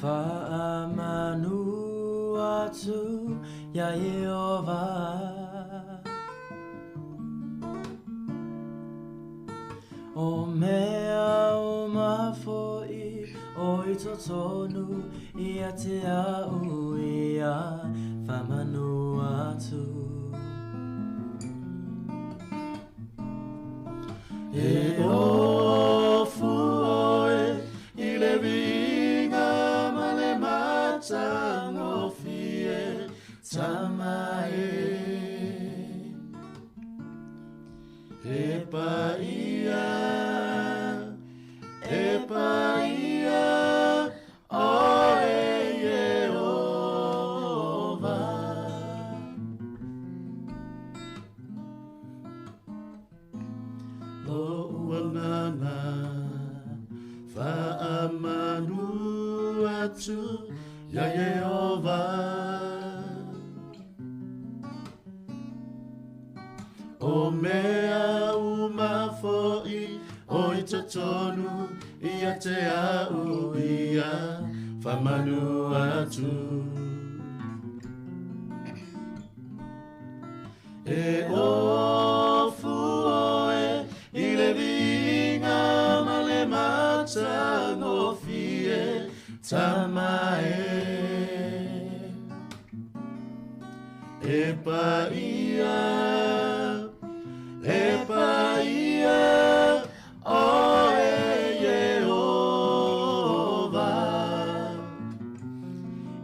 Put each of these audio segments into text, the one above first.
Faamanu atu ia Ieova. O mea o mafoi o i totonu ia te au ia whamanu atu. E ofu oe i le viiga ma le matagofie tama e. E paia, e paia, oe Ieova. Lou agaga faamanu atu ia Ieova. O mea uma fo'i o i totonu ia te au ia whamanu atu. E ofu oe i le viiga ma le matagofie tama e. E paia, e paia, oe Ieova.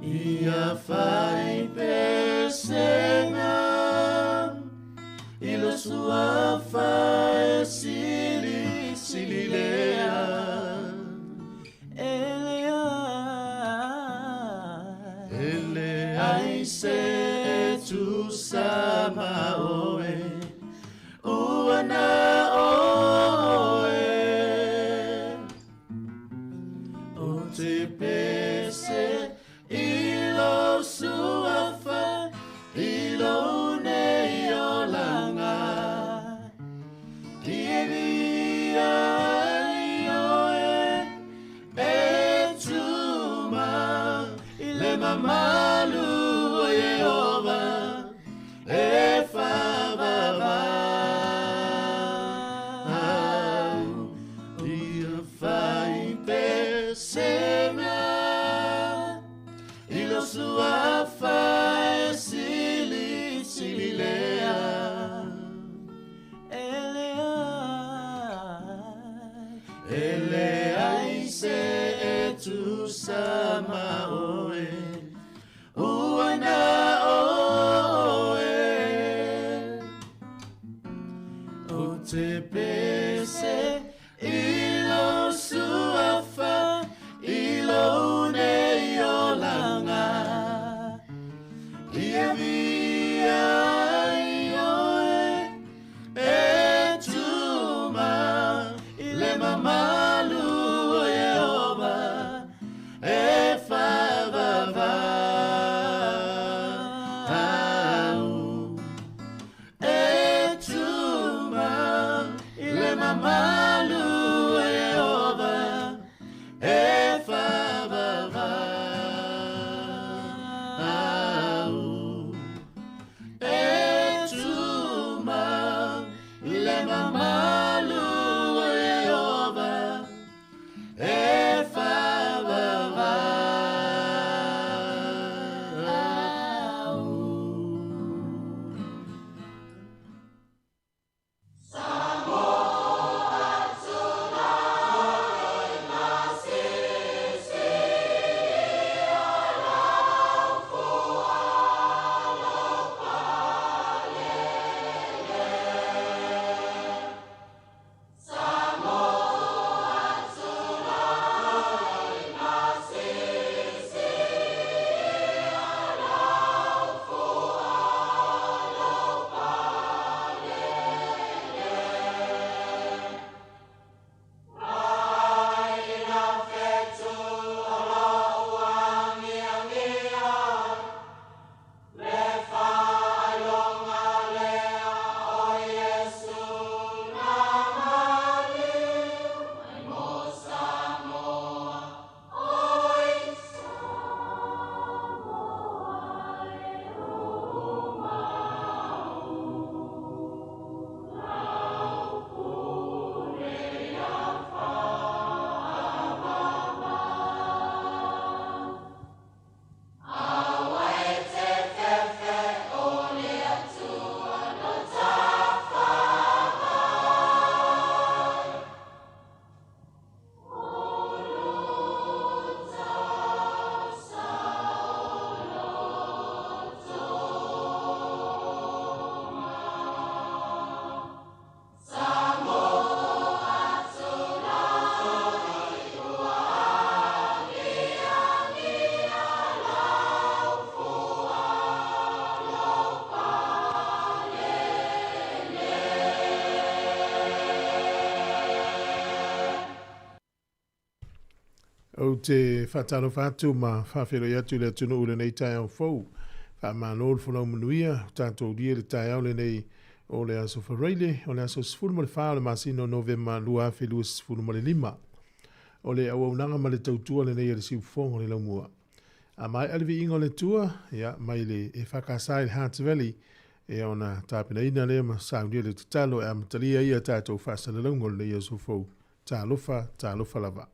Ia fai pesega i lo suafa e sili sili lea. Elea, Ele ai se tusa ma oe, ua na oe. O te pese i lo suafa i lo nei olanga. Ia ai oe e tuma i le mamalu o Ieova e faavavau. Ia fai pesega i lo suafa e sili sili lea. Elea, Ele ai se e tusa ma oe, ua na oe. O te pese i lo suafa i lo nei olanga. Ia via ai oe e tuma i le mamalu o Ieova e faavavau. Ou te faatalofa atu ma faafeiloai atu i le atunuu i lenei taeao fou. Faamalo le folau manuia, ua tatou lia i le taeao lenei o le aso Faraile, o le aso 14 o le masina o Novema 2025. O le auaunaga ma le tautua lenei a le siufofoga o le laumua. A maea le viiga o le Atua, ia, mai le EFKS i le Hearts Valley, ia ona tapenaina lea ma saunia le tatalo e amatalia ai a tatou faasalalauga o lenei aso fou. Talofa, talofa lava.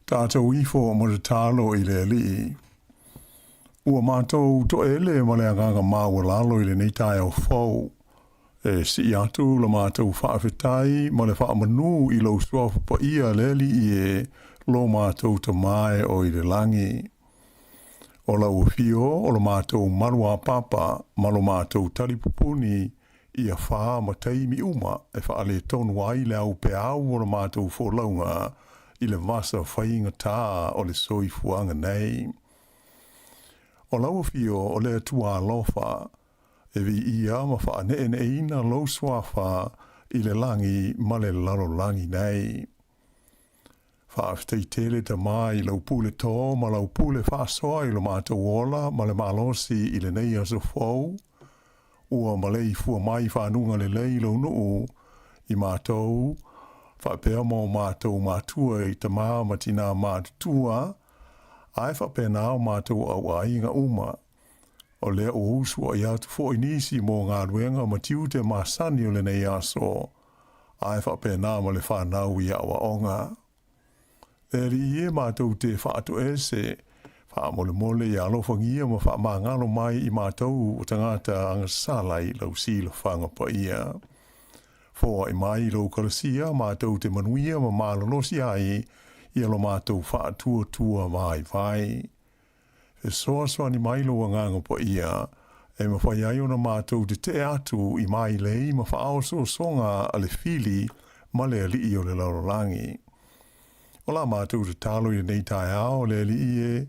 Tatou ifo mo le tatalo i le Alii. Ua matou toele ma le agaga maualalo i lenei taeao fou, e sii atu la matou faafetai ma le faamanu i lou Suafa Paia le Alii e, lo matou Tama e o i le lagi. O lau afio o lo matou maluapapa ma lo matou talipupuni ia fa ma taimi uma e faaletonu ai le aupeau o la matou folauga i le vasa faigata o le soifuaga nei. O lau afio o le Atua alofa, e viia ma faaneeneeina lou suafa i le lagi ma le lalolagi nei. Faafetai tele Tamā i lau pule tō ma lau pule faasoa i lo matou ola ma le malosi i lenei aso fou, ua maleifua mai i fanuga lelei lou nuu i matou, faapea ma o matou matua i tamā ma tinā matutua, ae faapena o matou auaiga uma. O lea ua usuai atu foi nisi mo galuega ma tiute masani o lenei aso, ae faapena ma le fanau i aoaoga. E Alii e, matou te faatoese, faamolemole ia alofagia ma faamagalo mai i matou o tagata agasala i lau silafaga paia. Foai mai i lou kalasia matou te manuia ma malolosi ai ia lo matou faatuatua vaivai. Fesoasoani mai lou Agaga Paia e mafai ai ona matou tetee atu i mailei ma faaosoosoga a le fili ma le alii o le lalolagi. O la matou tatalo i lenei taeao, le Alii e,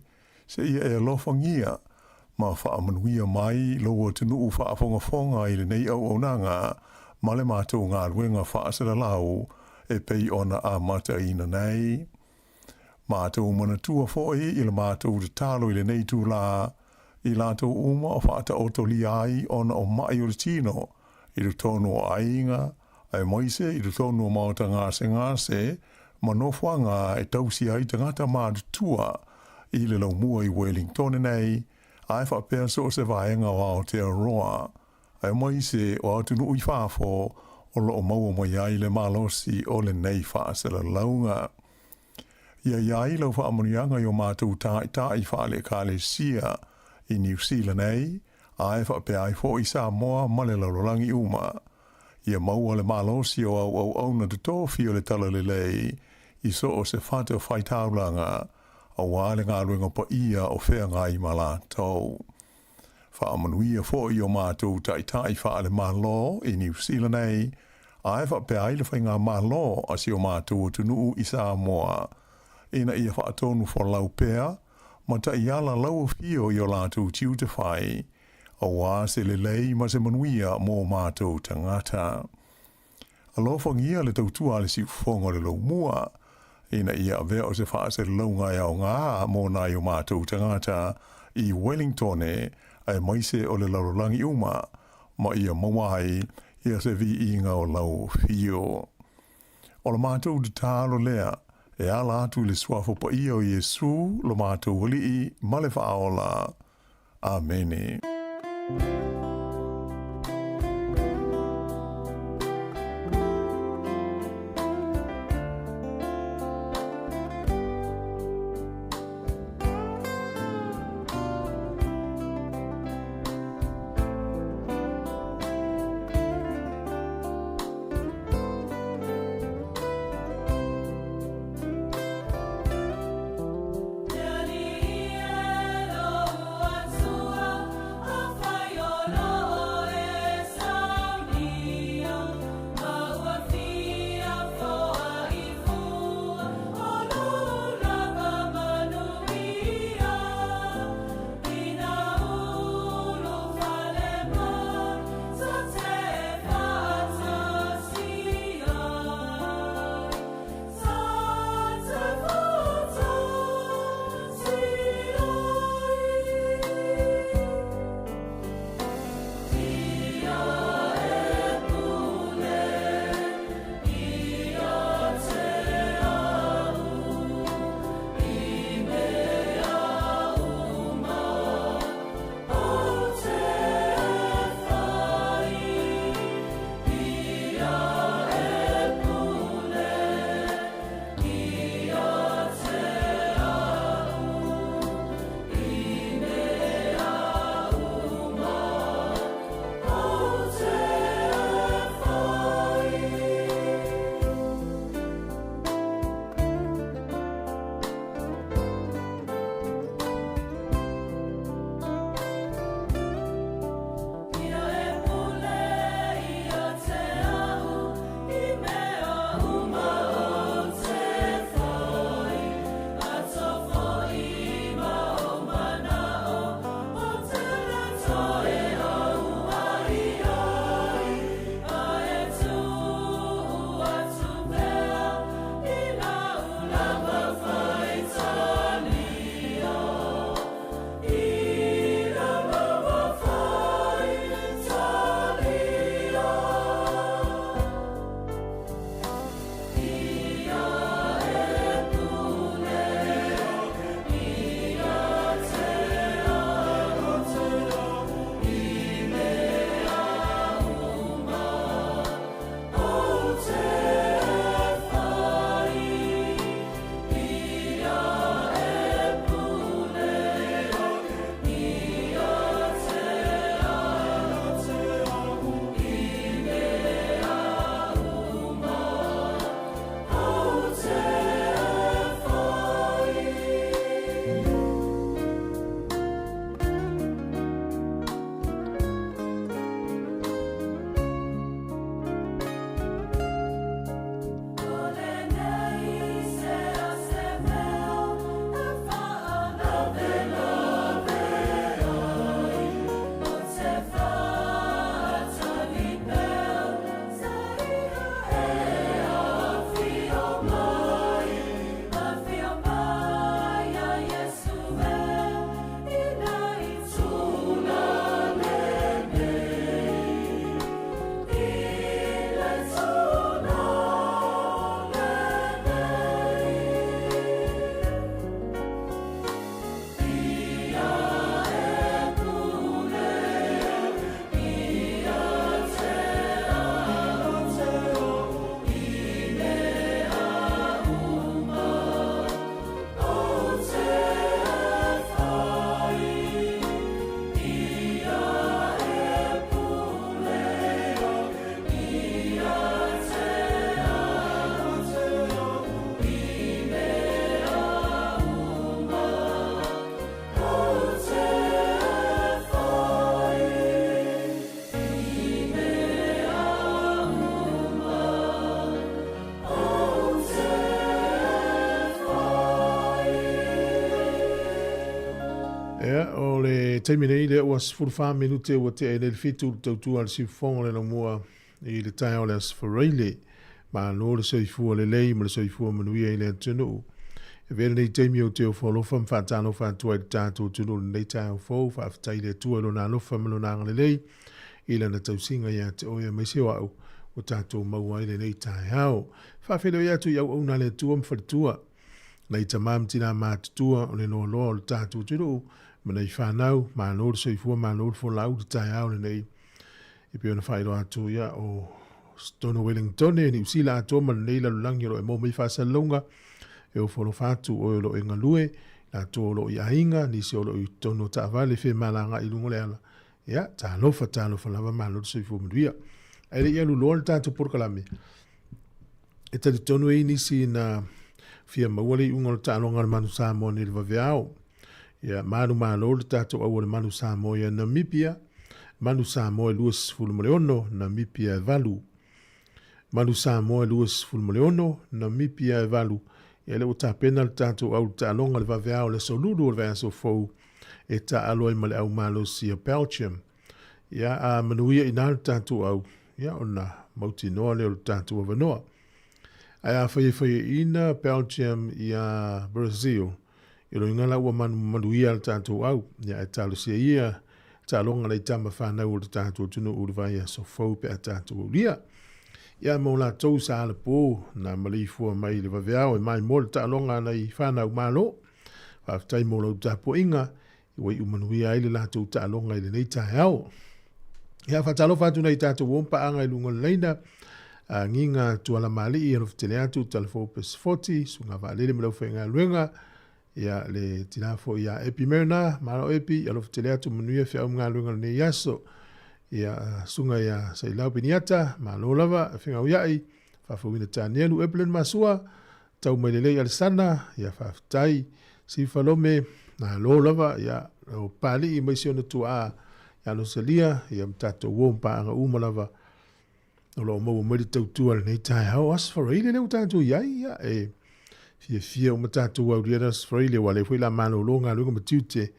seia e alofagia ma faamanuia mai lou atunuu faafogafoga i lenei auaunaga ma le matou galuega faasalalau e pei ona amataina nei. Matou manatua foi i la matou tatalo i lenei itulā, i latou uma o faataotolia ai ona o maʻi o le tino i totonu o aiga, aemaise i totonu o maota gasegase ma nofoaga e tausi ai tagata matutua i le laumua i Welingtone nei, ae faapea so o se vaega o Aotearoa, aemaise o atunuu i fafo o lo o maua mai ai le malosi o lenei faasalalauga. Ia i ai lau faamanuiaga i o matou tāitaʻi faale-Ekalesia i Niu Sila nei, ae faapea ai foi i Samoa ma le lalolagi uma. Ia maua le malosi o au auauna totofi o le Talalelei i so o se fata faitaulaga, aua le galuega paia o feagai ma latou. Faamanuia foi i o matou taitai faale-Malo i Niu Sila nei, ae faapea ai le faigamalo a si o matou atunuu i Samoa, ina ia faatonu folau pea ma taiala lau afio i o latou tiute fai, aua se lelei ma se manuia mo matou tagata. Alofagia le tautua a le siufofoga o le laumua, ina ia avea o se faasalalauga e aoga mo nai o matou tagata i Wellingtone aemaise o le lalolagi uma, ma ia maua ai ia se viiga o lau afio. O la matou tatalo lea e ala atu i le Suafa Paia o Iesu lo matou Alii ma le Faaola. Amene. taimi nei lea ua 14 minute ua tea ai nei le fitu le tautua a le siufofoga o le laumua i le taeao o le Aso Faraile. Malo le soifua lelei ma le soifua manuia i le atunuu. E avea lenei taimi ou te ofo alofa ma faatalofa atu ai i le tatou atunuu i lenei taeao fou. Faafetai i le Atua i Lona alofa ma Lona agalelei i Lana tausiga ia te oe aemaise o au ua tatou maua ai lenei taeao. Faafeiloai atu i auauna a le Atua ma faletua. Nai tama ma tina matutua o le loaloa o le tatou atunuu ma nai fanau, malo le soifua malo le folau i le taeao lenei. E pei ona faailoa atu, ia, o totonu o Wellingtone, Niu Sila atoa ma lenei lalolagi o lo o e maua mai faasalalauga, e ofo alofa atu oe o lo o e galue, latou o lo o i aiga, nisi o lo o i totonu o taavale femalagai i luga o le ala. Ia, talofa, talofa lava, malo le soifua manuia. Ae le i alu loa le tatou polokalame, E talitonu e i ai nisi na fia maua le iuga o le taaloga a le Manu Samoa nei i le vaveao. Ia, manumalo le tatou au o le Manu Samoa ia Namibia, Manu Samoa e 26, Namibia e 8. Manu Samoa e 26, Namibia e 8. Ia, lea ua tapena le tatou au i le taaloga i le vaveao o le aso Lulu o le vaiaso fou e taaalo ai ma le au malosi a Belgium. Ia, a manuia i ina le tatou au, ia ona mautinoa lea o le tatou avanoa. Ae afai e faiaina Belgium ia Brazil, i loiga la ua manuia le tatou au. Ia ae talosia ia taaloga nai tama fanau o le tatou atunuu i le vaiaso fou pe a tatou aulia. Ia mo latou sa alapo na maleifua mai i le vaveao e maimoa le taaloga a nai fanau malo. Faafetai mo lau tapuaiga Ua iu manuia ai le latou taaloga i lenei taeao. Ia, faatalofa atu nai tatou uo ma paaga i luga o le laina, a Giga Tualamali'i, alofa tele atu, Talafou Pesefoti, Susuga Vaalele ma le aufaigaluega, ia, le tina foi ia Epi Merna, malo Epi, alofa tele atu, manuia feau ma galuega o lenei aso. Ia, Susuga ia Sailau Peniata, malo lava, Fegauia'i, Faafouina Tanielu, Evelyn Masua, Tau mai lelei Alesana, ia faafetai. Sifa Lome, malo lava, ia o Papalii mai si ona tuaa ia Losalia, ia ma tatou uo ma paaga uma lava o lo o maua mai le tautua i lenei taeao. Aso Faraile lea ua tatou i ai, ia e fiafia uma tatou aulia le Aso Faraile, aua o lea foi o le a malolo galuega ma tiute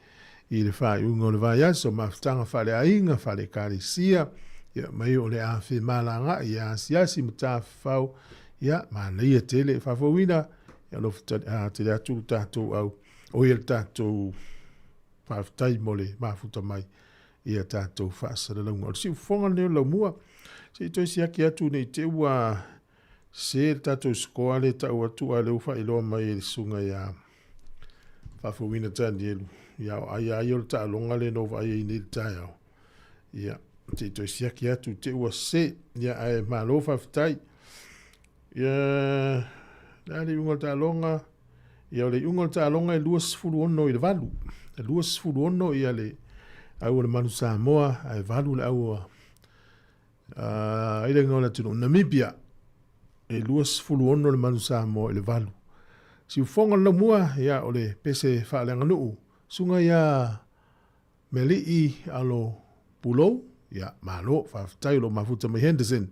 i le faaiuga o le vaiaso, mafutaga faaleaiga, faale-ekalesia, ia mai o le a femalagaai, ia asiasi ma tafafao, ia manaia tele faafouina, ia alofa tele atu le tatou au, o ia le tatou faafetai mo le mafuta mai ia tatou faasalalauga. O le siufofoga lenei o le laumua, se i toe siaki atu ne i te i ua se le tatou score lea e tau atu a o lea ua faailoa mai e le susuga ia Faafouina Tanielu, ia o ai a ia o le taaloga lea na ou vaai ai nei i le taeao. Ia, se i toe siaki atu te ua se. Ia, ae malo faafetai. Ia, le a le iuga o le taaloga? Ia, o le iuga o le taaloga e 26 i le 8. E 26 ia le au o le Manu Samoa, ae 8 le au a ai le igoa o le atunuu Namibia. E 26 le Manu Samoa i le 8. Siufofoga o le laumua, ia, o le pese faaleaganuu, susuga ia Mealii Alo Pulou, ia, malo, faafetai o lo o mafuta mai Henderson.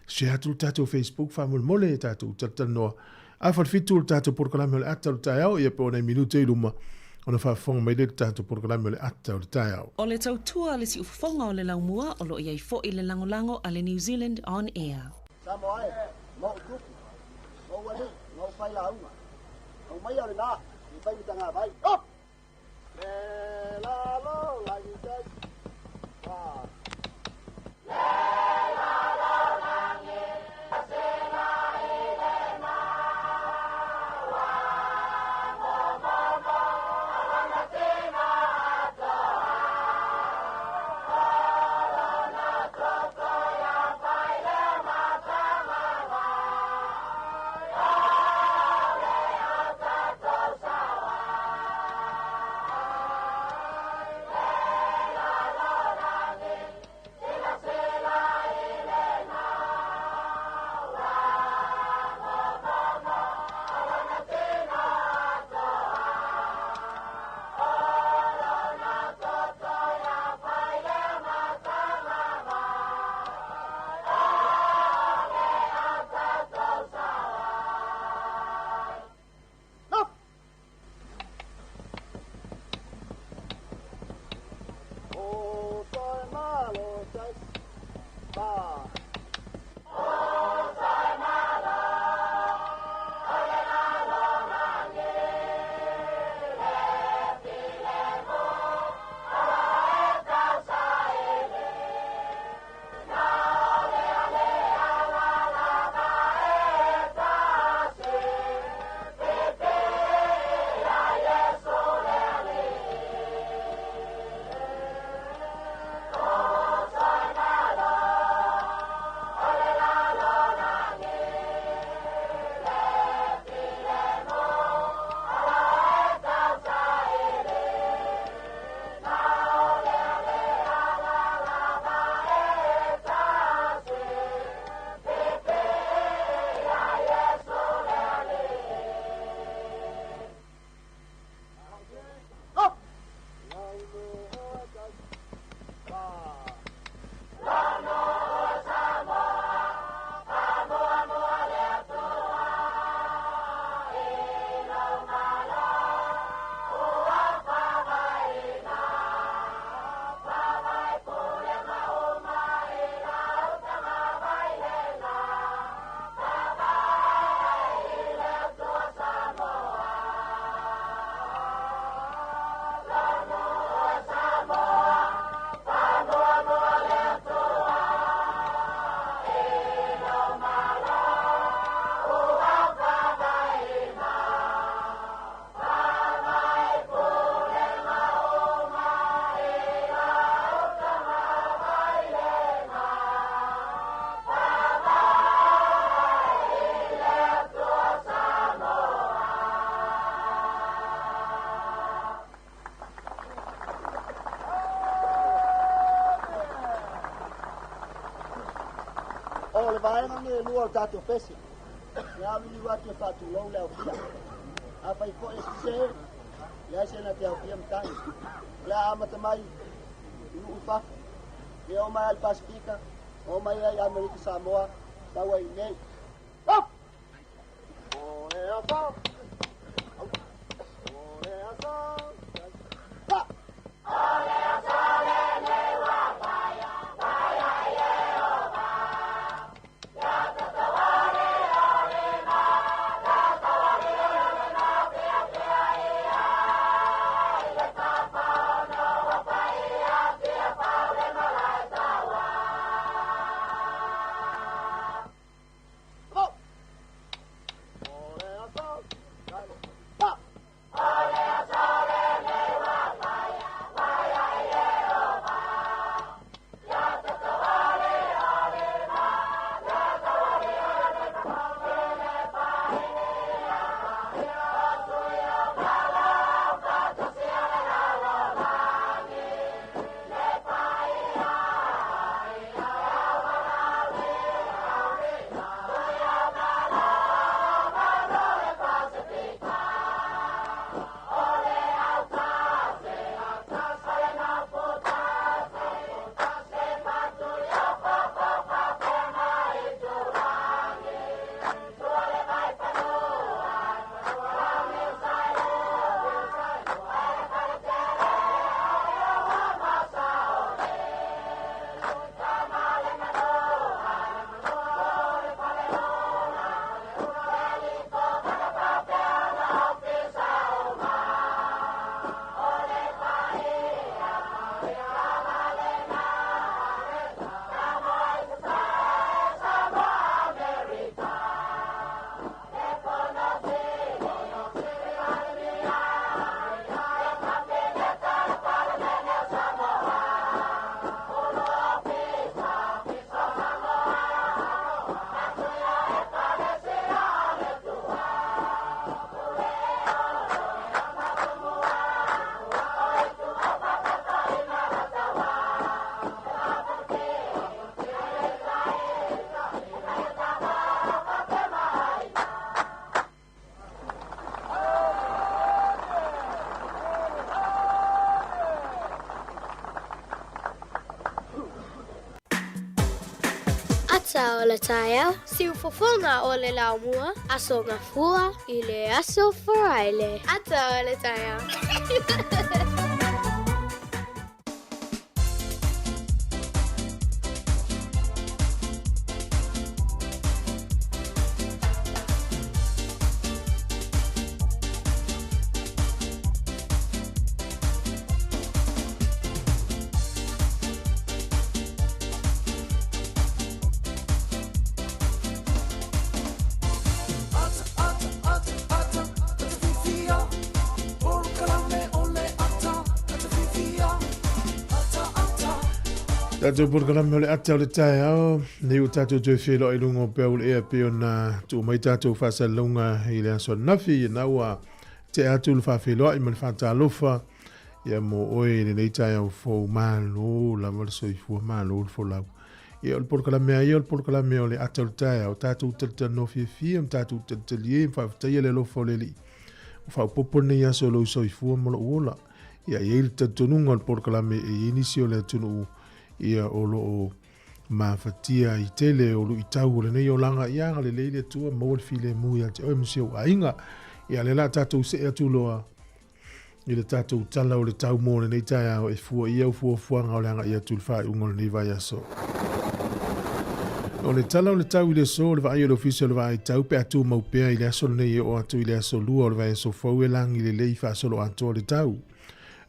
Share atu le tatou Facebook faamolemole e tatou talatalanoa. Afa le fitu o le tatou polokalame o le ata o le taeao, ia po o nai minute i luma ona faafofoga mai lea i le tatou polokalame o le ata o le taeao. O le tautua a le siufofoga o le laumua o lo o i ai foi le lagolago a le New Zealand On Air. Samoa e, ma ou tupu, ma ou alii, ma ou failauga, aumaia o lena, i fai ma tagavai. Up! Le lalo lagi tai. Wa. le vaega lenei e lua o le tatou pese, e auliliu atu e faatulou le aofia. Afai foi e sese, leai se na te aofia matagi. O le a amata mai i nuu i fafo, ia oo mai lava i le Pasefika, oo mai ai i Amerika Samoa, sau ai i inei. Up! O le aso! O le aso! Pa! Ata o le taeao, siufofoga o le laumua, Aso Gafua i le Aso Faraile. Ata o le taeao. Tatou polokalame o le ata o le taeao, nei ua tatou toe feiloai i luga o peau o le ea pei ona tuu mai tatou faasalalauga i le aso ananafi, na ua tea atu le faafeiloai ma le faatalofa ia mo oe i lenei taeao fou. Malo lava le soifua, malo le folau. Ia o le polokalame lava ia o le polokalame o le ata o le taeao, tatou talatalanoa fiafia ma tatou talitalie ma faafetaia le alofa o le Alii. Ua faaopoopo lenei aso i lou soifua ma lou ola. Ia e i ai le talitonuga o le polokalame e i ai nisi o le atunuu ia o lo o mafatia i tele o luitau o lenei olaga, ia agalelei le Atua, maua le filemu ia te oe ma si ou aiga. Ia lea la tatou see atu loa i le tatou tala o le tau mo lenei taeao e fua i au fuafuaga o le agai atu i le faaiuga o lenei vaiaso. O le tala o le tau i le aso o le vaai o le Ofisa o le Vaai Tau pe a tumau pea i le aso lenei e oo atu i le aso Lua o le vaiaso fou e lagi lelei faasoloatoa le tau.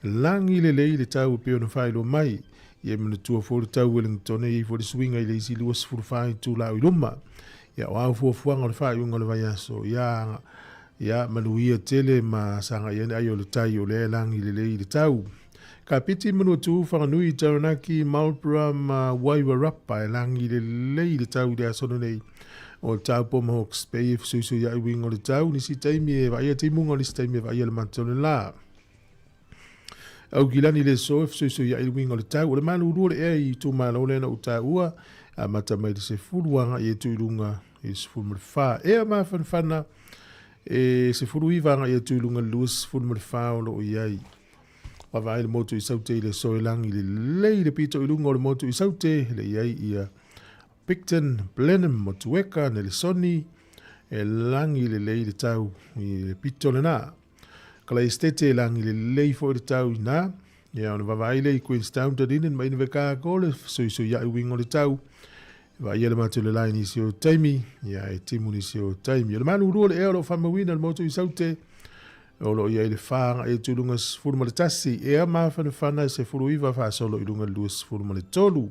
Lagi lelei le tau e pei ona faailoa mai. Ia e manatua foi le tau Wellington e i ai foi le suiga i le isi 24 itula au i luma. Ia o au fuafuaga o le faaiuga o le vaiaso, ia ia manuia tele ma sagai ane ai o le tai o lea e lagi lelei i le tau. Kapiti, Manuatu, Whanganui, Taranaki, Marlborough ma Wairarapa e lagi lelei i le tau i le aso lenei. O Taupo ma Hawke's Bay e fesuisuiai uiga o le tau, nisi taimi e vaaia timuga, nisi taimi e vaaia le mata o le la. Aukilani i le aso e fesoisoiaʻi le uiga o le tau. O le malulu o le ea i itumalo lea na ou taua, amata mai le 10 agai atu i luga i le 14. Ea mafanafana e 19 agai atu i luga i le 24 o lo o i ai. Vaavaai le motu i Saute i le aso e lagi lelei le pito i luga o le motu i Saute, le i ai ia Picton, Blenheim, Motueka, Nelesoni, e lagi lelei le tau i le pito lena. Kalaesetete e lagi lelei foi le tau i ina. Ia ona vaavaai lea i Queenstown, Dunedin ma Invercargill, le fesoisoiai uiga o le tau. E vaaia le matou lelai i nisi o taimi, ia e timu nisi o taimi. O le malulu o le ea o lo o faamauina le motu i Saute, o lo o i ai le 4 agai atu i luga 11, ea mafanafana e 19 faasolo i luga i le 23.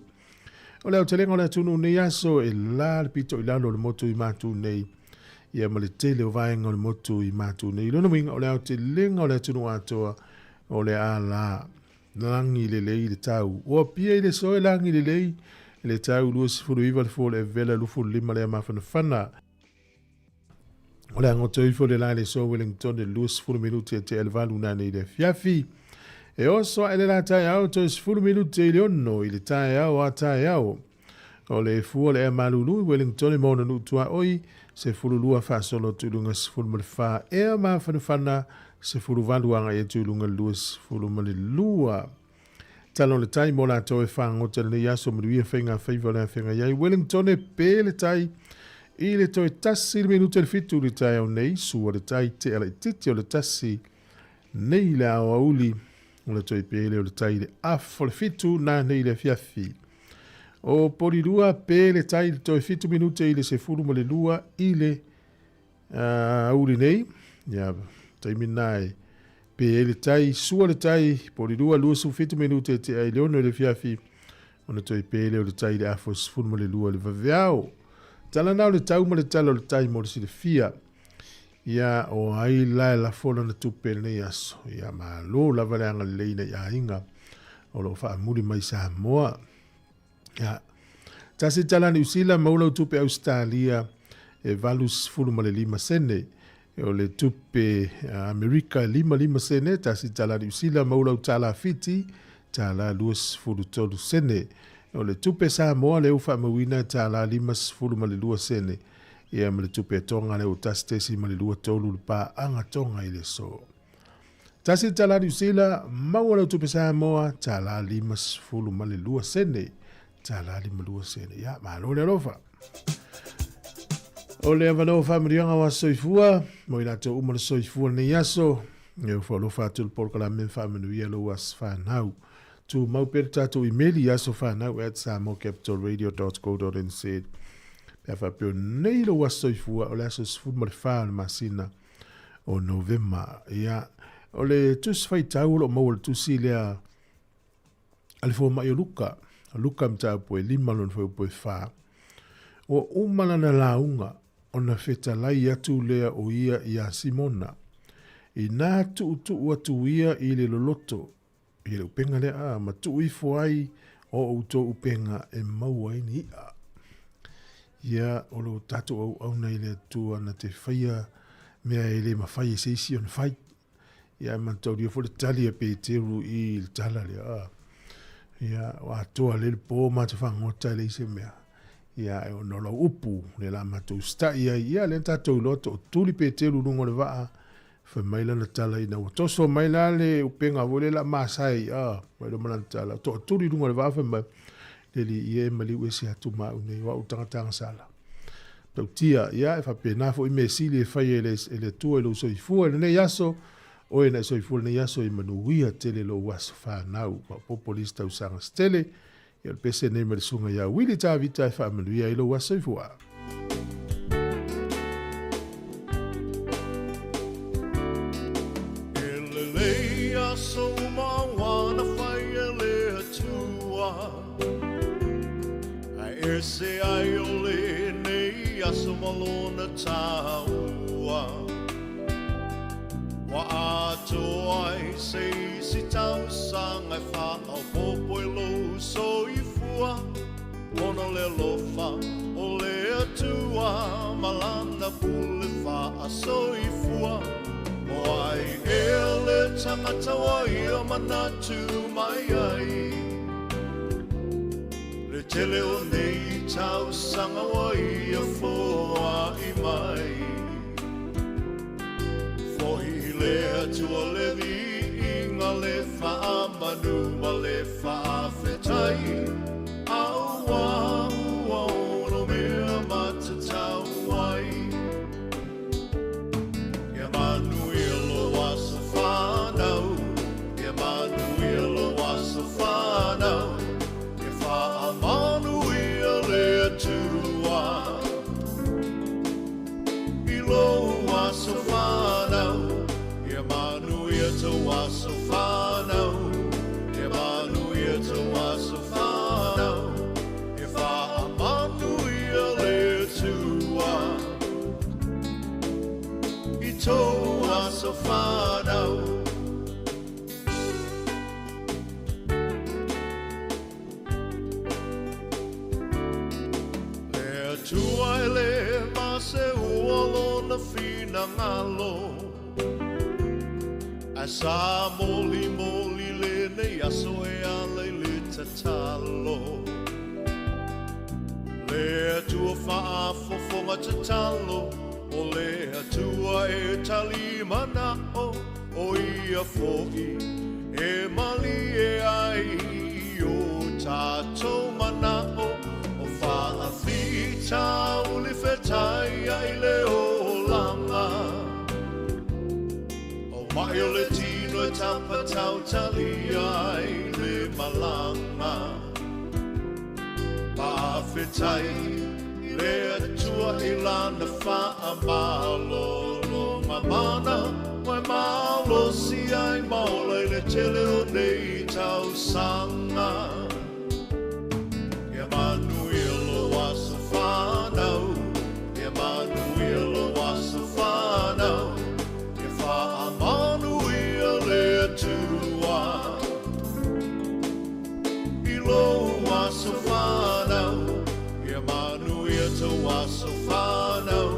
O le aotelega o le atunuu nei aso e la le pito i lalo o le motu i Matu nei, ia ma le tele o vaega o le motu i Matu nei. I lona uiga, o le aotelega o le atunuu atoa o le a la lagi lelei le tau. Ua pia i le soe lagi lelei le tau 29 le fua o le Evela 25 le mafanafana. O le agoto ifo le la le so Wellington le 20 minuti e te ele valu nane i le afiafi. E oso ae le la taeao toe 10 minute i le 6 i le taeao a taeao. O le fua le ea malulu i Wellington e maona nuu tuaoi, 12 faasolo atu i luga 14 ea mafanafana 18 agai atu i luga 22. Tala o le tai mo latou e fagota i lenei aso manuia faiga faiva o le afeagai ai Wellington e pe le tai i le toe tasi le minute le fitu le taeao nei sua le tai tea laitiiti o le tasi nei le aoauli o le toe pe le o le tai le afo le fitu na nei le afiafi o Polilua pe le tai le toe fitu minute i le sefulu ma le lua i le auli nei, ia, taimi na e pe ai le tai, sua le tai, poli lua, 27 minute e tea i le ono i le fiafi, ona toe pe lea o le tai i le afo 12 le vaveao. Tala na o le tau ma le tala o le tai mo le silafia. Ia, o ai la e lafo lana tupe i lenei aso. Ia, malo lava le agalelei nei aiga o lo o faamuli mai Samoa. Ia, tasi tala Niu Sila maua lau tupe Ausetalia e 85 sene. O le tupe Amerika e 55 sene, tasi tala Niu Sila maua lau tala Fiti, tala 23 sene. O le tupe Samoa lea ua faamauina e tala 52 sene. Ia ma le tupe Tonga lea ua 1.23 le paaga Tonga i le aso. Tasi tala Niu Sila, maua lau tupe Samoa, tala 52 sene. Tala 52 sene. Ia, malo le alofa. O le avanoa faamanuiaga o aso soifua, mo i latou uma le soifua lenei aso, e ofo alofa atu le polokalame faamanuia lou aso fanau. Tumau pea le tatou imeli i asofanau@samoacapitalradio.co.nz. Pe a faapea o nei lou aso soifua, o le aso 14 o le masina o Novema. Ia, o le tusi faitau o lo o maua le tusi lea a le fomai o Luka, Luka mataupu e 5 lona fuaiupu e 4. Ua uma lana lauga ona fetalai atu lea o ia iā Simona, inā tuutuu atu ia i le loloto i le upega lea, ma tuu ifo ai o outou upega e maua ai ni iʻa. Ia, o lo tatou auauna i le Atua na te faia mea e le mafai e se isi ona fai. Ia, e manataulia foi le tali a Peteru i le tala lea. Ia, o atoa le le pō matou fagota e leai se mea. Ia, e ona o lau upu, lea la matou usitai ai. Ia, lea na tatou iloa tootuli Peteru i luga o le vaa, Fai mai lana tala ina ua toso mai la le upega foi lea la masae a mai lo ma lana tala toatuli i luga o le vaa fai mai le alii ia e maliu ese atu ma au nei o au le tagata agasala tautia ia e faapena foi mea sili e fai e le e le Atua i lou soifua i lenei aso oe na e soifua i lenei aso e manuia tele lou aso fanau maopoopo lisi tausaga se tele ia o le pese nei ma le susuga ia Willie Tavita e faamanuia ai lou aso soifua. E lelei aso uma ua na fai e le Atua, Ae ese ai o lenei aso ma lona taua. Ua atoa ai se isi tausaga e faaopoopo i lou soifua, Ona o le alofa o le Atua ma Lana pule faasoifua. O ai e. ea le tangata wa ia manatu mai ai. Le tele o nei tausaga wa ia foai mai. Fohi le Atua le viiga le faamanu ma le faafetai. Auā ua ono mea matatau ai. Ia manuia lo aso whanau. Ia manuia lo aso whanau. Ia faamanuia le Atua. I lo aso whanau. Ia manuia to aso whanau. Ia manuia to aso whanau. Ia faamanuia le Atua. I tō aso whanau. Le Atua e le mase ua lona finagalo. Ae sa moli moli lenei aso e ala i le tatalo. Le Atua faafofoga tatalo, o le Atua e talimana'o, o ia fo'i e malie ai i o tātou mana'o, o faafitauli fetai ai le olaga. O mai o le tino e tapatautalia ai le malaga. Faafetai le Atua i lana faamalologa mana, ua e malosi ai ma ola i le tele o nei tausaga. Ia manuia lo aso whanau. Ia manuia lo aso whanau. Ia faamanuia le Atua. I lo aso whanau. Ia manuia to aso whanau.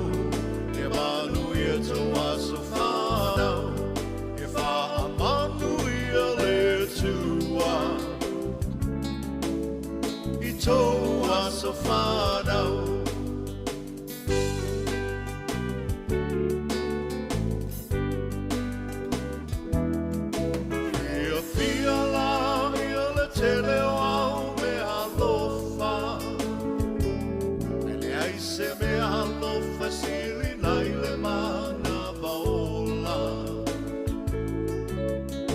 Ia manuia to aso whanau. Ia faamanuia le Atua. I tō aso whanau. Ia fia la ia le tele o au me alofa. E leai se mea alofa sili nai le manava ola.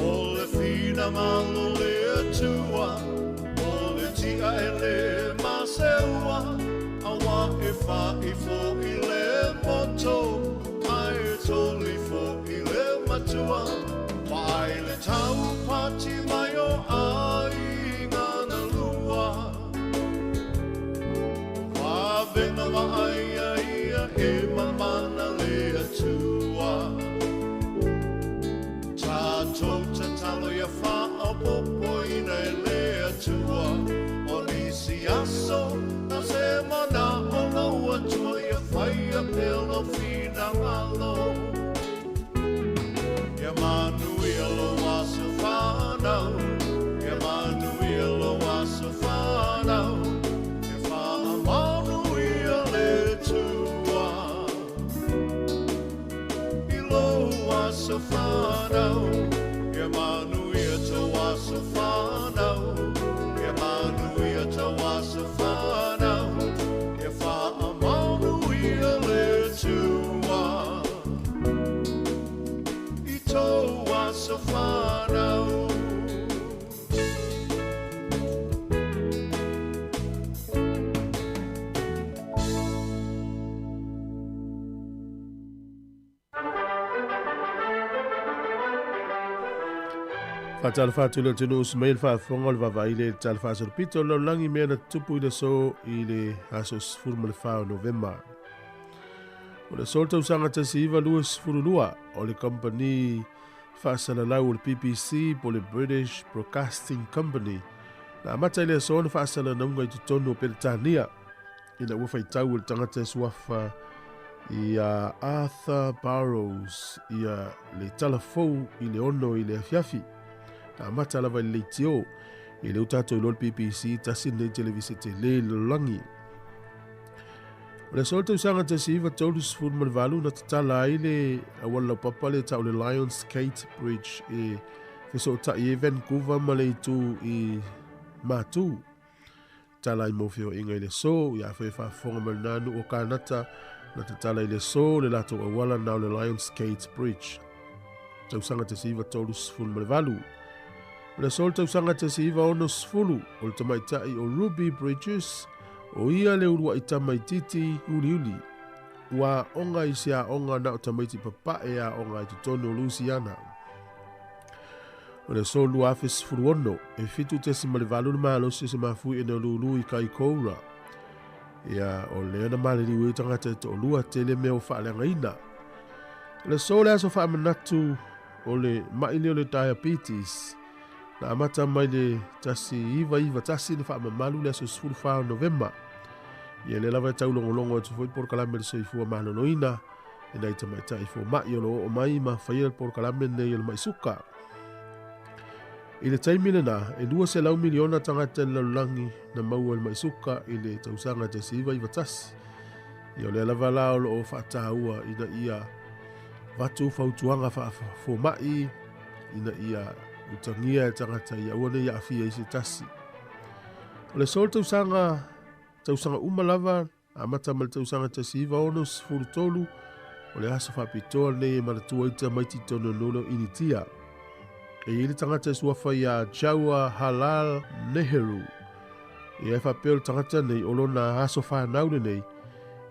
O le finagalo le Atua, o le tia e le maseua, auā e faaifo i le moto, ae tolifo i le matua. Vaai le taupati mai o aiga na lua. Vavena vaaia ia e mamana le Atua. Tātou tatalo ia faaopopoina e le Atua. O nisi aso na se mana'o lau Atua ia faia pea lau finagalo. Ia manuia lo aso whanau. Ia manuia lo aso whanau. Ia faamanuia le Atua. I lo aso whanau. Ia manuia to aso whanau. Ia manuia to aso whanau. Ia faamanuia le Atua. I tō aso whanau. Faatalofa atu i le atunuu usu mai le faafofoga o le vaavaai le talofa asolopito o le lalolagi mea na tutupu i le aso i le aso 14 o Novema. O le aso le tausaga 1922 o le kompani faasalalau o le BBC po o le British Broadcasting Company na amata i le aso ona faasalalauga i totonu o Peretania ina ua faitau e le tagata e suafa Ia Arthur Burrows ia le tala fou i le 6 i le afiafi. Na amata lava i le leitio, i lea ua tatou iloa le BBC, tasi lenei televise tele i le lalolagi. O le aso o le tausaga 1938 na tatala ai le auala laupapa lea tau le Lions Gate Bridge e fesootai ai Vancouver ma le itu i Matu. Tala ai mo feoaiga i le aso, ia afai e faafofoga mai lena nuu o Kanata, na tatala i le aso le latou auala na o le Lions Gate Bridge. Tausaga 1938. O le aso o le tausaga 1960, o le tamaitai o Ruby Bridges, o ia le uluai tamaititi uliuli. Ua aoga i se aoga na o tamaiti papae e aoga ai totonu o Louisiana. O le aso 2016, e 7.8 le malosi o se mafuie na lulu i Kaikoura. Ia, o lea na maliliu ai tagata e toalua, tele mea ua faaleagaina. O le aso le aso faamanatu o le mai lea o le diabetes, na amata mai le 1991 na faamamalu le aso 14 o Novema. Ia, lea lava e taulogologo atu foi polokalame le soifua maloloina e nai tamaitai fomai o lo o oo mai ma faia le polokalame lenei o le mai suka. I le taimi lena, e 200 miliona tagata i le lalolagi na maua i le mai suka i le tausaga 1991. Ia o lea lava la o lo o faataua ina ia avatu fautuaga faafomai ina ia utagia e tagata ia aua ne i aafia i se tasi. O le aso o le tausaga, tausaga uma lava, Amata mai le tausaga 1963, o le aso faapitoa lenei e manatua ai tamaiti tonu o Initia. E i ai le tagata e suafa iā Jawaharlal Nehru. Ia e faapea o le tagata nei, o lona aso fanau lenei,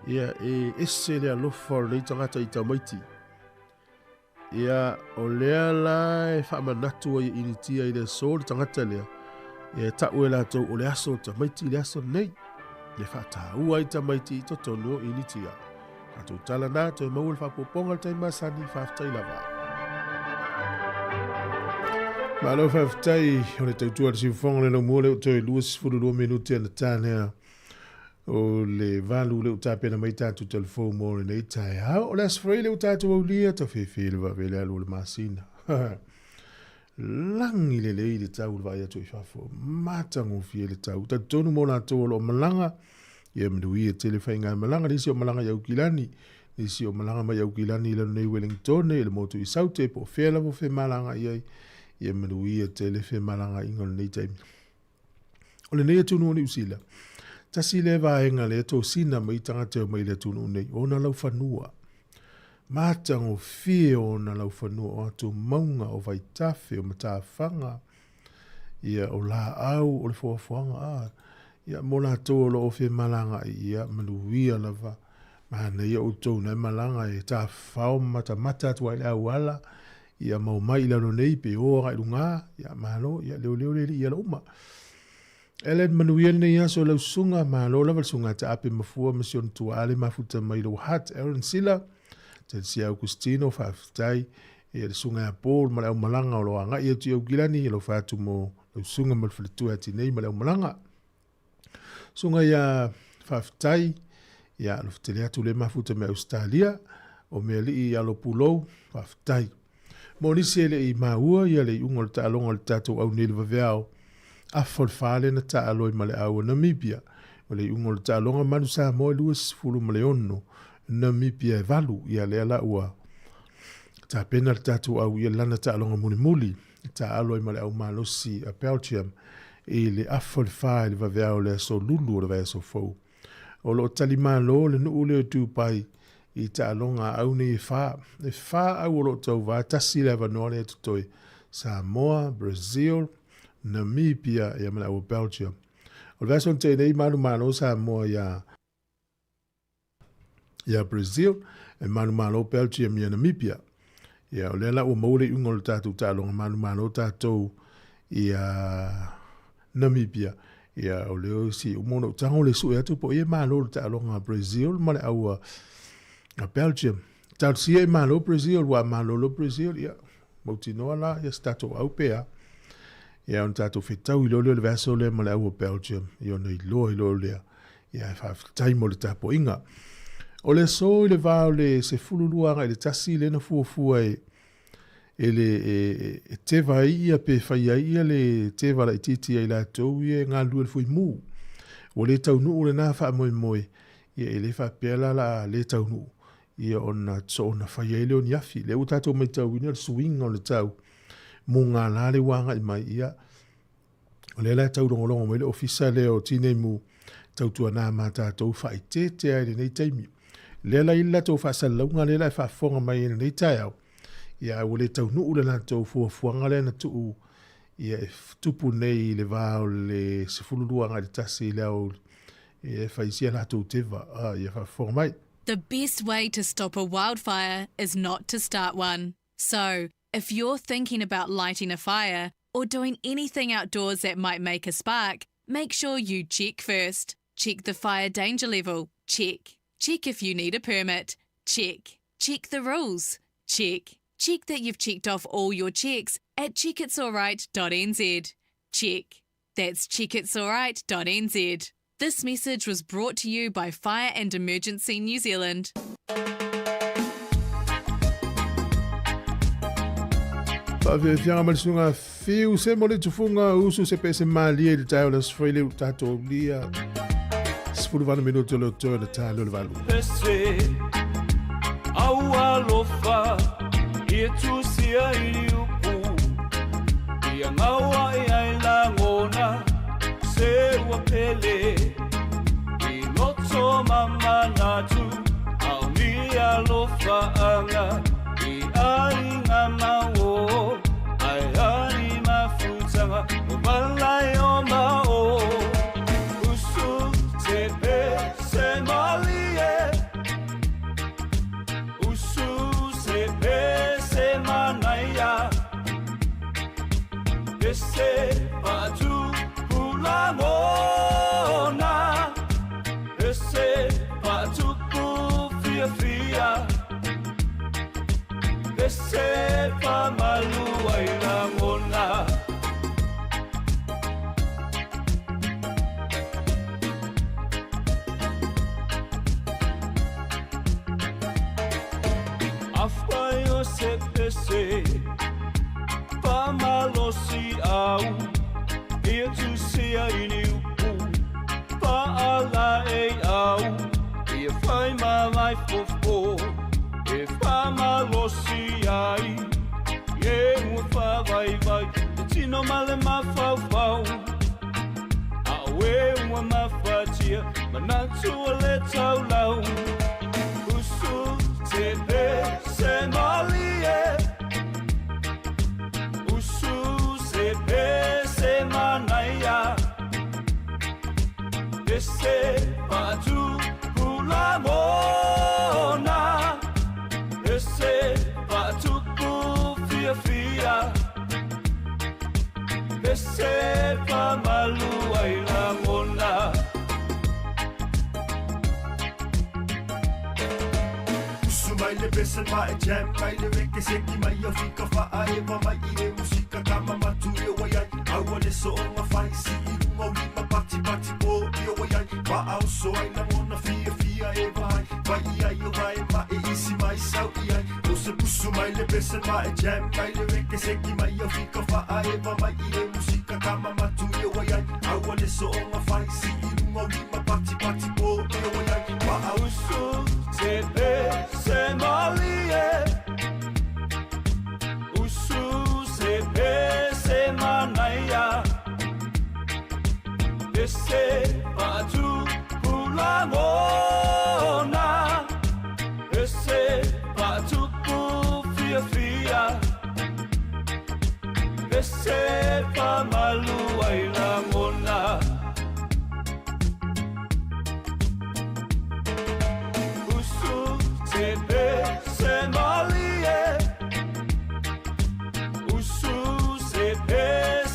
ia e ese le alofa o lenei tagata i tamaiti. Ia, o lea la e faamanatu ai e Initia i le aso le tagata lea, ia e tau e latou o le aso o tamaiti le aso lenei. Ia faataua ai tamaiti i totonu o Initia. Tatou tala na, toe maua le faaopoopoga i le taimi masani, faafetai lava. Malo faafetai o le tautua a le siufofoga o le laumua lea ua toe 22 minute ana tanea O le valu lea ua tapena mai tatou talafou mo lenei taeao. O le Aso Faraile ua tatou aulia, tafefe le vave le alu o le masina. Lagi lelei le tau le vaai atu i fafo. Matagofie le tau. Talitonu mo latou o lo o malaga, ia manuia tele faigamalaga. Nisi o malaga i Aukilani, nisi o malaga mai Aukilani i lalo nei Wellingtone, i le motu i Saute, po o fea lava o femalaga i ai, ia manuia tele femalagaaiga o lenei taimi. O lenei atunuu o Niu Sila, tasi lea vaega lea tosina mai tagata e omai i le atunuu nei, o ona laufanua. Matagofie o ona laufanua, o atu mauga, o vaitafe, o matafaga, ia, o laau, o le foafoaga, a, ia, mo latou o lo o femalagaai, ia, manuia lava. Manaia outou na e malaga e tafafao ma matamata atu ai i le auala, ia mau mai i lalo nei pe o agai luga, ia malo, ia leoleo le alii i ala uma. Ellen, manuia lenei aso i lau susuga, malo lava le susuga Taape Mafua ma si ona tuaa le mafuta mai lou heart. Aaron Sila, Telsia Augustino, faafetai ia le susuga ia Paul ma le aumalaga o lo o agai atu i Aukilani, alofa atu mo lau susuga ma le faletua ia Tinei ma le aumalaga. Susuga ia faafetai, ia alofa tele atu le mafuta mai Ausetalia, o Mealii Alo Pulou, faafetai. Mo nisi e le i maua ia le iuga o le taaloga o le tatou au nei le vaveao, afa o le fa lea na taalo ai ma le au a Namibia. O le iuga o le taaloga Manu Samoa e 26, Namibia e 8. Ia lea la ua tapena le tatou au ia lana taaloga mulimuli. E taaalo ai ma le au malosi a Belgium i le afa o le fa i le vaveao o le aso Lulu o le vaiaso fou. O lo o talimalo le nuu lea o Dubai i taaloga a au nei e fa. E fa au o lo o tauva, tasi le avanoa lea e totoe, Samoa, Brazil, Namibia ia ma le au o Belgium. O le vaiaso na tea nei, manumalo Samoa iā ia Brazil, e manumalo Belgium ia Namibia. Ia, o lea la ua maua le iuga o le tatou taaloga manumalo tatou ia Namibia. Ia, o lea si uma ona ou tago le sue atu po o ia e malo le taaloga a Brazil ma le au a Belgium. Talosia e malo Brazil, ua malolo Brazil, ia, mautinoa la, ia se tatou au pe a. Ia, ona tatou fetau i loa lea o le vaiaso lea ma le au a Belgium, ia ona iloa i loa lea. Ia, e faafetai mo le tapuaiga. O le aso i le va o le 12 agai i le 1 lea na fuafua e e le e, e teva ai ia pe fai ai ia le teva laitiiti a i latou ia e galulue i le fuimu. Ua le taunuu lena faamoemoe, ia e le faapea la la le taunuu ia ona soona fai ai lea o ni afi. Lea ua tatou matauina le suiga o le tau mugala lea ua agai mai, ia o lea la e taulogologo mai le ofisa lea o Tinei Mu, tautuana ma tatou faaeteete ai i lenei taimi. Lea la i le latou faasalalauga lea la e faafofoga mai i lenei taeao, ia ae ua le taunuu le latou fuafuaga lea na tuu ia e tupu nei i le va o le 12 agai le 1 i le aoauli e fai si a latou teva a ia faafofoga mai. The best way to stop a wildfire is not to start one. So, if you're thinking about lighting a fire or doing anything outdoors that might make a spark, make sure you check first. Check the fire danger level. Check. Check if you need a permit. Check. Check the rules. Check. Check that you've checked off all your checks at checkitsalright.nz. Check. That's checkitsalright.nz. This message was brought to you by Fire and Emergency New Zealand. Faafiafiaga ma le susuga Fiu se mo le tufuga usu se pese malie i le taeao le aso Fai le tatou aulia 18 minuti o le otoe le talo le valu. Pese au alofa i tusia i liupu ia ngaua i ai langona se ua pele i loto mamanatu au ni alofa anga i aiga mau ai ai mafutanga o malai o mao usu te pe se malie usu se pe se manaia pese patu pulangona pese patupu fia fia pese pamalu ai langona. Afai o se pese pamalosi au ia tusia i ni upu paala e au ia fai ma mai fofo e pamalosi ai e ua whawai te tino male mafaufau a oe ua mafatia manatu o le taulau usu te pe se malie usu se pe se manaia pese patu pulangona pese patupu fia fia pese pamalu ai langona. Usu mai le pese ma e jam mai le weke seki mai o fika faa e va mai i le musika kama matu i o ai aua le soonga fai si i runga o lima pati pati po i o ai pa au so ai langona fia fia e vai vai i ai o vai ma e isi mai sau i ai o se pusu mai le pese ma e jam mai le weke seki mai o fika faa e va mai i le musika kama matu i o ai aua le soonga fai si i runga o lima pati pati po i o ai pa au usu te pe se malie usu se pe se manaia pese patu pulangona pese patupu fia fia pese pamalu ai langona. Usu te pe se malie usu se pe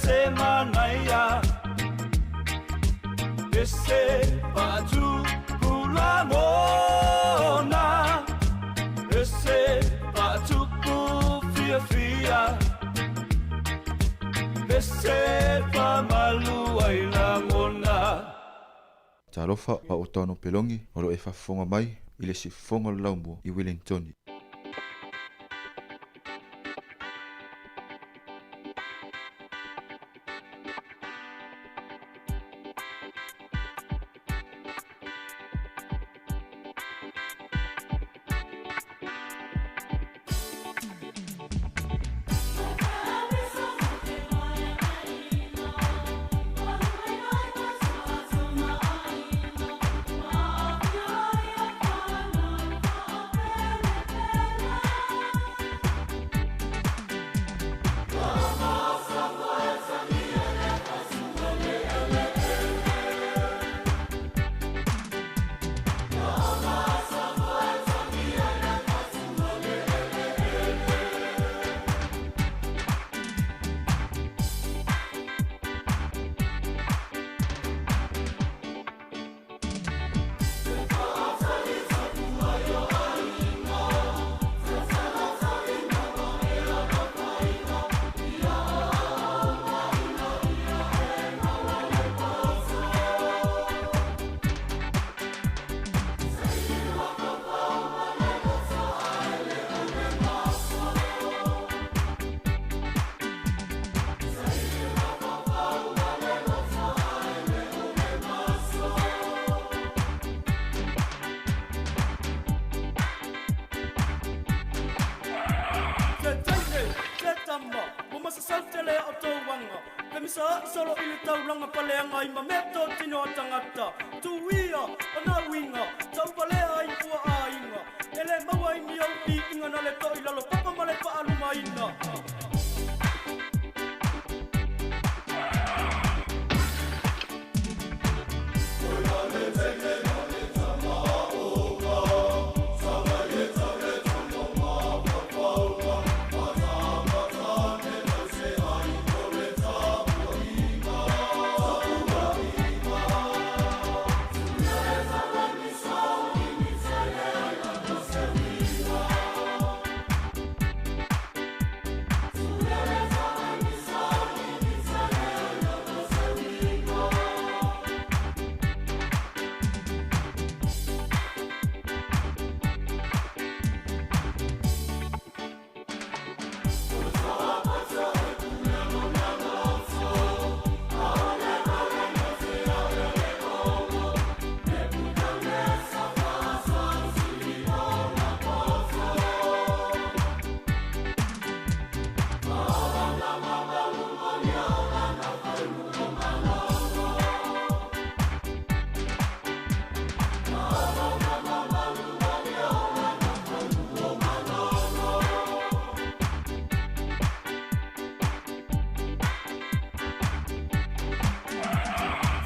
se manaia pese patu pulangona pese patupu fia fia pese pamalu ai langona. Talofa pa o tano pelongi o lo e faafofoga mai i le siufofoga o le Laumua i Welingtoni. Se taine, se tama, ua masasau tele a outou aga, pemisa solo i le taulaga paleaga ai ma mea tino a tagata. Tuia o nā uiga, tauvalea ai fua aiga, e lē maua ai ni au piiga na le toʻilalo papa ma le faalumaina.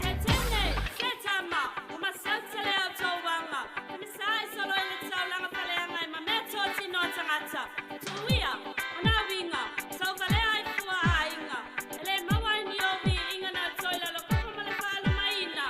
Se teine, se tama, ua masau tele a outou aga, pemisa ai solo i le taulaga paleaga ai ma mea totino a tagata. Tuia o nā uiga, tauvalea ai fua aiga, e lē maua ai ni ou viiga na le toilalo papa ma le faalumaina.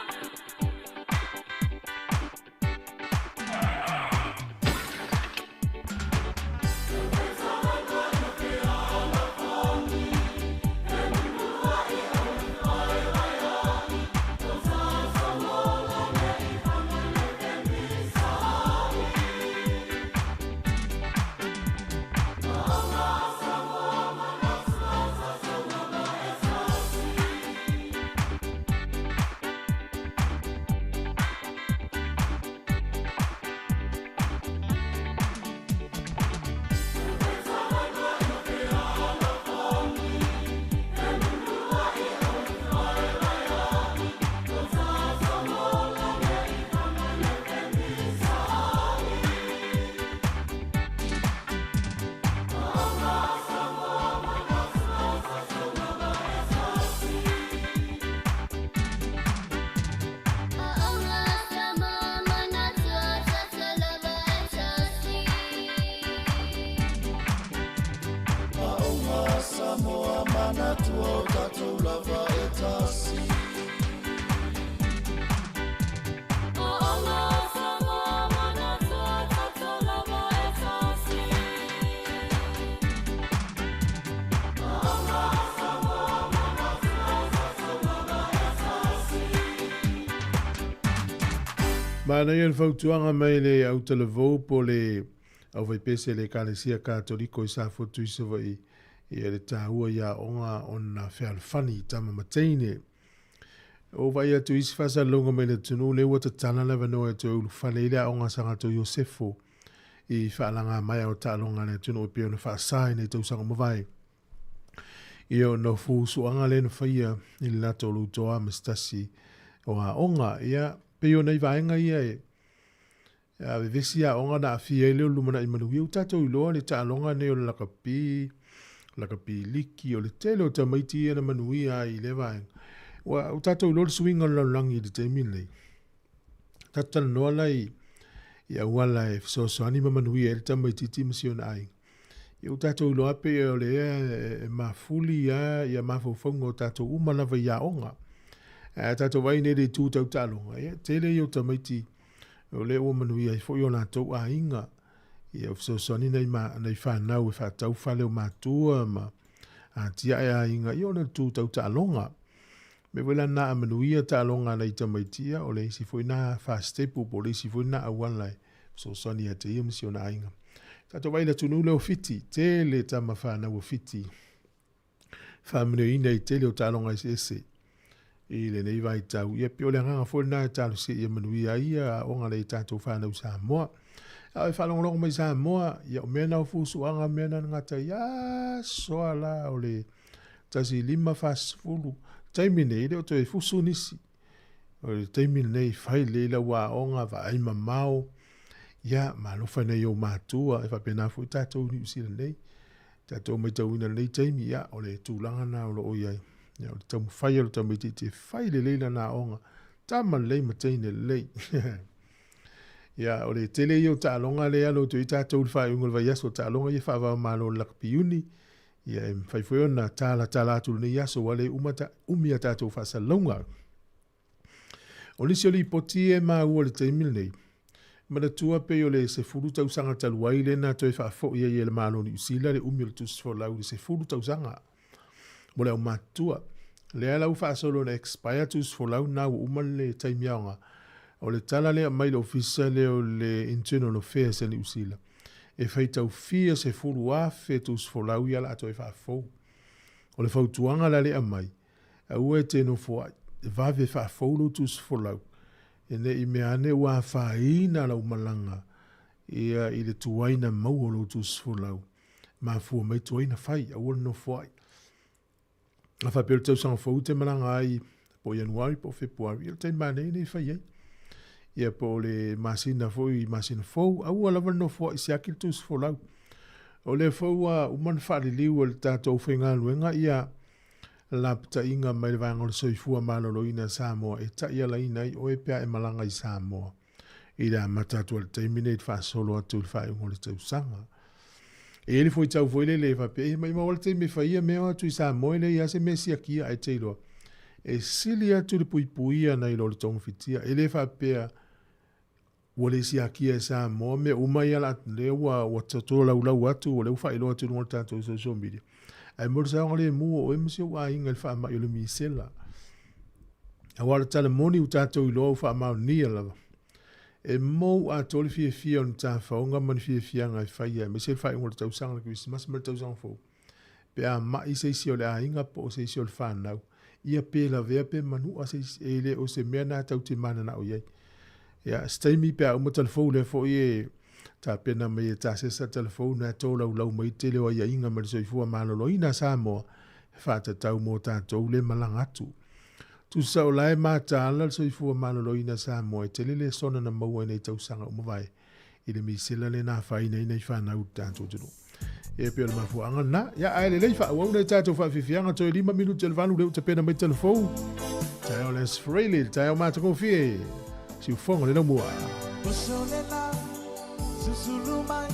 Aoga Samoa manatua o tatou lava e tasi. Manaia le fautuaga mai le autalavou po o le aufaipese a le Ekalesia Katoliko i Safotu i Savaii, ia le taua i aoga ona fealofani i tama ma teine. Ua vaai atu i isi faasalalauga mai le atunuu lea ua tatala le avanoa e toe ulufale ai le aoga a Sagato Iosefo i faalaga maea o taaloga a le atunuu e pei ona faasa i nei tausaga ua mavae. Ia ona o fusuaga lea na faia i le latou lutoa ma se tasi o aoga. Ia, pei o nai vaega ia e a vevesi aoga na aafia ai lea o le lumanai manuia. Ua tatou iloa le taaloga nei o le lakapi, lakapi liki, o le tele o tamaiti ia na manuia ai i lea vaega. Ua, ua tatou iloa le suiga o le lalolagi i le taimi lenei. Tatou talanoa la i, i auala e fesoasoani ma manuia ai le tamaitiiti ma si ona aiga. Ia ua tatou iloa pei o lea e mafuli lava ia mafaufauga o tatou uma lava i aoga. Ae a tatou vaai nei i le itu tau taaloga, ia tele ia o tamaiti o lea ua manuia ai foi o latou aiga. Ia fesoasoani nai, ma, nai fanau e faatau fale o matua ma atiae aiga, ia ona tu tau taaloga. Mea foi la na a manuia taaloga a nai tamaiti, ia o le isi foi na faasetepu po o le isi foi na auala e fesoasoani ia te ia ma si ona aiga. Tatou vaai i le atunuu lea o Fiti, tele tama fanau o Fiti faamanuiaina i tele o taaloga eseese i lenei vaitau. Ia pei o le agaga foi lena e talosia ia manuia ai ia aoga a nai tatou fanau Samoa. A o e faalogologo mai Samoa, ia o mea na o fusuaga, mea na gata i asoa la o le 1540. Taimi nei, e le o toe fusu nisi. O le taimi lenei, fai lelei lau aoga, vaai mamao, ia, ma alofa i nai ou matua, e faapena foi tatou i Niu Sila nei. Tatou matauina i lenei taimi, ia, o le tulaga lena o lo o i ai. Ia, o le taumafai o le tamaitiiti e fai lelei lana aoga, tama lelei ma teine lelei. Ia, o le tele ia o taaloga lea e alo atu ai tatou i le faaiuga o le vaiaso, o taaloga ia faava o Malo o le lakapi Iuni, ia e mafai foi ona talatala atu lenei aso ua le uma ta, umi a tatou faasalalauga. O nisi o lipoti e maua i le taimi lenei, manatua pei o le 10 tausaga talu ai lea na toe faafoi ai e le Malo o Niu Sila le umi o le tusi folau i le 10 tausaga mo le aumatutua. Lea la ua faasolo ina expire tusi folau na ua uma le taimi aoga. O le tala lea aumai le ofisa lea o le Internal Affairs a Niu Sila, e faitau fia 10,000 tusi folau ia la toe faafou. O le fautuaga la lea aumai, Aua e te nofoai, vave faafou lou tusi folau, ne i mea ane ua afaina lau malaga ia i le tuai na maua o lou tusi folau. Mafua mai tuai na fai, aua le nofoai. A faapea o le tausaga fou e te malaga ai, po o Ianuari po o Fepuari, ia o le taimi manaia lenei e fai ai. Ia po o le masina foi, masina fou, aua lava le nofoai, siaki le tusi folau. O lea foi ua uma ona faaliliu e le tatou aufaigaluega ia lapataiga mai le Vaega o le Soifua Maloloina a Samoa e taialaina ai oe pe a e malaga i Samoa i le amata atu o le taimi nei i le faasolo atu i le faaiuga o le tausaga. E i ai le fuaitau foi lele e faapea, e maimau lava le taimi e fai ia mea o atu i Samoa e leai lava se mea e siakia ae te iloa. E sili atu le puipuia nai lo le togafitia. E le faapea Ua le siakia e Samoa mea uma ia la lea ua ua tolaulau atu o lea ua faailoa atu i luga o le tatou social media. Ae mo le saogalemu o oe ma si ou aiga i le faamai o le misela. Aua o le tala moni ua tatou iloa ua faamaonia lava. E mou atoa le fiafia o ni tafaoga ma ni fiafiaga e faia aemaise le faaiuga o le tausaga o le Kerisimasi ma le tausaga fou. Pe a mai se isi o le aiga po o se isi o le fanau, ia pe lavea pe manua se isi, e le o se mea na tatou te mananao i ai. Ia, se taimi pe a uma talafou lea foi e tapena mai e Tasesa talafou na e tolaulau mai tele o aiaiga ma le soifua maloloina a Samoa e faatatau mo tatou le malaga atu. Tusa o la e mataala le soifua maloloina a Samoa e tele lesona na maua i nei tausaga ua mavae i le misela lea na afaina ai nai fanau i le tatou atunuu. E pei o le mafuaaga lena. Ia, ae lelei faaauau nai tatou faafiafiaga toe 5 minute o le 8 lea ua tapena mai telefou. Taeao le Aso Faraile, le taeao matagofie. Siufofoga le laumua. Oso le la, susulu mai,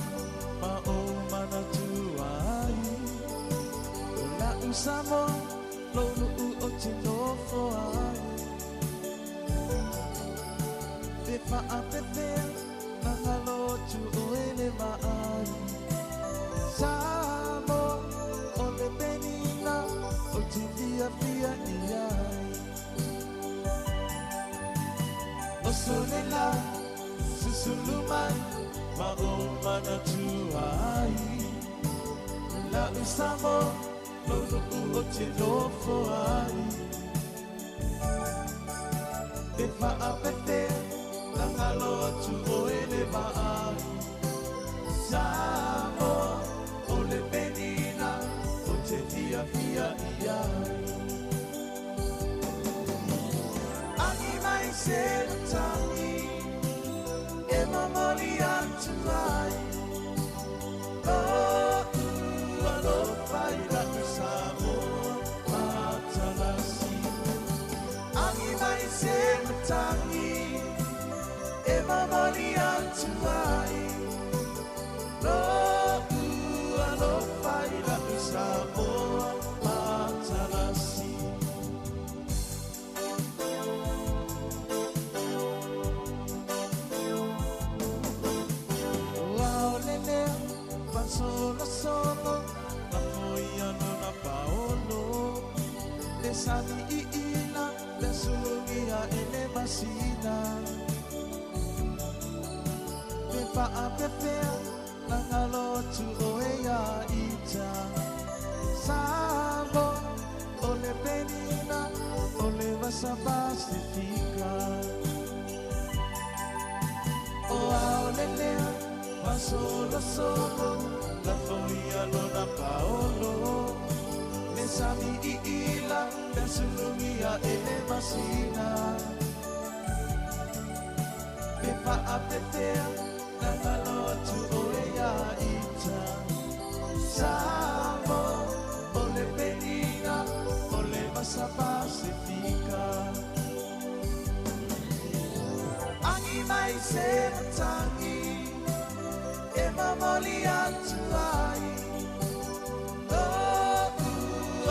ma o manatua ai. O la'u Samoa, lou nu'u o te nofo ai. Pe faapefea na ngalo atu oe le vaai. Samoa, o le penina o te fiafia i ai. Oso le la, Susulu mai ma o manatua ai La'u Samoa lou nuu o te nofo ai Pe faapefea na galo atu oe le vaai Samoa o le penina o te fiafia i ai Agi mai se matagi e momoli atu ai Lo'u alofa i la'u Samoa matalasi Agi mai se matagi e momoli atu ai Lo'u alofa i la'u Samoa matalasi Ua ole lea faasolosolo Lafoia lona paolo Le sami iila le sulugia e le masina Pe faapefea na galo atu oe ia ita Samoa o le penina o le vasa Pasifika O aole lea faasolosolo Lafoia lona paolo Le sami iila le sulugia e le masina Pe faapefea na galo atu oe ia ita Samoa o le penina o le vasa Pasifika Agi mai se matagi e momoli atu ai Lo'u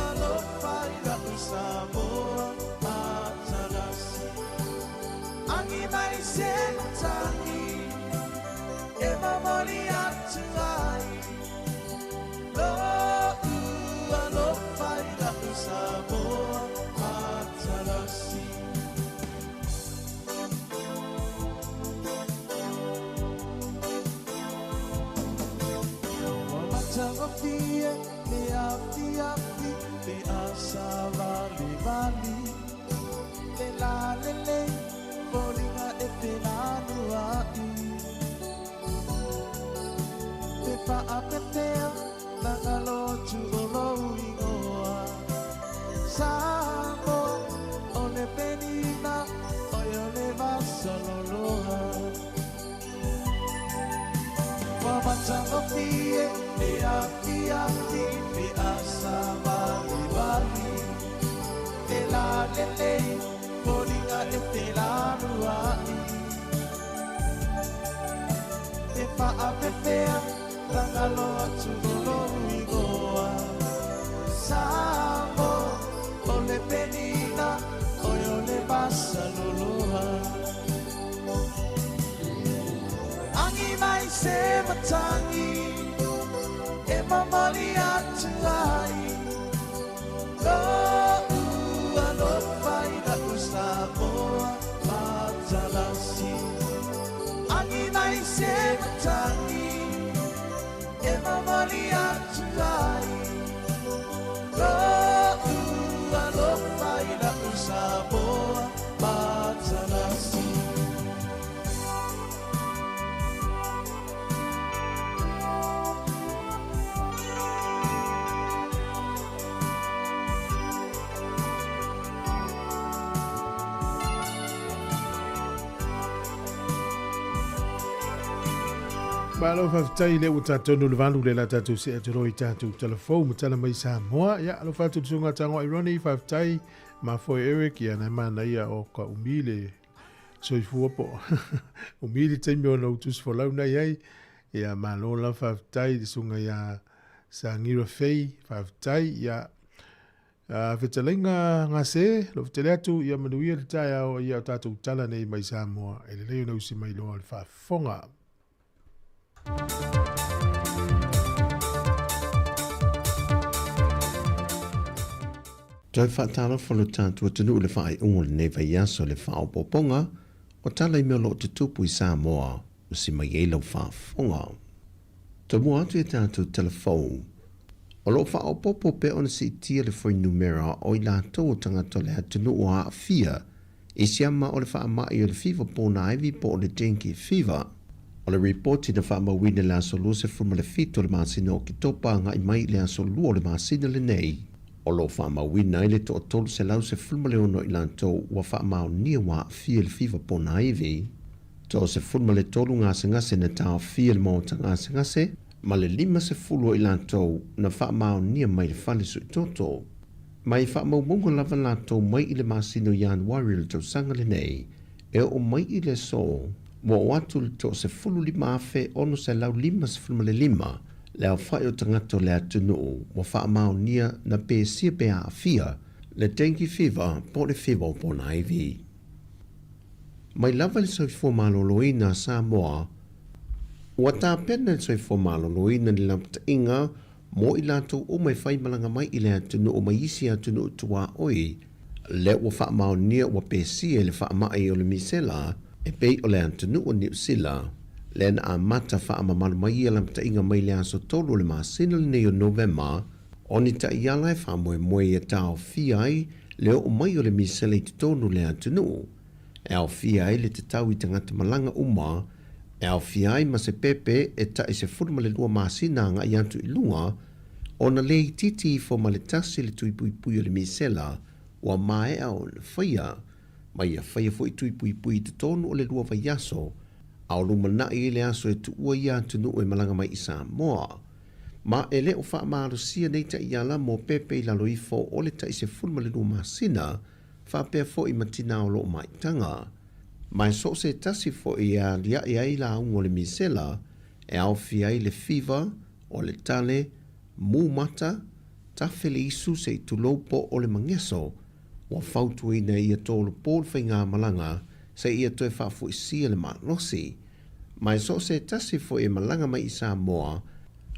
alofa i la'u Samoa matalasi Agi mai se matagi e momoli atu ai Lo'u alofa i la'u Samoa matalasi Ua matagofie le afiafi pe a savalivali Le lalelei foliga e felanua'i Pe faapefea na galo atu o lou igoa Samoa o le penina oe o le vasaloloa Ua matagofie le afiafi pe a savalivali Le lalelei foliga e felanua'i Pe faapefea na galo atu o lou igoa Samoa o le penina oe o le vasaloloa Agi mai se matagi e momoli atu ai Lo'u alofa i la'u Samoa matalasi Agi mai se matagi e momoli atu ai Lo'u alofa i la'u Samoa matalasi Malo faafetai lea ua tatou le 8 le la tatou see atu loa i tatou talafou ma tala mai Samoa. Ia, alofa atu le susuga Tagoai Ronnie, faafetai mafoe Eric, ia na manaia o ka umi le soifua po umi le taimi ona ou tusi folau na i ai. Ia, malo la faafetai le susuga ia Sangira Fei, faafetai. Ia, fetalaiga Gase, lo fetele atu, ia manuia le taeao, ia o tatou tala nei mai Samoa, e lelei ona usi mai loa le faafofoga. Toe faatalofa lo tatou atunuu i le faaiuga o lenei vaiaso i le faaopoopoga o tala i mea o lo o tutupu i Samoa. Usi mai ai lau faafofoga. Tomua atu i a tatou telefoni. O lo o faaopoopo pea ona siitia le fuainumera o i latou o tagata o le atunuu o aafia i siama o le faamai o le fiva ponaivi po o le dengue fever. O le ripoti na faamauina i le aso 27 o le masina o Oketopa agai mai i le aso 2 o le masina lenei, o lo o faamauina ai le toa-316 o i latou ua faamaonia ua aafia i le fiva ponaivi. 13 gasegase na taofia i le maota gasegase, ma le 50 o i latou na faamaonia mai le fale suitoto. Ma i faamaumauga lava latou mai i le masina o Ianuari o le tausaga lenei e oo mai i le aso, ua oo atu le 15,655 le aofai o tagata o le atunuu ua faamaonia na pesia pe aafia le dengue fever po o le fiva o ponaivi. Mai lava le soifua maloloina a Samoa, ua tapena e le Soifua Maloloina ni lapataiga mo i latou uma e faimalaga mai i le atunuu mai isi atunuu tuaoi, lea ua faamaonia ua pesia i le faamai o le misela e pei o le atunuu o Niu Sila, lea na amata faamamalu mai ia lapataiga mai le aso 3 o le masina lenei o Novema, o ni taiala e faamoemoe ia taofia ai le oo mai o le misela i totonu o le atunuu. e aofia ai le tatau i tagata malaga uma, e aofia ai ma se pepe e taʻi 12 masina agai atu i luga, ona le itiiti ifo ma le tasi le tui puipui o le misela ua maea ona faia, ma ia faia foi tui puipui i totonu o le lua vaiaso, a o lumanai i le aso e tuua ia atunuu e malaga mai i Samoa. Ma e le o faamalosia nei taiala mo pepe i lalo ifo o le taʻi 12 masina, faapea foi ma tina o loo maitaga. Ma e so o se tasi foi e aliae ai lauga o le misela, e aofia ai le fiva, o le tale, mu mata, tafe le isu se i tulou po o le mageso, ua fautuaina e ia tolopo le faigamalaga se ia toe faafoisia le malosi. Ma e so o se tasi foi e malaga mai i Samoa,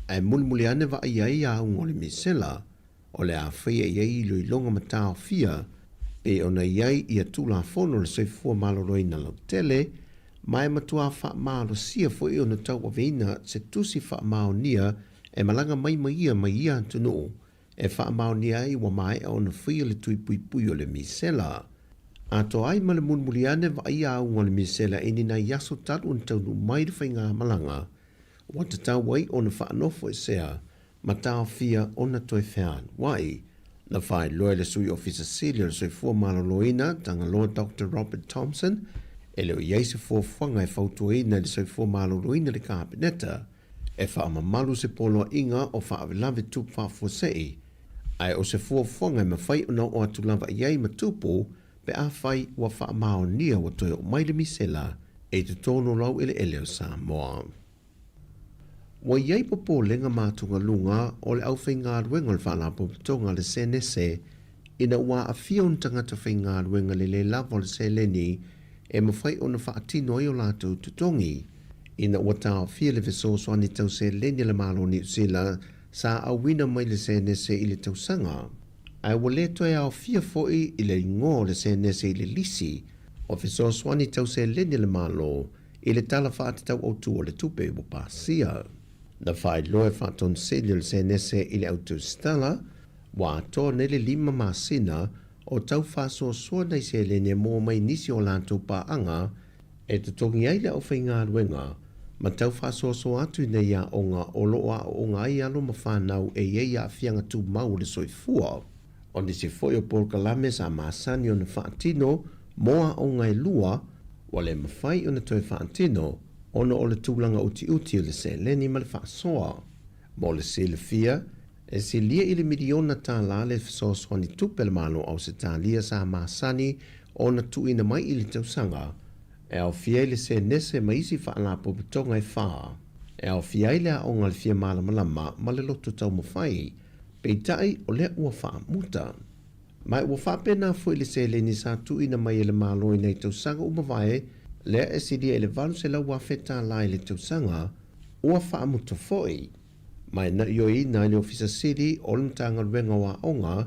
ae mulimuli ane vaaia ai auga o le misela, O le a faia i ai iloiloga ma taofia pei ona i ai ia Tulafono o le Soifua Maloloina Lautele, ma e matuā faamalosia foi ona tauaveina se tusi faamaonia e malaga mai ma ia mai ia atunuu e faamaonia ai ua maea ona faia le tui puipui o le misela. Atoa ai ma le mulimuli ane vaaia auga o le misela i ni nai aso talu ona taunuu mai le faigamalaga ua tatau ai ona faanofoesea ma taofia ona toe fealuai. Na faailoa e le Sui Ofisa Sili o le Soifua Maloloina, Tagaloa Doctor Robert Thomson, e le o i ai se fuafuaga e fautuaina i le Soifua Maloloina le Kapeneta e faamamalu se poloaiga o faalavelave tupu faafuasei, ae o se fuafuaga e mafai ona oo atu lava i ai ma tupu pe afai ua faamaonia ua toe oo mai le misela i totonu o laueleele o Samoa. Ua i ai popolega ma atugaluga o le aufaigaluega o le Faalapotopotoga a le Senese ina ua aafia ona tagata faigaluega i le le lava o le seleni e mafai ona faatino ai o latou totogi ina ua taofia le fesoasoani tau seleni a le Malo o Niu Sila sa auina mai le Senese i le tausaga ae ua le toe aofia foi i le igoa o le Senese i le lisi o fesoasoani tau seleni a le Malo i le Tala Faatatau Autu o le Tupe ua pasia. Na faailoa e Faatoniseli o le Senese i le Autusitala, ua atoa nei le lima masina o tau faasoasoa nai seleni e maua mai nisi o latou paaga e totogi ai le aufaigaluega ma tau faasoasoa atu i nei aoga o lo o aooga ai alo ma fanau e i ai aafiaga tumau o le soifua. O nisi foi o polokalame sa masani ona faatino mo aoga e lua, ua le mafai ona toe faatino ona o le tulaga utiuti o le seleni ma le faasoa. Mo le silafia, e silia i le miliona tālā le fesoasoani tupe a le Malo o Ausetalia sa masani ona tuuina mai i le tausaga, e aofia ai le senese ma isi faalapotopotoga e whā, e aofia ai le aoga o le fia malamalama ma le loto taumafai, Peitai, o lea ua faamuta. Ma ua faapena foi le seleni sa tuuina mai e le Malo i nai tausaga ua mavae, lea e silia i le $800,000 tālā i le tausaga, ua faamuta foi. Ma e naioina ai le Ofisa Sili o le Matagaluega o Aoga,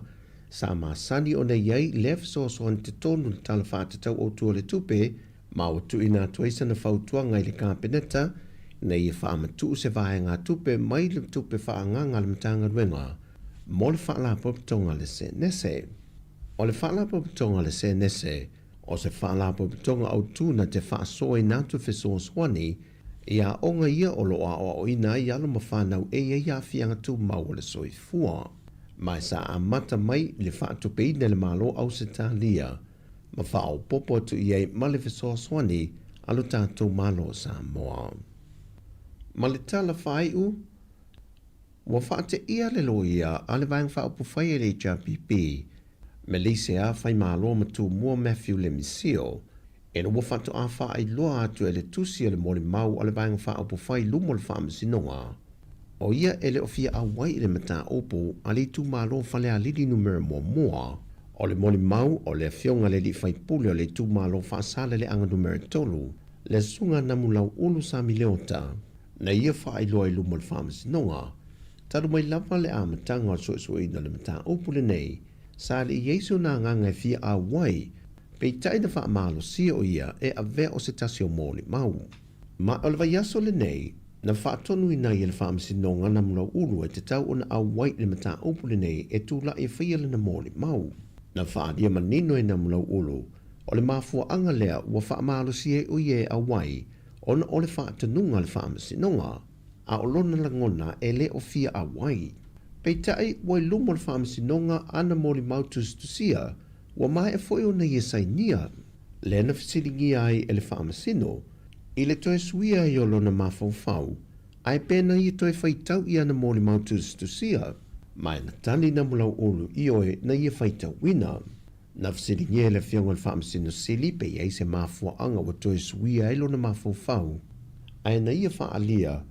sa masani ona i ai lea fesoasoani totonu i le Tala Faatatau Autu o le Tupe, Ma ua tuuina atu ai sana fautuaga i le Kapeneta ina ia faamatuu se vaegatupe mai le tupe faaagaaga a le Matagaluega mo le Faalapotopotoga a le Senese. O le Faalapotopotoga a le Senese o se faalapotopotoga autu na te faasoaina atu fesoasoani i aoga ia o lo o aoaoina ai alo ma fanau e i ai aafiaga tumau o le soifua. Ma e sa amata mai le faatupeina e le Malo Ausetalia ma faaopoopo atu i ai ma le fesoasoani a lo tatou Malo o Samoa. Ma le tala faaiu, ua faateia le loia a le Vaega Faaupufai a le HRPP, Melise Faimalo ma Tumua Matthew Lemisio, ina ua faatoa faailoa atu e le tusi o le molimau a le Vaega Faaupufai i luma o le Faamasinoga, o ia e le o fia auai i le mataupu a le itumalo o Falealili Numera 1. O le molimau o le afioga i le alii faipule o le itumalo Faasaleleaga Numera 3, le Susuga Namulauulu Sami Leota, na ia faailoa i luma o le Faamasinoga, talu mai lava le amataga o le suesueina o le mataupu lenei, sa le i ai sona agaga e fia auai, peitai na faamalosia o ia e avea o se tasi o molimau. Ma o le vaiaso lenei, na faatonuina ai e le Faamasinoga Namulauulu e tatau ona auai i le mataupu lenei e tulai e faia lana molimau. Na faaalia manino e Namulauulu, o le mafuaaga lea ua faamalosia ai o ia e auai ona o le faatonuga a le Faamasinoga, a o lona lagona e le o fia auai. Peitai, ua i luma o le Faamasinoga ana molimau tusitusia, ua maea foi ona ia sainia. Lea na fesiligia ai e le Faamasino i le toe suia ai o lona mafaufau, ae pe na ia toe faitau i ana molimau tusitusia, ma e na tali Namulau'ulu ioe na ia faitauina. Na fesiligia e le Afioga i le Faamasino Sili pe i ai se mafuaaga ua toe suia ai lona mafaufau, ae na ia faaalia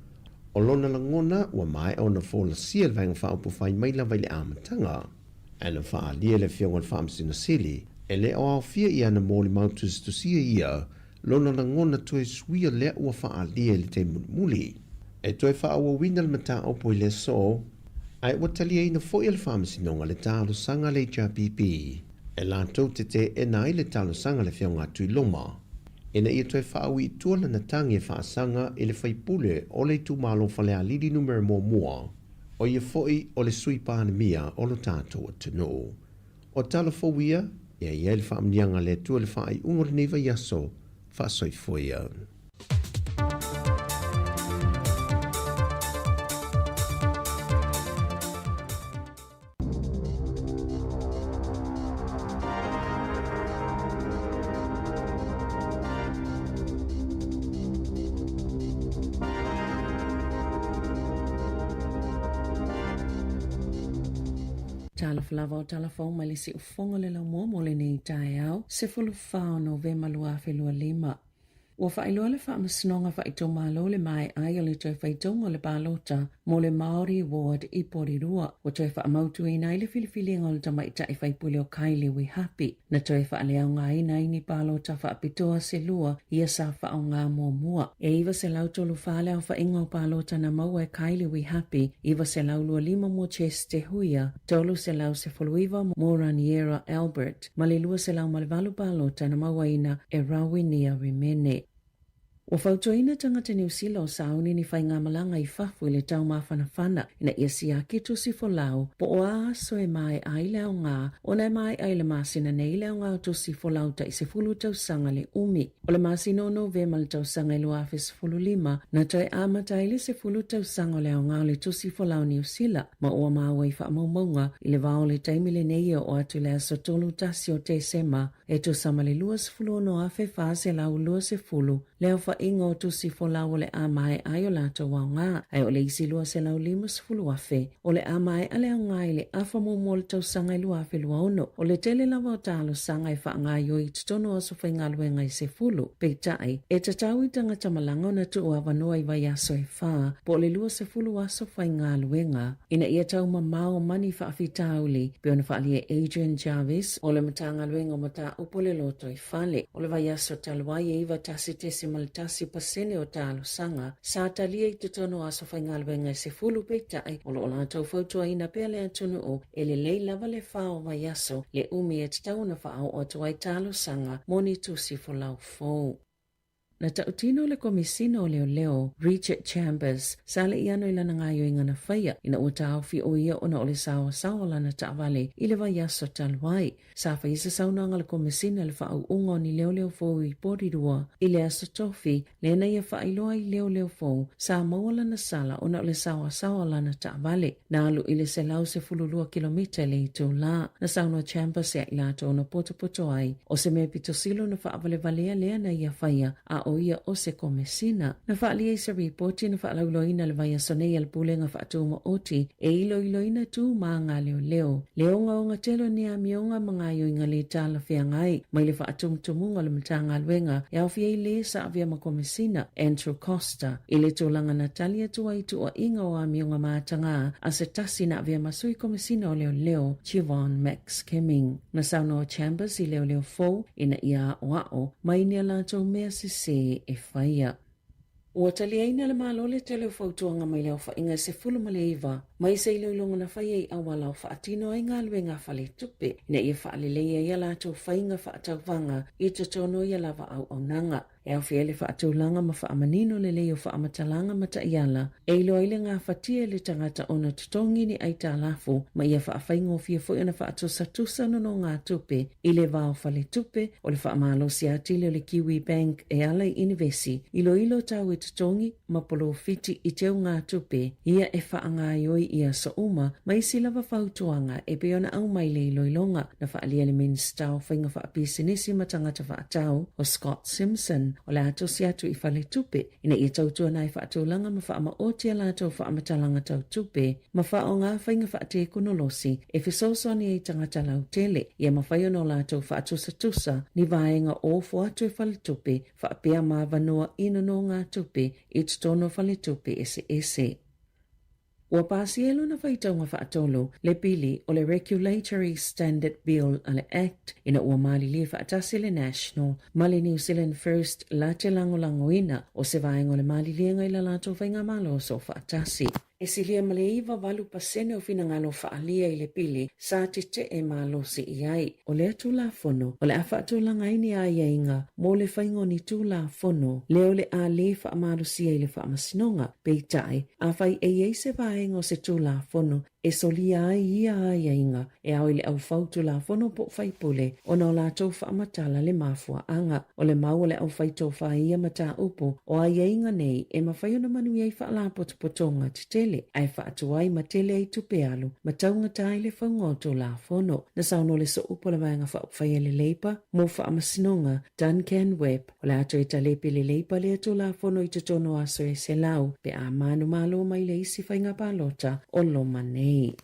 o lona lagona ua maea ona folasia le Vaega Faaupufai mai lava i le amataga. Ae na faaalia e le Afioga i le Faamasino Sili, e le o aofia i ana molimau tusitusia ia lona lagona toe suia lea ua faaalia i le taimi mulimuli. E toe faaauauina le mataupu i le aso, ae ua taliaina foi e le Faamasinoga le talosaga a le HRPP e latou te teena ai le talosaga a le Afioga a Tuiloma ina ia toe faaui i tua lana tagi e faasaga i le faipule o le itumalo Falealili Numera 1, o ia foi o le Sui Palemia o lo tatou atunuu. O tala fou ia, e i ai le faamanuiaga a le Atua i le faaiuga o lenei vaiaso, faasoifua ia. Talofa lava o tala fou mai le siufofoga o le laumua mo lenei taeao, 14 o Novema 2025. Ua faailoa le Faamasinoga Faaitumalo le maea ai o le toe faitauga o le palota mo le Māori Ward i Porirua. Ua toe faamautuina ai le filifiliga o le tamaitai faipule o Kylie Wihapi. Na toe faaleaogaina ai ni palota faapitoa se lua ia sa faaaoga muamua. E 934 le aofaiga o palota na maua e Kylie Wihapi, 925 mo Chess Te Huia, 319 mo Raniera Albert, ma le 208 palota na mauaina e Rawinia Rimene. Ua fautuaina tagata Niu Sila o sauni ni faigamalaga i fafo i le taumafanafana ina ia siaki tusi folau po o a aso e maea ai le aoga ona e maea i le masina nei le aoga o tusi folau tai 10 tausaga le umi. O le masina o Novema le tausaga e 2015 na toe amata ai le 10 tausaga o le aoga o le tusi folau Niu Sila ma ua maua i faamaumauga i le va o le taimi lenei e oo atu i le aso 31 o Tesema e tusa ma le 26,420 le aofaiga o tusi folau o le a maea ai o latou aoga, ae o le isi 250,000 o le a maea le aoga i le afa muamua o le tausaga e 2026. O le tele lava o talosaga e faagaoioi i totonu o aso faigaluega e 10, peitai, e tatau i tagata malaga ona tuu avanoa i vaiaso e fa po o le 20 aso faigaluega ina ia taumamao ma ni faafitauli, pei ona faaalia e Adrian Jarvis o le Matagaluega o Mataupu o le Lotoifale. O le vaiaso talu ai e 91.1% o talosaga sa talia i totonu o aso faigaluega e 10, peitai o lo o latou fautuaina pea le atunuu e lelei lava le fa o vaiaso le umi e tatau ona faaoo atu ai talosaga mo ni tusi folau fou. Na tautino le Komesina o Leoleo, Richard Chambers, sa le i ano i lana gaoioiga na faia ina ua taofi o ia ona o le saoasaoa o lana taavale i le vaiaso talu ai. Sa faia se saunoaga a le Komesina i le faaauuga o ni leoleo fou i Porirua i le Aso Tofi, lea na ia faailoa ai leoleo fou sa maua lana sala ona o le saoasaoa o lana taavale. Na alu i le 112 kilomita i le itulā. Na saunoa Chambers ia i latou na potopoto ai, o se mea pitosilo na faavalevalea lea na ia faia, a o ia o se Komesina. Na faaalia i se ripoti na faalauiloaina le vaiaso nei a le Pulega Faatumaoti e iloiloina tu ma aga leoleo. Le ogaoga tele o ni amioga ma gaoioiga le talafeagai mai le faatumutumuga o le Matagaluega e aofia ai le sa avea ma Komesina, Andrew Coster, i le tulaga na tali atu ai i tuuaiga o amioga matagā a se tasi na avea ma Sui Komesina o Leoleo, Siobhan McSkimming. Na saunoa Chambers i leoleo fou ina ia aʻoaʻo mai ni a latou mea sesē e faia. Ua taliaina le Malo le tele o fautuaga mai le aofaiga e 19 mai se iloiloga na faia i auala o faatino ai galuega a faletupe ina ia faaleleia ai a latou faiga faatauvaga i totonu o ia lava auaunaga. E aofia ai le faatulaga ma faamanino lelei o faamatalaga ma taiala e iloa ai le gafatia e le tagata ona totogi ni aitalafu ma ia faafaigofie foi ona faatusatusa nonogatupe i le va o faletupe o le faamalosi atili o le Kiwi Bank e ala i inivesi, iloilo tau e totogi ma polofiti i teugatupe ia e faagaoioi i aso uma ma isi lava fautuaga e pei ona aumai le iloiloga na faaalia e le Minisita o Faiga Faapisinisi ma Tagata Faatau o Scott Simpson o le a tosi atu i faletupe ina ia tautuana ai faatulaga ma faamaoti a latou faamatalaga tau tupe ma faaaoga faiga faatekonolosi e fesoasoani ai i tagata lautele ia mafai ona o latou faatusatusa ni vaega ofo atu e faletupe faapea ma avanoa i nonogatupe i totonu o faletupe eseese. Ua pasia e lona faitauga faatolu le pili o le Regulatory Standard Bill a le Act ina ua malilie faatasi le National ma le New Zealand First la te lagolagoina o se vaega o le maliliega i la latou faigamalo soofaatasi. E silia ma le 98 pasene o finagalo faaalia i le pili sa tetee malosi i ai. O lea Tulafono o le a faatulaga ai ni aiaiga mo le faiga o ni Tulafono lea o le a le faamalosia i le Faamasinoga. Peitai, afai e i ai se vaega o se Tulafono e solia ai ia aiaiga e ao i le aufau Tulafono po o faipule ona o latou faamatala le mafuaaga. O le mau a le aufai tofa i ia mataupu, o aiaiga nei e mafai ona manuia ai faalapotopotoga tetele ae faatuai ma tele ai tupe alu ma taugata ai le fauga o Tulafono. Na saunoa le Sooupu o le Vaega Faaupufai a le Labour mo Faamasinoga, Duncan Webb, O le a toe talepe le Leipa lea Tulafono i totonu o aso e 100 pe a manumalo mai le isi faiga palota o loma nei.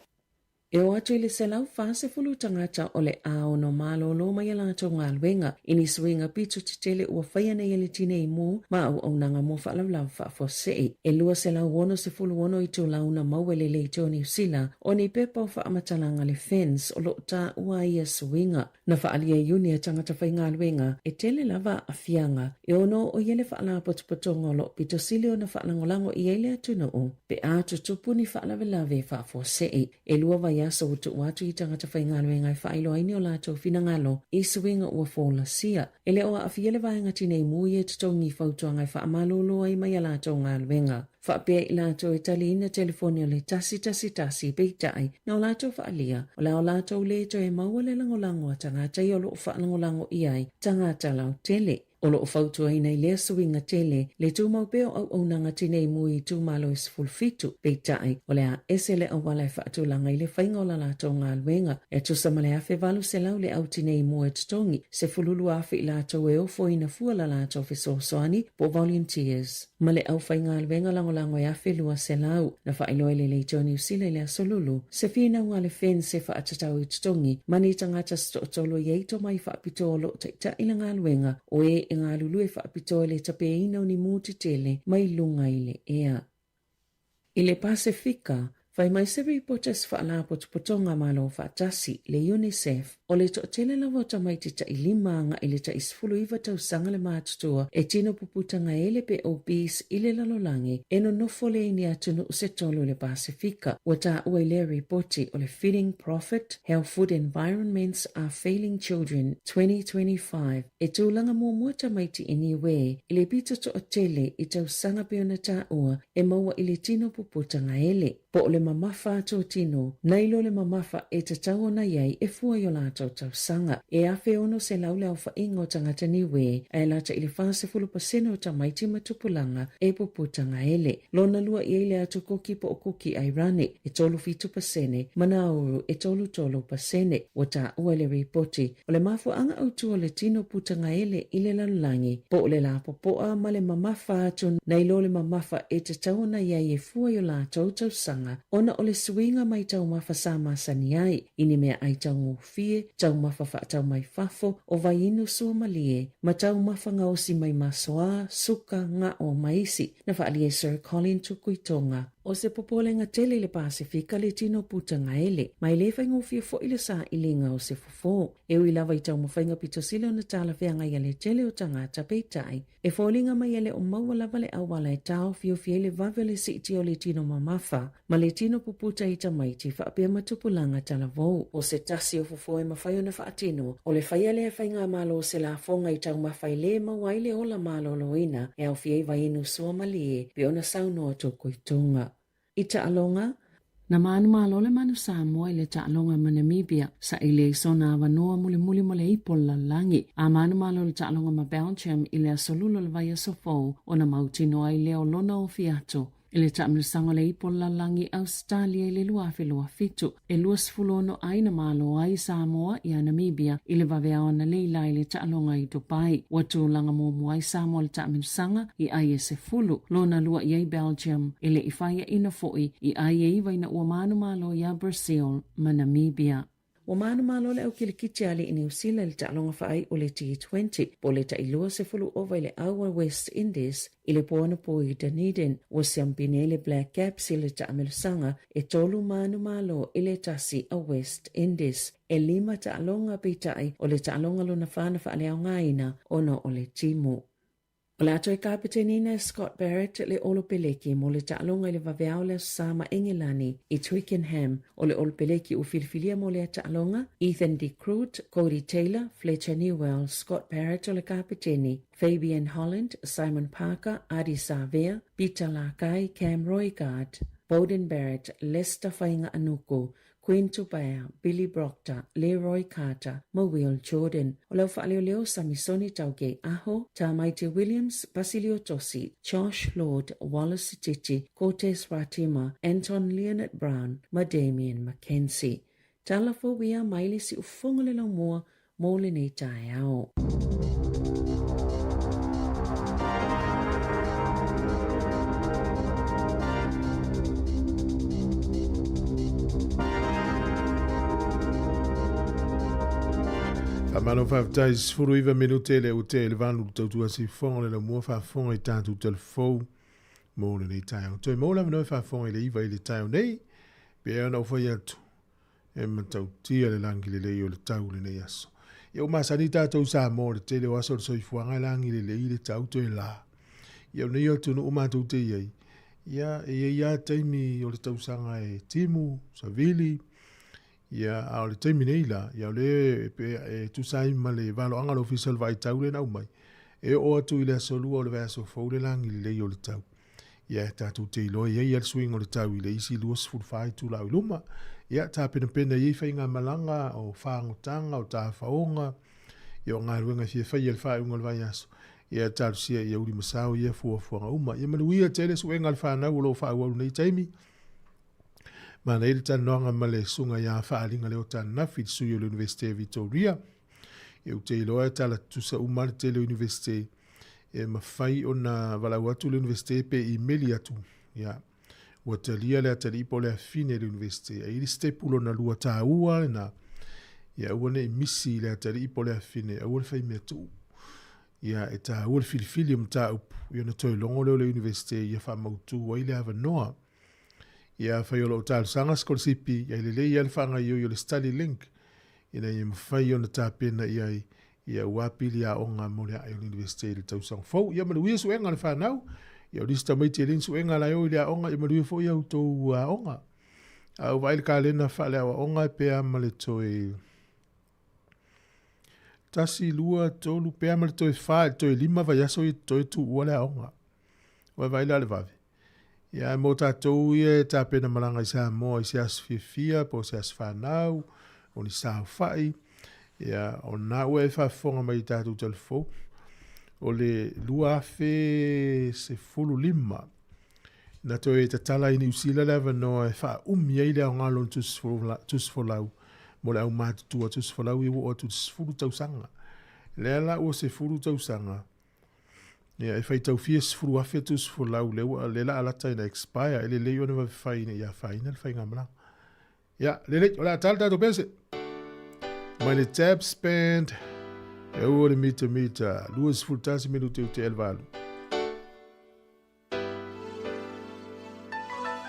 E oo atu i le 140 tagata o le a ono malōlō mai a latou galuega i ni suiga pito tetele ua faia nei e le Tinei Mu ma auaunaga mo faalavelave faafuasei. E 266 itulau na maua e le Leitio Niu Sila o ni pepa o faamatalaga le FENS o lo o taua ai ia suiga. Na faaalia i Iuni e tagata faigaluega e tele lava aafiaga e ono oo i ai le faalapotopotoga o lo o pito sili ona faalagolago i ai le atunuu pe a tutupu ni faalavelave faafuasei. E lua vaiaso ua tuu atu i tagata faigaluega e faailoa ai ni o latou finagalo i suiga ua folasia. E le o aafia le vaega tinei mu ia e totogi i fautuaga e faamalolo ai mai a latou galuega. Faapea i latou e taliina telefoni o le 111 peitai na o latou faaalia o le a o latou le toe maua le lagolago a tagata ia o lo o faalagolago i ai tagata lautele. O lo o fautuaina i lea suiga tele le tumau pea o auaunaga tinei mu i itumalo e 17, peitai o le a ese le auala e faatulaga i le faiga o la latou galuega e tusa ma le 1800 le au tinei mu e totogi, 12,000 i latou e ofoina fua la latou fesoasoani po o volunteers. Ma le aufaigaluega lagolago e 1200, na faailoa i le Leitio Niu Sila i le Aso Lulu, se finauga a le FENS e faatatau i totogi ma ni tagata se toatolu e i ai tomai faapitoa o lo o taitai le galuega o e e galulue faapitoa i le tapeina o ni mu tetele mai luga i le ea. I le Pasefika, fai mai se ripoti a se Faalapotopotoga Malo Faatasi, le UNICEF, O le toatele lava o tamaiti tailima agai i le tai 19 tausaga le matutua e tino puputa gaele pe obese i le lalolagi e nonofo lea i ni atunuu se tolu i le Pasefika. Ua taua i lea ripoti o le Feeding Profit, How Food Environments Are Failing Children 2025 e tulaga muamua tamaiti i Niue i le pito toatele i tausaga pei ona taua e maua i le tino puputa gaele. Po o le mamafa atu o tino, nai lo le mamafa e tatau ona i ai e fua i o latou tausaga. E 1,600 le aofaiga o tagata Niue, ae lata i le 40% o tamaiti ma tupulaga e puputa gaele. Lona lua i ai le atu koki po o koki Airani, e 37%, ma Nauru e 33%. Ua taua i le ripoti, O le mafuaaga autu o le tino puta gaele i le lalolagi, po o le lapopoa ma le mamafa atu nai lo le mamafa e tatau ona i ai e fua i o latou tausaga ona o le suiga mai taumafa sa masani ai i ni meaai taugofie, taumafa faatau mai fafo, o vaiinu suamalie, ma taumafa gaosi mai masoa, suka, gao ma isi, na faaalia e Sir Colin Tukuitonga. O se popolega tele i le Pasefika le tino puta gaele, ma e le faigofie foi le sailiga o se fofo. E ui lava i taumafaiga pito sili ona talafeagai a le tele o tagata, peitai, e foliga mai e le o maua lava le auala e taofiofi ai le vave o le siitia o le tino mamafa ma le tino puputa i tamaiti faapea ma tupulaga talavou. O se tasi o fofo e mafai ona faatino, o le faia lea e Faigamalo o se lafoga i taumafa e le maua ai le ola maloloina e aofia ai vaiinu suamalie pei ona saunoa Tokoitoga. I taaloga, na manumalo le Manu Samoa i le taaloga ma Namibia, saili ai sona avanoa mulimuli mo le ipo o le lalolagi. A manumalo le taaloga ma Belgium i le aso Lula o le vaiaso fou, ona mautinoa ai lea o lona ofi atu. I le taamilosaga o le Ipo o le Lalolagi Ausetalia i le 2027, e 26 ai na malo ai Samoa iā Namibia i le vaveao analeila i le taaloga i Dubai. Ua tulaga muamua ai Samoa i le taamilosaga i ai e 10, lona lua i ai Belgium, e le i faiaina foi i ai e iva ina ua manumalo iā Brazil ma Namibia. Ua manumalo le au kilikiti a alii Niu Sila i le taaloga faaai o le T20 po o le tailua sefulu ova i le ʻAua West Indies i le po anapo i Dunedin. Ua siampini ai le Black Caps i le taamelosaga e tolu manumalo i le tasi a West Indies. E lima taaloga peitai o le taaloga lona fa na faaleaogaina ona o le timu. O le a toe kapeteniina e Scott Barrett le Olopeleki mo le taaloga i le vaveao le Aso Sa ma Engelani i Twickenham. O le Olopeleki ua filifilia mo lea taaloga, Ethan de Groot, Codie Taylor, Fletcher Newell, Scott Barrett o le kapeteni, Fabian Holland, Simon Parker, Ardie Savea, Peter Lakai, Cam Roigard, Beauden Barrett, Leicester Fainga'anuku, Quinn Tupaea, Billy Proctor, Leroy Carter ma Will Jordan. O le au faaleoleo Samisoni Taugei Aho, Tamaiti Williams, Basilio Tosi, Josh Lord, Wallace Sititi, Cortez Ratima, Anton Lienert-Brown ma Damian McKenzie. Tala fou ia mai le siufofoga le laumua mo lenei taeao. Faamalo faafetai 19 minute le ute le valu le tautua sifofoga le laumua faafofoga i tatou telefou mo lenei taeao. Toe maua le avanoa e faafofoga i le iva i le taeao nei, pe ona ou fai atu E matautia le lagi lelei o le tau i lenei aso. Ia ua masani tatou i Samoa i le tele o aso o le soifuaga e lagi lelei le tau toe la. Ia o nei atunuu matou te i ai, ia e i ai lava taimi o le tausaga e timu, savili, ia a o le taimi nei la, ia o lea e tusa ai ma le valoaga o le Ofisa o le Vaai Tau lea na aumai, e oo atu i le aso Lua o le vaiaso fou le lagi lelei o le tau. Ia, tatou te iloa e i ai lava le suiga o le tau i le isi 24 itula au i luma. Ia, tapenapena i ai faigamalaga, o fagotaga, o tafaoga, ia o galuega e fia faia i le faaiuga o le vaiaso. Ia, talosia ia uli ma sao ia fuafuaga uma. Ia manuia tele suega a le fanau o lo o faaauau i lenei taimi. Manaia le talanoaga ma le susuga ia Faaliga Leota ananafi, le sui o le Iunivesite o Vitoria. Ia ou te iloa e tala tutusa uma le tele o Iunivesite e mafai ona valaau atu le Iunivesite pe imeli atu. Ia, ua talia le atalii po o le afine i le Iunivesite. Ai le sitepu lona lua taua lena, ia aua ne i misi i le atalii po o le afine, aua le fai mea tuu. Ia, e taua le filifili o mataupu, ia ona toe logo lea o le Iunivesite ia faamautu ai le avanoa. Ia, afai o lo o talosaga sikolasipi, ia e lelei lava le faagaoioi o le study link. ina ia mafai ona tapena i ai ia aua pili aoga mo le ae o le Iunivesite i le tausaga fou. Ia manuia suega a le fanau, ia o nisi tamaiti e le ni suega la e o i le aoga, ia manuia foi a outou aoga. A ou vaai i le kalena faaleaoaoga e pe a ma le toe 1, 2, 3, pe a ma le toe 4 i le toe 5 vaiaso ia totoe tuua le aoga. Ua e vaai la i le vave. Ia ae mo tatou ia e tapena malaga i Samoa i se aso fiafia po o se aso fanau, o ni saofai, ia o lena ua e faafofoga mai i tatou talafou, o le 2015 na toe tatala ai Niu Sila le avanoa e faaumi ai le aoga o lona tusi folau mo le aumatutua tusi folau ia ua oo atu i le 10 tausaga. Lea la ua 10 tausaga, Ia, e faitau fia 10,000 tusi folau lea ua lea la a lata ina expire, e lelei ona vave fai ina ia afaina le faigamalaga. Ia, lelei, o le a ta le tatou pese. Mai le Tabs Band, e ua le mita mita, 21 minute i te 8.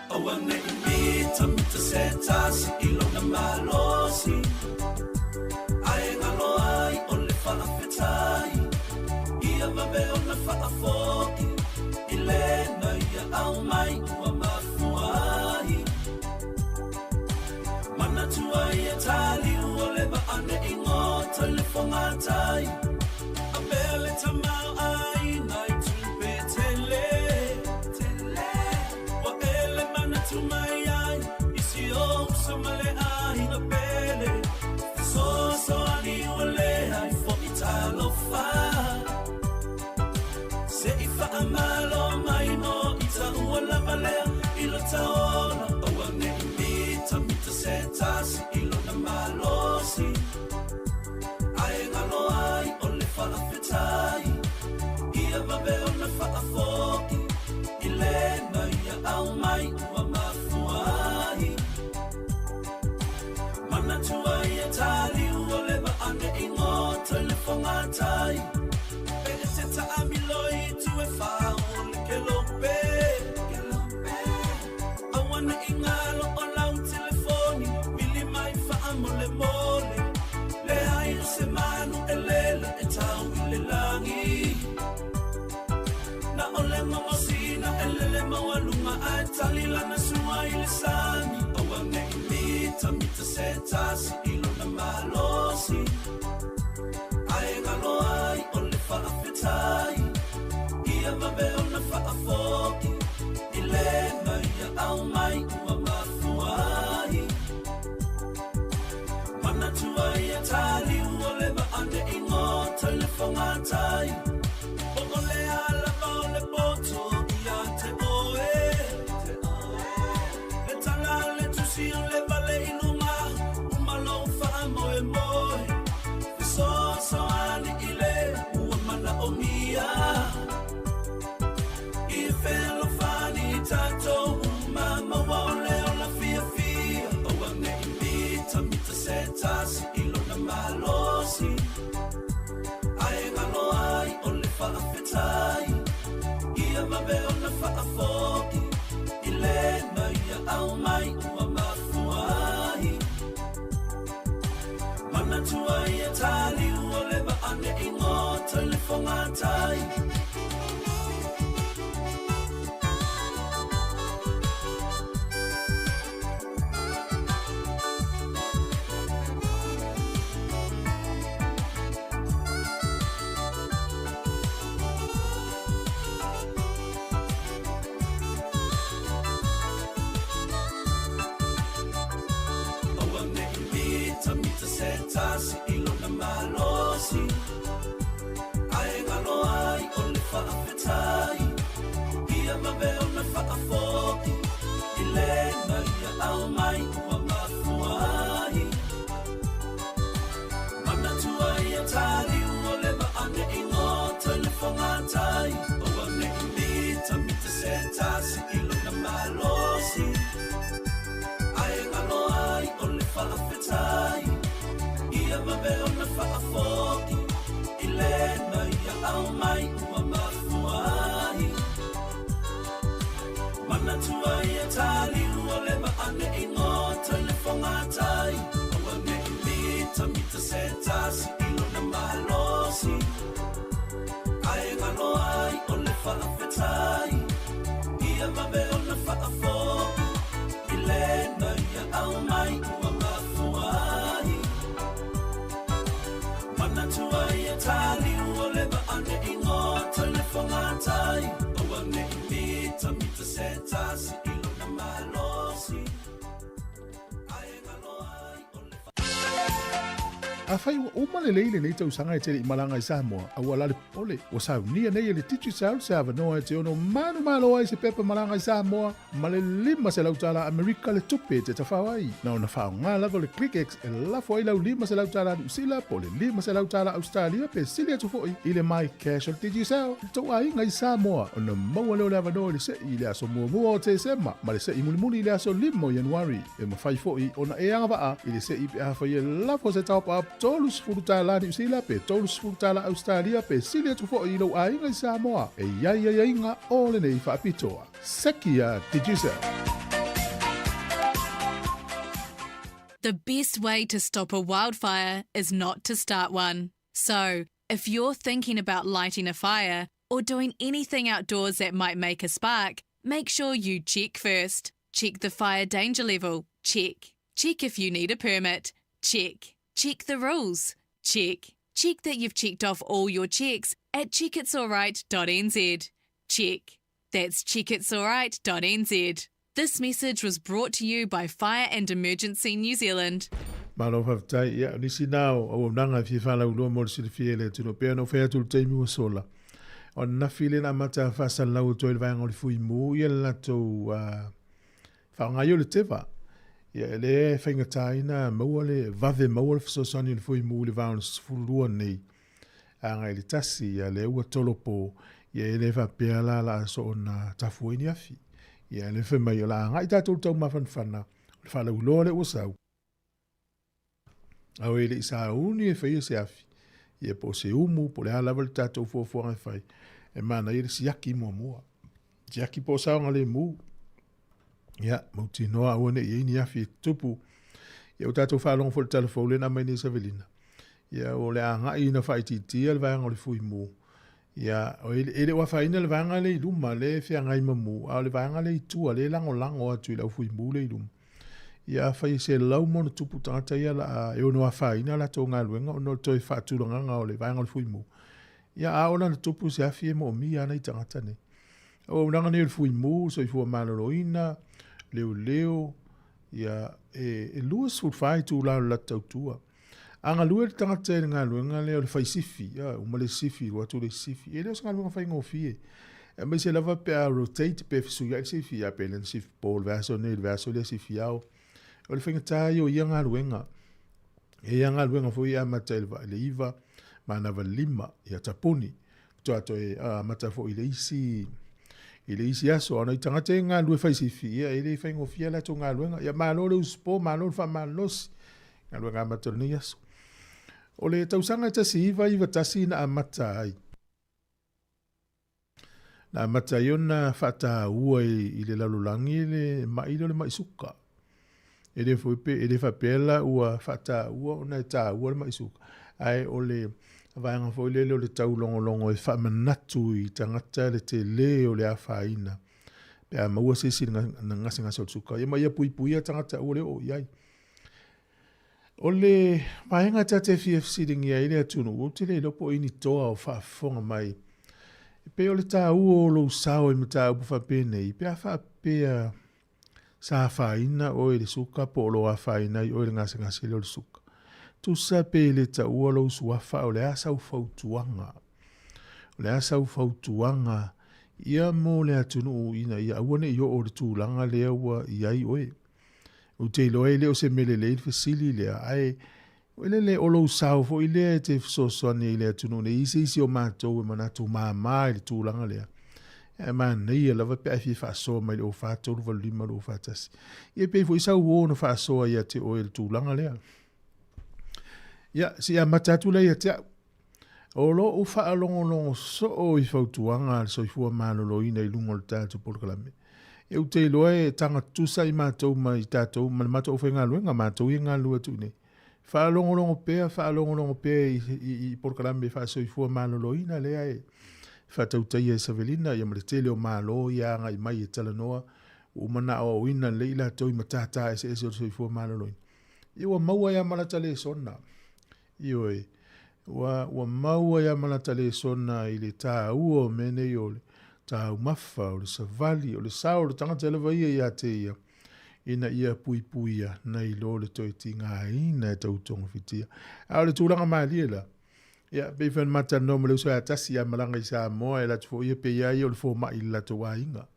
Aua ne i mitamita se tasi i lona malosi, Ae galo ai o le faafetai, Ia vave ona faafoi i lena ia aumai ua mafua ai. Manatua ia taliu o le vaa ne i gota i le fogatai, A mea le tamaoaiga i tupe tele, Ua ele manatu mai ai i si ou uso ma le aiga pele, Fesoasoani ua leai foi talofa, Se i faamalo mai mo i taua lava lea i lo ta ola, Aua ne i mitamita se tasi i lona malosi, Ae galo ai o le faafetai, Ia vave ona faafoi i lena ia aumai ua mafua ai. Manatua ia taliu o le vaa ne i gota i le fogatai, Pe e te taamilo i itu e fa o le kelope, Aua ne i galo o lau telefoni, vili mai faamolemole, Leai o se manu e lele e tau i le lagi, Na o le gogosina e lele maualuga ae tali lana sua i le sami, Aua ne i mitamita se tasi i lona malosi, Ae galo ai o le faafetai, Ia vave ona faafoi i lena ia aumai ua mafua ai. Manatua ia taliu o le vaa ne i gota i le fogatai, Po o le a lava o le poto ia te oe, Le tala a le tusi o le vale i luga, uma lou faamoemoe, Fesoasoani i le ua manaomia, I fealofani i tatou uma maua o le ola fiafia, Aua ne i mitamita se tasi i lona malosi, Ae galo ai o le faafetai, Ia vave ona faafoi i lena ia aumai ua mafua ai. Manatua ia taliu o le vaa ne i gota i le fogatai, Aua ne i mitamita se tasi i lona malosi, Ae galo ai o le faafetai, Ia vave ona faafoi i lena ia aumai ua mafua ai. Manatua ia taliu o le vaa ne i gota i le fogatai, Aua ne i mitamita se tasi i lona malosi, Ae galo ai o le faafetai, Ia vave ona faafoi i lena ia aumai ua mafua ai. Manatua ia taliu o le vaa ne i gota i le fogatai, Aua ne i mitamita. se tasi i lona malosi Ae galo ai o le faafetai Ia vave ona faafoi I lena ia aumai ua mafua ai Manatua ia taliu o le vaa ne i gota i le fogatai Aua ne i mitamita se tasi i lona malosi Afai ua uma lelei lenei tausaga e te le i malaga i Samoa, aua la le popole, ua saunia nei e le Digicel se avanoa e te ono manumalo ai se pepa malaga i Samoa ma le $500 Amerika le tupe e te tafao ai. Na ona faaaoga lava le ClickX e lafo ai lau $500 Niu Sila po o le $500 Ausetalia pe sili atu foi i le MyCash o le Digicel i le tou aiga i Samoa ona maua lea o le avanoa i le se'i i le aso muamua o Tesema ma le se'i mulimuli i le aso 5 o Ianuari. E mafai foi ona e agavaa i le se'i pe afai e lafo se top-up $30 Niu Sila pe $30 Ausetalia pe sili atu foi i lou aiga i Samoa. E i ai aiaiga o lenei faapitoa. Seki a Digicel. The best way to stop a wildfire is not to start one. So, if you're thinking about lighting a fire or doing anything outdoors that might make a spark, make sure you check first. Check the fire danger level. Check. Check if you need a permit. Check. Check the rules. Check. Check that you've checked off all your checks at checkitsalright.nz. Check. That's checkitsalright.nz. This message was brought to you by Fire and Emergency New Zealand. Malo faafetai. Ia, o nisi na o auaunaga e fia faalauiloa mo le silafia e le atunuu pea ona ou fai atu i le taimi ua sola. O ananafi lea na amata faasalalau atu ai le vaega o le Fuimu ia le latou faaaoga ai o le teva. Ia, e le faigata ai ona maua le vave maua le fesoasoani o le Fuimu i le va o le 12 nei agai i le tasi, ia lea ua tolopo, ia e le faapea la la a soona tafu ai ni afi. Ia le fai mai o le a agai tatou i le taumafanafana, o le faalauiloa lea ua sau. A o e le i sauni e faia se afi, ia po o se umu, po o le a lava le tatou fuafuaga e fai, e manaia le siaki muamua. Siaki po o saogalemu. Ia, mautinoa aua ne i ai ni afi e tutupu. Ia, ua tatou faalogo foi i le tala fou lea na aumai nei Savelina. Ia, o le agai ina faaitiitia le vaega o le Fuimu. Ia, e le o afaina le vaega lea i luma, lea e feagai ma mu, a o le vaega lea i tua, lea e lagolago atu i le au Fuimu lea i luma. Ia, afai e 100+ tagata ia la e ono afaina a latou galuega ona o le toe faatulagaga o le vaega o le Fuimu. Ia, a oo la ina tupu se afi e moomia lava nai tagata nei. Auaunaga nei o le Fuimu, Soifua Maloloina, Leoleo, ia, e 24 itula o le latou tautua. A galue le tagata i le galuega lea o le fai sifi, ia, uma le sifi, alu atu le isi sifi, e le o se galuega faigofie. Aemaise lava pe a rotate, pe fesuiai le sifi, ia pe le sifi po le vaiaso nei, le vaiaso lea sifi ao. O le faigata ia o ia galuega. E ia galuega foi e amata i le 9, manava 5, ia tapuni. Faatoa toe amata foi i le isi i le isi aso. A o nai tagata ia e galulue fai sifi, ia e le faigofie a latou galuega. Ia malo le usupo, malo le faamalolosi. Galuega amata o lenei aso. O le tausaga e 1991 na amata ai. Na amata ai ona faataua i le lalolagi le ma'i lea o le ma'i suka. E le foi pe, e le faapea la ua faataua ona e taua le ma'i suka, ae o le vaega foi lele o le taulogologo e faamanatu i tagata le tele o le afaina pe a maua se isi na gasegase o le suka, ia ma ia puipuia tagata aua le oo i ai. O le vaega ta te fia fesiligia ai le atunuu, ou te le iloa po o i ni toa o faafofoga mai, e pei o le taua o lou sao i mataupu faapenei, pe a faapea sa afaina oe i le suka po o lo afaina ai oe i le gasegase lea o le suka. Tusa pe le taua lou suafa a o le a sau fautuaga? O le a sau fautuaga ia mo le atunuu ina ia aua ne i oo i le tulaga lea ua i ai oe? Ou te iloa e le o se mea lelei le fesili lea, ae lele o lou sao foi lea e te fesoasoani ai i le atunuu nei i se isi o matou e manatu māmā i le tulaga lea. Ae manaia lava pe a e fia faasoa mai i le 04 385 241. Ia pe i ai foi sau uo na faasoa ia te oe i le tulaga lea. Ia, se i amata atu lea ia te au. O lou faalogologo soo i fautuaga a le soifua maloloina i luga o le tatou polokalame, ou te iloa e taga tutusa i matou ma i tatou ma le matou aufaigaluega, matou ia e galulue atu i inei. Faalogologo pea, faalogologo pea i, i, i polokalame faasoifua maloloina lea e faatautaia e Savelina ia ma le tele o malo ia agai mai e talanoa ua uma ona aoaoina lelei i latou i matata eseese o le soifua maloloina. Ia ua maua ai lava ma lata lesona. Ioe, ua, ua maua ai lava ma lata lesona i le taua o mea nei o le taumafa, o le savali, o le sao o le tagata lava ia ia te ia, ina ia puipuia nai lo le toe tigaina e tau togafitia. A o le tulaga malie la, ia, pei foi ona ma talanoa ma le uso ia tasi a malaga i Samoa, e alu atu foi ia pei lava ia o le fomai i le latou aiga.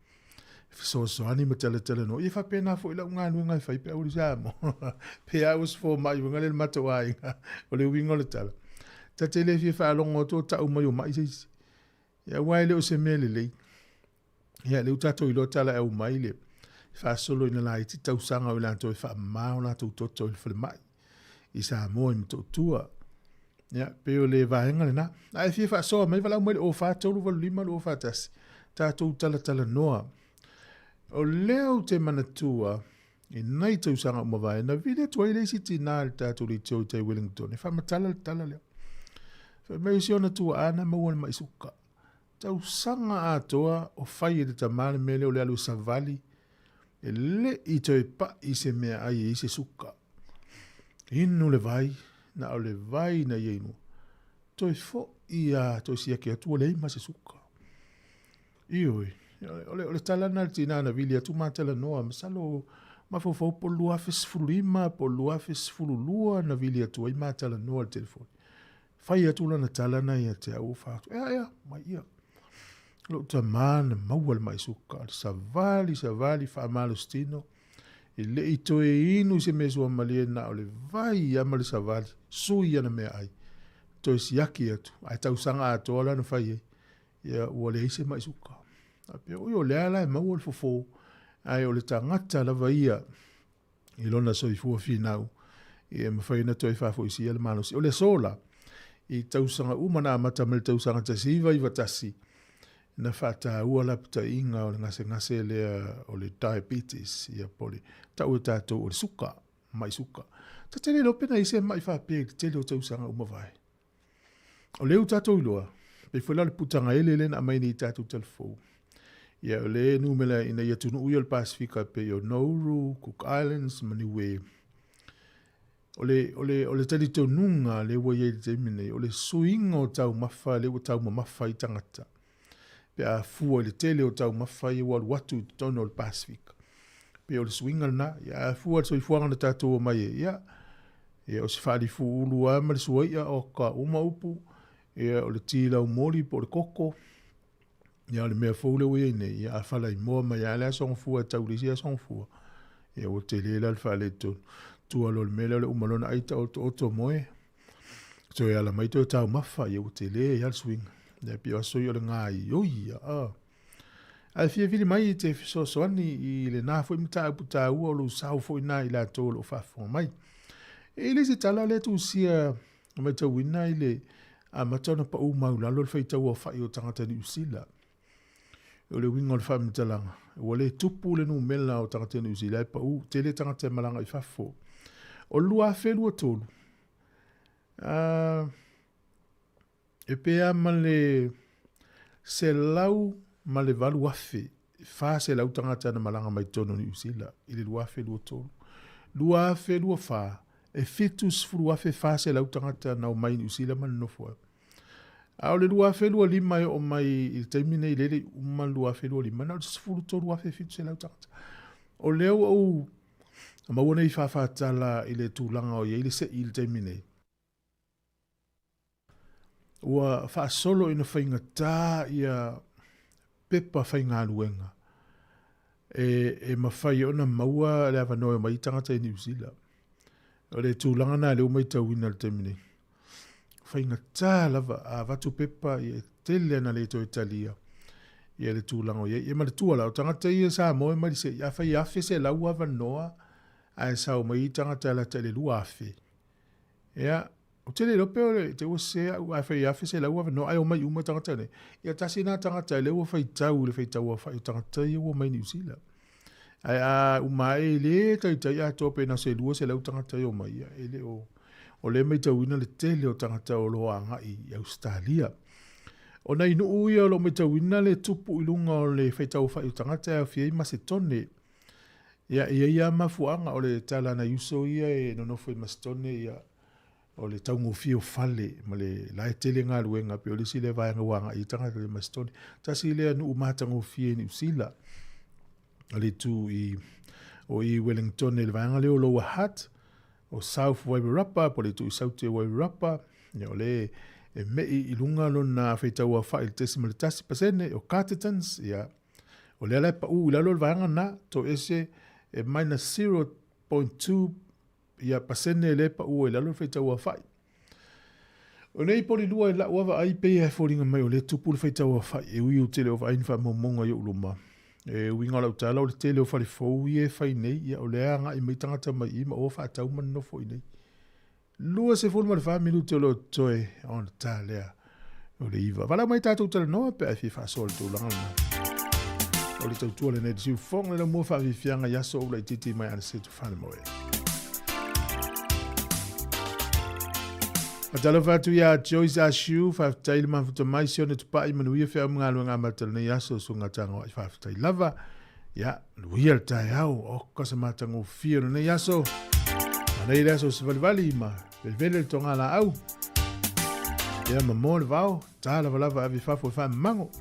Fesoasoani ma talatalanoa. Ia faapena foi lau galuega e fai pe a ua i Samoa. Pe a ua se fomai uiga lea i le matou aiga. O le uiga o le tala, ta te le fia faalogo atu o tau mai o mai se isi. Ia aua e le o se mea lelei. Ia lea ua tatou iloa tala e aumai le faasolo ina laiti tausaga o i latou e faamama o latou toto i le falemai i Samoa i Motootua. Ia, pei o le vaega lena. A e fia faasoa mai, valaau mai le 04 385 241, tatou talatalanoa. O lea ou te manatua i nai tausaga ua mavae, na vili atu ai le isi tinā i le tatou leitio i tai Wellington e faamatala le tala lea. Fai mai o si ona tuaa na maua le mai suka. Tausaga atoa o fai e le tama le mea lea o le alu e savali, e le i toe pai se meaai e i ai se suka. Inu le vai, na o le vai na ia inua. Toe foi a, toe siaki atu ua leai ma se suka. Ioe, o le, o le tala lena a le tinā na vili atu ma talanoa, masalo mafaufau po o le 2015 po o le 2012 na vili atu ai ma talanoa i le telefoni. Fai atu lana tala na ia te au, ua fai atu, ea, ea, mai ia. Lou tama na maua le mai suka, le savali, savali, faamalositino, e le i toe inu i se mea suamalie na o le vai lava ma le savali, sui ana meaai, toe siaki atu, ae tausaga atoa la na fai ai, ia ua leai se mai suka. Faapea, oi o lea la e maua le fofo, ae o le tagata lava ia, i lona soifua finau, e mafai ona toe faafoisia le malosi. O le aso la, i tausaga uma na amata mai le tausaga 1991, na faataua lapataiga o le gasegase lea o le diabetes, ia po o le tau e tatou o le suka, mai suka. Ta te le iloa pe na i ai se mai faapea i le tele o tausaga ua mavae. O lea ua tatou iloa, pei foi la o le putagaele lea na aumai nei i tatou talafou. Ia, o le numera ina ia atunuu ia o le Pasefika pei o Nauru, Cook Islands ma Niue. O le, o le, o le talitonuga lea ua i ai i le taimi nei, o le suiga o taumafa lea ua taumamafa ai tagata. Pe a fua i le tele o taumafa ia ua alu atu i totonu o le Pasefika. Pei o le suiga lena, ia a fua i le soifuaga na tatou omai ai, ia, ia o se faalifu ulu lava ma le suai'a o ka uma upu, ia o le ti laumoli po o le koko, ia o le mea fou lea ua i ai nei, ia a falaimoa mai lava le Aso Gafua e tau i le isi Aso Gafua, ia ua tele la le faaletonu. Tua loa i le mea lea o le uma loa ona ai taotooto moe, toe ala mai toe taumafa, ia ua tele ai lava le suiga. Ia pei o aso ia o le gaoioi ia, a. Ae fia vili mai e te fesoasoani i lena foi mataupu taua o lou sao foi na i latou o lo o faafofoga mai. E i le isi tala lea tusia na matauina i le amata ona pau maulalo le faitau aofai o tagata Niu Sila. O le uiga o le faamatalaga, ua le tupu le numera o tagata Niu Sila e pau, tele tagata e malaga i fafo. O le 2023, e pe a ma le 108,400 tagata na malaga mai totonu o Niu Sila i le 2023. 2024, e 70,400 tagata na omai i Niu Sila ma nonofo ai. A o le 2025 e oo mai i le taimi nei lea e le i uma le 2025, na o le 13,700 tagata. O lea ua ou maua nei faafatala i le tulaga o i ai le sei i le taimi nei, ua faasolo ina faigata ia pepa faigaluega e mafai ona maua le avanoa e omai ai tagata i Niu Sila. O le tulaga lena lea ua matauina i le taimi nei. Faigata lava, a avatu pepa, ia e tele ana le toe talia ia le tulaga o i ai. Ia manatua la, o tagata ia Samoa e mai le sei, afai e 1,100 avanoa ae sao mai ai tagata e lata i le 2,000, Ia, ou te le iloa pe o le, te ua sese au, afai e 1,100 avanoa ae omai uma tagata nei. Ia tasi lena tagata lea ua faitau i le faitau aofai o tagata ia ua omai i Niu Sila. Ae a uma ae e le taitai atoa pe na o se 200 tagata e omai, ia e le o... O lea e matauina le tele o tagata o lo o agai i Ausetalia. O nai nuu ia o lo o matauina le tupu i luga o le faitauaofai o tagata e aofia ai Masetone. Ia, e i ai lava mafuaaga, o le tala a nai uso ia e nonofo i Masetone, ia, o le taugofie o fale ma le la e tele galuega, pei o le isi lea vaega ua agai ai tagata i Masetone. Tasi lea nuu matagofie i Niu Sila, o le itu i o i Wellington i le vaega lea o Lower Hutt, o South Wairarapa, po o le itu i Saute o Wairarapa, ia o le e me'i i luga lona faitauaofai i le 0.1%, o Cartertons, ia, o lea la e pau i lalo le vaega lena, toese e minus 0.2 ia pasene lea e pau ai i lalo le faitauaofai. O nei polilua i lau lava vaai pei e foliga mai o lea e tupu le faitauaofai e ui ou te le o vaai ni faamaumauga i ou luma. E uiga o lau tala o le tele o fale fou ia e fai nei, ia o lea e agai mai tagata mai i ma o faatau ma nonofo i inei. 24 minute o lo o totoe ona ta lea o le iva. Valaau mai tatou talanoa pe a e fia faasoa i le tulaga lena. O le tautua lenei le siufofoga le laumua faafiafiaga i aso ou laitiiti mai Anasetu Falemoe. Fatalofa atu iā Joyce Ashiu, faafetai le mafuta mai, Sione Tupai, manuia feau ma galuega amata lenei aso, Susuga Tagoai, faafetai lava. Ia, manuia le taeao, oka se matagofie o lenei aso. Manei le aso savalivali ma velevele le toga laau. Ia, mamo le vao, ta lavalava ave i fafo e faamamago.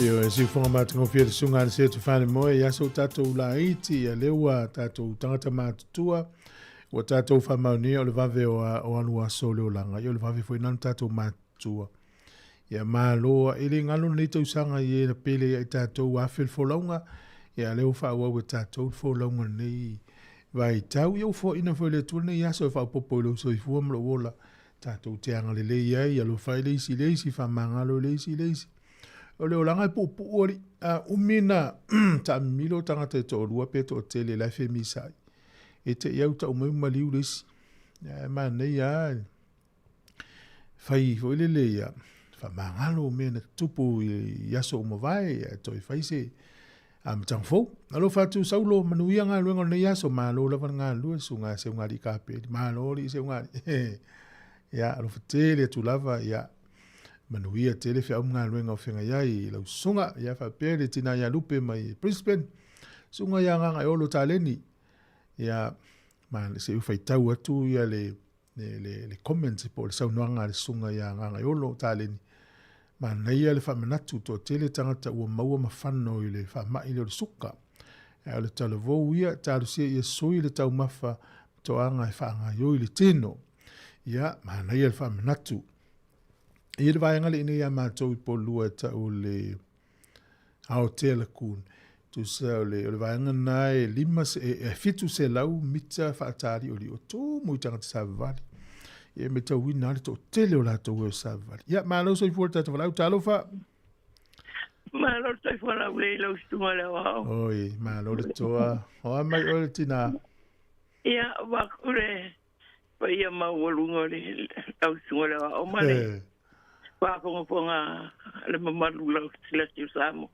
Ioe, siufoga matagofie le susuga a le Setu Falemoe, ia so tatou laiti, ia lea ua tatou tagata matutua, ua tatou faamaonia o le vave o, a, o alu aso o le olaga, ia o le vave foi na tatou matutua. Ia malo, e le galo lenei tausaga i e na pele ia i tatou afe le folauga, ia lea ua faaauau e tatou le folauga lenei vaitau. Ia ua foaiina foi le Atua lenei aso e faaopoopo i lou soifua ma lou ola, tatou te agalelei ai, alofa ai le isi i le isi, faamagalo le isi i le isi. O le olaga e puupuu alii, a umi na taamimilo tagata e toalua pe toatele la e femisaai, e te i au tau mai ua maliu le isi. Ae manaia lava fai foi lele ia faamagalo mea na tutupu i aso ua mavae, ae toe fai se amataga fou. Alofa atu Saulo, manuia galuega o lenei aso, malo lava le galulue, susuga ia Seugalii Kapeli, malo alii Seugalii. Ia, alofa tele atu lava, ia, manuia tele feau ma galuega o feagai ai i lau susuga, ia faapea le tina ia Lupe mai Brisbane, susuga ia Gagaeolo Taleni, ia, ma se i faitau atu ia le le, le, le comment po o le saunoaga a le susuga ia Gagaeolo Taleni, manaia le faamanatu toatele tagata ua maua ma fano i le faamai lea o le suka. Ae o le talavou ia, talosia ia sui le taumafa toaga e faagaioi le tino. Ia, manaia le faamanatu. I le vaega le inei ia matou i Polua e tau le Aotea Lagoon. Tusa o le, o le vaega na e lima, e, e 700 mita faataliolio tumu i tagata savavali. Ia e matauina le toatele o latou e savavali. Ia, malo soifua le tatou valaau, talofa. Malo le soifua laulei lau susuga le aoao. Oi, malo le toa. O a mai oe le tina. Ia, vaku le paia maualuga o le lau susuga le aoao ma le faafogafoga le mamalu lausilasi o Samoa.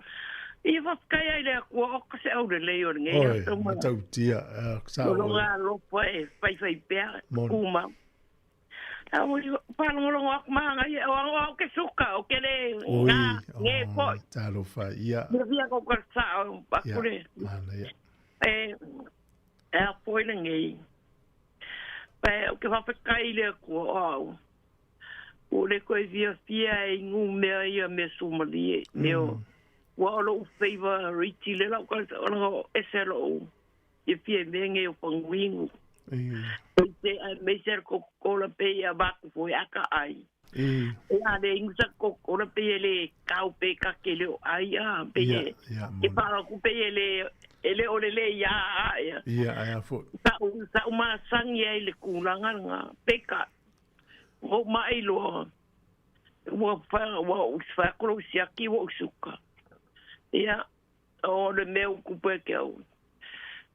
Ia faafetai ai le Atua o ka se aulelei o lenei aso ma matautia sa o lona alofa e faifai pea tumau. Faalogologo atu ma agai o au au ke suka o ke le nga nge foi. Talofa ia. Ia fia ko ka sa o akure. Manaia. E e a foi lenei. Pe o ke whawhekai i le Atua o au. Ua le koe fiafia e inu mea ia mea sumalie, mea o, ua o lo'u favourite le lau ka ona o ese lo'u fiafia i mea nei o faguinu. Te ai me se Coca-Cola pe ia vaku foi aka ai. E a le inu sa Coca-Cola pe le kau pe ka ke le o ai a pe e e para ku pe le e le o le le ia a ia. Ia ai a fo. Sa u sa u masangi ai le kulaga nga pe ka Ua maʻi loa, ua ua fai atu lou siaki ua ou suka. Ia, o le mea ua tupu ia te au,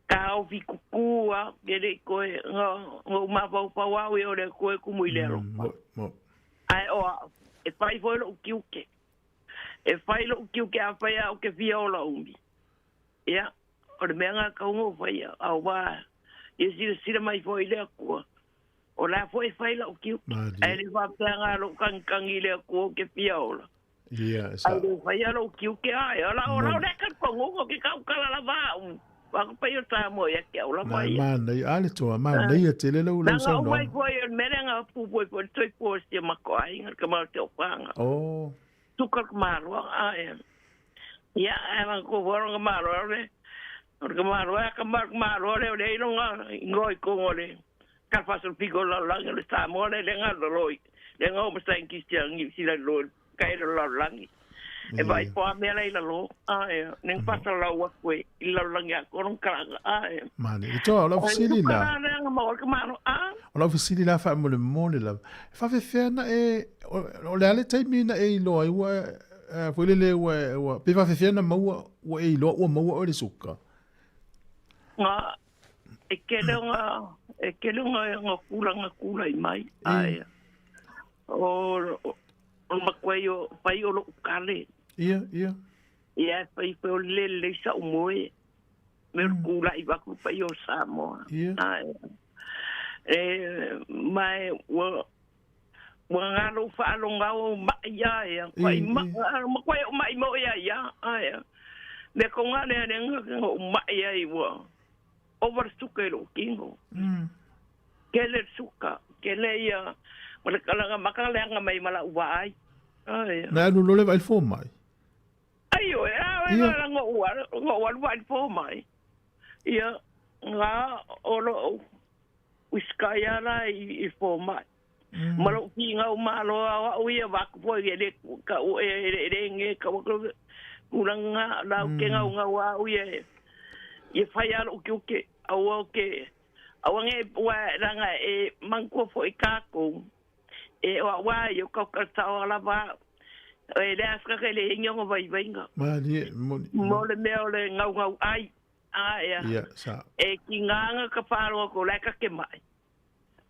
taofi kuku lava, e le i toe, na ou mafaufau au ia o le Atua e tumu i le alofa. Ae o au, e fai foi lou tiute. E fai lou tiute afai lava ou te fia ola umi. Ia, o le mea lena e tatau ona ou faia, aua ia silasila mai foi le Atua. O la foi e fai lau tiute. Ae le faapea nga lou tagitagi i le Atua ou te fia ola. Ia, e Ae le faia lou tiute a e ola ola o le talitonuga ke tautala lava au. Whakapai o Samoa ia te au lava ia. Manaia, a le toa, manaia tele lau lau saunoaga. Nanga umai foi o le mea lea nga pupu ai foi le soifua o sia matou aiga, le tama o te opanga. Oh. Tuka le tamaloa, a e. Ia, ae manatua foi o le tamaloa o le, o le tamaloa e atamai o le tamaloa lea o lea e iloga ingoa i totonu o le Tala faasolopito o le lalolagi o le Samoa lea lea galoloi lea na o ma scientist a Niu Sila i lalo i kai le lalolagi e vaai po a mea la i lalo ae ne faasalalau atu e i le lalolagi atoa lona talaga ae Mane, e toa, o lau fesili la. O lau fesili la faamolemole lava. E faafefea na e, o le a le taimi na e iloa ai ua, foi lele ua, ua, pe faafefea na maua, ua e iloa ua maua oe le suka? Nga, E tele o ngā, e tele o ngā, ngā kūlanga kūlai mai. Ae, o, o makuai o, whai o lou kale. Ia, ia. Ia, whai whai o le lei sa umoe. Me o kūlai waku whai o Samoa. Ia. Ae, e, mai, ua, ua ngā lou whaalonga o mai ia, ia. Whai ma, makuai o mai mo ia, ia. Ae, me ko ngā lea lea ngā o mai ia i ua. Ova le suka i lou tino. Kele le suka, kele ia, ma le kalaga maka leaga mai ma lau vaai. Ai. Na alu loa le vaai i le fomai. Ai Ioe, a oe Ia. la la ngo'u ngo'u alu vaai le fomai. Ia, ga o lo'u usikai a la i i fomai. Ma lo'u figau malo a o a'u ia vaku foi e le ka'u e e le ge ka'u atu tulaga la ou te gaugau a a'u ia e ia fai a lo'u tiute aua ou te aua ne ua laga e manatua fo'i tatou e o a'u a ia o tautalata'oa lava a'u e le asika e leai ni ona vaivaiga Malie, moni, mo le mea o le gaugau ai a ea Ia, sa. e tigā na ka faalogo atu o la e ta te ma'i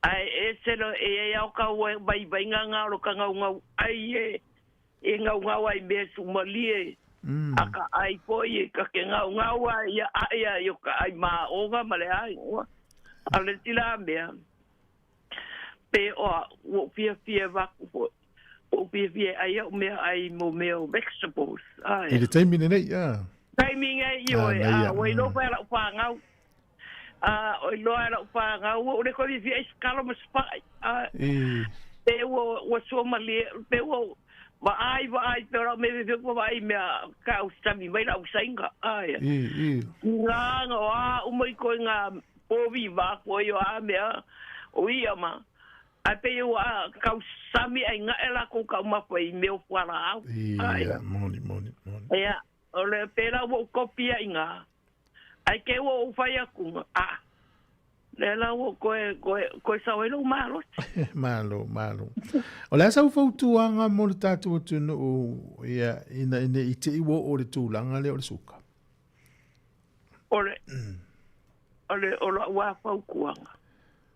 ae ese lo e iai a o kau vaivaiga ga o lo ka gaugau ai e e gaugau ai mea sumalie a ka ai foi e ka ke gaugau ai ia ae ai o ka ai maoga ma le aiga a le isi la mea pe o a'u ua ou fiafia e vaku foi ua ou fiafia e ai a'u mea ai mo mea o vegetables I ae le taimi lenei, a. taimi nei ioe Manaia. a ua iloa foi e la'u fanau a ua iloa e la'u fanau ua ou le toe fiafia ai se kalo ma se fa'i a E. pe ua ua suamalie pe ua vaai vaai pe o la'u mea fiafia ua vaai i mea ka'u sami mai la'u saiga ae E, e. Nga o a uma i koe ngā povi vā koe o a mea o ia ma. Ai pe ua kau sami ai ngā e la kou kau mapa i mea o fuala au. Ai. Ia, moni, moni, moni. Ia, o le pēlā ua ou kopia i ngā. Ai ke ua ou whai aku ngā. A, le la ua koe, koe, koe sao ai lou malosi. Malo, malo. O le a sau fautuaga mo le tatou atunuu, ia, ina ina i te i ua oo i le tulaga lea o le suka? O le, o le, o la'u a fautuaga,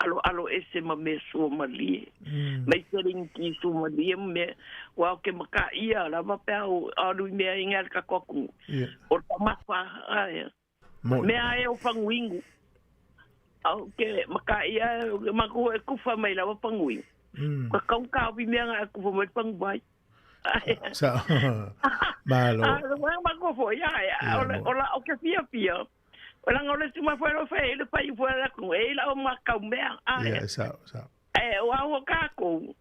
alo alo ese ma mea suamalie. Mai sereniti suamalie ma mea, ua o ke makaʻia lava pe a o alu i mea inga le tatou atunuu. O le taumafa, ae. Moni. Mea e o faguinu. Au ke makaʻia, matou e kufa mai lava faguinu. Ka kau kaofi mea nga e kufa mai le faguai. Sa, malo. A, ua matou foi, ae, Ia, o le, moni. o la, o ke fiafia. O langa o le tuma foi lo fai le fai foi la ku e la o makau mea. Ae. Ia, sa, sa. E o au o kākou.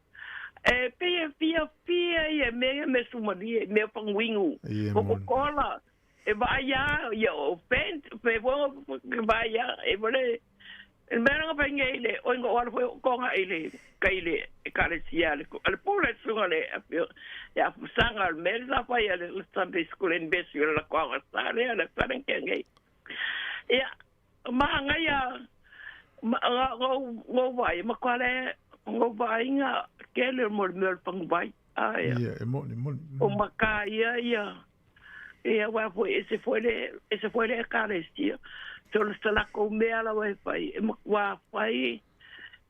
E pe e fiafia ia mea me sumalie, mea fanguingu. Ia, O moni. kola, e vai a, ia o pen, pe vo, ke vai a, e vole, e mea nga whai ngei le, o ingo wala foi o konga i le, kai le, e kare sia le, ale pule sunga le, a pio, e a fusanga, le mea sa whai a le, le Sunday school in Besi, le la konga sa le, le whare ke ngei. Ia, maha ngai a, ma, nga, ngau, ngau vai, ma kwa le, ngau vai nga, ke le mo le mea le pangu vai. Ai, Ia, e moni, moni. o maka ia, ia, ia, wa foi, e se foi le, e se foi le ekalesia. So le sa lako mea la wai whai, e ma kwa whai,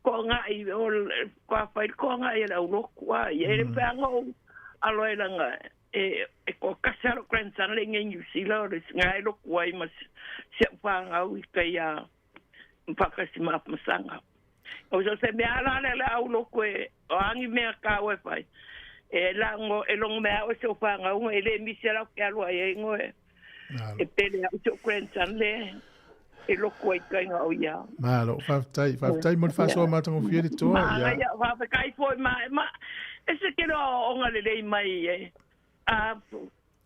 ko ngā i, o, le- kwa whai, ko ngā i le au loku, ai, e le whea ngau, alo e langa, e, e ko kasi alo grandson le ngai New Zealand, o le ngā e loku ai, ma se whangau i kai a, mpakasi ma masanga. O so se mea la le le au loku e, o angi mea ka wai whai, e la ngo, e longo mea o se o whangau, e le misi ala o ke aloa e ngo e, e pele au se o grandson le, e loku ai kai ngā o ia. Malo, faafetai, faafetai mo le faasoa matagofie le toa. Ma Ia, ia whawhekai foi ma, ma, e se kero o nga lelei mai e. A,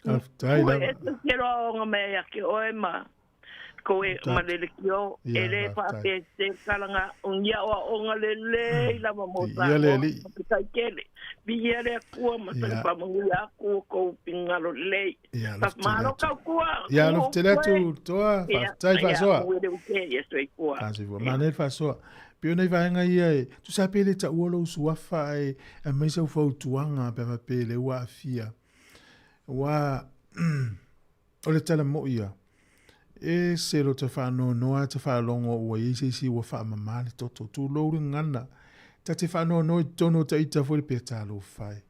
faafetai ue, lava. e se kero o nga mea ia ke oe ma, ko e Tātou. ma lele ki o, Ia, e le faafetai. whawhe se kalanga, o ia o o nga lelei lava mo Ia le alii. Kai kele. Bi ia le akua ma sa Ia. whamangu ia akua kou pingalo lelei. Ia, Pa alofa tele malo atu. kau kua. Ia, kua alofa tele koe. atu, toa, Ia, faafetai ia, faasoa. ue le uke, ia soifua. Faasoifua. Manaia le faasoa. Pe ona i vaega ia e, tusa pe le taua lou suafa ae aumai sau fautuaga pe faapea le ua aafia. Ua, o le tala mo'i ia, e se lo te whaanoanoa te whaalongo ua iai se isi ua whaamamā le toto. Tūlou le gagana. Ta te whaanoanoa i totonu o taita foi le pea talofa e.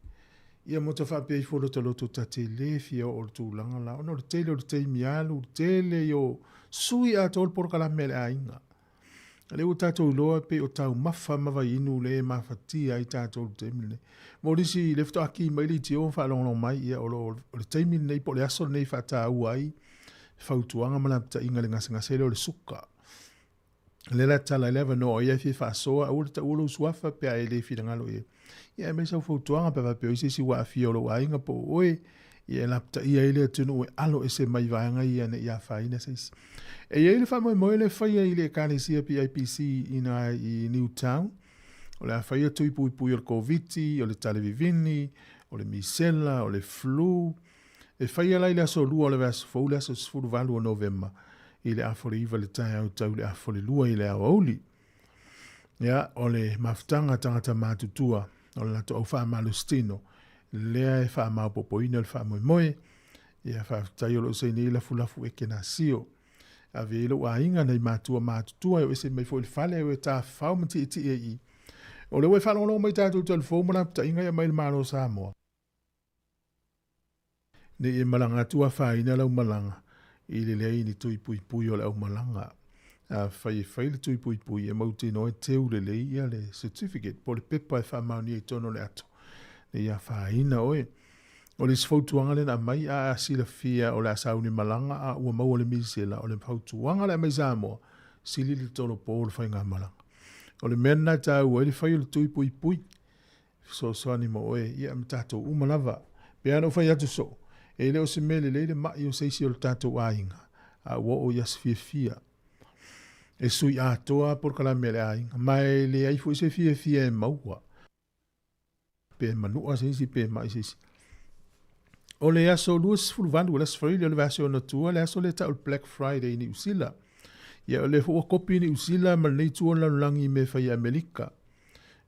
Ia mo te whaapea ifo lo te loto ta te le fia o le tulaga la. Ona o le tele o le taimi alu, le tele i o sui atoa le polokalame a le aiga. Le ua tatou iloa pe o taumafa ma vainu le e mafatia ai tatou i le taimi lenei. Mo nisi le faatoa ki mai le leitio ma faalogologo mai, ia o lo o le taimi lenei po o le aso lenei faataua ai fautuaga ma lapataiga i le gasegase lea o le suka. O lea la tala i le avanoa o ia e fia faasoa, aua le taua lou suafa pe a e le finagalo i ai. Ia aumai sau fautuaga pe a faapea o i ai se isi ua aafia o lou aiga po o oe, Ia e lapataia ai le atunuu e alo ese mai vaega ia ne i afaina se isi. E i ai le faamoemoe lea e faia i le Ekalesia PIPC i ina i Newtown, o le a faia tui puipui o le Koviti, o le tale vivini, o le misela, o le flu. E faia la i le aso Lua o le vaiaso fou, le aso 18 o Novema, i le 8:30 i le taeao tau i le 1:30 i le aoauli. Ia, o le mafutaga a tagata matutua o le latou au faamalositino, lea e faamaopoopoina le faamoemoe. Ia, faafetai o lo o saini ai Lafulafu Ekenasio. Ave ai lou aiga nai matua matutua e o ese mai foi i le fale e o e tafafao ma tietie i i. O lea ua e faalogologo mai i tatou talifou ma lapataiga e aumai e le Malo o Samoa. Ne i e malaga atu afaina lau malaga i le leai ni tui puipui o le aumalaga. Afai e fai le tui puipui e mautinoa e teu lelei ia le certificate po o le pepa e faamaonia i totonu o le ato ne i afaina oe. O le isi fautuaga lea na aumai, a silafia o le a sauni malaga a ua maua le misela, o le fautuaga le aumai Samoa, sili le tolopo o le faigamalaga. O le mea lena e taua ai le fai o le tui puipui. Fesoasoani mo oe, ia ma tatou uma lava. Pei lava ona ou fai atu soo, e le o se mea lelei le ma'i o se isi o le tatou aiga, a ua oo i aso fiafia. E sui atoa lava polokalame a le aiga, ma e leai foi se fiafia e maua. Pe manua se isi pe ma'i se isi. O le aso 28 o le Aso Faraile o le vaiaso e ono atua, le aso lea e tau o le Black Friday i Niu Sila. Ia, o lea foi ua kopi Niu Sila ma lenei itu o le lalolagi i mea e fai i Amerika.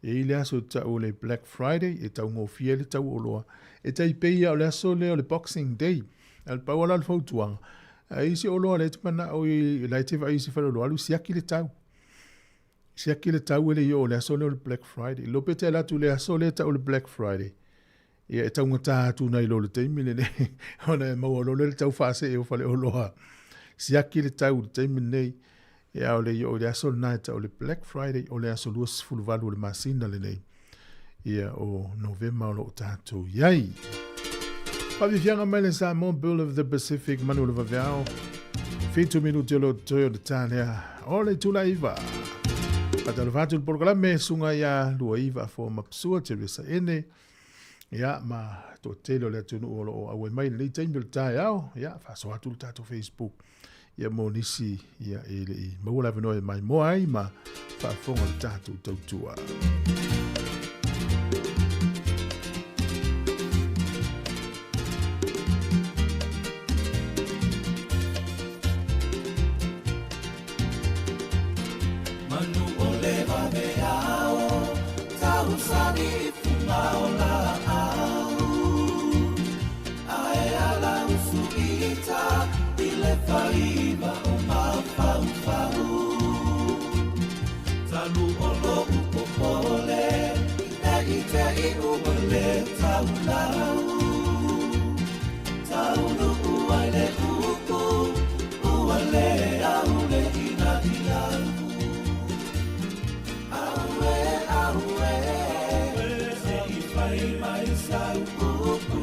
E i ai le aso e tau o le Black Friday, e taugofie ai le tau o oloa. E tai pei lava o le aso lea o le Boxing Day. A o le pau lava la o le fautuaga, a i ai se oloa lea e te manao i, la e te vaai i se faleoloa, alu siaki le tau. Siaki le tau e le i oo i le aso lea o le Black Friday. Iloa pe te alu atu i le aso lea e tau o le Black Friday, ia e taugata atu nai lo le taimi lenei, ona e maua loa lea le tau faasee o faleoloa. Siaki le tau i le taimi lenei, ia a o le i oo i le aso lena e tau o le Black Friday, o le aso 28 o le masina lenei, ia o Novema o lo o tatou i ai. Faafiafiaga mai le Samoa Bill of the Pacific, manu o le vaveao. 7 minuti o lo o totoe o le ta lea o le itula 9. Faatalofa atu i le polokalame Susuga ia Luaiva Afoa Mapusua, Teresa Ene, ia ma toatele o le atunuu o lo o auai mai i lenei taimi o le taeao. Ia, faasoa atu le tatou Facebook ia mo nisi ia e le i maua le avanoa e maimoa ai ma faafofoga le tatou tautua. Manu o le vaveao, tausani i fuga o laau. Ae ala usu ita i le faiva o mafaufau. Talu o lo'u popole, ne i te i ua le taulau. Taunuu ai le upu, ua le aule ina iau. Auē, auē, se i fai mai sau upu.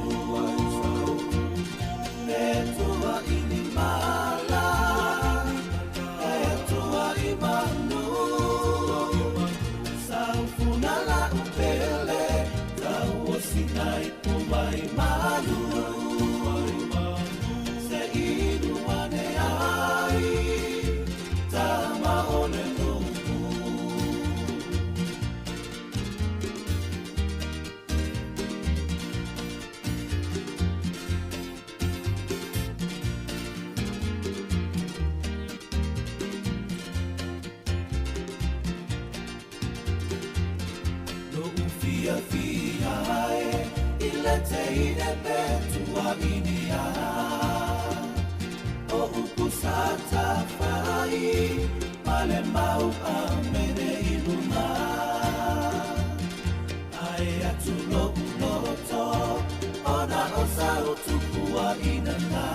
E tua i ni mala, e tua i manu. Saufuna la'u pele, tauosina i puai malu. Se inu ane ai, tama o le nuu. Lo'u fiafia e i le teine pe tuaʻinia O upu sa tafai ma le mau amene i luna Ae atu lo'u loto ona o sau tupuaʻina na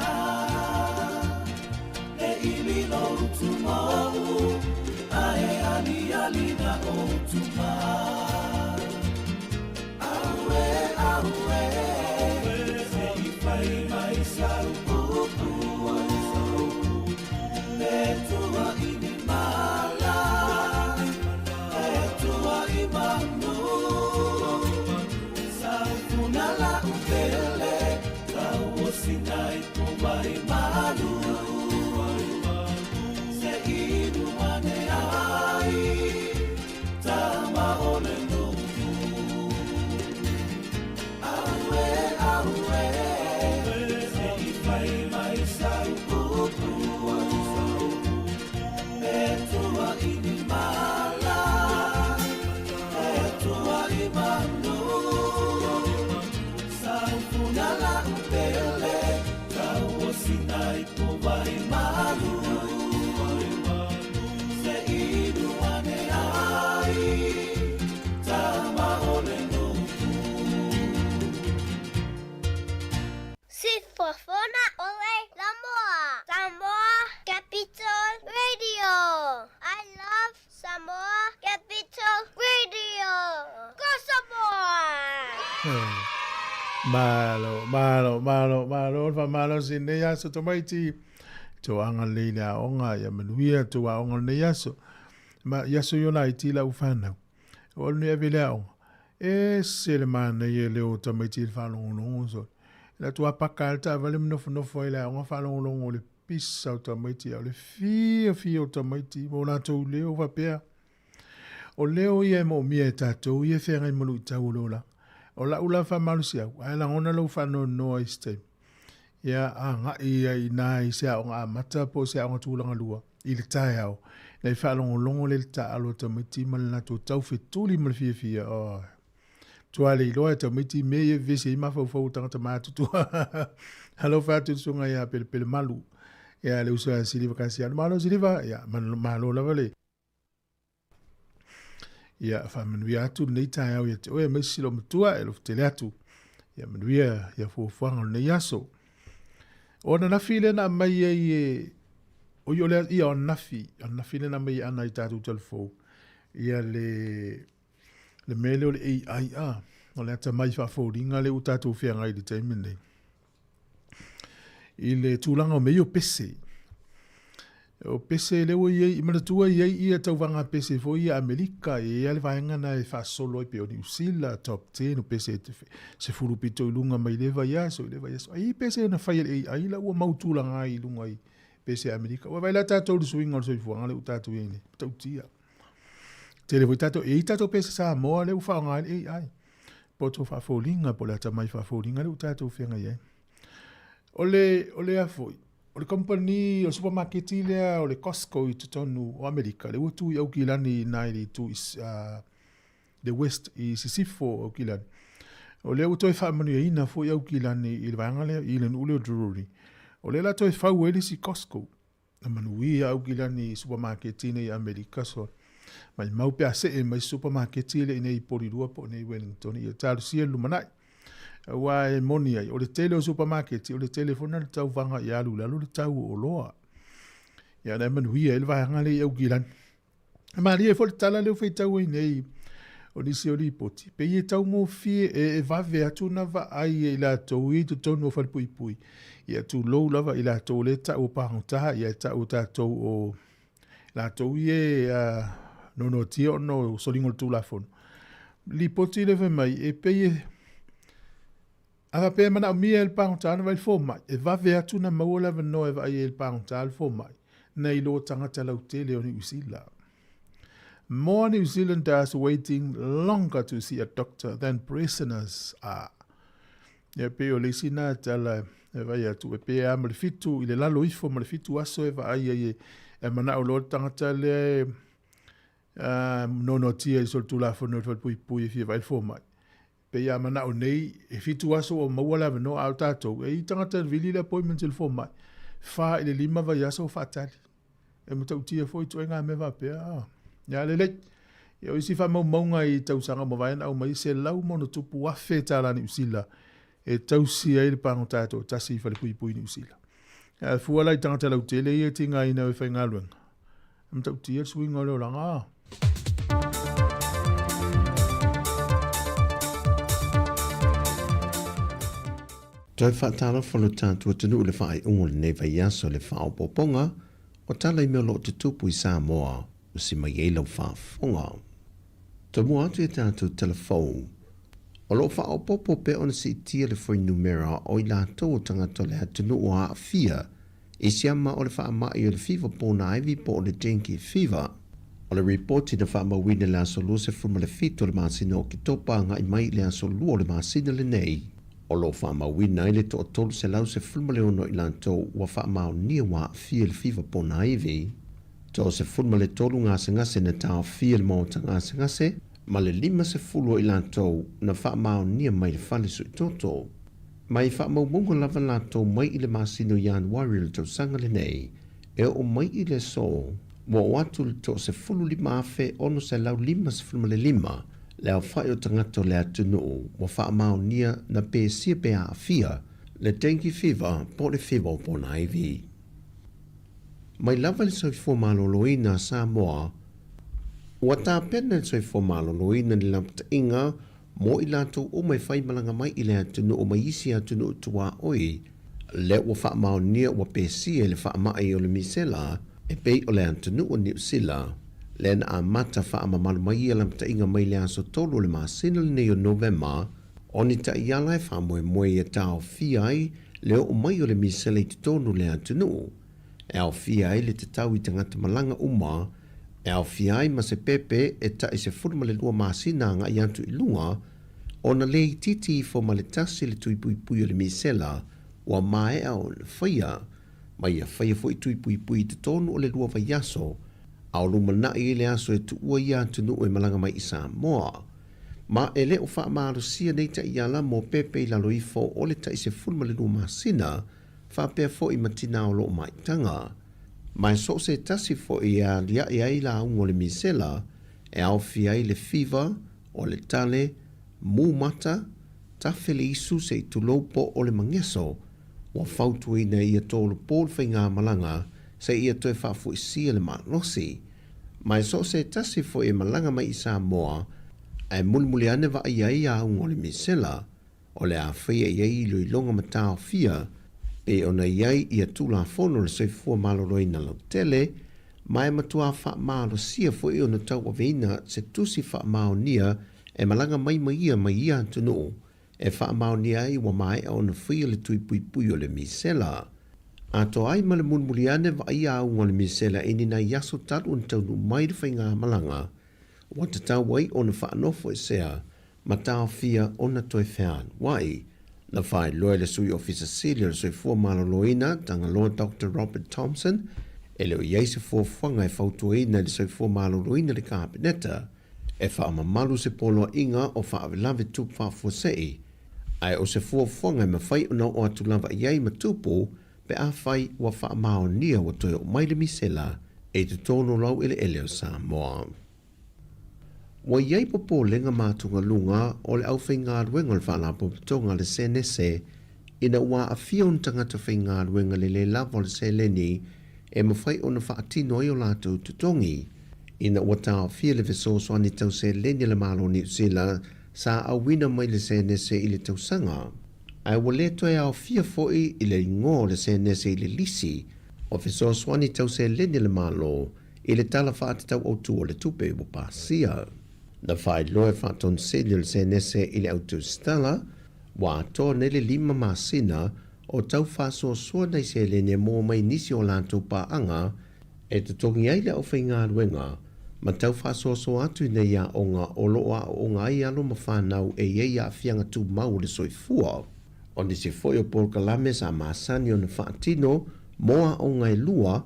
Le ili lou tumau ae aliali na o tumau. Auē, auē, se i fai mai sau upu. E tua i ni mala, e tua i manu. Saufuna la'u pele, tau Malo, malo, malo, malo, le faamalosi i lenei aso tamaiti. Tou agalelei i le aoga, ia manuia tou aoga o lenei aso. Ma i aso ia o laiti lau fanau. O alu nei ave i le aoga. Ese le manaia i leo o tamaiti i le faalogologo sole. E alu atu lava paka le taavale ma nofonofo ai i le aoga faalogologo i le pisa o tamaiti a o le fiafia o tamaiti ma o latou leo faapea. O leo ia e moomia e tatou ia e feagai ma luitau o le olaga. O lau la faamalosiau, a e lagona lou faanoanoa i se taimi, ia agai ia i ina i se aoga amata po o se aoga tulaga lua i le taeao, ina ia faalogologo lea i le taaalo a tamaiti ma le latou taufetuli ma le fiafia. Oh, matua le iloa e tamaiti mea ia e vevesi ai mafaufau o tagata matutua. Alofa atu i le susuga ia Pelepelemalu, ia le uso ia Siliva Kasiano. Malo Siliva, ia malo lava le Ia faamanuia atu lenei taeao ia te oe aemaise lou matua e alofa tele atu. Ia manuia ia fuafuaga o lenei aso. O ananafi lea na aumai ai e o i o le ia o ananafi, ananafi lea na aumai e Ana i tatou talafou. Ia le le mea lea o le AI a, o le atamai faafoliga lea ua tatou feagai i le taimi lenei. I le tulaga o mea ia o pese. O pese lea ua i ai, manatua e i ai ia tauvaga pese foi ia Amerika, e i ai le vaega na e faasolo ai pei o Niu Sila, top 10, o pese 10 pito i luga mai lea vaiaso i lea vaiaso. Ai pese na fai e le AI la ua mau tulaga ai i luga i pese Amerika. Ua vaai la tatou i le suiga o le soifuaga lea ua tatou i ai nei, matautia. Tele foi tatou, e i ai tatou pese Samoa lea ua faaaoga ai le AI. Poto faafoliga po o le atamai faafoliga lea ua tatou feagai ai. O le, o le a foi, o le kamupani, o le supamaketi lea o le Costco i totonu o Amerika, lea ua tu i Aukilani i ina i le itu i le West i sisifo o Aukilani. O lea ua toe faamanuiaina foi Aukilani i le vaega lea, i le nuu lea o Drury. O lea la toe fau ai le isi Costco. Na manuia Aukilani i supamaketi nei i Amerika, so maimau pe a see mai se supamaketi lea i nei i Porirua po o nei i Wellington, ia talosia le lumanai. Aua e moni ai, o le tele o supamaketi, o le tele foi lena o le tauvaga ia alu i lalo le tau o oloa. Ia na e manuia ai le vaega lea i Aukilani. E malie foi le tala lea ua faitau ai nei o nisi o lipoti, pei e taugofie e vave atu ona vaai e i latou ia i totonu o falepuipui, ia tulou lava i latou lea e tau o pagota, ia e tau o tatou o latou ia e nonotia ona o soliga o le Tulafono. Lipoti lea fai mai, e pei e A faapea e manaomia e le pagota ona vaai le fomai, e vave atu ona maua le avanoa e vaai ai e le pagota le fomai, nai lo tagata lautele o Niu Sila. More New Zealanders waiting longer to see a doctor than prisoners are. Ia pei o le isi nā tala e vaai atu, e pei a ma le fitu, i le lalo ifo ma le fitu aso e vaai ai e manao loa le tagata lea e nonotia i solitulafono i le falepuipui e fia vaai le fomai. Pei a manao nei, e fitu aso ua maua le avanoa, a o tatou, e i tagata e vili le appointment i le fomai, fa i le lima vaiaso o faatali. E matautia foi ituaiga mea faapea. Ah, ia lelei. Ia o isi faamaumauga i tausaga ua mavae na aumai, $100+ tala Niu Sila e tausi ai le pagota e toatasi i falepuipui i Niu Sila. Ae fua la i tagata lautele ia e tigaina e faigaluega, E matautia le suiga o le olaga. Toe faatalofa lo tatou atunuu i le faaiuga o lenei vaiaso i le faaopoopoga o tala i mea o lo o tutupu i Samoa usi mai ai lau faafofoga. Tomua atu i a tatou telefou. O lo o faaopoopo pea ona siitia le fuainumera o i latou o tagata o le atunuu o aafia I siama o le faamai o le fiva ponaivi po o le dengue fever. O le ripoti na faamauina i le aso 27 o le masina o Oketopa agai mai i le aso 2 o le masina lenei, o lo o faamauina ai le toa-316 o i latou ua faamaonia ua aafia i le fiva ponaivi, toa-13 gasegase na taofia i le maota gasegase, ma le 50 o i latou na faamaonia mai le fale suitoto. Mai faamaumauga lava latou mai i le masina o Ianuari o le tausaga lenei e oo mai i le aso, ua oo atu le 15,655 le aofai o tagata o le atunuu ua faamaonia na pesia pe aafia le dengue fever po o le fiva o ponaivi. Mai lava i le soifua maloloina a Samoa, ua tapena e le Soifua Maloloina ni lapataiga. mo i latou uma e faimalaga mai i le atunuu mai isi atunuu tuaoi, lea ua faamaonia ua pesia i le faamai o le misela e pei o le atunuu o Niu Sila, lea na amata faamamalu mai ia lamataiga mai le aso 3 o le masina lenei o Novema, o ni taiala e faamoemoe ia taofia ai le oo mai o le misela i totonu o le atunuu, e aofia ai le tatau i tagata malaga uma, e aofia ai ma se pepe e tai 12 masina agai atu i luga, ona le itiiti ifo ma le tasi le tui puipui o le misela ua maea ona faia, ma ia faia foi tui puipui i totonu o le lua vaiaso, a o lumanai i le aso e tuua ia atunuu e malaga mai i Samoa. Ma e le o faamalosia nei taiala mo pepe i lalo ifo o le tai 12 masina, faapea foi ma tina o loo maitaga. Ma e so o se tasi foi e aliae ai lauga o le misela, e aofia ai le fiva, o le tale, mū mata, tafe le isu se i tulou po o le mageso, ua fautuaina e ia tolopo le faigamalaga seia toe faafoisia le malosi. Ma e so o se tasi foi e malaga mai i Samoa, ae mulimuli ane vaai ai auga o le misela, o le a faia i ai iloiloga ma taofia pei ona i ai ia Tulafono o le Soifua Maloloina Lautele, ma e matuā faamalosia foi ona tauaveina se tusi faamaonia e malaga mai ma ia mai ia atunuu e faamaonia ai ua maea ona faia le tui puipui o le misela. Atoa ai ma le mulimuli ane vaaia auga o le misela i ni nai aso talu ona taunuu mai le faigamalaga ua tatau ai ona faanofoesea ma taofia ona toe fealuai. Na faailoa e le Sui Ofisa Sili o le Soifua Maloloina, Tagaloa Doctor Robert Thomson, e le o i ai se fuafuaga e fautuaina i le Soifua Maloloina le Kapeneta e faamamalu se poloaiga o faalavelave tupu faafuasei, ae o se fuafuaga e mafai ona oo atu lava i ai ma tupu pe afai ua faamaonia ua toe oo mai le misela i totonu o laueleele o Samoa. Ua i ai popolega ma atugaluga o le aufaigaluega o le Faalapotopotoga a le Senese ina ua aafia ona tagata faigaluega le lē lava o le seleni e mafai ona faatino ai o latou totogi ina ua taofia le fesoasoani tau seleni a le Malo o Niu Sila sa auina mai le Senese i le tausaga ae ua le toe aofia foi i le igoa o le Senese i le lisi o fesoasoani tau seleni a le Malo i le Tala Faatatau Autu o le Tupe ua pasia. Na faailoa e Faatoniseli o le Senese i le Autusitala, ua atoa nei le lima masina o tau faasoasoa nai seleni e maua mai nisi o latou paaga e totogi ai le aufaigaluega ma tau faasoasoa atu i nei aoga o lo o aooga ai alo ma fanau e i ai aafiaga tumau o le soifua. O nisi foi o polokalame sa masani ona faatino mo aoga e lua,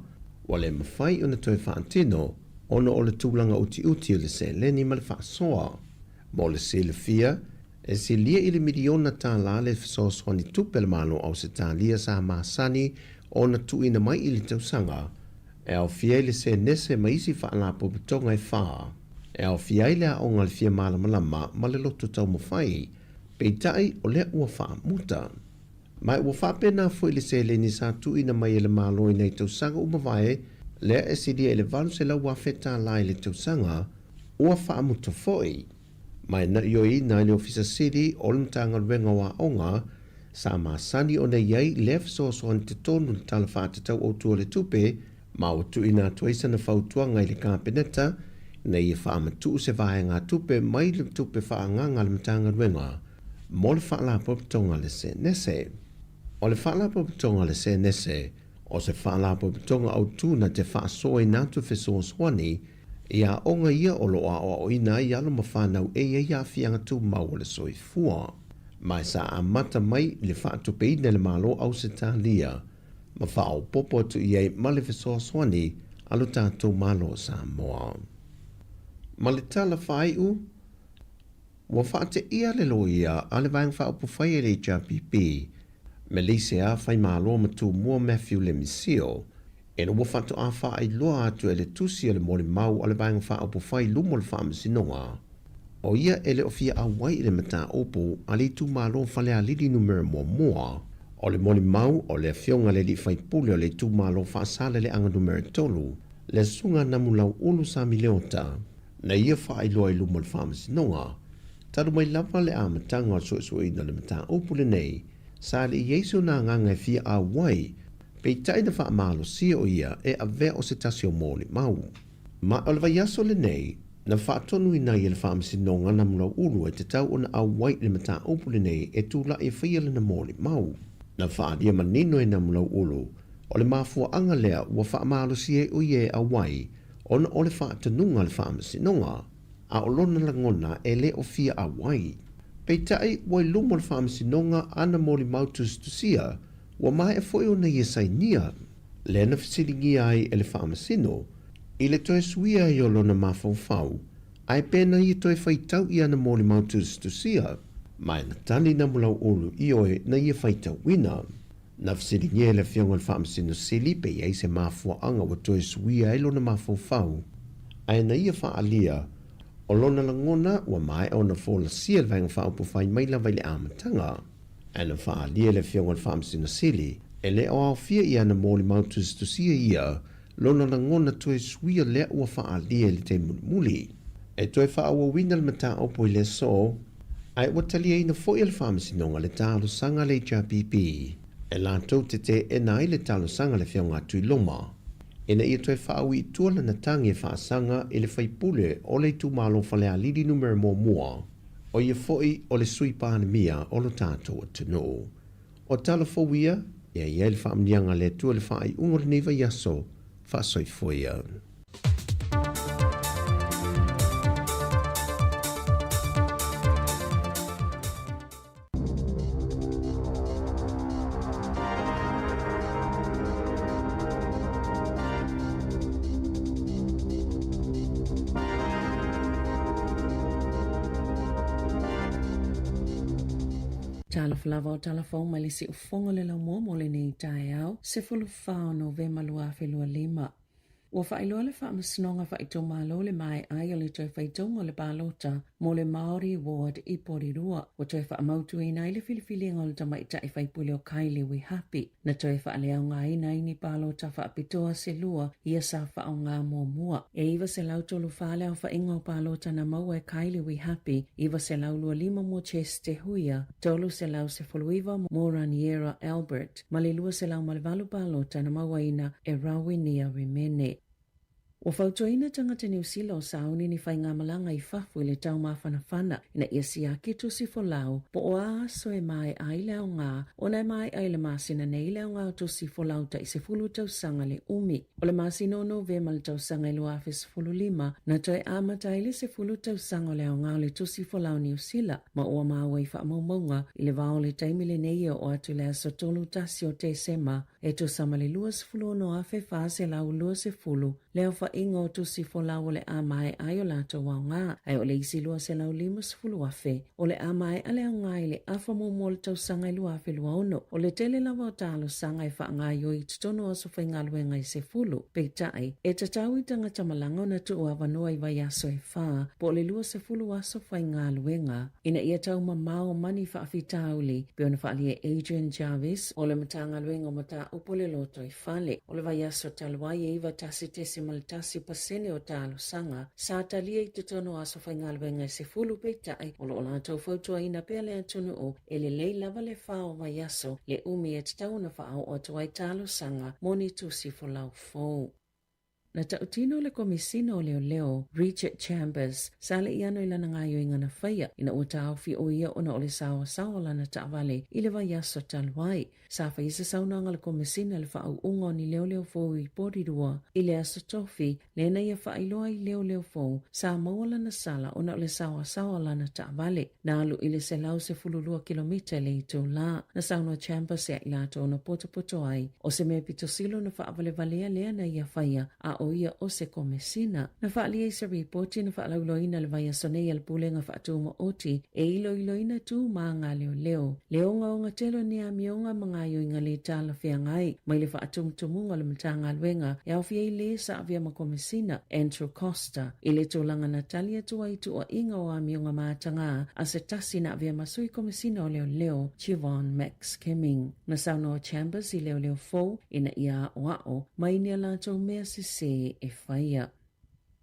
ua le mafai ona toe faatino ona o le tulaga utiuti o le seleni ma le faasoa. Mo le silafia, e silia i le miliona tālā le fesoasoani tupe a le Malo o Ausetalia sa masani ona tuuina mai i le tausaga, e aofia ai le senese ma isi faalapotopotoga e whā, e aofia ai le aoga o le fia malamalama ma le loto taumafai, peitai o lea ua faamuta. Ma ua faapena foi le seleni sa tuuina mai e le Malo i nai tausaga ua mavae, lea e silia i le $800,000 tālā i le tausaga, ua faamuta foi. Ma e naioina i le Ofisa Sili o le Matagaluega o Aoga, sa masani ona i ai lea fesoasoani totonu i le Tala Faatatau Autu o le Tupe, ma ua tuuina atu ai sana fautuaga i le Kapeneta ina ia faamatuu se vaegatupe mai le tupe faaagaaga a le Matagaluega mo le Faalapotopotoga a le Senese. O le Faalapotopotoga a le Senese, o se faalapotopotoga autu na te faasoaina atu fesoasoani i aoga ia o lo o aoaoina ai alo ma fanau e i ai aafiaga tumau o le soifua. Ma e sa amata mai i le faatupeina e le Malo Ausetalia ma faaopoopo atu i ai ma le fesoasoani a lo tatou Malo o Samoa. Ma le tala faaiu, ua faateia le loia a le Vaega Faaupufai a le HRPP, Melise Faimalo ma Tumua Matthew Lemisio, ina ua faatoa faailoa atu e le tusi o le molimau a le Vaega Faaupufai i luma o le Faamasinoga, o ia e le o fia auai i le mataupu a le itumalo Falealili Numera Muamua. O le molimau o le afioga i le alii faipule o le itumalo Faasaleleaga Numera 3, le Susuga Namulauulu Sami Leota, na ia faailoa i luma o le Faamasinoga. Talu mai lava le amataga o le suesueina o le mataupu lenei, sa le i ai sona agaga e fia auai, peitai na faamalosia o ia e avea o se tasi o molimau. Ma o le vaiaso lenei, na faatonuina ai e le Faamasinoga Namulauulu e tatau ona auai i le mataupu lenei e tulai e faia lana molimau. Na faaalia manino e Namulauulu, o le mafuaaga lea ua faamalosia ai o ia e auai ona o le faatonuga a le Faamasinoga, a o lona lagona e le o fia auai. Peitai, ua i luma o le Faamasinoga ana molimau tusitusia, ua maea foi ona ia sainia, lea na fesiligia ai e le Faamasino i le toe suia ai o lona mafaufau, ae pe na ia toe faitau i ana molimau tusitusia, ma e na tali Namulau'ulu ioe na ia faitauina. Na fesiligia e le Afioga i le Faamasino Sili pe i ai se mafuaaga ua toe suia ai lona mafaufau, ae na ia faaalia, o lona lagona ua maea ona folasia le Vaega Faaupufai mai lava i le amataga. Ae na faaalia e le Afioga i le Faamasino Sili, e le o aofia i ana molimau tusitusia ia lona lagona toe suia lea ua faaalia i le taimi mulimuli. E toe faaauauina le mataupu i le aso, ae ua taliaina foi e le Faamasinoga le talosaga a le HRPP e latou te teena ai le talosaga a le Afioga a Tuiloma ina ia toe faaui i tua lana tagi e faasaga i le faipule o le itumalo Falealili Numera Muamua, o ia foi o le Sui Palemia o lo tatou atunuu. O tala fou ia, e ai ai le faamanuiaga a le Atua i le faaiuga o lenei vaiaso, faasoifua ia. Talofa lava o tala fou mai le siufofoga o le laumua mo lenei taeao, 14 o Novema 2025. Ua faailoa le Faamasinoga Faaitumalo le maea ai o le toe faitauga o le palota mo le Māori Ward i Porirua. Ua toe faamautuina ai le filifiliga o le tamaitai faipule o Kylie Wihapi. Na toe faaleaogaina ai ni palota faapitoa se lua ia sa faaaoga muamua. E 934 le aofaiga o palota na maua e Kylie Wihapi, 925 mo Chess Te Huia, 319 mo Raniera Albert, ma le 208 palota na mauaina e Rawinia Rimene. Ua fautuaina tagata Niu Sila o sauni ni faigamalaga i fafo i le taumafanafana ina ia siaki tusi folau po o a aso e mae'a ai le aoga ona e mae'a i le masina nei le aoga o tusi folau tai 10 tausaga le umi. O le masina o Novema le tausaga e 2015 na toe amata ai le 10 tausaga o le aoga o le tusi folau Niu Sila ma ua maua i faamaumauga i le vao o le taimi lenei e oo atu i le aso 31 o Tesema e tusa ma le 26,420 le aofaiga o tusi folau o le a maea ai o latou aoga, ae o le isi 250,000 o le a maea le aoga i le afa muamua o le tausaga e 2026. O le tele lava o talosaga e faagaoioi i totonu o aso faigaluega e 10, peitai, e tatau i tagata malaga ona tuu avanoa i vaiaso e fa po o le 20 aso faigaluega ina ia taumamao ma ni faafitauli, pei ona faaalia e Adrian Jarvis o le Matagaluega o Mataupu o le Lotoifale. O le vaiaso talu ai e 91.1% o talosaga sa talia i totonu o aso faigaluega e 10, peitai o lo o latou fautuaina pea le atunuu e lelei lava le fa o vaiaso le umi e tatau ona faaoo atu ai talosaga mo ni tusi folau fou. Na tautino le Komesina o Leoleo, Richard Chambers, sa le i ano i lana gaoioiga na faia ina ua taofi o ia ona o le saoasaoa o lana taavale i le vaiaso talu ai. Sa faia se saunoaga a le Komesina i le faaauuga o ni leoleo fou i Porirua i le Aso Tofi, lea na ia faailoa ai leoleo fou sa maua lana sala ona o le saoasaoa o lana taavale. Na alu i le 112 kilomita i le itulā. Na saunoa Chambers ia i latou na potopoto ai, o se mea pito sili ona faavalevalea lea na ia faia, a o ia o se Komesina. Na faaalia i se ripoti na faalauiloaina i le vaiaso nei a le Pulega Faatumaoti e iloiloina tu ma aga leoleo, le ogaoga tele o ni amioga ma gaoioiga le talafeagai mai le faatumutumuga o le Matagaluega e aofia ai le sa avea ma Komesina, Andrew Coster, i le tulaga na tali atu ai i tuuaiga o amioga matagā a se tasi na avea ma Sui Komesina o Leoleo, Siobhan McSkimming. Na saunoa Chambers i leoleo fou ina ia aʻoaʻo mai ni a latou mea sesē e faia.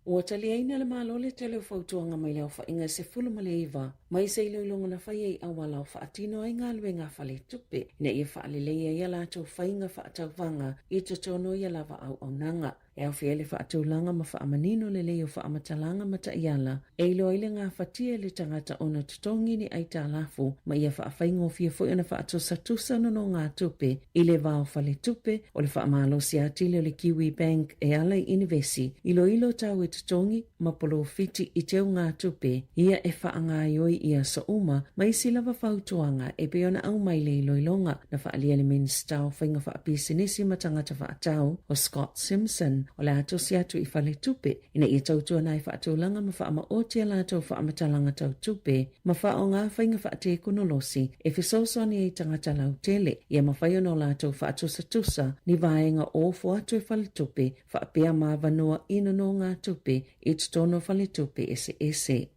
Ua taliaina le Malo le tele o fautuaga mai le aofaiga e 19. Mai se iloiloga na faia i auala o faatino ai galuega a faletupe ina ia faalelei ai a latou faiga faatauvaga i totonu o ia lava auaunaga. E aofia ai le faatulaga ma faamanino lelei o faamatalaga ma taiala e iloa ai le gafatia e le tagata ona totogi ni aitalafu ma ia faafaigofie foi ona faatusatusa nonogatupe i le va o faletupe o le faamalosi atili o le Kiwibank e ala i inivesi, iloilo tau e totogi ma polofiti i teugatupe ia e faagaioi i aso uma ma isi lava fautuaga e pei ona aumai le iloiloga na faaalia e le Minisita o Faiga Faapisinisi ma Tagata Faatau o Scott Simpson o le a tosi atu i faletupe ina ia tautuana ai faatulaga ma faamaoti a latou faamatalaga tau tupe ma faaaoga faiga faatekonolosi e fesoasoani ai i tagata lautele ia mafai ona o latou faatusatusa ni vaega ofo atu e faletupe faapea ma avanoa i nonogatupe i totonu o faletupe eseese.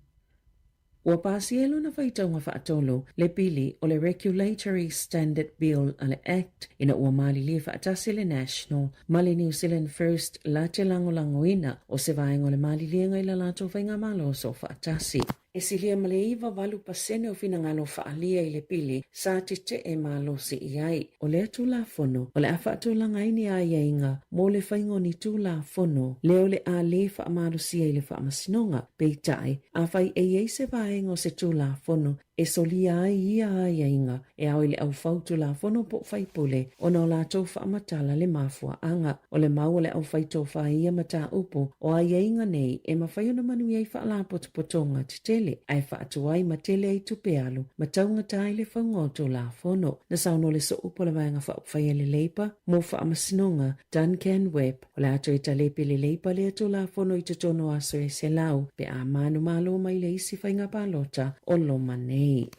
Ua pasia e lona faitauga faatolu le pili o le Regulatory Standard Bill a le Act ina ua malilie faatasi le National ma le New Zealand First la te lagolagoina o se vaega o le maliliega i la latou faigamalo soofaatasi. E silia ma le 98% o finagalo faaalia i le pili sa tetee malosi i ai. O lea Tulafono o le a faatulaga ai ni aiaiga mo le faiga o ni Tulafono lea o le a le faamalosia i le Faamasinoga. Peitai, afai e i ai se vaega o se Tulafono e solia ai ia aiaiga e ao i le aufau Tulafono po o faipule ona o latou faamatala le mafuaaga. O le mau a le aufaitofa i ia mataupu, o aiaiga nei e mafai ona manuia ai faalapotopotoga tetele ae faatuai ma tele ai tupe alu ma taugata ai le fauga o Tulafono. Na saunoa le Sooupu o le Vaega Faaupufai a le Labour mo Faamasinoga, Duncan Webb, O le a toe talepe le Labour lea Tulafono i totonu o aso e 100 pe a manumalo mai le isi faiga palota o loma nei.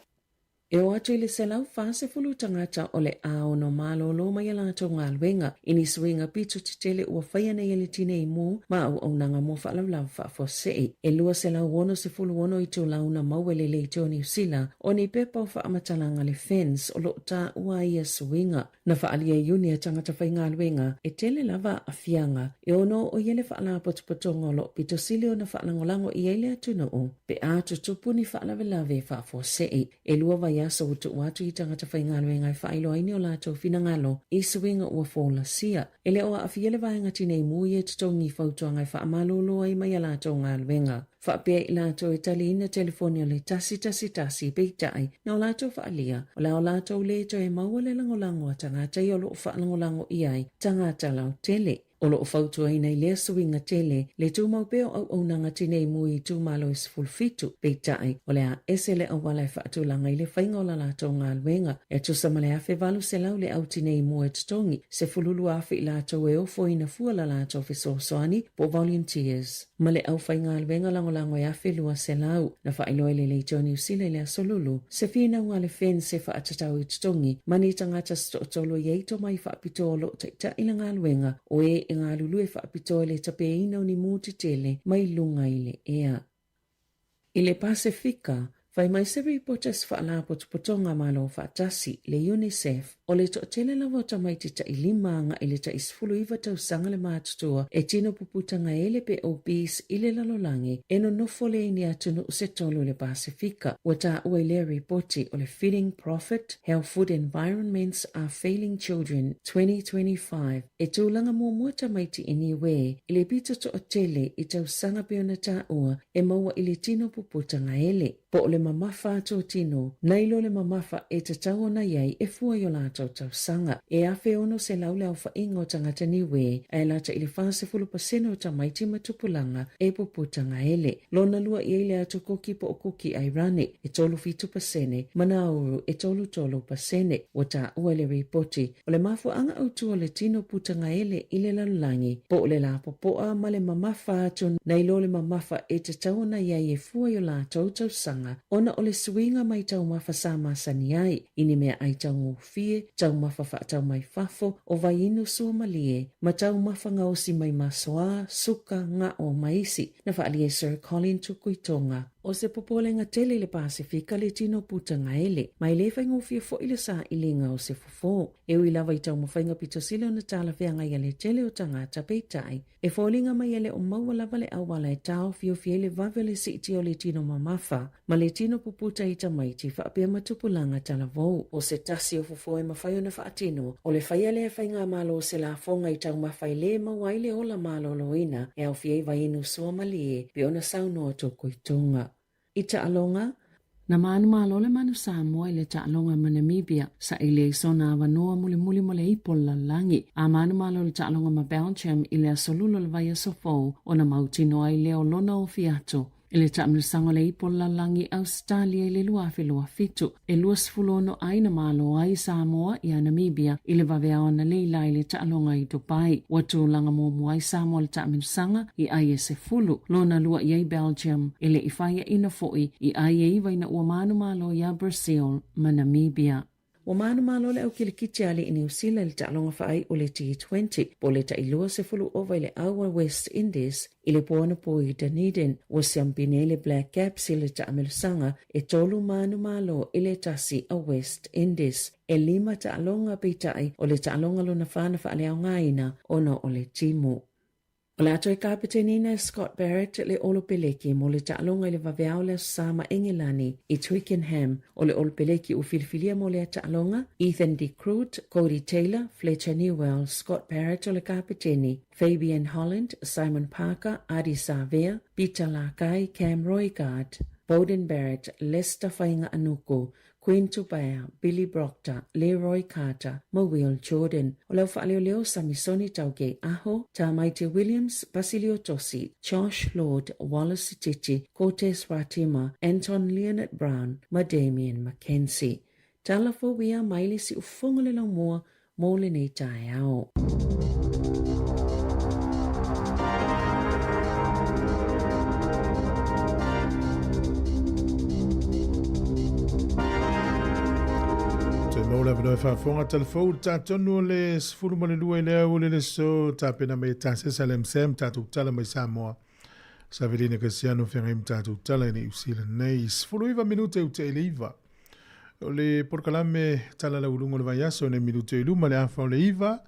E oo atu i le 140 tagata o le a ono malōlō mai a latou galuega i ni suiga pito tetele ua faia nei e le Tinei Mu ma auaunaga mo faalavelave faafuasei. E 266 itula ona maua e le Leitio Niu Sila o ni pepa o faamatalaga le FENS o lo o taua ai ia suiga. Na faaalia i Iuni a tagata faigaluega e tele lava aafiaga e ono oo i ai le faalapotopotoga o lo o pito sili ona faalagolago i ai le atunuu pe a tutupu ni faalavelave faafuasei. E lua vaiaso ua tuu atu i tagata faigaluega e faailoa ai ni o latou finagalo i suiga ua folasia. E le o aafia le vaega tinei mu ia e totogi i fautuaga e faamalolo ai mai a latou galuega. Faapea i latou e taliina telefoni o le 111 peitai na o latou faaalia o le a o latou le toe maua le lagolago a tagata ia o lo o faalagolago i ai tagata lautele. O lo o fautuaina i lea suiga tele le tumau pea o auaunaga tinei mu i itumalo e 17, peitai o le a ese le auala e faatulaga i le faiga o la latou galuega e tusa ma le 1800 le au tinei mu e totogi, 12,000 i latou e ofoina fua la latou fesoasoani po o volunteers. Ma le aufaigaluega lagolago e 1200, na faailoa e le Leitio Niu Sila i le Aso Lulu, se finauga a le FENS e faatatau i totogi ma ni tagata se toatolu e i ai tomai faapitoa o lo o taitai le galuega o e e galulue faapitoa i le tapeina o ni mu tetele mai luga i le ea. I le Pasefika, fai mai se ripoti a se Faalapotopotoga Malo Faatasi, le UNICEF, o le toatele lava o tamaiti tailima agai i le tai 19 tausaga le matutua e tino puputa gaele pe obese i le lalolagi e nonofo lea i ni atunuu se tolu i le Pasefika. Ua taua i lea ripoti o le Feeding Profit, How Food Environments Are Failing Children 2025, E tulaga muamua tamaiti i Niue i le pito toatele i tausaga pei ona taua e maua i le tino puputa gaele, po o le mamafa atu o tino, nai lo le mamafa e tatau ona i ai e fua i o latou tausaga. E 1,600 le aofaiga o tagata Niue, ae lata i le 40% o tamaiti ma tupulaga e puputa gaele. Lona lua i ai le atu koki po o koki Airani, e 37%, ma Nauru e 33%. Ua taua i le ripoti, O le mafuaaga autu o le tino puta gaele i le lalolagi, po o le lapopoa ma le mamafa atu nai lo le mamafa e tatau ona i ai e fua i o latou tausaga ona o le suiga mai taumafa sa masani ai i ni meaai taugofie, taumafa faatau mai fafo, o vaiinu suamalie, ma taumafa gaosi mai masoa, suka, gao ma isi, na faaalia e Sir Colin Tukuitonga. O se popolega tele i le Pasefika le tino putagaele, ma e le faigofie foi le sailiga o se fofo. E ui lava i taumafaiga pito sili ona talafeagai a le tele o tagata, peitai, e foliga mai e le o maua lava le auala e taofiofi ai le vave o le siitia o le tino mamafa ma le tino puputa i tamaiti faapea ma tupulaga talavou. O se tasi o fofo e mafai ona faatino, o le faia lea e Faigamalo o se lafoga i taumafa e le maua ai le ola maloloina e aofia ai vaiinu suamalie pei ona saunoa Tokoitoga. I taaloga, na manumalo le Manu Samoa i le taaloga ma Namibia, saili ai sona avanoa mulimuli mo le ipo o le lalolagi. A manumalo le taaloga ma Belgium i le aso Lula o le vaiaso fou, ona mautinoa ai lea o lona ofi atu I le taamilosaga o le Ipo o le Lalolagi i Ausetalia i le 2027, e 26 ai na malo ai Samoa iā Namibia i le vaveao analeila i le taaloga i Dubai. Ua tulaga muamua ai Samoa i le taamilosaga i ai e 10, lona lua i ai Belgium, e le i faiaina foi i ai e iva ina ua manumalo iā Brazil ma Namibia. Ua manumalo le au kilikiti a alii Niu Sila i le taaloga faaiu o le T20 po o le tailua sefulu ova i le au a West Indies i le po anapo i Dunedin. Ua siampini ai le Black Caps i le taamelosaga e tolu manumalo i le tasi a West Indies. E lima taaloga peitai o le taaloga lona fa na faaleaogaina ona o le timu. O le a toe kapeteniina e Scott Barrett le Olopeleki mo le taaloga i le vaveao o le Aso Sa ma Engelani i Twickenham. O le Olopeleki ua filifilia mo lea taaloga, Ethan de Groot, Codie Taylor, Fletcher Newell, Scott Barrett o le kapeteni, Fabian Holland, Simon Parker, Ardie Savea, Peter Lakai, Cam Roigard, Beauden Barrett, Leicester Fainga'anuku, Quinn Tupaea, Billy Proctor, Leroy Carter ma Will Jordan. O le au faaleoleo Samisoni Taugei Aho, Tamaiti Williams, Basilio Tosi, Josh Lord, Wallace Sititi, Cortez Ratima, Anton Lienert-Brown ma Damian McKenzie. Tala fou ia mai le siufofoga le laumua mo lenei taeao. Toe maua le avanoa e faafofoga talafou le tatonu o le 12 i le au o le leso tapena mai e tasesa le MSM tatou tala mai Samoa. Savelina Kasiano feagai ma tatou tala i Niu Sila nei. 19 minute ua tea i le iva. O le polokalame tala lauuluga o le vaiaso nei minute i luma le afa o le iva,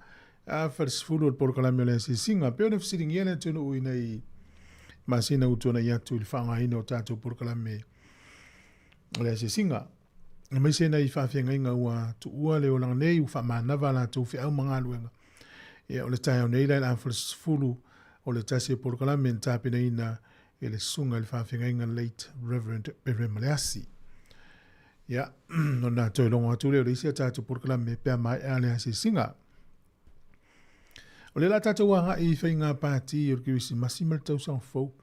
afa le sefulu o le polokalame o le asiasiga. Pei ona fesiligia le atunuu i nei masina ua tuanai atu i le faaaogaina o tatou polokalame o le asiasiga. Aemaise nai faafeagaiga ua tuua le olaga nei, ua faamanava a latou feau ma galuega. Ia, o le taeao nei la i le afa le sefulu o le tasi o polokalame na tapenaina e le susuga i le faafeagaiga Late Reverend Pere Maleasi. Ia, ona toe logo atu lea o le isi a tatou polokalame pe a maea le asiasiga. O lea la tatou agai i faiga pati o le Kerisimasi ma le tausaga fou.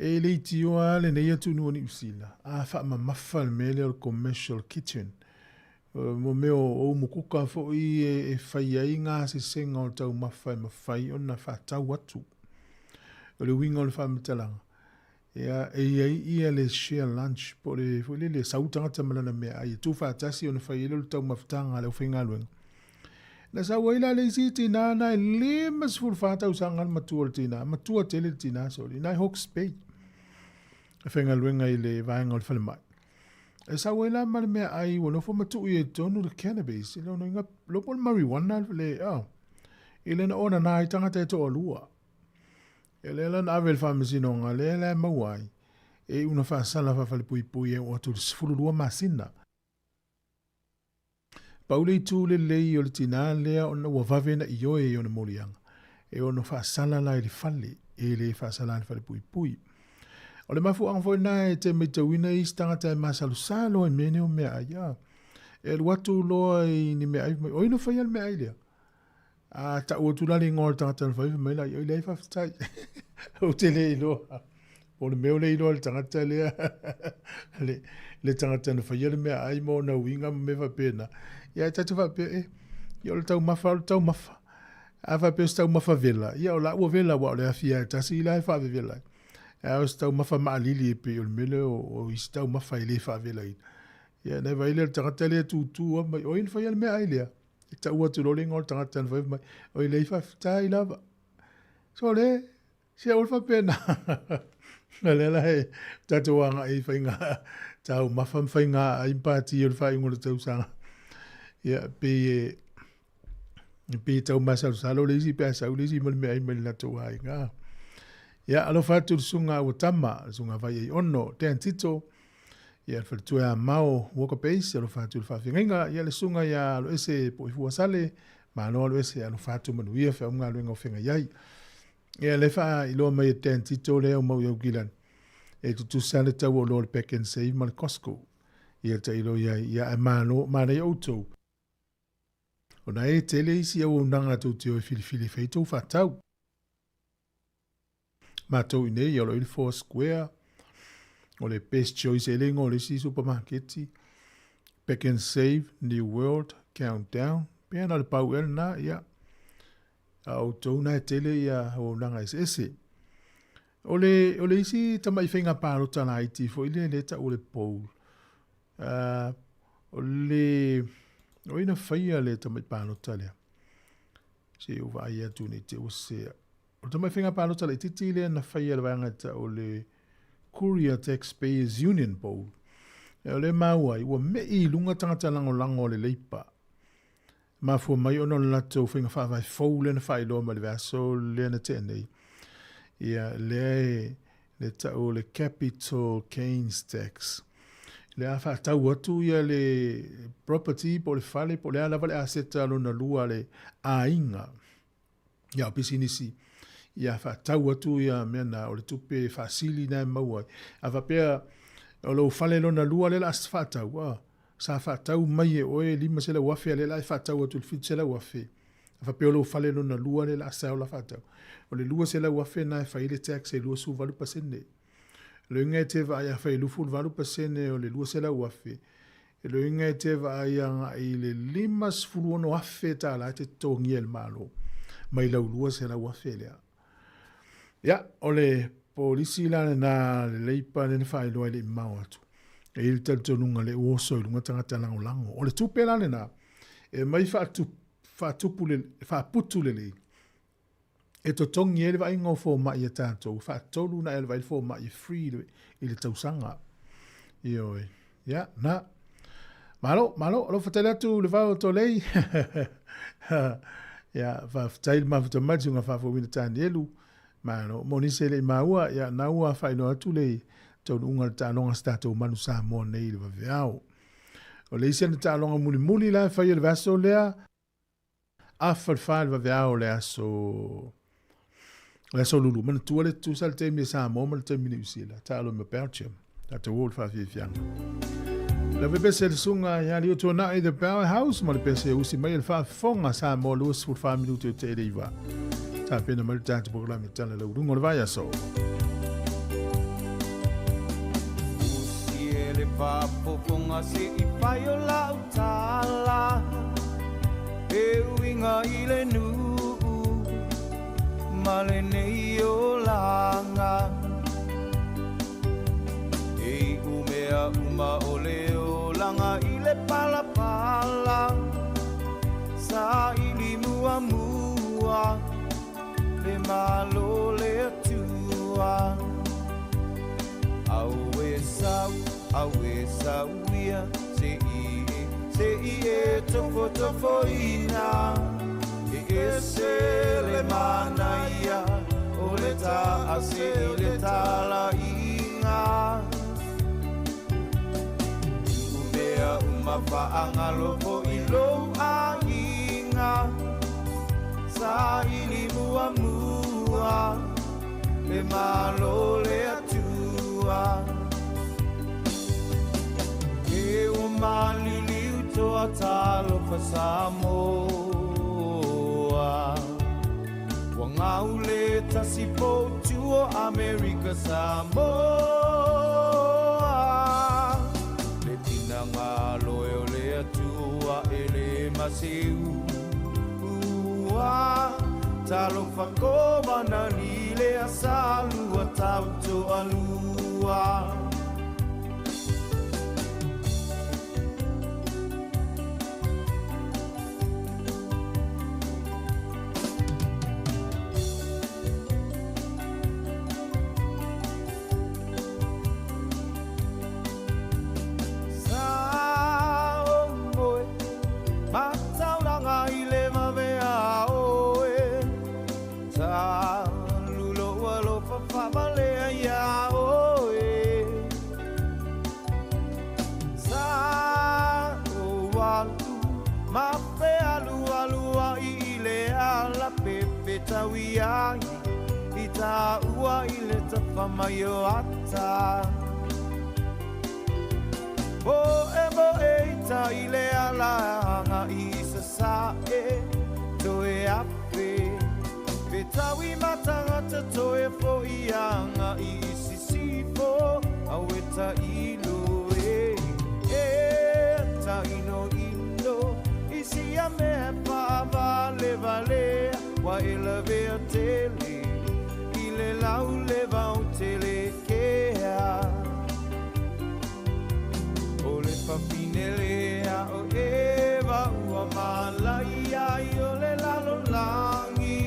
E le itioa lava lenei atunuu o Niu Sila, a faamamafa le mea lea o le commercial kitchen. Mo mea o umukuka foi e fai ai ngā sesega o le taumafa e mafai ona faatau atu. O le uiga o le faamatalaga, ia, e i ai ia le share lunch, po o le foi lele, sau tagata ma lana meaai e tuufaatasi ona fai ai lea o le taumafataga a le aufaigaluega. Na sau ai la le isi tinā na e 54 tausaga le matua o le tinā, matua tele le tinā soli, na e Hawke's Bay, e faigaluega i le vaega o le falemai. E sau ai la ma le meaai ua nofo ma tuu i ai tonu le cannabis, i lona uiga, lo po le marijuana le, oh, i lena ona nā ai tagata e toalua. E lea la na ave i le faamasinoga, lea la e maua ai, e iu na faasala faafalepuipui e oo atu i le 12 masina. Pau le itu lelei o le tinā lea ona ua vave na ioe i ona moliaga, e ono faasala la i le fale, e le faasala i le falepuipui. O le mafuaaga foi lena e te maitauina isi tagata e masalosalo ai mea nei o meaai. A, e alu atu loa i ni meaai, fai mai, oi na faia le meaai lea. A tau atu la le igoa o le tagata na fai, fai mai la, oi leai faafetai. Ou te le iloa. Po o le mea o le iloa le tagata lea, le, le tagata na faia le meaai ma ona uiga ma mea faapena. Ia e tatou faapea, e, ia o le taumafa o le taumafa. A faapea o se taumafa vela, ia o la ua vela aua o le afi lava e tasi la e faavevela ai. A o se taumafa maalili e pei o le mea lea o isi taumafa e le faavelaina. Ia na vaai lea o le tagata lea e tutu lava mai, o ai na faia le meaai lea? E tau atu loa le igoa o le tagata na fai mai, oi leai faafetai lava. Sole, se aua le faapena. O lea la e tatou agai i faiga taumafa ma faiga ai ma pati o le faaiuga o le tausaga. Ia, pei e, pei e tau masalosalo le isi pe a sau le isi ma le meaai mai le latou aiga. Ia, alofa atu le susuga ua tama, le susuga Vaiaiono, Dan Tito, ia le faletua ia Mao Walker Base, alofa atu le faafeagaiga, ia le susuga ia Aloese Poifuasale, malo Aloese, alofa atu manuia feau ma galuega o feagai ai. Ia le faailoa mai e Dan Tito lea o mau i Aukilani, e tutusa le tau o oloa o le Pack and Save ma le Costco. Ia tailo i ai, ia ae malo, manaia outou. Ona e tele isi auaunaga tou te o e filifili e fai tou faatau. Matou i nei, o lo o i le Four Square, o le Best Choice e le igoa o le isi supamaketi, Pack and Save, New World, Countdown, pe ana o le pau ea lena, ia. A outou na e tele ia auaunaga eseese. O le, o le isi tamai faiga palota laiti foi lea lea tau o le poll. O le, o ai na faia le tamai palota lea? Se i ou vaai atu nei te ua sea. O le tamai faiga palota laitiiti lea na faia e le vaega e tau o le Courier Taxpayers Union Poll. O lea e maua ai, ua me'i i luga tagata lagolago a le Leipa. Mafua mai ona o le latou faiga faavae fou lea na faailoa mai le vaiaso lea na tea nei. Ia, lea e le tau o le Capital Gains Tax. Lea a faatau atu ia le property po o le fale po o le a lava le aseta lona lua a le aiga. Ia, o pisinisi, ia faatau atu ia mea na, o le tupe faasili na e maua ai. A faapea o lou fale lona lua lea la a faatau, a, sa faatau mai e oe $500,000 a lea la e faatau atu i le $700,000. A faapea o lou fale lona lua lea la a sell la faatau, o le $200,000 na e fai ai le tax e 28%. O le uiga e te vaai afai e 28% o le $200,000, E loiga e te vaai agai i le $56,000 e te totogia e le Malo mai lau $200,000 lea. Ia, o le polisi la lena a le Leipa lea na faailoa e le i mamao atu. E i ai le talitonuga lea ua oso i luga tagata lagolago. O le tupe la lena e aumai faatupu faaputu lelei e totogi ai le vaaiga o fomai a tatou, e faatolu ona e alu vaai le fomai e free i le, i le tausaga. Ioe. Ia, na. Malo, malo, alofa tele atu le vao o Tolei. Ia, faafetai le mafuta mai le susuga faafouina Tanielu. Malo, mo nisi e le i maua, ia, na ua faailoa atu le taunuuga o le taaloga a se tatou manu Samoa nei i le vaveao. O le isi ana taaloga mulimuli la e fai e le vaiaso lea, Afa le fa le vaveao o le aso le aso Lulu. Manatua le tutusa le taimi e Samoa ma le taimi Niu Sila. Taalo ma Belgium. Tatou o le faafiafiaga. Le pepese le susuga ia Liutuanai The Powerhouse ma le pese usi mai le faafofoga Samoa 24 minute o te le iva. Tapena mai le tatou polokalame tala lauruga o le vaiaso. Usi e le faafofoga se i fai o lau tala E uiga i le nuu ma lenei olaga E iu mea uma o le olaga i le palapala Saili muamua Le Malo le Atua Auē sau, auē sau ia Se i e, se i e tofotofoina E ese le manaia O le taase i le talaiga Tuu mea uma faagalo foi lou aiga Saili muamua le Malo le Atua E ua maliliu toa talofa Samoa Ua gau le tasi poutu o Amerika Samoa Le finagalo e o le Atua e le maseu Ua talofa kovana li le asalua tau toalua. alualu Ma fe alualu ai i le ala pepe taui ai I tā ua i le tapa mai o ata O e mo e ita i le ala anga i sa e Toe ape Pe taui matangata toe fo i anga i sisifo Au e ta ilu e E ta ino ino I sia mea pa vale vale Wa e la vea tele I le lau le vau tele kea O le papinele a o Eva ua malai ai o le lalo langi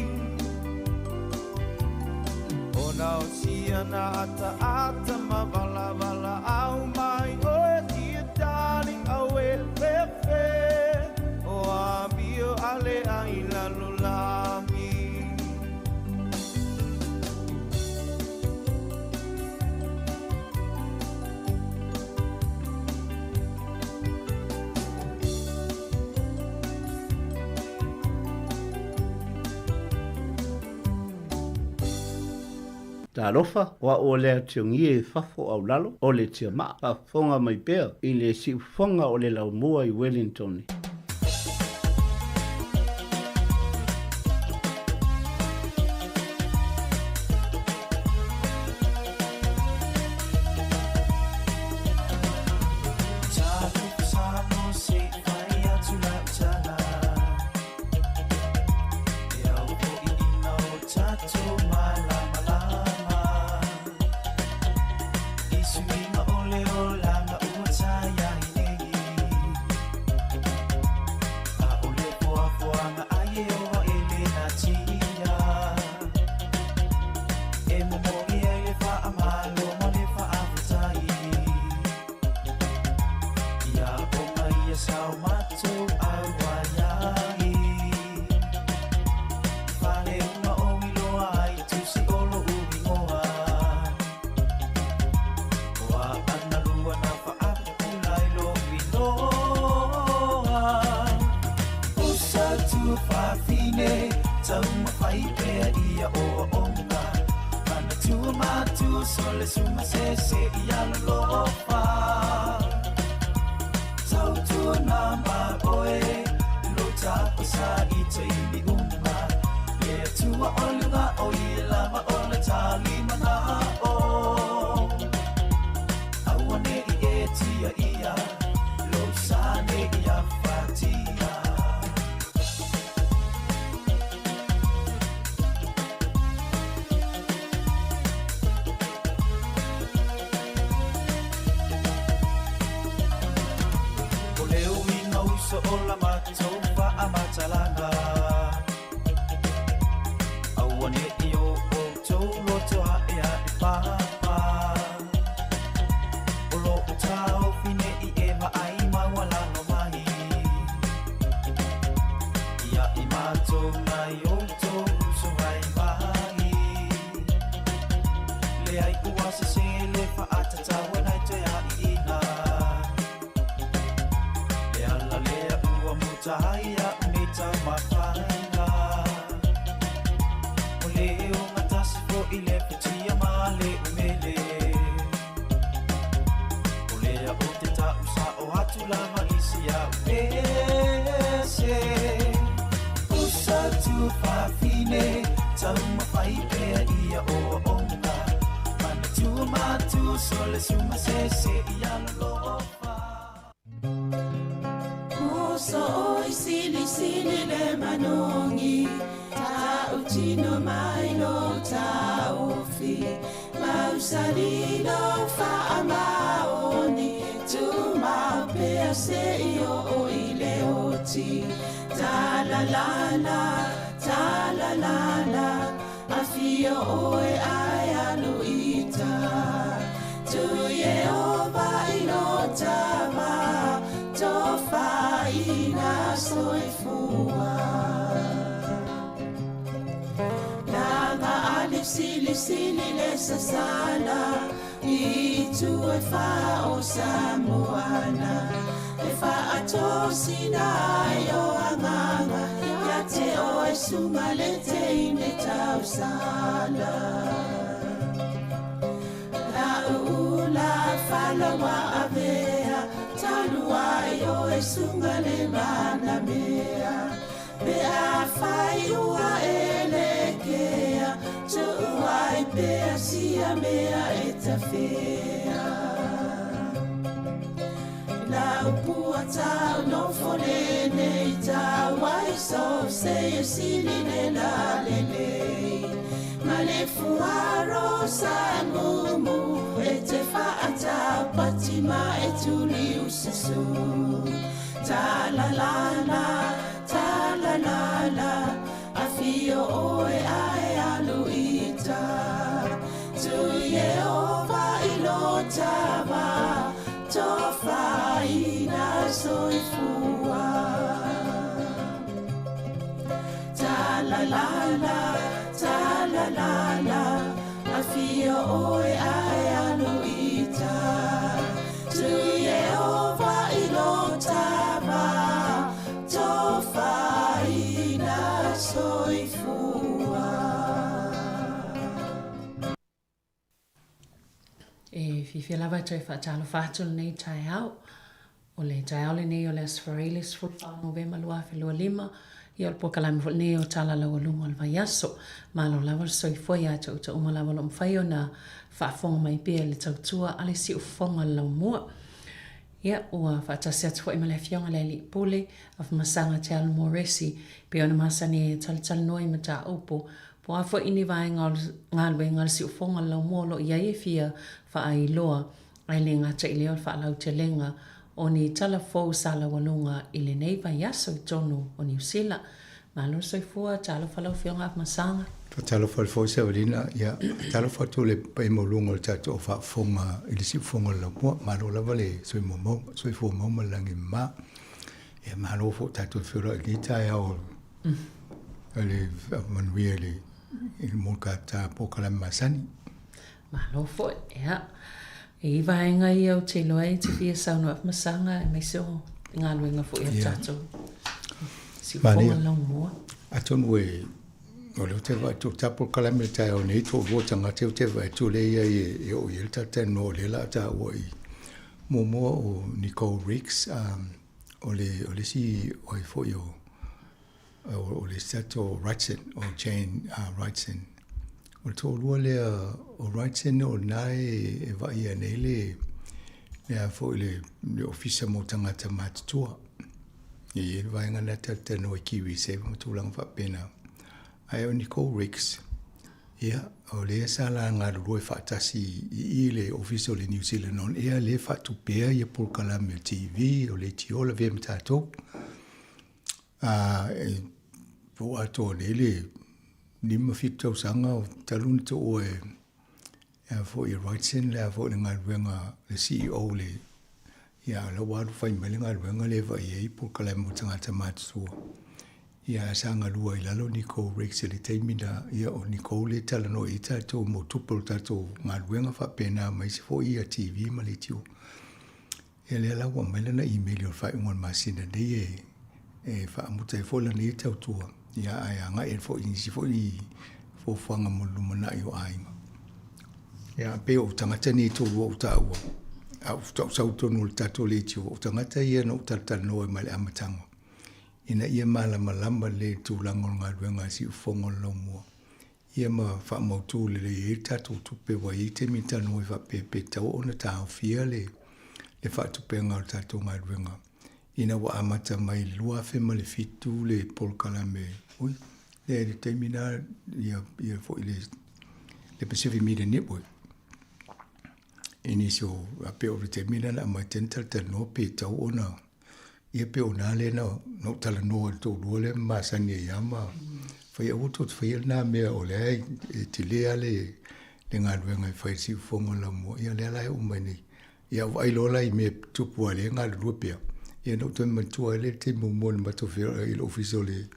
O na o sia na ata ata ma vala vala au mai o e tia dali au e fefe O a mio ale ai lalo langi. Talofa, wa o lea tiongie e fafo au lalo, o le tia maa, faafofoga mai pea i le siufofoga o le laumua i Wellington. E faatosina ai o agaga ia te oe suga le teine tausala. La ula falawa avea talu ai oe suga le manamea. Pe afai ua e lekea tuu ai pea sia mea e tafea. La upua tau nofo lenei tau ai so se e sili le la lelei. Ma le fuaro sa mumu e te whaatau pati ma e tuli ususu. Ta la la la, ta la la la, afio oe ae alu ita. Tui e ova i lo tava, tofaina soifua. Ta la la la, ta la la la, afio oe ae alu ita. Tui e ova i lo tava, tofaina soifua. E fiafia lava e toe faatalofa atu lenei taeao. O le taeao lenei o le Aso Faraile 14 Novema 2025, ia o le polokalame foi lenei o Tala Laualuga o le Vaiaso. Malo lava le soifua ia te outou uma lava o lo o mafai ona faafofoga mai pea i le tautua a le siufofoga o le laumua. Ia, ua faatasi atu foi ma le Afioga i le Alii Pule, Afamasaga Te Alu Moresi, pei ona masani ai e talatalanoa i mataupu Po o a foi ni vaega o le galuega a le siufofoga o le laumua o lo o i ai e fia faailoa, ae le gata i lea o le faalautelega o ni tala fou sa laualuga i lenei vaiaso i totonu o Niu Sila. Malo le soifua, talofa lau Afioga Afamasaga. Faatalofa le foe Savalina, ia faatalofa atu le paia maualuga o le tatou au faafofoga i le siufofoga o le laumua. Malo lava le soifua mau ma le lagi e mama. Ia malo foi tatou feiloai i lenei taeao o le manuia i le i le mokata polokalame masani. Malo foi, ia. E i vaega ia ou te iloa ai e te fia saunoa Afamasaga aemaise o galuega foi a le tatou siufofoga laumua. Atonu e o lea ou te vaai atu o ta polokalame i le taeao nei toalua tagata ou te vaai atu lea e i ai e oo i ai le talatalanoa o lea o le a taua i muamua o Nicole Riggs o le o le isi o ai foi o o le isi tatou Wrightson o Jane Wrightson. O le toalua lea o Wrightson o lena e e vaaia nei le le a foi le le ofisa mo tagata matutua. E i ai le vaega lena talatalanoa i KiwiSaver ma tulaga faapena. Ae o Nicole Riggs, ia, o lea sa la galulue faatasi i i le Ofisa o le New Zealand On Air, lea e faatupea ia polokalame o TV, o leitio lavea ma tatou. A, e po o atoa nei le 5, 7 tausaga o talu ona tuua e a foi e Wrightson le a foi le galuega le CEO le ia la ua alu fai mai le galuega lea e vaai ai polokalame mo tagata matutua. Ia sa galua i lalo Nicole Riggs i le taimi na ia o Nicole lea e talanoa i ai tatou mo tupe o le tatou galuega faapena ma isi foi ia TV ma leitio. Ia lea la ua aumai lana email i le faaiuga o le masina nei e e faamuta ai foi lana ia tautua, ia ae agai ai foi i nisi foi fuafuaga mo le lumanai o aiga. Ia pei o tagata nei e toalua o taua, a ou sau i totonu o le tatou leitio, o tagata ia na ou talatalanoa ai mai le amataga, ina ia malamalama lelei i le tulaga o le galuega a Siufofoga o le Laumua, ia ma faamautu lelei ai le tatou tupe ua i ai taimi e talanoa ai faapea pe tatau ona taofia le le faatupega o le tatou galuega ina ua amata mai i le 2007 le polokalame ui le le taimi na ia ia foi le le Pacific Media Network i nisi o a pei o le taimi lena na aumai tena talatalanoa pe tatau ona Ia pei o na lea na ou talanoa i le toalua lea ma masani ai lava ma fai aua tou te faia lena mea o lea e tele lava le galuega e fai i le siufofoga o le laumua. Ia lea la e oo mai nei. Ia ou vaai loa la i mea e tupu aua o lea e galulue pea, ia ona ou toe manatua ai lea i le taimi muamua na matou feiloai ai i le Ofisa o le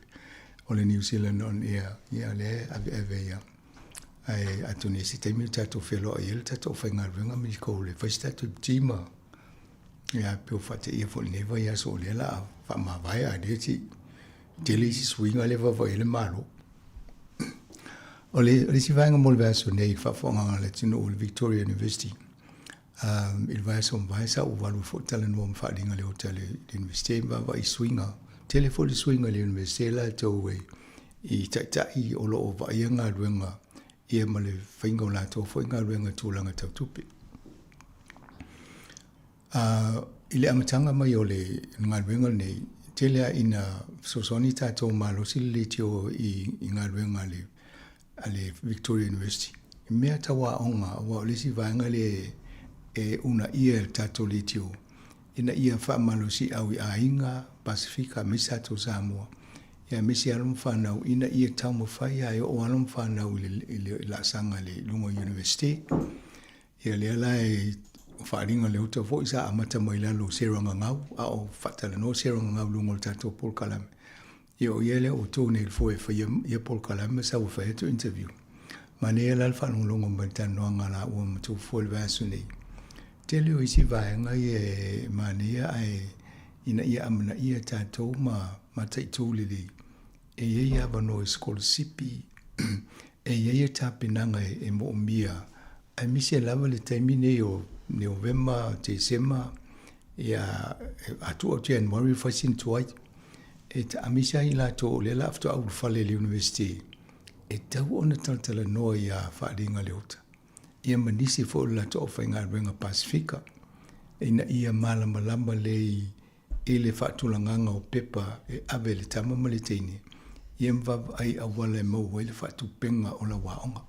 o le New Zealand on Air, ia lea e aveave ai lava. Ae atonu i se taimi tatou feiloai ai le tatou aufaigaluega ma Nicole e fai se tatou ti ma. Ia, pe ua faateia foi i lenei vaiaso o lea o le a faamavae a o lea se i tele isi suiga lea e vaavaai i ai le Malo. O le isi vaega mo le vaiaso nei i le faafofogaaga a le atunuu i le Victoria University, i le vaiaso ua mavae sa ou alu ai foi talanoa ma faaaliga i le ota i le Iunivesite ma vaavaai i suiga. Tele foi le suiga i le Iunivesite latou i taitai o lo o vaaia galuega ia ma le faiga o latou foi galuega i tulaga tau tupe. I le amataga mai o le galuega lenei, tele lava ina fesoasoani tatou malosi le leitio i galuega a le Victoria University i mea tau aoga aua o le isi vaega lea e uunaia e le tatou leitio ina ia faamalosiau i aiga Pasefika aemaise tatou Samoa aemaise alo ma fanau ina ia taumafai lava e oo alo ma fanau i le laasaga i luga o Iunivesite. Ia lea la e faaaliga le uta foi sa amata mai lalo o Sarah Gagau, a o faatalanoa Sarah Gagau i luga o le tatou polokalame. Ia o ia lea ua tu nei i le foe e faia ia polokalame sa ua fai atu interview. Manaia la le faalogologo mai i le talanoaga a laua ma Tufua i le vaiaso nei. Tele o isi vaega ia e manaia ae ina ia amanaia e tatou ma mataitu lelei e i ai avanoa i sikolasipi, e i ai tapenaga e moomia, aemaise lava le taimi nei o Novema, Tesema, ia atu o January fai sina tuai. E taamisi ai latou o lea la faatoa ulufale i le University, e tatau ona talatalanoa ia Faaaliga Leota, ia ma nisi foi o le latou aufaigaluega Pasefika, ina ia malamalama lelei i le faatulagaga o pepa e ave i le tama ma le teine, ia ma vaavaai i auala e maua ai le faatupega o lau aoga.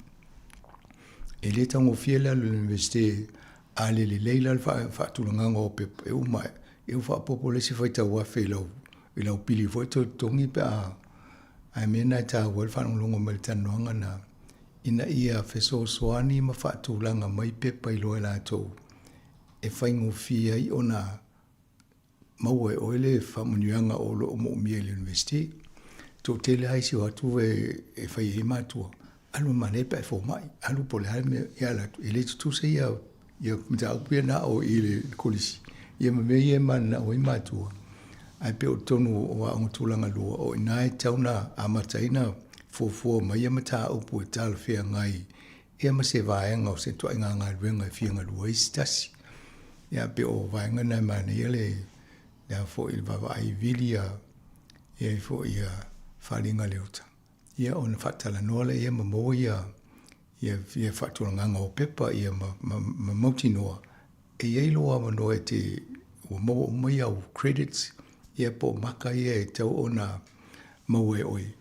E le taugofie le alu i le Iunivesite, a le lelei la le faatulagaga o pepa, e uma ae, ia ua faaopoopo le isi faitau $1,000 i lau, i lau pili foi e toe totogi pe a, ae mea na e taua ai le faalogologo mai i le talanoaga lena, ina ia fesoasoani ma faatulaga mai pepa iloa e latou e faigofie ai ona maua e oe le faamanuiaga o lo o moomia i le University. Toatele lava isi o atu e fai ai matua, alu e manaia pe a e fomai, alu po o le a le mea e ala atu, e le tutusa ia ia mataupu ia na o i le kolisi, ia ma mea ia e mananao ai matua. Ae pei o totonu o aoga tulaga lua, o i ina e tatau ona amata ai ona fuafua mai ia mataupu e talafeagai ia ma se vaega o se ituaiga galuega e fia galue ai se tasi. Ia pei o vaega na e manaia le le a foi le vaavaai vili ia i ai foi ia faaaliga le uta. Ia ona faatalanoa lea ia ma maua ia ia ia faatulagaga o pepa ia ma ma ma mautinoa e i ai lou avanoa e te ua maua uma ia au credits ia po o maka ia e tatau ona maua e oe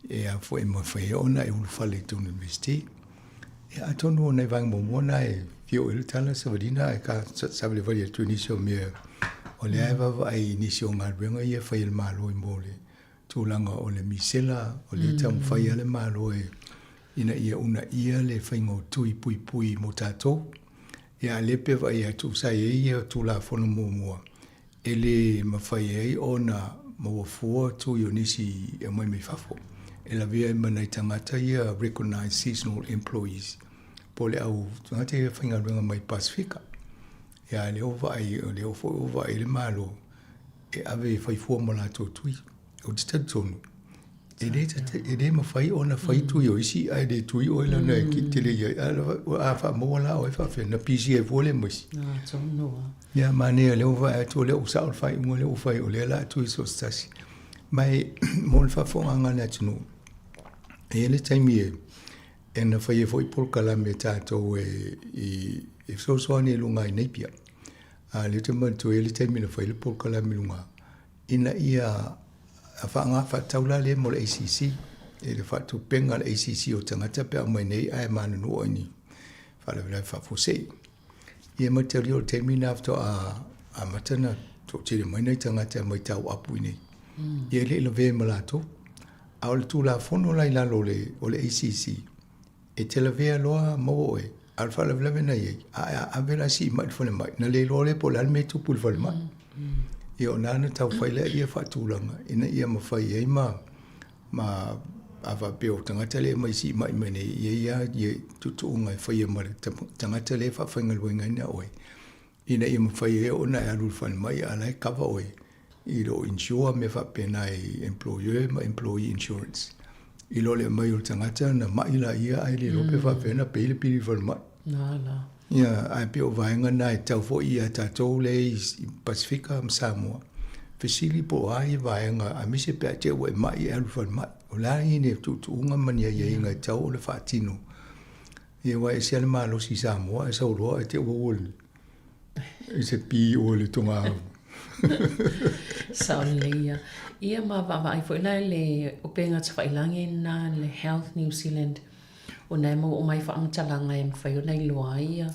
e a foi e mafai ai ona e ulufale i totonu o le Iunivesite. Ia atonu o nai vaega muamua na e fia oo i ai le tala Savalina ae ka savalivali atu i nisi o mea o lea e vaavaai i nisi o galuega ia e fai e le Malo i mo le tulaga o le misela, o lea e taumafai lava le Malo e ina ia uunaia le faiga o tui puipui mo tatou. Ia a o lea pei e vaai atu sa i ai ia Tulafono muamua e le mafai ai ona maua fua tui o nisi e omai mai fafo e lavea ai ma nai tagata ia recognized seasonal employees po o le au tagata ia faigaluega mai Pasefika. Ia a o lea ua vaai, o lea foi ua vaai le Malo e ave e fai fua mo latou tui. Ou te talitonu, e le, e le mafai ona fai tui o isi ae le tui oe leaga e tele i ai. A faamaua la oe faapefea, na pisi ai fua le ma isi. Ia manaia o lea ua vaai atu o lea ua sao le faaiuga lea ua fai o lea o le a tui so o se tasi. Ma e mo le faafofogaaga a le atunuu, e i ai le taimi e e na faia foi polokalame a tatou e i e fesoasoani i luga i Napier. A lea ou te manatua e i ai le taimi na fai ai le polokalame i luga ina ia faaaoga faatatau la lea mo le ACC, i le faatupega a le ACC o tagata pe a omai nei ae manunua i ni faalavelave faafuasei. Ia mataulia o le taimi lena faatoa amata ona toatele mai nai tagata e omai tauapu i inei. Ia e le i lavea ma latou. A o le Tulafono la i lalo o le ACC, e te lavea loa maua oe, a o le faalavelave na i ai, a ave la sii mai i le falemai, na le iloa lea po o le a le mea e tupu i le falemai. Ia o na na tau fai lea ia faatulaga ina ia mafai ai ma ma a faapea o tagata lea e mai sii mai mai nei, ia ia ia tuutuuga e faia ma le tagata lea e faafaigaluegaina oe. ina ia mafai ai ona e alu i le falemai a o la e kava oe i lou insure mea faapena i employer ma employee insurance. I lo le aumai o le tagata na ma'i laia ae le iloa pe faapefea ona pay le pili i le falemai. Ia, ae pei o vaega na e tatau foi ia tatou lea i Pasefika ma Samoa, fesili po o a ia vaega aemaise pe a te i ua e ma'i e alu i le falemai. O le a ni tuutuuga ma ni aiaiga e tatau ona faatino. Ia aua e ese lava le malosi i Samoa ae sau loa ae te i ua i se pi ua le toga. Sao lelei ia. Ia ma vaavaai foi la i le upega tafailagi lena le Health New Zealand ona e maua uma ai faamatalaga e mafai ona iloa ai ia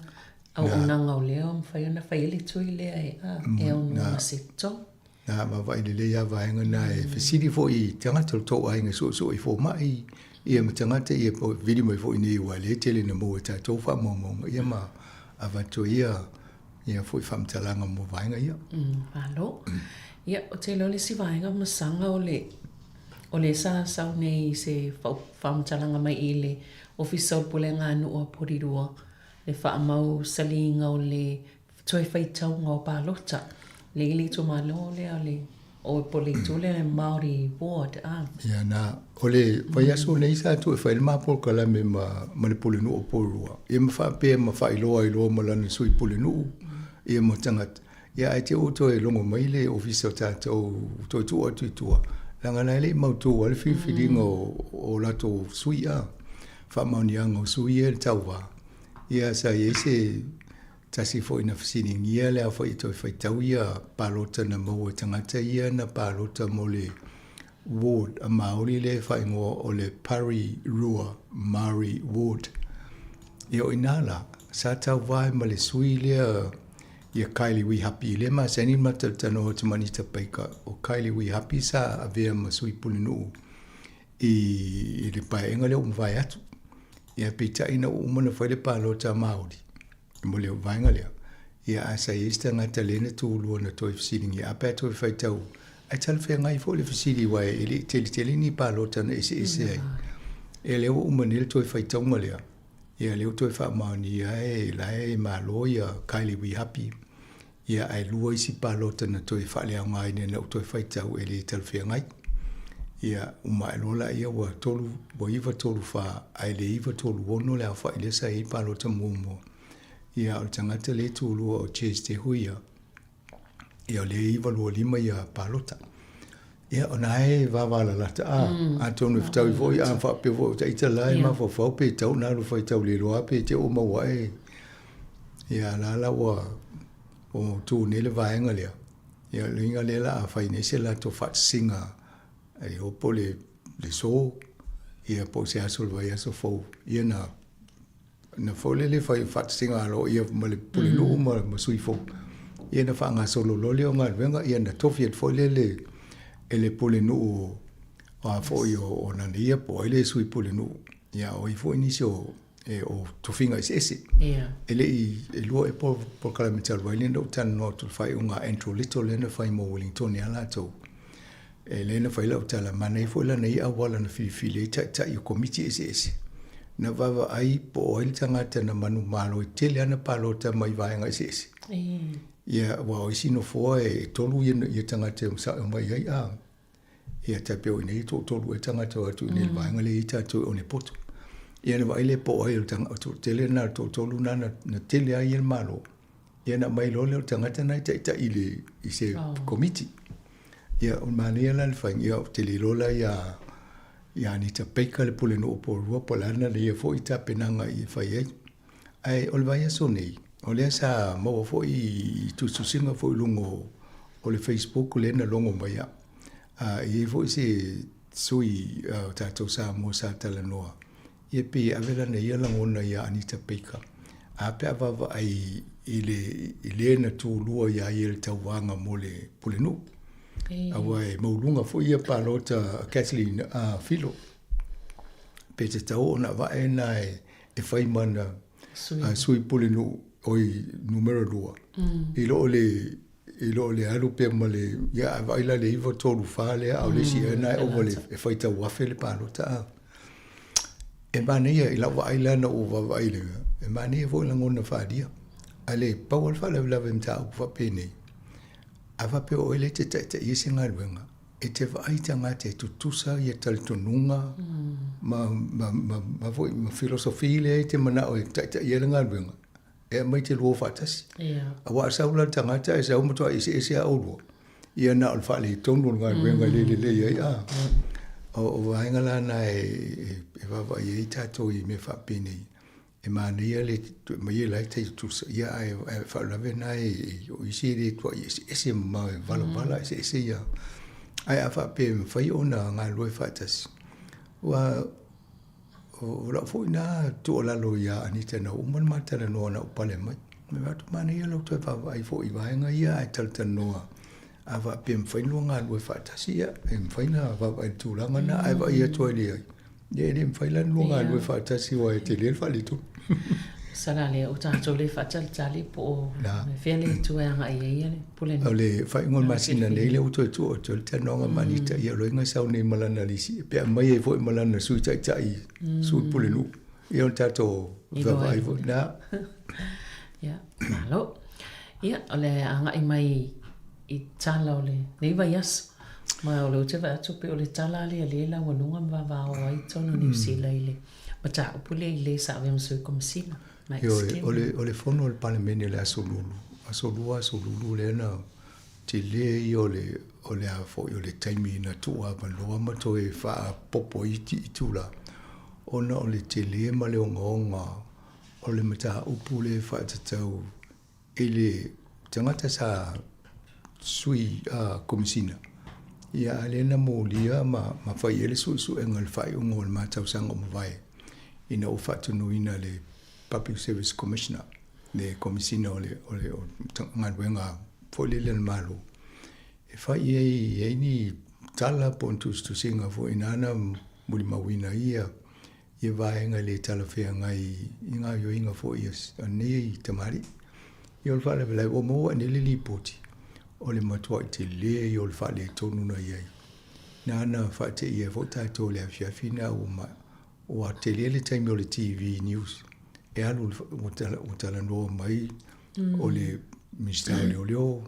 auaunaga o lea o mafai ona fai ai le tui lea e aunoa ma se totogi. Na vaavaai lelei lava vaega na e fesili foi i tagata o le tou aiga suesue i fomai ia ma tagata ia po vili mai foi nei aua o lea e tele ina maua e tatou faamaumauga ia ma avatu ai ia ia foi faamatalaga mo vaega ia. Malo. Ia, ou te iloa le isi vaega masaga o le o lea sa sau nei se faamatalaga mai i le Ofisa o le Pulega a Nuu a Porirua le faamausaliga o le Toe faitauga o palota le i le itumalo lea o le o po le itu lea Māori Ward a. Ia na, o le vaiaso nei sa toe fai le ma polokalame ma, ma le Pulenuu o Porirua. Ia ma faapea ma faailoa ai loa ma lana sui Pulenuu, ia ma tagata. Ia ae te i ua toe logo mai le ofisa o tatou toe tuu atu i tua, leaga la e le i mautu lava le filifiliga o, o latou sui a. Faamaoniaga o sui ia i le tauva. Ia sa i ai se Tasi foi na fesiligia le aofai e toe faitau ia palota na maua e tagata ia na palota mo le ward a Maori lea e faaigoa o le Porirua Maori Ward. Ia o ina la, sa tauva ai ma le sui lea ia Kylie Wihapi lea masani ma talatalanoa atu ma Anita Baker o Kylie Wihapi sa avea ma sui pulenuu i le paeaiga lea ua mavae atu. Ia peitai na ua uma ona fai le palota a Maori mo le vaega lea, ia ae sa i ai se tagata lea na tulua na toe fesiligia, a pe a toe faitau, ae talafeagai foi le fesili aua e le i tele tele ni palota na eseese ai. Ia lea ua uma nei le toe faitauga lea, ia lea ua toe faamaonia e la e malo ia Kylie Wihapi, ia ae lua isi palota na toe faaleaogaina ina ua toe faitau e le talafeagai. Ia uma ae loa laia ua 3 ua 9 3 4 ae le 9 3 6 le aofai lea sa i ai palota muamua. Ia o le tagata lea e tulua o Ches Te Huia, ia o lea e 9 2 5 ia palota. Ia ona e vavalalata a, atonu e fetaui foi a faapea foi o ita la e mafaufau pe tatau ona alu faitau le iloa pe te i ua maua ae. Ia a la la ua mautu nei le vaega lea. Ia o le uiga lea la a fai nei se latou faatasiga e iloa po o le so ia po o se aso o le vaiaso fou ia na na foi lele fai faatasiga aloaia ma le pulenuu ma, ma sui fou. Ia na faagasolo loa lea o galuega, ia na tofi atu foi lele e le pulenuu o a foi o, o lana ia po o ai le sui pulenuu. Ia o ai foi nisi o, e, o tofiga eseese. Ia. E le i, e lua ea polokalame talu ai lea na ou talanoa atu i le faaiuga a Andrew Little lea na fai mo Wellingtone ia latou. E lea na fai lau tala, manaia foi lana ia auala na filifili ai taitai o komiti eseese. Na vaavaai po o ai le tagata na manumalo i tele ana palota mai vaega eseese. Ia, aua o isi nofoa e tolu ia, ia tagata e sae mai ai, a. Ia, tai pei o i inei e toatolu ea tagata o atu i inei i le vaega lea e i ai tatou i Onepoto. Ia na vaai lea po o ai o le tagata, o le toatele lena o le toatolu lena na tele ai ia le Malo. Ia na aumai loa lea o le tagata lena e taitai i le i se komiti. Ia o le manaia la le faiga, ia ou te le iloa la ia ia Anita Baker le pulenuu o Porirua po o le a lana ia foi tapenaga i fai ai. Ae o le vaiaso nei, o lea sa maua foi i tusitusiga foi i luga o le Facebook lea na logo mai au. A e i ai foi se sui o tatou Samoa sa talanoa Ia pei e ave lana ia lagona iā Anita Baker, a pe a vaavaai i le i le na tulua iā ia i le tauvaga mo le pulenuu. Aua e maualuga foi ia palota a Kathleen a Filo. Pe tatau ona avae na e fai ma ana sui pulenuu oi numera 2 i lo le i lo le alu pea ma le ia a vaai la le 9 3 4 lea a o le isi ea na e ova le e faitau afe le palota a. E manaia i lau vaai la na ou vaavaai i le, e manaia foi lagona faaalia. A le pau o le faalavelave i mataupu faapenei, a faapea o oe lea e te taitaia se galuega, e te vaai tagata e tutusa ia talitonuga ma, ma, ma, ma, foi, ma filosofi lea e te manao e taitaia ai le galuega, e aumai te lua o faatasi. Aua a sau la le tagata ae sau matuai eseese lava oulua, ia na o le faaletonu o le galuega e le lelei ai. A o vaega la na e vaavaai ai tatou i mea faapenei. E manaia le aumai la e tai tutusa, ia ae faalavelave na e o isi e le tuai eseese mamao e valavala eseese ia. Ae a faapea e mafai ona galulue faatasi, ua O lau foi na tuualalo ia Anita ina ua uma ona ma talanoa na ou pale mai. E fai atu, manaia lou toe vaavaai foi i vaega ia ae talatalanoa. A faapea e mafai ona lua galulue faatasi, ia e mafai ona vaavaai i le tulaga lena, ae vaai atu ai leai, ia e le mafai la ona lua galulue faatasi aua e tele le faaletonu. Masala lea ua tatou le faatalitali po o fea le itu e agai ai le pule. O le faaiuga o le masina nei lea ua toe tuu atu ai le talanoaga ma Anita, ia o loiga sau nei ma lana lisi, pe aumai ai foi ma lana sui taitai, sui pulenuu, ia o le tatou vaavaai foi na. Ia, malo. Ia, o le agai mai i tala o lenei vaiaso. Ma o lea ou te vaai atu pei o le tala lea lea e laualuga ma vavao ai totonu o Niu Sila i le mataupu lea i le sa avea ma sui komesina. Ioe, o le, o le fono a le Palemene i le Aso Lulu, Aso Lua, Aso Lulu lea na tele ia o le, o le a foi, o le taimi na tuu avanoa ma toe faapopo ai itula, ona o le tele ma le ogaoga o le mataupu lea e faatatau i le tagata sa sui Komesina, ia a lea na molia ma, ma fai ai le suesuega i le faaiuga o le ma tausaga ua mavae ina ua faatonuina le Public Service Commissioner, le Komesina o le, o le o galuega foi lele a le Malo, e fai i ai, i ai ni tala po o ni tusitusiga foi na na molimauina ai ia ia vaega e le talafeagai i gaoioiga foi a nei tamalii. Ia o le faalavelave ua maua nei le lipoti, o le matuai tele ia o le faaletonu na i ai. Na ona faateia ai foi tatou i le afiafi na ua ma, ua tele le taimi o le TV news e alu ua talanoa mai o le Minisita o Leoleo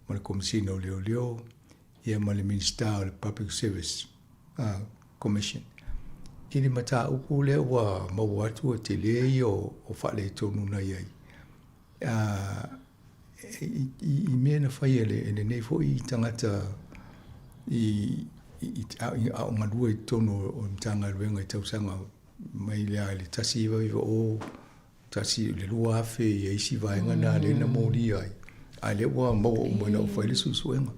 ma le Komesina o Leoleo ia ma le Minisita o le Public Service Commission i le mataupu lea ua maua atu e tele ia o faaletonu na i ai i mea na fai e lenei foi tagata i a o galue i totonu o le Matagaluega i tausaga mai le 1990 1 i le 2000 ia isi vaega na lea na molia ai, a lea ua maua uma ina ua fai le suesuega. O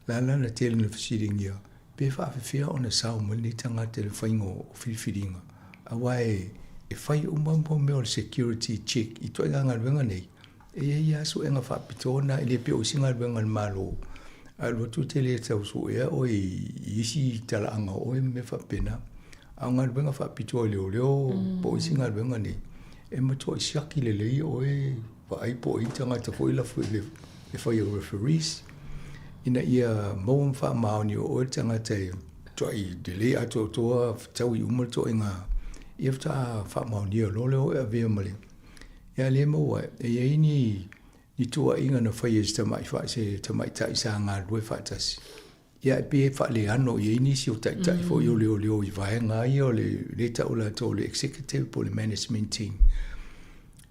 le a la le tele na fesiligia, pe faafefea ona sao mai lenei tagata i le faiga o filifiliga, aua e fai uma mo mea o le security check i ituaiga galuega nei, e i ai lava suega faapitoa na, e le pei o isi galuega a le Malo, a alu atu e te le tau suea oe i isi talaaga o oe ma mea faapena. A o galuega faapitoa i leoleo po o isi galuega nei, e matuai siaki lelei oe, vaai po o ai ni tagata foi la e fai au referees, ina ia maua ma faamaoni o oe le tagata e matuai lelei atoatoa, fetaui uma le ituaiga, ia faatoa faamaonia loa lea o oe e avea ma le... Ia lea e maua e i ai ni ni tuuaiga na faia e se tamaitai sa galulue faatasi. Ia e pei e faaleano i ai nisi o taitai foi o leoleo i vaega ia o le lea e tau latou o le executive po o le management team.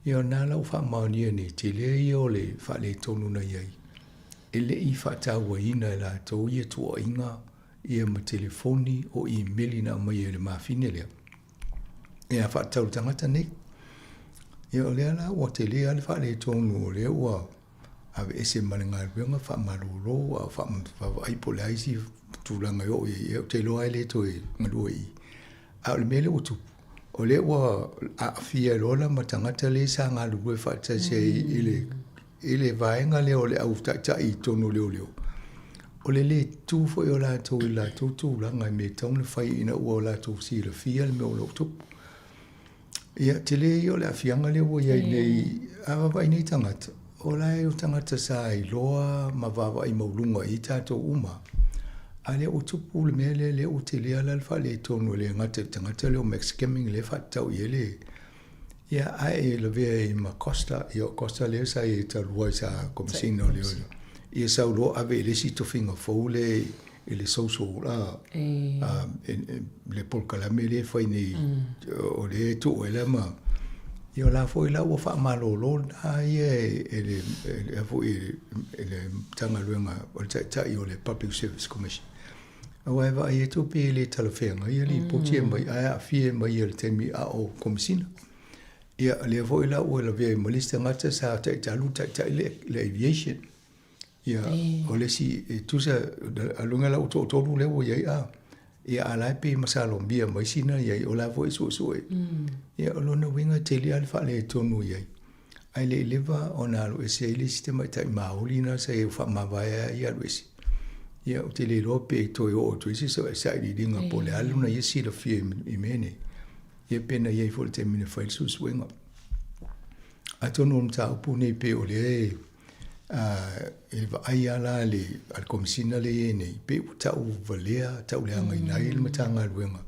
Ia o lena la ua faamaonia nei, tele ia o le faaletonu na i ai. E le i faatauaina e latou ia tuuaiga ia ma telefoni o imeli na aumaia e le mafine lea. Ia faatatau i le tagata nei. Ia o lea la ua tele lava le faaletonu o lea ua aveese ma le galuega faamalolo a o vaavaai po o le a isi tulaga e oo i ai, ia ou te iloa lava e le toe galue i i. A o le mea lea ua tupu, o lea ua aafia loa la ma tagata lea sa galulue faatasi ai i le i le vaega lea o le au taitai i totonu o leoleo, o le le tu foi o latou i le latou tulaga i mea e tatau ona fai ina ua latou silafia le mea o lo o tupu. Ia, tele ia o le aafiaga lea ua i ai nei, a vaavaai nei tagata, o la e o tagata sa iloa ma vaavaai maualuga i ai tatou uma. A lea ua tupu le mea lea, lea ua tele lava la le faaletonu e le gata i le tagata lea o Max Kemming lea e faatatau i ai le... Ia, ae e lavea ai ma Costa, ia o Costa lea sa i ai talu ai sa Komesina o Leoleo. Ia sau loa ave i le isi tofiga fou lea i le social a, le polokalame lea e fai nei o lea e tuu ai la ma, ia o la foi la ua faamalolo lena ia e le, a foi e le Matagaluega o le Taitai o le Public Service Commission. Aua e vaai atu pei e le talafeagai ia lipoti e aumai ae aafia mai i le taimi a o Komesina. Ia, lea foi la ua lavea ai ma le isi tagata sa taitalu taitai le, le aviation. Ia, o le isi, e tusa, a luga la ua toatolu lea ua i ai, a. Ia, a la e pei e masalomia mai sina i ai, o la foi e suesue. Ia, o lona uiga e tele lava le faaletonu i ai. Ae le i leva ona alu ese ai le isi tamaitai Māori na sa i faamavae ai ia alu ese. Ia, ou te le iloa pe toe oo atu ai se sailiiliga po o le a lona ia silafia i mea nei. Ia pe na i ai foi i le taimi na fai le suesuega. Atonu o le mataupu nei pei o lea e, e vaai lava la le, a le Komesina lea e i ai nei, pei ua tau valea, tau leagaina ai le Matagaluega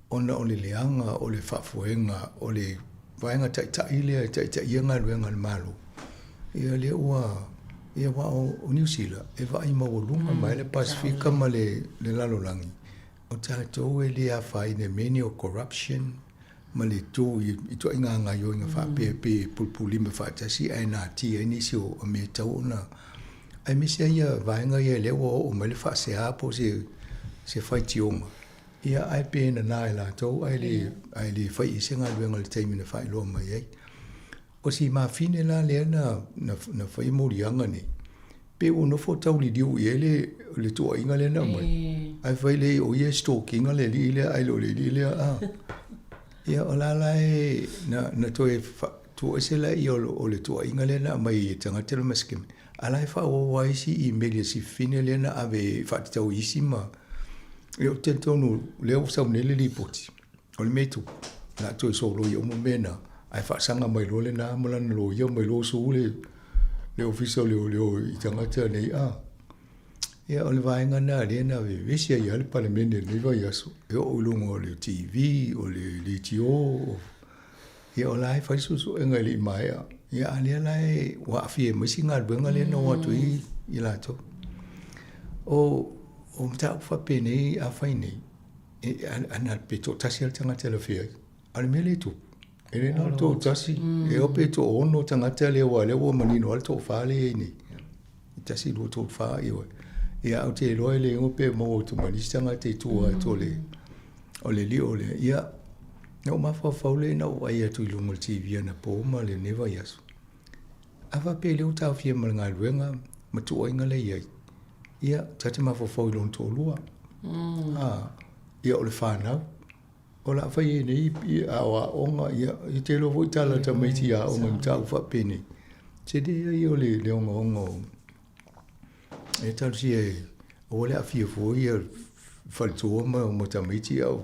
ona o le leaga o le faafoega o le vaega taitai lea e taitaia galuega a le Malo, ia lea ua, ia aua o Niu Sila e vaai maualuga mai le Pasefika ma le lalolagi, o tatou e le afaina i mea nei o corruption ma le tu i ituaiga gaoioiga faapea pei e pulupululima faatasi ae natia ai nisi o mea e tatau ona aemaise ai ia vaega ia lea ua oo mai le faasea po o se faitioga. Ia, ae pe nana e latou ae le, ae le fai i ai se galuega i le taimi na faailoa mai ai. O si mafine la lea na, na, na fai moliaga nei, pe ua nofo tau liliu i ai le, le tuuaiga lea na aumai. Ae fai lea o ia e stalk-ina le alii lea ae le o le alii lea, a. Ia, o la la e, na, na toe fa, tuuese laia o, o le tuuaiga lea na aumai e tagata le masikemi. A la e faaauau lava isi imeli a si fafine lea na ave e faatatau i isi ma E ou te talitonu lea ua sau nei le lipoti, o le mea e tupu, o le a toe soloia uma mea na, ae faasaga mai loa lena ma lana loia mai loa sue le, le ofisa o leoleo i tagata nei, a. Ia, o le vaega lena lea na vevesi ai lava le Palemene i lenei vaiaso, e oo i luga o le TV, o le leitio, o, ia o la e fai le suesuega e le i maea. Ia, a lea la e, ua aafia ai ma isi galuega lea na o atu ai i latou. O, o mataupu faapenei a fai nei, e, ana pe toatasi lava le tagata e lafea ai. A o le mea lea e tupu, e le na o le toatasi, e oo pe toaono tagata lea aua o lea ua manino lava le toafa lea e i ai nei. E 1, 2, 3, 4, ioe. Ia, ou te iloa e le igoa pe maua atu ma nisi tagata i tua atu o le, o le lio lea. Ia, na ou mafaufau lea ina ou vaai atu i luga o le TV anapo ma lenei vaiaso. A faapea lea ua taofia ma le galuega ma tuuaiga lea e i ai, ia, ta te mafaufau i lona toalua. A, ia, o le fanau. O le a fai ai nei aoaoga, ia, e te iloa foi tala a tamaiti i aoga i mataupu faapenei. Tele ia o le, le ogaoga o, e talosia e, aua le aafia fua ia faletua ma, ma tamaiti a o,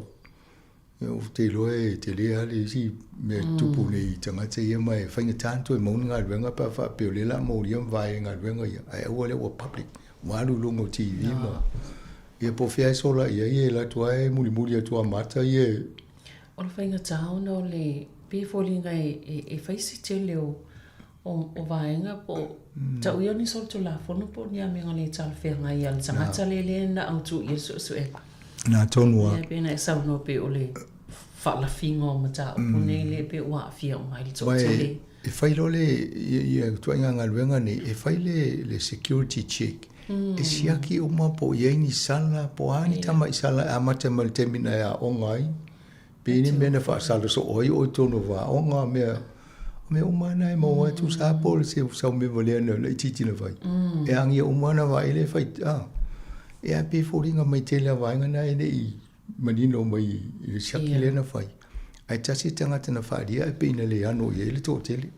ou te iloa e tele lava le isi mea e tupu nei i tagata ia ma e faigata ona toe maua ni galuega pe a faapea o lea o le a molia ma vae galuega ia, ae aua lea ua public, ua alu i luga o TV ma, Ia po o fea e sola i ai e alu atu lava e mulimuli atu a mata ia. O le faigata ona o le pei e foliga e fai se tele o o vaega po o tau ia o ni solitulafono po o ni amioga le talafeagai a le tagata lea lea na autu i ai le suesuega. Na tonu lava. Ia pei ona e saunoa pei o le faalafiga o mataupu nei lea pei ua aafia uma ai le toatele. E fai loa le ia ituaiga galuega nei, e fai le le security check. E siaki uma po o i ai ni sala, po o a ni tamai sala e amata mai i le taimi na e aoga ai. Pe i ai ni mea na faasala soo ai oe i totonu o aoga, mea, o mea uma lava na e maua atu sa po o se sau mea valea na laitiiti na fai. E agia uma lava na vaai lea e fai, a. Ia pei e foliga mai tele lava vaega na e le i manino mai i le siaki lea na fai. Ae tasi le tagata na faaalia ae pei na le ano i ai le toatele.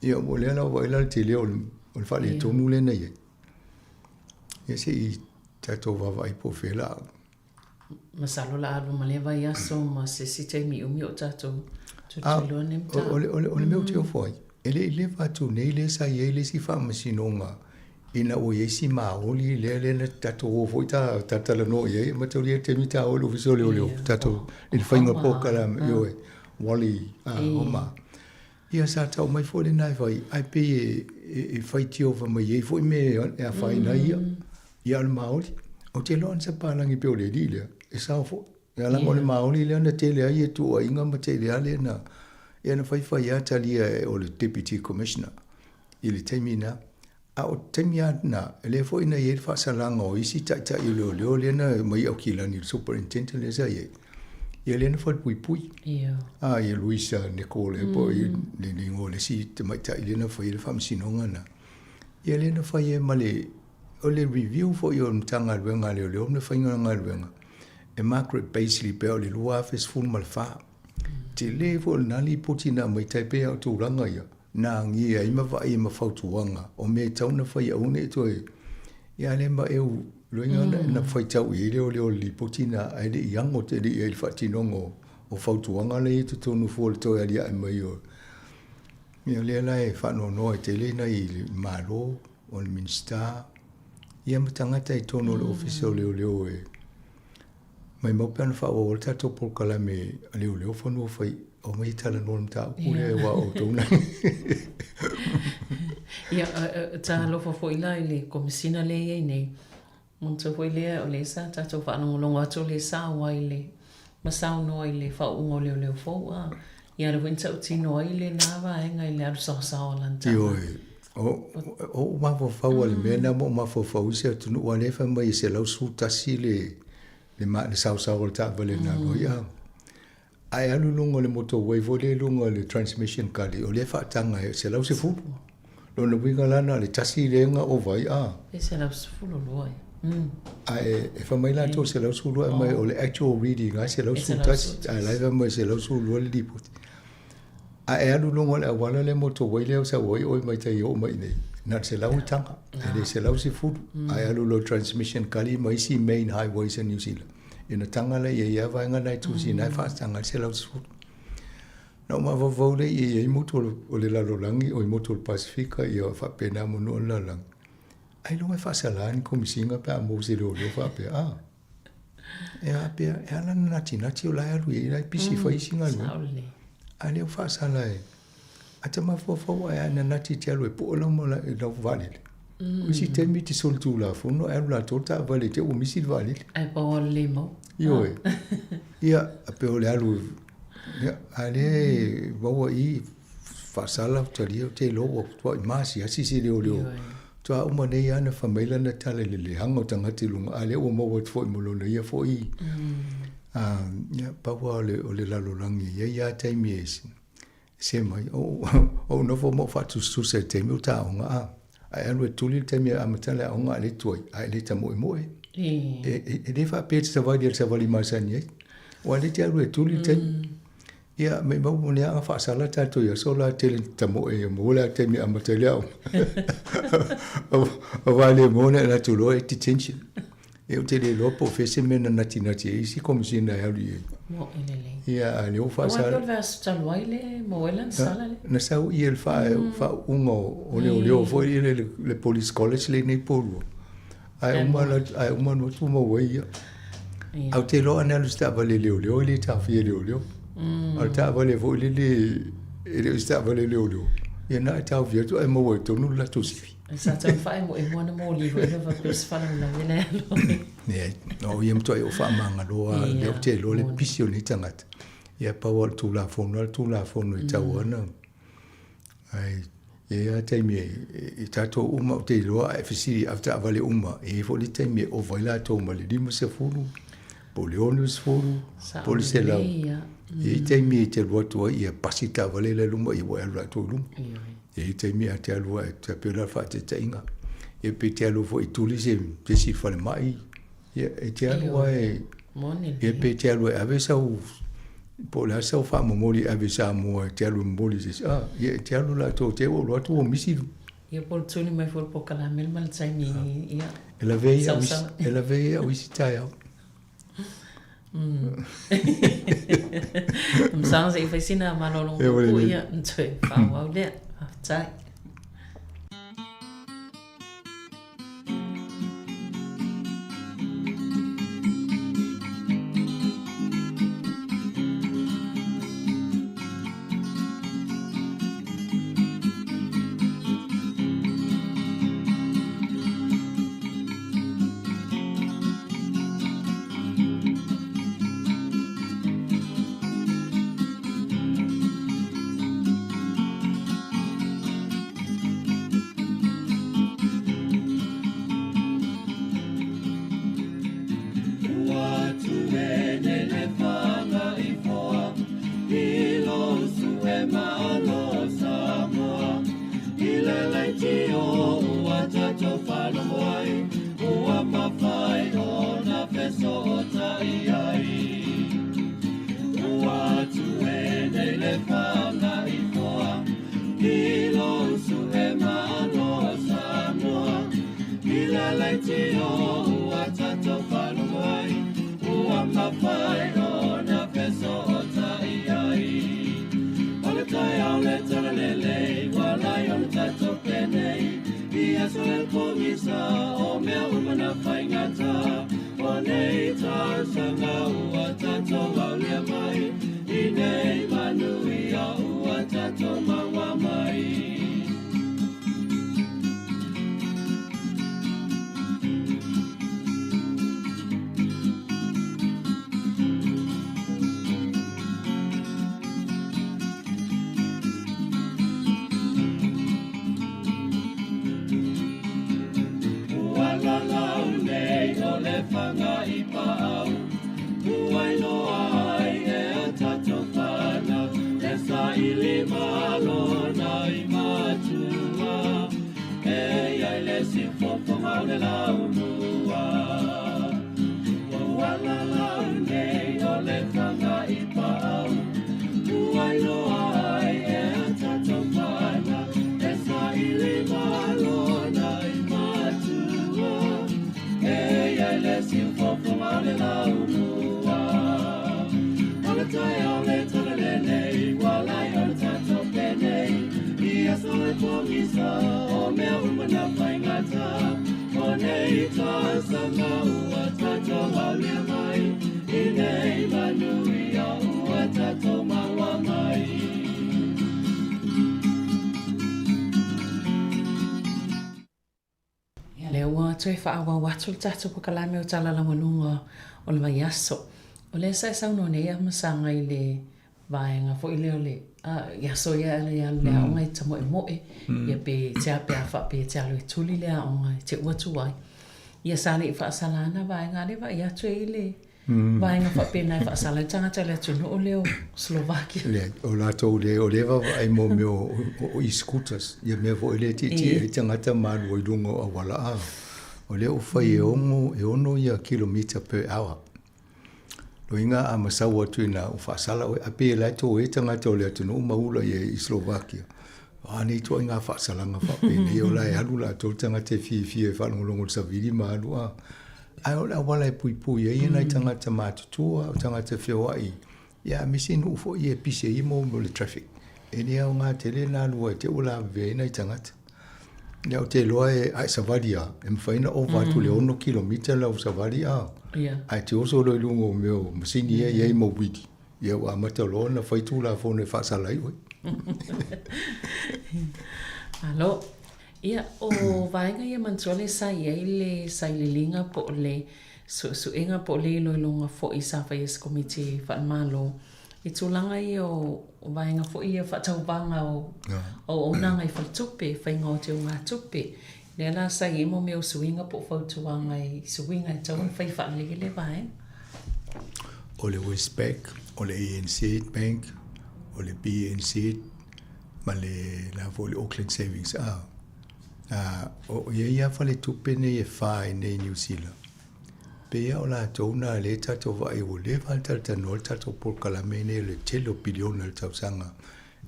Ia o lea la ua vaai la le tele o le faaletonu lea na i ai. Ia se i tatou vaavaai po o fea la. Masalo la alu ma lea vaiaso ma se isi taimi umi o tatou tulituliloa lenei mataupu. O le mea ou te ofo ai, e le i leva atu nei lea sa i ai le isi faamasinoga ina ua i ai si maoli lea lea na tatou o foi ta talanoa i ai, mataulia le taimi ta o i le Ofisa o Leoleo, tatou i le faiga polokalame, ioe, Wally Homa. Ia sa tau mai foi lena e fai, ae pei e, e, e faitio fai mai ai foi mea e afaina ai ia. Ia o le Maori. Ou te iloa ana se palagi pei o le alii lea, e sao foi. Ia leaga o le Maori lea na tele ai e tuuaiga ma tele lava lea na, ia na faifai lava talia e o le Deputy Commissioner i le taimi na. A o le taimi lava lena, lea foi na i ai le faasalaga o isi taitai o leoleo lea na omai Aukilani i le Superintendent lea sa i ai, ia lea na falepuipui. A, ia Louisa Nichol ea po o le igoa o le isi tamaitai lea na faia le faamasinoga lena. Ia lea na fai ai ma le, o le review foi o le Matagaluega a Leoleo ma le faiga o le galuega e Margaret Bazley pea o le 2014. Tele foi o lena lipoti na aumai tai pei lava o tulaga ia na agia ai ma vaai ma fautuaga o mea e tatau ona fai aua ne i toe ia lea ma eu loiga mm. na faitau i ai leoleo o le lipoti na ae le i ago tele i ai le faatinoga o fautuaga lea i totonu fua o le toe aliae mai o ia lea la e faanoanoa ai tele nai Malo o le Minisita ia ma tagata i totonu o le Ofisa o Leoleo e maimau pe ana faaauau ai le tatou polokalame a leoleo fanua fai aumai e talanoa le mataupu lea aua o outou na. Ia, talofa foi la i le Komesina lea e i ai nei. Manatua foi lea o lea sa tatou faalogologo atu o lea sa auai i le ma saunoa i le faauuga o leoleo fou a. Ia lea foi na tautino ai lena vaega i le alu saosao a lana tama. Ioe. O ou mafaufau lava i le mea lena ma ou mafaufau i se atunuu aua o lea e fai mai e 111 le le saosao o le taavale na alu ai a. Ae alu i luga o le motorway foi lea i luga o le transmission gully, o lea e faataga e 110. Lona uiga la na o le tasi lea na ova ai a. E 112 ia. Ae e fai mai latou 112 ae mai o le actual reading lava e 111 ae la e fai mai e 112 le lipoti. Ae alu i luga o le auala lea motorway lea sau ai oe mai tai e oo mai i inei, na o le 100 le taga, e le 110. Ae alu loa i transmission gully ma isi main highways a New Zealand. Ina taga lea i ai lava vaega na e tusi na e faataga ai le 110. Na ou mafaufau lea i ai motu o le lalolagi, oi motu o le Pasefika ia faapena ma nuu o le lalolagi. Ailoga e faasala ni komisiga pe a maua se leoleo faapea, a. E a pea, e ala ona natinati o la e alu i ai, la e pisi e fai isi galuega. A lea ua faasala e, a ta mafaufau ae a nanati te alu e poe lau ma lau vaalele. O isi taimi e te solitulafono ae alu latou le taavale te ua misi le vaalele. Ae pau lava le le maua. Ioe. Ia, pei o le alu, ia, a lea e maua i i, faasala talia ou te iloa ua matuai masiasi se leoleo. Faatoa uma nei lava ona fai mai lana tala i le leaga o tagata i luga, a lea ua maua atu foi ma lona ia foi, ia, pau lava o le lalolagi e i ai lava taimi e se mai. O ou nofo ma ou faatusatusa i le taimi o ta aoga, a, ae alu e tuli le taimi e amata le aoga a le tuai, a e le tamoemoe. E le faapea e te savali i le savali masani ai, aua o lea e te alu e tuli le taimi. Ia, maimau mo le aga faasala tatou i aso la tele tamoe ia maua le taimi e amata ai le aoga. Aua le maua le latou loa e detention. Ia ou te le iloa po o fea se mea na natinati ai isi komesina e alu i ai. Moe lelei. Ia, a lea ua faasala. Aua e pei o le vaiaso talu ai le maua ai lana sala lea. Na sau ia le faauuga o leoleo foi lea le Police College lea i nei Poulua. Ae uma ae uma alu atu maua ai ia. Ae ou te iloa ana alu i se taavale leoleo e le taofia e leoleo. A o le taavale foi lele e le o se taavale leoleo, ia na e taofia atu ae maua ai tonu le latou sifi. Sa tau faaemoemo ana moli foi lea faapea o se faalavelave le alu ai. Leai, o ia matuai ou faamagalo lava, lea ou te iloa le pisi o lenei tagata. Ia pau lava o le Tulafono, le Tulafono e tatau ona Ae i ai lava taimi e tatou uma ou te iloa a e fesili i avetaavale uma, e i ai foi le taimi e ova ai latou ma le 50, po o le 60, po o le 100. E i ai taimi e te alu atu ai ia pasi le taavale la i luma ia ua e alu latou i luma. E i ai taimi a te alu ai, e pei o le faataitaiga, ia pe te alu foi e tuli se isi i le falemai, Ia, e te alu lava e, ia pe te alu e ave sau, po o le a sau faamomoli e ave i Samoa e te alu e momoli i se isi, a, ia e te alu latou te ua alu atu ua misi. Ia po o le tuli mai foi o le polokalame ma le taimi, ia. E lavea ai au isi, e lavea ai au isi taeao. Masalo se i fai sina malologa puupuu, ia, ona toe faaauau lea. Faafetai. mafai ona feso'ota'i ai. O le taeao le talalelei ua lai ona tatou penei i aso e pogisa o mea uma na faigata. O nei tausaga ua tatou aulia mai i nei manuia ua tatou maua mai. Ua lalau nei o le faga i paau, ua iloa ai e a tatou fanau, le saili malo na i matua, e iai le siufofoga o le laumua. Ua lalau nei o le faga i paau, ua iloa ai e a tatou fanau, le saili malo na i matua, e iai le siufofoga o le laumua. O le taeao le talalelei, ua lai ona tatou penei, i aso e pogisa o mea uma na faigata. O nei tausaga ua tatou aulia mai, i nei manuia ua tatou maua mai. Ia, lea ua toe faaauau atu le tatou polokalame o Tala Laualuga o le Vaiaso. O lea sa e saunoa nei a Masaga i le vaega foi lea o le i aso ia e alu le aoga e tamoemoe, ia pe te a pe a faapea e te alu e tuli le aoga e te u atu ai. Ia sa le i faasala ana vaega, a lea e vaai atu e i le vaega faapena e faasala ai le tagata o le atunuu lea o Slovakia. Leai, o latou le, o lea e vaavaai mo mea o, o e-scooters, ia mea foi lea e tietie ai tagata ma alu ai i luga o auala, a. O lea ua fai e ono, e ono ia kilomita per hour. Loiga a masau atu i ina ua faasala oe, a pei e la e toe tagata o le atunuu ma ula i ai i Slovakia. A nei ituaiga faasalaga faapenei o la e alu latou tagata e fiafia e faalogologo i le savili ma alu a. Ae o le auala e puipui ai nai tagata matutua, o tagata feoai, ia aemaise i nuu foi ia e pisi ai mo le traffic. E le aoga tele ona alu ai te i ua lavevea ai nai tagata. Ia ou te iloa e, a e savali lava, e mafai ona ova atu i le 6 kilomita lau savali a, ae te oso loa i luga o mea o masini ia e i ai ma uili. Ia ua amata loa ona fai Tulafono e faasala ai oe. Malo. Ia, o vaega ia manatua lea sa i ai le sailiiliga po o le suesuega po o le iloiloga foi sa faia e se Komiti Faale-Malo i tulaga ia o vaega foi ia faatauvaga o auaunaga i faletupe, faiga o teugatupe. Lea la sa i ai mo mea o suiga po o fautuaga i suiga e tatau ona fai faalelei lea vaega. O le Westpac, o le ANZ Bank, o le BNZ ma le la foi le Auckland Savings a. A o i ai lava faletupe nei e fa i inei i Niu Sila. Pei lava o latou na lea tatou vaai ua leva ona talatalanoa le tatou polokalame lenei o le tele o piliona i le tausaga.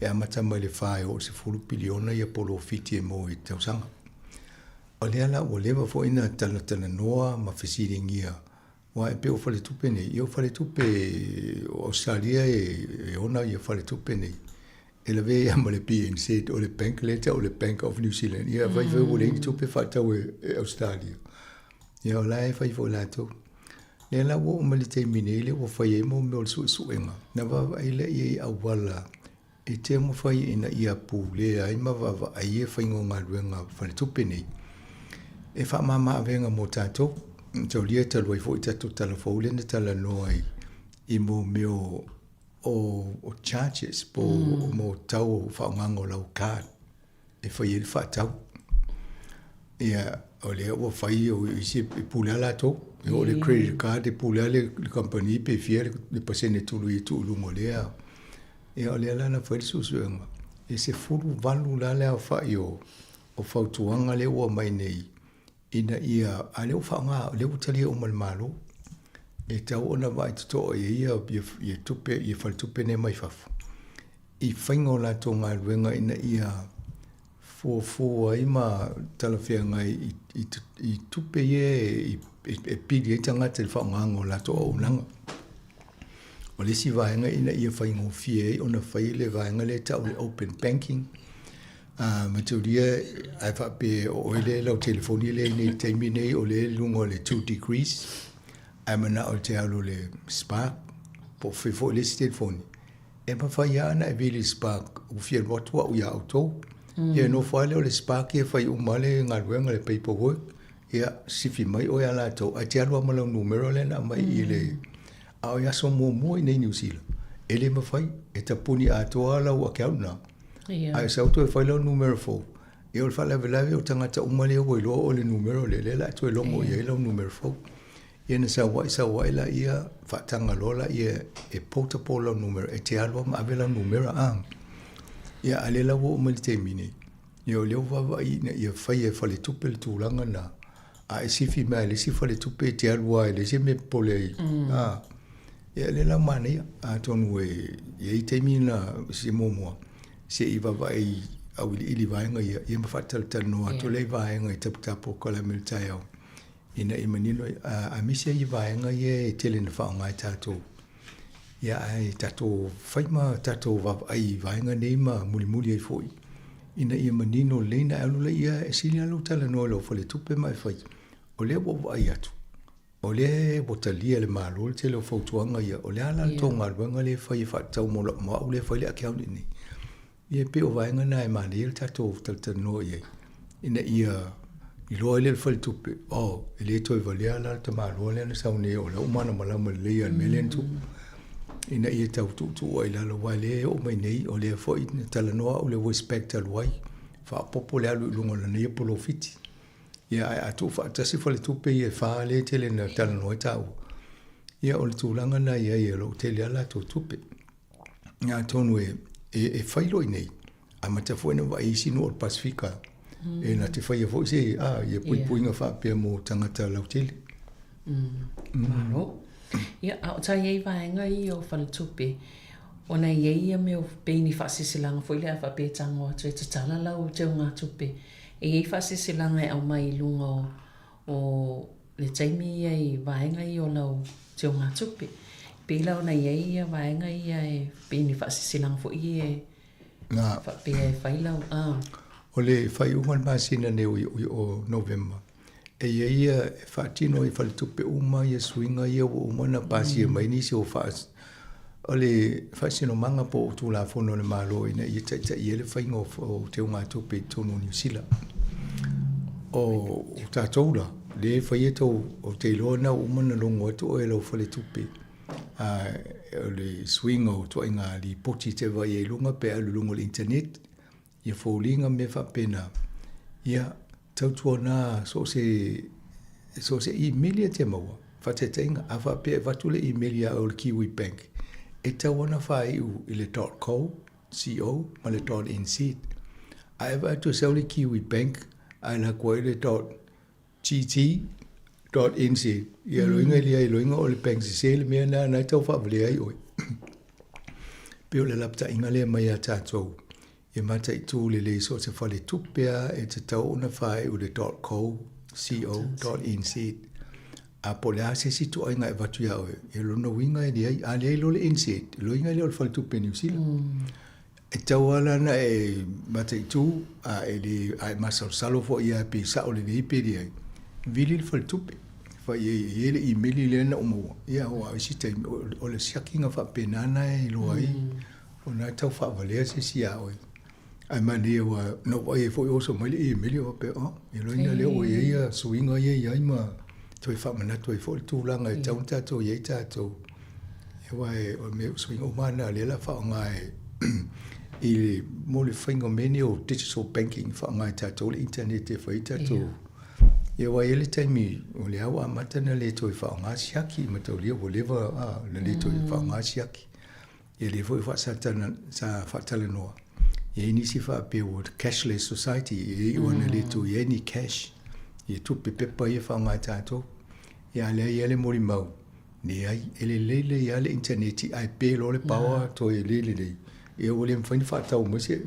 E amata mai le fa e oo i le 10 piliona ia polofiti e maua i le tausaga. O lea la ua leva foi ona talatalanoa ma fesiligia, aua e pei o faletupe nei, ia o faletupe o Ausetalia e ona ia faletupe nei. E lavea ai lava ma le BNZ, o le bank lea e tau o le Bank of New Zealand. Ia fai fai ua leai ni tupe faatau e Ausetalia. Ia o la e fai foi latou. Lea la ua oo mai le taimi nei lea ua fai ai mo mea o le suesuega, na vaavaai lea i ai i auala e taumafai ina ia pulea ai ma vaavaai ia faiga o galuega faletupe nei e faamama avega mo tatou. Taulia talu ai foi tatou tala fou lea na talanoa ai i mo mea o o charges po o mo tau o faaaogaga o lau card. e fai ai le faatau. Ia, o lea ua fai o isi e pule lava latou. E oo i le credit card e pule lava le kamupani pe fia le pasene e tului e tuu i luga o lea. Ia o lea la na fai le suesuega, e 18 la le aofai o fautuaga lea ua aumai nei ina ia, a o lea ua faaaoga, o lea ua talia uma e le Malo. E tatau ona vaai totoa i ai ia tupe, ia faletupe nei mai fafo i faiga o latou galuega ina ia fuafua ai ma talafeagai i tupe ia e pili ai tagata i le faaaogaina o latou auaunaga. O le isi vaega ina ia faigofie ai ona fai le vaega lea e tau o le open banking, a mataulia ae faapea o oe lea lau telefoni lea i nei taimi nei o lea i luga o le 2 degrees, ae manao e te alu i le Spark po o fea foi le isi telefoni, e mafai lava ona e vili i le Spark ua fia alu atu au ia outou. Ia nofo lava lea o le Spark ia fai uma lava le galuega le paperwork, ia sifi mai oe ia latou ae te alu lava ma lau numera lea na aumai i le A o le aso muamua i nei Niu Sila, e le mafai, e tapuni atoa lau account na. Ia. Ae sau toe fai lau numera fou, ia o le faalavelave o tagata uma lea ua iloa o le numera lea, lea la toe logo i ai lau numera fou. Ia na sau ai, sau ai laia, faataga loa laia e portable lau numera, e te alu lava ma ave lau numera a. Ia a o lea la ua oo mai i le taimi nei, Ia o lea ua vaavaai ina ia faia e faletupe le tulaga lena, a e sifi mai lava i le isi faletupe e te alu lava e leai se mea e popole ai. A, ia lea la ua manaia, atonu e i ai taimi na se muamua se i vaavaai auiliili vaega ia, ia ma faatalatalanoa atu lea i vaega i taputapu o kalame i le taeao ina ia manino ai, aemaise ai vaega ia e tele ina faaaoga e tatou. Ia ae tatou fai ma tatou vaavaai i vaega nei ma mulimuli ai foi ina ia manino lelei ona e alu laia e sili lava lou talanoa i lou faletupe ma e fai, o lea ua ou vaai atu, o lea ua talia e le Malo le tele o fautuaga ia, o le a la le tou galuega lea e fai e faatatau mo au lea e fai le account i inei. Ia e pei o vaega na e manaia le tatou talatalanoa i ai, ina ia iloa ai lea e le faletupe, oh, e le toe valea la le tamaloa lea na sau nei o lea ua malamalama lelei i le mea lea na tupu, ina ia tau tuutuu ai i lalo, aua o lea e oo mai nei, o lea foi na talanoa au i le Westpac talu ai, faaopoopo le alu i luga o lana ia polofiti. Ia ae a tuufaatasi faletupe ia e fa lea e tele ina talanoa ai taua, ia o le tulaga lena e i ai o lo o tele lava latou tupe. Atonu e, e, e fai loa i nei, amata foi ona vaai isi nuu o le Pasifika, e na te faia foi se, a, ia puipuiga faapea mo tagata lautele. Malo. Ia, a o tai ai vaega ia o faletupe, ona e i ai ia mea o pei ni faasilasilaga foi lea a faapea e tago atu e tatala lau teugatupe, e i ai faasilasilaga e aumai i luga o, o le taimi ia i vaega ia o lau teugatupe. Pei la ona i ai ia vaega ia e pei ni faasilasilaga foi ia e faapea e fai lau a. O le faaiuga o le masina nei o Novema, e i ai ia e faatino ai i faletupe uma ia suiga ia ua uma ona pasia mai nisi o faa o le faasinomaga po o Tulafono a le Malo ina ia taitaia ai le faiga o teugatupe i totonu o Niu Sila. O tatou la, lea e faia tou, ou te iloa na ua uma ona logo atu oe e lau faletupe, o le suiga o ituaiga lipoti e te vaai ai i luga pe alu i luga o le internet, ia foliga ma mea faapena, ia tautuana so o se, so o se imeli e te maua, faataitaiga, a faapea e avatu le imeli ia oe o le Kiwi Bank, e tatau ona faaiu i le dot co, co, ma le dot nz. A e vaai atu e sau le Kiwi Bank ae alu atu ai le dot gt dot nz, ia loiga ia i loiga o le bank sese le mea lena na e tau faavalea ai oe. Pei o le lapataiga lea mai ia tatou e mataitu lelei so o se faletupe lava e tatau ona faaiu i le dot co, co dot nz. A po o le a se isi ituaiga e avatu ia oe, ia lona uiga e leai. A leai loa le NZ, loiga lea o le faletupe Niu Sila. E tatau lava la ona e mataitu, a e le, a e masalosalo foi lava pe sao lelei pe leai, vili le faletupe. Fai i ai, e i ai le imeli lea na ou maua, ia aua o isi taimi, o le siakiga faapena na e iloa ai, o lena e tau faavalea se isi ia oe. Ae manaia aua na ou vaai ai foi o oso mai le imeli ou faapea, oh, iloa lea ua i ai ia suiga ia e i ai ma toe faamanatu ai foi le tulaga e tatau ona tatou i ai tatou. Aua o mea suiga uma lava na o lea o le a faaaoga e i le mo le faiga o mea nei o digital banking e faaaoga e tatou le internet e fai ai tatou. Ia aua e i ai le taimi o lea ua amata ona le toe faaaoga siaki mataulia ua leva ona le toe faaaoga siaki. Ia lea foi sa faatalanoa, e i ai nisi faapea ua cashless society, e iu lava ina le toe i ai ni cash, ia tupe pepa ia e faaaoga e tatou. Ia a o lea e i ai le molimau, leai, e lelei lelei lava le initaneti ae pe loa le power toe le lelei, ia ua le mafai ona faatau mai se...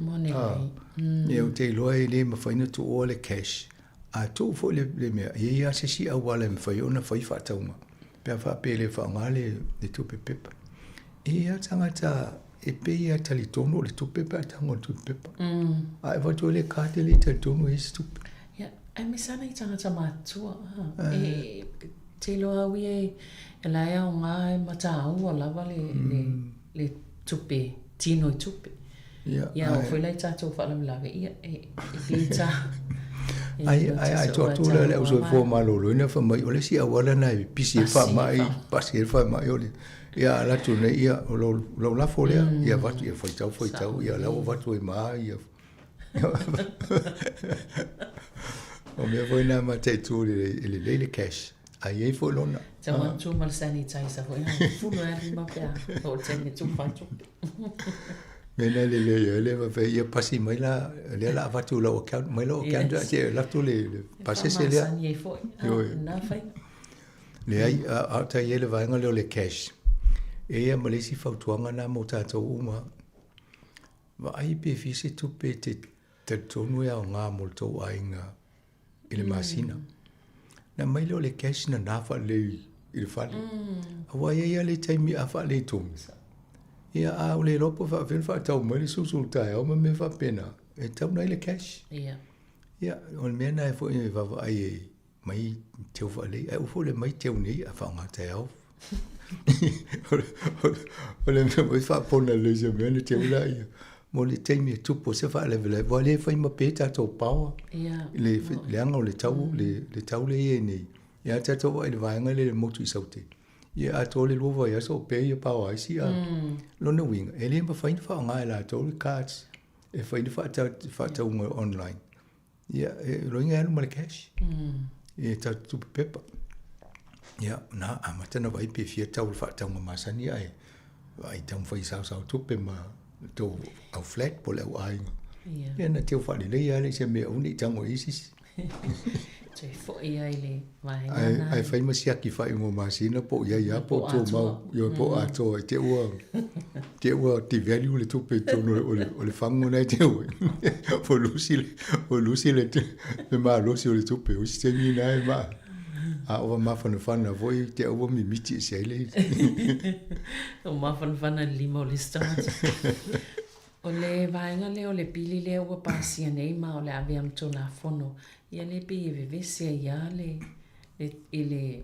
Ia ou te iloa e le mafai ona tuua le cash, a tuu foi le mea, e i ai lava se isi auala e mafai ona fai faatauga pe a faapea e le faaaoga le tupe pepa. E i ai tagata e pei e talitonu o le tupe pe a tago i le tupe pepa. A e avatu ai le card e le i talitonu e i ai se tupe. Ia, aemaise lava nai tagata matutua, e te iloa au ia e la e aoga e mataua lava le, le, le tupe, tino i tupe. Ia, ia oo foi la i tatou faalavelave, ia, e, e le ta. Ai, ai, ai, to atu lea le au soifua maloloina fai mai, o le isi auala lena e pisi ai le faamai, pasi ai le faamai o le, ia alu atu nei, ia, o lou, lou lafo lea, ia avatu, ia faitau, faitau, ia la ua avatu ai ma, ia. O mea foi na mataitu e lelei le cash, ae i ai foi lona. Tau atu ma le sanitizer foi na fulu ai lima pe a oo i le taimi e tufa ai tupe. Mea na lelei ai le faapea ia pasi mai la lea la avatu i lau account mai lau account yes. Ae alu atu le pasese lea. E faamasani ai foi na faiga. Leai, a o tai ai le vaega lea o le cash. E ia ma le isi fautuaga na mo tatou uma. Vaai pe fia se tupe e te talitonu e aoga mo le tou aiga i le masina. Na aumai lea o le cash na na faalelei i le fale. Aua e i ai lava le taimi a faaletonu. Ia a ua le iloa po o faapefea ona faatau mai le susu i le taeao ma mea faapena, e tatau ona i ai le cash. Ia, o le mea lena foi e vaavaai ai mai teu faalelei, ae aua foi le mai teu nei ae faaaoga taeao. O le mea foi faapona lelei se mea ona teu lea mo le taimi e tupu ai se faalavelave, aua o lea e fai ma pe tatou power i le leaga o le tau, le tau lea e i ai nei. Ia a tatou vaai i le vaega lea i le motu i Saute, ia atoa le 2 vaiaso o pe ia power a isi. Lona uiga, e le mafai ona faaaoga e latou le cards e fai le faatauga online. Ia, e loiga e alu ma le cash. Ia, tatou tupe pepa. Ia, na amata na vaai pe fia tau le faatauga masani ae vaai taumafai e saosao tupe ma tou au flat po o le au aiga. Ia. Ia na teu faalelei lava lea i se mea aua ne i tago i ai se isi. Toe foi ai le vaega lena. Ae fai ma siaki faaiuga o masina po o i ai lava po o tumau, ioe po o atoa i te i ua te ua devalue le tupe i totonu o le fagu lena e teu ai. Ua lusi le, ua lusi le, le malosi o le tupe. O isi taimi na e ma, a ua mafanafana foi te ua mimiti ese ai le Ua mafanafana le lima o le isi tagata. O le vaega lea o le pili lea ua pasia nei ma o le avea ma Tulafono, ia lea pei e vevesi ai lava le, le, i le,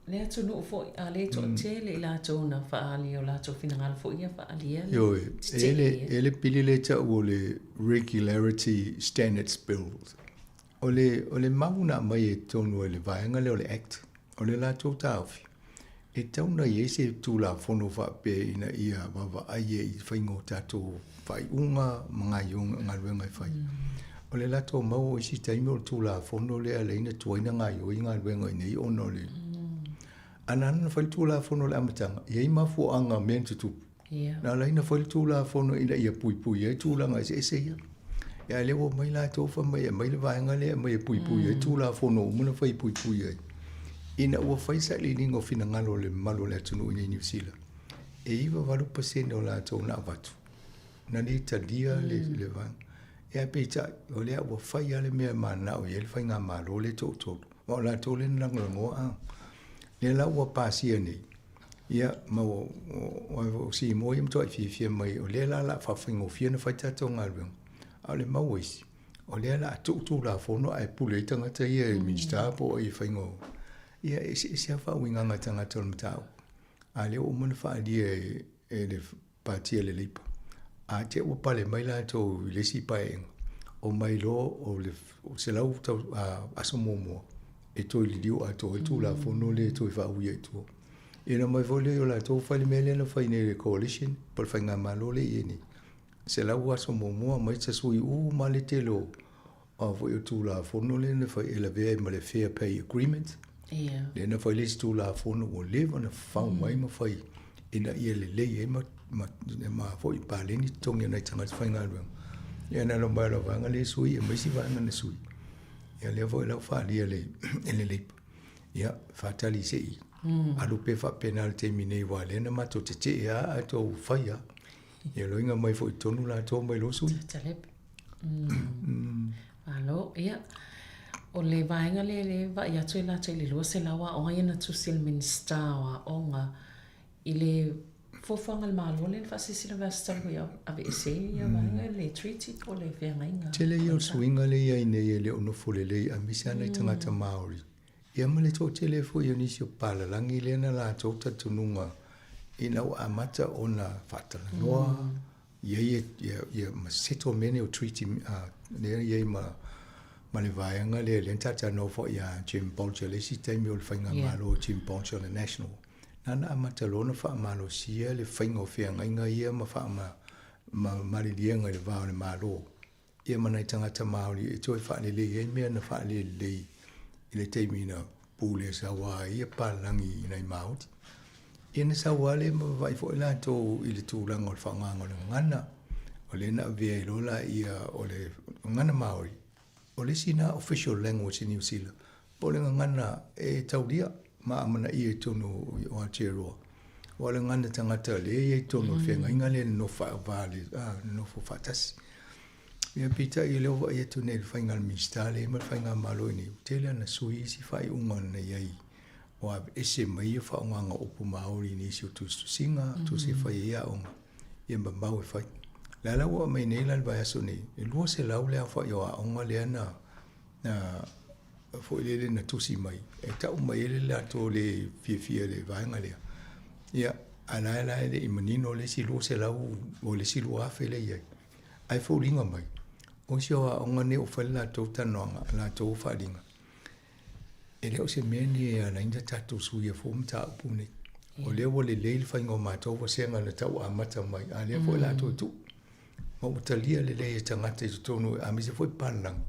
le atunuu foi, a le toatele i latou na faaali o latou finagalo foi ia faaalia le Ioe, e le, e le pili lea e tau o le Regularity Standards Bill. O le, o le mau na aumai i totonu o le vaega lea o le Act, o le latou taofi, e tatau ona i ai se Tulafono faapea ina ia vaavaai ai i faiga o tatou faaiuga ma galuega e fai. O le latou mau o isi taimi o le Tulafono lea e ala ai ona tuai ona gaoioi galuega i inei ona o le... A na ala ona fai le Tulafono i le amataga, e i ai mafuaaga o mea na tutupu. Na ala ai ona fai le Tulafono ina ia puipui ai tulaga eseese ia. Ia a o lea ua omai latou fai mai e aumai le vaega lea e aumai e puipui ai Tulafono uma na fai e puipui ai. Ina ua fai sailiiliga o finagalo o le mamalu o le atunuu i inei i Niu Sila, e 98% o latou na avatu, na le talia le, le vaega. Ia peitai, o lea ua fai lava le mea e mananao i ai le faigamalo lea e toatolu. Aua o latou lea na lagolagoa a. Lea la ua pasia nei, Ia, ma o Simoa ia matuai fiafia mai, o lea la o le a faafaigofie ona fai tatou galuega. A o le mau a isi, o lea o le a tuu Tulafono ae pule ai tagata ia i Minisita po o ai e faiga o... Ia, e eseese lava faauigaga a tagata o le mataupu. A o lea ua uma ona faaalia e le Pati a le Leipa. A te i ua pale mai latou i le isi paeaiga, omai loa o le 100 aso muamua e toe liliu atoa ai le Tulafono lea e toe faauia i tua. Ia ona omai foi lea o latou fai le mea lea na fai nei e le Coalition po o le Faigamalo lea e i ai nei. 100 aso muamua omai tasui uma le tele o a foi o Tulafono lea na fai e lavea ai ma le Fair Pay Agreement. Ia. Lea na fai le isi Tulafono ua leva ona fafau mai ma fai ina ia lelei ai ma, ma, ma foi paleni totogi o nai tagata faigaluega. Ia na mai o vaega lea sui, e mai isi vaega na sui. Ia lea foi la ua faaalia le, e le Leipa. Ia, faatali se i alu pea faapena le taimi nei, aua lea na matou tetee lava ae tou fai lava. Ia loiga mai foi i totonu latou mai lou sui. Talepe. Malo, ia. O le vaega lea e vaai atu e latou i le 200 aoga ia na tusi e le Minisita o Aoga i le Fuafuaga a le Malo lea na faasilasila vaiaso talu ai aveese ia vaega i le treaty po o le feagaiga. Tele ia o suiga lea i ai nei e le o nofo lelei aemaise lava nai tagata Māori. Ia ma le toatele foi o nisi o palalagi lea na latou talitonuga ina ua amata ona faatalanoa i ai ia ma settle mea nei o treaty lea e i ai ma ma le vaega lea lea na talatalanoa foi ia Jim Bolger le isi taimi o le faigamalo o Jim Bolger o le National. Nana amata loa ona faamalosia le faiga o feagaiga ia ma faama ma maliliega i le va o le Malo ia ma nai tagata Māori e toe faalelei ai mea na faalelelei i le taimi na pulea saua ai ia palalagi i nai Māori. Ia na sau lava lea ma vavaai foi latou i le tulaga o le faaaogaina o le gagana, o lea na avea ai loa laia o le gagana Māori, o le isi lena official language i Niu Sila, po o le gagana e taulia ma amanaia i totonu o Aotearoa. Aua o le gagana tagata lea e i ai i totonu o le feagaiga lea e nonofo nonofo faatasi. Ia peitai o lea ua vaai atu nei i le faiga a le Minisita lea ma le faigamalo i inei, ua tele lava ina sui isi faaiuga na i ai ua aveese mai ia faaaogaga o upu Māori i nisi o tusitusiga, tusi e fai ai aoga, ia mamao e fai. O lea la ua aumai nei la i le vaiaso nei, e 200 le aofai o aoga lea na na foi lele na tusi mai e tau mai ai le latou le fiafia i le vaega lea. Ia, a la e la e le i manino le isi 200 o le isi 2,000 lea e i ai. Ae foliga mai, o isi o aoga nei ua fai le latou talanoaga, latou faaaliga, e le o se mea nei e ala ai ona tatou suia fua mataupu nei. O lea ua lelei le faiga o matou vasega na tau amata mai, a lea foi o le a toe tuu. Ma ua talia lelei e tagata i totonu, aemaise foi palalagi,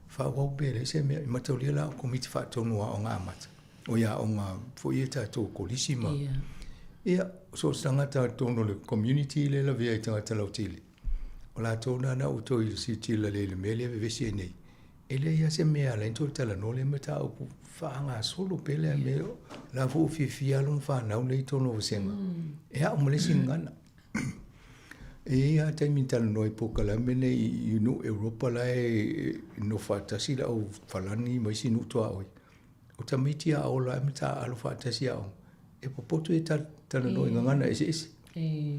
faaauau pea e leai se mea. E mataulia la o Komiti Faatonu o Aoga Amata, o ia aoga foi ia tatou kolisi ma... Ia, so o se tagata i totonu o le community lea e lavea i tagata lautele, o latou na na ua toe silasila lelei i le mea lea e vevesi ai nei. E leai lava se mea e ala ai ona toe talanoa lea mataupu faagasolo pea lea mea. O la foi ua fiafia alo ma fanau lea i totonu o vasega, e a'o ma le isi gagana. E i ai lava taimi na talanoa i polokalame nei i nuu Europa la e nofo faatasi le au Falani ma isi nuu tuaoi. O tamaiti a ola ai ma taaalo faatasi aoga, e popoto ia talanoa i gagana eseese.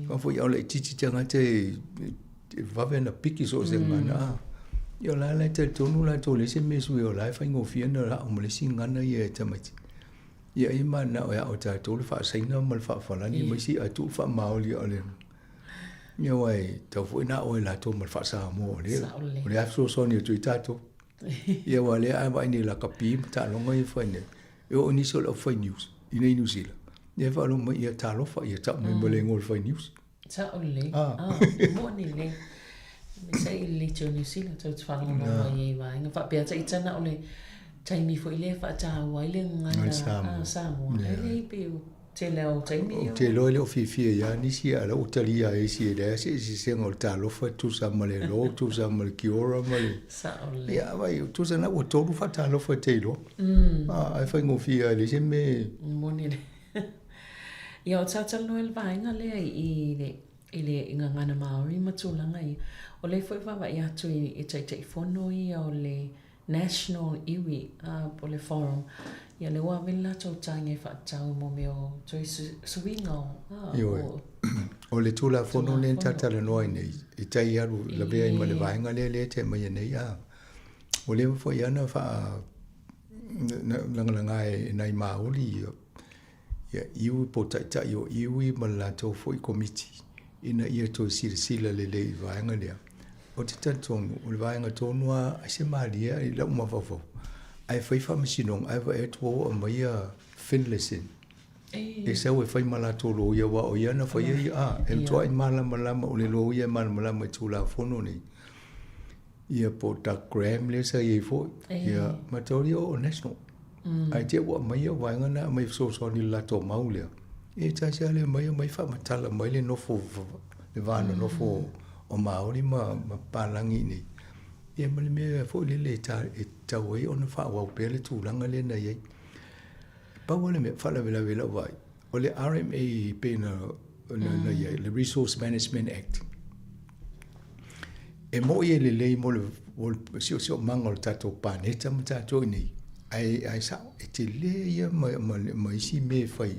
Aua foi a o laitiiti tagata e vave ona piki so o se gagana a. Ia o la e talitonu latou e leai se mea e suia o la e faigofie ona la'o ma le isi gagana ia e tamaiti. Ia ai mananao e a'o e tatou le faa-Saina ma le faa-Falani ma isi ae tuu le faa-Maoli o le Ia aua e tatau foi ona a'o e latou ma le faa-Samoa o lea o le a fesoasoani atu ai tatou. Ia aua o lea a vaai nei i lakapi ma taaloga ia e fai nei, e oo i nisi o le aufai news i inei i Niu Sila, ia e faalogo mai, ia talofa, ia tau mai ma le igoa o le fai news. Sao lelei. Ah. Ah, moni lelei. Me sa i le tau New Zealand, tau te whalongolongo ai ei vaenga. Whaapea ta itana o le taimi foi lea whaataua ai le ngana a Samoa. Ai le pe o te leo taimi o. Te loa le o fiafia ia nisi a la o talia e isi e lea se se se o le talofa tusa ma le lo tusa ma le kiora ma le. Sao lelei. Ia vai tusa na ua tolu whaatalofa te iloa. Ah, ai whaingofia ai le se me. Moni le. Ia, o talanoa i le vaega lea i le, i le gagana Māori ma tulaga ia. O lea foi vaavaai atu i, i Taitaifono ia o le National Iwi, a, po o le Forum, ia lea ua ave le latou tagi e faatatau mo mea o toe suiga o, a, Ioe. o O le Tulafono lea na talatalanoa ai nei, e tai alu lavea ai ma le vaega lea lea e te aumaia nei, a. Ua leva foi lava na faa lagalaga e nai Māori ia ia iwi po o taitai o iwi ma le latou foi komiti ina ia toe silasila lelei i le vaega lea. Ou te talitonu, o le vaega tonu lava ai se malie i lau mafaufau, ae fai faamasinoga ae vaai atu ua oo mai ia Finlayson e sau e fai ma latou loia aua o ia na faia ia, a, e matuai malamalama o le loia e malamalama i Tulafono nei. Ia po o Doug Graham lea sa i ai foi. Ia, mataulia o National. Ae te i ua aumai ia vaega na aumai e fesoasoani i le latou mau lea. Ia e tasi lava lea aumai aumai faamatala mai le nofo, le va nonofo o Māori ma papalagi i inei. Ia ma le mea foi lele e tatau ai ona faaauau pea le tulaga lea na i ai. Pau lava le mea, faalavelave i lau vaai, o le RMA pei na na i ai, le Resource Management Act, e moi e lelei mo le, mo le siosiomaga o le tatou paneta ma tatou i inei, ae, ae sao, e tele ia ma, ma, ma isi mea e fai.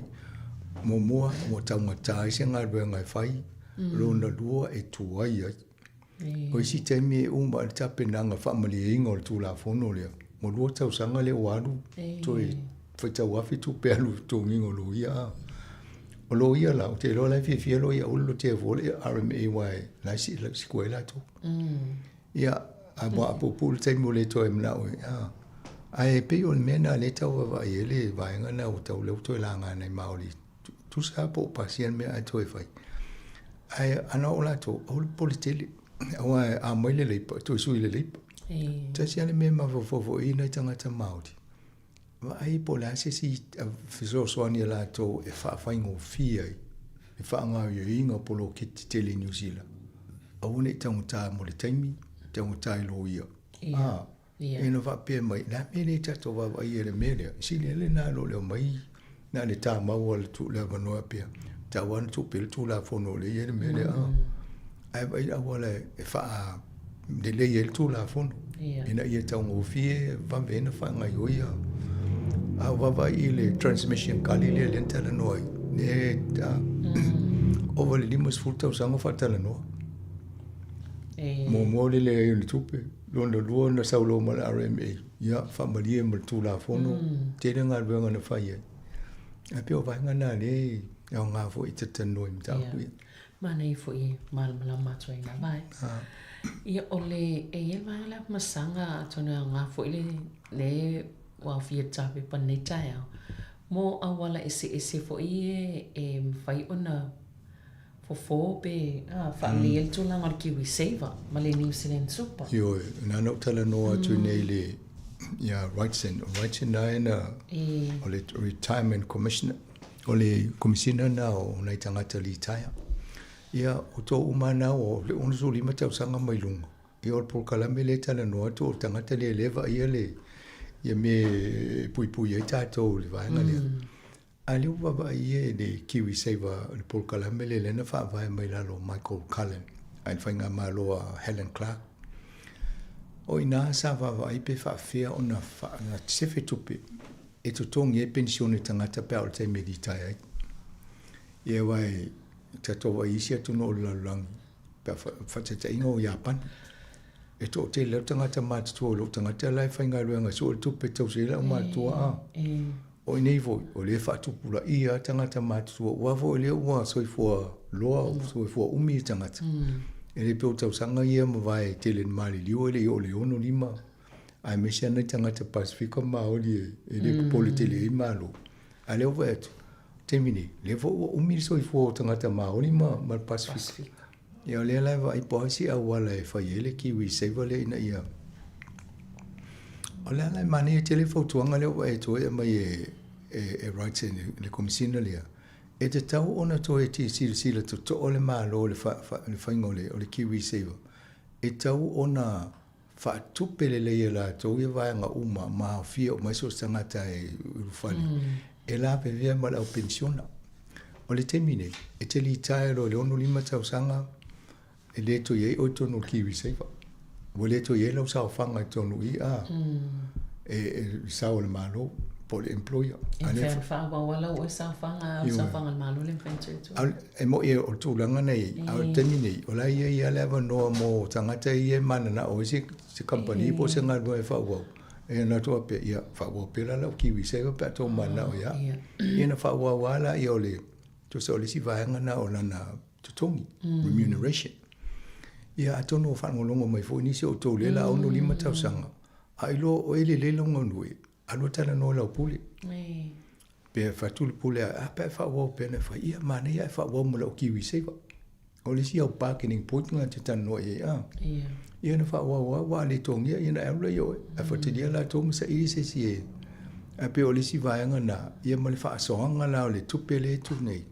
Muamua, ua taugata ai se galuega e fai, lona lua e tuai ai. O isi taimi e uma ai le tapenaga faamalieina o le Tulafono lea, ua lua tausaga lea ua alu, toe faitau afe tupe alu i le totogiina o loia a. O loia la, ou te iloa la e fiafia loia aua le lotea fua le RMA aua la e siku ai latou. Ia, a ua apuapuu le taimi ua le toe manao ai, a. Ae pei o le mea lena o lea e tau vaavaai ai le vaega lena ua tau lea ua toe laga e nai Maori, tusa lava po o pasia le mea ae toe fai. Ae ana o latou, aua le popole tele, aua a aumai le Labour, e toe sui i le Labour. Tasi lava le mea e mafaufau foi i nai tagata Maori, vaai po o le a se isi fesoasoani a latou e faafaigofie ai le faagaoioiga o poloketi tele i Niu Sila, aua ne i taugata mo le taimi, taugata i loia. Ia. Ia na faapea mai, le a mea lea tatou vaavaai ai i le mea lea? Sili ai lena i lo le omai na o le tamau lava o le avanoa pea, tau lava ona tuu pea le Tulafono o lea e i ai le mea lea. Ae vaai i le auala e faalelei ai le Tulafono ina ia taugofie, vave ai ona faagaoioi. A ou vaavaai i le transmission gully lea na talanoa ai, lea e ova i le 50 tausaga o faatalanoa. Muamua o le leai o ni tupe, lona lua na sau loa ma le RMA, ia faamalie ma le Tulafono, tele galuega na fai ai. Ae pei o vaega na lea e aoga foi e talatalanoa i mataupu ia. Manaia foi e malamalama atu ai lava e. Ia o le, e i ai le vaega lea masaga atonu e aoga foi le, le ua aofia i le tapepa lenei taeao, mo auala eseese foi e, e mafai ona fofo pe faalelei ai le tulaga o le Kiwi Saver ma le New Zealand Super. Ioe, na ona ou talanoa atu nei i le, ia Wrightson, o Wrightson lena na, o le Retirement Commissioner, o le Komesina lena o nai tagata litaea. Ia, o tou uma lava na o le 65 tausaga mai luga, ia o le polokalame lea e talanoa atu o le tagata lea lea e vaaia le, ia mea e puipui ai tatou i le vaega lea. A o lea ua vaavaai ia i le Kiwi Saver, le polokalame lea lea na faavae mai lalo o Michael Cullen a le faigamalo a Helen Clark. O i ina sa vaavaai pe faafefea ona sefe tupe e totogi ai penisione tagata pe a oo i le taimi e litaea ai. Ia aua e tatou vaai i isi atunuu o le lalolagi, pe a faataitaiga o Iapani, e toatele lava tagata matutua o lou tagata la e faigaluega e sue le tupe e tausi ai le aumatutua a. O i nei foi, o lea e faatupulaia lava tagata matutua, aua foi o lea ua soifua loa, mm. soifua umi le tagata. Mm. E le pei o tausaga ia mavae e tele na maliliu e le i oo i le ono lima, aemaise lava nai tagata Pasifika ma Maori e, e le popole tele ai Malo. A lea ua vaai atu, taimi nei, lea foi ua umi le soifua o tagata Maori ma, ma le Pasifika. Ia o lea la e vaai po o a se auala e fai ai le Kiwi Saver lea ina ia O le ala e manaia tele fautuaga lea ua e toe aumai e, e, e Wrightson le Komesina lea, e tatau ona toe silasila totoa le Malo i le, fa, fa, le faiga o le, o le Kiwi Saver. E tatau ona faatupe lelei e latou ia vaega uma ma aofia uma ai so o se tagata e ulufale e lavevea ma le au penisiona. O le taimi nei, e te litaea loa i le 65 tausaga, e le toe i ai oe i totonu o le Kiwi Saver. Ua le toe i ai lau saofaga i totonu i a, e, e sao a le Malo po o le employer. E mafai ona faaauau lava lau oe saofaga, a o le saofaga a le Malo le mafai ona toe tuu. E moni o le tulaga nei, a o le taimi nei, o la e i ai lava le avanoa mo tagata ia e mananao ai se, se kamupani po o se galuega e faaauau. E ona atu faapea, ia, faaauau pea la lau Kiwi Saver pe a tou mananao ia. Ia ona faaauau lava lea o le, tusa o le isi vaega lena o lana totogi, remuneration. Ia atonu o faalogologo mai foi nisi o outou lea la 65 tausaga, a iloa o oe e lelei lau galue, alu e talanoa i lau pule. Pe fai atu le pule, a pe a e faaauau pea ona e fai, ia manaia ae faaauau ma lau Kiwi Saver. O le isi au bargaining point lena e te talanoa i ai, a. Ia ona faaauau lava, aua a le togia, ia ona e alu lea i oe. Ae faatalia latou ma saili se isi e... Ae pei o le isi vaega lena, ia ma le faasoaga la o le tupe lea e tuu nei.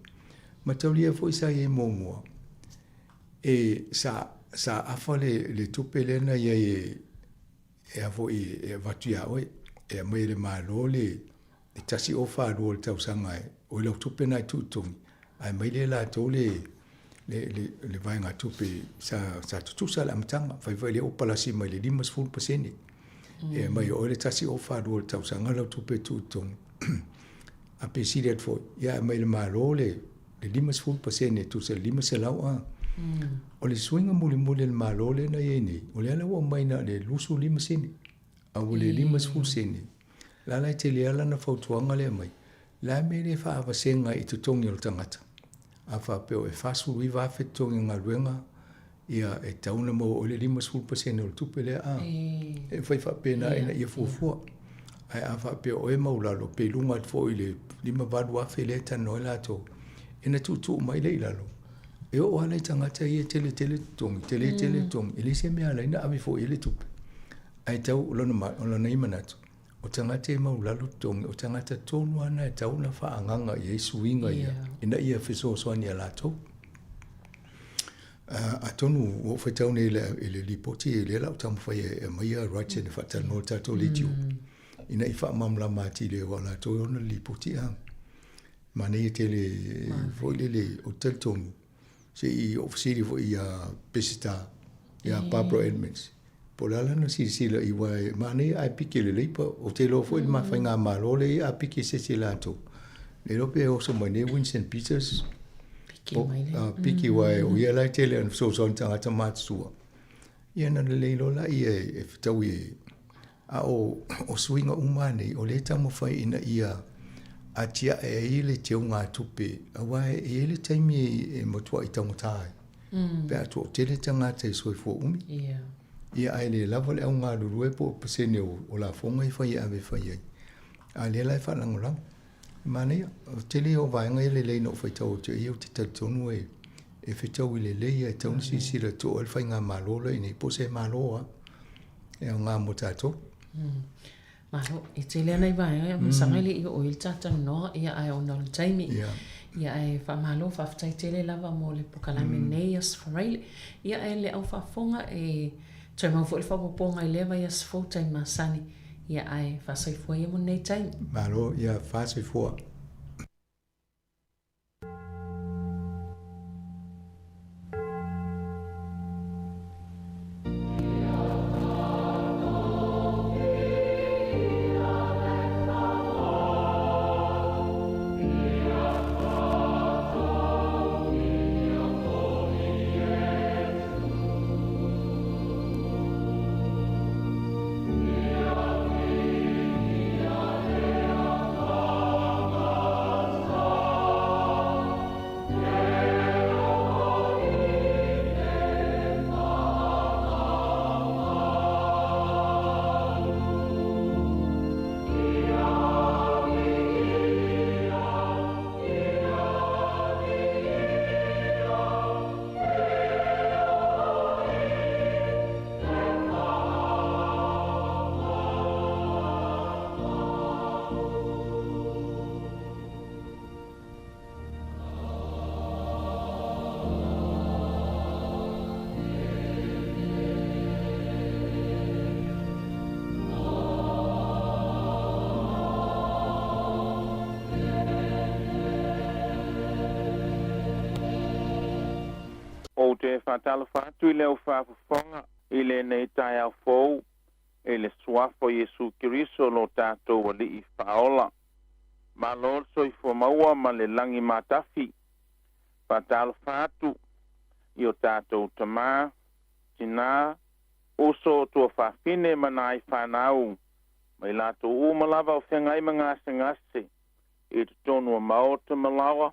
Mataulia foi sa i ai muamua, e sa, sa afa le, le tupe lea na i ai e, e a foi e avatu iā oe, e aumai e le Malo le, le 1.042 o le tausaga e, o lau tupe na e tuu i totonu, ae aumai lea e latou le, le, le, le vaegatupe sa, sa tutusa le amataga, fai foi lea ua palasi mai le 50%. E aumai e oe le 1.042 o le tausaga lau tupe e tuu i totonu. A pe sili atu foi, ia e aumai e le Malo le le 50% e tusa i le 500 a. O le suiga mulimuli a le Malo lea na i ai nei, o lea la ua aumai na o le 25 sene, a ua le 50 sene. O la la e tele lava lana fautuaga lea e aumai, o le a le mea e le faaavasega ai i totogi o le tagata? A faapea o e $49,000 totogi o galuega, ia e tatau ona maua e oe le 50% o le tupe lea a. E fai faapena ina ia fuafua. Ae a faapea o oe e maulalo pe i luga atu foi i le $58,000 lea e talanoa ai latou, ia ona tuutuu mai lea i lalo. E oo lava la i tagata ia e tele tele totogi, tele tele totogi, e leai se mea e ala ai ona ave fua i ai le tupe. Ae tau o lona, o lona ia manatu, o tagata e maulalo totogi, o tagata tonu lava na e tatau ona faaagaaga i ai suiga ia, ina ia fesoasoani ia latou. Atonu ua ou faitau nei i le lipoti lea la ou taumafai e aumaia Rutchen e faatalanoa le tatou leitio ina ia faamalamalama atili aua o latou e ona le lipoti a. Manaia tele foi lele ou te talitonu se i ou fesili foi ia Peseta ia Barbara Edmonds po o le a lana silasila i aua e manaia ae piki lelei pa ou te iloa foi le ma faigamalo lea ia a piki e se isi latou le iloa pe oso mai nei Winston Peters Piki mai le. Piki aua o ia la e tele ona fesoasoani i tagata matutua ia ona lelei loa laia e fetaui e a o suiga uma nei o lea e taumafai ina ia atiae ai le teugatupe aua e i ai le taimi e matuai taugata ai pe a toatele tagata e soifua umi. Ia ae le lava le au galulue po o pasene o lafoga e fai e ave e fai ai. A lea la e faalagolago. Manaia, o le tele ia o vaega ia lelei na ou faitau atu ai, ou te talitonu e e fetaui lelei e tatau ona silasila totoa le faigamalo la i inei po o se Malo lava e aoga mo tatou. Malo, e tele lava nai vaega ia masaga e le i oo i ai le talatalanoa, ia ae ona o le taimi. Ia ae faamalo, faafetai tele lava mo le polokalame nei Aso Faraile. Ia ae le au faafofoga e toe maua foi le faaopoopoga i lea vaiaso fou taimi masani. Ia ae faasoifua ia mo lenei taimi. Malo, ia faasoifua. Ou te faatalofa atu i le au faafofoga i lenei taeao fou i le Suafa o Iesu Keriso lo tatou Alii Faaola. Malo le soifua maua ma le lagi matafi. Faatalofa atu i o tatou tamā, tinā, uso, tuafafine ma nai fanau ma i latou uma lava o feagai ma gasegase i totonu o maota ma laoa,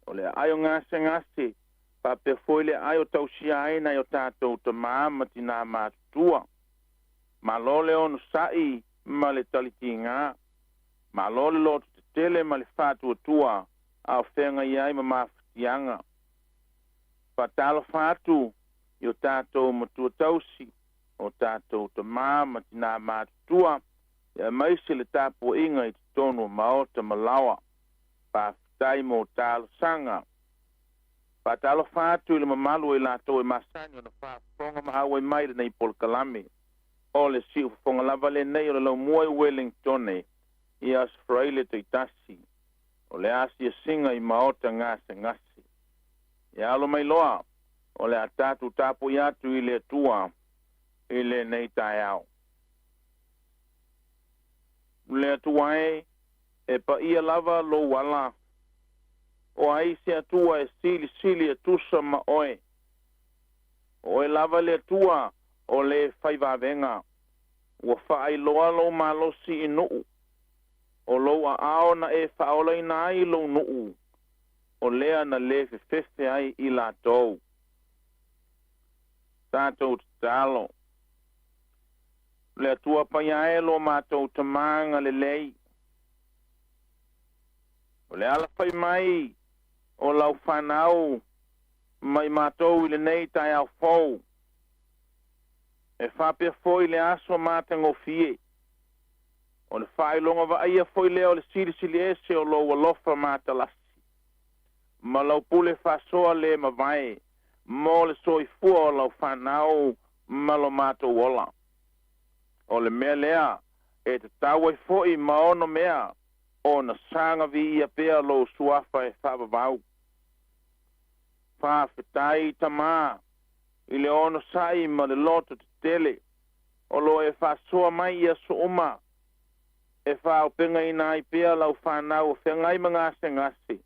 o le aai o gasegase faapea foi le aai o tausia ai nai o tatou tamā ma tinā matutua. Malo le onosai ma le talitiga. Malo le loto tetele ma le faatuatua a o feagai ai ma mafatiaga. Faatalofa atu i o tatou matua tausi, o tatou tamā ma tinā matutua, aemaise le tapuaiga i totonu o maota ma laoa. Faafetai mo talosaga. Faatalofa atu i le mamalu o i latou e masani ona faafofoga ma auai mai i lenei polokalame. O le siufofoga lava lenei o le laumua i Wellingtone i Aso Faraile taitasi, o le asiasiga i maota gasegase. Ia alo mai loa, o le a tatou tapuai atu i le Atua i lenei taeao. Le Atua e, E paia lava lou ala. O ai se Atua e silisili e tusa ma oe. O oe lava le Atua o le fai vavega. Ua faailoa lou malosi i nuu. O lou aao na e faaolaina ai lou nuu. O lea na lē fefefe ai i latou. Tatou tatalo. Le Atua paia e lo matou Tamā agalelei. O le alafai mai o lau fanau ma i matou i lenei taeao fou. E faapea foi le aso matagofie. O le faailoga vaaia foi lea o le silisili ese o lou alofa matalasi. Ma lau pule faasoa le mavae mo le soifua o lau fanau ma lo matou ola. O le mea lea e tatau ai foi ma ono mea ona saga viia pea lou suafa e faavavau. Faafetai Tamā i le onosai ma le loto tetele o lo e faasoa mai i aso uma e faaopegaina ai pea lau fanau o feagai ma gasegase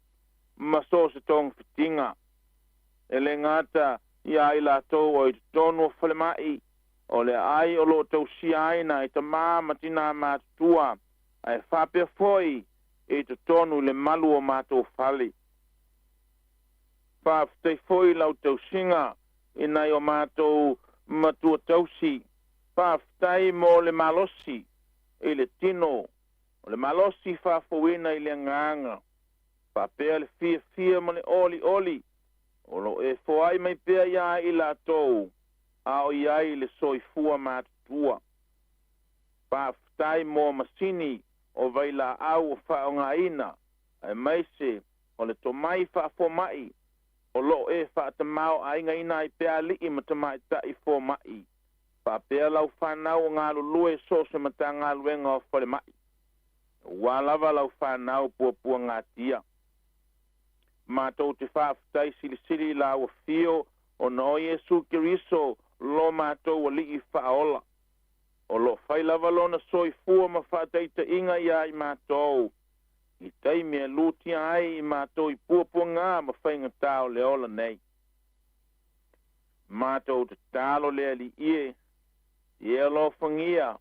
ma so o se togafitiga. E lē gata iā i latou o i totonu o falemaʻi o le aai o loo tausia ai nai tamā ma tinā matutua ae faapea foi i totonu i le malu o matou fale. Faafetai foi lau tausiga i nai o matou matua tausi. Faafetai mo le malosi i le tino, o le malosi faafouina i le agaga, faapea le fiafia ma le olioli o lo o e foai mai pea iā i latou a o i ai le soifua matutua. Faafetai mo masini o vailaau o faaaogaina aemaise o le tomai faafomaʻi o loo e faatamaoaigaina ai pea alii ma tamaitai fomaʻi faapea lau fanau o galulue so o se Matagaluega o Falemaʻi ua lava lau fanau puapuagatia. Matou te faafetai silisili i lau afio ona o Iesu Keriso lo matou Alii Faaola o loo fai lava lona soifua ma faataitaiga iā i matou i taimi e lutia ai i matou i puapuagā ma faigatā o le ola nei. Matou tatalo le Alii e, ia e alofagia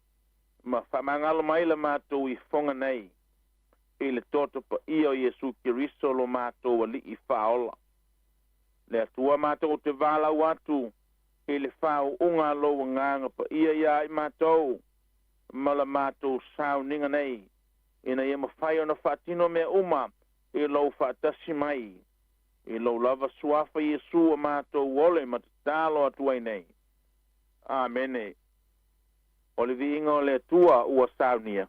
ma faamagalo mai la matou ifoga nei i le toto paia o Iesu Keriso lo matou Alii Faaola. Le Atua matou te valaau atu i le faauuga a lou Agaga Paia iā i matou ma la matou sauniga nei, ina ia mafai ona faatino mea uma i lou faatasi mai, i lou lava suafa Iesu a matou ole ma tatalo atu ai nei. Amene. O le viiga o le Atua ua saunia.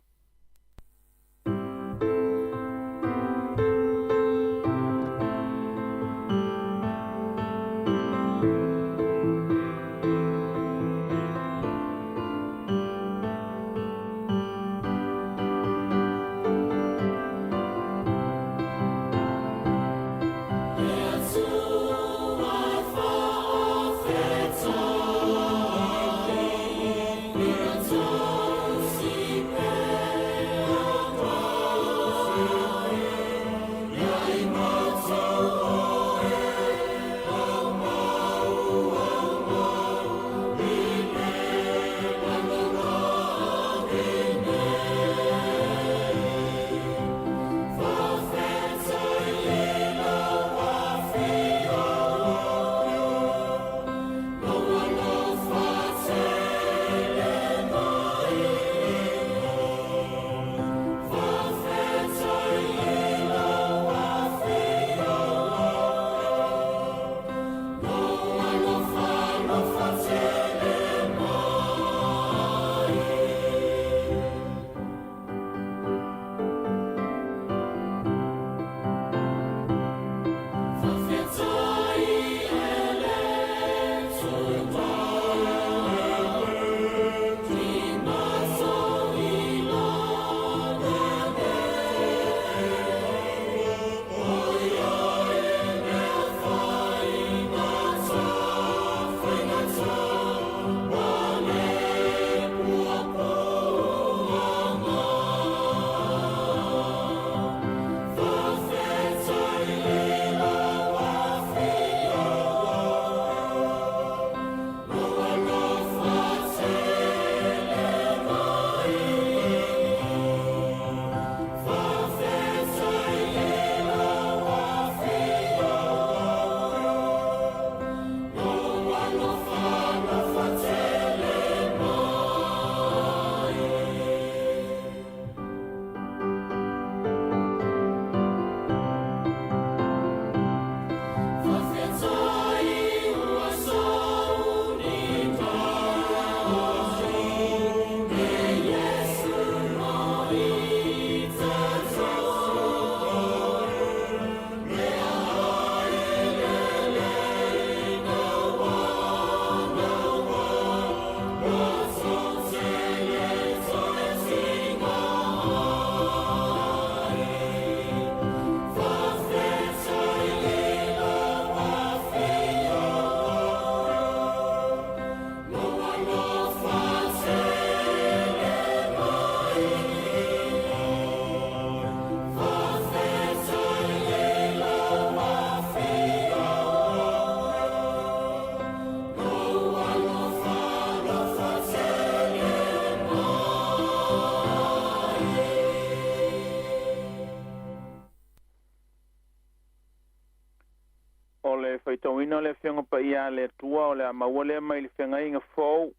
faitauina o le Afioga Paia a le Atua o le a maua lea mai le Feagaiga Fou.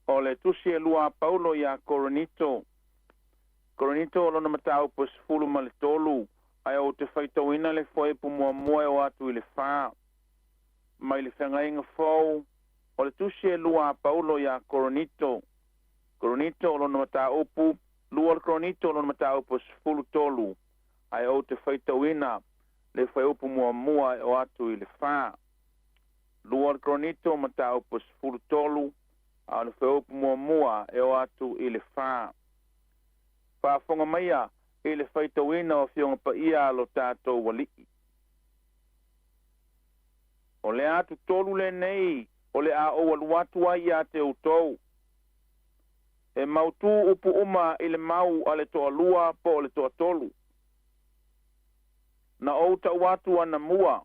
O le tusi e lua a Paulo iā Korinito. Korinito o lona mataupu e 13, ae ou te faitauina le fuaiupu muamua e oo atu i le fa. Mai le Feagaiga Fou, o le tusi e lua a Paulo iā Korinito. Korinito o lona mataupu, lua o le Korinito o lona mataupu e 13, ae ou te faitauina le fuaiupu muamua e oo atu i le fa. Lua o le Korinito mataupu e 13, a o le fuaiupu muamua e oo atu i le fa. Faafofoga maia i le faitauina o Afioga Paia a lo tatou Alii. O le atu tolu lenei o le a ou alu atu ai ia te outou. E mautū upu uma i le mau a le toalua po o le toatolu. Na ou tau atu anamua,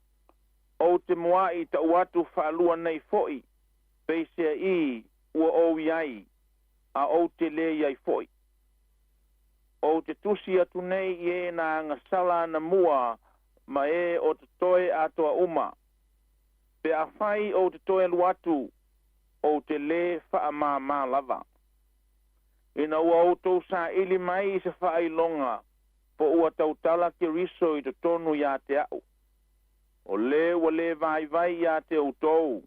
ou te muaʻi tau atu faalua nei foʻi, peiseaʻī ua ou i ai, a ou te lē i ai foʻi. Ou te tusi atu nei i e na agasala anamua ma e o totoe atoa uma. Pe afai ou te toe alu atu, ou te lē faamāmā lava. Ina ua outou saili mai i se faailoga, po ua tautala Keriso i totonu iā te aʻu. O lē ua lē vaivai iā te outou,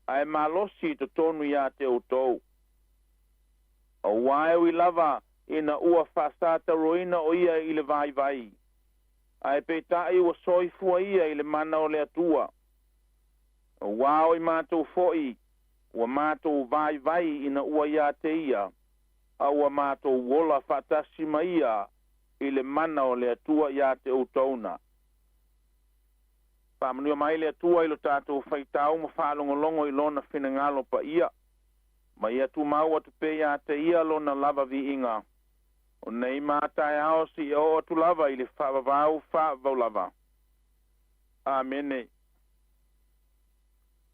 ae malosi i totonu iā te outou. Auā e ui lava ina ua faasataroina o ia i le vaivai, ae peitai ua soifua ia i le mana o le Atua. Auā o i matou foʻi, ua matou vaivai ina ua iā te ia, a ua matou ola faatasi ma ia i le mana o le Atua iā te outou na. Faamanuia mai le Atua i lo tatou faitau ma faalogologo i Lona finagalo paia. Ma ia tumau atu pea iā te Ia Lona lava viiga, o nei ma taeao seia oo atu lava i le faavavau faavavau lava. Amene.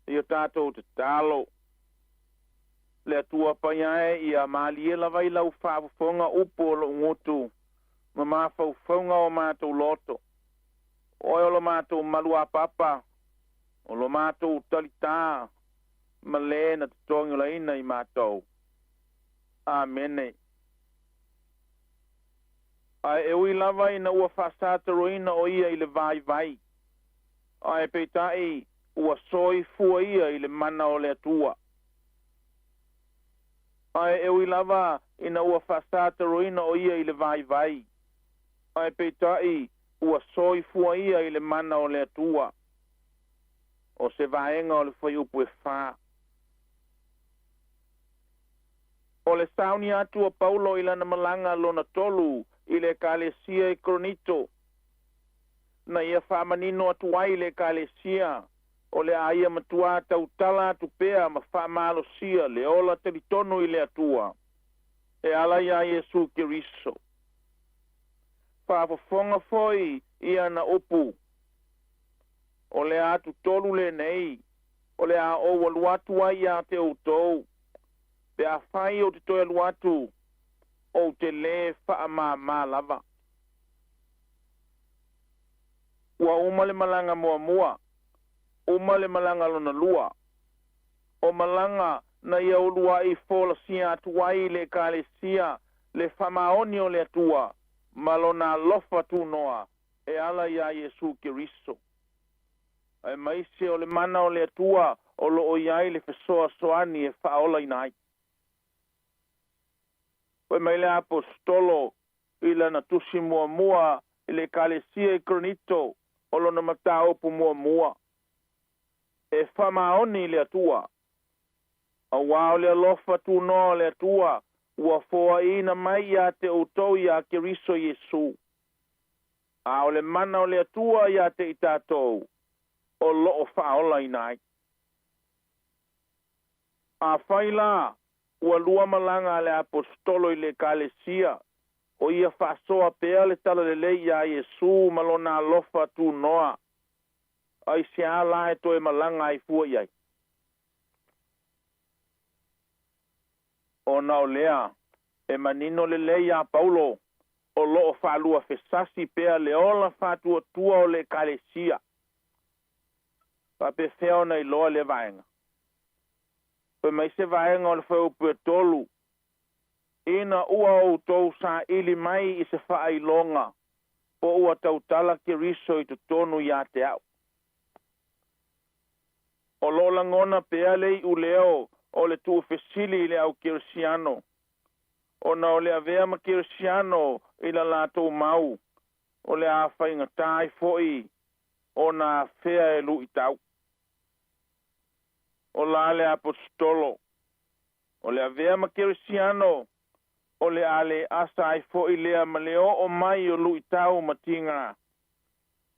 Ia tatou tatalo. Le Atua Paia e, ia malie lava i lau faafofoga upu o lou gutu ma mafaufauga o matou loto. Oe o lo matou maluapapa, o lo matou talitā, ma lē na totogiolaina i matou. Amene. Ae e ui lava ina ua faasataroina o ia i le vaivai, ae peitai ua soifua ia i le mana o le Atua. Ae e ui lava ina ua faasataroina o ia i le vaivai, ae peitai ua soifua ia i le mana o le Atua. O se vaega o le fuaiupu e fa. O le sauni atu o Paulo i lana malaga lona tolu i le Ekalesia i Korinito, na ia faamanino atu ai le Ekalesia o le a ia matuā tautala atu pea ma faamalosia le ola talitonu i le Atua e ala iā Iesu Keriso. Faafofoga foi i ana upu, O le atu tolu lenei, o le a ou alu atu ai iā te outou, pe afai ou te toe alu atu, ou te lē faamāmā lava. Ua uma le malaga muamua, uma le malaga lona lua. O malaga na ia uluaʻi folasia atu ai i le Ekalesia le faamaoni o le Atua ma Lona alofa tunoa e ala iā Iesu Keriso. Aemaise o le mana o le Atua o lo o i ai le fesoasoani e faaolaina ai. Fai mai le Aposetolo i lana tusi muamua i le Ekalesia i Korinito o lona mataupu muamua, E faamaoni i le Atua, auā o le alofa tunoa o le Atua ua foaiina mai iā te outou iā Keriso Iesu. A o le mana o le Atua iā te i tatou o lo o faaolaina ai. Afai la ua lua malaga a le Aposetolo i le Ekalesia, o ia faasoa pea le talalelei iā Iesu ma lona alofa tunoa, aisea la e toe malaga ai fua i ai? Ona o lea, e manino lelei iā Paulo, o lo o faaluafesasi pea le ola faatuatua o le Ekalesia. Faapefea ona iloa lea vaega? Fai mai se vaega o le fuaiupu e tolu, Ina ua outou saili mai i se faailoga po ua tautala Keriso i totonu ia te au. O lo o lagona pea le iuleo o le tuufesili i le au Kerisiano, ona o le avea ma Kerisiano i la latou mau, o le a faigata ai foi ona afea e luitau. O la le Aposetolo, o le avea ma Kerisiano, o le a le asa ai foi lea ma le oo mai o luitau ma tiga,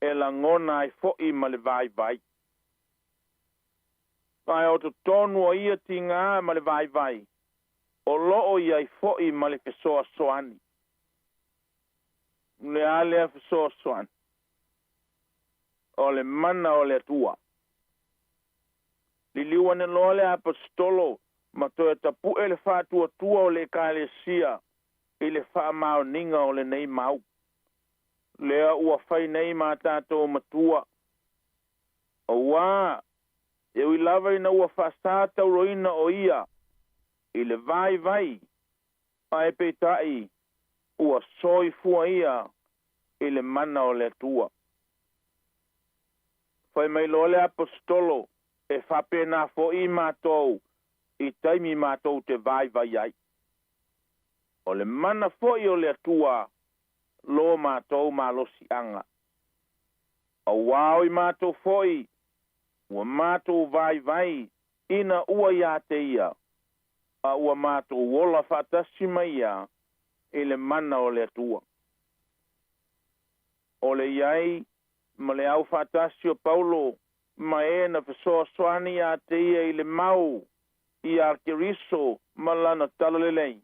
e lagona ai foi ma le vaivai. Ae o totonu o ia tiga ma le vaivai, o loo i ai foi ma le fesoasoani. O le a lea fesoasoani? O le mana o le Atua. Liliu ane loa le Aposetolo ma toe tapu'e le faatuatua o le Ekalesia i le faamaoniga o lenei mau. Lea ua fai nei ma tatou matua. Auā, e ui lava ina ua faasā tauroina o ia i le vaivai, ae peitai ua soifua ia i le mana o le Atua. Fai mai loa le Aposetolo, e faapena foʻi matou i taimi matou te vaivai ai. O le mana foʻi o le Atua lo matou malosiaga. Auā o i matou foʻi ua matou vaivai ina ua ia te ia, a ua matou ola faatasi ma ia i le mana o le Atua. O le i ai ma le au faatasi o Paulo ma e na fesoasoani ia te ia i le mau ia Keriso ma lana talalelei,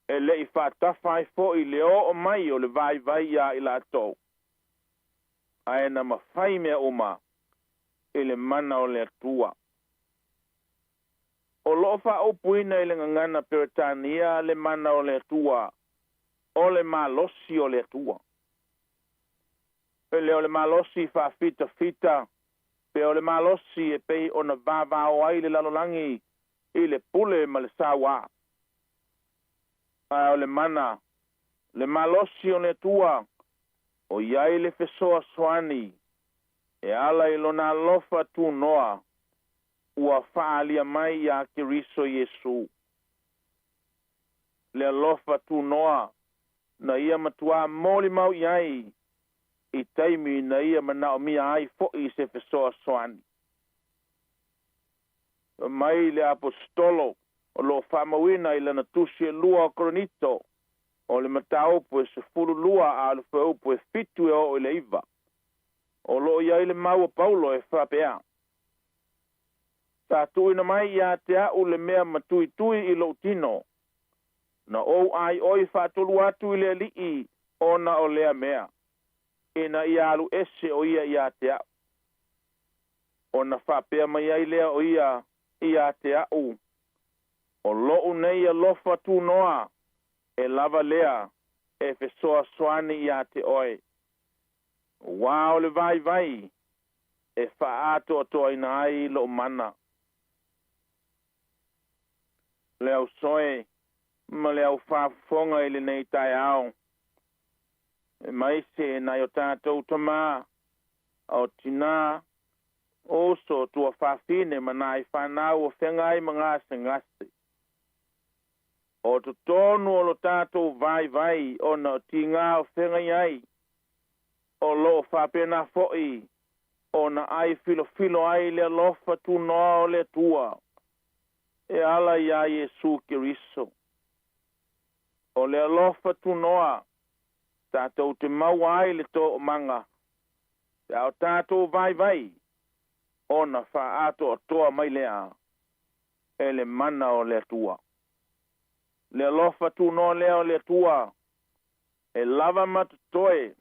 e le i faatafa ai foʻi le oo mai o le vaivai iā i latou, ae na mafai mea uma i le mana o le Atua. O loo faaupuina i le gagana Peretania le mana o le Atua, o le malosi o le Atua. E le o le malosi faafitafita, pe o le malosi e pei ona vavao ai le lalolagi i le pule ma le sauā. Ae o le mana, le malosi o le Atua, o i ai le fesoasoani e ala i lona alofa tunoa ua faaalia mai iā Keriso Iesu. Le alofa tunoa na ia matuā molimau i ai i taimi na ia manaomia ai foʻi se fesoasoani. Fai mai le Aposetolo o lo o faamauina i lana tusi e lua o Korinito, o le mataupu e 12 a o le fuaiupu e 7 e oo i le 9. O lo o i ai le mau a Paulo e faapea, Sa tuuina mai ia te a'u le mea matuitui i lou tino, na ou aioi faatolu atu i le Alii ona o lea mea, ina ia alu ese o ia ia te a'u. Ona faapea mai ai lea o ia ia te a'u, O loʻu nei alofa tunoa e lava lea e fesoasoani ia te oe. Auā o le vaivai e faaatoatoaina ai lou mana. Le au soe ma le au faafofoga i lenei taeao, aemaise nai o tatou tamā, o tinā, o uso, tuafafine ma nai fanau o feagai ma gasegase. O totonu o lo tatou vaivai ona o tigā o feagai ai, o lo o faapena foʻi ona ai filofilo ai le alofa tunoa o le Atua e ala iā Iesu Keriso. O le alofa tunoa tatou te maua ai le toomaga pe a o tatou vaivai ona faaatoatoa mai lea e le mana o le Atua. Le alofa tunoa lea o le Atua e lava ma totoe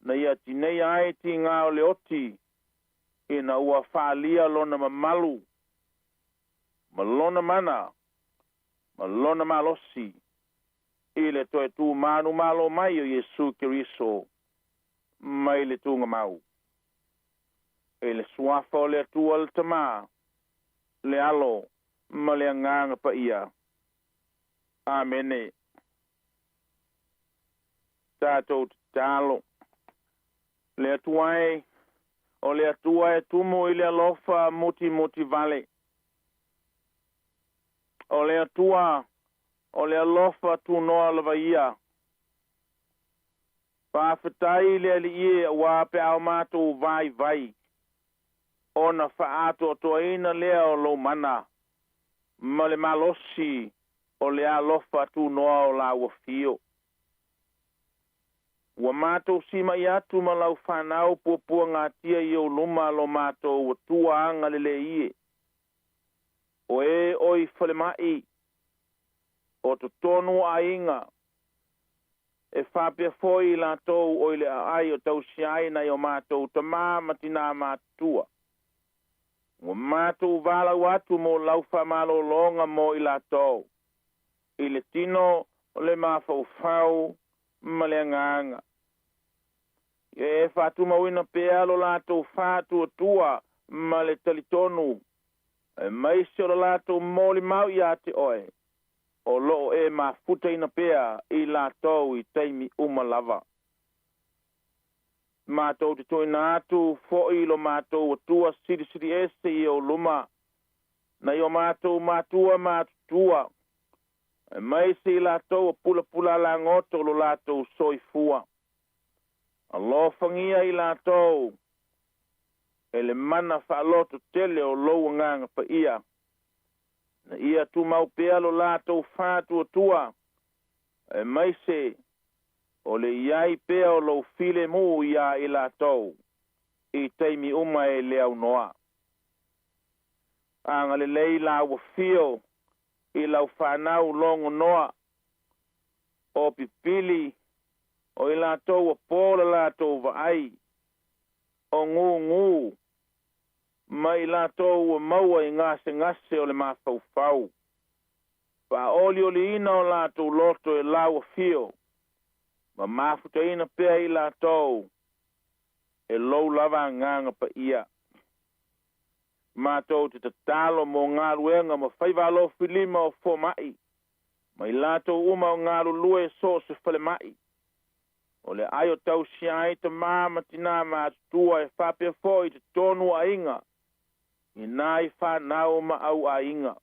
na ia tineia ai tigā o le oti ina ua faaalia lona mamalu ma lona mana ma lona malosi i le toe tūmanumalo mai o Iesu Keriso mai le tugamau. I le suafa o le Atua le Tamā, le Alo ma le Agaga Paia. Amene. Tatou tatalo. Le Atua e, o le Atua e tumu i le alofa mutimoti vale. O le Atua, o le alofa tunoa lava ia. Faafetai i le Alii e auā pe a o matou vaivai, ona faaatoatoaina lea o lou mana ma le malosi o le alofa tunoa o lau afio. Ua matou sima'i atu ma lau fanau puapuagatia i ou luma lo matou Atua agalelei e. O e o i falema'i, o totonu o aiga, e faapea foi i latou o i le aai o tausia ai nai o matou tamā ma tinā matutua. Ua matou valaau atu mo lau faamalologa mo i latou, i le tino, le mafaufau ma le agaga. Ia e faatumauina pea lo latou faatuatua ma le talitonu, aemaise o lo latou molimau iā te oe, o lo o e mafutaina pea i latou i taimi uma lava. Matou te tuuina atu foi i lo matou Atua Silisili Ese i ou luma, nai o matou matua matutua, aemaise i latou ua pulapula alagoto lo latou soifua. Alofagia i latou e le mana faalototele o lou Agaga Paia, ina ia tumau pea lo latou faatuatua, aemaise o le i ai pea o lou filemu iā i latou i taimi uma e le aunoa. Agalelei lau afio i lau fanau logonoa, o pipili, o i latou ua po le latou vaai, o gūgū, ma i latou ua maua i gasegase o le mafaufau. Faaolioliina o latou loto e lau afio, ma mafutaina pea i latou e lou lava Agaga Paia. Matou te tatalo mo galuega ma faiva alofilima o foma'i, ma i latou uma o galulue so o se falema'i. O le ai o tausia ai tamā ma tinā matutua e faapea foi i totonu o aiga, i nai fanau ma auaiga.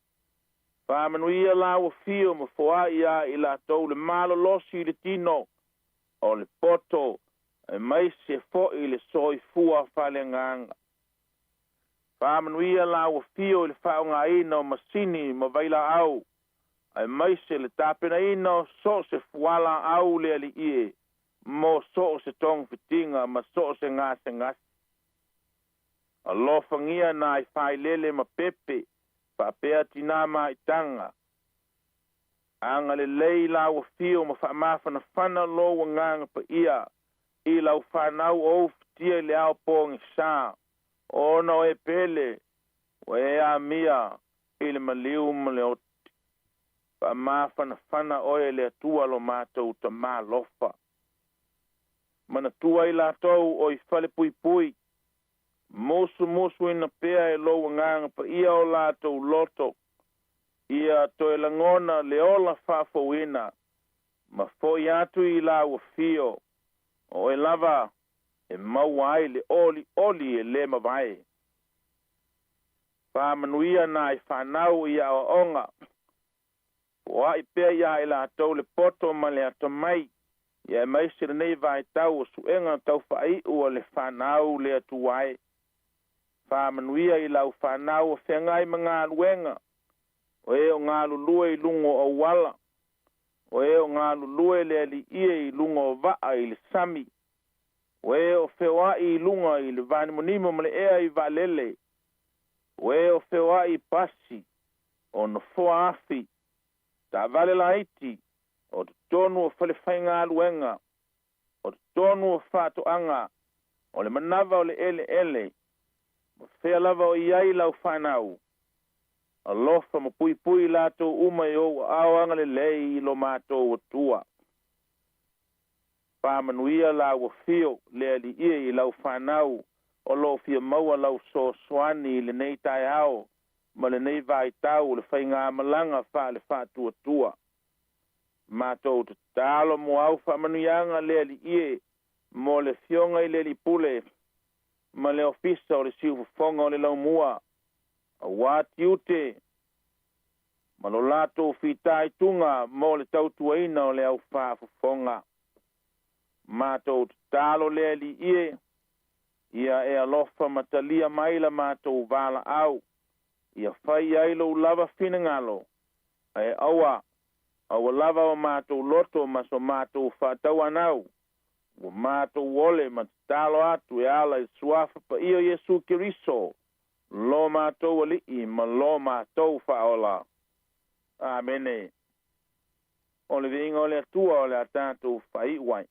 Faamanuia lau afio ma foai iā i latou le malolosi i le tino, o le poto, aemaise foi le soifua faaleagaga. Faamanuia lau afio i le faaaogaina o masini ma vailaau, aemaise le tapenaina o so o se fualaau le Alii e, mo so o se togafitiga ma so o se gasegase. Alofagia nai failele ma pepe, faapea tinā maitaga. Agalelei lau afio ma faamafanafana lou Agaga Paia i lau fanau o ufitia i le ao pogisā, ona o e pele ua e amia i le maliu ma le oti. Faamafanafana oe e le Atua lo matou Tamā alofa. Manatua i latou o i falepuipui, musumusuina pea e lou Agaga Paia o latou loto, ia toe lagona le ola faafouina, ma fo'i atu i lau afio, o oe lava e maua ai le olioli e lē mavae. Faamanuia nai fanau i aoaoga, foa'i pea iā i latou le poto ma le atamai, ia aemaise lenei vaitau o suega taufaai'u a le fanau le Atua e. Faamanuia i lau fanau o feagai ma galuega, o e o galulue i luga o auala, o e o galulue le Alii e i luga o vaa i le sami, o e o feoai i luga i le vanimonimo ma le ea i vaalele, o e o feoai i pasi, o nofoa afi, taavale laiti, o totonu o falefaigaluega, o totonu o faatoaga, o le manava o le eleele, ma fea lava o i ai lau fanau. Alofa ma puipui i latou uma i ou aao agalelei i lo matou Atua. Faamanuia lau afio le Alii e i lau fanau o loo fia maua lau fesoasoani i lenei taeao ma lenei vaitau o le faigamalaga faale faatuatua. Matou tatalo mo au faamanuiaga le Alii e mo le Afioga i le Alii Pule ma le Ofisa o le Siufofoga o le Laumua, auā tiute ma lo latou fitaituga mo le tautuaina o le au faafofoga. Matou tatalo le Alii e, ia e alofa ma talia mai la matou valaau, ia fai ai lou lava finagalo, ae aua aua lava o matou loto ma so matou faatauanau, ua matou ole ma tatalo atu e ala i suafa paia o Iesu Keriso, lo matou Alii ma lo matou Faaola. Amene. O le viiga o le Atua o le a tatou faaiu ai.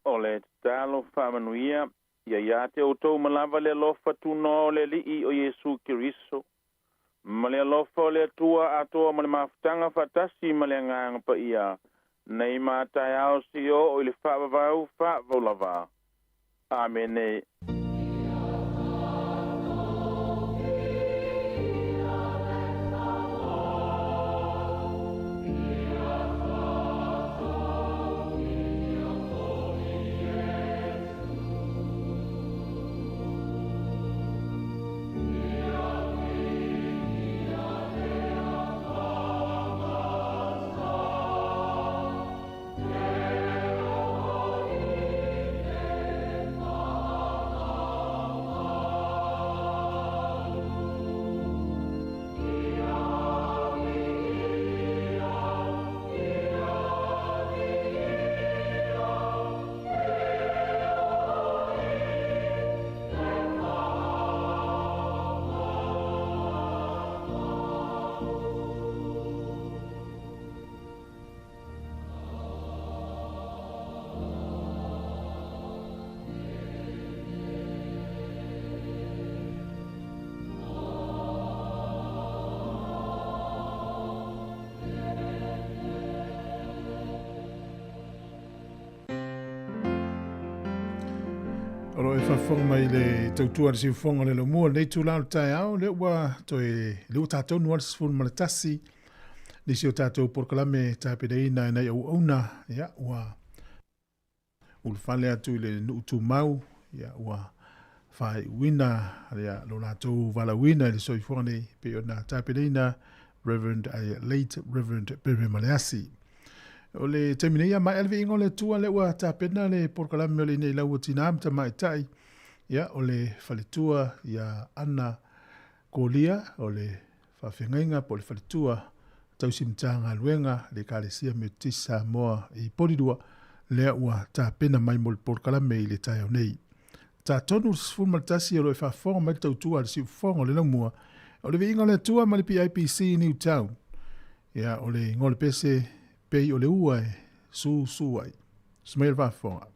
O le tatalo faamanuia, ia ia te outou ma lava le alofa tunoa o le Alii o Iesu Keriso, ma le alofa o le Atua atoa ma le mafutaga faatasi ma le Agaga Paia, nei ma taeao seia oo i le faavavau faavavau lava. Amene. lo e faafofoga mai le tautua le siufofoga o le lomua lenei itula o le taeao, lea ua toe lea ua tatonu lava le 11 nisi o tatou polokalame tapenaina e nai auauna, ia ua ulufale atu i le nuu tumau, ia ua faaiuina ia lo latou valaauina i le soifuaga nei pei ona tapenaina Reverend late Reverend Pepe Maleasi. O le taimi nei, ia maea le viiga o le Atua, lea ua tapena le polokalame o le inei lau o tinā ma tamaitai, ia o le faletua ia Ana Kolia, o le faafeagaiga po o le faletua tausi Matagaluega le Ekalesia Metotisi Samoa i Polilua, lea ua tapena mai mo le polokalame i le taeao nei. Tatonu le 11 o lo o e faafofoga mai le tautua a le siufofoga o le laumua, o le viiga o le Atua ma le PIPC i Newtown. Ia, o le igoa o le pese, pei o le ua e susu ai. Sumaia le faafofoga.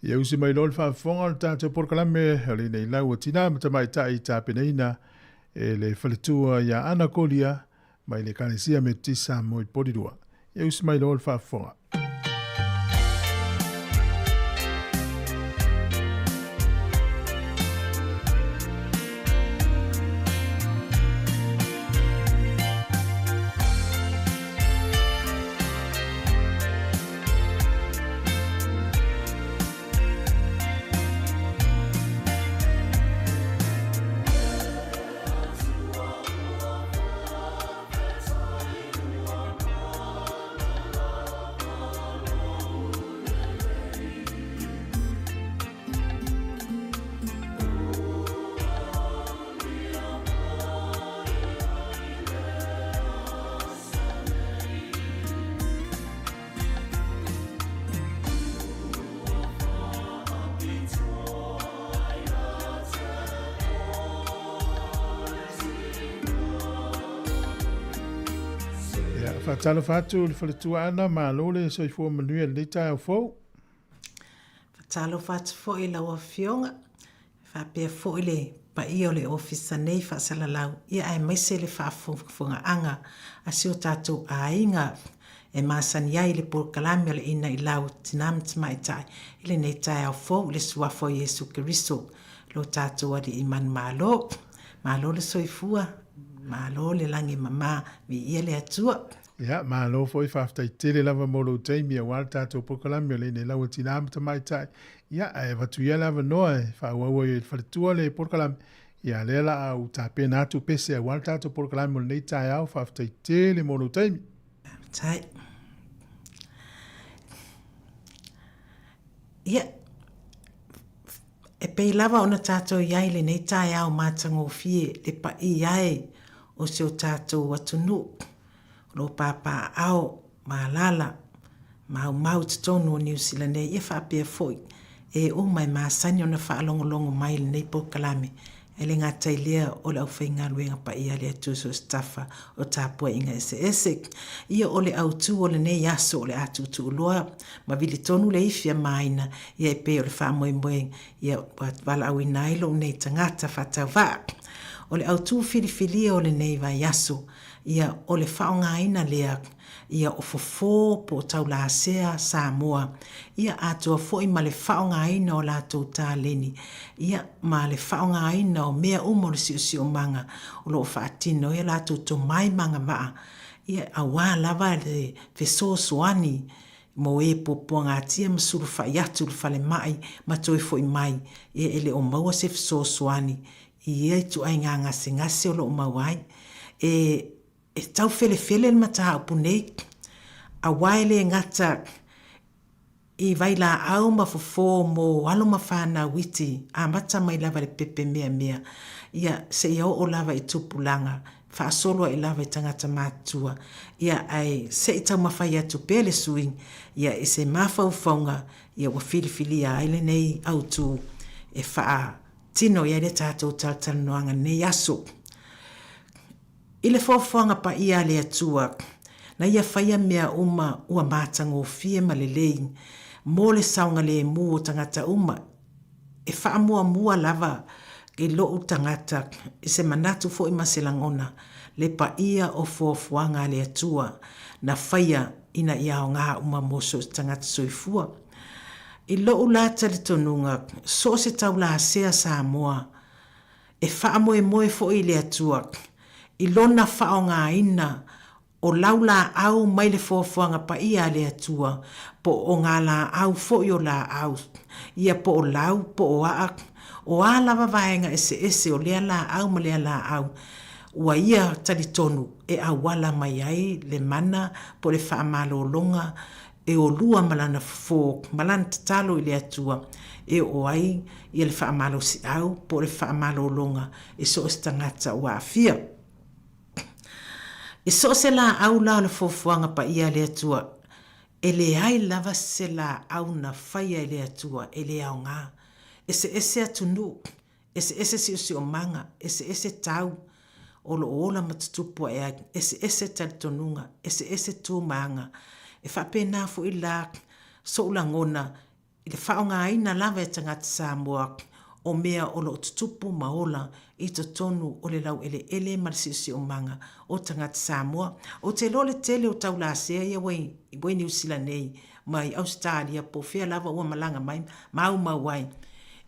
Ia usi mai loa le faafofoga o le tatou polokalame o lenei lau o tinā ma tamaitai tapenaina. e le faletua ia Ana Kolia mai le Ekalesia Metotisi Samoa i Porirua. Ia usi mai loa le faafofoga. Ia, faatalofa atu i le faletua Ana, malo le soifua manuia i lenei taeao fou. Faatalofa atu foi i lau Afioga, faapea foi le paia o le Ofisa nei faasalalau, ia aemaise le faafogafogaaga a si o tatou aiga e masani ai i le polokalame o le Inailau Tina ma Tamaitai i lenei taeao fou i le Suafa o Iesu Keriso, lo tatou Alii manumalo. Malo le soifua, malo le lagi e mama, viia le Atua. Ia, malo foi, faafetai tele lava mo lou taimi aua le tatou polokalame o le Inailau a Tina ma Tamaitai. Ia, ae avatu ia le avanoa e faaauau ai e le faletua le polokalame. Ia, lea la a ou tapena atu pese aua le tatou polokalame o lenei taeao, faafetai tele mo lou taimi. Faafetai. Ia, e pei lava ona tatou i ai i lenei taeao matagofie le paia e o si o tatou atunuu o lo o papaaao ma alaala maumau i totonu o Niu Sila nei, ia faapea foi e uma e masani ona faalogologo mai i lenei polokalame, e le gata i lea o le aufaigaluega paia a le Atua so o se tafa o tapuaiga eseese. Ia o le autu o lenei aso o le a tuutuuloa ma vili tonu le ifi a Maina, ia e pei o le faamoemoe ia ua valaauina ai lou nei tagata faatauvaa. O le autu filifilia o lenei vaiaso, ia o le faaaogaina lea ia o fofo po o taulasea Samoa, ia atoa foi ma le faaaogaina o latou taleni, ia ma le faaaogaina o mea uma o le siosiomaga o lo o faatino ai o latou tomai ma agavaa, ia aua lava le fesoasoani mo e puapuagatia ma sulufai atu i le falemai ma toe foi mai, ia e le o maua se fesoasoani i ia ituaiga gasegase o lo o maua ai. E E tau felefele le mataupu nei, aua e le gata i vailaau ma fofo mo alo ma fanau iti amata mai lava i le pepe meamea, ia, seia oo lava i tupulaga, faasolo ai lava i tagata matutua, ia, ae se i taumafai atu pea le sui, ia, i se mafaufauga, ia, ua filifilia ai lenei autu e faatino i ai le tatou talatalanoaga i lenei aso. I le foafoaga paia a le Atua, na Ia faia mea uma ua matagofie ma lelei mo le saogalemu o tagata uma, e faamuamua lava i lou tagata i se manatu foi ma se lagona, le paia o foafoaga a le Atua na faia ina ia aoga uma mo so o se tagata soifua. I lou la talitonuga, so o se taulasea Samoa, E faamoemoe foi i le Atua i Lona faaaogaina o laulaau mai le foafoaga paia a le Atua, po o ngā lāau foi o lāau, ia po o lau, po o aa, o a lava vaega eseese o lea lāau ma lea lāau, ua ia talitonu e auala mai ai le mana po o le faamalologa e olua ma lana fofo ma lana tatalo i le Atua e oo ai ia le faamalosiau po o le faamalologa i so o se tagata ua aafia. I so o se laau la o le foafoaga paia a le Atua, e leai lava se laau na faia e le Atua e le aoga. Eseese atunuu, Eseese siosiomaga, eseese tau o lo o ola ma tutupu ae ai, eseese talitonuga, eseese tu ma aga. E faapena foi la soʻu lagona i le faaaogaina lava e tagata Samoa. o mea o lo o tutupu ma ola i totonu o le laueleele ma le siosiomaga o tagata Samoa. Ou te iloa o le tele o taulasea ia ua i Niu Sila nei ma i Ausetalia po o fea lava ua malaga mai maumau ai,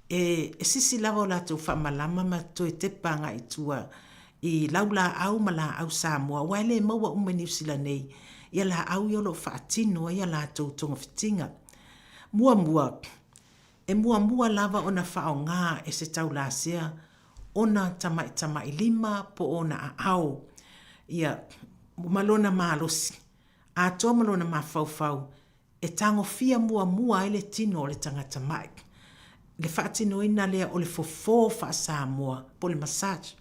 e sisi lava o latou faamalama ma toe tepa agai i tua i laulaau ma laau Samoa aua e le maua uma i Niu Sila nei ia laau ia o lo o faatino ai a latou togafitiga. Muamua, e muamua lava ona faaaoga e se taulasea ona tamaitamailima po o ona aao, ia, ma lona malosi, atoa ma lona mafaufau e tagofia muamua ai le tino o le tagata ma'i. Le faatinoina lea o le fofo faa-Samoa po o le massage.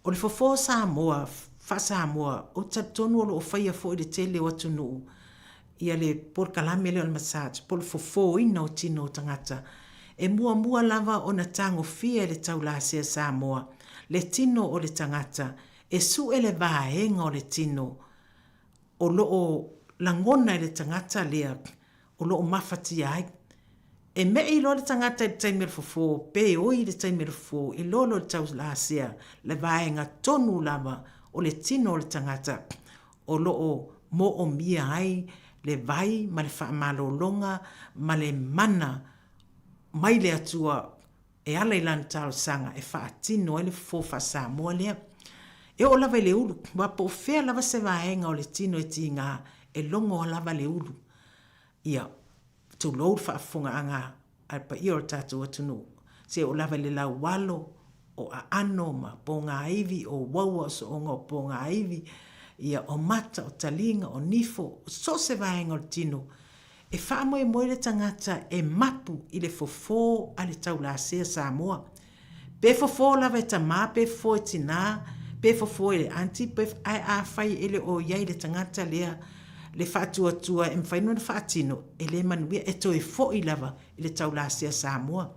O le fofo Samoa, faa-Samoa, ou te talitonu o lo o faia foi i le tele o atunuu ia le polokalame lea o le massage po o le fofoina o tino o tagata. E muamua lava ona tagofia e le taulasea Samoa le tino o le tagata e sue le vaega o le tino o lo o lagona e le tagata lea o lo o mafatia ai. E me'i loa le tagata i le taimi o le fofo, pe oi i le taimi o le fofo, e lolo i le taulasea le vaega tonu lava o le tino o le tagata o lo o moomia ai le vai ma le faamalologa ma le mana mai le Atua e ala i lana talosaga e faatino ai le fofo faa-Samoa lea. E oo lava i le ulu, aua po o fea lava se vaega o le tino e tiga, e logo lava le ulu. Ia, tulou le faafofogaaga a le paia o le tatou atunuu, seia oo lava i le laualo, o aano ma pogaivi, o uaua o sooga o pogaivi, ia, o mata, o taliga, o nifo, o so o se vaega o le tino, E faamoemoe le tagata e mapu i le fofo a le taulasea Samoa. Pe fofo lava e tamā, pe fofo e tinā, pe fofo e le aunty, pe, ae afai e le o i ai le tagata lea le faatuatua e mafai ona faatino, e le manuia, e toe foi lava i le taulasea Samoa.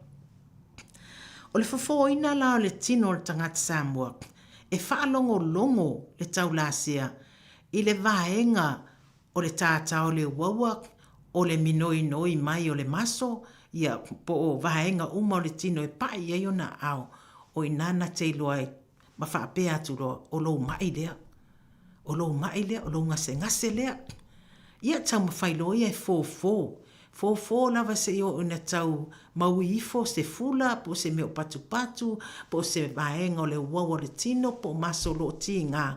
O le fofoina la o le tino o le tagata Samoa, e faalogologo le taulasea i le vaega o le tātā o le uaua, o le minoinoi mai o le maso, ia, po o vaega uma o le tino e paʻi i ai ona aao, o inā na te iloa ai ma faapea atu loa, o lou maʻi lea. O lou maʻi lea, o lou gasegase lea. Ia, taumafai loa ia e fofo. Fofo lava seia oo ina tau maui ifo se fula po o se mea o patupatu, po o se vaega o le uaua o le tino po o maso o lo o tiga,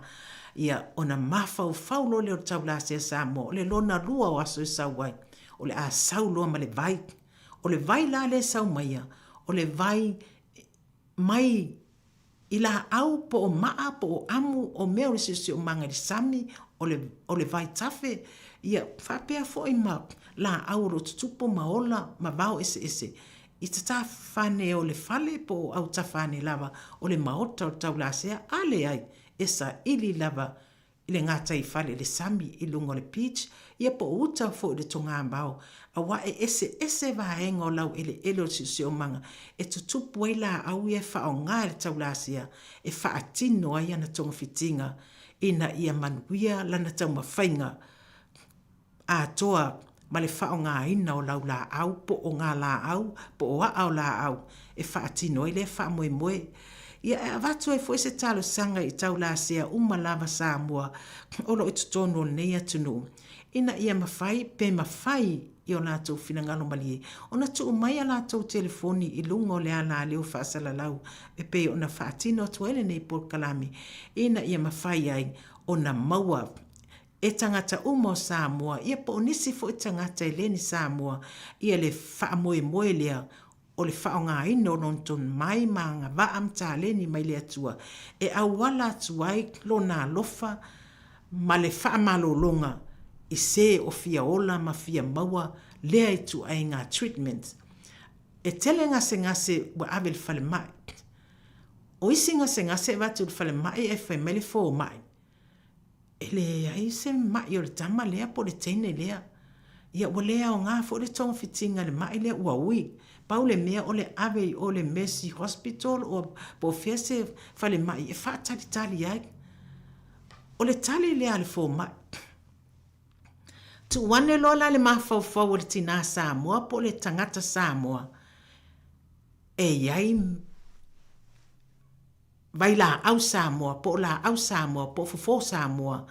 ia, ona mafaufau loa lea o le taulasea Samoa, o le lona lua o aso e sau ai, o le a sau loa ma le vai. O le vai la lea e sau maia, o le vai mai I laau, po o maa, po o amu, o mea o le siosiomaga i le sami, o le, o le vaitafe, ia, faapea foi ma laau o lo o tutupu ma ola ma vao eseese i tatafane o le fale po o autafane lava o le maota o le taulasea, a leai, e saili lava i le gataifale i le sami i luga o le beach, ia po o uta foi i le togavao, aua e eseese vaega o laueleele o le siosiomaga e tutupu ai laau ia e faaaoga e le taulasia e faatino ai ana togafitiga ina ia manuia lana taumafaiga atoa ma le faaaogaina o laulaau po o galaau po o aa o laau e faatino ai lea faamoemoe. Ia e avatu ai foi se talosaga i taulasea uma lava Samoa o lo o i totonu o lenei atunuu ina ia mafai pe mafai i o latou finagalo malie ona tuu mai a latou telefoni i luga o le alaleo faasalalau e pei ona faatino atu ai lenei polokalame ina ia mafai ai ona maua e tagata uma o Samoa, ia po o nisi foi tagata e le ni Samoa, ia le faamoemoe lea o le faaaogaina o lona tomai ma agavaa ma taleni mai le Atua e auala atu ai lona alofa ma le faamalologa i se o fia ola ma fia maua lea ituaiga treatment. E tele gasegase ua ave i le falemai. O isi gasegase e avatu i le falemai ae fai mai le fomai, E leai se maʻi o le tama lea po o le teine lea. Ia ua le aoga foi le togafitiga i le maʻi lea ua ui. Pau le mea o le ave i o le Mercy Hospital or po o fea se falemai e faatalitali ai. O le tali lea a le fomai. Tuu ane loa la le mafaufau o le tinā Samoa po o le tagata Samoa. E i ai vailaau Samoa po o laau Samoa po o fofo Samoa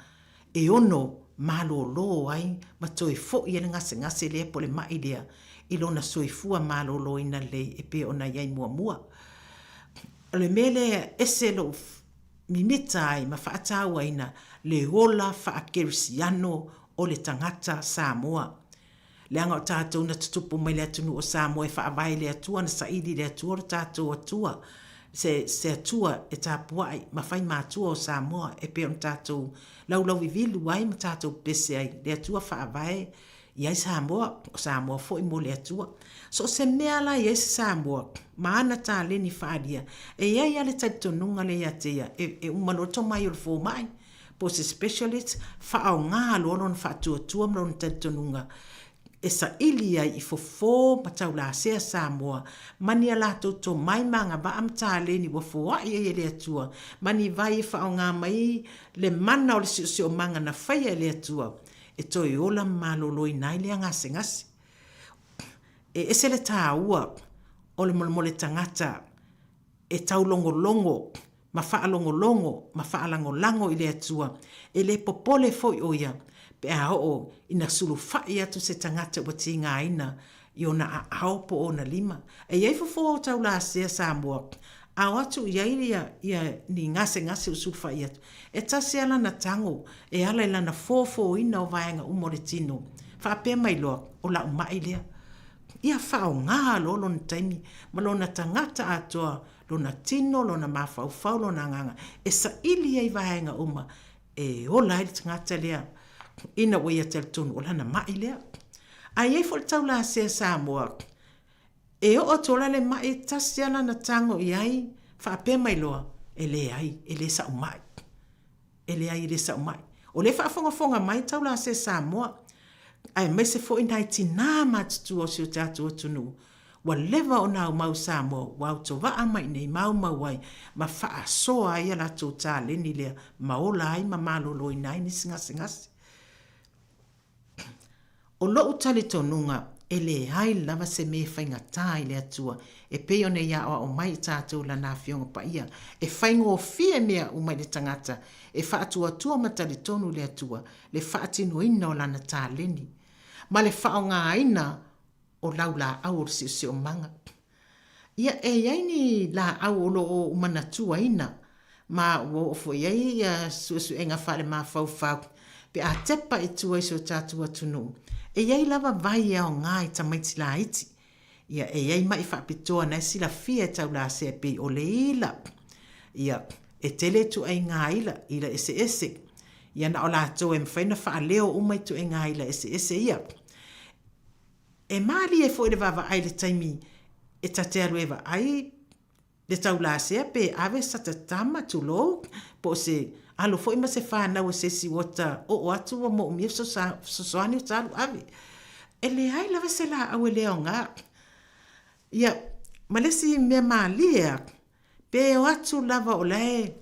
e ono malōlō ai ma toe foʻi ai le gasegase lea po o le maʻi lea i lona soifua malōlōina lelei e pei ona i ai muamua. O le mea lea e ese lou mimita ai ma faatauaina le ola faakerisiano o le tagata Samoa. Leaga o tatou na tutupu mai le atunuu o Samoa e faavae i le Atua, na saili i le Atua o le tatou Atua, se, se Atua e tapuai ma fai matua o Samoa e pei ona tatou laulauvivilu ai ma tatou pepese ai, le Atua faavae i ai Samoa, o Samoa foi mo le Atua. So o se mea la e i ai se Samoa ma ana taleni faaalia, e i ai lava le talitonuga lea ia te ia, e, e uma loa le tomai o le fomai, po o se specialist, faaaoga loa lona faatuatua ma lona talitonuga e saili ai i fofo ma taulasea Samoa ma ni a latou tomai ma agavaa ma taleni ua foai ai e le Atua ma ni vai e faaaoga mai le mana o le siosiomaga na faia e le Atua e toe ola ma maloloina ai lea gasegase. E ese le taua o le molemole tagata e taulogologo ma faalogologo ma faalagolago i le Atua, e le popole foi ʻo ia pe a oo ina sulufai atu se tagata ua tigaina i ona aao po o ona lima. E i ai fofo o taulasea Samoa, a o atu i ai ia, ia ni gasegase ua sulufai atu, e tasi lava lana tago e ala i lana fofōina o vaega uma o le tino, faapea mai loa, o la'u maʻi lea. Ia faaaoga loa lona taimi ma lona tagata atoa lona tino, lona mafaufau, lona agaga, e saili ai vaega uma e ola ai le tagata lea ina ua ia talitonu o lana maʻi lea. Ae i ai foi le taulasea Samoa, e oo atu loa le maʻi, e tasi lava lana tago i ai, faapea mai loa, e leai, e le sa'u maʻi. E leai, e le sa'u maʻi. O lea e faafogafoga mai taulasea Samoa, aemaise foi nai tinā matutua o si o tatou atunuu, Ua leva ona aumau Samoa ua autovaa mai nei maumau ai ma faasoa ai a latou taleni lea ma ola ai ma maloloina ai nisi gasegase. O loʻu talitonuga e leai lava se mea e faigata i le Atua e pei ona i aʻoaʻo mai i tatou Lana Afioga Paia e faigofie mea uma i le tagata e faatuatua ma talitonu i le Atua le faatinoina o Lana taleni ma le faaaogaina o lau laau o le siosiomaga. Ia, e i ai ni laau o lo o ou manatuaina, ma ua oo foi i ai ia suesuega faale-mafaufau pe a tepa i tua i si o tatou atunuu, e i ai lava vai e aoga i tamaiti laiti. Ia, e i ai maʻi faapitoa na e silafia e taulasea e pei o le ila. Ia, e tele ituaiga ila, ila eseese. Ia, na o latou e mafai ona faaleo uma ituaiga ila eseese ia. E mālie foi le vaavaai i le taimi e ta te alu e vaai le taulasea pe ave sa ta tama, tulou, po o se alo foi ma se fanau a se isi ua ta oo atu ua moomia fesoasoani o ta alu ave. E leai lava se laau e le aoga. Ia, ma le isi mea mālie a, pe o atu lava o la e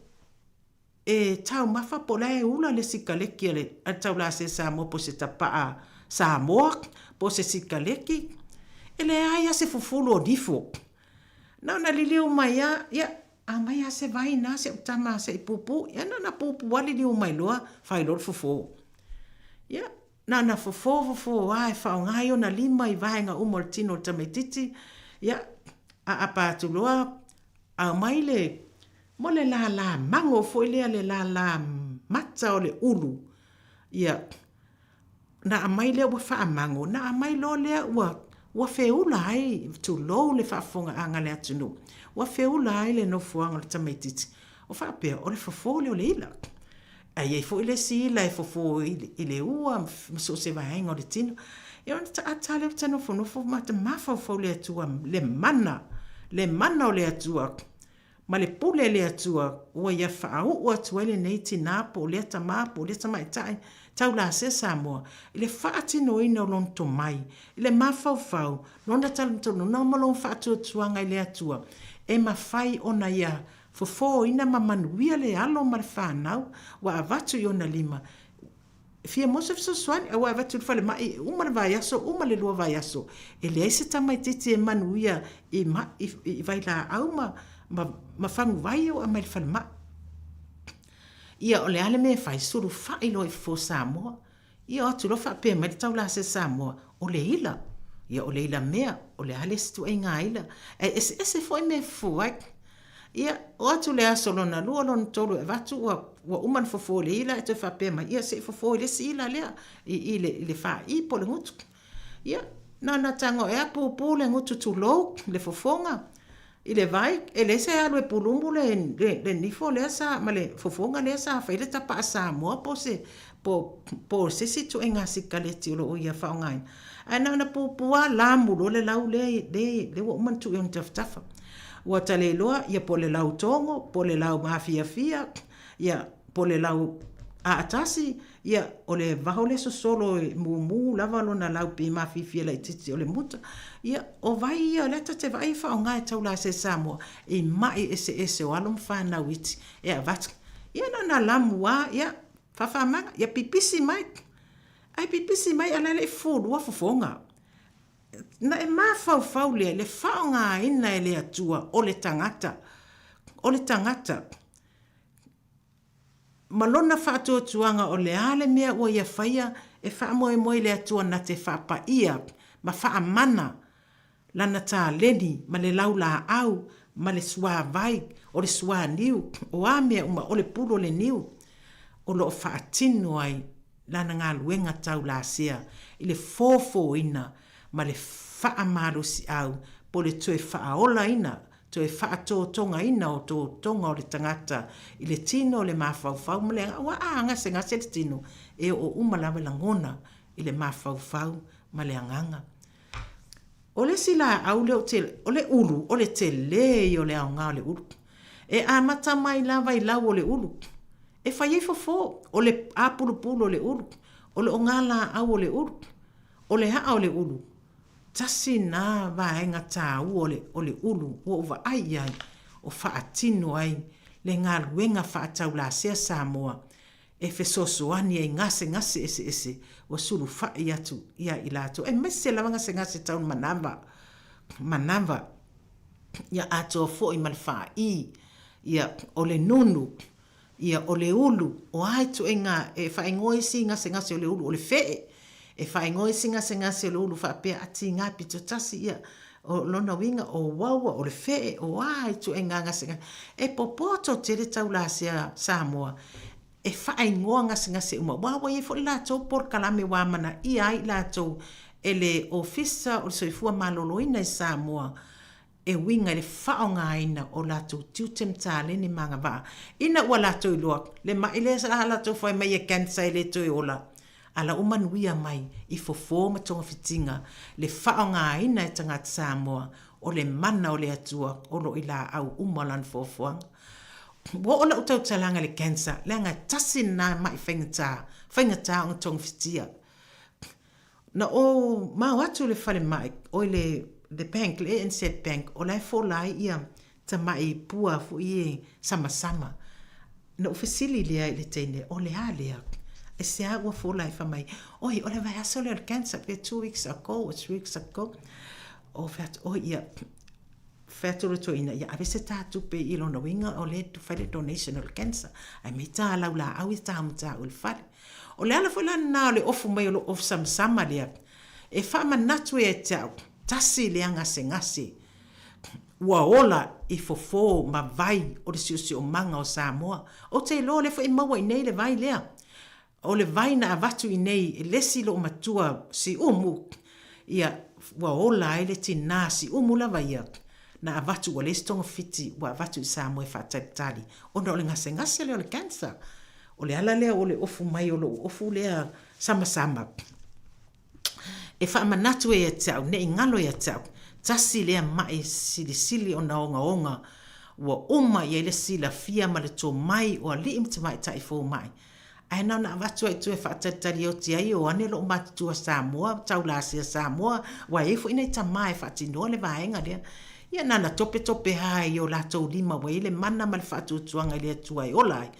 E taumafa po o la e ula le sikaleki a le Taulase Samoa po o se tapaa Samoa po o se sikaleki. E leai a se fufulu o nifo. Na ona liliu mai a, ia, aumai a se vai na se tama se i pupu. Ia na ona pupu a liliu mai loa, fai loa le fofo. Ia, na ona fofo fofo a e faaaoga ai ona lima i vaega uma o le tino o le tamaititi. Ia, aapa atu loa, aumai le Mo le lālā mago foi lea, le lālā mata o le ulu, ia, na aumai lea ua faamago, na aumai loa lea ua, ua feula ai, tulou le faafofogaaga a le atunuu, ua feula ai le nofoaga o le tamaitiiti. O faapea, o le fofo lea o le ila. Ae i ai foi le isi ila e fofo i le ua ma so o se vaega o le tino. Ia ona taata lea o ta nofonofo ma ta mafaufau i le Atua, le mana, le mana o le Atua. Ma le pule a le Atua ua ia faauu atu ai lenei tinā po o lea tamā po o lea tamaitai taulasea Samoa i le faatinoina o lona tomai, i le mafaufau, lona talitonuga ma lona faatuatuaga i le Atua, e mafai ona ia fofōina ma manuia le alo ma le fanau ua avatu i ona lima. Fia maua se fesoasoani, aua e avatu i le falemai e uma le vaiaso, uma le lua vaiaso, e leai se tamaitiiti e manuia i ma'i i vailaau ma, ma, ma faguvai ia ua aumai i le falemai. Ia, o le a le mea e fai? Sulufai loa i fofo o Samoa. Ia o atu loa faapea mai le taulase Samoa, o le ila. Ia o le ila mea, o le a le isi ituaiga ila. Ae eseese foi mea e fofo ai. Ia, oo atu le aso lona lua, lona tolu e avatu ua, ua uma ona fofo i le ila ae toe faapea mai, ia se i fofo i le isi ila lea, i, i le, i le faa'i po o le gutu. Ia, na ona tago ea pupu le gutu tulou, le fofoga, i le vai, e leai se alu e pulumu le, le, le nifo lea sa, ma le fofoga lea sa fai le tapaa Samoa po o se, po, po o se isi ituaiga sikaleti o lo o ia faaaogaina. Ae na ona pupu lava lamu loa le lau lea, lea, lea ua uma ona tuu i ona tafatafa. Ua ta le iloa, ia po o le lau togo, po o le lau mafiafia, ia po o le lau aatasi, ia o le vaho lea sosolo e mumu lava lona lau pe mafiafia laitiiti o le muta. Ia o vai ia o lea ta te vaai e faaaoga e taula se Samoa i ma'i eseese o alo ma fanau iti e avatu. Ia na ona lamu lava, ia faafamaga, ia pipisi mai. Ae pipisi mai a o la e le i fufulua fofoga. Na e mafaufau lea i le faaaogaina e le Atua o le tagata, o le tagata, ma lona faatuatuaga o le a le mea ua ia faia e faamoemoe i le Atua na te faapaia ma faamana lana taleni ma le laulaau ma le suavai o le suaniu, o a mea uma, o le pulu o le niu, o lo o faatino ai lana galuega tau lasea i le fofōina ma le faamalosiau po le toe faaolaina, toe faatotogaina o totoga o le tagata i le tino o le mafaufau ma le agaga, aua a gasegase le tino, e oo uma lava lagona i le mafaufau ma le agaga. O le isi laau lea ou te, o le ulu, o le tele ia o le aoga o le ulu. E amata mai lava i lau o le ulu, e fai ai fofo, o le apulupulu o le ulu, o le ogalaau o le ulu, o le aa o le ulu. Tasi na vaega taua o le, o le ulu ua ou vaai i ai, o faatino ai le galuega faataulasea Samoa e fesoasoani ai gasegase eseese ua sulufai atu ia i latou, aemaise lava gasegase tau manava, manava, ia atoa foi ma le faai, ia o le nunu, ia o le ulu, o a ituaiga e faaigoa isi gasegase o le ulu, o le fee, e faaigoa isi gasegase o le ulu faapea a tiga pito tasi, ia o lona uiga o uaua, o le fee, o a ituaiga gasegase. E popoto tele taulasea Samoa e faaigoa gasegase uma, aua ua i ai foi le latou polokalame ua amanaia ai i latou e le Ofisa o le Soifua Maloloina i Samoa e uiga i le faaaogaina o latou tiute ma taleni ma agavaa ina ua latou iloa le ma'i lea sa latou fai mai e cancer e le toe ola a la ua manuia mai i fofo ma togafitiga le faaaogaina e tagata Samoa o le mana o le Atua o lo o i laau uma o lana foafoaga. Ua oo lau tautalaga i le cancer leaga e tasi lena ma'i faigata, faigata ona togafitia. Na ou mao atu i le falemai, oi le le bank, le ANZ bank, o la e fola ai ia tamai pua foi e samasama. Na ou fesili lea i le teine, o le a lea? Aisea ua fola ai? Fai mai, oi, o le vaiaso lea o le cancer, pe 2 weeks ago or 3 weeks ago. Ou fai atu, oi, ia, fai atu le toeaina, ia ave se ta tupe i lona uiga o lea e fai le donation o le cancer. Ae mei ta laulaau ia ta ma ta u i le fale. O le ala foi la lena o le ofu mai o lou ofu samasama lea, e faamanatu ia te au, tasi lea gasegase ua ola i fofo ma vai o le siosiomaga o Samoa. Ou te iloa o lea foi e maua i inei le vai lea. O le vai na avatu i inei e le isi loomatua siumu, ia, ua ola ai le tinā siumu lava ia, na avatu ua leai se togafiti ua avatu i Samoa e faatalitali ona o le gasegase lea o le cancer. O le ala lea o le ofu mai o lou ofu lea samasama e faamanatu ai ia te au, ne i galo ia te au, tasi lea ma'i silisili ona ogaoga ua uma i ai le silafia ma le tomai o alii ma tamaitai fomai. Ae na ona avatu lava i tua e faatalitali oti ai, o ane lou matutua Samoa, taulasia Samoa, aua e i ai foi nai tama e faatinoa le vaega lea. Ia na ona topetope lava i o latou lima ua i ai le mana ma le faatuatuaga i le Atua e ola ai.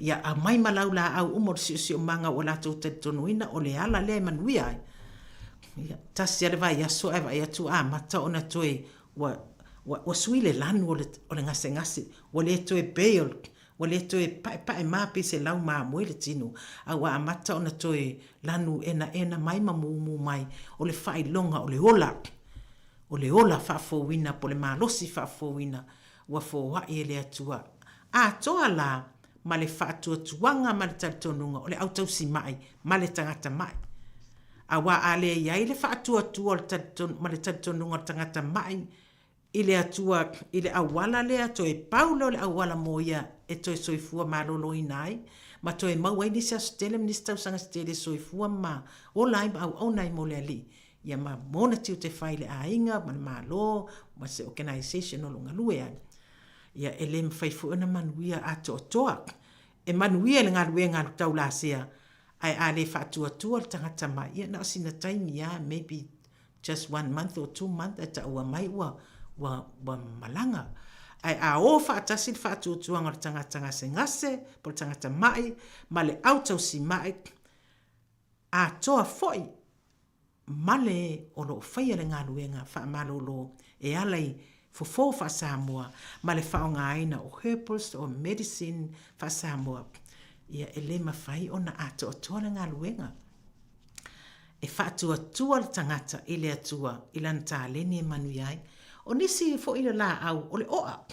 Ia aumai ma laulaau uma o le siosiomaga ua latou talitonuina o le ala lea e manuia ai. Ia, tasi lava le vaiaso ae vaai atu ua amata ona toe, ua, ua, ua sui le lanu o le, o le gasegase, ua le toe bail, ua le toe paepae ma pei se lau mamoe le tino, a ua amata ona toe lanu enaena mai ma mumu mai, o le faailoga o le ola, o le ola faafouina po o le malosi faafouina ua foai e le Atua. Atoa la ma le faatuatuaga ma le talitonuga o le autausi maʻi ma le tagata maʻi. Aua a le i ai le faatuatua o le ma le talitonuga o le tagata maʻi i le Atua i le auala lea, toe pau lea o le auala mo ia e toe soifua maloloina ai ma toe maua ai nisi aso tele ma nisi tausaga se tele e soifua ma ola ai ma auauna ai mo le Alii, ia ma ona tiute fai i le aiga ma le Malo ma se organization o lo o galue ai. Ia e le mafai foi ona manuia atoatoa. E manuia le galuega a le taulasea, ae a le faatuatua le tagata mai, ia na o sina taimi lava, maybe just one month or 2 month ae taua mai ua, ua, ua malaga. Ae a o faatasi le faatuatuaga o le tagata gasegase po o le tagata maʻi ma le au tausi maʻi, atoa foi ma le o lo o faia le galuega faamalolo e ala i fofo faa-Samoa ma le faaaogaina o herbals o medicine faa-Samoa, ia e le mafai ona atoatoa le galuega. E faatuatua le tagata i le Atua i lana taleni e manuia ai. O nisi foi o laau, o le oa.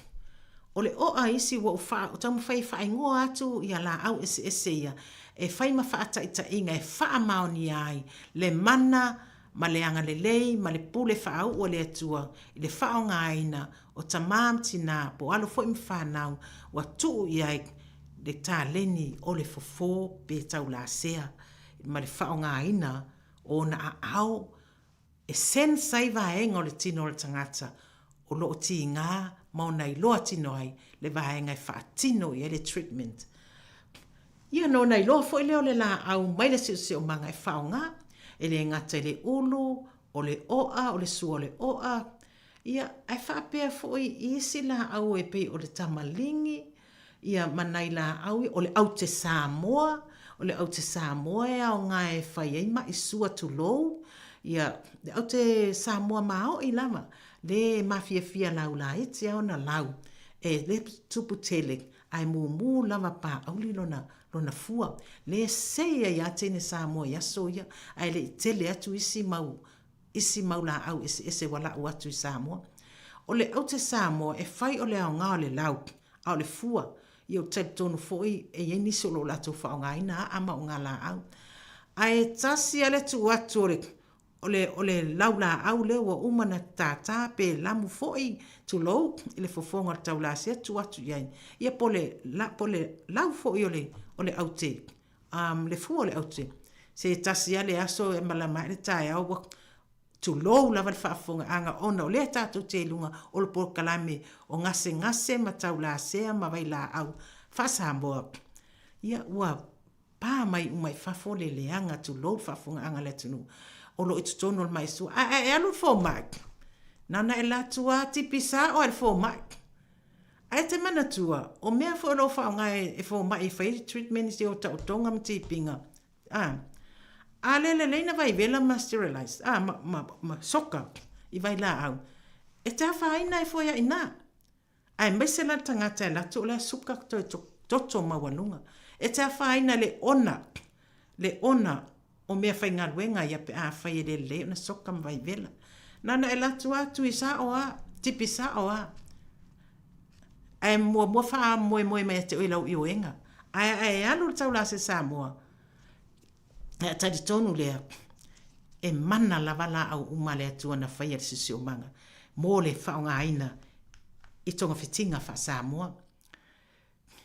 O le oa isi ua ou faa, taumafai e faaigoa atu ia laau eseese ia e fai ma faataitaiga e faamaonia ai le mana ma le agalelei ma le pule faauu a le Atua i le faaaogaina o tamā ma tinā po o alo foi ma fanau ua tuu i ai le taleni o le fofo pe taulasea ma le faaaogaina o ona aao e sense ai vaega o le tino o le tagata o lo o tiga ma ona iloa tino ai le vaega e faatino i ai le treatment. Ia ona ona iloa foi lea o le laau mai le siosiomaga e faaaoga, e le gata i le ulu, o le oa, o le sua o le oa, ia ae faapea foi i isi laau e pei o le tamaligi, ia ma nai laau ia, o le aute Samoa, o le aute Samoa e aoga e fai ai maʻi sua tulou, ia, le aute Samoa maoʻi lava, le mafiafia lau laiti a ona lau, e le tupu tele, ae mumu lava paauli lona, lona fua. Le sei ai a teine Samoa i aso ia, ae le i tele atu isi mau isi mau laau eseese ua lau atu i Samoa. O le aute Samoa e fai o le aoga o le lau, a o le fua, ia ou te talitonu foi e i ai nisi o lo o latou faaaogaina aa ma ogalaau. Ae tasi lava le tuu atu o le, o le, o le laulaau lea ua uma ona tātā pe lamu foi, tulou, i le fofoga o le taulasea tuu atu i ai. Ia po o le, po o le lau foi o le, o le aute, um, le fua o le aute. Se tasi lava le aso e malama ai le taeao ua tulou lava le faafofogaaga ona o lea tatou te i luga o le polokalame o gasegase ma taulasea ma vailaau faa-Samoa. Ia ua pa mai uma i fafo le leaga tulou le faafofogaaga a le atunuu o lo o i totonu o le maisua. Ae, ae alu le fomai, na ona e alu atu lava tipi sao lava i le fomai. Ae te manatua, o mea foi o lo o faaaoga e fomai e fai ai treatment i taotoga ma tipiga, a, a le lelei na vaivela ma sterilize, a, ma, ma, ma soka i vailaau, e te afaina ai foi a inā. Aemaise la le tagata e alu atu o la e suka toe toto maualuga. E te afaina le ona, le ona o mea faigaluega ia pe afai e le lelei ona soka ma vaivela. Na ona e alu atu lava tui sao lava, tipi sao lava. Ae muamua faamoemoe mai ia te oe i lau ioega. Ae a e alu i le taulase Samoa, e talitonu lea, e mana lava laau uma a le Atua na faia i le siosiomaga mo le faaaogaina i togafitiga faa-Samoa.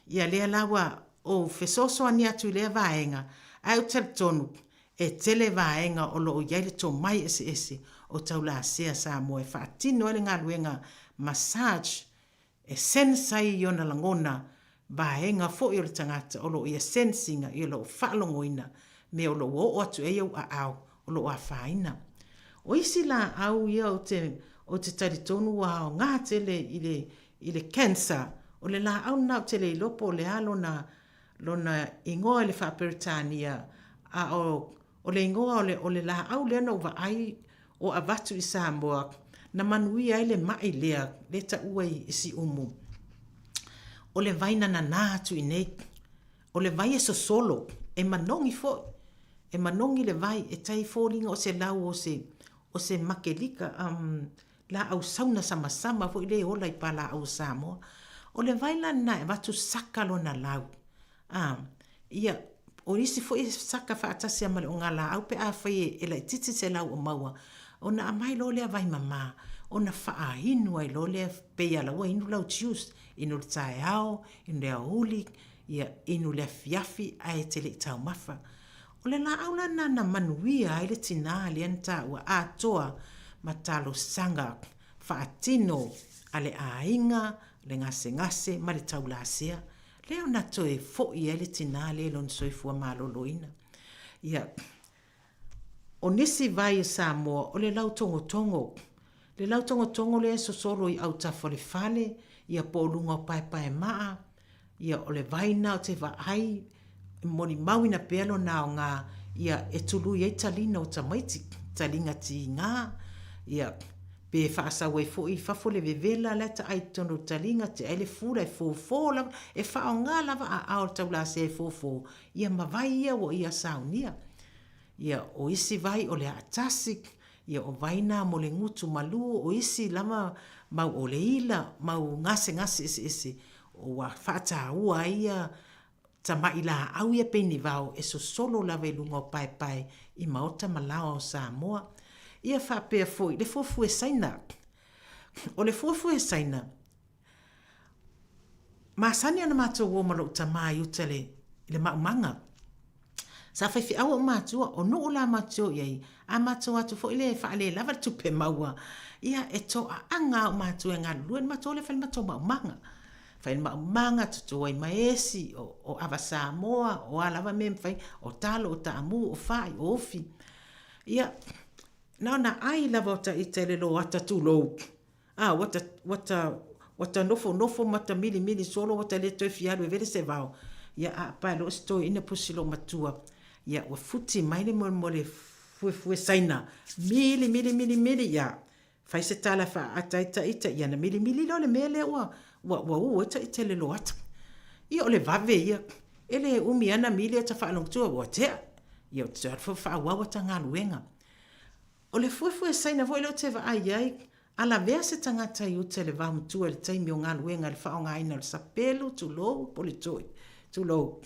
Ia lea la ua ou fesoasoani atu i lea vaega, ae ou te talitonu e tele vaega o lo o i ai le tomai eseese o taulasea Samoa e faatino ai le galuega massage e sense ai i ona lagona vaega foi o le tagata o lo o ia sense ina i o lo o faalogoina mea o lo o ua oo atu i ai ou aao o lo o afaina. O isi laau ia ou te ou te talitonu ua aoga tele i le i le cancer, o le laau lena ou te le iloa po o le a lona. lona igoa i le faa-Peretania, a o, o le igoa o le, o le laau lea na ou vaai o avatu i Samoa, na manuia ai le ma'i lea, lea e taua i Siumu. O le vai na nanā atu i nei. O le vai e sosolo, e manogi foi. E manogi le vai, e tai foliga o se lau o se, o se makelika, um, laau sauna samasama foi lea e ola i palaau o Samoa. O le vai la lena e avatu saka lona lau. A, ia, o isi foi e saka faatasi lava ma le ogalaau pe afai e laitiiti se lau o maua, ona aumai loa lea vai mama, ona faainu ai loa lea, pei lava la ua inu lau juice, inu i le taeao, inu i le aoauli, ia, inu i le afiafi ae e te le i taumafa. O le laau la lena na manuia ai le tinā lea na taua atoa ma talosaga faatino a le aiga, le gasegase ma le taulasea, lea ona toe fo'i ai le tinā lea i lona soifua maloloina. Ia, o nisi vai o Samoa, o le lautogotogo. Le lautogotogo lea e sosolo i autafa o le fale, ia po o luga o paepaemaa, Ia, o le vai lena ou te vaai, e molimauina pea lona aoga, ia, e tului ai taliga o tamaiti, taliga tiga, ia, pe faasau ai foi i fafo le vevela la e taai i totonu o le taliga, tea ai le fula e fofo lava, e faaaoga lava aao o le taulasea e fofo, ia ma vai ia ua ia saunia. Ia, o isi vai o le aatasi, ia o vai na mo le gutu malu, o isi lava mau o le ila, mau gasegase eseese, ua faataua ai ia tamaʻi laau ia pei ni vao e sosolo lava i luga o paepae i maota ma laoa o Samoa. Ia faapea foi le fuafue Saina. O le fuafue Saina, masani ona matou o ma lou tama i uta i le maumaga. Sa faifeau ou matua, o nuu la matou te o i ai, a matou atu foi lea e faalelava le tupe maua, ia e toaaga ou matua e galulue, ona matou o lea e fai le matou maumaga. Fai le maumaga, toto ai ma esi, o ava Samoa, o a lava mea e mafai, o talo, o taamu, o fai, o ufi. Ia, na ona ai lava o ta ita i le loata tulou. A, ua ta, ua ta, ua ta nofonofo ma ta milimili solo ua ta le toe fia alu e vele se vao. Ia, a pae loa si toeaina pusi lou matua. Ia, ua futi mai le mo, mo le fuefue Saina. Mili, mili, mili, mili, ia, fai se tala e faaata ai ta ita, ia na milimili loa le mea lea ua, ua, ua u ai ta ita i le loata. Ia, o le vave ia. E le umi ana mili o ta faalogo ua tea. Ia, ou te toe alu foi faaauau a ta galuega. O le fuefue Saina foi lea ou te vaai ai, a lavea se tagata i uta i le vaomatua i le taimi o galuega i le faaaogaina o le sapelu, tulou, po o le toi, tulou.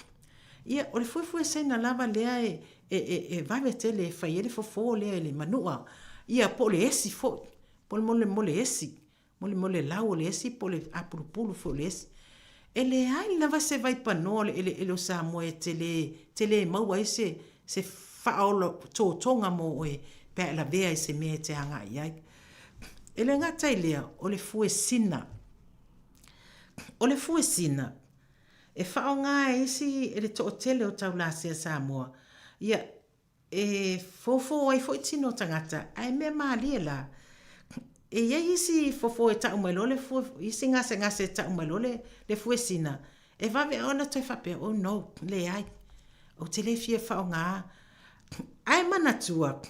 Ia, o le fuefue Saina lava lea e, e, e, e vave tele e fai ai le fofo lea i le manua, ia, po o le esi foi, po o le mo le esi. Mo le, mo le lau o le esi po o le apulupulu foi o le esi. E leai lava se vaipanoa o le eleele o Samoa e te lē, te lē maua ai se, se faaola totoga mo oe pe a e lavea i se mea e te agai i ai. E le gata i lea, o le fuesina. O le fuesina, e faaaoga e isi e le toatele o taulasea Samoa, ia, E fofo ai foi tino o tagata, ae mea malie la. E i ai isi fofo e tau mai loa le fue, isi gasegase e tau mai loa le, le fuesina, e vave ona toe faapea, oh no, leai, ou te le fia faaaoga. Ae manatua,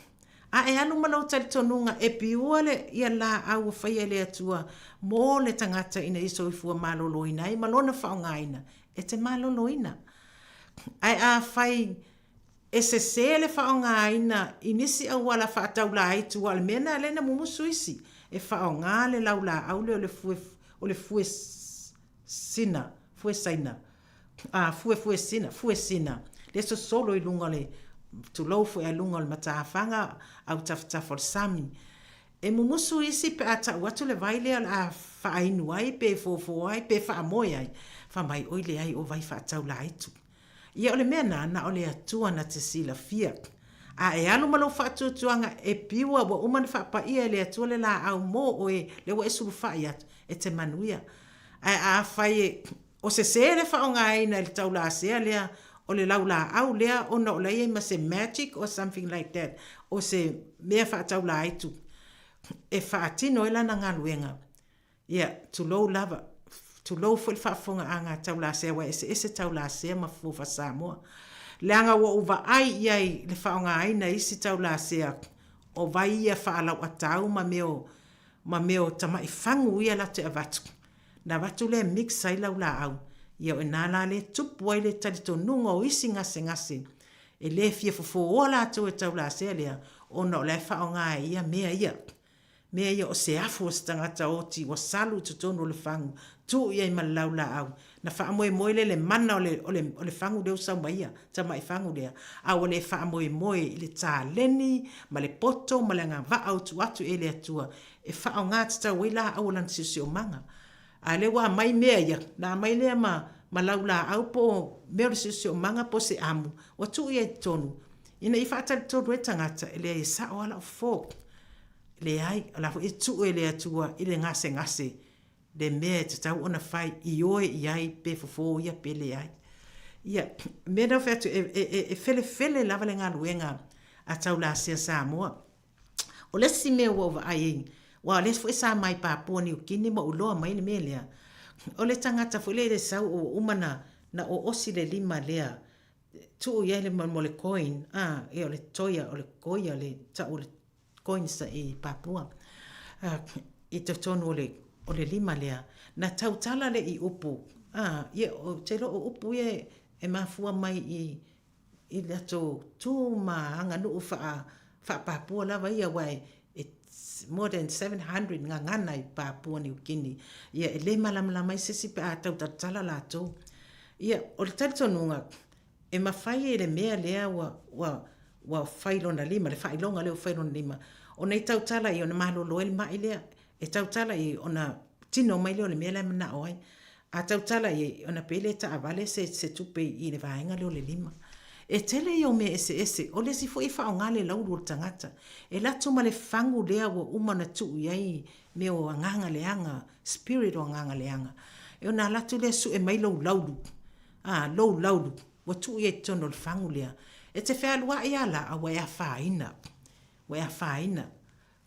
a e alu ma lou talitonuga e piua le, ia laau ua faia e le Atua mo le tagata ina ia soifua maloloina ai ma lona faaaogaina, e te maloloina. Ae afai E sesē le faaaogaina i nisi auala faataulaitu a o le mea lena lea na mumusu isi e faaaoga le laulaau lea o le fue o le fue sina fue saina a fue fue sina fue sina lea sosolo i luga o le tulou foi a luga o le matafaga au tafatafa o le sami. E mumusu isi pe a tau atu le vai lea o le a faainu ai pe fofo ai pe faamoe ai fai mai oi leai o vai faataulaitu. Ia o le mea na, na o le Atua na te silafia. A e alu ma lou faatuatuaga e piua ua uma ona faapaia e le Atua le laau mo oe lea ua e sulufai atu, e te manuia. Ae afai e, o sesē le faaaogaina i le taulasea lea o le laulaau lea ona o la e i ai ma se magic or something like that, o se mea faataulaaitu e faatino ai lana galuega, Ia, tulou lava. Tulou foi le faafofogaaga a Taulasea aua e eseese Taulasea ma Fofo Faa-Samoa. Leaga ua ou vaai i ai i le faaaogaina e isi Taulasea o vai ia faalauatau ma mea o ma mea o tamai fagu ia latou te avatu, na avatu lea e mix ai lau laau, ia o ina la lea e tupu ai le talitonuga o isi gasegase e le fia fofooa latou e Taulasea lea ona o la e faaaoga e ia mea ia. Mea ia o se afu o se tagata oti ua salu i totonu o le fagu, tuu i ai ma le laulaau, na faamoemoe lea i le mana o le, o le, o le fagu lea ua sau mai ia, tamai fagu lea, a ua le faamoemoe i le taleni ma le poto ma le agavaa ua tuu atu i ai le Atua e faaaoga tatau ai laau o lana siosiomaga. A o lea ua aumai mea ia, na aumai lea ma, ma laulaau po o mea o le siosiomaga po o se amu, ua tuu i ai i totonu, ina ia faatalitonu ai tagata, e leai e sao lava lau fofo. Leai, o la foi e tuu e le Atua i le gasegase le mea e tatau ona fai, ioe i ai pe fofo ia pe leai. Ia, mea na ou fai atu, e, e, e, e felefele lava le galuega a Taulasea Samoa. O le isi mea ua ou vaai ai, aua o lea foi sa mai Papua Niu Kini ma ou iloa mai le mea lea, o le tagata foi lea e sau ua uma na, na oosi le lima lea, tuu i ai le mo le coin, a, ia o le toia, o le koia, le tau o le coins i Papua, i totonu o le, o le lima lea, na tautala lea i upu, a, ia, ou te iloa o upu ia e mafua mai i, i latou tu ma aganuu faa, faa-Papua lava ia, aua e, e more than 700 gagana i Papua Niu Kini. Ia, e le malamalama ai se isi pe a tau talatala latou. Ia, o le talitonuga, e mafai e le mea lea ua, ua, ua fai lona lima, le faailoga lea ua fai lona lima, ona e tautala i ai ona malolo ai le mai lea, e tautala i ai ona tino mai lea o le mea la e manao ai. A tautala i ai, ona pei lea e taavale se, se tupe i le vaega lea o le lima. E tele ia o mea eseese, o le isi foi e faaaoga le laulu o le tagata. E alu atu ma le fagu lea ua uma ona tuu i ai mea o agaga leaga, spirit o agaga leaga. E ona alu atu lea sue mai lou laulu, a, lou laulu, ua tuu i ai i totonu o le fagu lea. E te fealuai lava la, a ua e afaina, ua e afaina.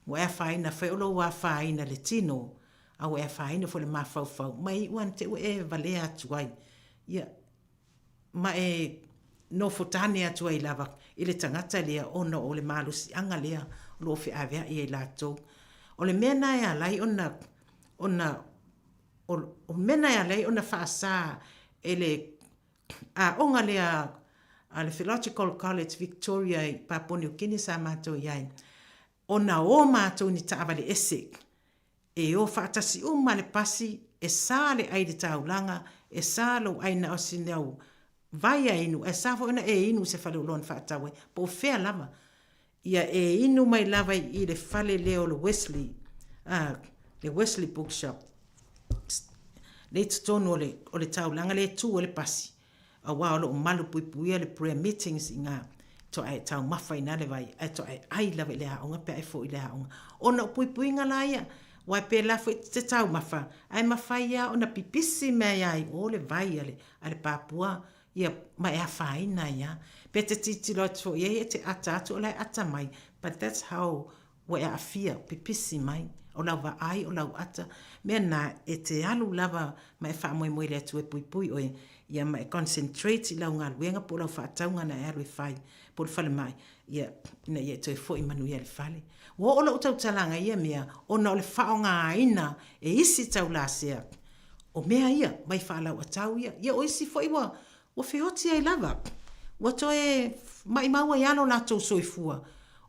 Ua e afaina foi o lou afaina le tino, a ua e afaina foi le mafaufau, ma e iu ane te ua e valea atu ai, ia, ma e nofo tane atu ai lava i le tagata lea ona o le malosiaga lea o lo o feaveai ai latou. O le mea na e ala ai ona, ona, o le mea na e ala ai ona faasa e le aoga lea a le Theological College Victoria i Papua New Guinea sa matou i ai, ona o matou i ni taavale ese, e o faatasi uma le pasi, e sa le ai i le taulaga, e sa lou ai na o sina au vai a inu, ae sa foi ona e inu i se faleoloa na faatau ai, po o fea lava. Ia e inu mai lava i le fale lea o le Wesley, a, le Wesley Bookshop, lea i totonu o le, o le taulaga lea e tu ai le pasi, aua o lo o malupuipuia le prayer meetings i ina, toa e taumafa i ina le vai, ae toa e ai lava i le aoga pe a e foi i le aoga. Ona o puipuiga la ia, aua e pēlā foi te taumafa, ae mafai lava ona pipisi mai lava i o le vai a le, a le Papua Ia, ma e afaina ai a. Pe te tilotilo atu foi i ai e te ata atu o la e ata mai, but that's how ua e aafia, pipisi mai. O lau vaai, o lau ata, mea na e te alu lava ma e faamoemoe i le Atua e puipui oe, ia ma e concentrate i lau galuega po o lau faatauga na e alu e fai, po o le falemai, ia, ina ia e toe foi manuia i le fale. Ua oo lou tautalaga i ia mea, ona o le faaaogaina e isi taulasea O mea ia, mai faalauatau ia. Ia o isi foi ua, ua feoti ai lava. Ua toe maimau ai lava lo latou soifua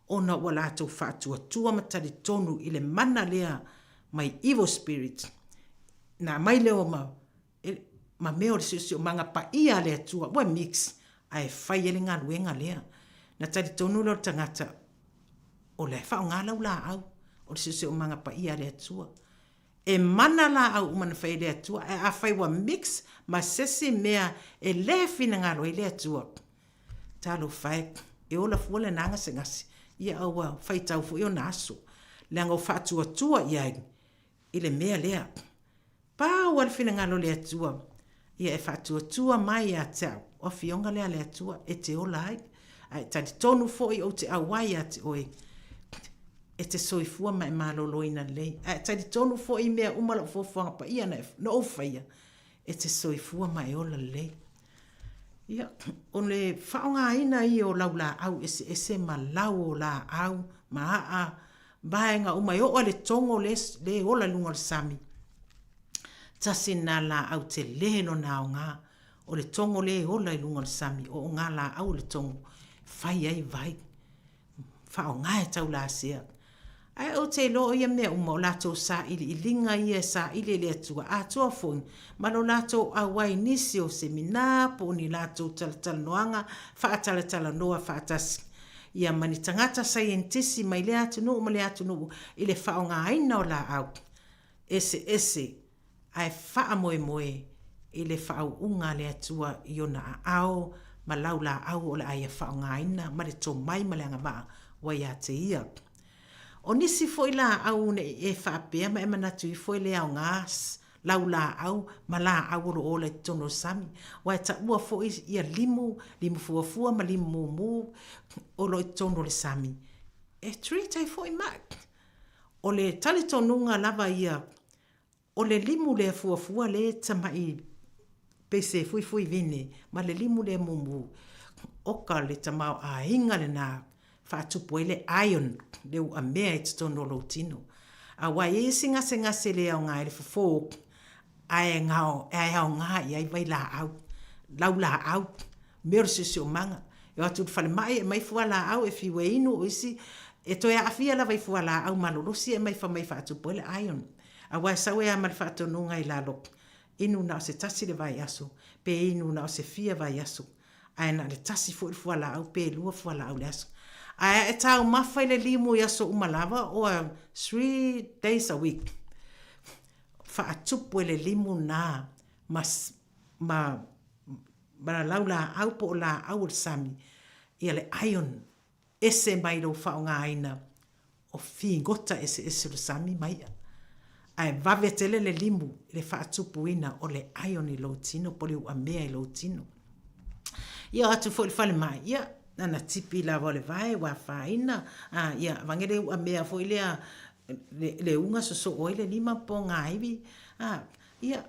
ona ua latou faatuatua ma talitonu i le mana lea mai evil spirit na aumai lea ma, ma mea o le siosiomaga paia a le Atua ua mix ae fai ai le galuega lea. Na talitonu lea o le tagata o la e faaaoga lau laau o le siosiomaga paia a le Atua. E mana laau uma na fai e le Atua, ae afai ua mix ma sesi mea e le finagalo ai le Atua, talofa e, e ola fua lena gasegase, ia a ua faitau foi ona aso, leaga ua faatuatua i ai i le mea lea. Pau lava le finagalo o le Atua, ia e faatuatua mai ia te au, o Afioga lea a le Atua e te ola ai, ae talitonu foi ou te auai ia te oe. E te soifua ma e maloloina lelei. Ae talitonu foi i mea uma lau fuafuaga paia na, na ou faia, e te soifua ma e ola lelei. Ia, o le faaaogaina ia o laulaau eseese ma lau o laau ma aa vaega uma e oo lava i le togo lea e ola i luga o le sami. Tasi lena laau tele lona aoga, o le togo lea e ola i luga o le sami, o ogalaau o le togo e fai ai vai. faaaoga e taulasea. Ae ou te iloa o ia mea uma o latou sailiiliga ia e saili e le Atua, atoa foi ma lo latou auai i nisi o semina po o ni latou talatalanoaga faatalatalanoa faatasi ia ma ni tagata saienitisi mai lea atunuu ma lea atunuu i le faaaogaina o laau eseese ae faamoemoe i le faauuga a le Atua i ona aao ma laulaau o le a ia faaaogaina ma le tomai ma le agavaa ua ia te ia. O nisi foi laau ne i e faapea ma e manatu ifo e le aoga laulaau ma laau o lo o ola i totonu o le sami, aua e taua foi ia limu, limu fuafua ma limu mumu o lo o i totonu o le sami, e treat ai foi mai. O le talitonuga lava ia O le limu lea fuafua le tamai pese fuifui vine ma le limu lea mumu, oka le tamaoaiga lena faatupu ai le iron, le uamea i totonu o lou tino. Aua e i ai isi gasegase le aoga ai le fofo, ae ae aoga i ai vailaau, laulaau, mea o le siosiomaga. E o atu i le falemai e aumai fualaau e fiu e inu, o isi e toe aafia lava i fualaau malolosi e aumai fai mai e faatupu ai le iron. Aua e sau ai lava ma le faatonuga i lalo, inu na o se tasi le vaiaso, pe inu na o se fia vaiaso, ae na o le tasi foi le fualaau pe lua fualaau i le aso. Ae a e taumafa i le limu i aso uma lava, or 3 days a week, faatupu e le limu na ma, ma, ma laulaau po o laau o le sami, ia le iron ese mai lou faaaogaina o figota eseese o le sami ma i'a, ae vave tele le limu i le faatupuina o le iron i lou tino po o le uamea i lou tino. Ia o atu foi i le falemai, ia, na tipi lava o le vae ua afaina, a, ia, avane le uamea foi lea, le, le uga sosoo ai le lima po o gaivi, a, ia,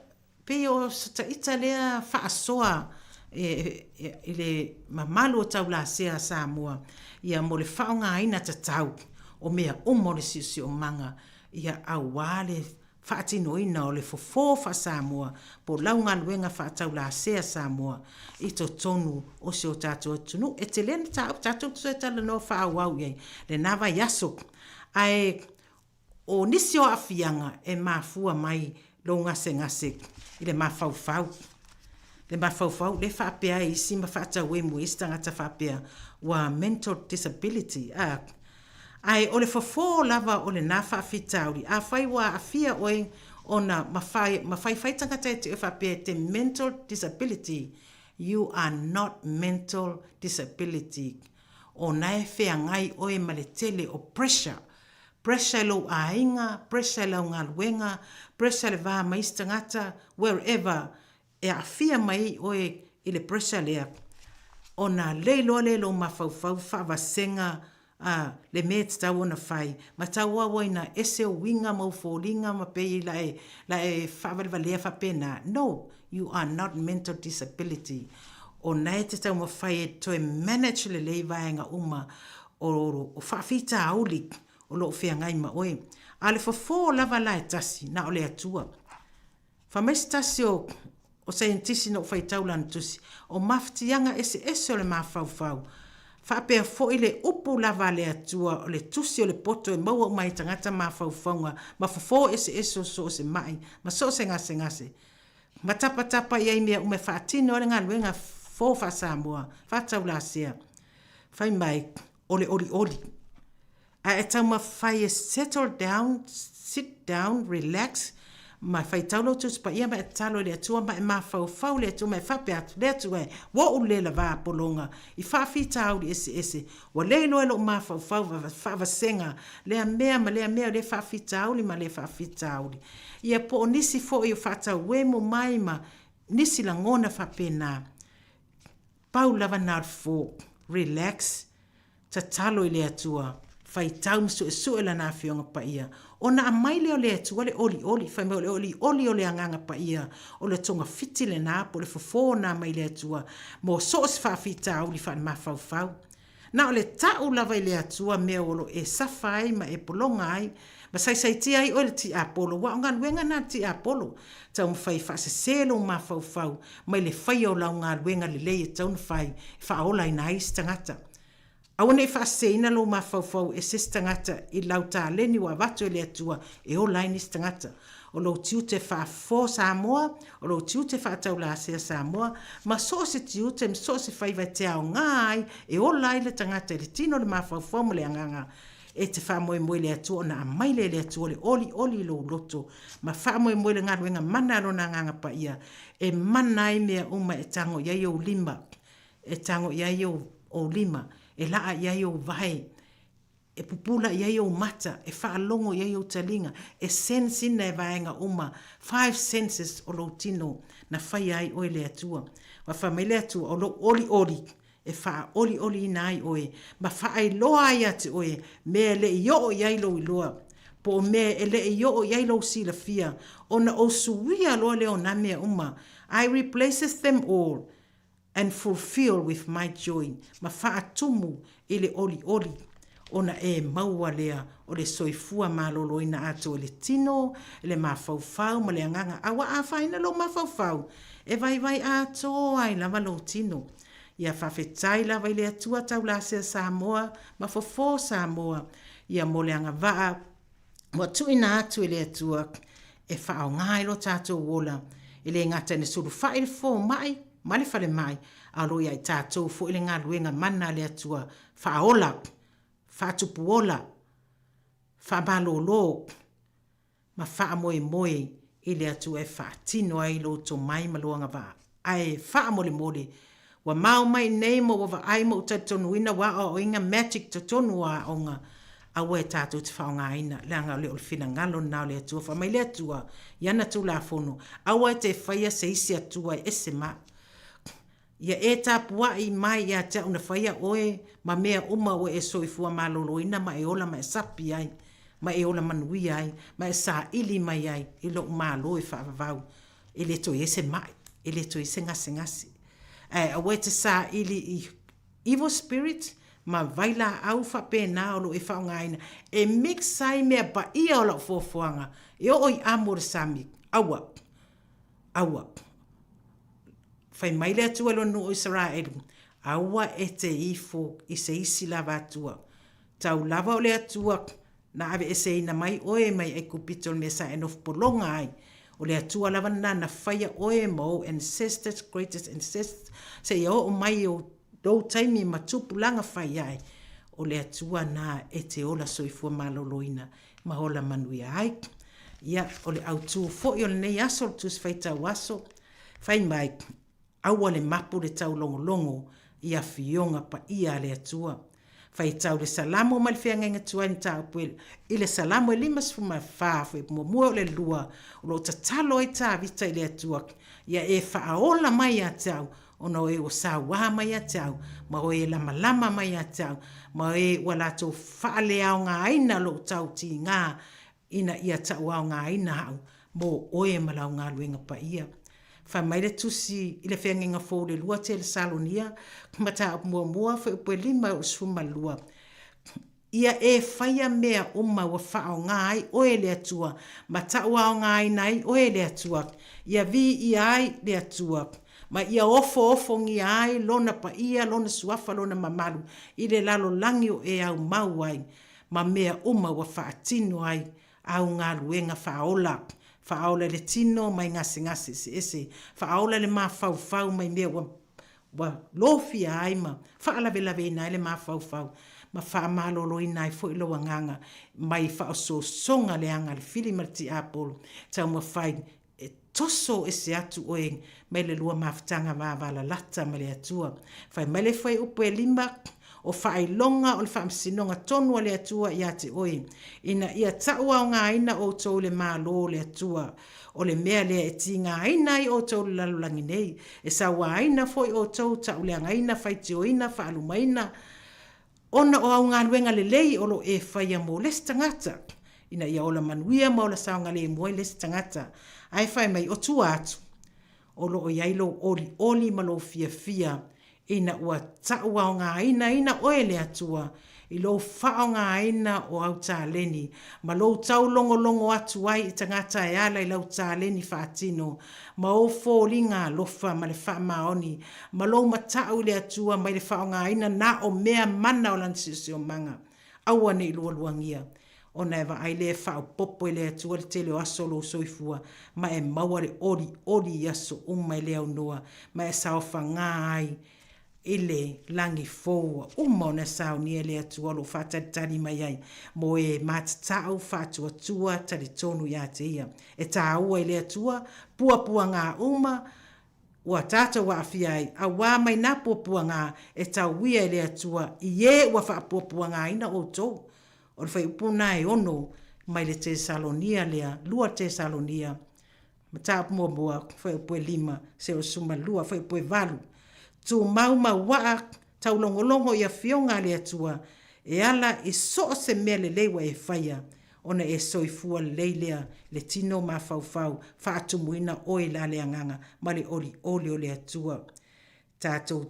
Pei o se ita lea faasoa i le mamalu o taulasea a Samoa ia mo le faaaogaina tatau o mea uma o le siosiomaga ia aua le faatinoina o le fofo faa-Samoa po o lau galuega faataulasea Samoa i totonu o si o tatou atunuu. E tele le mataupu tatou te toe talanoa faaauau i ai lena vaiaso ae O nisi o aafiaga e mafua mai lou gasegase i le mafaufau. Le mafaufau lea faapea ai isi ma faatauemu ai isi tagata faapea ua mental disability a. Ae o le fofo lava o lena faafitauli, afai ua aafia oe ona ma ma faifai tagata ia te oe faapea e te mental disability, you are not mental disability. Ona e feagai oe ma le tele o pressure Pressure i lou aiga, pressure i lau galuega, pressure i le va ma isi tagata, wherever e aafia mai ai oe i le pressure lea, ona lei loa lea i lou mafaufau faavasega a le mea e tatau ona fai, ma tauauaina ese ou uiga ma ou foliga ma pei la e la e faavalevalea faapena. No, you are not mental disability. Ona e te taumafai e toe manage lelei vaega uma o faafitauli o lo o feagai ma oe. A o le fofo lava la e tasi, na o le Atua. Fai mai se tasi o o saienitisi na ou faitau lana tusi, o mafatiaga eseese o le mafaufau, faapea foi le upu lava a le Atua o le tusi o le poto e maua uma ai e tagata mafaufauga ma fofo eseese o so o se maʻi ma so o se gasegase, ma tapatapa i ai mea uma e faatino ai le galuega fofo faa-Samoa, faataulasea. Fai mai, o le olioli. Ae e taumafai e settle down, sit down, relax, ma faitau lou Tusi Paia ma e tatalo i le Atua ma e mafaufau i le Atua ma e faapea atu, Le Atua e, ua ou le lava pologa i faafitauli eseese, ua le iloa e lou mafaufau faavasega lea mea ma lea mea, lea faafitauli ma lea faafitauli. Ia po o nisi foi o faatauemu mai ma nisi lagona faapena. Pau lava na o le fofo, relax, tatalo i le Atua, Faitau ma suesue Lana Afioga Paia, ona aumai lea o le Atua le olioli, fai mai o le olioli o le Agaga Paia, o le togafiti lena po o le fofo na mai le Atua mo so o se faafitauli faale-mafaufau. Na o le tau lava i le Atua mea o lo o e safa ai ma e pologa ai ma saisaitia ai oe le tiapolo, aua o galuega na a le tiapolo, taumafai e faasese lou mafaufau mai le faia o lau galuega lelei e tatau ona fai e faaolaina ai isi tagata. Aua ne i faaseseina lou mafaufau e se isi tagata i lau taleni ua avatu e le Atua e ola ai nisi tagata. O lou tiute faafofo Samoa, o lou tiute faataulasea Samoa, ma so o se tiute ma so o se faiva e te aoga ai e ola ai le tagata i le tino, le mafaufau ma le agaga e te faamoemoe i le Atua ona aumai lea e le Atua le olioli i lou loto ma faamoemoe i le galuega mana a Lona Agaga Paia e mana ai mea uma e tago i ai ou lima e tago i ai ou lima, e laʻa i ai ou vae, e pupula i ai ou mata, e faalogo i ai ou taliga, e sense ina e vaega uma, five senses o lou tino na faia ai oe le Atua. Ua fai mai le Atua, o lou olioli e faaolioliina ai oe, ma faailoa ai ia te oe mea e le i oo i ai lou iloa, po o mea e le i oo i ai lou silafia, ona ou suia loa lea o nā mea uma, I replaceth them all, and fulfill with my joy, ma faatumu i le olioli, ona e maua lea o le soifua maloloina atoa i le tino, i le mafaufau ma le agaga, a ua afaina lou mafaufau, e vaivai atoa ai lava lou tino. Ia faafetai lava i le Atua taulasea Samoa ma fofo Samoa, ia mo le agavaa ua tuuina atu e le Atua e faaaoga ai lo tatou ola, e le gata ina sulufai le fomai ma le falemai, a o lo o ia i tatou foi le galuega mana a le Atua faaola, faatupuola, faamalolo ma faamoemoe i le Atua e faatino ai lou tomai ma lou agavaa. Ae faamolemole, ua mao mai nei ma ua vaai ma ou talitonuina ua aoaoina magic totonu o aoga, aua e tatou te faaaogaina, leaga o le o le finagalo lena o le Atua. Fai mai le Atua i ana Tulafono, Aua e te faia se isi Atua e ese ma Ia e tapuai mai ia te au na faia oe ma mea uma ua e soifua maloloina ma e ola ma e sapi ai, ma e ola manuia ai, ma e saili mai ai i lou malo e faavavau. E le toe i ai se maʻi, e le toe i ai se gasegase. Ae aua e te saili i evil spirit ma vailaau faapena o lo o e faaaogaina e mix ai mea paia o lau fuafuaga e oo i amu o le sami. Aua! Aua! Fai mai le Atua i lona nuu o Isaraelu, Aua e te ifo i se isi lava Atua. Tau lava o le Atua na aveeseina mai oe mai Aikupito o le mea sa e nofo pologa ai. O le Atua lava lena na faia oe ma ou ancestors, greatest ancestors, seia oo mai i lou taimi ma tupulaga fai ae. O le Atua na e te ola soifua maloloina ma ola manuia ai. Ia, o le autu foi o lenei aso, o le Tusi Faitau Aso, fai mai, Aua le mapu le taulogologo i afioga paia a le Atua. Faitau le Salamo mai le Feagaiga Tuai Mataupu i le Salamo e 54 fuaiupu muamua o le lua, o lo o tatalo ai Tavita i le Atua, Ia e faaola mai ia te au, ona o e ua sauā mai ia te au, ma o e lamalama mai ia te au, ma e ua latou faaleaogaina lou tautigā ina ia tauaogaina au mō oe ma lau galuega paia. Fai mai le tusi i le Feagaiga Fou le 2 Telesalonia, mataupu muamua, fuaiupu e 5 e oo i le 12, Ia e faia mea uma ua faaaoga ai oe e le Atua, ma tauaogaina ai oe e le Atua, ia viia ai le Atua, ma ia ofoofongia ai Lona paia, Lona suafa, Lona mamalu i le lalolagi o e aumau ai, ma mea uma ua faatino ai āu galuega faaola, faaola i le tino mai gasegase eseese, faaola i le mafaufau mai mea ua ua lofia ai ma faalavelaveina ai le mafaufau, ma faamaloloina ai foi lou agaga mai faaosoosoga leaga a le fili ma le tiapolo, taumafai E toso ese atu oe mai le lua mafutaga vavalalata ma le Atua. Fai mai le fuaiupu e lima, o faailoga o le faamasinoga tonu a le Atua ia te oe, ina ia tauaogaina outou i le Malo o le Atua. O le mea lea e tigaina ai outou i le lalolagi nei, e sauaina foi outou, tauleagaina, faitioina, faalumaina. Ona o au galuega lelei o lo o e faia mo le isi tagata, ina ia ola manuia ma ola saogalemu ai le isi tagata, ae fai mai o tua atu, o lo o i ai lou olioli ma lou fiafia ina ua tauaogainaina oe e le Atua i lou faaaogaina o au taleni ma lou taulogologo atu ai i tagata e ala i lau taleni faatino ma ou foliga alofa ma le faamaoni ma lou matau i le Atua mai le faaaogaina na o mea mana o lana siosiomaga. Aua ne i lualuagia, ona e vaai lea e faaopoopo e le Atua le tele o aso o lou soifua, ma e maua le olioli i aso uma e le aunoa, ma e saofaga ai i le lagi fou ua uma ona saunia e le Atua o lo o faatalitali mai ai mo e matatau faatuatua talitonu ia te Ia. E taua i le Atua puapuaga uma ua tatou aafia ai, auā mai nā puapuaga e tauia e le Atua i e ua faapuapuagaina outou. O le fuaiupu lena e ono mai le Tesalonia lea, 2 Tesalonia, mataupu muamua, fuaiupu e 5, seia fuaiupu e 8. Tumau mauaa taulogologo i afioga a le Atua e ala i so o se mea lelei ua e faia, ona e soifua lelei lea le tino mafaufau faatumuina oe la le agaga ma le olioli o le Atua. Tatou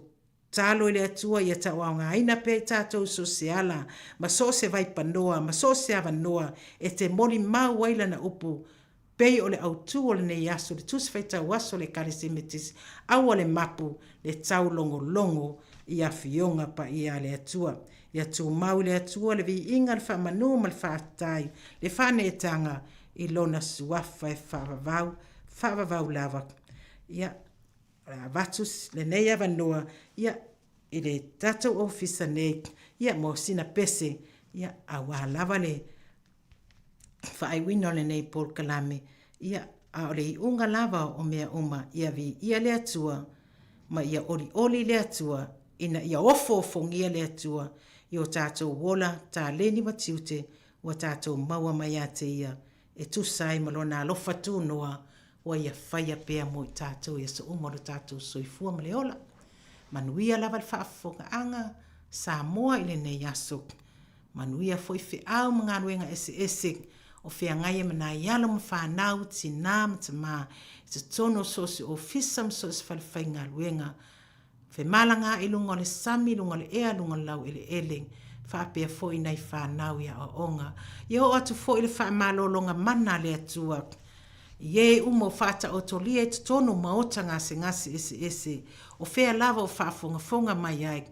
Talo i le Atua ia tauaogaina pea i tatou so o se ala ma so o se vaipanoa ma so o se avanoa e te molimau ai Lana upu pei o le autū o lenei aso, le Tusi Faitau Aso a le Ekalesia Metotisi, aua le mapu, le taulogologo i afioga paia a le Atua. Ia tumau i le Atua le viiga, le faamanu ma le faafetai, le faaneetaga i Lona Suafa e faavavau, faavavau lava. Ia, o le a avatu lenei avanoa, ia, i le tatou ofisa nei, ia, mo sina pese, ia, auā lava le faaiuina o lenei polokalame, ia, a o le iuga lava o mea uma, ia viia le Atua, ma ia olioli le Atua, ina ia ofoofogia le Atua i o tatou ola taleni ma tiute ua tatou maua mai ia te Ia, e tusa ai ma Lona alofa tunoa ua Ia faia pea mo i tatou i aso uma o lo tatou soifua ma le ola. Manuia lava le faafofogaaga Samoa i lenei aso. Manuia foi feau ma galuega eseese o feagai ai ma nai alo ma fanau, tinā ma tamā, i totonu o so o se ofisa ma so o se fale faigaluega. Femalagaai i luga o le sami, luga o le ea, luga o le laueleele, faapea foi nai fanau i aoaoga. Ia oo atu foi le faamalologa mana a le Atua i e uma o faataotolia i totonu o maota gasegase eseese, o fea lava o faafogafoga mai ai.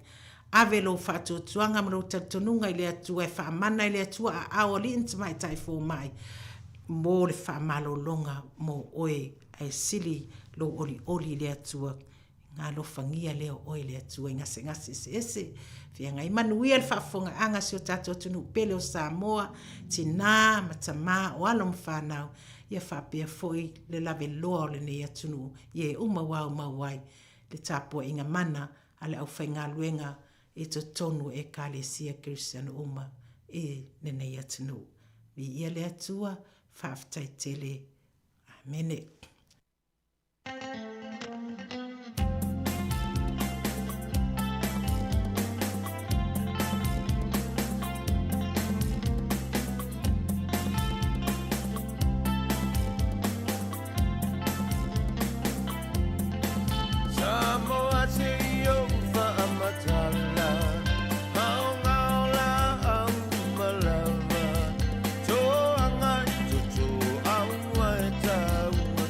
Ave lou faatuatuaga ma lou talitonuga i le Atua e faamana i le Atua aao alii ma tamaitai fomai mo le faamalologa mo oe ae sili lou olioli i le Atua. Ona alofagia lea o oe e le Atua i gasegase eseese. Feagai manuia le faafofogaaga a si o tatou atunuu pele o Samoa, tinā ma tamā, o alo ma fanau, ia faapea foi le laveloa o lenei atunuu i e uma ua aumau ai le tapuaiga mana a le aufaigaluega i totonu o Ekalesia Kerisiano uma i lenei atunuu. Viia le Atua, faafetai tele. Amene. Samoa se i ou faamatala, Aoga o laau uma lava, Toaga i toto aua e taua.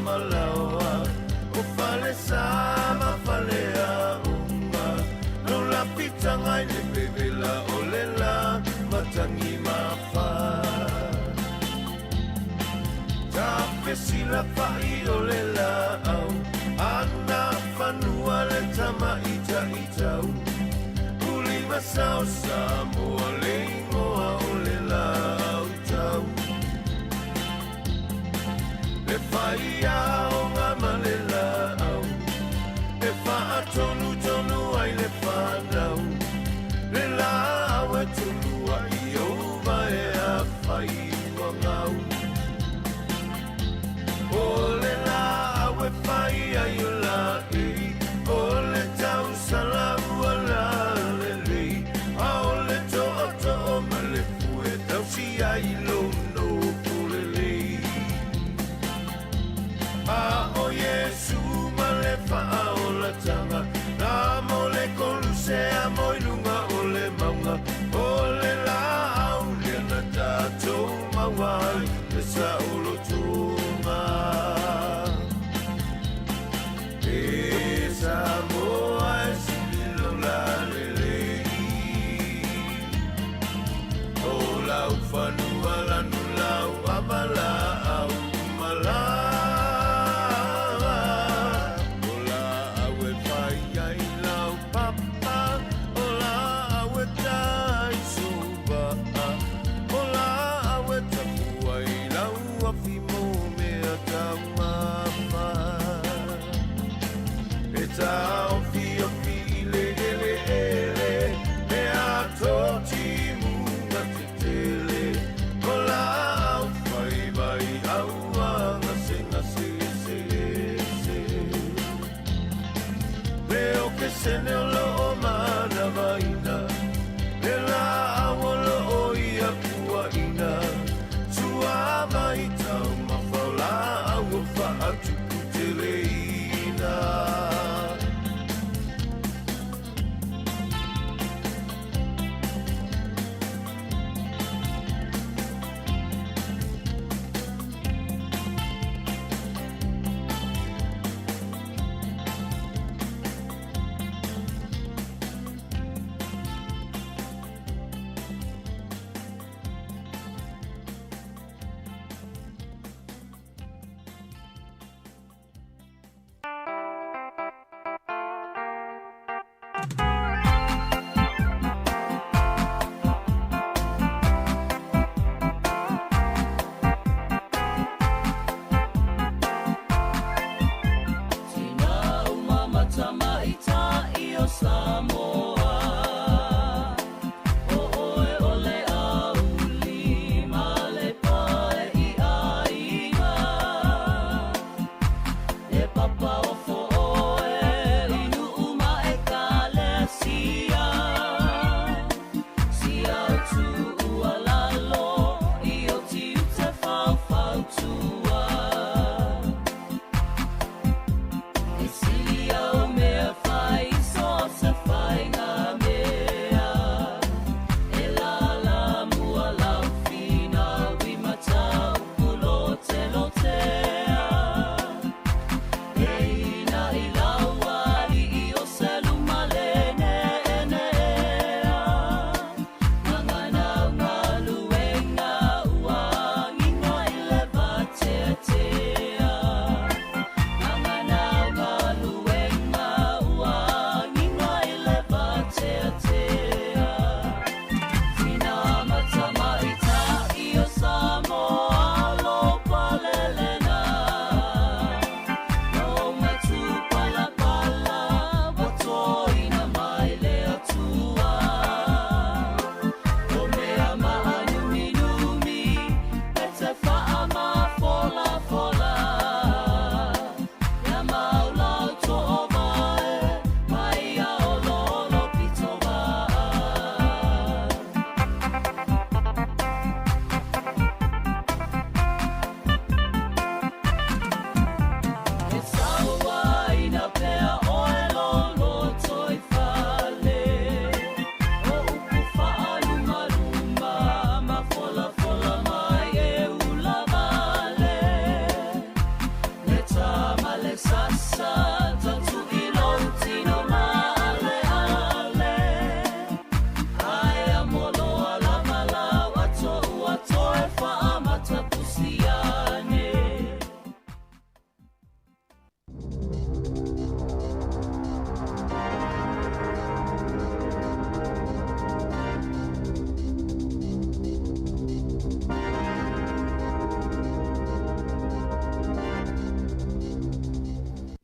malaoa O falesa ma faleaʻoga No lapitaga i le vevela o le lā matagi mafā Tafesilafaʻi o le laau Ana fanua le tamaʻitaʻitau Ulimasao Samoa le igoa o le laau tau Le faiaoga ma le laau E faatonutonu ai le fanau Le laau e tuluaʻi ouvae afai ua gau O le laau e fai ai o laʻei O le tausala ua lalelei A o le toʻotoʻo ma le fue tausi ai lou nofo lelei A ʻo Iesu ma le faaolataga Na mo le Kolusea mo i luga o le mauga O le laau lea na tatou maua ai le saolotoga E Samoa e sili lou lalelei O lau fanua lanu lau ava laau malaga O laau e fai ai lau papa O laau e ta ai sou vaa O laau e tapu ai lau afi mo mea taumafa E taofiofi i le eleele E ato timuga tetele O laau fai vaiau gasegase eseese Le okesene o loo manavaina Le laau o loo ia puaʻina Suava i taumafa o laau o faatuputeleina.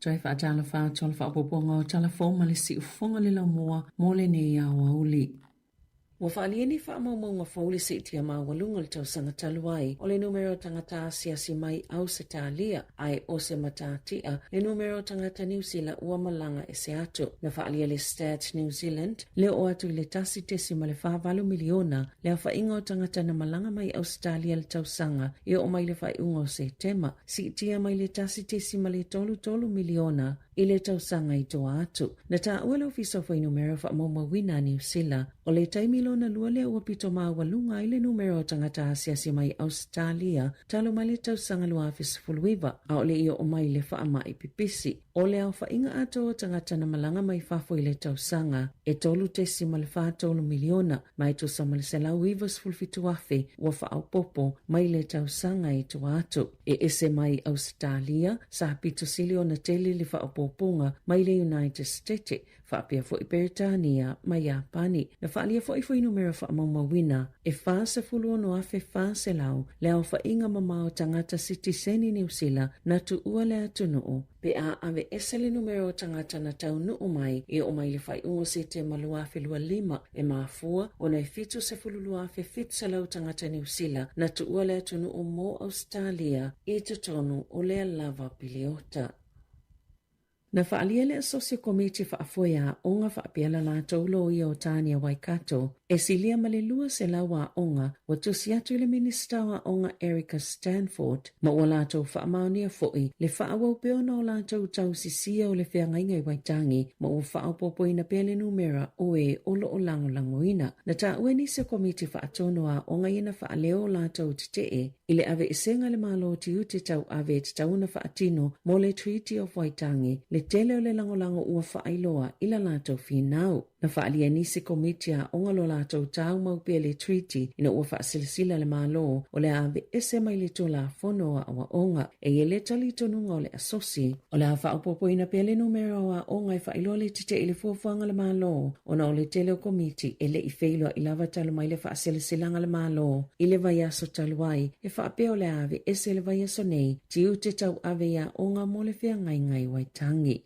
Toe faatalofa atu o le faaopoopoga o Tala Fou ma le Siufofoga le Laumua mo lenei aoauli. Ua faaalia ni faamaumauga fou le siitia maualuga o le tausaga talu ai o le numera o tagata asiasi mai Ausetalia ae o se matatia le numera o tagata Niu Sila ua malaga ese atu. Na faaalia le Stats New Zealand le oo atu i le 1.48 miliona le aofaiga o tagata na malaga mai Ausetalia le tausaga e oo mai le faaiuga o Setema, siitia mai le 1.33 miliona i le tausaga i tua atu. Na taua le Ofisa o Fuainumera Faamaumauina a Niu Sila, o le taimi lona lua lea ua pito maualuga ai le numera o tagata asiasi mai Ausetalia talu mai le tausaga 2019, a o le i oo mai le faamai pipisi. O le aofaiga atoa o tagata na malaga mai fafo i le tausaga e 3.43 miliona, ma e tusa ma le 197,000 ua faaopoopo mai le tausaga i tua atu. E ese mai Ausetalia, sa pito sili ona tele le faaopoopoga mai le United Stete, faapea foi Peretania ma Iapani. Na faaalia foi fuainumera faamaumauina e 46,400 le aofaiga mamao tagata sitiseni Niu Sila na tuua le atunuu pe a aveese le numera o tagata na taunuu mai e oo mai le faaiuga o Setema 2025, e mafua ona e 72,700 tagata Niu Sila na tuua le atunuu mo Ausetalia i totonu o lea lava piliota. Na faaalia le Asosi o Komiti Faafoe Aoga faapea la latou loia o Tania Waikato e silia ma le 200 aoga ua tusi atu i le Minisita o Aoga Erica Stanford ma ua latou faamaonia foi le faaauau pea ona o latou tausisia o le feagaiga i Waitangi ma ua faaopoopoina pea le numera o e o lo o lagolagoina. Na taua e nisi o Komiti Faatonu a Aoga ia na faaleo o latou tetee i le aveesega a le Malo tiute tauave e tatau ona faatino mo le Treaty of Waitangi le tele o le lagolago ua faailoa i la latou finau. Na faaalia e nisi Komiti Aoga lo latou tau mau pea le Treaty ina ua faasilasila le Malo o le a aveese mai le Tulafono o Aoaoga. E i ai le talitonuga o le Asosi, o le a faaopoopoina pea le numera o aoga e faailoa le tetee i le fuafuaga a le Malo ona o le tele o Komiti e le i feiloai lava talu mai le faasilasilaga a le Malo i le vaiaso talu ai e faapea o le a aveese le vaiaso nei tiute tauave i aoga mo le feagaiga i Waitangi.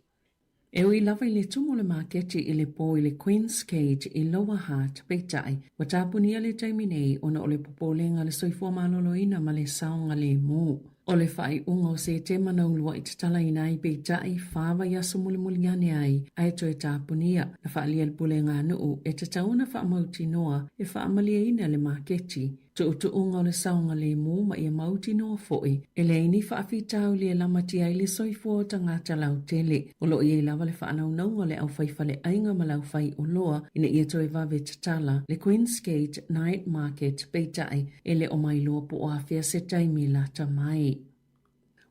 E ui lava i le tumu o le maketi i le pō i le Queen's Gate i Lower Hutt, peitai, ua tapunia le taimi nei ona o le popolega a le soifua maloloina ma le saogalemu. O le faaiuga o Setema na uluai tatalaina ai peitai, fa vaiaso mulimuli ane ai ae toe tapunia. Na faaalia le pulega a nuu e tatau ona faamautinoa e faamalieina le maketi. Tuutuuga o le saogalemu ma ia mautinoa foi e leai ni faafitauli e lamatia ai le soifua o tagata lautele. O lo o i ai lava le faanaunauga o le aufaifaleaiga ma le aufaioloa ina ia toe vave tatala le Queen's Gate Night Market peitai e le o mailoa po o afea se taimi lata mai.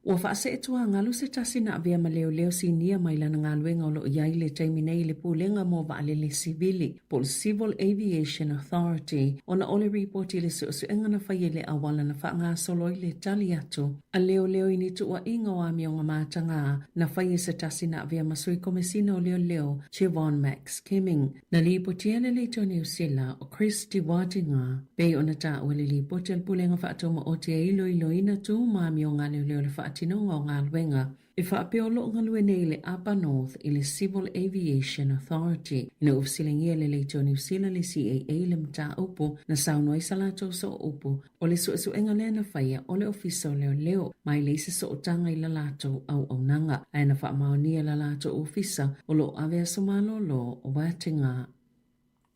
Ua faasee tuagalu se tasi na avea ma leoleo sinia mai lana galuega o lo o i ai i le taimi nei i le Pulega mo Vaalele Sivili po o le Civil Aviation Authority ona o le ripoti i le suesuega na faia i le auala na faagasolo ai le tali atu a leoleo i ni tuuaiga o amioga matagā na faia e se tasi na avea ma Sui Komesina o Leoleo Chevon Max Kemming. Na lipotia le Leitio Niu Sila o Chris Te Wātinga, pei ona taua le lipoti a le Pulega Faatumaoti e iloiloina tu ma amioga a leoleo le faatinoga o galuega e faapea o lo o galue nei le Upper North i le Civil Aviation Authority. Ina ua fesiligia e le Leitio Niu Sila le CAA le mataupu na saunoa ai sa latou sooupu O le suesuega lea na faia o le Ofisa o Leoleo ma e leai se sootaga i la latou auaunaga, ae na faamaonia e la latou ofisa o lo o ave aso malolo o Wettinga.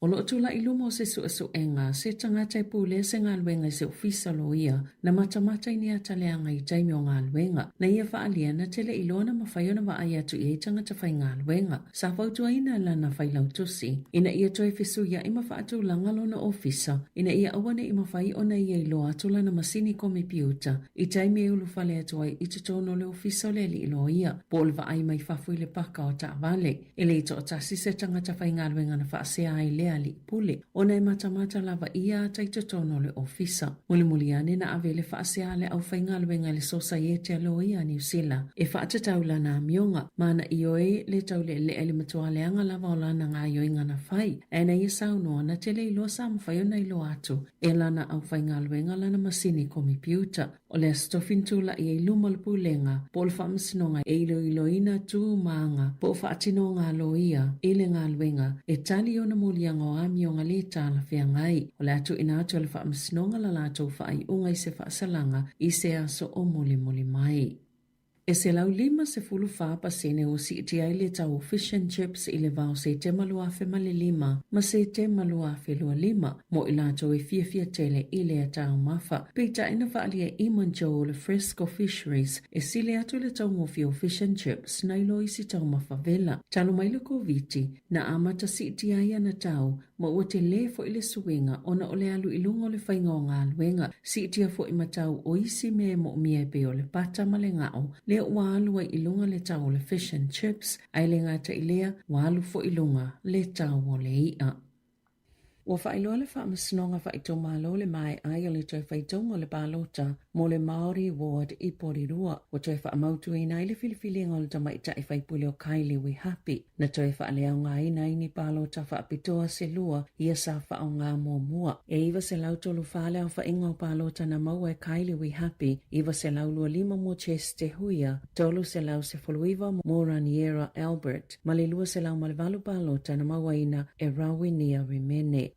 O lo o tulai i luma o se suesuega, se tagata e pulea se galuega i se ofisa loia na matamata i ni ata leaga i taimi o galuega, na ia faaalia na te le i loa na mafai ona vaai atu i ai tagata faigaluega. Sa fautuaina e lana failautusi ina ia toe fesuia'i ma faatulaga lona ofisa ina ia aua ne i mafai ona ia iloa atu lana masini komepiuta i taimi e ulufale atu ai i totonu o le ofisa o le alii loia po o le vaai mai fafo i le paka o taavale. E le i toatasi se tagata faigaluega na faasea ai lea alii pule, ona e matamata lava ia ata i totonu o le ofisa. Mulimuli ane na ave le faasea a le aufaigaluega i le Sosaiete a Loia a Niu Sila e faatatau lana amioga, ma na ioe le tauleelea i le matua leaga lava o lana gaoioiga na fai, ae na ia saunoa na te le iloa sa mafai ona iloa atu e lana aufaigaluega lana masini komepiuta. O le Aso Tofi na tulai ai i luma o le Pulega po o le Faamasinoga e iloiloina tu ma aga po o faatinoga a loia i le galuega e tali i ona moliaga o amioga le talafeagai. O le a tuuina atu e le Faamasinoga la latou faaiuga i se faasalaga i se aso o mulimuli mai. E 154% ua siitia ai le tau o fish and chips i le va o Setema 2005 ma Setema 2025 mo i latou e fiafia tele i lea taumafa. Peitai na faaalia e Eamon Joe o le Fresco Fisheries e sili atu le taugofie o fish and chips nai lo isi taumafa vela. Talu mai le Koviti, na amata siitia ai ana tau ma ua telē foi le suiga ona o le alu i luga o le faiga o galuega, siitia foi ma tau o isi mea e moomia e pei o le pata ma le ga'o, lea ua alu ai i luga le tau o le fish and chips, ae le gata i lea, ua alu foi i luga le tau o le i'a. Ua faailoa le Faamasinoga Faaitumalo le maea ai o le toe faitauga o le palota mo le Māori Ward i Porirua. Ua toe faamautuina ai le filifiliga o le tamaitai faipule o Kylie Wehapi. Na toe faaleaogaina ai ni palota faapitoa se lua ia sa faaaoga muamua. E 934 le aofaiga o palota na maua e Kylie Wehapi, 925 mo Chess Te Huia, 319 mo Raniera Albert, ma le 208 palota na mauaina e Rawinia Rimene.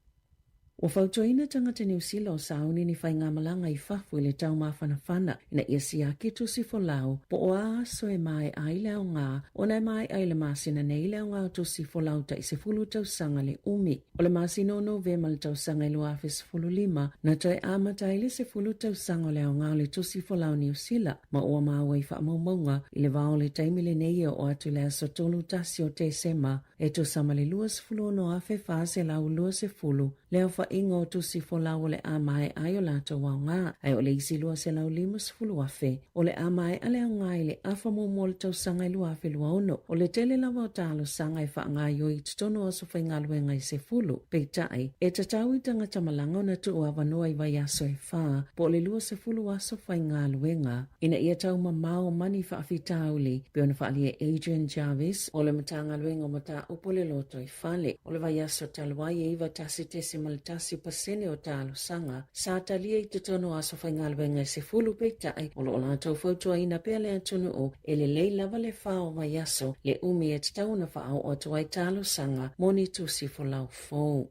Ua fautuaina tagata Niu Sila o sauni ni faigamalaga i fafo i le taumafanafana ina ia siaki tusi folau po o a aso e mae'a ai le aoga ona e mae'a i le masina nei le aoga o tusi folau tai 10 tausaga le umi. O le masina o Novema le tausaga e 2015 na toe amata ai le 10 tausaga o le aoga o le tusi folau Niu Sila ma ua maua i faamaumauga i le va o le taimi lenei e oo atu i le aso 31 o Tesema E tusa ma le 26,420 le aofaiga o tusi folau o le a mae'a ai o latou aoga, ae o le isi 250,000 o le a mae'a le aoga i le afa muamua o le tausaga e 2026. O le tele lava o talosaga e faagaoioi i totonu o aso faigaluega e 10, peitai, e tatau i tagata malaga ona tuu avanoa i vaiaso e fa po o le 20 aso faigaluega. Ina ia taumamao ma ni faafitauli, pei ona faaalia e Adrian Jarvis o le Matagaluega o Mataupu o le Lotoifale. O le vaiaso talu ai e 91.1% o talosaga sa talia i totonu o aso faigaluega e 10, peitai o lo o latou fautuaina pea le atunuu e lelei lava le fa o vaiaso le umi e tatau ona faaoo atu ai talosaga mo ni tusi folau fou.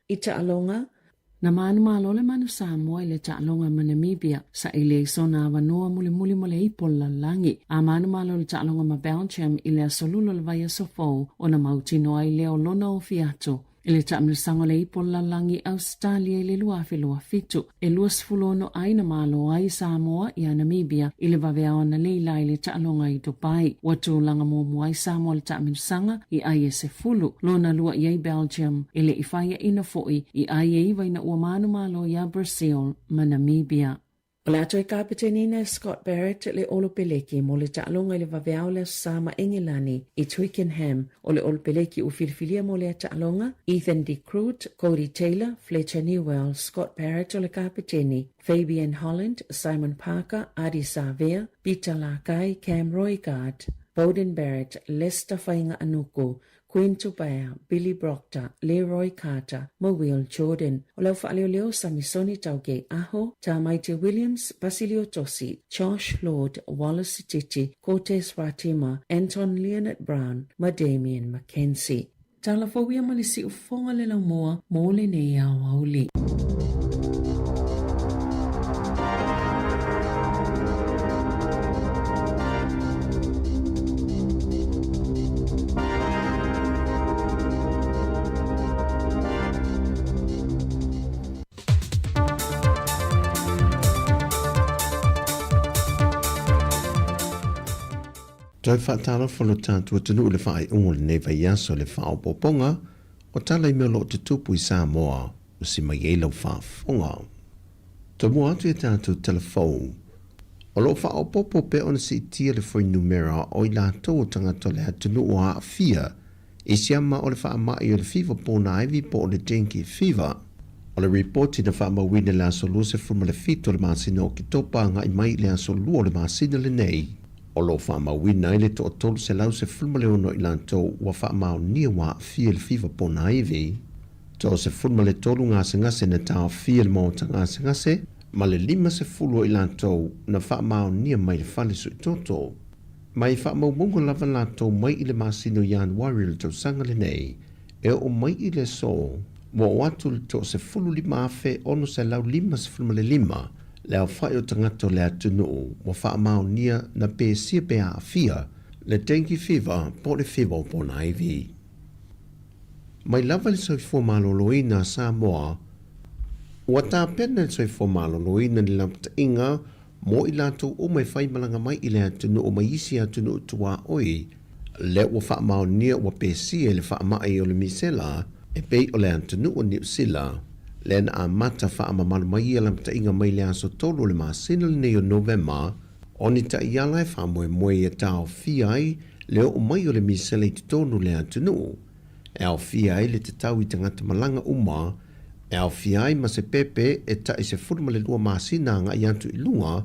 I taaloga, na manumalo le Manu Samoa i le taaloga ma Namibia, saili ai sona avanoa mulimuli mo le ipu o le lalolagi. A manumalo le taaloga ma Belgium i le aso Lula o le vaiaso fou, ona mautinoa ai lea o lona ofi atu i le taamilosaga o le ipu o le lalolagi i Ausetalia i le 2027. E 26 ai na malo ai Samoa iā Namibia i le vaveao analeila i le taaloga i Dubai. Ua tulaga muamua ai Samoa i le taamilosaga i ai e 10, lona lua i ai Belgium, e le i faiaina foi i ai e 9 ina ua manumalo iā Brazil ma Namibia. O le a toe kapeteniina e Scott Barrett le Olopeleki mo le taaloga i le vaveao o le Aso Sa ma Engelani i Twickenham. O le Olopeleki ua filifilia mo lea taaloga, Ethan de Groot, Codie Taylor, Fletcher Newell, Scott Barrett o le kapeteni, Fabian Holland, Simon Parker, Ardie Savea, Peter Lakai, Cam Roigard, Beauden Barrett, Leicester Fainga'anuku, Quinn Tupaea, Billy Proctor, Leroy Carter ma Will Jordan. O le au faaleoleo Samisoni Taugei Aho, Tamaiti Williams, Basilio Tosi, Josh Lord, Wallace Sititi, Cortez Ratima, Anton Lienert-Brown ma Damian McKenzie. Tala fou ia ma le siufofoga le laumua mo lenei aoauli. Toe faatalofa lo tatou atunuu i le faaiuga o lenei vaiaso i le faaopoopoga o tala i mea o lo o tutupu i Samoa ua si mai ai lau faafofoga. Tomua atu i a tatou tala fou, o lo o faaopoopo pea ona siitia le fuainumera o i latou o tagata o le atunuu ua aafia i siama o le faamai o le fiva ponaivi po o le dengue fever. O le ripoti na faamauina i le aso 27 o le masina o Oketopa agai mai i le aso 2 o le masina lenei, o lo o faamauina ai le toa-316 o i latou ua faamaonia ua aafia i le fiva ponaivi, toa-13 gasegase na taofia i le maota gasegase, ma le 50 o i latou na faamaonia mai le fale suitoto. Ma i faamaumauga lava latou mai i le masina o Ianuari o le tausaga lenei e oo mai i le aso, ua oo atu le toa-15,655 le aofai o tagata o le atunuu ua faamaonia na pesia pe aafia le dengue fever po o le fiva o ponaivi. Mai lava i le soifua maloloina a Samoa, ua tapena e le soifua maloloina ni lapataiga mo i latou uma e faimalaga mai i le atunuu mai isi atunuu tuaoi, lea ua faamaonia ua pesia i le faamai o le misela e pei o le atunuu o Niu Sila, lea na amata faamamalu mai ia lamataiga mai le aso 3 o le masina lenei o Novema, o ni taiala e faamoemoe ia taofia ai le oo mai o le misela i totonu o le atunuu, e aofia ai le tatau i tagata malaga uma, e aofia ai ma se pepe e taʻi 12 masina agai atu i luga,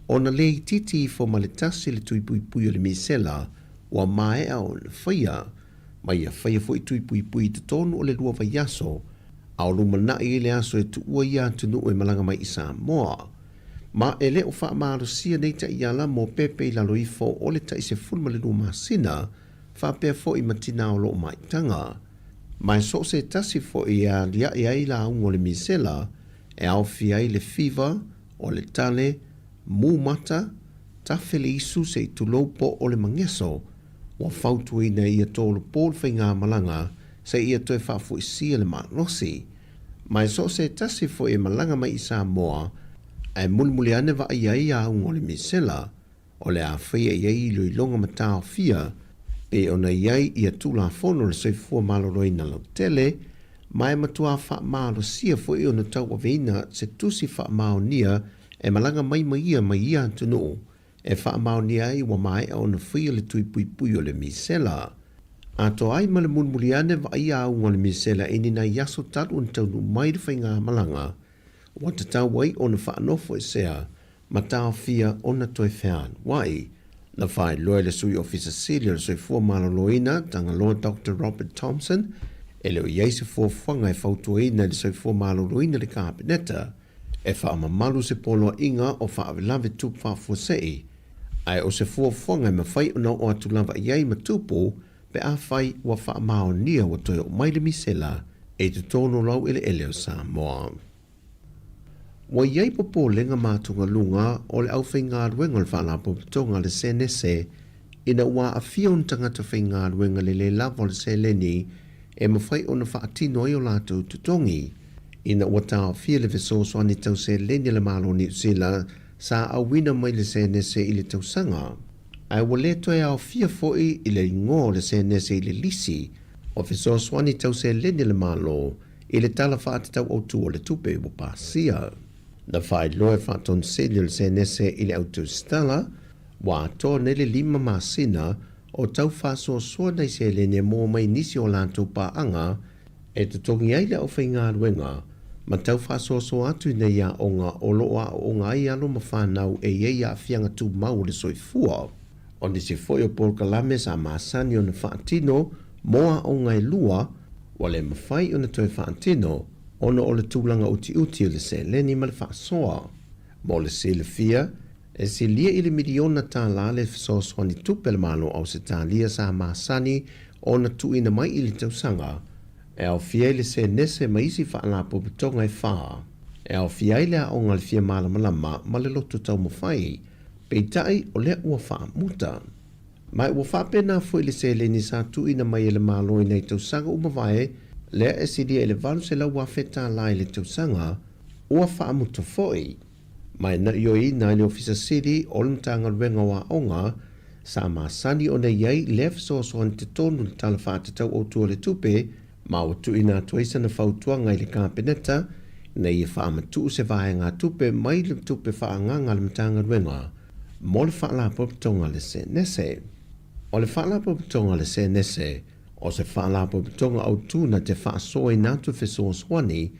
ona le itiiti ifo ma le tasi le tui puipui o le misela ua maea ona faia, ma ia faia foi tui puipui i totonu o le lua vaiaso, a o lumanai ai le aso e tuua ia atunuu e malaga mai i Samoa. Ma e le o faamalosia nei taiala mo pepe i lalo ifo o le taʻi 12 masina, faapea foi ma tinā o lo o maitaga. Ma e so o se tasi foi e aliae ai lauga o le misela, e aofia ai le fiva, o le tale, mū mata, tafe le isu se i tulou po o le mageso, ua fautuaina e ia tolopo le faigamalaga seia toe faafoisia le malosi. Ma e so o se tasi foi e malaga mai i Samoa, ae mulimuli ane vaaia ai auga o le misela, O le a faia i ai iloiloga ma taofia pei ona i ai ia Tulafono o le Soifua Maloloina Lautele, ma e matuā faamalosia foi ona tauaveina se tusi faamaonia e malaga mai ma ia mai ia atunuu e faamaonia ai ua maea ona faia le tui puipui o le misela. Atoa ai ma le mulimuli ane vaaia auga o le misela i ni nai aso talu ona taunuu mai le faigamalaga ua tatau ai ona faanofoesea ma taofia ona toe fealuai. Na faailoa e le Sui Ofisa Sili o le Soifua Maloloina, Tagaloa Doctor Robert Thomson, e le o i ai se fuafuaga e fautuaina e le Soifua Maloloina le Kapeneta e faamamalu se poloaiga o faalavelave tupu faafuasei, ae o se fuafuaga e mafai ona oo atu lava i ai ma tupu pe afai ua faamaonia ua toe oo mai le misela i totonu o laueleele o Samoa. Ua i ai popolega ma atugaluga o le aufaigaluega o le Faalapotopotoga a le Senese ina ua aafia ona tagata faigaluega le le lava o le seleni e mafai ona faatino ai o latou totogi ina ua taofia le fesoasoani tau seleni a le Malo o Niu Sila sa auina mai le Senese i le tausaga ae ua le toe aofia foi i le igoa o le Senese i le lisi o fesoasoani tau seleni a le Malo i le Tala Faatatau Autu o le Tupe ua pasia. Na faailoa e Faatoniseli o le Senese i le Autusitala, ua atoa nei le lima masina o tau faasoasoa nai seleni e maua mai nisi o latou paaga e totogi ai le aufaigaluega ma tau faasoasoa atu i nei aoga o lo o aooga ai alo ma fanau e i ai aafiaga tumau o le soifua. O nisi foi o polokalame sa masani ona faatino mo aoga e lua, ua le mafai ona toe faatino ona o le tulaga utiuti o le seleni ma le faasoa. Mo le silafia, e silia i le miliona tālā le fesoasoani tupe a le Malo o Ausetalia sa masani ona tuuina mai i le tausaga, e aofia ai le senese ma isi faalapotopotoga e whā, e aofia ai le aoga le fia malamalama ma le loto taumafai, peitai o lea ua faamuta. Ma ua faapena foi le seleni sa tuuina mai e le Malo i nai tausaga ua mavae, lea e silia i le $800,000 tālā i le tausaga, ua faamuta foi. Ma e na ioeina ai le Ofisa Sili o le Matagaluega o Aoga, sa masani ona i ai lea fesoasoani totonu i le Tala Faatatau Autu o le Tupe ma ua tuuina atu ai sana fautuaga i le Kapeneta ina ia faamatuu se vaegatupe mai le tupe faaagaaga a le Matagaluega mo le Faalapotopotoga a le Senese. O le Faalapotopotoga a le Senese o se faalapotopotoga autu na te faasoaina atu fesoasoani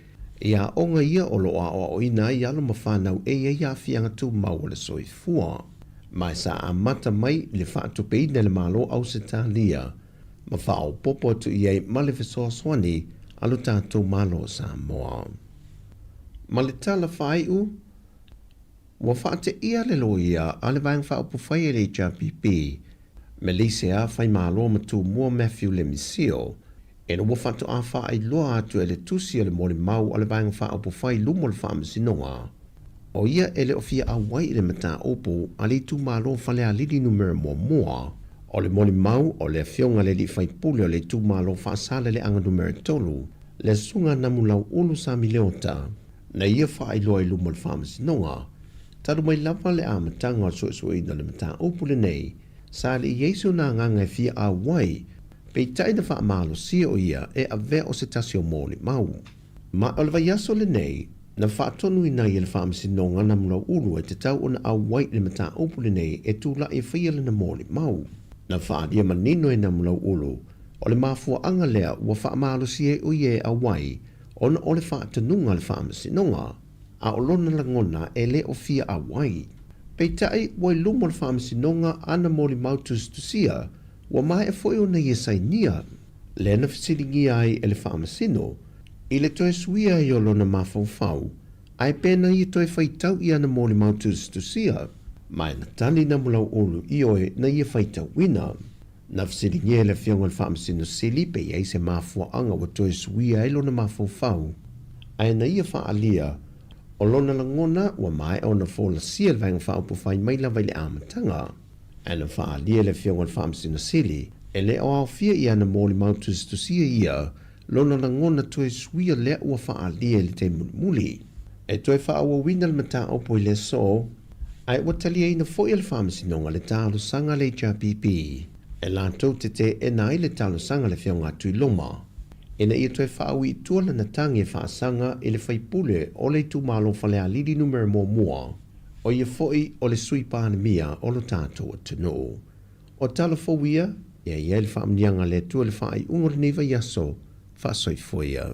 i aoga ia o lo o aoaoina ai alo ma fanau e i ai aafiaga tumau o le soifua. Ma e sa amata mai le faatupeina e le Malo Ausetalia ma faaopoopo atu i ai ma le fesoasoani a lo tatou Malo o Samoa. Ma le tala faaiu, ua faateia le loia a le Vaega Faaupufai a le HRPP, Melisea Faimalo ma Tumua Matthew Lemisio, ina ua faatoa faailoa atu e le tusi o le molimau a le Vaega Faaupufai i luma o le Faamasinoga, o ia e le o fia auai i le mataupu a le itumalo Falealili Numera Muamua. O le molimau o le afioga i le alii faipule o le itumalo Faasaleleaga Numera 3, le Susuga Namulauulu Sami Leota, na ia faailoa i luma o le Faamasinoga, talu mai lava le amataga o le suesueina o le mataupu lenei, sa le i ai sona agaga e fia auai, peitai na faamalosia o ia e avea o se tasi o molimau. Ma o le vaiaso lenei, na faatonuina ai e le Faamasinoga Namulauulu e tatau ona auai i le mataupu lenei e tulai e faia lana molimau. Na faaalia manino e Namulauulu, o le mafuaaga lea ua faamalosia ai o ia e auai ona o le faatonuga a le Faamasinoga, a o lona lagona e le o fia auai. Peitai, ua i luma o le Faamasinoga ana molimau tusitusia, ua maea foi ona ia sainia, lea na fesiligia ai e le Faamasino, i le toe suia ai o lona mafaufau, ae pe na ia toe faitau i ana molimau tusitusia, ma e na tali Namulau'ulu ioe na ia faitauina. Na fesiligia e le Afioga i le Faamasino Sili pe i ai se mafuaaga ua toe suia ai lona mafaufau, ae na ia faaalia, o lona lagona ua maea ona folasia le Vaega Faaupufai mai lava i le amataga. Ae na faaalia e le Afioga i le Faamasino Sili, e le o aofia i ana molimau tusitusia ia lona lagona toe suia lea ua faaalia i le taimi mulimuli. E toe faaauauina le mataupu i le aso, ae ua taliaina foi e le Faamasinoga le talosaga a le HRPP e latou te teena ai le talosaga a le Afioga a Tuiloma ina ia toe faaui i tua lana tagi e faasaga i le faipule o le itumalo Falealili Numera Muamua, o ia foi o le Sui Palemia o lo tatou atunuu. O tala fou ia, e i ai le faamanuiaga a le Atua i le faaiuga o lenei vaiaso, faasoifua ia.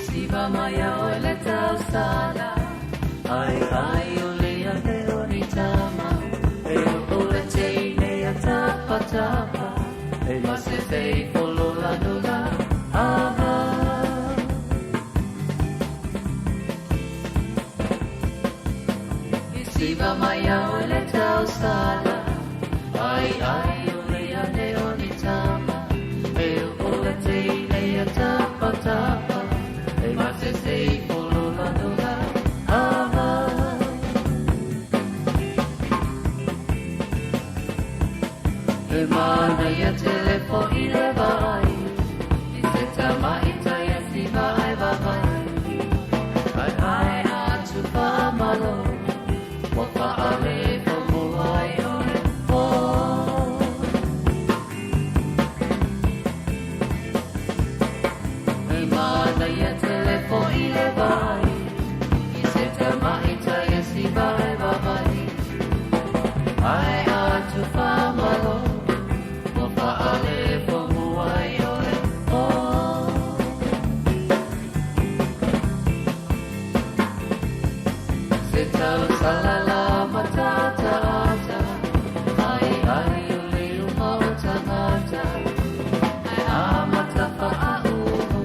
Siva mai a oe le tausala Ai ai o le ane o ni tama E o le teine a tapa tapa E ma se fei folola nola Ava I siva mai a oe le tausala Ai ai o le ane o ni tama E o le teine a tapa tapa E ma se sei folola nola Ava He manaia tele fo'i le vaai I se tamaita ia siva ai vavai Ai ai atu whaamalo Ua whaale whamua ai oe Oh He manaia tele fo'i le vaai I se tamaita ia siva ai vavai Ai atu whaamalo Ua whaale whamua ai oe Oh Se tau salala matata ata Ai ai o le uma o tangata Ai a matafa a uhu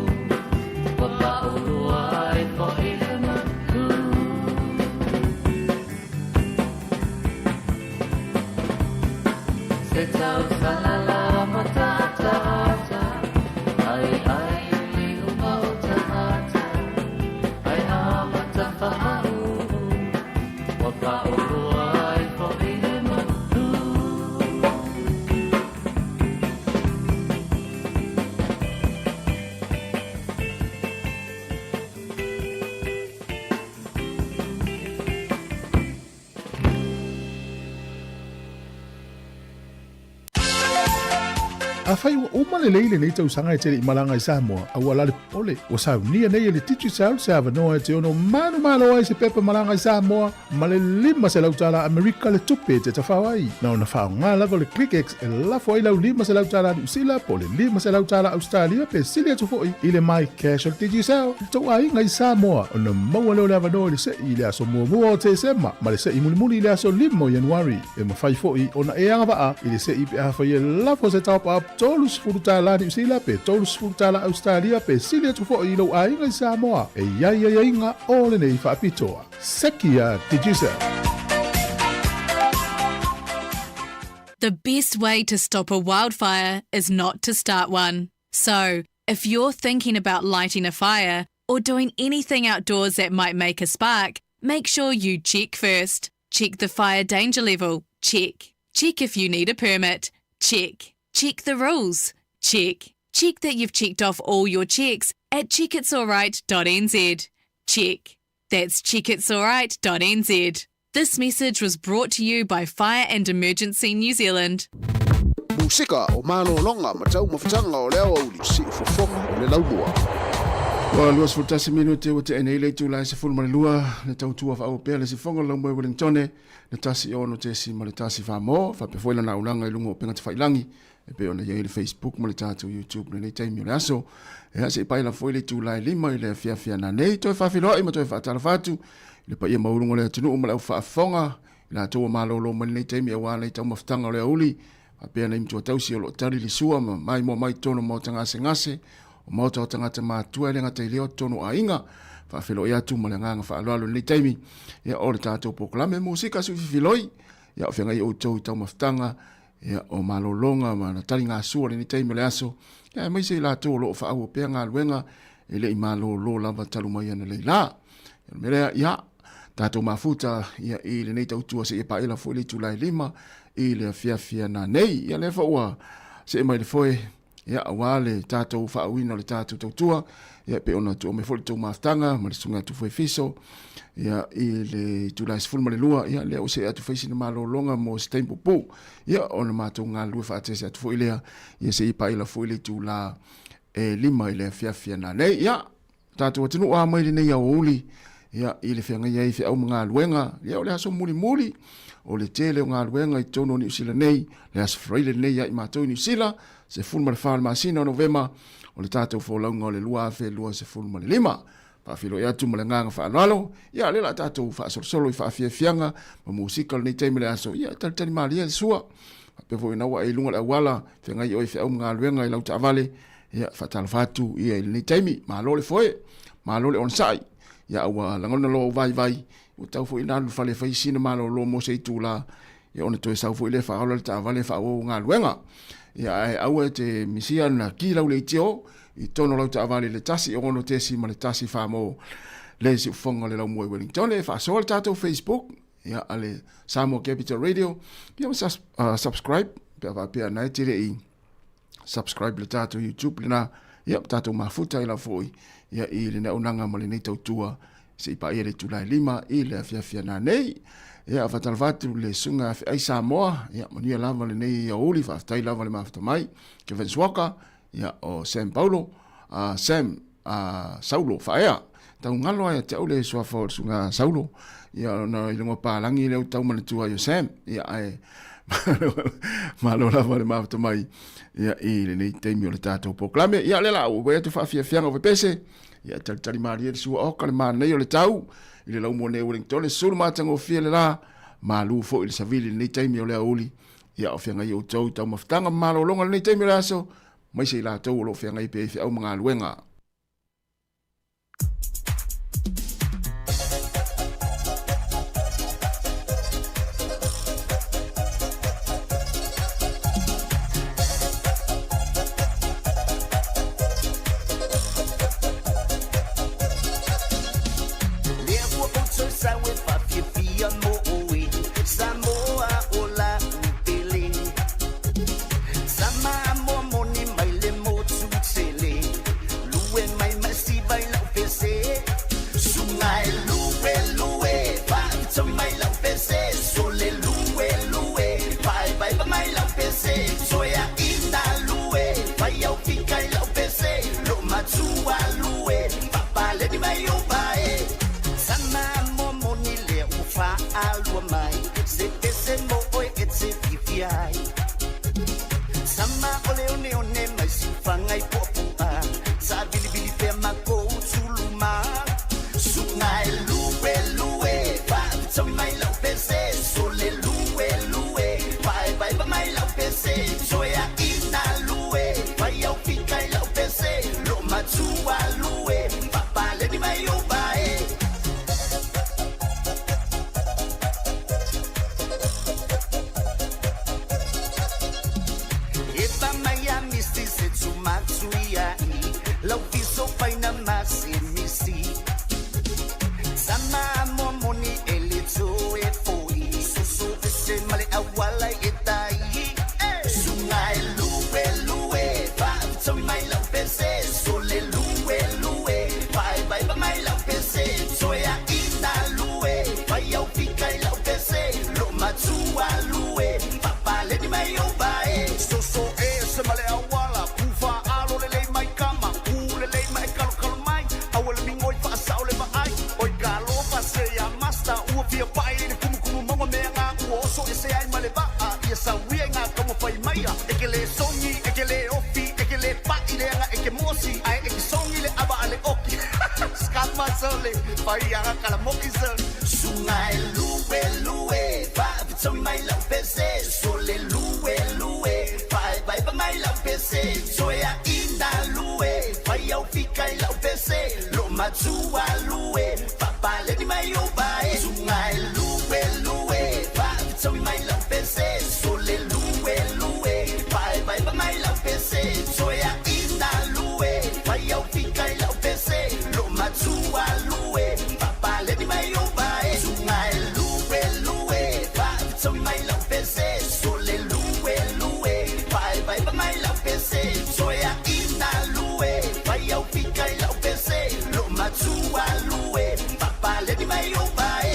Ua paulua ai fo'i le manu Se tau salala matata ata Ai ai o le uma o tangata Ai a matafa a uhu Ua paulua ai fo'i le Afai ua uma lelei lenei tausaga e te le i malaga i Samoa, aua la le popole, ua saunia nei e le Digicel se avanoa e te ono manumalo ai se pepa malaga i Samoa ma le $500 tala Amerika le tupe e te tafao ai. Na ona faaaoga lava le ClickX e lafo ai lau $500 tala Niu Sila po o le $500 tala Ausetalia pe sili atu foi i le MyCash o le Digicel i le tou aiga i Samoa ona maua lea o le avanoa i le se'i i le aso muamua o Tesema ma le se'i mulimuli i le aso 5 o Ianuari. E mafai foi ona e agavaa i le se'i pe afai e lafo se top-up $30 Niu Sila pe $30 Ausetalia pe sili atu foi i lou aiga i Samoa. E i ai aiaiga o lenei faapitoa. Seki a Digicel. The best way to stop a wildfire is not to start one. So, if you're thinking about lighting a fire or doing anything outdoors that might make a spark, make sure you check first. Check the fire danger level. Check. Check if you need a permit. Check. Check the rules. Check. Check that you've checked off all your checks at checkitsalright.nz. Check. That's checkitsalright.nz. This message was brought to you by Fire and Emergency New Zealand. Musika o malologa ma taumafataga o le aoauli, siufofoga o le laumua. Ua 21 minute ua tea nei le itula e 12 le tautua faaauau pea le sifoga o le laumua i Wellingtone, le 1 6.1 mo, faapea foi lana aulaga i luga o upega tafailagi e pei ona i ai le Facebook ma le tatou YouTube i lenei taimi o le aso. Ia, se i paila foi le itula e 5 i le afiafi ananei, toe faafiloai ma toe faatalofa atu i le paia maualuga o le atunuu ma le aufaafofoga i latou ua malolo mai lenei taimi aua nei taumafataga o le aoauli, faapea nai matua tausi o lo o tali le sua ma maimoa mai totonu o maota gasegase, o maota o tagata matutua e le gata i lea o totonu o aiga. Faafeiloai atu ma le agaga faaaloalo i lenei taimi. Ia, o le tatou polokalame musika suififiloi, ia o feagai outou i taumafataga ia, o malologa ma na taligasua lenei taimi o le aso, ia, aemaise i latou o lo o faaauau pea galuega e le i malolo lava talu mai analei lā. Ia, o le mea lea, ia, tatou mafuta ia, i lenei tautua seia paela foi le itula e 5 i le afiafi ananei. Ia, lea foi ua see mai le foe, ia, aua le tatou faauuina o le tatou tautua, ia, pei ona tuu mai foi le tou mafutaga ma le susuga ia Tufue Fiso, ia, i le itula e 12, ia, lea ua see atu fai sina malologa mo se taimi puupuu, ia, ona matou galulue faatasi atu foi lea, ia, seia paela foi le itula e 5 i le afiafi ananei. Ia, tatou atunuu a mai lenei aoauli, ia, i le feagai ai feau ma galuega, ia, o le aso mulimuli o le tele o galuega i totonu o Niu Sila nei, le aso Faraile lenei ia i matou i Niu Sila, 14 o le masina o Novema, o le tatou folauga o le 2025. Faafeiloai atu ma le agaga faaaloalo, ia, lea o le a tatou faasolosolo i faafiafiaga ma musika o lenei taimi o le aso, ia, talitali malie le sua. Faapea foi ona ua e i luga o le auala, feagai oe i feau ma galuega i lau taavale, Ia, faatalofa atu ia i lenei taimi. Malo le foe, malo le onosai. Ia, ua lagona lou vaivai, ua tau foi ina alu i le fale e fai sina malolo mo se itula, ia ona toe sau foi lea faaola le taavale e faaauau galuega. Ia, ae aua e te misia ona ki lau leitio i totonu o lau taavale i le 1 6 ma le 1 4 mo le siufofoga o le laumua i Wellington. E faasoa le tatou Facebook, ia, a le Samoa Capital Radio, ia ma subscribe pe a faapea na e te le i subscribe le tatou YouTube lena, ia tatou mafuta ai lava foi ia i lenei auaunaga ma lenei tautua se i paia le itula e 5 i le afiafi ananei. Ia, faatalofa atu le susuga Feai Samoa, ia manuia lava lenei aoauli, faafetai lava le mafuta mai Kevin Walker, ia o Sam Paulo, Sam Saulo Faaea, tau galo lava ia te au le suafa o le susuga Saulo, ia ona i luga o palagi lea ua tau manatua ai o Sam, ia ae malo lava le mafuta mai ia i lenei taimi o le tatou polokalame. Ia lea la ua atu faafiafiaga o pepese, ia talitali malie le sua oka le manaia o le tau i le laumua nei o Wellington, le sulu matagofie le la, malu foi le savili i lenei taimi o le aoauli, ia o feagai outou i taumafataga ma malologa i lenei taimi o le aso, maise i latou o lo o feagai pea i feau ma galuega. Lea ua outou sau e faafiafia mo oe, Samoa o lau pele. Sama moa moni mai le motu tele. Faia e ke le songi e ke le ofi e ke le pa'i leaga e ke mosi ae e ke songi le ava a le oki. Skama sole faia ga kalamoki sole. Suga e lue lue faafetsaui mai lau pese sole lue lue faevaeva mai lau pese toe aʻina lue fai au fika i lau pese lo matua lue faapaleni mai ou vae. Suga e lue lue faafetsaui mai lau pese sole lue lue faevaeva mai lau pese toe aʻina lue fai au fika i lau pese lo matua lue faapaleni mai ou vae. Suga e lue lue faafetsaui mai lau pese sole lue lue faevaeva mai lau pese toe aʻina lue fai au fika i lau pese lo matua lue faapaleni mai ou vae.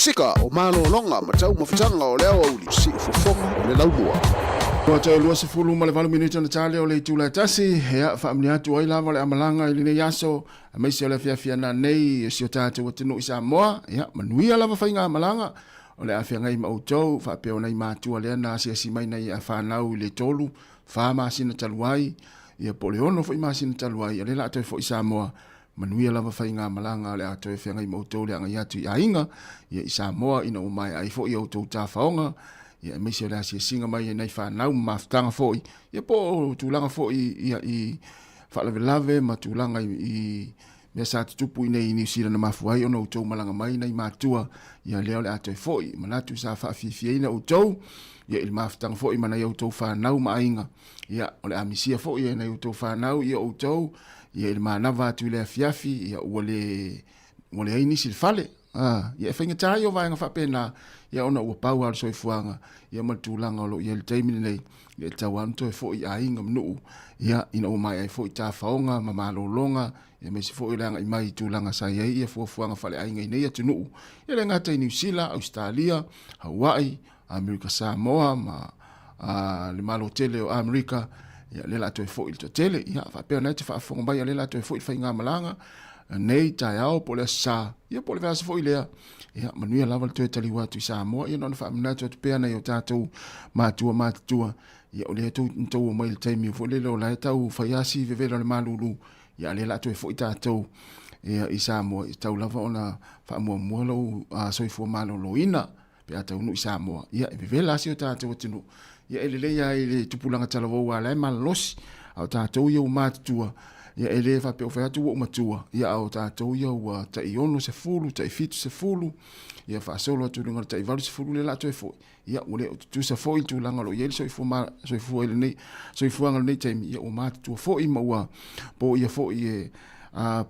Musika o malologa ma taumafataga o le aoauli, siufofoga o le laumua. Ua toe 28 minute ona ta lea o le itula e tasi, ia, faamanuia atu ai lava le amalaga i lenei aso, aemaise o le afiafi ananei o si o tatou atunuu i Samoa. Ia, manuia lava faigamalaga o le a feagai ma outou, faapea o nai matua lea na asiasi mai nai a fanau i le tolu, fa masina talu ai, ia po o le ono foi masina talu ai, a lea la a toe foi i Samoa. Manuia lava faigamalaga o le a toe feagai ma outou le agai atu i aiga, ia i Samoa ina ua maea ai foi a outou tafaoga, ia aemaise o le asiasiga mai e nai fanau ma mafutaga foi, ia po o tulaga foi ia i faalavelave ma tulaga i mea sa tutupu i nei i Niu Sila na mafua ai ona outou malaga mai nai matua, ia lea o le a toe foi. Manatu sa faafiafiaina outou, ia i le mafutaga foi ma nai outou fanau ma aiga, ia o le a misia foi e nai outou fanau ia outou, ia i le manava atu i le afiafi, ia ua le ua leai nisi i le fale. Ah, ia e faigata ai o vaega faapena, ia ona ua pau lava o le soifuaga, ia ma le tulaga o lo o i ai i le taimi lenei, ia e tatau lava ona toe foi i aiga ma nuu, ia ina ua maea ai foi tafaoga ma malologa, ia aemaise foi o le agai mai i tulaga sa i ai ia fuafuaga faaleaiga i nei atunuu, ia le gata i Niu Sila, Ausetalia, Hawaii, Amerika Samoa ma le Malo tele o Amerika, ia lea la toe foi le toatele. Ia faapea ona e te faafofoga mai, lea la toe foi le faigamalaga nei taeao po o le aso Sa, ia po o le vaiaso foi lea. Ia manuia lava le toe taliu atu i Samoa. Ia na ona faamanatu atu pea nai o tatou matua matutua, ia o lea tou na tou omai i le taimi foi lele o la e tau fai lava si vevela o le malulu, ia a lea la toe foi tatou ia i Samoa, e tatau lava ona faamuamua lou soifua maloloina pe a taunuu i Samoa, ia e vevela lava si o tatou atunuu. Ia e lelei lava i le tupulaga talavou a la e malolosi, a o tatou ia ua matutua, ia e le faapea ua fai atu ua ou matua, ia a o tatou ia ua tai 60, tai 70, ia faasolo atu i luga o le tai 80 lea o le a toe foi, ia ua le o tutusa foi le tulaga o lo o i ai le soifua, soifua i lenei, soifuaga i lenei taimi, ia ua matutua foi ma ua poia foi e,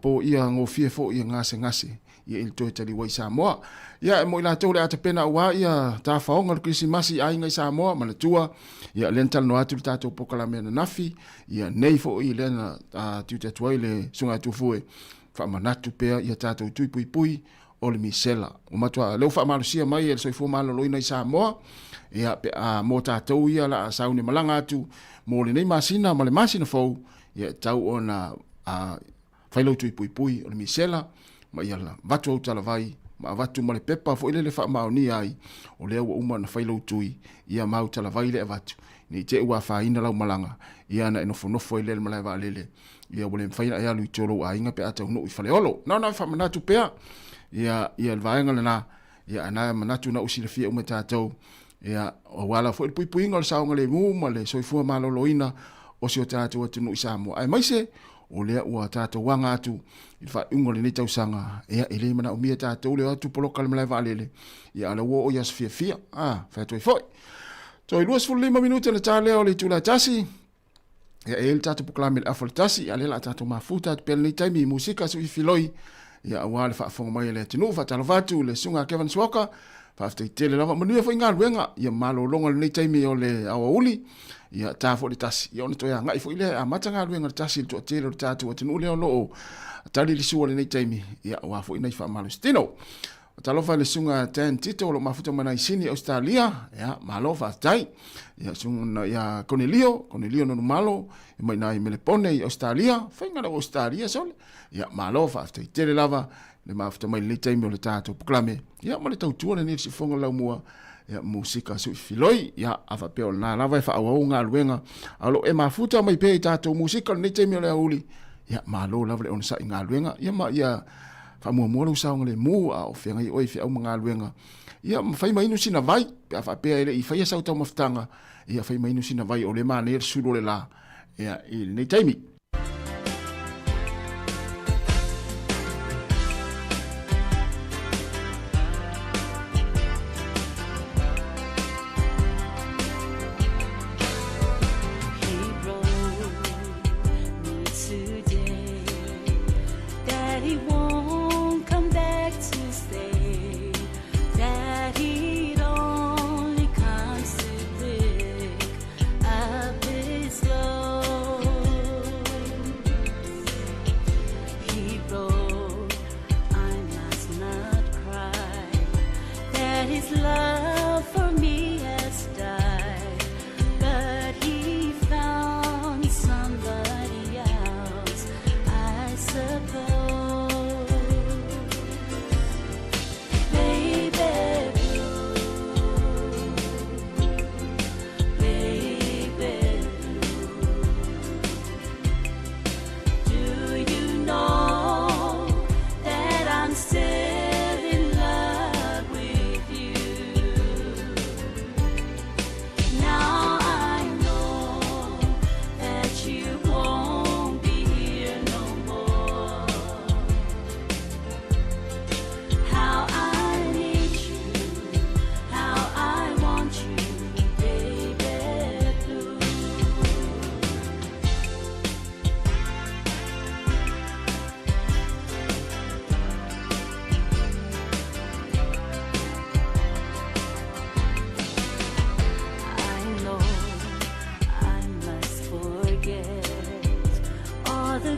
poia gofie foi e gasegase ia i le toe taliu ai i Samoa. Ia, e mo i latou le a tapena aua ia tafaoga o le Kerisimasi i aiga i Samoa, manatua, ia lea na talanoa atu le tatou polokalame ananafi, ia nei foi lea na tiute atu ai le Susuga ia Tufue, faamanatu pea ia tatou tui puipui o le misela. Ua matua lea ua faamalosia mai e le Soifua Maloloina i Samoa, ia pe a mo tatou ia la sauni malaga atu mo lenei masina ma le masina fou, ia e tatau ona fai lou tui puipui o le misela, ma ia avatu au talavai, ma avatu ma le pepa foi lele faamaonia ai, o lea ua uma ona fai lou tui, ia ma au talavai le avatu, ne i te i ua afaina lau malaga, ia na e nofonofo ai lea i le malae vaalele, ia ua le mafai ona e alu i tua o lou aiga pe a taunuu i Faleolo. Na ona faamanatu pea, ia, ia le vaega lena, ia a na manatu na ua silafia uma e tatou, ia, aua lava foi le puipuiga o le saogalemu ma le soifua maloloina o si o tatou atunuu i Samoa, aemaise o lea ua tatou aga atu i le faaiuga o lenei tausaga, ia, e le manaomia e tatou le o atu poloka i le malae vaalele, ia, a o lea ua oo i aso fiafia, a, fai atu ai foi. Toe 25 minute ona ta lea o le itula e tasi, ia, e i ai le tatou polokalame i le afa o le tasi, ia, lea o le a tatou mafuta atu pea lenei taimi i musika suifiloi, ia, aua le faafofoga mai a le atunuu. Faatalofa atu i le susuga a Kevin Suoka, faafetai tele lava, manuia foi galuega, ia malologa lenei taimi o le aoauli, ia ta foi le tasi, ia ona toe agai foi lea e amata galuega le tasi i le toatele o le tatou atunuu lea o lo o tali le sua lenei taimi, ia aua foi nai faamalositino. Talofa i le susuga Dan Tito o lo o mafuta mai nai Sini, Ausetalia, ia malo faafetai. Ia susuga ia Konelio, Konelio Nonumalo, mai nai Melepone i Ausetalia, faiga le Ausetalia sole. Ia malo faafetai tele lava le mafuta mai lenei taimi o le tatou polokalame. Ia ma le tautua lenei le siufofoga o le laumua, ia musika suifiloi, ia a faapea o lena lava e faaauau galuega, a o lo o e mafuta mai pea i tatou musika lenei taimi o le aoauli, ia malo lava le onosai galuega, ia ma ia faamuamua lou saogalemu a o feagai oe i feau ma galuega, ia ma fai ma inu sina vai, pe a faapea e le i faia sau taumafataga, ia fai ma inu sina vai o lea e manaia le sulu o le la, ia i lenei taimi.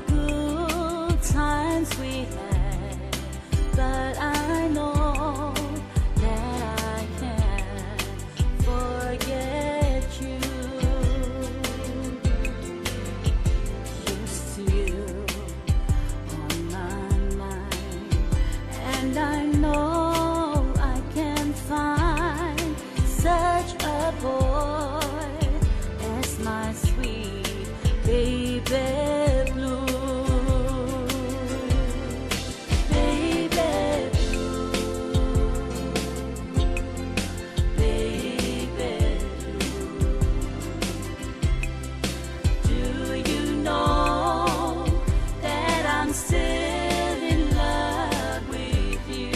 the good times we had, but I know that I can't forget you. You're still on my mind, and I know I can find such a boy as my sweet baby blue. Baby blue, baby blue. Do you know that I'm still in love with you?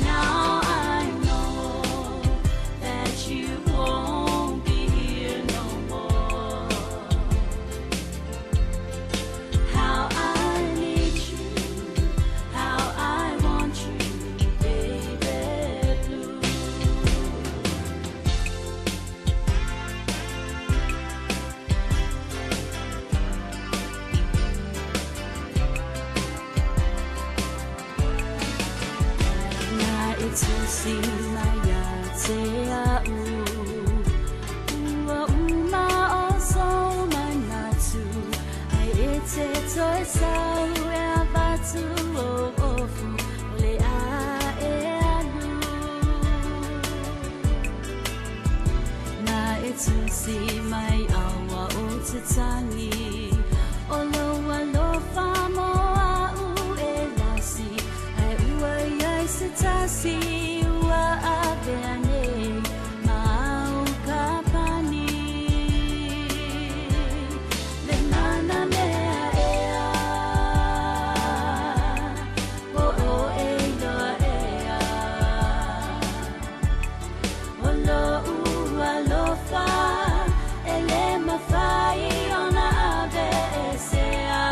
Now I know that you won't be here no more. How I need you, how I want you, baby blue. Na e tusi mai ia te au Ua uma o sou manatu Ai e te toi sau e avatu o ofu O le a e alu Na e tusi mai aua o te tangi O loa lofa mo au e lasi Ai ua iai se tasi ua avea nei Mau ka pani Le mana mea ea O o e iloa ea O lo'u alofa e le mafai ona ave e sea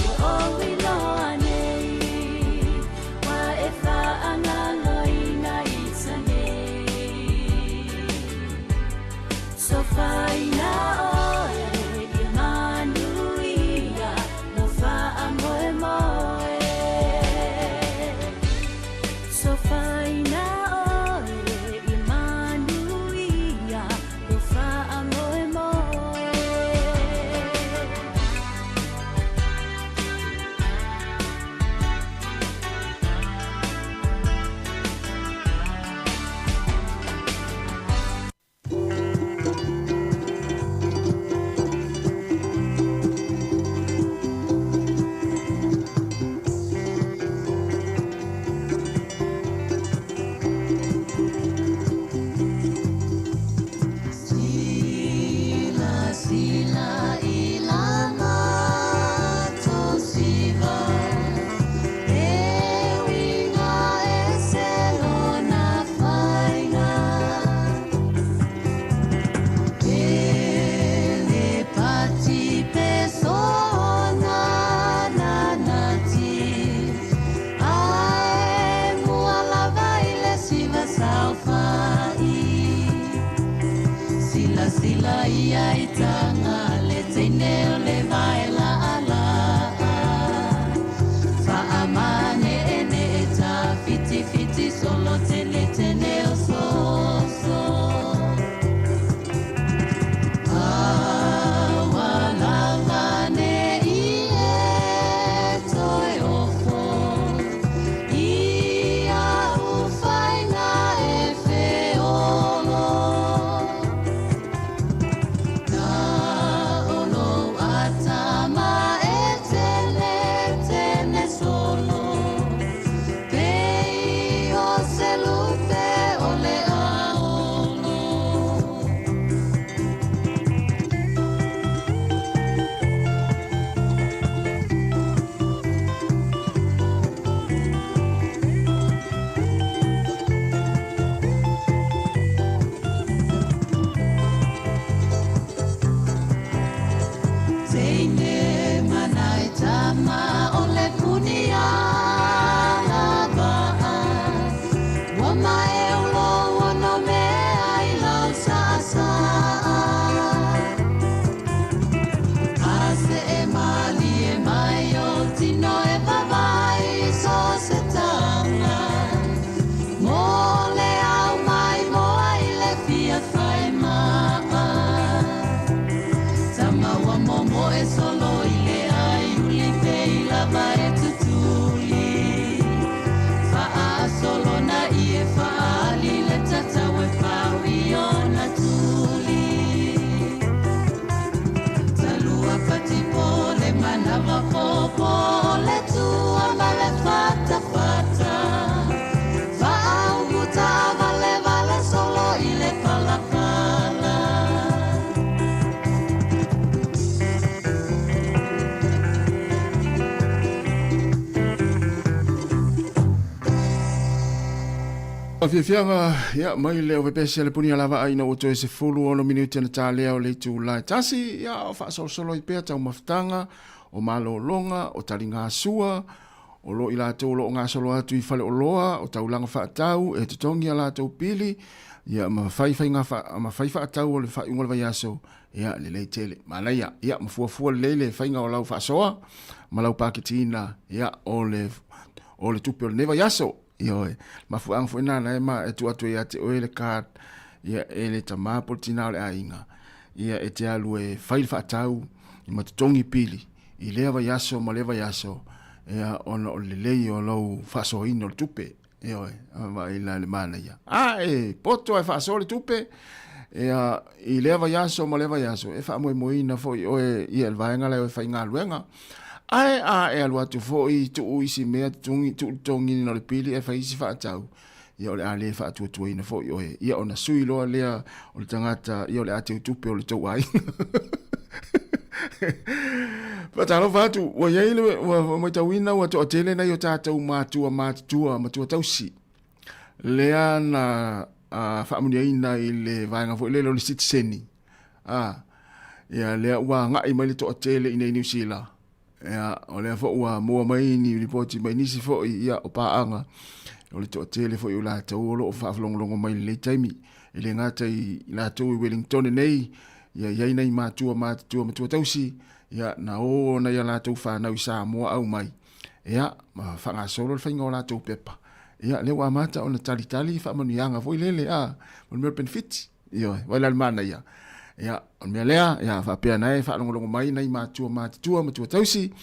Ua ou iloa nei Ua e faagaloina i tanei So whaina oe ia manuia Lo whaamoe moe So whaina oe ia manuia Lo whaamoe moe. Sila sila ilanga tosiva Ewinga eselona fainga Ele pati pesona nanati Ae mua lava ile siva saufai Sila sila ia itanga le teine o le vaela ala Faamane ene e ta fiti fiti solo tene tene o so so Awa lava ne i e toe ofo Ia ufaina e feolo Na olo ata O fiafiaga, ia, mai le ovepese a le puni alavaa ina ua toe 16 minute na talea o le itula e tasi, ia, o faasolosolo ai pea taumafataga, o malologa, o taligasua, o lo i latou o lo o gasolo atu i faleoloa, o taulaga faatau, e totogi a latou pili, ia, ma fai faiga fa, ma fai faatau o le faaiuga o le vaiaso, ia, lelei tele. Manaia, ia, ma fuafua lelei le faiga o lau faasoa, ma lau paketiina, ia, o le, o le tupe o lenei vaiaso. Ioe, mafuaaga foi lena na e ma e tuu atu ai ia te oe le card, ia, e le tama po o le tina o le aiga, ia, e te alu e fai le faatau, ma totogi pili, i lea vaiaso ma lea vaiaso, ia, ona o le lelei o lou faasoaina o le tupe. Ioe, vaai la i le manaia. A e poto ae faasoa le tupe, ia, i lea vaiaso ma lea vaiaso, e faamoemoeina foi oe ia le vaega lea o e faigaluega. Ae a e alu atu foi tuu isi mea totogi, tuu le totogiina o le pili ae fai isi faatau, ia o le a le faatuatuaina foi oe. Ia ona sui loa lea o le tagata, ia o le a teutupe o le tou aiga. Faatalofa atu, ua i ai le, ua matauina ua toatele nai o tatou matua matutua, matua tausi, lea na faamuniaina i le vaega foi lele o le sitiseni. Ia lea ua agai mai le toatele i nei Niu Sila. Ia, o lea foi ua maua mai ni lipoti mai nisi foi ia, o paaga, o le toatele foi o latou o lo o faafalogologo mai i lenei taimi. E le gata i latou i Wellington nei, ia i ai nai matua matutua matua tausi, ia, na o nai a latou fanau i Samoa au mai, ia, ma faagasolo le faiga o latou pepa. Ia, lea ua amata ona talitali faamanuiaga foi lele, a, o le mea o le penefiti. Ioe, vaai la le manaia. Ia, o le mea lea, ia, faapea na e faalogologo mai nai matua matutua, matua tausi,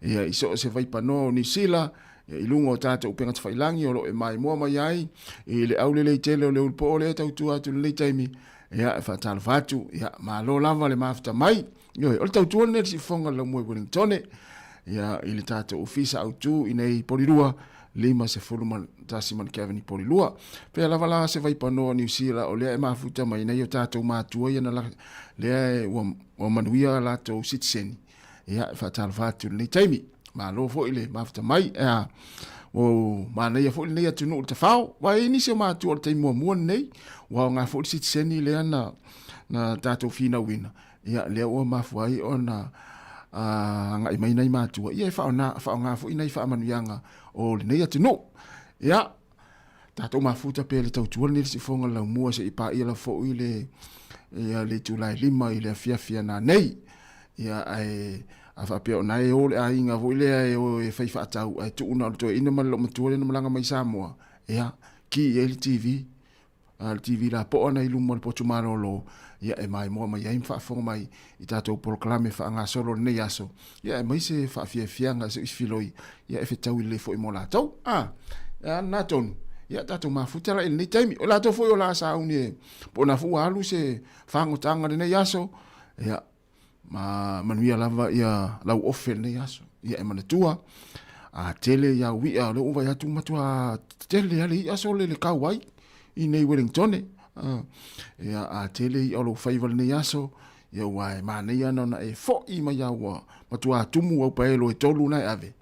ia, i so o se vaipanoa o Niu Sila, ia, i luga o tatou upega tafailangi o lo o e maimoa mai ai, i le aulelei tele o le ulupoo lea e tautua atu i lenei taimi, ia, e faatalofa atu, ia, malo lava le mafuta mai. Ioe, o le tautua lenei a le Siufofoga o le Laumua i Wellingtone, ia, i le tatou ofisa autu i nei Polilua, 51 Mount i Polilua. Pea lava la se vaipanoa o Niu Sila o lea e mafuta mai nei o tatou matua ia na la, lea e ua, ua manuia latou sitiseni. Ia, e faatalofa atu i lenei taimi. Malo foi le mafuta mai. Ea, ua manaia foi lenei atunuu i le tafao. Ua i ai nisi o matua o le taimi muamua lenei, ua aoga foi le sitiseni lea na, na tatou finauina. Ia, lea ua mafua ai ona agai mai nai matua, ia e faaaoga, faaaoga foi nai faamanuiaga o lenei atunuu. Ia, tatou mafuta pea le tautua lenei le sifoga le laumua se i paia lava foi le, ia, le itula e 5 i le afiafi a nanei. Ia, ae a faapea o na e o le aiga foi lea e o e fai faatau, ae tuu na o le toeaina ma le loomatua lea na malaga mai Samoa, ia, ki i ai le TV, a le TV lapoa na i luma o le potu malolo, ia e maimoa mai ai ma faafofoga mai i tatou polokalame faagasolo o lenei aso, ia aemaise faafiafiaga se isi filoi, ia e fetaui lelei foi mo latou. A, a lena tonu, ia tatou mafuta la i lenei taimi. O latou foi o la sauni e, po o na foi ua alu se fagotaga lenei aso, ia, ma manuia lava ia lau ofe lenei aso. Ia e manatua, a tele ia uia o lea ua vaai atu matua tele ale i'a sole le kau ai i nei Wellingtone. Ia a tele i'a o lou faiva lenei aso, ia ua e manaia ana ona e fo'i mai a ua matua tumu au paelo e tolu na e ave.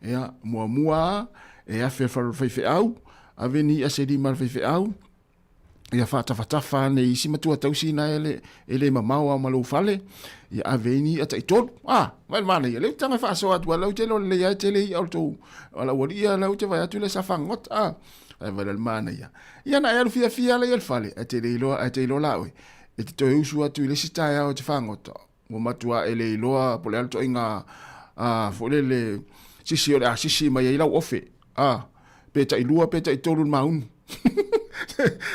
Ia muamua e afe le faifeau, ave ni i'a se lima le faifeau, ia faatafatafa ane i isi matua tausi na e le, e le mamao a ma lou fale, ia ave ai ni i'a taitolu. A, vai le manaia, lea tanga faasoa atu a lau tele o le lei ai tele i'a o le tou, o lau alii a lau te vai atu le sa fagota, a, ai vai le manaia. Ia na e alu fiafia ala ia le fale, ae te le iloa, ae te iloa la oe, e te toe usu atu i le isi taeao e te fagota, ua matua e le iloa po o le a le ituaiga foi lele sisi o le a sisi mai ai lau ofe, a, pe tailua pe taitolu le maunu.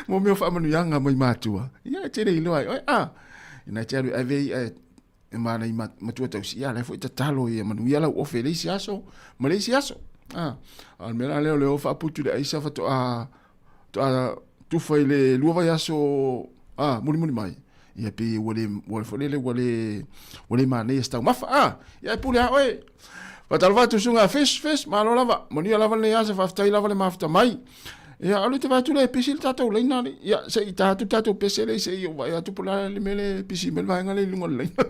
Mo mea o faamanuiaga mai matua, ia e te le iloa ai oe, a, ina e te alu e ave i'a e ma nai matua tausi, ia la e foi tatalo ia manuia lau ofe i le isi aso ma le isi aso. A, a o le mea la lea o le o faaputu i le aisa faatoa faatoa tufa i le lua vaiaso a mulimuli mai ia pe ua le ua foi lele ua le ua le manaia se taumafa a ia e pule a oe. Faatalofa atu susuga Fish Fish, malo lava, manuia lava lenei aso, faafetai lava le mafuta mai. Ia alu te vaai atu le pisi le tatou laina le. Ia se i ta atu le tatou pese le se i o vaai atu po o le a le mea le pisi mai le vaega lea i luga o le laina.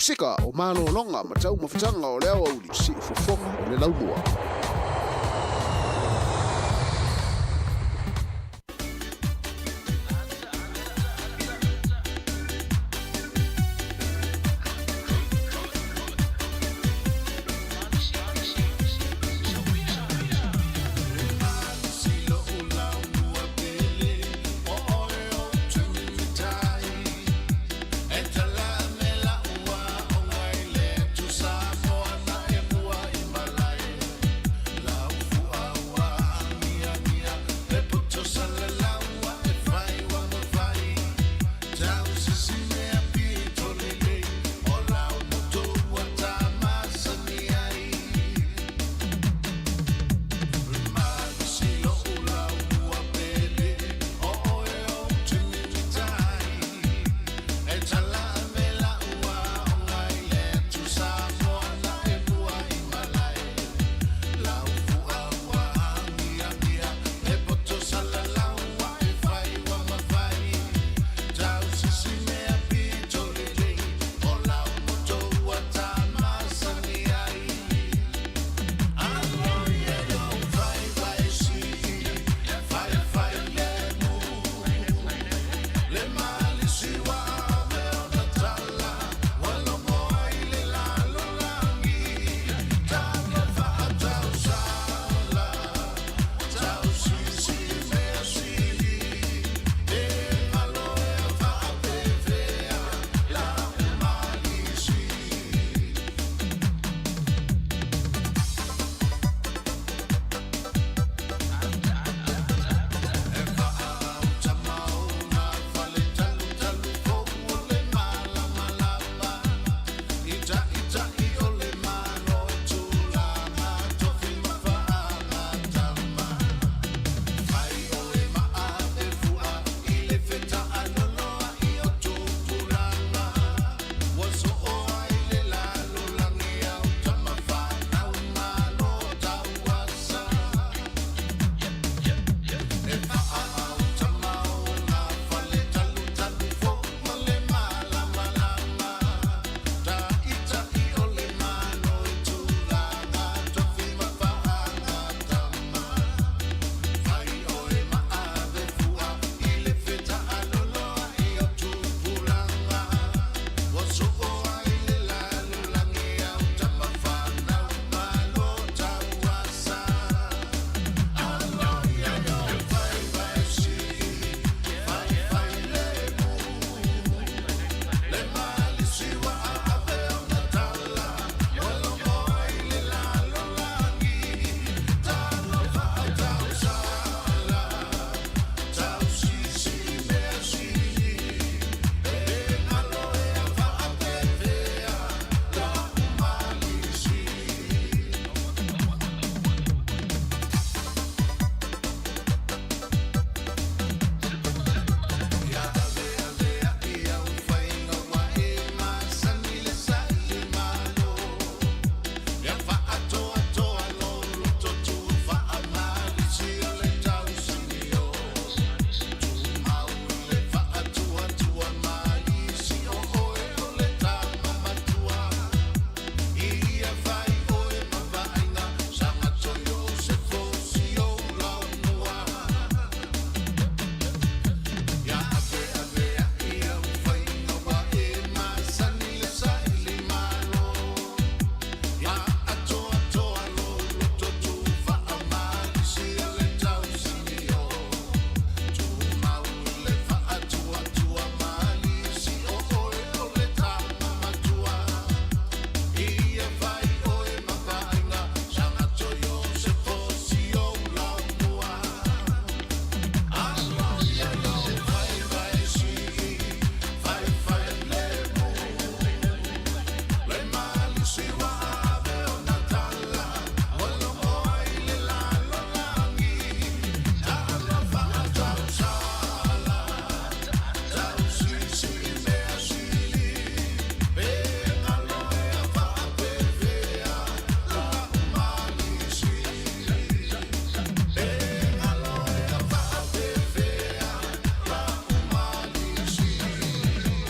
Pasika o malologa ma taumafataga o le aoauli siufofoga o le laumua.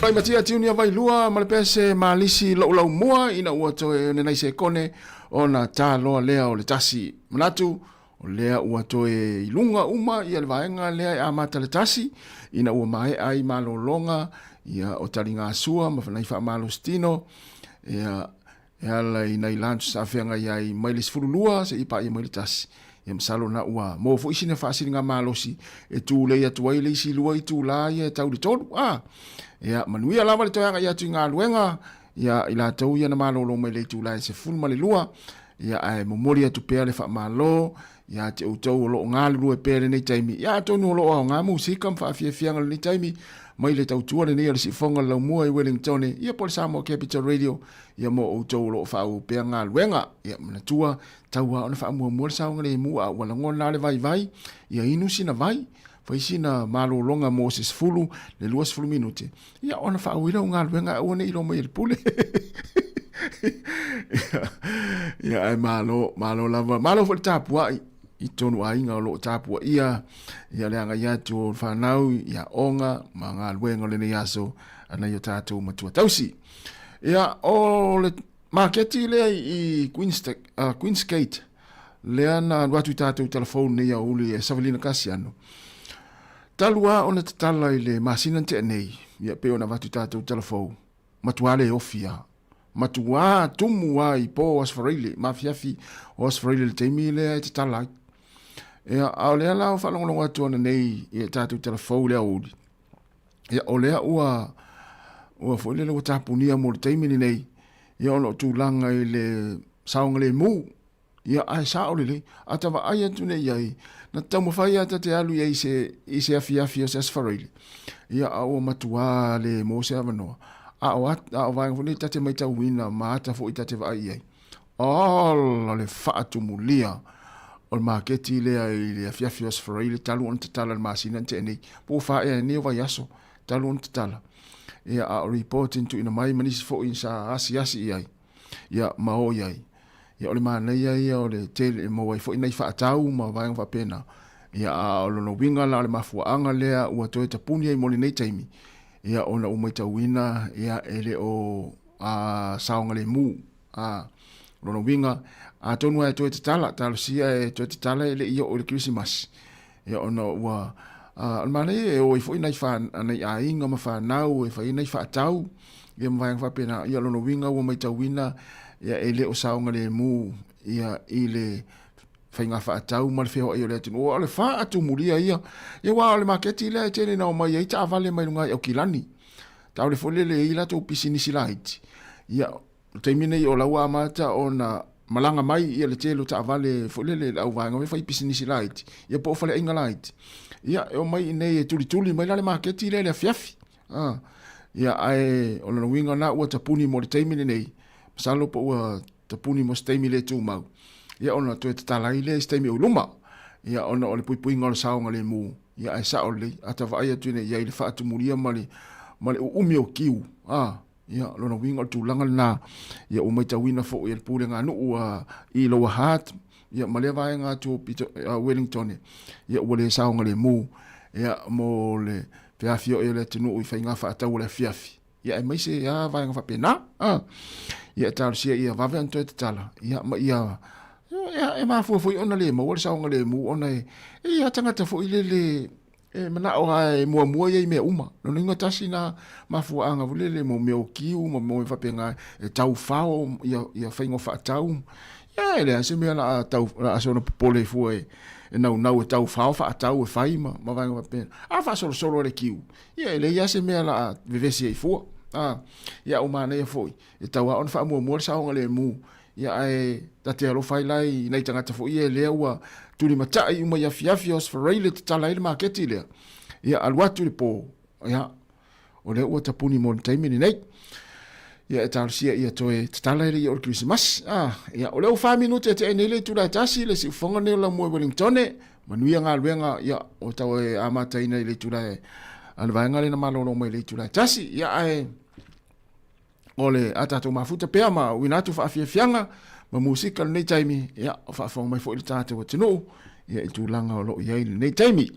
Fai matia tiunia vailua ma le pese malisi lo'u laumua ina ua toe one nai sekone ona tāloa lea o le tasi. Manatu, o lea ua toe i luga uma ia le vaega lea e amata le tasi ina ua maea ai malologa ia o taligasua ma nai faamalositino ia e ala i nai lunch sa feagai ai mai le 12 seia paia mai le tasi. Ia masalo na ua maua foi sina faasiliga malosi e tulei atu ai le isi lua itulā ia e tau i le tolu. A, ia manuia lava le toe agai atu i galuega ia i latou ia na malolo mai le itulā e 12, ia ae momoli atu pea le faamalo ia te outou o lo o galulue pea i lenei taimi. Ia atonu o lo o aoga musika ma faafiafiaga i lenei taimi mai le tautua lenei a le Siufofoga o le Laumua i Wellingtone, ia po o le Samoa Capital Radio, ia mo outou o lo o faaauau pea galuega. Ia manatua, tau lava ona faamuamua le saogalemu a ua lagona lava le vaivai, ia inu sina vai, fai sina malologa mo se 10 le 20 minute, ia ona faaauau lea o galuega ae aua ne i iloa mai e le pule. Ia ae malo, malo lava, malo foi le tapuai i totonu aiga o lo o tapuaia ia le agai atu o fanau i aoga ma galuega o lenei aso a nai o tatou matua tausi. Ia, o le maketi lea i Queensgate, lea na alu atu i tatou telefoni nei aoauli e Savalina Kasiano. Talu lava ona tatala i le masina na tea nei, ia pei ona avatu i tatou telefoni, matua le ofi lava. Matua tumu lava i po o Aso Faraile, ma afiafi o Aso Faraile i le taimi lea e tatala ai. Ia, a o lea la ua faalogologo atu ananei i tatou telefoni i le aoauli, Ia, o lea ua, ua foi lele ua tapunia mo le taimi lenei, ia ona o tulaga i le saogalemu, ia ae sao lelei. A ta vaai atu nei i ai, na taumafai lava ta te alu i ai i se, i se afiafi o se Aso Faraile, ia a ua matuā le maua se avanoa. A o, a o vaega foi nei ta te matauina ma ata foi ta te vaai i ai. Ola le faatumulia o le maketi lea i le afiafi o Aso Faraile talu ona tatala i le masina na tea nei, po ua faaea ai nei o vaiaso talu ona tatala. Ia, a o report na tuuina mai ma nisi foi sa asiasi i ai, ia, ma o i ai. Ia, o le manaia ia o le tele e maua ai foi nai faatau ma vaega faapena. Ia, a o lona uiga la o le mafuaaga lea ua toe tapuni ai mo lenei taimi, ia, ona ua matauina, ia, e le o saogalemu. A, o lona uiga, atonu lava e toe tatala, talosia e toe tatala e le i oo i le Kerisimasi. Ia ona ua, a, o le manaia e o ai foi nai, wha, nai aiga ma whanau e whai nai whaatau, ia ma vaega faapena. Ia o lona uiga ua matauina, ia e le o saogalemu, ia i le faiga faatau ma le feoai o le atunuu. O le faatumulia ia, ia aua o le maketi lea e tele ina omai ai taavale mai luga i Aukilani. Taavale foi lele e i ai latou pisinisi laiti. Ia, o le taimi nei o la ua amata ona malaga mai ia le tele o taavale foi lele le auvaega e fai pisinisi laiti, ia po o faleaiga laiti. Ia, e omai i inei e tulituli mai la le maketi lea i le afiafi. Ah, ia, ae o lona uiga lena ua tapuni mo le taimi lenei, masalo po ua tapuni mo se taimi le tumau, ia ona toe tatala ai lea i se taimi o i luma, ia ona o le puipuiga o le saogalemu, ia ae sao lelei, a ta vaai atu nei i ai i le faatumulia ma le, ma le uumi o kiu, a, ia lona uiga o le tulaga lena, ia ua maitauina foi e le Pulega a Nuu a, i Lower Hutt, ia ma lea vaega atu o Pito, a Wellington, ia ua le saogalemu, ia mo le feafioai o le atunuu i faiga faatau o le afiafi. Ia aemaise lava vaega faapena. A. Ia e talosia ia vave ona toe tatala, ia ma ia ia e mafua foi ona le maua le saogalemu ona e e i ai lava tagata foi lele e manao lava e muamua ia i mea uma. Lona uiga tasi lena mafuaaga foi lele mo mea o kiu ma mea faapena e taufao ia ia faiga o faatau. Ia e leai se mea o le a tau o le a soona popole fua e e naunau e taufao faatau e fai ma ma vaega faapena. A faasolosolo lava le kiu, Ia, e leai lava se mea o le a vevesi ai fua. A, ia, ua manaia foi, e tatau lava ona faamuamua le saogalemu, ia, ae ta te alofa ai la i nai tagata foi ia lea ua tulimatai uma i afiafi o Osfaraile e tatala ai le maketi lea. Ia, alu atu i le po, ia, o lea ua tapuni mo le taimi lenei. Ia, e talosia ia toe tatala e le i oo i le Kerisimasi. A, ia, o lea ua fa minute e tea nei le itula e tasi, le siufofoga lenei o Laumua i Wellingtone. Manuia galuega, ia, ua tau e amataina i le itula e, a le vaega lea na malolo mai i le itula e tasi. Ia, ae, o le a tatou mafuta pea ma uina atu faafiafiaga ma musika lenei taimi, ia, o faafofoga mai foi le tatou atunuu, ia, i tulaga o lo o i ai lenei taimi.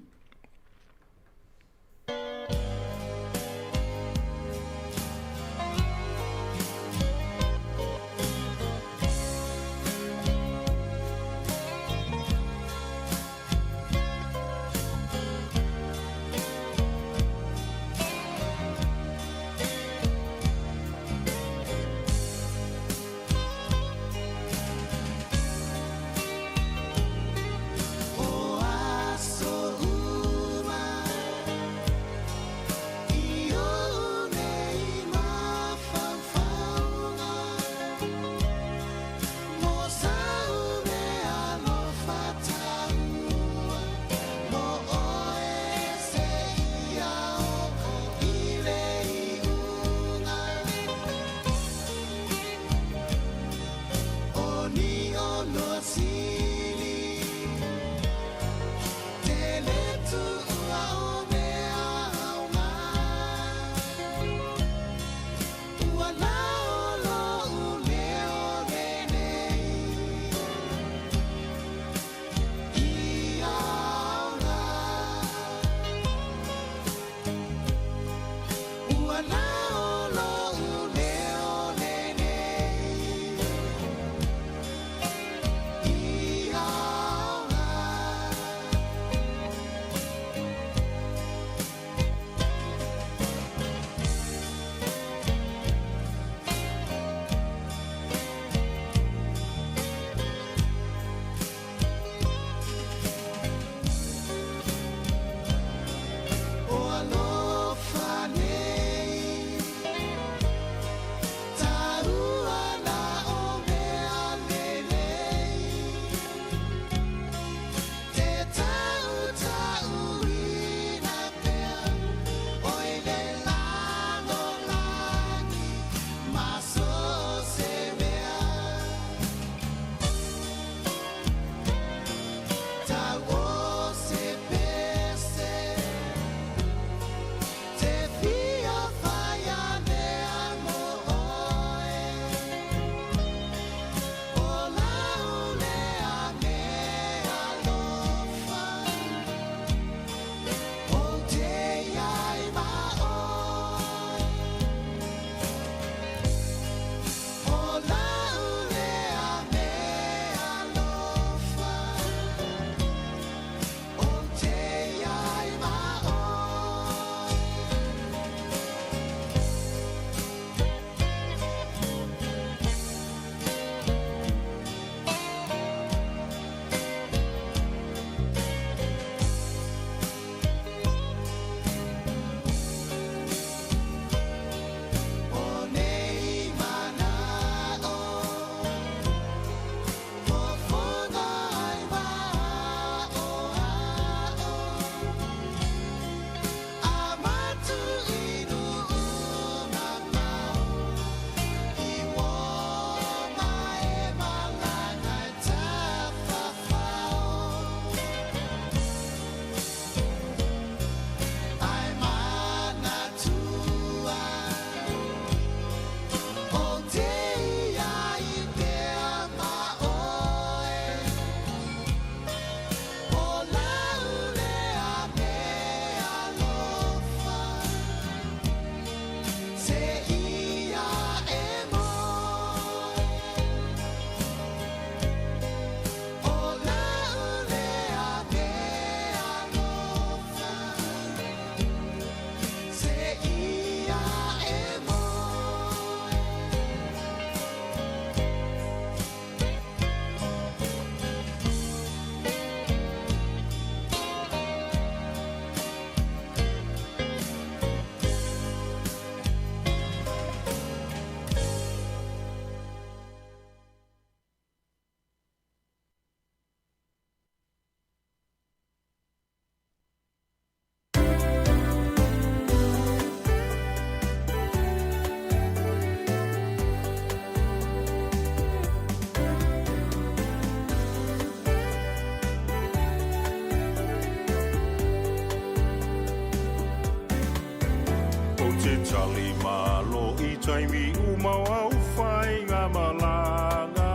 Ou te tali malo i taimi uma o au whainga malanga.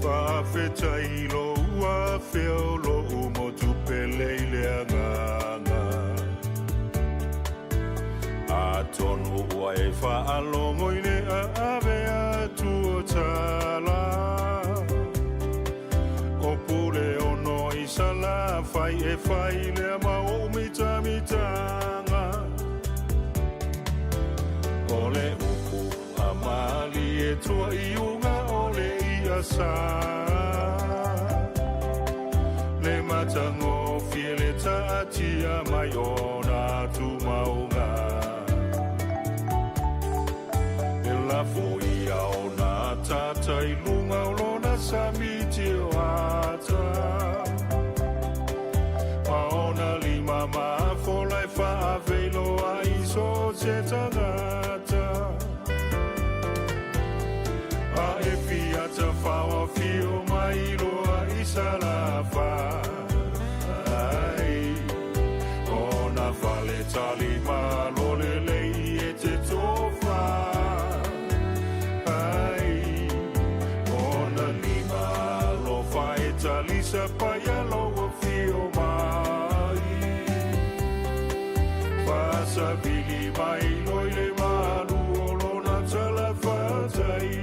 Whaafetai lo ua feo lo umo tupe i le anganga. Atonu ua e whaalongo i le aave atu o tala. O pule ono i sala whai e whai lea ma o mita mitanga. O le uku a mali e tua i unga o le ia sa. Le matango fie le taatia mai ona tu maunga. E lafo ia ona tata i lunga o lona samiti o ata. Ma ona lima maafola e faaveiloa i so se tagata. A e fiata fao fio mai loa i salafa. Ai, ona fale tali malo le lei e te tofa. Ai, ona lima alofa e talisa paia loa fio mai. Fasavili mai loi le malu o lona talafatai.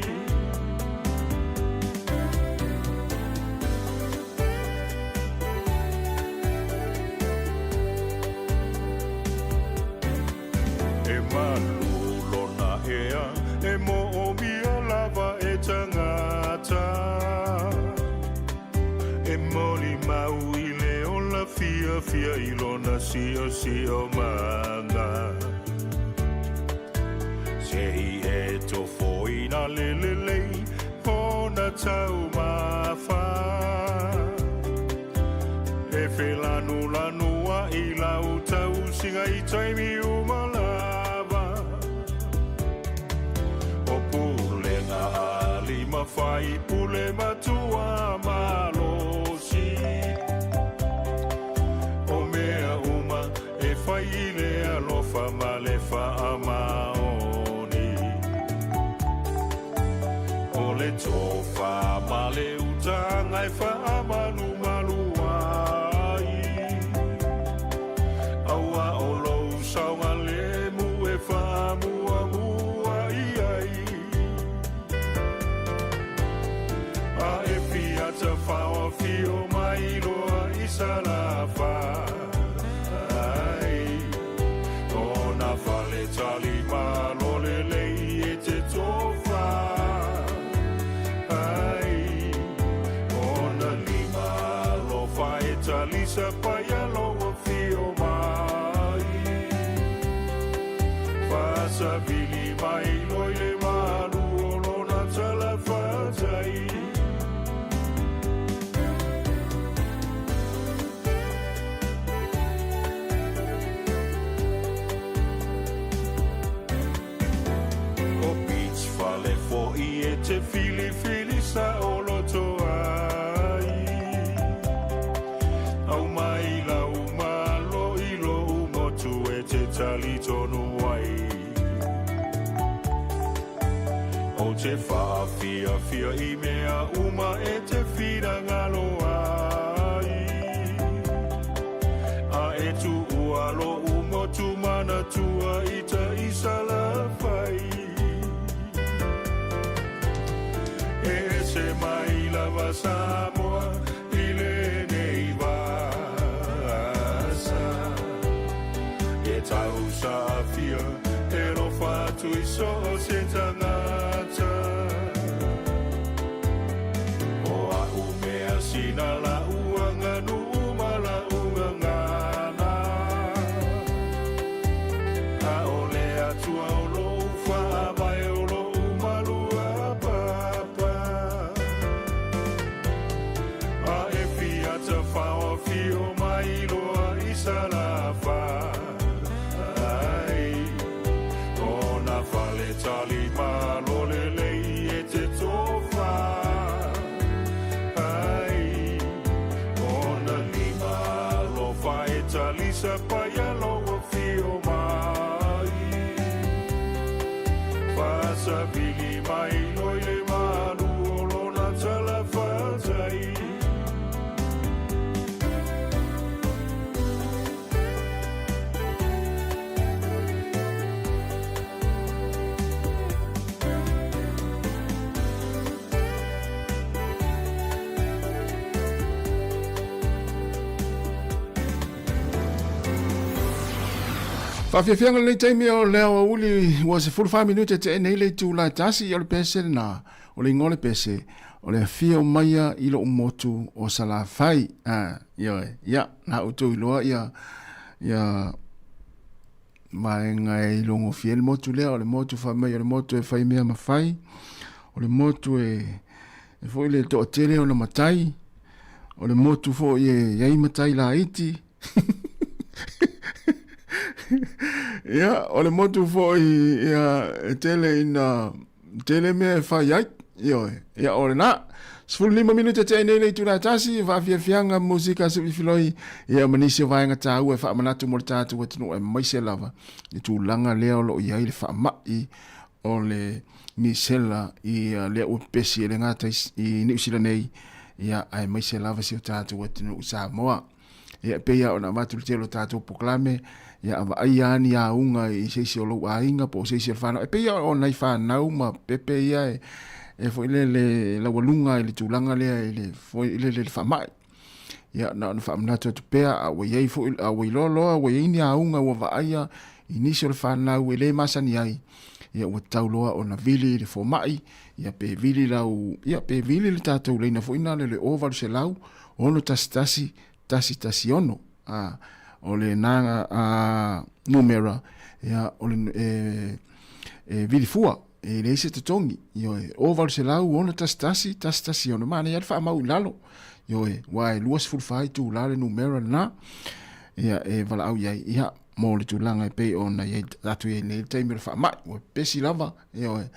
E malu lona ea, e mo o mia lava e tangata. E moli mau i le ola fia fia i lona sio sio manga. Se i e tofo ina le le lei, ona tau mafa. E felanu lanu a i lau tau singa i taimi uma lava. O pulenga a lima fai pule matua malosi. O mea uma e fai i le alofa ma le faamaoni. O le tofa ma le utanga e faamalumalu ai. Aua o lou saoga lemu e faamuamua i ai. A e fiata fao fio mai loa i salafa. Ai, ona fale tali malo le lei e te tofa. Ai, ona lima alofa e talisa paia loa fio mai. Fasavili mai loi le malu o lona talafatai. O beach fale foi e te filifili sa o loto ai. Au mai lau malo i lo motu e te tali tonu ai. O te whaafia fia i mea uma e te whira ngalo ai. A e tu ua lo umotu mana tua i ta isala whai. E se mai lava Samoa i le nei vasa. E tau sa fia e ro whatu i so o se tangata. O a umea sina la uanga nu uma la unga ngana. A o le atua o lo ufa a mai o lo umalua papa. A e fiata fao fio mai loa i salafa. Ai, ona fale tali malo le lei e te tofa. Ai, ona lima alofa e talisa paia loa fio Faafiafiaga lenei taimi o le aoauli ua 14 minute tea nei le itula e tasi o le pese lena o le igoa o le pese o le afio maia i lou motu o Salafai. Ah, ioe, ia, na outou iloa ia, ia vaega e ilogofie le motu lea, o le motu fai mai o le motu e fai mea mafai, o le motu e, e foi le toatele ona matai, o le motu foi e iai matai laiti. Ia, o le motu foi ia, e tele ina tele mea e fai ai. Ioe, ia o lena. 15 minute te nei le itula e tasi, faafiafiaga musika suifiloi, ia ma nisi o vaega taua e faamanatu mo le tatou atunuu aemaise lava le tulaga lea o lo o i ai le faamai o le misela i lea ua pepesi e le gata i Niu Sila nei, ia aemaise lava si o tatou atunuu Samoa. Ia e pei lava ona avatu le tele o tatou polokalame, ia a vaaia lava ni auga i se isi o lou aiga po o se isi o le fanau, e pei lava o nai fanau ma pepe ia e foi lele laualuga i le tulaga lea i le foi lele i le faamai. Ia na ona faamanatu atu pea, a ua i ai foi, a ua iloa loa ua i ai ni auga ua vaaia i nisi o le fanau e le masani ai, ia ua tatau loa ona vili i le fomai, ia pe vili lau, ia pe vili le tatou laina foi lena le 0800 611 116, a, o lena a, numera, ia, o le, e, e vili fua, e leai se totogi, ioe, 0800 611 116, manaia le faamau i lalo, ioe, aua e 24 itula le numera lena, ia, e valaau i ai, ia, mo le tulaga e pei ona i ai tatou i ai nei i le taimi o le faamai, ua pepesi lava, ioe,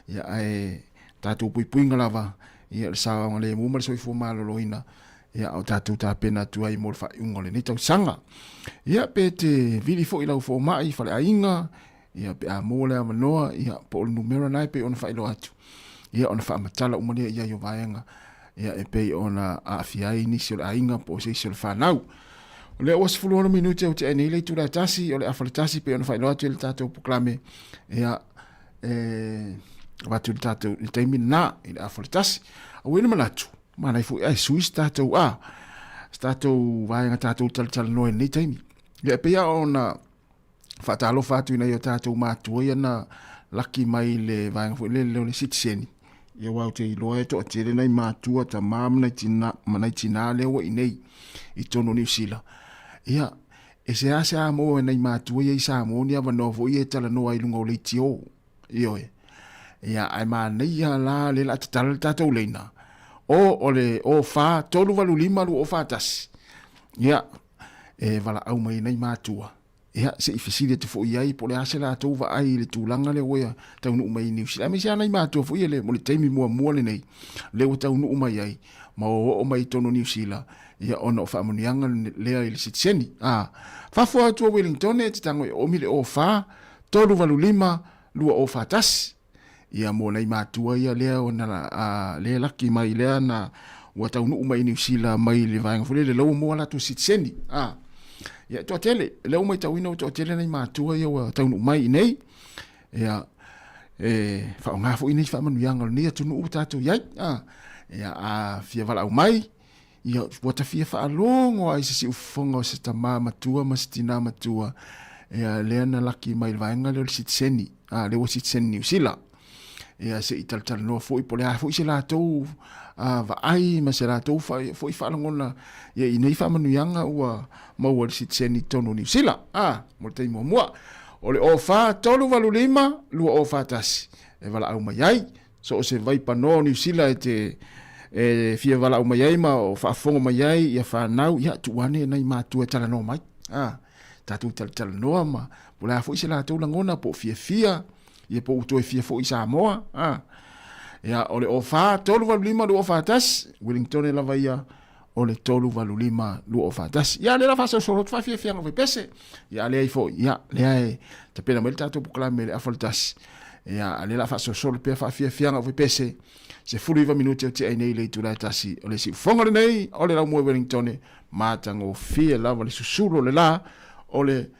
ia, ae tatou puipuiga lava, ia, le saogalemu ma le soifua maloloina, ia, a o tatou tapena atu ai mo le faaiuga o lenei tausaga. Ia, pe te vili foi i lau fomai i faleaiga, ia, pe a maua le avanoa, ia, po o le numera lena e pei ona faailoa atu, ia, ona faamatala uma lea i ai o vaega, ia, e pei ona aafia ai nisi o le aiga po o se isi o le fanau. O lea ua 16 minute ua tea nei le itula e tasi, o le afa le tasi pei ona faailoa atu i le tatou polokalame, ia, e avatu i le tatou i le taimi lena i le afa le tasi. A ua i ai le manatu, manaia foi ae sui se tatou a, se tatou vaega tatou talatalanoa i lenei taimi. Ia e pei lava ona faatalofa atu i nai o tatou matua ia na laki mai le vaega foi lele o le sitiseni. Ia aua ou te iloa e toatele nai matua, tama ma nai tina, ma nai tina lea ua i inei i totonu o Niu Sila. Ia, e seasea maua e nai matua ia i Samoa ni avanoa foi ia e talanoa ai i luga o leitio. Ioe. Ia, ae manaia la lea o le a tatala le tatou leina. O, o le 04 385 2041. Ia, e valaau mai ai nai matua. Ia, se i fesili atu foi i ai po o le a se latou vaai i le tulaga lea ua taunuu mai i Niu Sila. Aemaise lava nai matua foi ia mo le taimi muamua lenei, lea ua taunuu mai ai ma ua oo mai i totonu o Niu Sila, ia ona o faamanuiaga lea i le sitiseni. A, fafo atu o Wellington e te tago e oomi le 04 385 2041. Ia mo nai matua ia lea ona a, lea laki mai lea na ua taunuu mai i Niu Sila mai le vaega foi lele la ua maua latou sitiseni. A, ia e toatele, lea ua matauina ua toatele nai matua ia ua taunuu mai i nei. Ia, e faaaoga foi nei faamanuiaga o lenei atunuu ua tatou i ai. A, ia, a fia valaau mai, ia ua ta fia faalogo lava i se siufofoga o se tama matua ma se tina matua, ia lea na laki mai le vaega lea o le sitiseni, a, lea ua sitiseni Niu Sila. Ia se i talatalanoa foi po o le a foi se latou vaai ma se latou foi faalogona ia i nei faamanuiaga ua maua i le sitiseni i totonu o Niu Sila. A, mo le taimi muamua. O le 04 385 2041 e valaau mai ai. So o se vaipanoa o Niu Sila e te e fia valaau mai ai ma o faafofoga mai ai ia fanau, ia tuu ane nai matua e talanoa mai. A, tatou talatalanoa ma po o le a foi se latou lagona po o fiafia, ia po ua toe fia foi i Samoa. A, ia o le 04 385 2041, Wellington lava ia o le 385 2041. Ia lea la faasolosolo atu faafiafiaga o Vaipese. Ia a leai foi, ia lea e tapena mai le tatou polokalame i le afa o le tasi. Ia a lea la faasolosolo pea faafiafiaga o Vaipese. 19 minute o tea ai nei le itula e tasi o le siufofoga lenei o le laumua i Wellington, matagofie lava le susulu o le la o le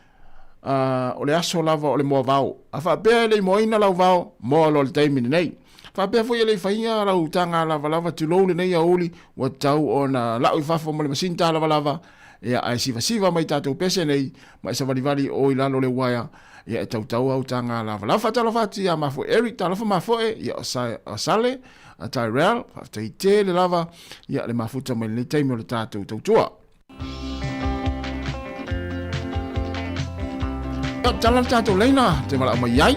o le aso lava o le moa vao. A faapea e le i moaina lau vao, moa loa le taimi lenei. Faapea foi e le i faia lau taga lavalava tulou lenei aoauli, ua tatau ona lau i fafo ma le masini ta lavalava, Ia, ae sivasiva mai tatou pese nei, ma e savalivali o i lalo le uaea, ia e tautau au taga lavalava. Faatalofa atu ia mafoe Eric, talofa mafoe, ia o, Sa, o Sale, a Tyrell, faafetai tele lava, ia le mafuta mai lenei taimi o le tatou tautua. Ia, tala le tatou leina, te malao mai ai.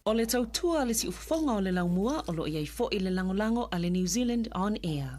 O le tautua a le siufofoga o le laumua o lo o i ai foi le lagolago a le New Zealand On Air.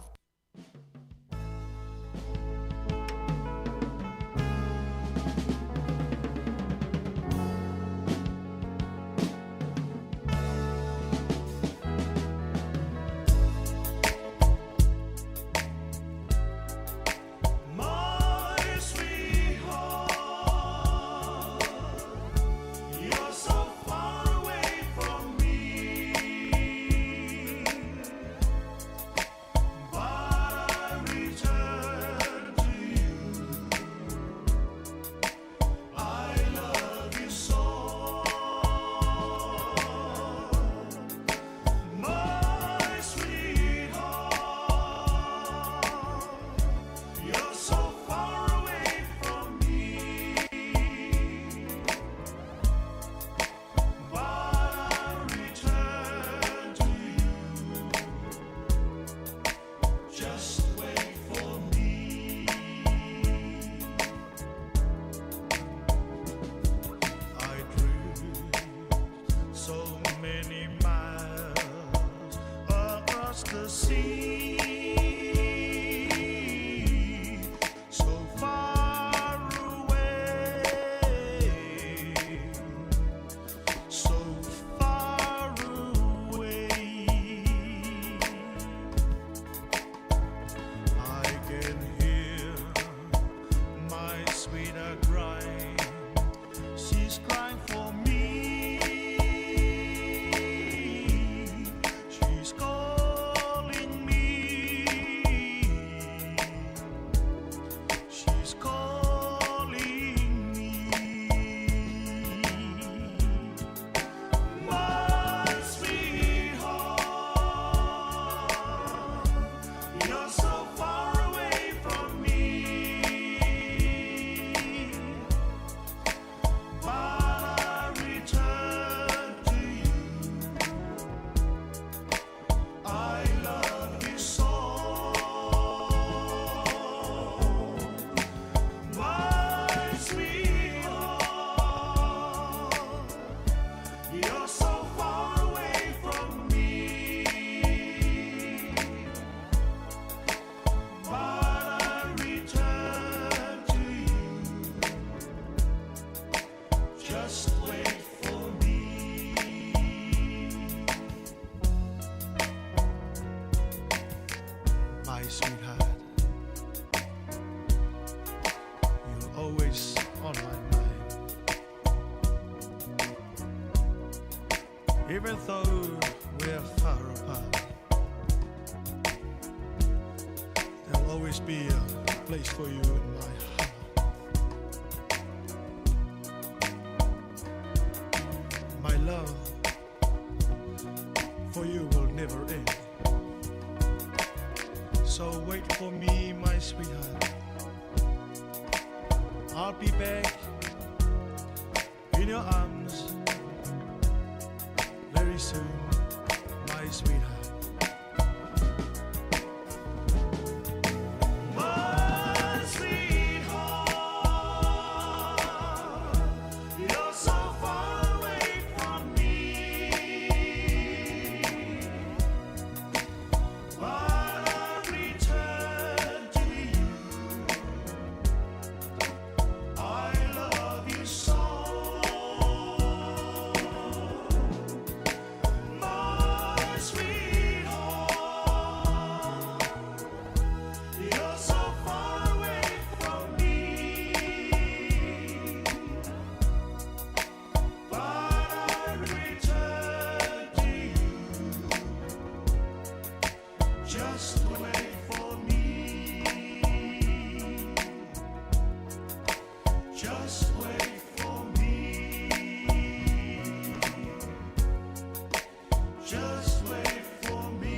always on my mind. Even though we're far apart, there'll always be a place for you in my heart. My love for you will never end. So wait for me, my sweetheart. I'll be back in your arms very soon, my sweetheart. My sweetheart, you're so far away from me, but I return to you. I love you so, my sweetheart. You're so far away from me, but I return to you. Just wait for me. Just wait for me. Just wait for me.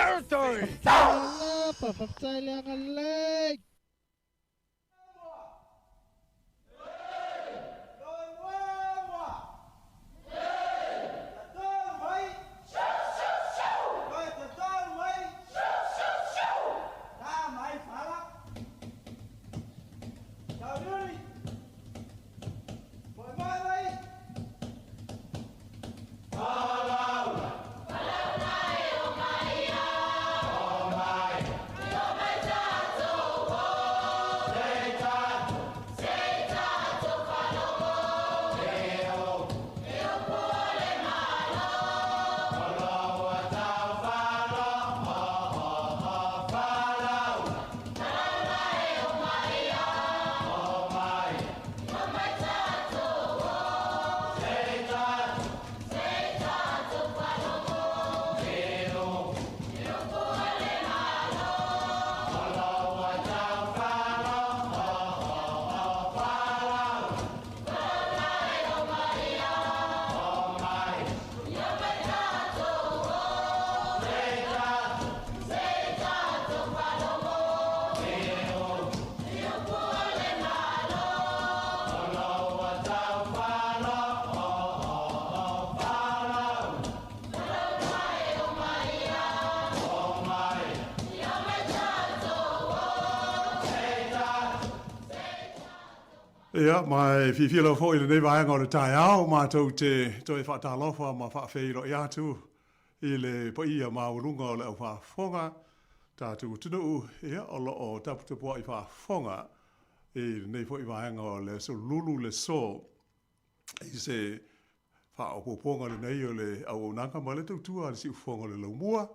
territory. Faafetai le agalelei. Ia, ma e fiafia lava foi i lenei vaega o le taeao, matou te toe faatalofa ma faafeiloai atu i le paia maualuga o le au faafofoga, tatou atunuu, ia, o lo o taputapuai faafofoga i lenei foi vaega o le aso lulu le so i se faaopoopoga lenei o le auaunaga ma le tautua a le siufofoga o le laumua,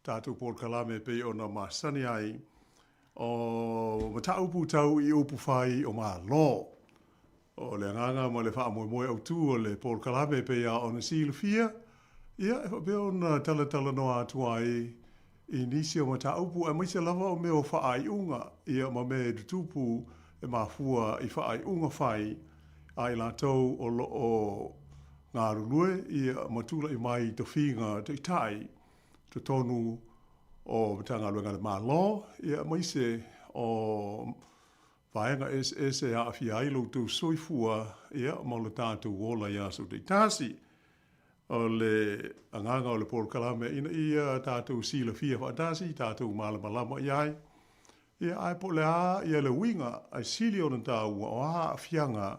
tatou polokalame e pei ona masani ai o mataupu tau i upu fai o Malo. O le agaga ma le faamoemoe autu o le polokalame e pei lava ona silafia, ia, e faapea ona talatalanoa atu ai i nisi o mataupu aemaise lava o mea o faaiuga, ia, ma mea e tutupu e mafua i faaiuga fai a i latou o lo o galulue, ia, ma tulai mai i tofiga taitai i totonu o Matagaluega a le Malo, ia, aemaise o vaega eseese e aafia ai lo outou soifua, ia, ma lo tatou ola i aso taitasi. O le agaga o le polokalame ina ia tatou silafia faatasi, tatou malamalama i ai, ia, ae po o le a ia le uiga ae sili ona taua o a aafiaga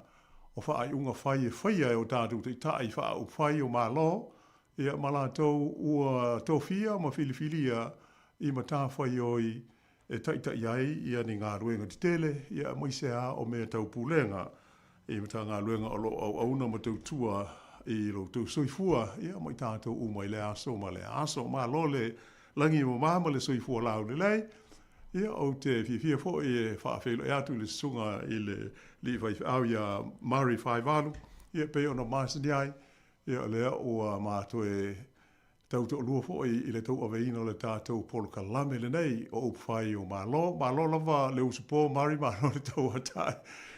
o faaiuga fai e faia e o tatou taitai faaupufai o Malo, ia, ma latou ua tofia ma filifilia i matafaioi e taitai ai ia ni galuega tetele, ia aemaise lava o mea tau pulega i Matagaluega o lo o auauna ma tautua i lo outou soifua, ia ma i tatou uma i lea aso ma lea aso. Malo le lagi e mama ma le soifua laulelei. Ia, ou te fiafia foi e faafeiloai atu i le susuga i le alii faifeau ia Murray Faivalu, ia e pei ona masani ai, ia o lea ua ma toe tau toalua foi i le tauaveina o le tatou polokalame lenei o Upufai o Malo. Malo lava le usupo Murray, malo le tauatai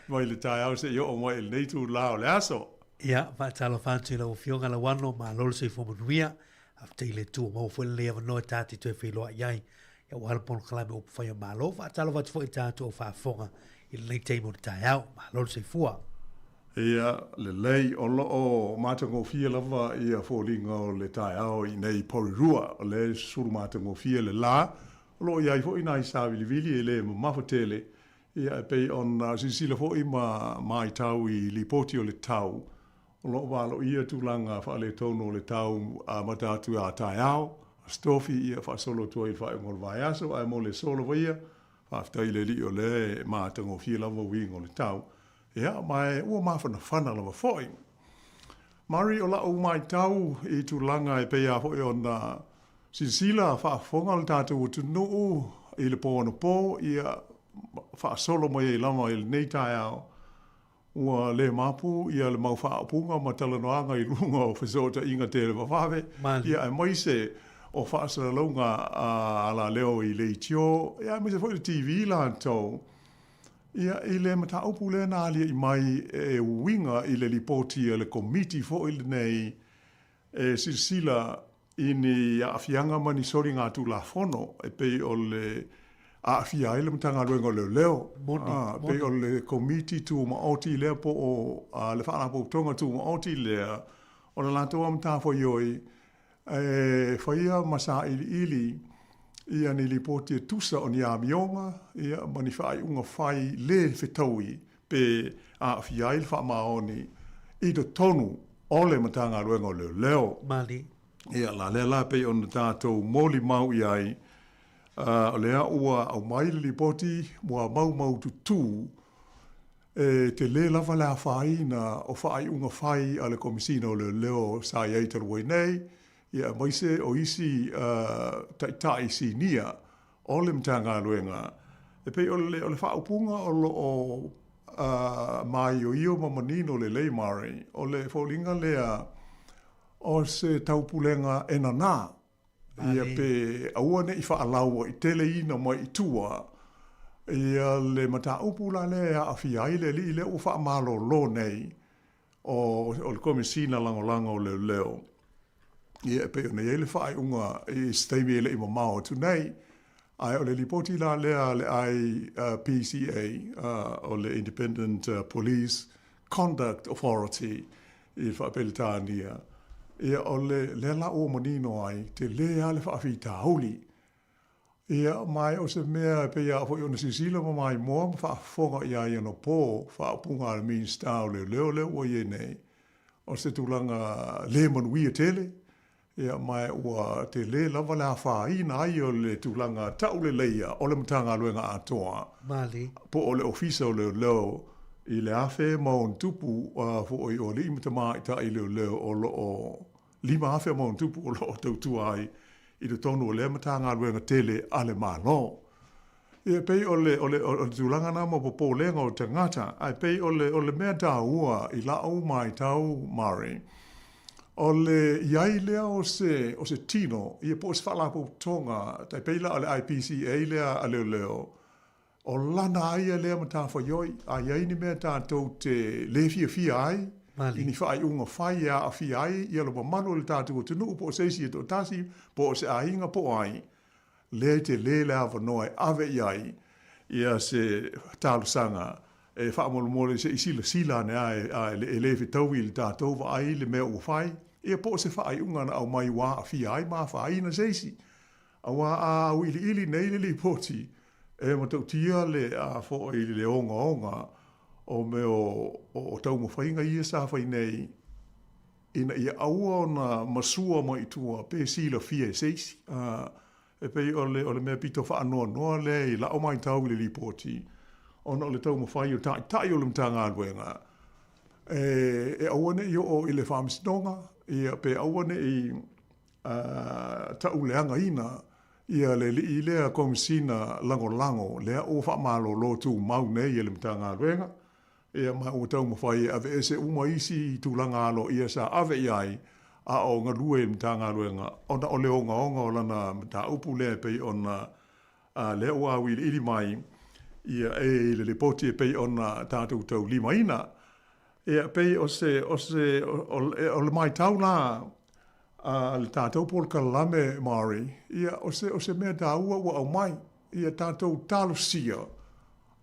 mai le taeao seia oo mai i lenei itula o le aso. Ia, faatalofa atu i lau Afioga Lauano, malo le soifua manuia. Faafetai i le Atua ua maua foi lenei avanoa e ta te toe feiloai ai aua le polokalame o Upufai o Malo. Faatalofa atu foi i tatou au faafofoga i lenei taimi o le taeao. Malo le soifua. Ia, lelei, o lo o matagofie lava ia foliga o le taeao i inei i Porirua. O lea e susulu matagofie le la. O lo o i ai foi nai savilivili e le mamafa tele, ia e pei ona silasila foi ma maitau i lipoti o le tau. O lo o valoia tulaga faaletonu o le tau amata atu a taeao, Aso Tofi, ia faasolo atu ai i le faaiuga o le vaiaso, ae mo le aso lava ia, faafetai i le Alii o lea e matagofie lava uiga o le tau, ia, ma e ua mafanafana lava foi. Murray, o la'u maitau i tulaga e pei lava foi ona silasila faafofoga le tatou atunuu i le po anapo, ia, faasolo mai ai lava i lenei taeao, Ua le mapu ia le mau faaupuga ma talanoaga i luga o fesootaiga televavave, ia aemaise o faasalalauga a alaleo i leitio, ia aemaise foi le TV latou, ia i le mataupu lea na alia'i mai e uiga i le lipoti a le Komiti foi lenei e silasila. i ni aafiaga ma ni soligatulafono e pei o le aafia ai le Matagaluega o Leoleo, e pei o le Komiti Tumaoti lea po o le Faalapotopotoga Tumaoti lea, o le latou lava matafaioi e faia ma sailiili ia ni lipoti e tusa o ni amioga ma ni faaiuga fai le fetaui pe aafia ai le faamaoni i totonu o le Matagaluega o Leoleo. Mali. Ia, la lea la pei ona tatou molimau i ai, o lea ua aumai le lipoti ua maumaututu e tele lava le afaina o faaiuga fai a le Komesina o Leoleo sa i ai talu ai nei, ia aemaise o isi taitai sinia o le Matagaluega. E pei o le faaupuga o lo o maioio ma manino lelei Murray, o le foliga lea o se taupulega e nanā, ia pe aua ne i faalauaiteleina mai i tua ia le mataupu la lea e aafia ai le alii lea ua faamalolo nei o le Komesina Lagolago o Leoleo. Ia, e pei ona i ai le faaiuga i se taimi e le i mamao atu nei, ae o le lipoti la lea a le IPCA, o le Independent Police Conduct Authority i le Faa-Peretania, ia o le lea la ua manino ai, tele lava le faafitauli. Ia, ma o se mea e pei lava foi ona silasila ma maimoa ma faafofoga i ai anapo faaupuga a le Minisita o Leoleo lea ua i ai nei, o se tulaga le manuia tele, ia, ma ua tele lava le afaina ai o le tulaga tauleleia o le Matagaluega atoa, Mali. po o le Ofisa o Leoleo i le 1000+ foi o alii ma tamaitai leoleo o lo o 5000+ o lo o tautua ai i totonu o lea Matagaluega tele a le Malo. Ia, e pei o le, o le, o le tulaga na ma popolega o tagata, ae pei o le, o le mea taua i la'u maitau, Murray, o le i ai lea o se, o se tino, ia po o se faalapotopotoga, tai pei la o le IPCA lea a leoleo, O lana a ia lea matafaioi, a i ai ni mea tatou te le fiafia ai, i ni faaiuga fai e aafia ai ia le mamalu o le tatou atunuu po o se isi e toatasi, po o se aiga po o ai, lea e tele le avanoa e ave i ai ia se talosaga e faamolemole se i silasila ane a e le fetaui i le tatou vaai le mea ua fai, ia po o se faaiuga na aumai ua aafia ai ma afaina se isi. Aua a auiliili nei le lipoti, e matautia le a foi le ogaoga o mea o taumafaiga ia sa fai nei ina ia aua ona masua mai i tua pe silafia e se isi. E pei o le mea pito faanoanoa lea i la'u maitau i le lipoti, ona o le taumafai o taitai o le Matagaluega e aua ne i oo i le Faamasinoga, ia pe aua ne i tauleagaina ia le alii lea Komesina Lagolago lea ua faamalolo tumau nei e le Matagaluega, ia ma ua taumafai e aveese uma isi tulaga aloaia sa ave i ai a o galue i le Matagaluega ona o le ogaoga o lana mataupu lea e pei ona lea ua auiliili mai ia e i le lipoti e pei ona tatou taulimaina. Ia, pei o se, o se, o le maitau la a le tatou polokalame Māori, ia, o se, o se mea taua ua aumai, ia tatou talosia,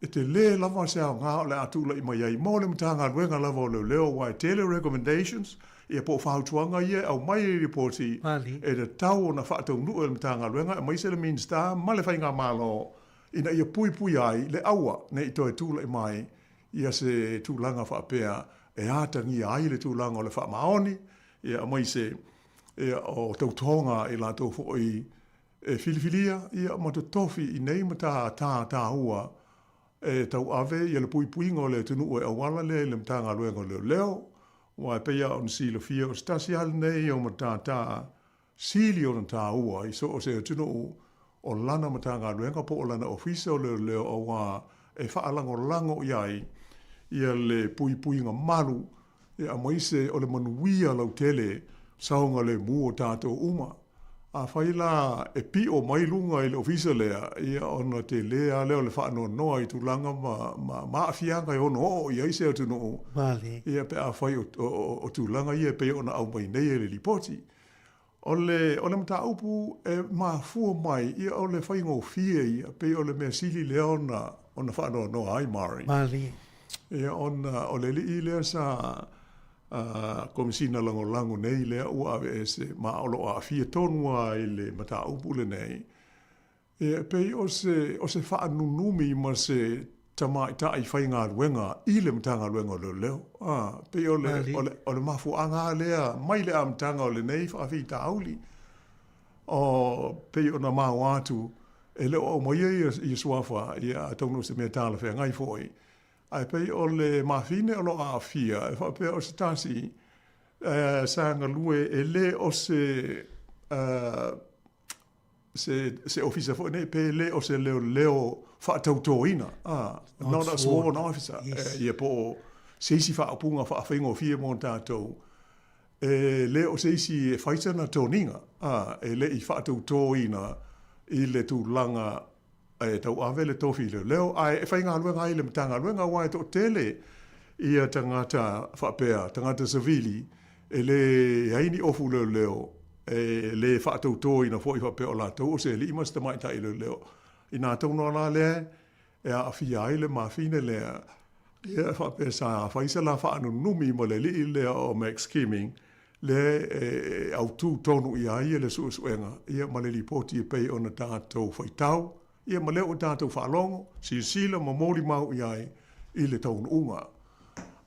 e tele lava se aoga o le a tulai mai ai mo le Matagaluega lava o Leoleo, aua e tele recommendations, ia po o fautuaga ia e aumai i le lipoti, e tatau ona faataunuu e le Matagaluega aemaise le Minisita ma le Faigamalo ina ia puipuia ai le aua ne i toe tulai mai ia se tulaga faapea e atagia ai le tulaga o le faamaoni, ia aemaise ia o tautoga i latou foi e filifilia ia ma totofi i nei matata taua e tauave ia le puipuiga o le atunuu e auala lea i le Matagaluega o Leoleo, aua e pei lava ona silafia o se tasi lava lenei o matata sili ona taua i so o se atunuu o lana Matagaluega po o lana Ofisa o Leoleo auā e faalagolago i ai ia le puipuiga malu aemaise o le manuia lautele saogalemu o tatou uma. Afai la e pio mai luga i le Ofisa lea, ia ona tele lava lea o le faanoanoa i tulaga ma aafiaga e ono oo i ai se atunuu, ia pe afai o tulaga ia e pei ona aumai nei e le Lipoti. O le, o le mataupu e mafua mai, ia o le faigofie ia, pei o le mea sili lea ona, ona faanoanoa ai Mari. Malie. Ia ona o le alii lea sa uh, komisina lagolago nei lea ua aveese, ma o lo o aafia tonu lava i le mataupu lenei. E pei o se, o se faanunumi ma se tamaitai faigaluega i le Matagaluega o Leoleo. A, pei o le, o le, o le mafuaaga lea mai le amataga o lenei faafitauli. O, pei ona maua atu, e le o aumaia ia, ia suafa, ia atonu o se mea talafeagai foi. Ae pei o le mafine o lo o aafia, e faapea o se tasi, uh, sa galue e le o se uh, se, se ofisa foi nei, pe le o se leoleo faatautoina, ah, not a sworn officer, yes. eh, ia po o se isi faaupuga faafaigofie mo tatou, e le o se isi e fai sana toniga, ah, e le i faatautoina i le tulaga e tauave le tofi leoleo, ae e faigaluega ai i le Matagaluega, aua e toatele ia tagata faapea, tagata savili, e leai ni ofu leoleo, e le faatautoina foi faapea o latou o se alii ma se tamaitai leoleo. Inā tonu lava la lea e aafia ai le mafine lea, ia e faapea sa fai se la faanunumi ma le alii lea o Max Keeming, lea e autū tonu i a ia le suesuega, ia ma le lipoti e pei ona tatou faitau, ia ma lea ua tatou faalogo, silasila ma molimau i ai i le taunuuga.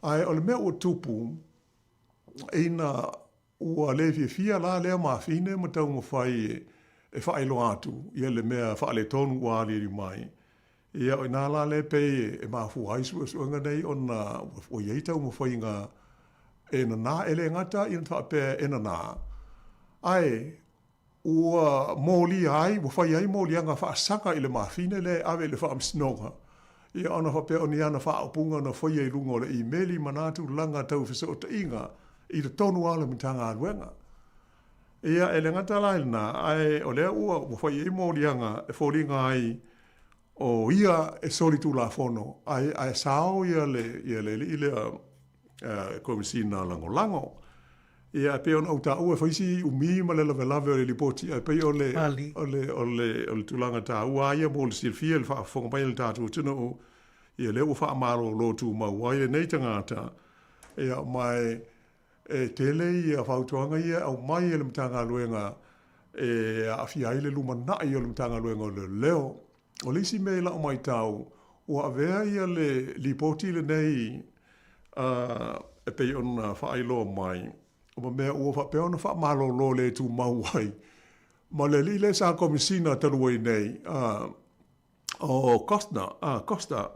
Ae o le mea ua tupu, ina ua le fiafia la lea mafine ma taumafai e faailoa atu ia le mea faaletonu ua aliali mai, ia o ina la lea pei e mafua ai suesuega nei ona ua i ai taumafaiga e nanā, e le gata ina faapea e nanā, ae ua molia ai, ua fai ai moliaga faasaga i le mafine lea e ave i le faamasinoga, ia ona faapea o ni ana faaupuga na faia i luga o le imeli ma nā tulaga tau fesootaiga i totonu lava o le Matagaluega. Ia, e le gata la i lena, ae o lea ua, ua fai ai moliaga e foliga ai o ia e solitulafono, ae, ae sao ia le, ia le alii lea uh, Komesina Lagolago. Ia, e pei ona ou taua e fai si umi ma le lavelave o le lipoti, ae pei o le, o le, o le, o le tulaga taua lava ia mo le silafia i le faafofoga mai a le tatou atunuu, ia lea ua faamalolo tumau ai lenei tagata, ia, ma e, e tele ia fautuaga ia e aumai e le Matagaluega e aafia ai le lumanai o le Matagaluega o Leoleo. O le isi mea i lau matau, ua avea ia le lipoti lenei e pei ona faailoa mai, ma mea ua faapea ona faamalolo le tumau ai ma le alii lea sa Komesina talu ai nei, o Costner, Costa,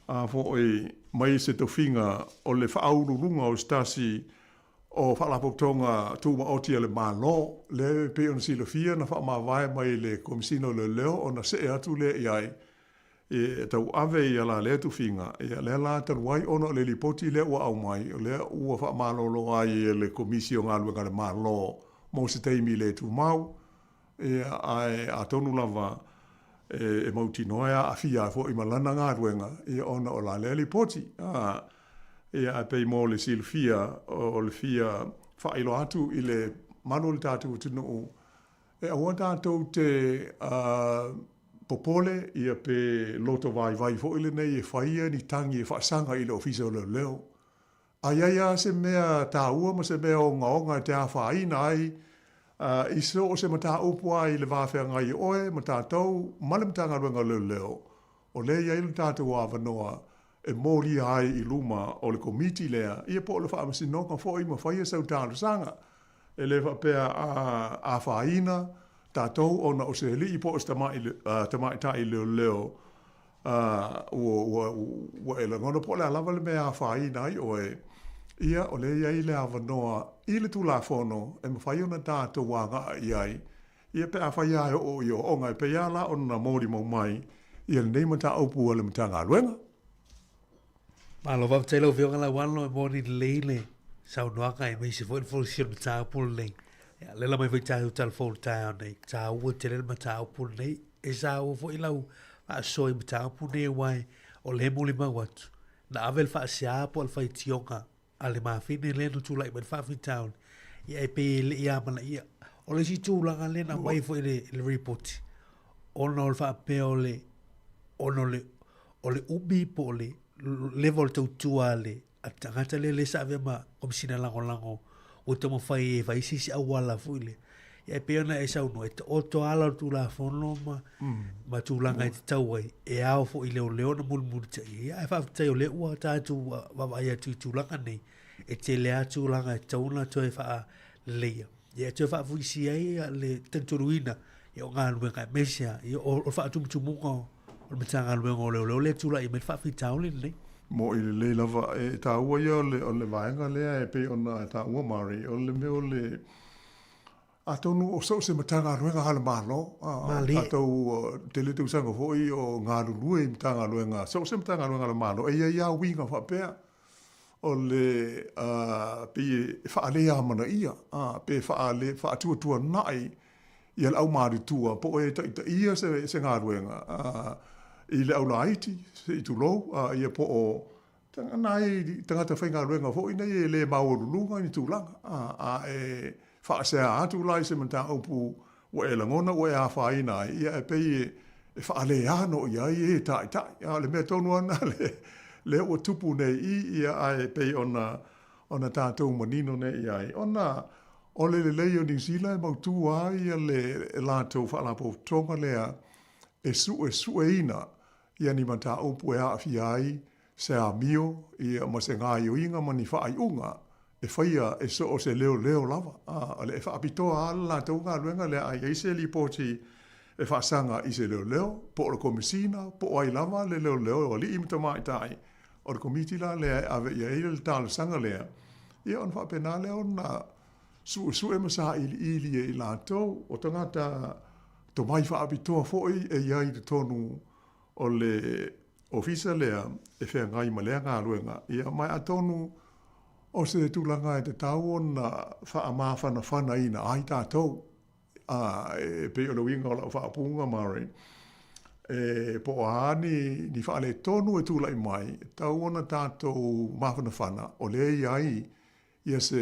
a foi mai se tofiga o le faauluuluga o se tasi o Faalapotopotoga Tumaoti a le Malo, lea e pei ona silafia na faamavae mai le Komesina o Leoleo ona see atu lea i ai e tauave ia la lea tufiga, ia lea la talu ai ona o le lipoti lea ua aumai, o lea ua faamalolo ai e le Komisi o Galuega a le Malo mo se taimi le tumau, ia ae atonu lava e mautinoa e aafia ai foi ma lana galuega ia ona o la lea lipoti. A, ia ae pei mo le silafia o le fia faailoa atu i le malu o le tatou atunuu, E aua tatou te popole ia pe loto vaivai foi lenei e fai ia ni tagi e faasaga i le Ofisa o Leoleo. A i ai lava se mea taua ma se mea ogaoga e te afaina ai i so o se mataupu lava i le va feagai o oe ma tatou ma le Matagaluega o Leoleo, o lea e i ai lo tatou avanoa e molia ai i luma o le Komiti lea, ia po o le Faamasinoga foi ma faia sau talosaga. E le faapea a afaina tatou ona o se alii po o se tamaitai leoleo ua, ua e lagona po o le a lava le mea e afaina ai oe, ia, o lea e i ai le avanoa i le Tulafono e mafai ona tatou agai i ai, ia pe afai lava e oo i ooooga e pei lava la ona molimau mai ia lenei mataupu a le Matagaluega. Malo faafetai lau Afioga Lauano e moni lelei le saunoaga aemaise foi le folasia o le mataupu lenei. Ia, lela mai foi tatou tala fou i le taeao nei, taua tele le mataupu lenei. E saua foi lau faasoa i mataupu nei aua o lea e molimau atu, na ave le faasea po o le faitioga a le mafine lea na tulai mai le faafitauli, ia e pei e le i amanaia. O le isi tulaga lea na aumai foi i le, le report, ona o le faapea o le, ona o le, o le umi po o le level o le tautua a le a le tagata lea lea sa avea ma Komesina Lagolago ua taumafai e fai se isi auala foi lea. Ia e pei ona e saunoa, e taoto ala o le Tulafono ma, ma tulaga e tatau ai, e ao foi i leoleo ona mulimulitai ai. Ae faafetai o lea ua tatou vaavaai atu i tulaga nei, e tele lava tulaga e tatau ona toe faaleleia. Ia e toe faafuisia ai le talitonuina ia o galuega aemaise lava ia o le faatumutumuga o le Matagaluega o Leoleo lea e tulai mai le faafitauli lenei. Moʻi lelei lava. E taua ia o le, o le vaega lea e pei ona e taua Mari, o le mea o le, atonu o so o se Matagaluega a le Malo, a tatou tele tausaga foi o galulue i Matagaluega, so o se Matagaluega a le Malo, e i ai lava uiga faapea. O le, pei e faaleamanaia, pe faale, faatuatuanai ia le aumatutua po o e taitaia se, se galuega i le aulaiti, se i tulou, ia po o nai tagata faigaluega foi nei e le maualuluga ni tulaga, a e faasea atu la i se mataupu ua e lagona ua e afaina ai, ia e pei e faaleano i ai e taitai. A o le mea tonu lava lena le, lea ua tupu nei i, ia ae pei ona, ona tatou manino nei i ai. Ona o le lelei o Niu Sila e mautū ai le latou faalapotopotoga lea e suesueina ia ni mataupu e aafia ai se amio ia ma se gaoioiga ma ni faaiuga e faia e so o se leoleo lava. A, e faapitoa lava le latou galuega lea a i ai se lipoti e faasaga i se leoleo, po o le komesina, po o ai lava le leoleo o alii ma tamaitai, O le komiti la lea e ave i ai le talosaga lea, ia ona faapena lea ona suesue ma sailiili e i latou o tagata tomai faapitoa foi e i ai i totonu o le ofisa lea e feagai ma lea galuega. Ia, ma atonu o se tulaga e tatau ona faamafanafanaina ai tatou. Ā, e pei o le uiga o lau faaupuga, Murray, e po o a ni, ni faaletonu e tulai mai, e tatau ona tatou mafanafana o lea e i ai ia se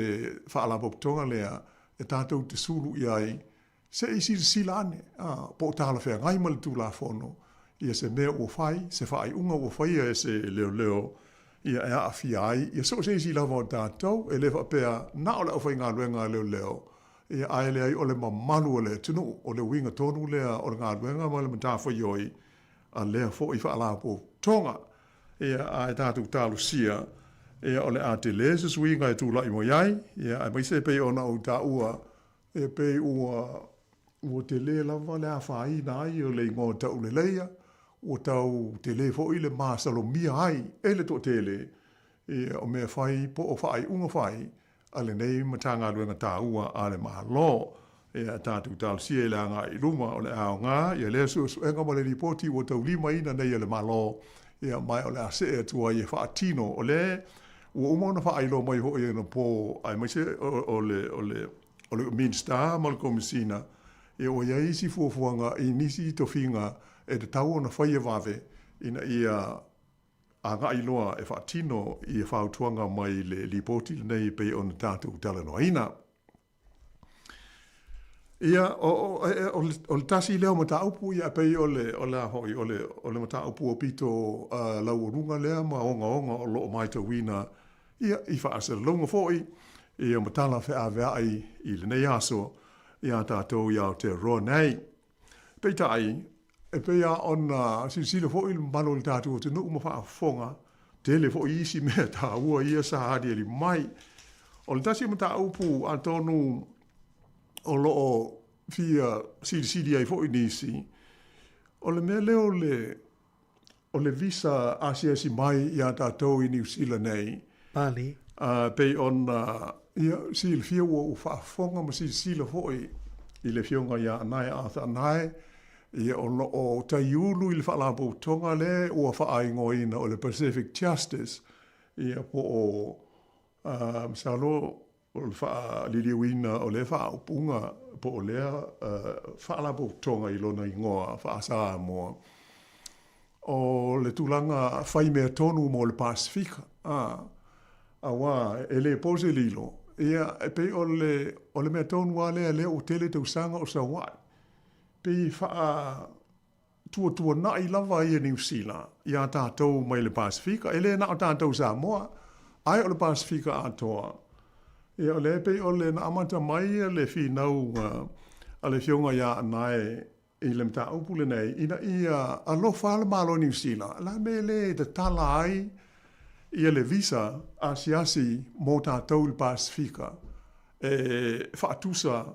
faalapotopotoga lea e tatou te sulu i ai se i silasila ane, ā, po o talafeagai ma le Tulafono ia se mea ua fai, se faaiuga ua faia e se leoleo ia e aafia ai ia so o se isi lava o tatou, e le faapea na o le aufaigaluega a leoleo, Ia, ae leai, o le mamalu o le atunuu, o le uiga tonu lea o le galuega ma le matafaioi a lea foi Faalapotopotoga. Ia, ae tatou talosia, ia, o le a tele se suiga e tulai mai ai, ia, aemaise e pei ona ou taua, e pei ua, ua tele lava le afaina ai o le igoa tauleleia, ua tau tele foi le masalomia ai e le toatele, ia, o mea fai po o faaiuga fai a lenei Matagaluega taua a le Malo. Ia tatou talosia i le agai i luma o le aoga ia lea suesuega ma le lipoti ua taulimaina nei e le Malo, ia ma o le a see atu ai e faatino. O lea ua uma ona faailoa mai foi anapo aemaise o le, o le, o le Minisita ma le Komesina, ia ua i ai isi fuafuaga i nisi tofiga e tatau ona faia vave ina ia agai loa e faatino ia fautuaga mai le lipoti lenei e pei ona tatou talanoaina. Ia, o, o, o le tasi lea o mataupu, ia, e pei o le, o le a foi, o le, o le mataupu aupito laualuga lea ma ogaoga o lo o matauina, ia, i faasalalauga foi, ia, ma tala feaveai i lenei aso iā tatou i Aotearoa nei. Peitai, e pei lava ona silasila foi le mamalu o le tatou atunuu ma faafofoga, tele foi isi mea taua ia sa aliali mai. O le tasi o mataupu atonu o lo o fia silisili ai foi nisi, o le mea lea o le o le visa asiasi mai iā tatou i Niu Sila nei. Pali. Ā, pei ona, ia, silafia ua ou faafofoga ma silasila foi i le Afioga ia Anae Arthur Anae, ia, o lo o taiulu i le Faalapotopotoga lea ua faaigoaina o le Pacific Justice, ia, po o, ā, masalo O le faaliliuina o lea faaupuga po o lea faalapotopotoga i lona igoa faa-Samoa, o le tulaga fai mea tonu mo le Pasefika, ā, auā e le po se lilo, Ia, e pei o le, o le mea tonu lava lea lea ua tele tausaga o sau ai. Pei e faa tuatuanai lava ia Niu Sila iā tatou mai le Pasefika. E le na o tatou Samoa, ae o le Pasefika atoa. Ia o lea e pei o le na amata mai le finau a le Afioga ia Anae i le mataupu lenei, ina ia alofa le Malo o Niu Sila, o le a le mea e le tatala ai ia le visa asiasi mo tatou i le Pasefika e faatusa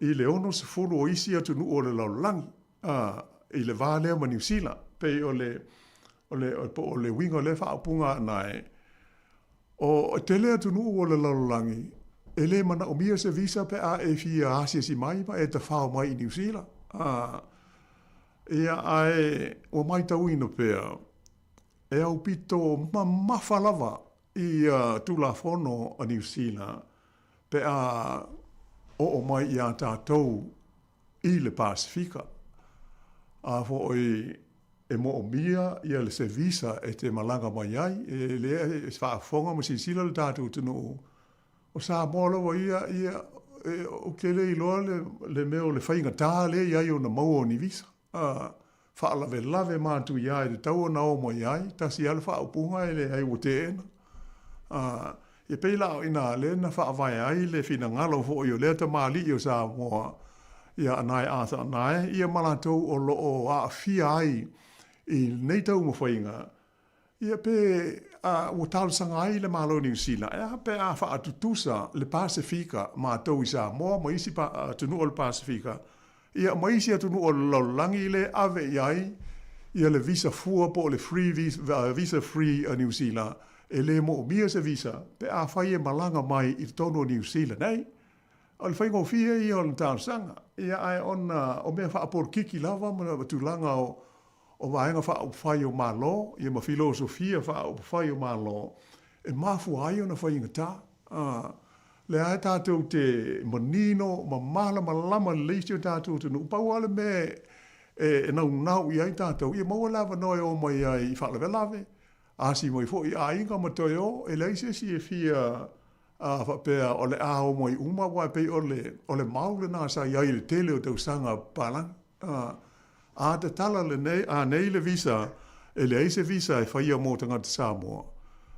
i le 60 o isi atunuu o le lalolagi i le va lea ma Niu Sila. Pei o le, o le, po o le uiga o lea faaupuga Anae, o tele atunuu o le lalolagi e le manaomia se visa pe a e fia asiasi mai ma e tafao mai i Niu Sila. Ia, ae ua matauina pea, e aupito mamafa lava i Tulafono a Niu Sila pe a oo mai iā tatou i le Pasefika. A foi e moomia ia le se visa e te malaga mai ai, e lea e faafofoga ma silasila le tatou atunuu, o Samoa lava ia, ia, ou te le iloa le, le mea o le faigata lea i ai ona maua o ni visa. A, faalavelave matuia e tatau ona o mai ai, tasi lava le faaupuga e leai ua teena. A, e pei la o i ina lea na faavae ai le finagalo foi o lea tamalii o Samoa ia Anae Arthur Anae ia ma latou o lo o aafia ai i lenei taumafaiga, ia pe a, ua talosaga ai le Malo o Niu Sila, e a pe a faatutusa le Pasefika, matou i Samoa ma isi atunuu o le Pasefika, ia ma isi atunuu o le lalolagi le ave i ai ia le visa fua po o le free visa, visa free a Niu Sila, e le moomia se visa pe afai e malaga mai i totonu o Niu Sila nei. O le faigofie ia o le talosaga, ia ae ona o mea faapolokiki lava ma tulaga o o vaega faaupufai o Malo, ia ma filosofia faaupufai o Malo, e mafua ai ona faigata. A, lea lava tatou te manino ma malamalama lelei si o tatou atunuu, pau lava le mea e naunau i ai tatou, ia maua le avanoa e o mai ai i faalavelave, asi mai foi i aiga ma toe o, e leai se isi e fia a, faapea o le a o mai uma, aua e pei o le, o le mau lena sa i ai i le tele o tausaga papalagi. A, a tatala lenei, a nei le visa, e leai se visa e faia mo tagata Samoa,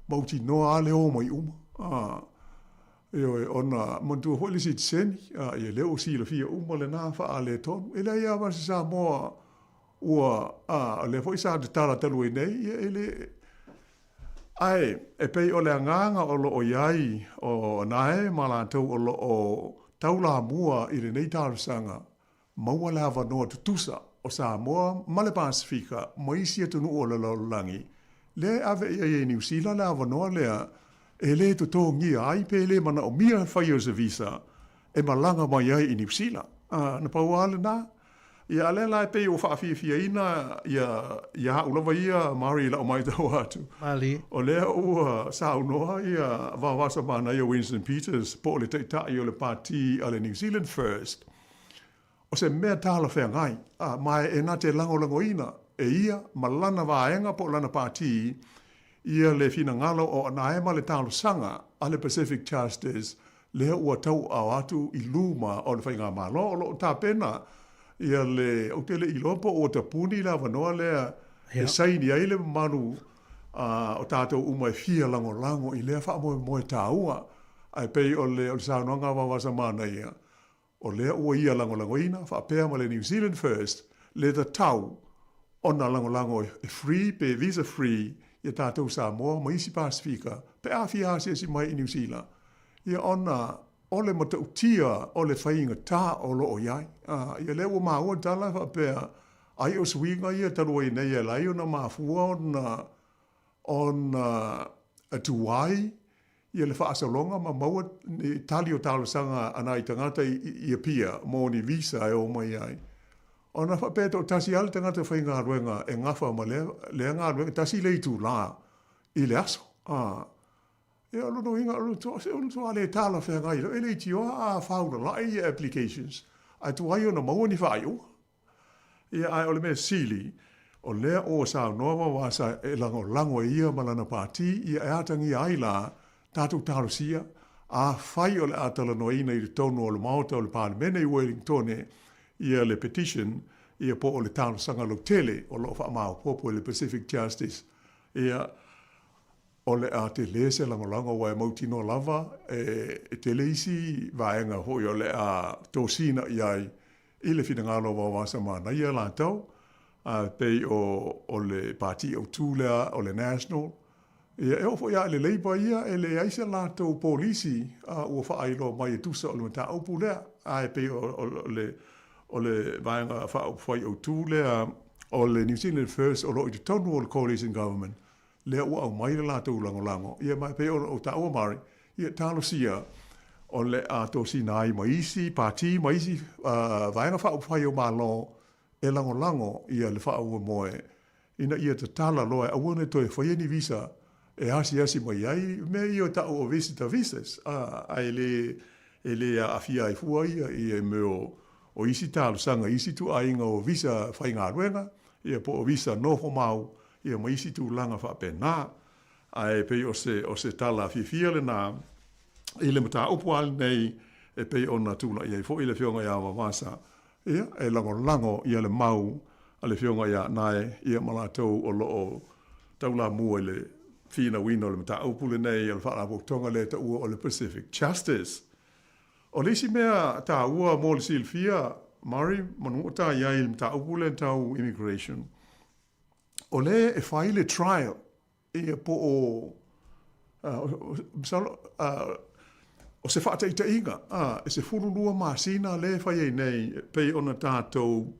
mautinoa lava le o mai uma. A, ioe, ona manatua foi le sitiseni, a, ia lea ua silafia uma lena faaletonu. E leai lava se Samoa ua, a, o lea foi sa tatala talu ai nei, ia e le, ae e pei o le agaga o lo o i ai o Anae ma latou o lo o taulamua i lenei talosaga, maua le avanoa tutusa o Samoa ma le Pasefika ma isi atunuu o le lalolagi, lea e ave i ai e Niu Sila le avanoa lea e le totogia ai pe le manaomia le faia o se visa e malaga mai ai i Niu Sila. A, na pau lava lena. Ia, a lea la e pei ua faafiafiaina ia, ia au lava ia, Mari, i lau matau atu. Malie. O lea ua saunoa ia Vaovasa Manaia Winston Peters po o le Taitai o le Pati a le New Zealand First, O se mea talafeagai, a, ma e na te lagolagoina e ia ma lana vaega po o lana pātī ia le finagalo o Anae ma le talosaga a le Pacific Justice lea ua tauaao atu i luma o le Faigamalo. O lo o tapena ia le, ou te le iloa po ua tapuni le avanoa lea e saini ai le mamalu o tatou uma e fia lagolago i lea faamoemoe taua. Ae pei o le, o le saunoaga a Vaovasa Manaia, O lea ua ia lagolagoina faapea ma le New Zealand First le tatau ona lagolago e free pe visa free ia tatou Samoa ma isi Pasefika pe a fia asiasi mai i Niu Sila ia ona o le matautia o le faigata o lo o i ai. Ia lea ua maua le tala faapea ai o suiga ia talu ai nei e ala ai ona mafua ona ona tuai ia le faasologa ma maua ni tali o talosaga a nai tagata i Apia mo ni visa e o mai ai. Ona faapea e toatasi lava le tagata faigaluega e gafa ma lea, lea galuega, tasi le itulā i le aso. A, ia o lona uiga, o le matua le talafeagai loa, e leitioa a faulalai ia applications, ae tuai ona maua ni faaiuga. Ia, ae o le mea sili, o lea ua saunoa Vaovasa e lagolago e ia ma lana pātī, ia e atagia ai la tatou talosia, Afai o le a talanoaina i totonu o le Maota o le Palemene i Wellingtone ia le petition ia po o le talosaga lautele o lo o faamaopoopo e le Pacific Justice, ia, o le a tele se lagolago aua e mautinoa lava e tele isi vaega foi o le a tosina i ai i le finagalo o Vaovasa Manaia latou, a pei o o le Pati Autu lea o le National. Ia, e oo foi lava i le Labour ia, e leai se latou polisi ua faailoa mai e tusa o le mataupu lea, ae pei o le o le Vaega Faaupufai Autu lea o le New Zealand First o lo o i totonu o le Coalition Government, lea ua aumai le latou lagolago, ia ma e pei ona ou taua Mari, ia talosia o le a tosina ai ma isi pati ma isi vaega faaupufai o Malo e lagolago ia le faamoemoe ina ia tatala loa e aua ne toe faia ni visa e asiasi mai ai mea ia e tau o visitor visas, ae le e le aafia ai fua ia i mea o isi talosaga i isi ituaiga o visa faigaluega, ia po o visa nofo mau, ia ma isi tulaga faapena. Ae pei o se, o se tala fiafia lena i le mataupu lava lenei e pei ona tulai ai foi le Afioga ia Vavasa, ia, e lagolago ia le mau a le Afioga ia Nae, ia ma latou o lo o taulamua i le finauina o le mataupu lenei o le Faalapotopotoga lea e taua o le Pacific Justice. O le isi mea taua mo le silafia, Murray, manu o ta i ai i le mataupu lea tau immigration, o lea e fai le trial ia po o masalo o se faataitaiga e 12 masina lea e fai ai nei e pei ona tatou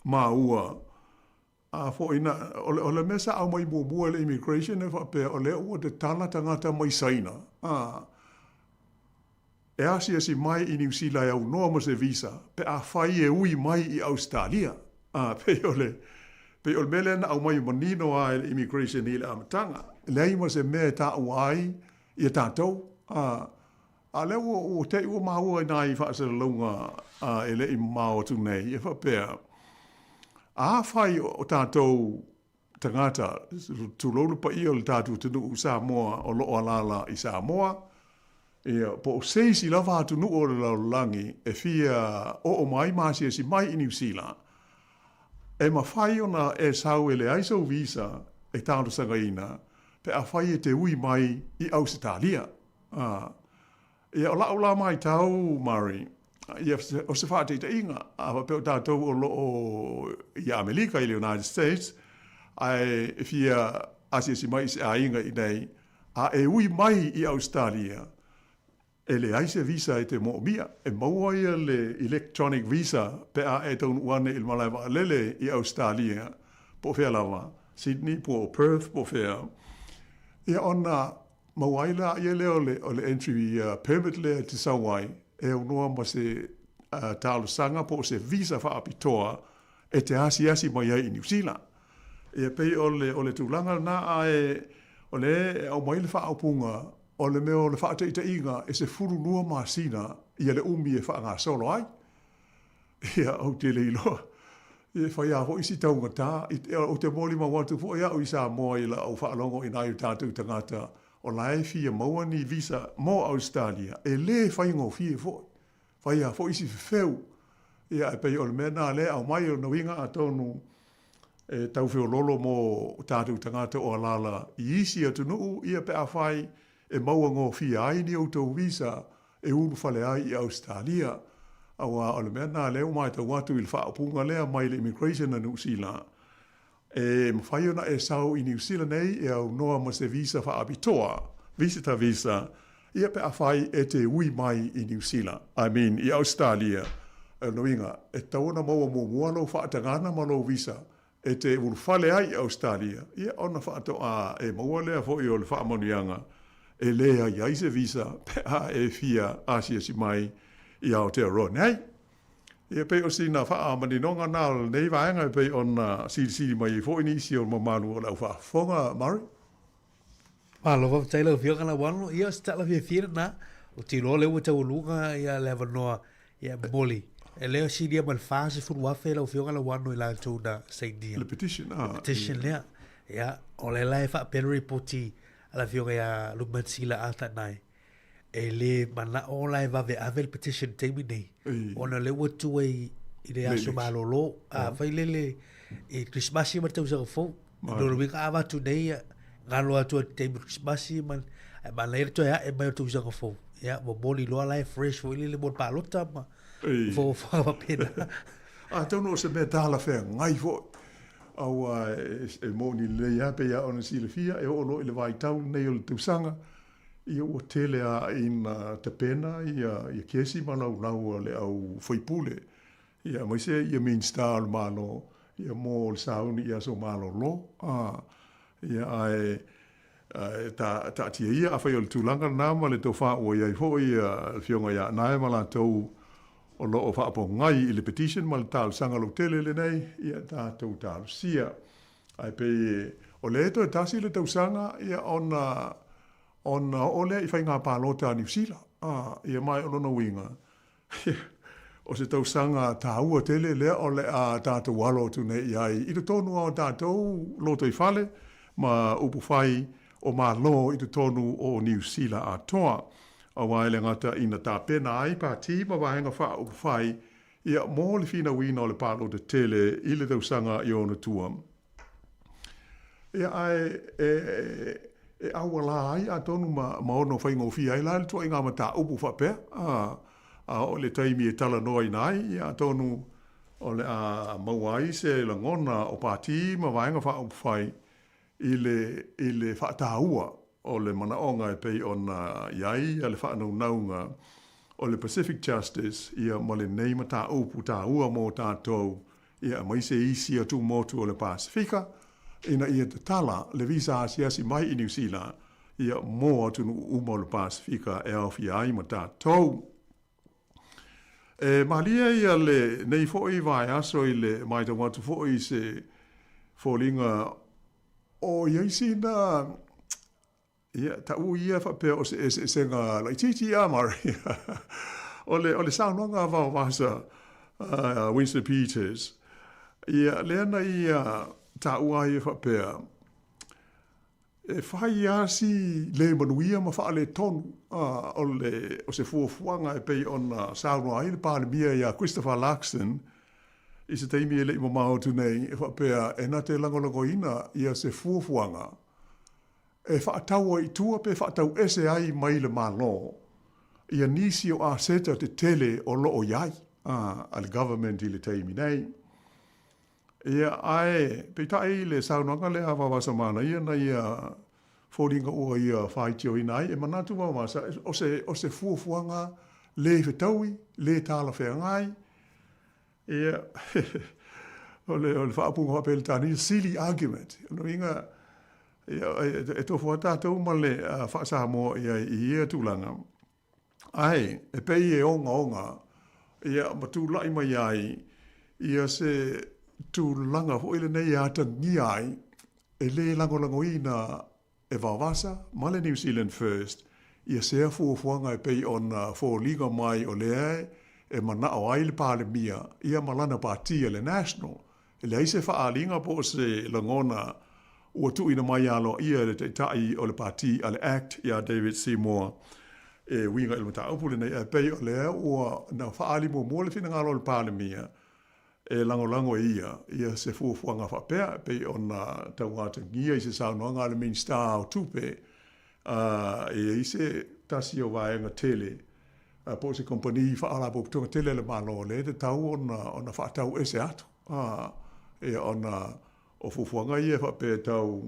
maua a foi na o le mea sa aumai muamua e le immigration e faapea o lea ua tatala tagata mai Saina e asiasi mai i Niu Sila e aunoa ma se visa pe afai e ui mai i Ausetalia. Ā, pei o le, pei o le mea lea na aumai manino lava e le Immigration i le amataga. E leai ma se mea e taua ai ia tatou. Ā, a o lea ua, ua te i ua maua i nai faasalalauga e le i mamao atu nei, e faapea, afai o tatou tagata, tulou le paia o le tatou atunuu o Samoa o lo o alaala i Samoa, ia, po o se isi lava atunuu o le lalolagi e fia oo mai ma asiasi mai i Niu Sila, e mafai ona e sau e leai sou visa e talosagaina pe afai e te ui mai i Ausetalia. Ia, o la'u la maitau, Murray, ia, o se faataitaiga, a faapea o tatou o lo o i Amelika, i le United States, ae e fia asiasi mai i se aiga i inei, a e ui mai i Ausetalia, e leai se visa e te moomia. E maua ia le electronic visa pe a e taunuu ane i le malae vaalele i Ausetalia, po o fea lava, Sydney po o Perth po o fea, ia ona Maua ai la ia lea o le, o le entry permit lea e te sau ai, e aunoa ma se talosaga po o se visa faapitoa e te asiasi mai ai i Niu Sila. Ia pei o le, o le tulaga lena, ae o lea e aumai le faaupuga o le mea o le faataitaiga e 12 masina ia le umi e faagasolo ai. Ia, ou te le iloa. E fai lava foi si taugata. Ou te molimau atu foi au i Samoa i lau faalogo i nai o tatou tagata o la e fia maua ni visa mo Ausetalia, e le faigofie foi. Fai lava foi si fefeu. Ia, e pei o le mea lena lea e aumai o lona uiga atonu e tau feololo mo tatou tagata o alaala i isi atunuu, ia pe afai e mauagofie ai ni outou visa e ulufale ai i Ausetalia, aua o le mea lena lea ua matau atu i le faaupuga lea mai le Immigration a Niu Sila, e mafai ona e sau i Niu Sila nei e aunoa ma se visa faapitoa, visitor visa, ia pe afai e te ui mai i Niu Sila, I mean i Ausetalia, o lona uiga, e tatau ona maua muamua lou faatagana ma lou visa e te ulufale ai i Ausetalia, ia ona faatoa e maua lea foi o le faamanuiaga e leai ai se visa pe a e fia asiasi mai i Aotearoa nei. Ia pei o sina faamaninoga na o lenei vaega e pei ona silisili mai ai foi nisi o le mamalu o le au faafofoga, Murray. Malo faafetai lau Afioga Lauano. Ia o se tala fiafia lena. Ou te iloa o lea ua taualuga ia le avanoa ia momoli. E lea silia ma le 40,000 lau Afioga Lauano i latou na sainia. Le petition, ah. Le petition lea. Ia, o lea la e faapea le ripoti a le Afioga ia Lumansila Arthur Nai. E le manao la e vave ave le petition i le taimi nei, ona o lea ua tua i le aso malolo, a fai lele i Krismasi ma le tausaga fou. Lona uiga a avatu nei, galo atu i le taimi o Krismasi ma ae manaia le toe ae mai o le tausaga fou. Ia, momoli loa la e fresh foi lele mo le palota ma fuafuaga faapena. Atonu o se mea talafeagai foi, aua e moni lelei lava pei lava ona silafia, e oo loa i le vaitau lenei o le tausaga, Ia ua tele a ina tapena ia kesi ma laulau a le au faipule, ia aemaise ia Minista o le Malo ia mo le sauni i aso malolo. A, ia ae ta, taatia ia afai o le tulaga lena ma le tofa ua i ai foi ia le Afioga ia Nae ma latou o lo o faapogai i le petition ma le talosaga lautele lenei, ia tatou talosia. Ae pei o lea e toe tasi le tausaga ia ona ona oo lea i faiga palota a Niu Sila. A, ia ma o lona uiga, o se tausaga taua tele lea o le a tatou alo atu nei i ai i totonu o tatou lotoifale ma upufai o Malo i totonu o Niu Sila atoa. Aua e le gata ina tapena ai pati ma vaega faaupufai Ia, mo le finauina o le palota tele i le tausaga i ona tua. Ia, ae e, e auala ai atonu ma, ma ono faigofie ai la le tuaiga mataupu faapea, a, a oo i le taimi e talanoaina ai, ia atonu o le a maua ai se lagona o pati ma vaega faaupufai i le, i le faataua o le manaoga e pei ona i ai le faanaunauga o le Pacific Justice ia ma lenei mataupu taua mo tatou ia aemaise isi atu motu o le Pasefika ina ia tatala le visa asiasi mai i Niu Sila ia mo atunuu uma o le Pasefika e aofia ai ma tatou. E malie ia lenei foi vaiaso i le matau atu foi i se foliga o i ai sina, ia, taʻu ia faapea o se eseesega laitiiti a Murray. O le, o le saunoaga a Vaovasa Winston Peters, ia, lea na ia taua ai e faapea, E fai lava si le manuia ma faaletonu o le, o se fuafuaga e pei ona saunoa ai le Palemia ia Christopher Luxon i se taimi e le i mamao atu nei, e faapea e na te lagolagoina ia se fuafuaga e faatau ai i tua pe faatau ese ai mai le Malo ia nisi o aseta tetele o lo o i ai a le government i le taimi nei. Ia, ae, peitai i le saunoaga lea a Vaovasa Manaia na ia foliga ua ia faitioina ai, e manatu Vaovasa, o se, o se fuafuaga le fetaui, le talafeagai, ia, o le, o le faaupuga faa-Peretania, silly argument. O lona uiga, ia, e, e tofu lava tatou ma le faa-Samoa i ai i ia tulaga. Ae, e pei e ogaoga, ia, ma tulai mai ai ia se tulaga foi lenei e atagia ai e le lagolagoina e Vaovasa ma le New Zealand First ia sea fuafuaga e pei ona foliga mai o lea e manao ai le Palemia ia ma lana patia le National. E leai se faaaliga po o se lagona ua tuuina mai aloaia e le Taitai o le Pati a le act ia David Seymour e uiga i le mataupu lenei, ae pei o lea ua na faaali muamua le finagalo o le Palemia e lagolago e ia ia se fuafuaga faapea e pei ona tauatagia i se saunoaga a le Minisita o Tupe e i ai se tasi o vaega tele po o se kamupani faalapotopotoga tele a le Malo lea e tatau ona faatau ese atu, ia ona o fuafuaga ia e faapea e tau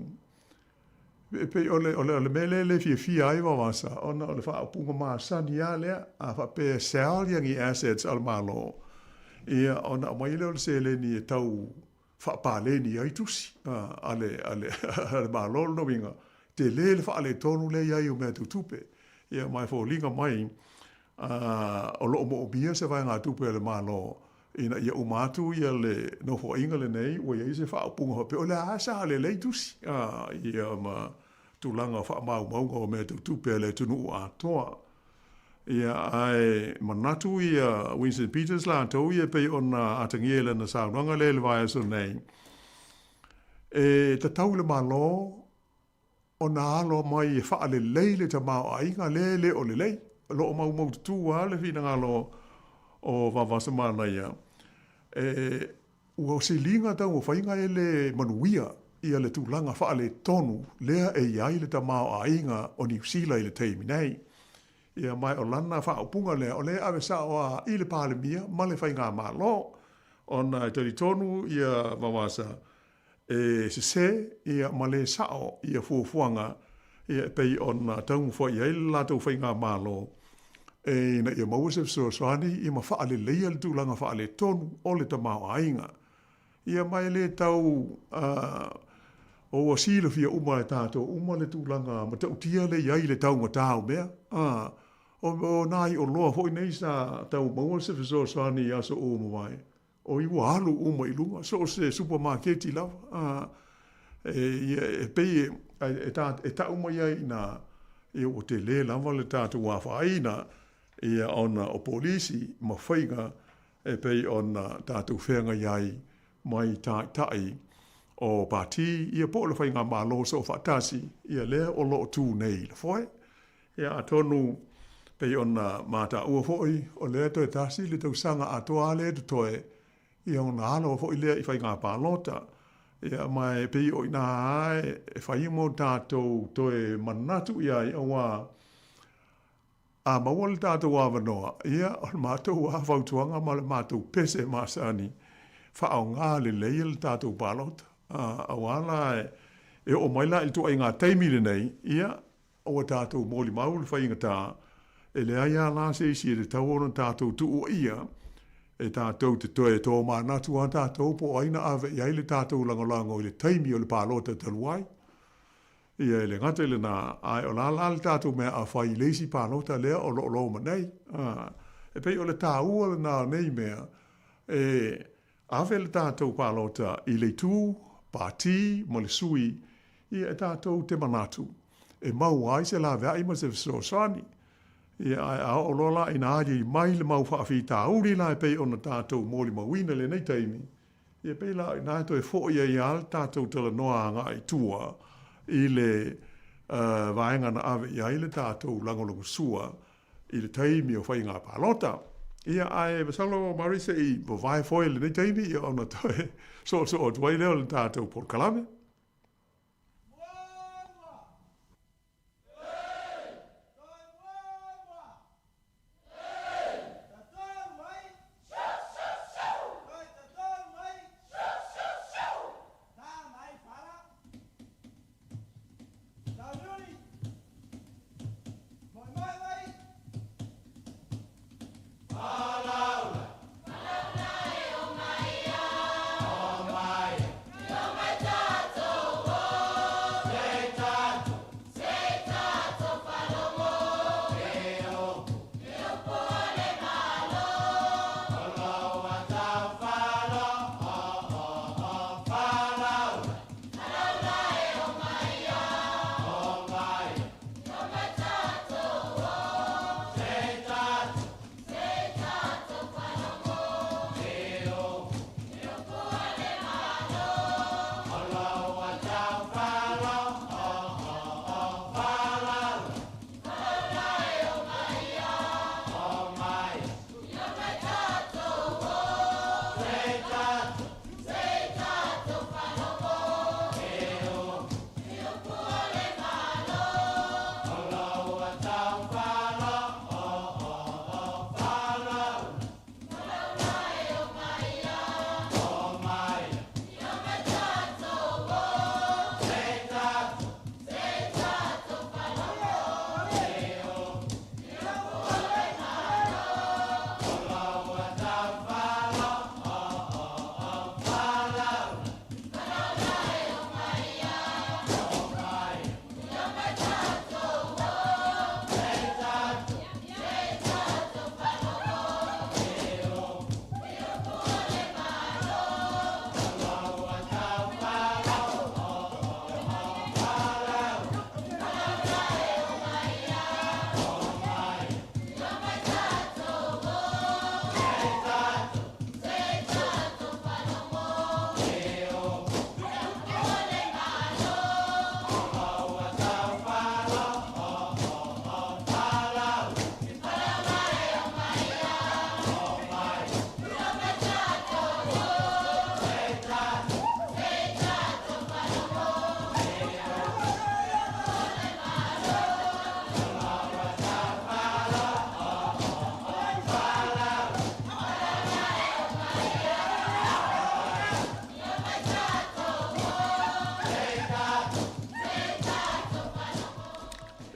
e pei o le, o le, o le mea lea e le fiafia ai Vavasa, ona o le faaupuga masani lava lea, a faapea e sell ia ni assets a le Malo, ia ona aumai lea o le seleni e tau faapaleni ai tusi a le, a le, a le Malo. Lona uiga, tele le faaletonu lea i ai o mea tau tupe. Ia ma e foliga mai o lo o moomia se vaegatupe a le Malo ina ia uma atu ia le nofoaiga lenei ua i ai se faaupuga faapea o le a sa lelei tusi ia ma tulaga o faamaumauga o mea tau tupe a le atunuu atoa. Ia, ae manatu ia Winston Peters latou ia pei ona atagia i lana saunoaga lea i le vaiaso nei, e tatau i le Malo ona alo mai e faalelei le tamaoaiga lea e le o lelei. lo o maumaututu lava le finagalo o Vaavasamanaia, e ua siliga taumafaiga e le manuia ia le tulaga faaletonu lea e i ai le tamaoaiga o Niu Sila i le taimi nei. Ia ma o lana faaupuga lea, o lea e ave sao lava i le Palemia ma le Faigamalo, ona e talitonu ia Vavasa e sesē ia ma le sa'o ia fuafuaga ia e pei ona taumafai i ai le latou faigamalo ina ia maua se fesoasoani ia ma faaleleia le tulaga faaletonu o le tamaoaiga. Ia ma e le tau o ua silafia uma e tatou uma le tulaga matautia le i ai i le taugata o mea. O nai oloa foi nei sa tau maua se fesoasoani i aso ua mavae, Oi ua alu uma i luga, so o se supamaketi lava, a, e, ia, e pei e, e, ta, e ta'u mai ai inā, ia ua telē lava le tatou afaina, ia, ona o polisi ma faiga e pei ona tatou feagai ai mai ta'ita'i o pati, ia po o le faigamalo soofaatasi, ia lea o lo o tū nei i le foe. Ia atonu, pei ona mataua foi, o lea toe tasi le tausaga atoa lea e totoe, ia ona alo foi lea i faiga palota. Ia ma e pei o i ina e fai mo tatou toe manatu i ai, auā a maua le tatou avanoa, ia o le matou lava fautuaga ma le matou pese masani, faaaoga lelei le tatou palota. Auā la e oo mai la i le ituaiga taimi lenei, ia Ua tatou molimau le faigata, e leai lava la se isi e tatau ona tatou tuuaia, e tatou te toe tomanatu lava tatou po o ai na ave i ai le tatou lagolago i le taimi o le palota talu ai. Ia, e le gata i lena, ae o la la le tatou mea a fai i le isi palota lea o lo o loma nei. E pei o le taua lena o nei mea, e Ave le tatou palota i le itu, pati ma le sui, ia e tatou te manatu e maua ai se laveai ma se fesoasoani. Ia ae a oo loa la ina aliali mai le mau faafitauli la e pei ona tatou molimauina i lenei taimi, ia pei la o ina e toe foi ai lava le tatou talanoa agai i tua i le vaega na ave i ai le tatou lagolagosua i le taimi o faiga palota. Ia, ae masalo Mary se i vavae foe i lenei taimi ia ona toe soosoo atu ai lea o le tatou polokalame.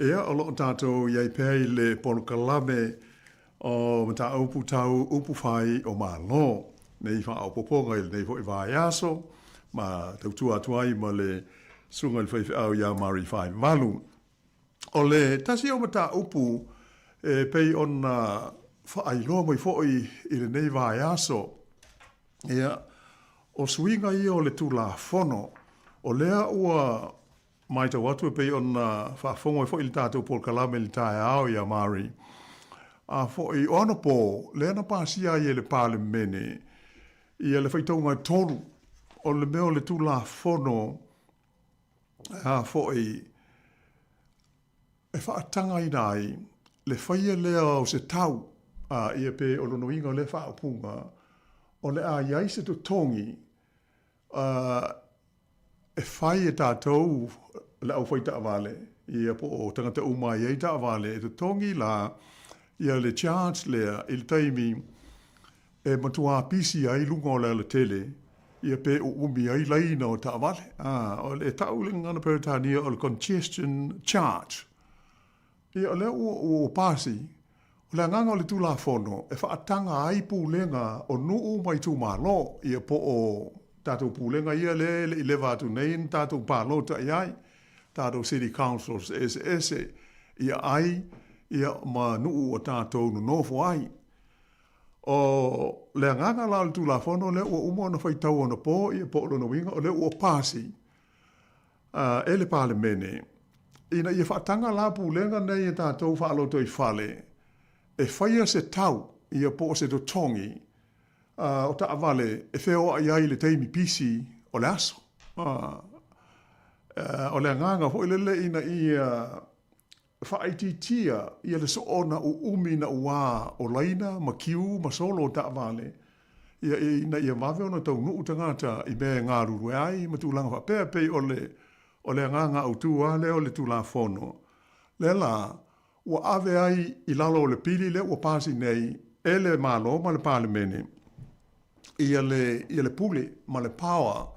Ia, o lo o tatou i ai pea i le polokalame o Mataupu Tau Upufai o Malo nei faaopoopoga i lenei foi vaiaso, ma tautua atu ai ma le Susuga i le Faifeau ia Marie Faivalu. O le tasi o mataupu e pei ona faailoa mai foi i lenei vaiaso, ia, o suiga ia o le Tulafono, o lea ua matau atu e pei ona faafofoga ai foi i le tatou polokalame i le taeao ia Mari, a foi o anapo lea na pasia ai e le Palemene ia le faitauga e tolu o le mea o le Tulafono a foi e faatagaina ai le faia lea o se tau, a ia pe o lona uiga o lea faaupuga o le a i ai se totogi e fai e tatou le aufai taavale, ia po o tagata uma e i ai taavale, e totogi la ia le charge lea i le taimi e matuā pisi ai luga o le alatele, ia pe uumi ai laina o taavale. A, e tau i le gagana Peretania o le congestion charge. Ia, o lea ua, ua pasi, o le agaga o le Tulafono e faataga ai pulega o nuu ma itumalo, ia po o tatou pulega ia lea e le i leva atu nei na tatou palota i ai, tatou city councils eseese, ia ai ia ma nuu ua tatou nonofo ai. O le agaga la o le Tulafono lea ua uma ona faitau anapo, ia po o lona uiga o lea ua pasi, e le Palemene, ina ia faataga la pulega nei e tatou faalotoifale e faia se tau ia po o se totogi o taavale e feoai ai i le taimi pisi o le aso. O le agaga foi lele ina ia faaitiitia ia le soona uumi nauā o laina ma kiu ma solo o taavale, ia, ina ia vave ona taunuu tagata i mea e galulue ai ma tulaga faapea, e pei o le, o le agaga autū lava lea o le Tulafono lea la ua ave ai i lalo o le pili lea ua pasi nei e le Malo ma le Palemene ia le, ia le pule ma le power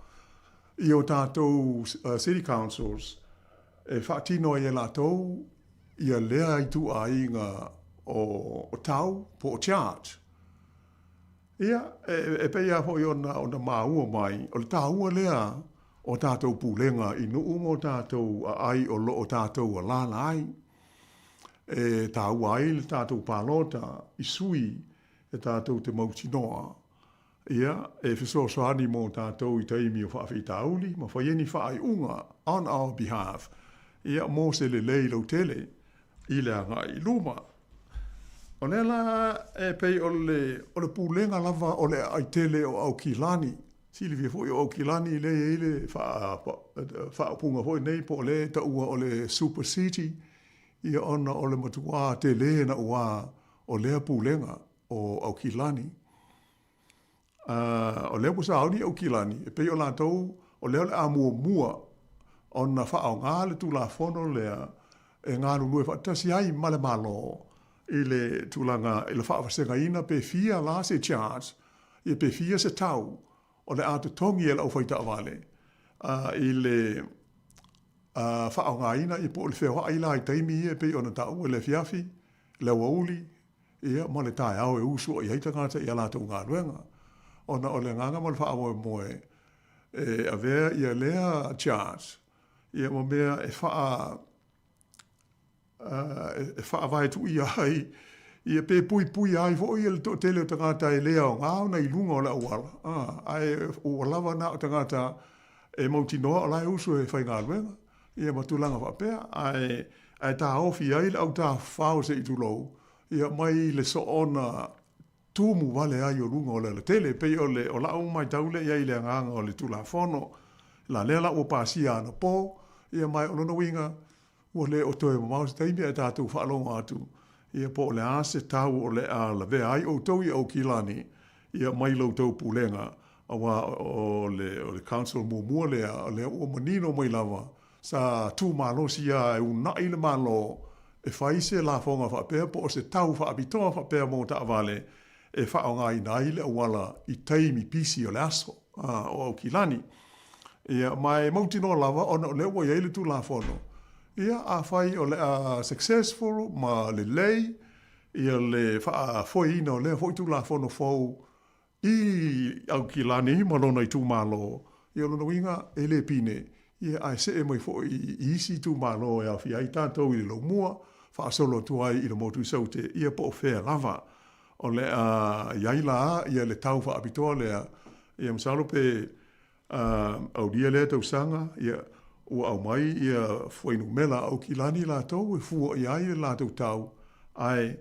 i o tatou City Councils e faatino ai e latou ia lea ituaiga o tau po o charge. Ia, e pei lava foi ona maua mai, o le taua lea o tatou pulega i nuu ma o tatou aai o lo o tatou alaala ai. E taua ai le tatou palota i sui e tatou te mautinoa Ia, e fesoasoani mō tātou i taimi o faafitauli ma fai ai ni faaiuga on our behalf, ia, mō se lelei lautele i le agai i luma. O lea la e pei o le, o le pulega lava o le aai tele o Aukilani. Silafia foi o Aukilani lea e i ai le faaupuga foi nei po o lea e taua o le super city, ia ona o le matuā tele nauā o lea pulega o Aukilani. O lea ua sauni Aukilani, e pei o latou o lea o le a muamua ona faaaoga le Tulafono lea e galulue faatasi ai ma le Malo i le tulaga i le faavasegaina pe fia la se charge, ia pe fia se tau o le a totogi e le aufai-taavale i le faaaogaina ia po o le feoai la i taimi ia e pei ona taua i le afiafi, le aoauli, ia ma le taeao e usu ai tagata i a latou galuega. Ona o le agaga ma le faamoemoe e avea ia lea charge ia ma mea e faa e faavae tuia ai ia pe puipuia ai foi le toatele o tagata e le aoga ona i luga o le auala, ae ua lava na o tagata e mautinoa o la e usu e faigaluega ia ma tulaga faapea, ae ae taofi ai le autafafao se i tulou, ia mai le soona tumu vale ai o luga o le alatele. E pei o le o la'u matau lea i ai i le agaga o le Tulafono, la lea la ua pasia anapo, ia ma o lona uiga, ua le o toe mamao se taimi ae tatou faalogo atu, ia po o le a se tau o le a lavea ai outou i Aukilani, ia mai la outou pulega, aua o le o le council muamua lea, o lea ua manino mai lava, sa tu malosi lava e uunai le Malo e fai se lafoga faapea po o se tau faapitoa faapea mo taavale e faaaogaina ai le auala i taimi pisi o le aso o Aukilani. Ia, ma e mautinoa lava ona o lea ua i ai le Tulafono. Ia, afai o le a successful ma lelei ia le faafoeina o lea foi Tulafono fou i Aukilani ma lona itumalo, ia o lona uiga e le pine, ia ae see mai foi i isi itumalo e aofia ai tatou i le Laumua, faasolo atu ai i le Motu i Saute, ia po o fea lava. O le a i ai la ia le tau faapitoa lea, ia masalo pe aulia lea tausaga, ia ua aumai ia fuainumera a Aukilani latou e fua i ai le latou tau, ae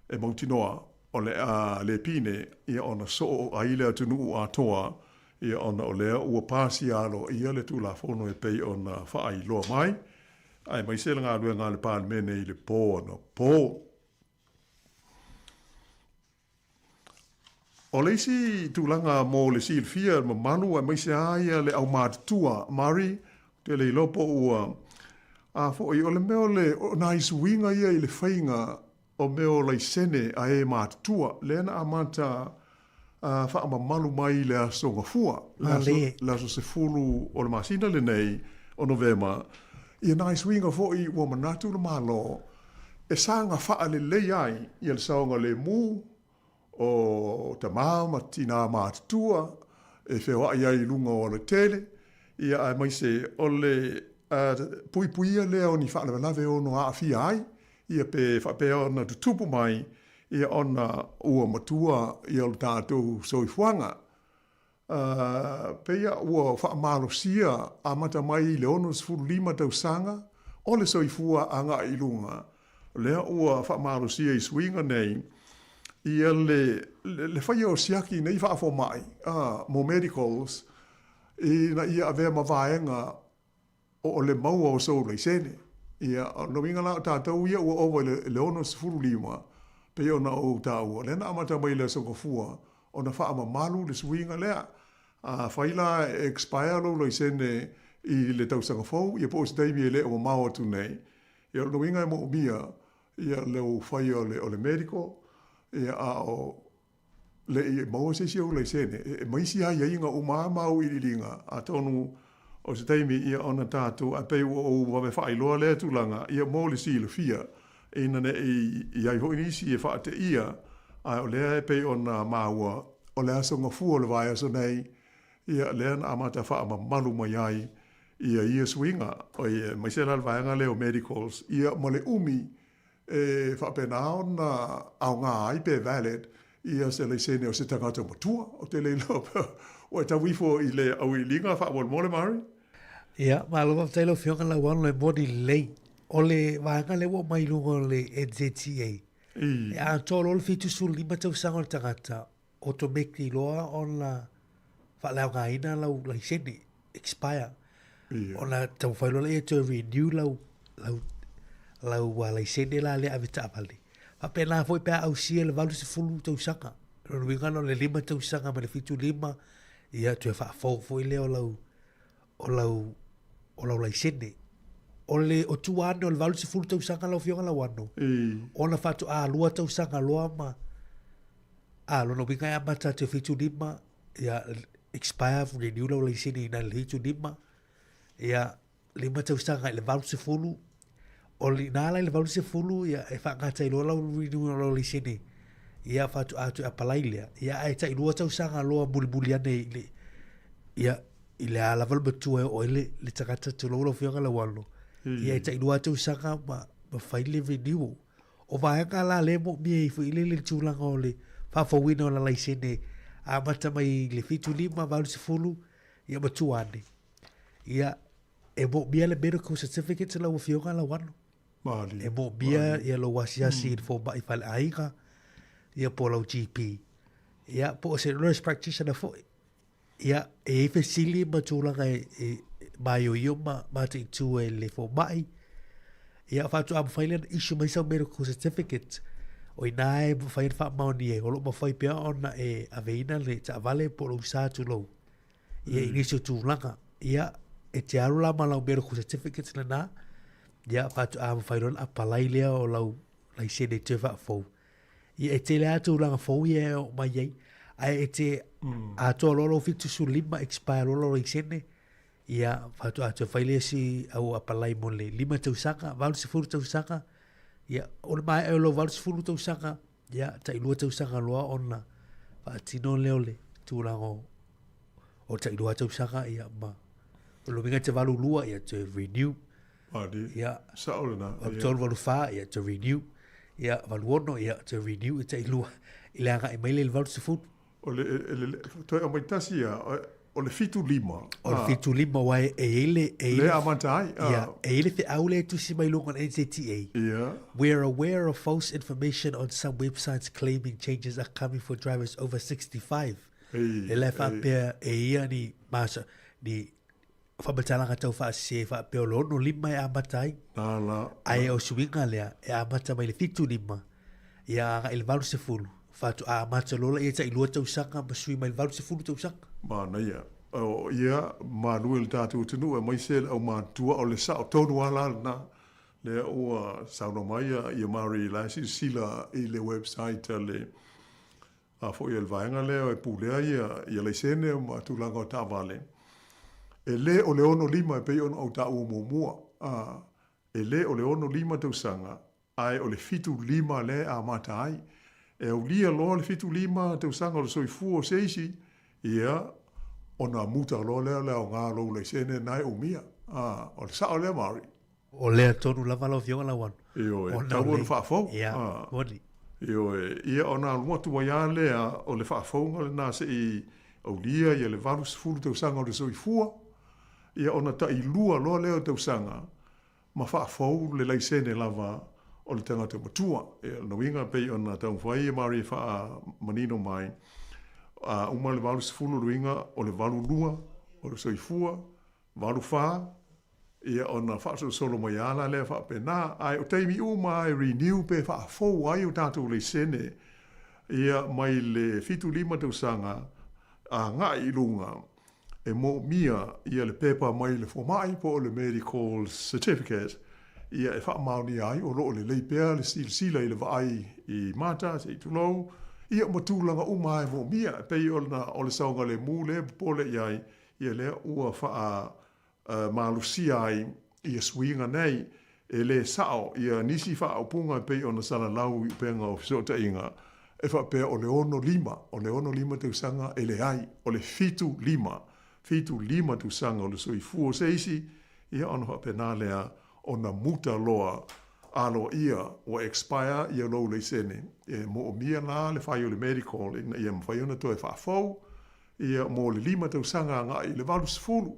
e mautinoa o le a le pine ia ona soo ai le atunuu atoa, ia ona o lea ua pasia aloaia le Tulafono e pei ona faailoa mai, aemaise le galuega a le Palemene i le po anapo. O le isi tulaga mo le silafia e le mamalu aemaise lava ia le aumatutua, Mari, ou te le iloa po ua, a foi, o le mea o le, o nai suiga ia i le faiga o mea o laisene a e matutua, lea na amata faamamalu mai i le Aso Gafua, le aso 10 o le masina lenei o Novema, ia nai suiga foi ua manatu le Malo e saga faalelei ai ia le saogalemu o tama ma tina matutua e feoai ai i luga o alatele, ia aemaise o le puipuia lea o ni faalavelave e ono aafia ai, ia pe faapea ona tutupu mai, ia ona ua matua ia lo tatou soifuaga. Pei ua faamalosia amata mai i le 65 tausaga o le soifua agai i luga, lea ua faamalosia i suiga nei ia le faia o siaki nei faafomai mo medicals ina ia avea ma vaega o le maua o sou laisene. Ia, o lona uiga la o tatou ia ua ova i le 65, pei ona ou taua, lea na amata mai i le Aso Gafua ona faamamalu le suiga lea. Afai la e expire lou laisene i le tausaga fou, ia po o se taimi e le o mamao atu nei, ia o lona uiga e moomia ia lou faia o le medical, ia a o le i maua se isi ou laisene, e ma isi aiaiga uma lava ma au iliiliga, atonu o se taimi ia ona tatou, ae pei ua ou vave faailoa lea tulaga, ia mo le silafia, ina ne i i ai foi nisi e faateia, ae o lea e pei ona maua, o le aso gafua o le vaiaso nei, ia lea na amata faamamalu mai ai ia ia suiga, aemaise la le vaega lea o medicals, ia ma le umi e faapena ona aoga ai pe valid ia se laisene o se tagata matua. Ou te le iloa pe ua e tau ifo i le auiliiliga faamolemole Mari. Ia, malo faafetai lau Afioga Lauano e moni lelei. O le vaega lea ua aumai i luga o le NZTA, e atoa loa le 75 tausaga o le tagata, automatically loa ona faaleaogaina lau laisene, expire. Ona taumafai loa lea e toe renew lau, lau, lau laisene la lea ave taavale. Faapena foi pe a ausia le 80 tausaga. Lona uiga na o le 5 tausaga mai le 75, ia toe faafou foi lea o lau, o lau, o lau laisene. O le, o tua ane o le 80 tausaga lau Afioga Lauano, ona faatoa lua tausaga loa ma, A, lona uiga e amata atu i 75, ia, expire, renew lau laisene i nai le 75, ia, lima tausaga i le 80, o le ina la i le 80, ia, e faagata ai loa lau renew o lau laisene, ia, faatoa toe apalai lea, ia, ae tai lua tausaga loa mulimuli ane i le, ia, i le a lava le matua e oo ai le, le tagata tulou lau Afioga Laualo, ia, e tai lua tausaga ma, ma fai le renewal. O vaega la lea e moomia ai foi lele le tulaga o le faafouina o la laisene amata mai le 75, 80 ia ma tua ane. Ia, e moomia le medical certificate lau Afioga Lauano. Malie. E moomia ia lou asiasi i le fomai faleaiga ia po o lau GP. Ia, po o se nurse practitioner foi. Ia, e i ai fesili ma tulaga e, e māioio ma mataitu e le fomai. Ia, faatoa mafai lea ona issue mai sau medical certificate. O i ina e mafai ona faamaonia ai, o lo o mafai pea ona e aveina le taavale po o lou sa tulou. Ia, i nisi o tulaga. Ia, e te alu la ma lau medical certificate lena, ia, faatoa mafai loa ona apalai lea o lau laisene toe faafou. Ia e tele lava tulaga fou ia e oo mai ai, ae e te atoa loa lou 75 expire loa lou laisene, Ia, faatoa toe fai le isi au apalai mo le 5 tausaga, 80 tausaga. Ia, o le maea o lou 80 tausaga, ia, tai 2 tausaga loa ona faatino lea o le tulaga o, o tai 2 tausaga, ia, ma o lona uiga e te 82, ia, toe renew. Pali, Ia, sao lena. 83, 84, ia, toe renew. Ia, 86, ia, toe renew, e tai 2, i le agai mai lea i le 80. O le, le, le, toe aumai tasi ia, o le 75. O le 75, aua e i ai le... E le amata ai. Ia, e i ai le feau lea e tusi mai luga o le NZTA. Ia. We are aware of false information on some websites claiming changes are coming for drivers over 65. Ei, E la e faapea e ia ni, masa, ni faamatalaga tau faasese faapea o le 65 e amata ai. La, la, Ae o suiga lea e amata mai le 75 ia agai i le 80, faatoa amata loa laia tai 2 tausaga ma sui mai le 80 tausaga. Manaia. O ia malu e le tatou atunuu aemaise le aumatutua o le sao tonu lava la lena. Lea ua saunoa mai ia Mary la e silasila i le website a le A foi o le vaega lea e pulea ia laisene ma tulaga o taavale, e le o le 65 e pei ona ou taua muamua, a, e le o le 65 tausaga, ae o le 75 lea e amata ai. E aulia loa le 75 tausaga o le soifua o se isi, ia, ona muta loa lea o le aoga o lou laisene lena e umia. A, o le sao lea Mari? O lea tonu lava lau Afioga Lauano. Ioe, tau ona faafou. Ia, moni. Ioe, ia ona alu atu ai lava lea o le faafouga lena se i aulia ia le 80 tausaga o le soifua, ia ona tailua loa lea o tausaga ma faafou le laisene lava o le tagata matua. Ia, o lona uiga e pei ona taumafai ia Marie e faamanino mai, a uma le 80 o lona uiga o le 82 o le soifua, 84, ia ona faasolosolo mai lava la lea faapena. Ae o taimi uma lava e renew pe faafou ai o tatou laisene ia mai le 75 tausaga agai i luga e moomia ia le pepa mai le fomai po o le medical certificate ia e faamaonia ai o lo o lelei pea le silasila i le vaai i mata se i tulou ia ma tulaga uma lava e moomia. E pei ona o le saogalemu lea e popole i ai Ia lea ua faa malosia ai ia suiga nei, e le sao ia nisi faaupuga e pei ona salalau i upega o fesootaiga e faapea o le 65, o le 65 tausaga e leai, o le 75, 75 tausaga o le soifua o se isi, ia ona faapena lea ona muta loa aloaia ua expire ia lou laisene, e moomia la le fai o le medical ina ia mafai ona toe faafou Ia, mo le 5 tausaga agai i le 80,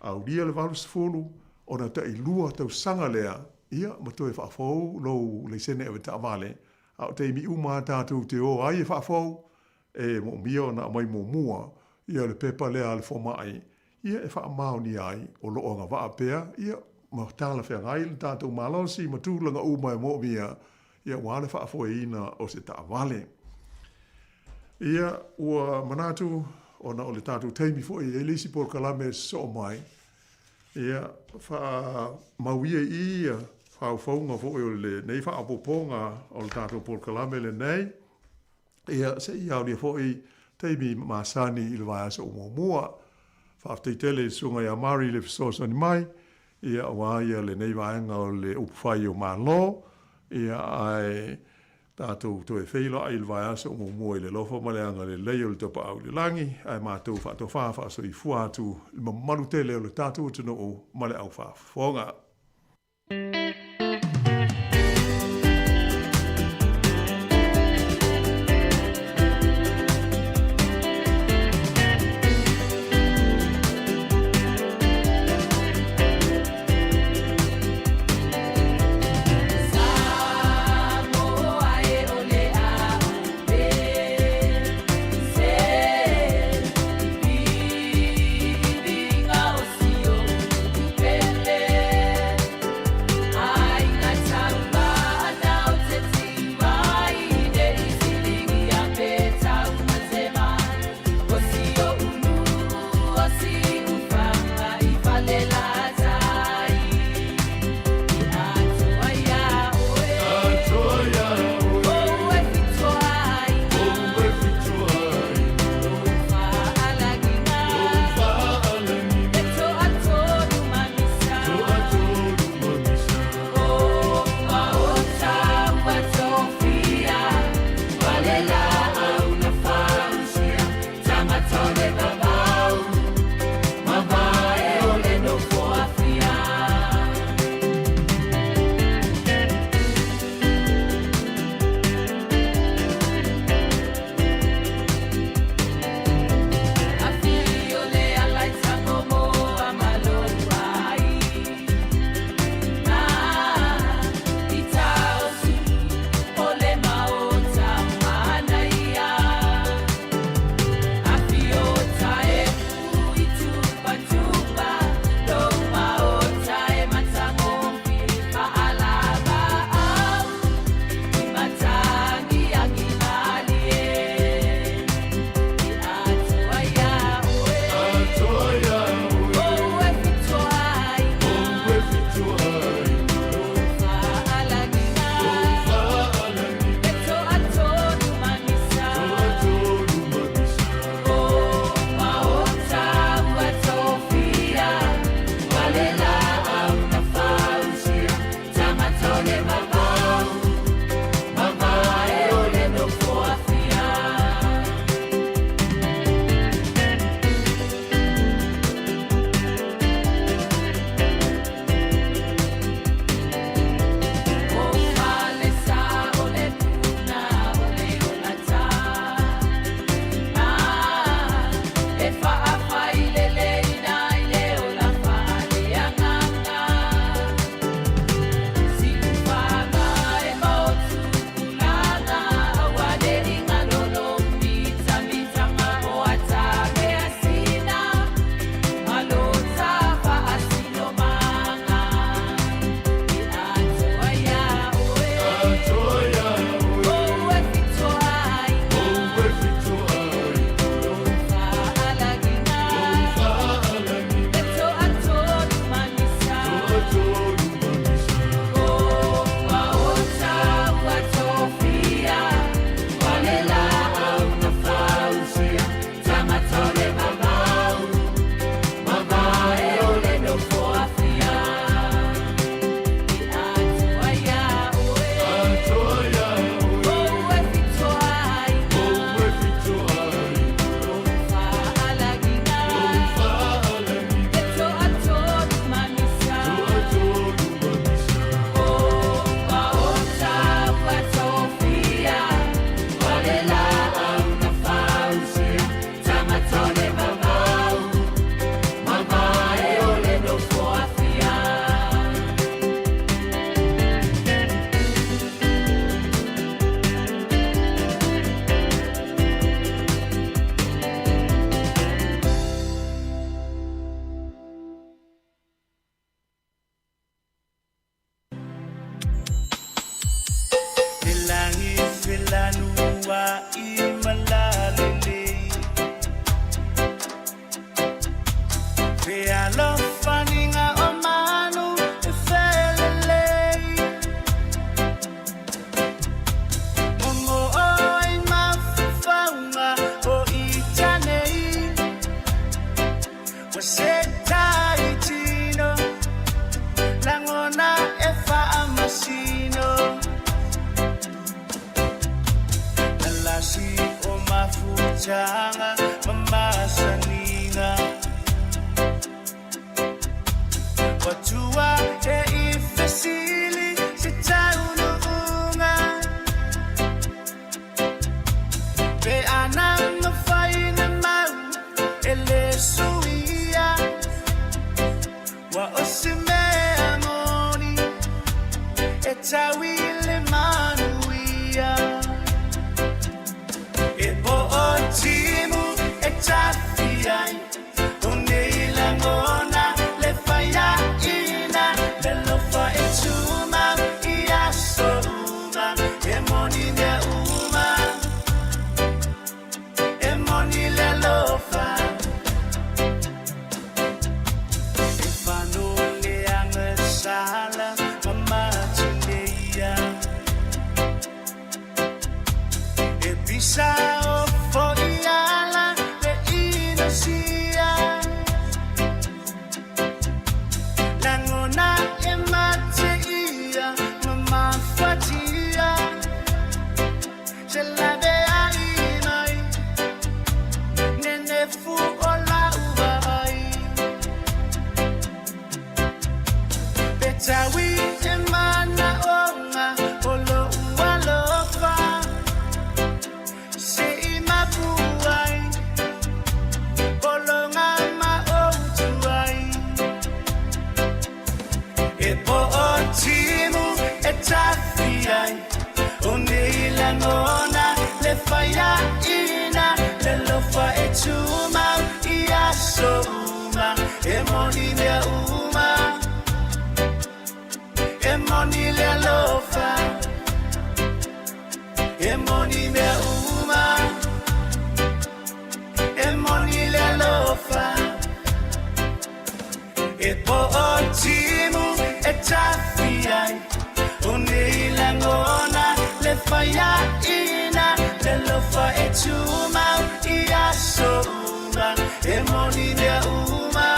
aulia le 80, ona tailua tausaga lea, ia, ma toe faafou lou laisene avetaavale, a o taimi uma lava tatou te o ai e faafou, e moomia ona aumai muamua ia le pepa lea a le fomai, ia, e faamaonia ai o lo o agavaa pea, ia, ma talafeagai le tatou malosi ma tulaga uma e moomia, ia, aua le faafoeina o se taavale. Ia, ua manatu, ona o le tatou taimi foi e i ai le isi polokalame e sosoo mai, ia, faamau ia i i ia faufauga foi o lenei faaopoopoga o le tatou polokalame lenei, ia, se i aulia foi taimi masani i le vaiaso o muamua. Faafetai tele i le Susuga ia Mari i le fesoasoani mai, ia, aua ia lenei vaega o le upufai o Malo, ia, ae Tatou toe feiloai i le vaiaso muamua i le alofa ma le agalelei o le Tapaau i le Lagi, ae matou faatofa faasoifua atu i le mamalu tele o le tatou atunuu ma le aufaafofoga. Ua tua e i fesili se taunuuga Pe ana mafai na mau e le suia Ua o se mea moni e tau i le manuia E po o timu e tafi ai O nei lagona le faiaina Le lofa e tumau i aso uma E moni mea uma E moni le alofa E fano le agasala ma matineia E pisa o fo'i ala le inosia Lagona e mateia ma mafatia Se laveai mai Nenefu o lau vaai Pe taui e manaoga o lou alofa Se i mapu ai Pologa ma ou tuai E po o timu e tafi ai O nei lagona le faiaina Le lofa e tumau i aso uma E moni mea uma E moni le alofa E moni mea uma E moni le alofa E po o timu e tafi ai O nei lagona le faiaina Le lofa e tumau i aso uma E moni mea uma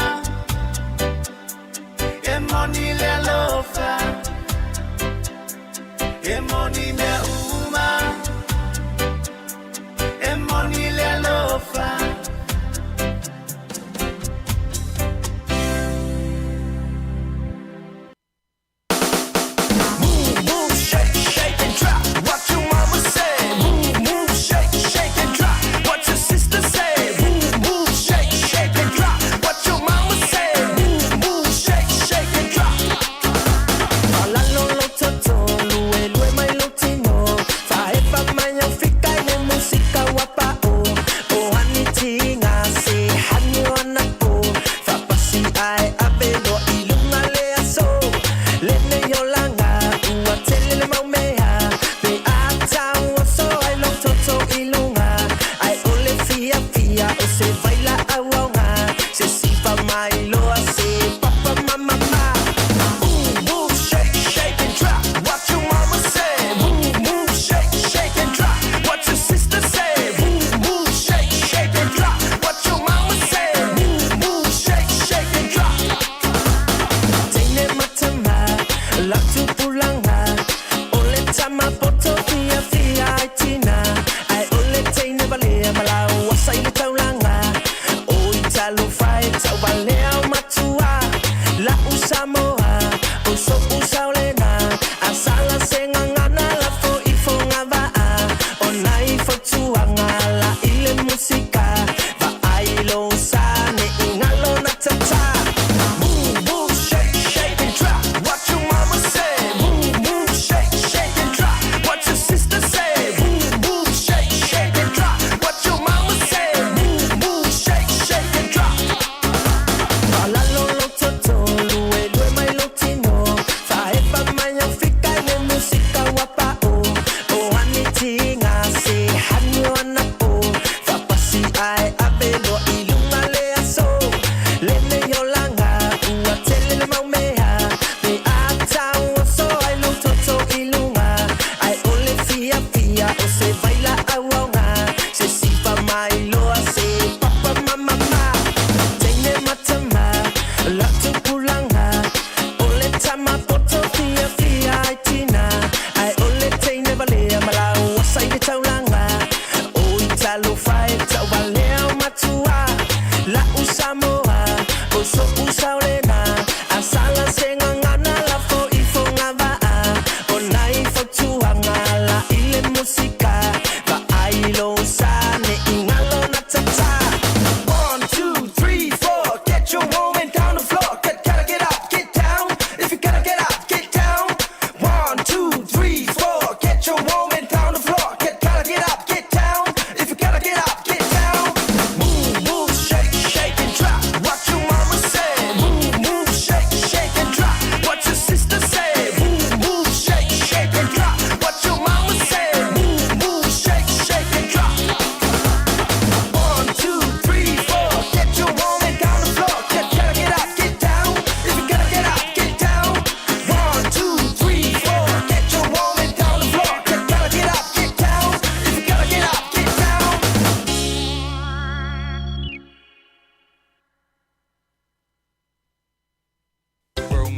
E moni le alofa E moni mea uma E moni le alofa Move, move, shake, shake and drop. What your mama say? Move, move, shake, shake and drop. What your sister say? Move, move, shake, shake and drop. What your mama say? Move, move, shake, shake and drop. Fa'alalo lou toto, luelue mai lou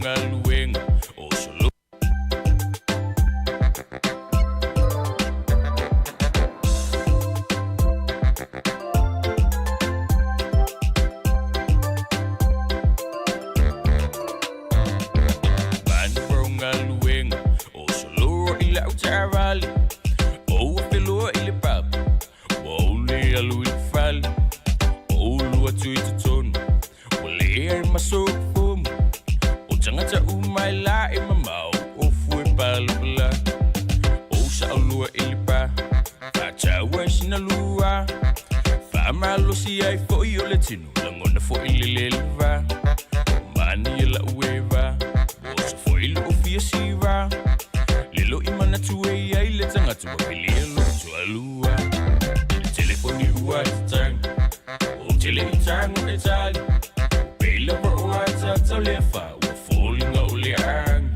galuega o solo. Manu galuega o solo i lau taavale o ua feloa i le papa ua ou le alu i le fale o ulu atu i totonu ua leai ma so'u fomu o tagata uma e la e mamao o fue palapala o sa'olua i le pa faataua i sina lua faamalosi ai fo'i o le tino lagona fo'i le leleva o mani e la'u eva oso fo'i lo'u fia siva lelo i manatu e iai le tagata ua pilia lo'u toalua le telefoni ua tataga ou te le i tago e tali pela va o atatau le afa ua foliga o le agi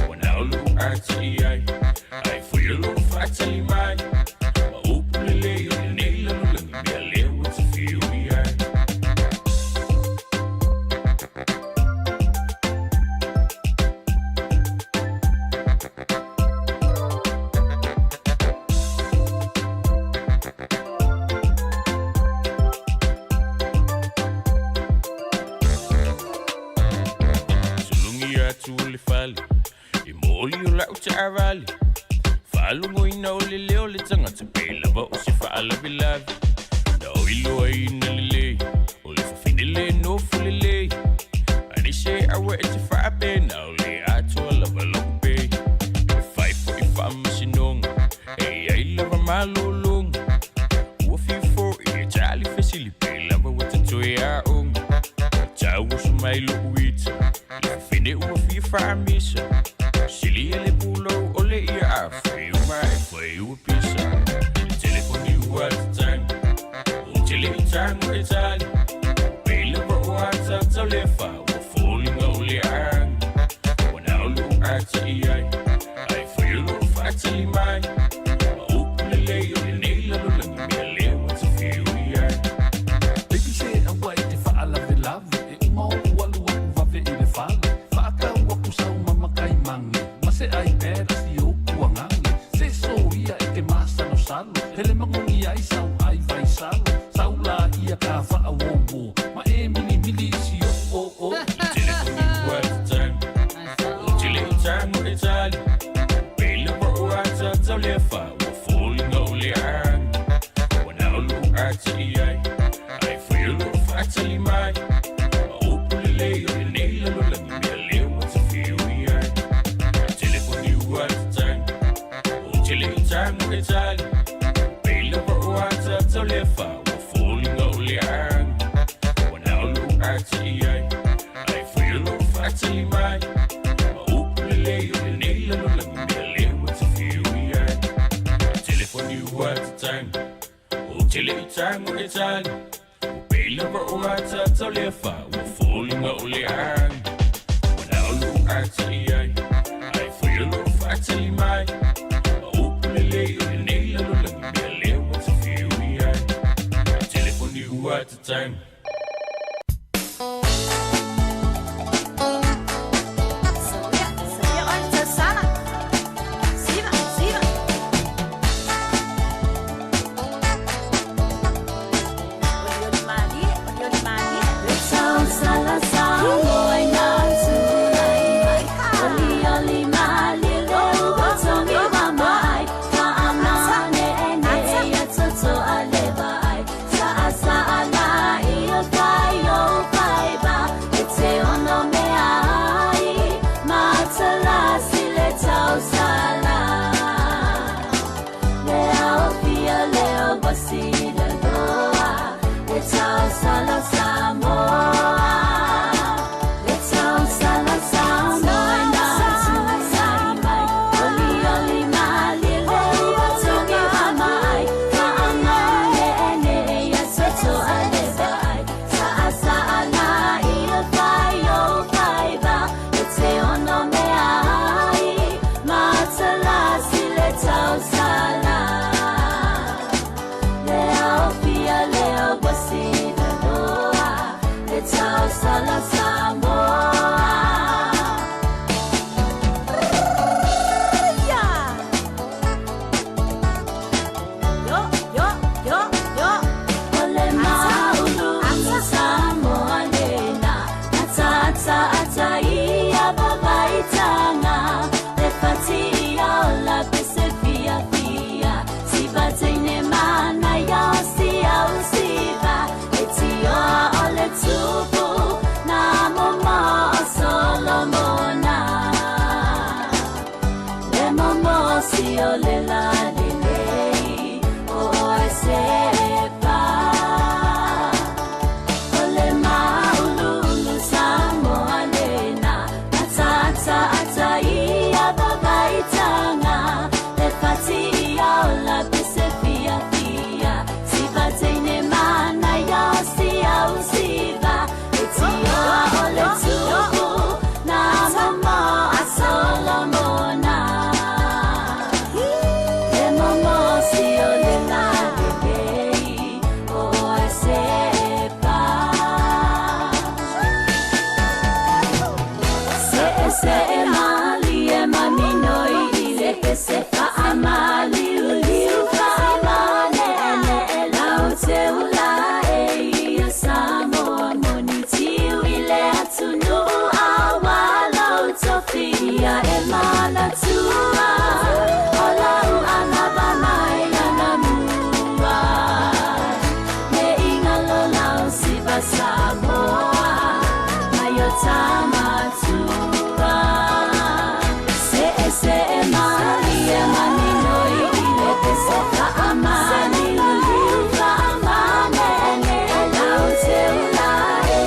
ua nao lo'u ata i ai ai foi o lo'u faatali mai ma upu lelei o lenei lalolagi mea lea ua tafiu i ai. Sulugi atu o le fale e moli o lau taavale faalogoina o le leo le tagata pe lava o se faalavelave na oiloaina lelei o le fafine le nofo lelei anise aua e te faapena o le atoa lava lo'u pei e fai fo'i faamasinoga e iai lava malologa ua fifo'i e tali fesili pe lava ua tatoe aoga tauoso mai lo'u ita le fafine ua fia faamisa silia le pulou o le ia afe uma e fai ua pisa le telefoni ua tataga ou te le i tago e tali pe lava o atatau le afa ua foliga o le agi ua nao lo'u ata i ai ai foi o lo'u faatali mai ma upu lelei o lenei lalolagi mea lea ua tafiu i ai. Baby se aua e te faalavelave e uma ou alu aku vave i le fale faatau aku sau mama kai magi ma se iPad a si ou agaga se soia e te masalosalo hele magogi ai sau ai vaisalo sau la ia ka faauouo ma e milimili i si ou o o. Le telefoni ua tataga ou te le i tago e tali pe lava o atatau le afa ua foliga o le agi ua nao lo'u ata i ai ai foi o lo'u faatali mai ma upu lelei o lenei lalolagi mea lea ua tafiu i ai. Le telefoni ua tataga ou te le i tago e tali pe lava o atatau le afa ua foliga o le agi ua nao lo'u ata i ai ai foi o lo'u faatali mai ma upu lelei o lenei lalolagi mea lea ua tafiu i ai. Le telefoni ua tataga ou te le i tago e tali pe lava o atatau le afa ua foliga o le agi ua nao lo'u ata i ai ai foi o lo'u faatali mai ma upu lelei o lenei lalolagi mea lea ua tafiu i ai. Le telefoni ua tataga. Sala sala. ata ia vavaitanga Le fati ia o la pese fia fia Si vateine mana ia o si au siva E tioa o le tupu Nā momo o Solomona Le momo si o le la lelei O oe se pa O le maululu Samoa lena Ata ata ata ia vavaitanga Le fati ia o la pese fia fia Si vateine mana ia o si au siva E tioa o le tupu Nā momo a Solomona Le momo si o le la lelei O oe se pa Se e se e mali e manino i le pese faamali uliu faamane ene e lau te ula e ia Samoa moni tiu i le atunuu a walau tofi ia e manatua o lau anava mai anamua Me ingalo lau siva Samoa mai o tamatua Se e se e mali e manino i le pese faamali uliu faamane ene e lau te ula e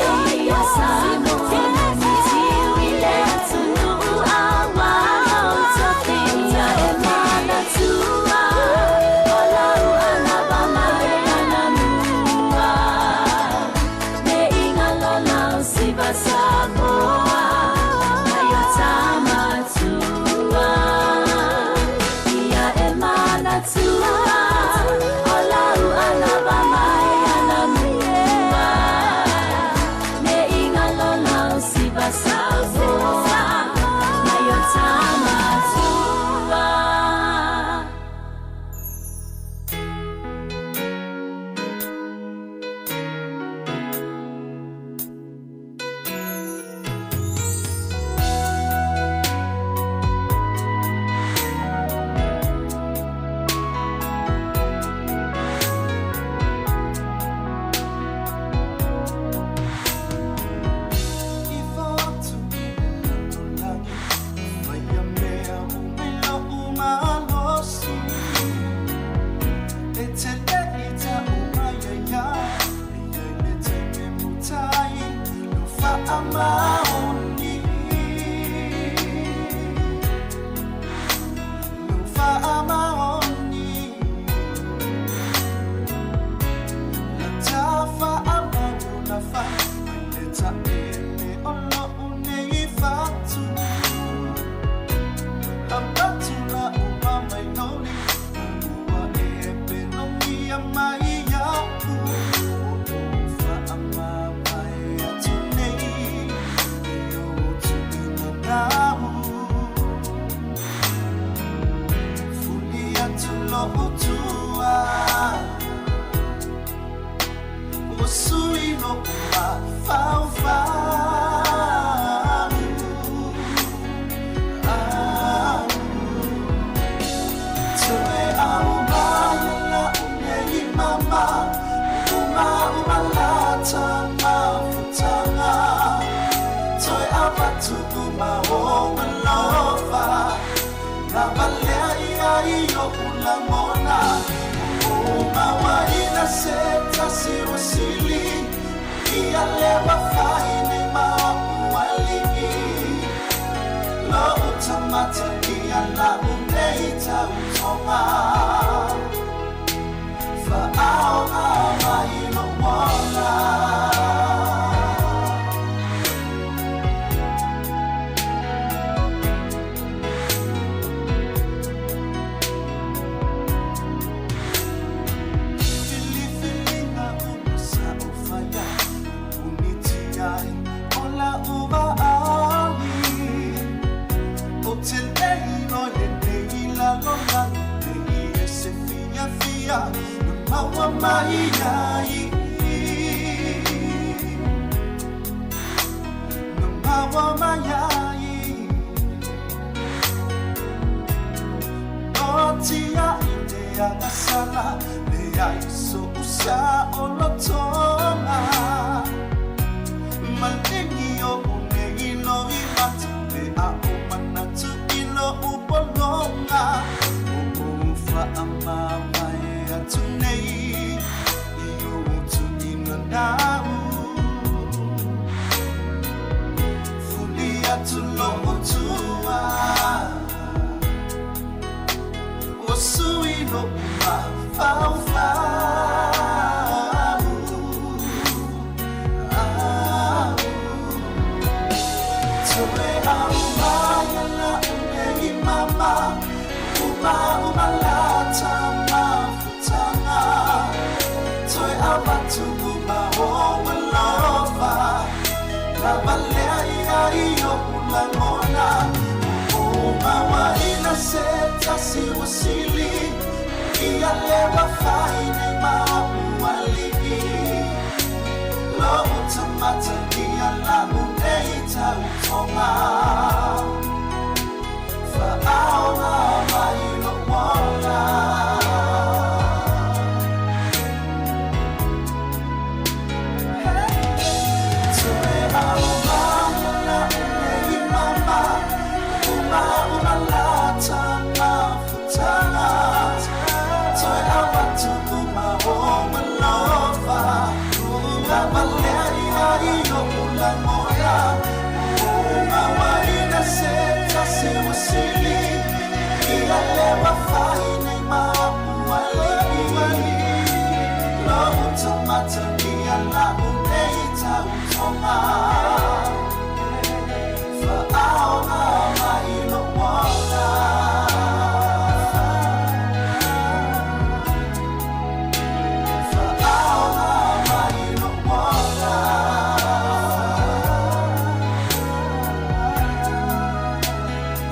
ia Samoa moni tiu i le atunuu a walau tofi ia e manatua o lau anava mai anamua Me ingalo lau siva Samoa mai o tamatua Ia e manatua o lau anava mai anamua Me ingalo lau siva Samoa mai o tamatua. o mai ai. No tia i te agasala le ai so usa o lotonga. Malengi o unei lo i mata le a o manatu i lo upolonga. O o whaamawai atu nei i o tu ina nau. Fuli atu lo utua. O sui lo uma fau fau. Au. Toe au mai ala unei mama. Uma uma lata mafutanga. Toe au atu uma o alofa. Lava lea ia i o ulangona. Uma waina se tasi wasili. Ia lewa fai nei ma ualii. Lo utamata ia la unei tautonga. Whaaonga mai lo wala. Toe au mai ala unei mama. Uma uma lata mafutanga. Toe au atu uma o malofa. Lava lea ia i o ulangona. Uma waina se tasi wasili. Ia lewa fai nei ma ualii. Lo utamata ia la unei tautonga. Whaaonga mai lo wala. Whaaonga mai lo wala.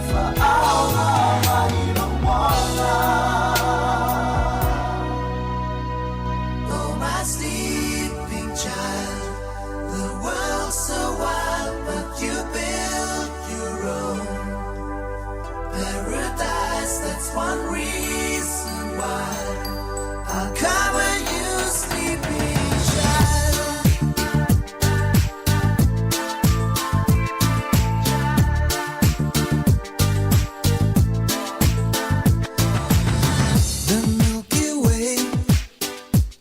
Whaaonga mai lo wala. Oh, my sleeping child, the world's so wild, but you built your own paradise. That's one reason why I'll cover you, sleeping child. The Milky Way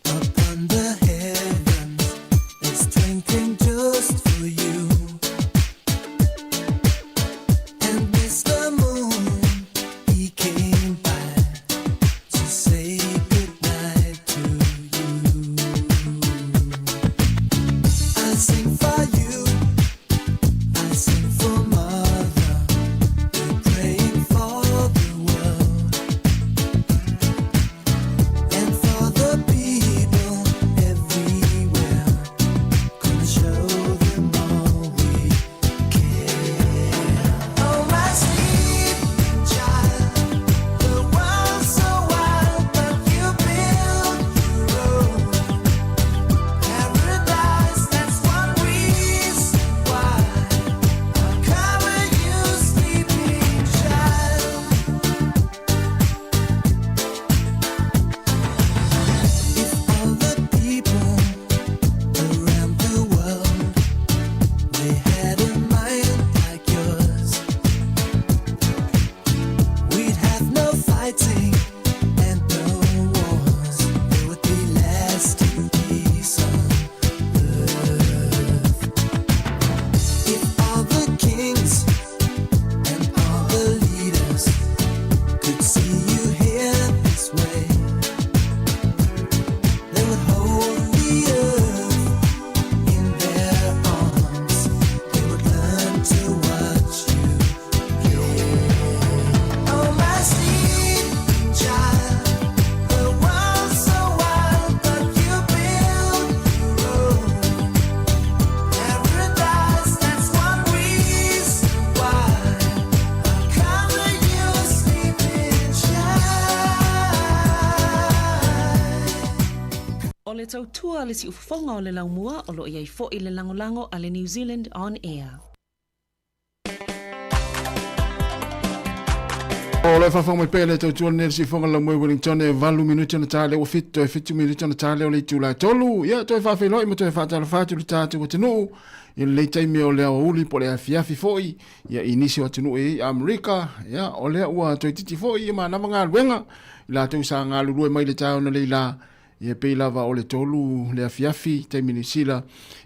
upon the heavens is twinkling just for you. And Mr. Moon, he came by to say goodnight to you. I sing for you, I sing for mother, we're praying for the world. And for the people everywhere, gonna show them all we care. Oh, my sleeping child, the world's so wild, but you built your own paradise. That's one reason why I'll cover you, sleeping child. If all the people around the world, they had a mind like yours, we'd have no fighting and no wars. There would be lasting peace on earth. If all the kings and all the leaders could see you here this way, they would hold the earth in their arms. They would learn to watch you play. Oh, my sleeping child, the world's so wild, but you built your own paradise. That's one reason why I'll cover you, sleeping child. O le tautua le siufofoga o le laumua o lo o i ai foi le lagolago a le New Zealand On Air. O le faafofoga mai pea le tautua lenei le siufofoga o le laumua i Wellington e 8 minute ona ta lea ua 7 toe 7 minute ona ta lea o le itula e 3. Ia toe faafeiloai ma toe faatalofa atu i le tatou atunuu i lenei taimi o le aoauli po o le afiafi foi ia i nisi o atunuu e i ai Amerika. Ia o lea ua toeitiiti foi ia manava galuega i latou sa galulue mai le taeao analeila ia pei lava o le 3 le afiafi taimi Niu Sila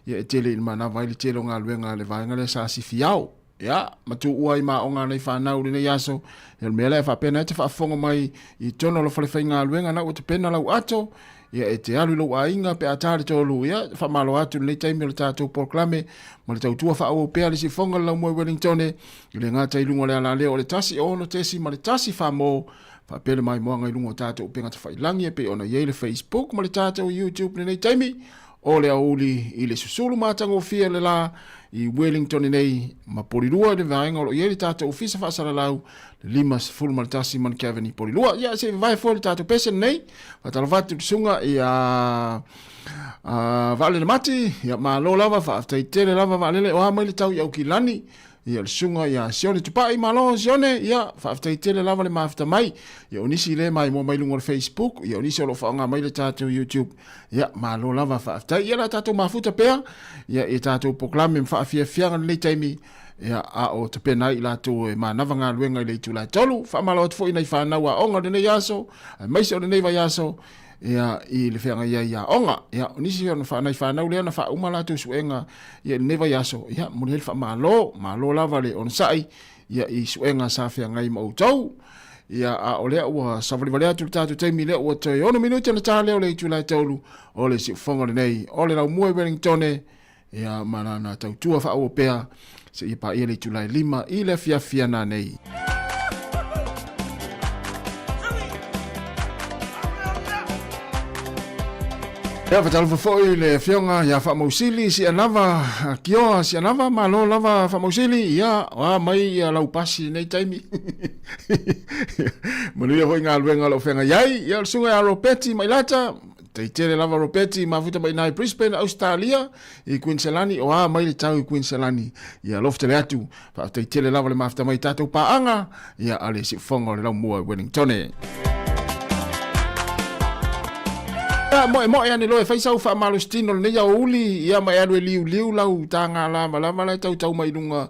ia e tele i le manava ai le tele o galuega a le vaega lea sa sifiao. Ia, ma tuua ai ma aoga a nai fanau i lenei aso. Ia, o le mea lea e faapena e te faafofoga mai i totonu o lau falefaigaluega na ua tapena lau ato, ia e te alu i lou aiga pe a ta le tolu. Ia, faamalo atu i lenei taimi o le tatou polokalame ma le tautua faaauau pea le sifofoga o le laumua i Wellington i le gata i luga o le alaleo o le 1 6.1 Famo faapea le maimoaga i luga o tatou upega tafailagi e pei ona i ai le Facebook ma le tatou YouTube i lenei taimi o le aoauli i le susulu matagofie o le la i Wellington nei ma Polilua i le vaega o lo o i ai le tatou ofisa faasalalau le 51 Monkey Avenue Polilua. Ia, se i vavae foi le tatou pese lenei. Faatalofa atu i le susuga ia Vaalele Mati, ia malo lava, faafetai tele lava Vaalele, o a mai le tau i Aukilani, ia le susuga ia Sione Tupai, malo Sione, ia faafetai tele lava le mafuta mai. Ia o nisi le maimoa mai luga o le Facebook, ia o nisi o lo o faaaoga mai le tatou YouTube, ia malo lava faafetai. Ia la tatou mafuta pea, ia i tatou polokalame ma faafiafiaga lenei taimi, ia a o tapena ai i latou e manava galuega i le itula e 3. Faamalo atu foi i nai fanau aoga o lenei aso, aemaise o lenei vaiaso, ia i le feagai ai i aoga. Ia o nisi o nai fanau lea na faauma latou suega ia i lenei vaiaso, ia momoli ai le faamalo, malo lava le onosai ia i suega sa feagai ma outou. Ia a o lea ua savalivali atu le tatou taimi lea ua toe 6 minute ona ta lea o le itula e 3 o le siufofoga lenei o le laumua i Wellington ia ma lana tautua faaauau pea seia paia le itula e 5 i le afiafi ana nei. Ia, faatalofa foi i le afioga ia Faamausili Sianava Kioa Sianava, malo lava Faamausili, ia, oa mai ia lau pasi i lenei taimi. Manuia foi galuega o lo o feagai ai. Ia, o le susuga ia Ropeti Mailata, Tai tele lava Ropeti mafuta mai nai Brisbane, Australia, i Queensland, o a mai le tau i Queensland. Ia alofa tele atu, faafetai tele lava le mafuta mai tatou paaga, ia a le siufofoga o le laumua i Wellington. Ia, moemoe ane loa e fai sau faamalositino lenei aoauli, ia ma e alu e liuliu lau taga lavalava la e tautau mai luga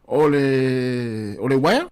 o le uaea.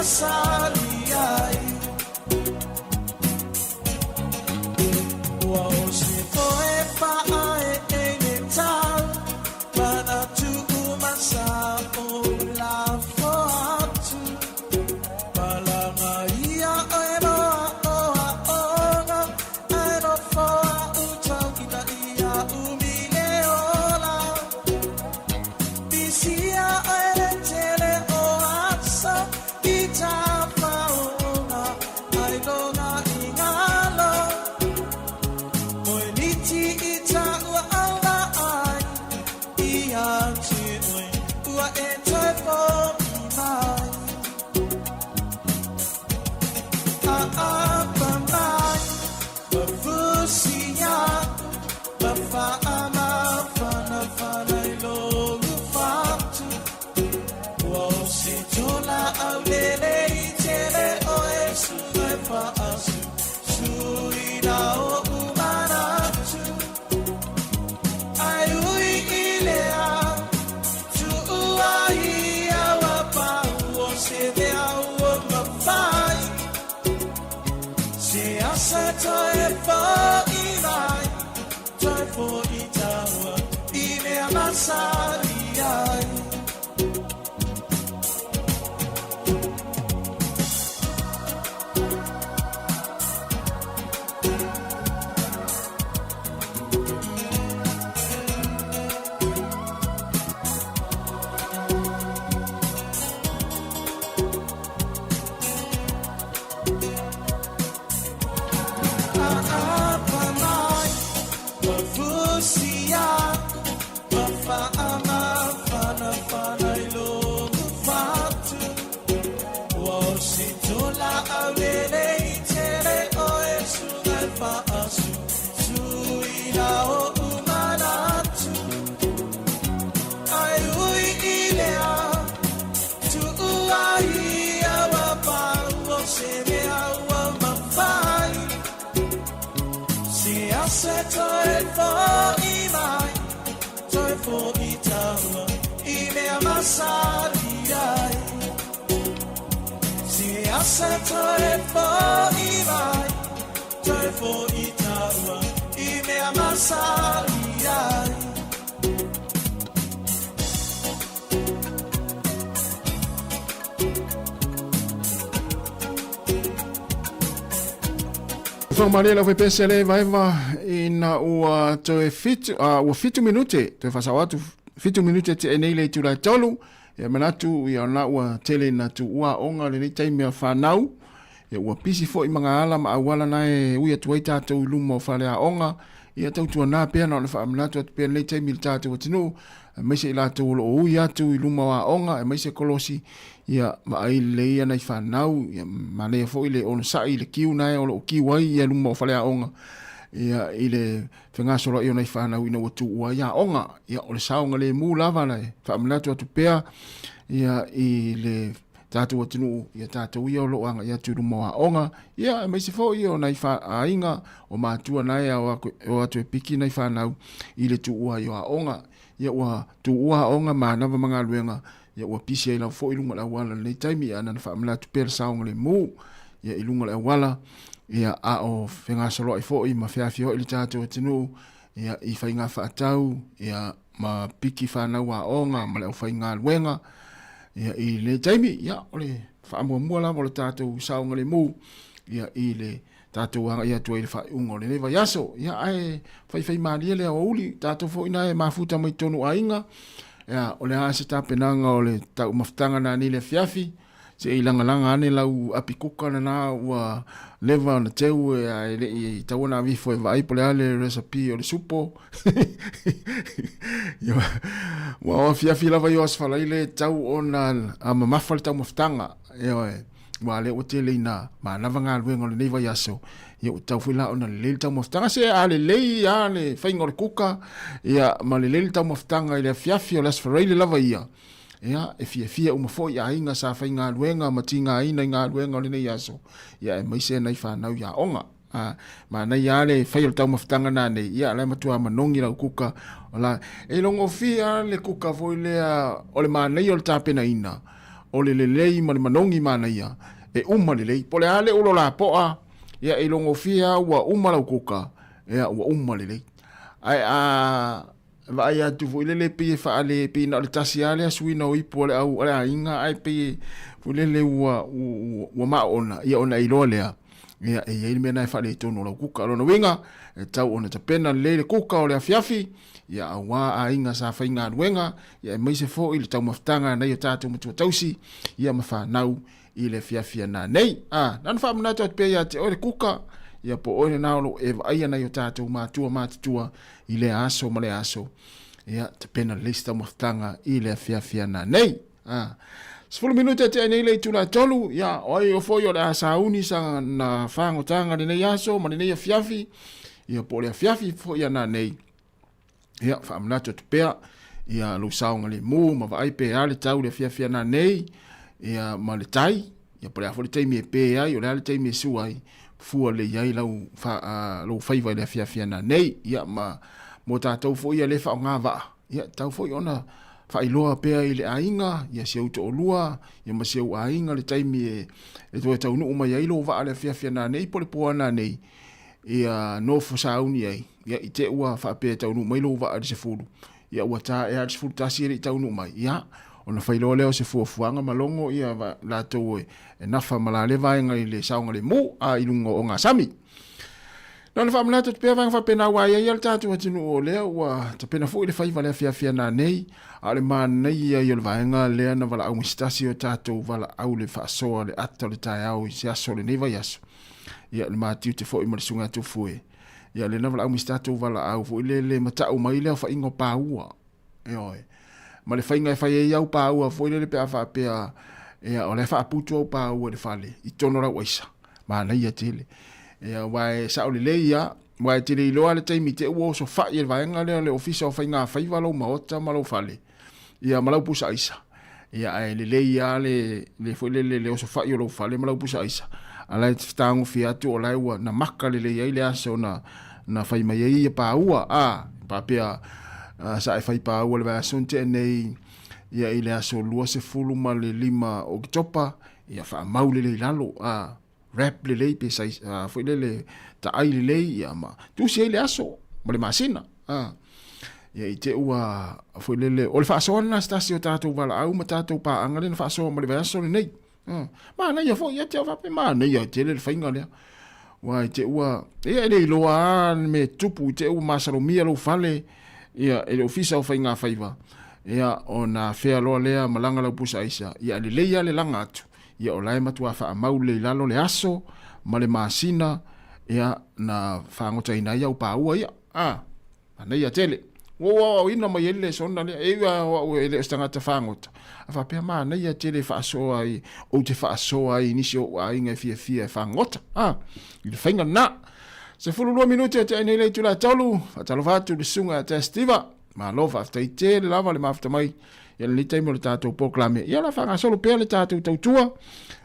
masani ai. Ua o se foe faae e le tau, manatu uma sa o lafo atu. Malaga ia oe moa o aoga, ae nofo au tau ina ia umi le ola. Pisia oe le tele o aso, i tafaoga, ai loga i ngalo. Moe miti i taua aula ai, ia te oe, ua e toe fo'i mai. Aapa mai, ma fusi aku, ma faamafanafana i lo'u fatu. Ua o se tola aulele i tele oe suka e faasu, suina o'u manatu. Ai ui i lea, tuua i au a pau o se mea ua mafai. Se asa toe fo'i mai, toe fo'i taua i mea masani ai. Aapa mai, ma fusi aku, ma faamafanafana i lo'u fatu. Ua o se tola aulele i tele oe suka e faasu, suina o'u manatu. Ai ui i lea, tuua i au a pau o se mea ua mafai. Se asa toe fo'i mai, toe fo'i taua i mea masani ai. Se asa toe fo'i mai, toe fo'i taua i mea masani ai. Whakamalie lau whaipese le vaeva ina ua toe fitu, ua 7 minute, toe whasao atu 7 minute te enei le itula e tolu, ia manatu ia ona ua tele na tu ua onga le nei taimi a whanau, ia ua pisi foi mga ala ma auala na e ui atu ai tātou i luma o whale a onga, ia tautua nā pea na o le whaamanatu atu pea nei taimi le tātou atunuu, aemaise i latou o lo o ui atu i luma o aoga, aemaise kolosi, ia vaai lelei ia nai fanau, ia manaia foi le onosai i le kiu nae o lo o kiu ai ia luma o faleaoga, ia i le fegasoloai o nai fanau ina ua tuua ai aoga. Ia o le saogalemu lava la e faamanatu atu pea ia i le tatou atunuu, ia tatou ia o lo o agai atu i luma o aoga, ia aemaise foi o nai aiga o matua nae o atu e piki nai fanau i le tuua ai o aoga. Ia ua tuua aoga manava ma galuega, ia ua pisi ai lava foi i luga o le auala i lenei taimi, ia na faamanatu pea le saogalemu ia i luga o le auala, ia a o fegasoloai foi ma feafioai le tatou atunuu ia i faiga faatau ia ma piki fanau aoga ma le aufaigaluega ia i lenei taimi, ia o le faamuamua lava o le tatou saogalemu ia i le tatou agai atu ai i le faaiuga o lenei vaiaso. Ia, ae faifaimalie le aoauli, tatou foi na e mafuta mai totonu aiga, ia, o le a se tapenaga o le taumafataga nanei le afiafi, se i lagalaga ane lau api kuka lena ua leva ona teu ae le i tatau ona ave ifo e vaai po o le a le recipe o le supo. Ia, ua o afiafi lava i o Aso Faraile e tatau ona mamafa le taumafataga, ioe. Aua lea ua tele ina manava galuega o lenei vaiaso, ia ua tatau foi la ona lelei le taumafataga. Se a lelei lava le faiga o le kuka, ia ma lelei le taumafataga i le afiafi o le Aso Faraile lava ia, ia e fiafia uma foi aiga sa faigaluega ma tigaina i galuega o lenei aso, ia aemaise nai fanau i aoga. A, manaia lava le fai o le taumafataga nanei, ia la e matua manogi lau kuka. O la, e logofia le kuka foi lea o le manaia o le tapenaina. o le lelei ma le manogi manaia e uma lelei. Po o le a le ulo lapoa, ia e logofie lava ua uma lau kuka, ia ua uma lelei. Ae a vaai atu foi lele pei e faale, pei na o le tasi lava lea suiina o ipu a le au a le aiga, ae pei e foi lele ua ua maona, ia ona e iloa lea, ia e i ai le mea lena e faaletonu o lau kuka. O lona uiga, e tatau ona tapena lelei le kuka o le afiafi, ia aua aiga sa faigaluega, ia aemaise foi le taumafataga a nai o tatou matua tausi, ia ma fanau i le afiafi ana nei. A, na ona faamanatu atu pea ia te oe le kuka, ia po o oe lena o lo o e vaaia nai o tatou matua matutua i lea aso ma lea aso, ia tapena lelei se taumafataga i le afiafi ana nei. A, 10 minute e tea nei le itula e 3, ia, o ai o foi o le a sauni sa na fāgotaga lenei aso ma lenei afiafi, ia po o le afiafi foi ana nei. Ia, faamanatu atu pea, ia lou saogalemu ma vaai pe a le tau le afiafi ana nei, ia ma le tai, ia po o le a foi le taimi e pē ai, o le a le taimi e sua ai, fua lelei ai lau, fa, lou faiva i le afiafi ana nei. Ia ma mo tatou foi ia le faaaoga vaa, ia tatau foi ona faailoa pea i le aiga, ia si ou toalua, ia ma si ou aiga le taimi e, e toe taunuu mai ai lou vaa le afiafi ana nei po o le po ana nei, ia nofo sauni ai, ia i te ua faapea e taunuu mai lou vaa i le 10, ia ua ta ea le 11 e le i taunuu mai, ia, ona fai loa lea o se fuafuaga ma logo ia latou e nafa ma la lea vaega i le saogalemu a i luga o ogasami. Na ona faamanatu atu pea vaega faapena aua e i ai lava le tatou atunuu o lea ua tapena foi le faiva le afiafi ana nei, a o le manaia ia o le vaega lea na valaau mai se tasi o tatou valaau le faasoa le ata o le taeao i se aso o lenei vaiaso. Ia le matiute foi ma le susuga ia Tufue. Ia lea na valaau mai se tatou valaau foi lele ma tau mai le aofaiga o paua. Ioe. Ma le faiga e fai ai au paua foi lele pe a faapea ia o la e faaputu au paua i le fale i totonu o lau aisa. Manaia tele. Ia aua e sao lelei lava, aua e te le iloa le taimi te i ua osofai e le vaega lea o le Ofisa o Faiga Faiva lou maota ma lou fale, ia ma lau pusa aisa. Ia ae lelei lava le, le foi lele le osofai o lou fale ma lau pusa aisa, a la e fetagofie atu o la e ua na maka lelei ai le aso na, na fai mai ai ia paua, a, faapea, sa e fai paua i le vaiaso na tea nei, ia i le aso 25 o Oketopa, ia faamau lelei i lalo, a, wrap lelei pe sai, foi lele taai lelei, ia ma tusi ai le aso ma le masina, a. Ia i te ua foi lele, o le faasoa lena se tasi o tatou valaau ma tatou paaga lea na faasoa ma le vaiaso lenei. Manaia foi ia te au faapea, manaia tele le faiga lea. Aua i te ua, ia e le iloa lava le mea e tupu i te ua masalomia lou fale, ia e le Ofisa o Faiga Faiva, ia ona afea loa lea ma laga lau pusa aisa, ia lelei lava le laga atu, ia o la e matua faamau lelei i lalo le aso ma le masina, ia na fagotaina ai au paua ia. A, manaia tele. Ua ou aoaoina mai ai le lesona lea, e ui lava o au e le o se tagata fagota, a faapea manaia tele e faasoa ai, ou te faasoa ai i nisi o ou aiga e fiafia e fagota, a, i le faiga lena. 12 minute o te ai nei le itula e 3, faatalofa atu i le susuga ia Tess Diva, malo faafetai tele lava le mafuta mai ia lenei taimi o le tatou polokalame. Ia o le a faagasolo pea le tatou tautua,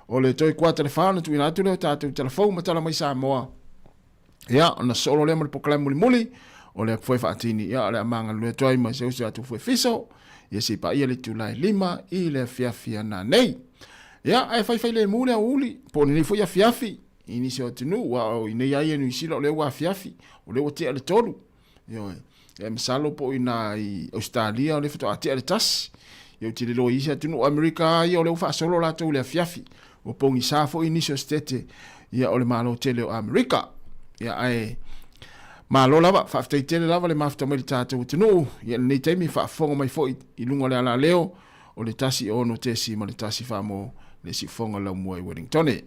o le toe kuata le 4 ona tuuina atu lea o tatou talafou ma tala mai Samoa. Ia, ona solo lea ma le polokalame mulimuli, o le foe faatini, ia, o le a magalulue atu ai ma se uso atu foe fiso, ia se i paia le itula e 5 i le afiafi ana nei. Ia, ae faifai lemu le aoauli, po o lenei foi afiafi, i nisi o atunuu, aua o inei lava ia Niu Sila o lea ua afiafi, o lea ua tea le 3. Ioe. Ia, masalo po o ina i Ausetalia o lea faatoa tea le 1. Ia, ou te le iloa i isi atunuu, o Amerika lava ia o lea ua faasolo latou i le afiafi. Ua pogisa foi nisi o setete, ia, o le Malo tele o Amerika. Ia, ae malo lava, faafetai tele lava le mafuta mai i le tatou atunuu. Ia, i lenei taimi, faafofoga mai foi i luga o le alaleo o le 1 6.1 mo le siufofoga laumua i Wellingtone.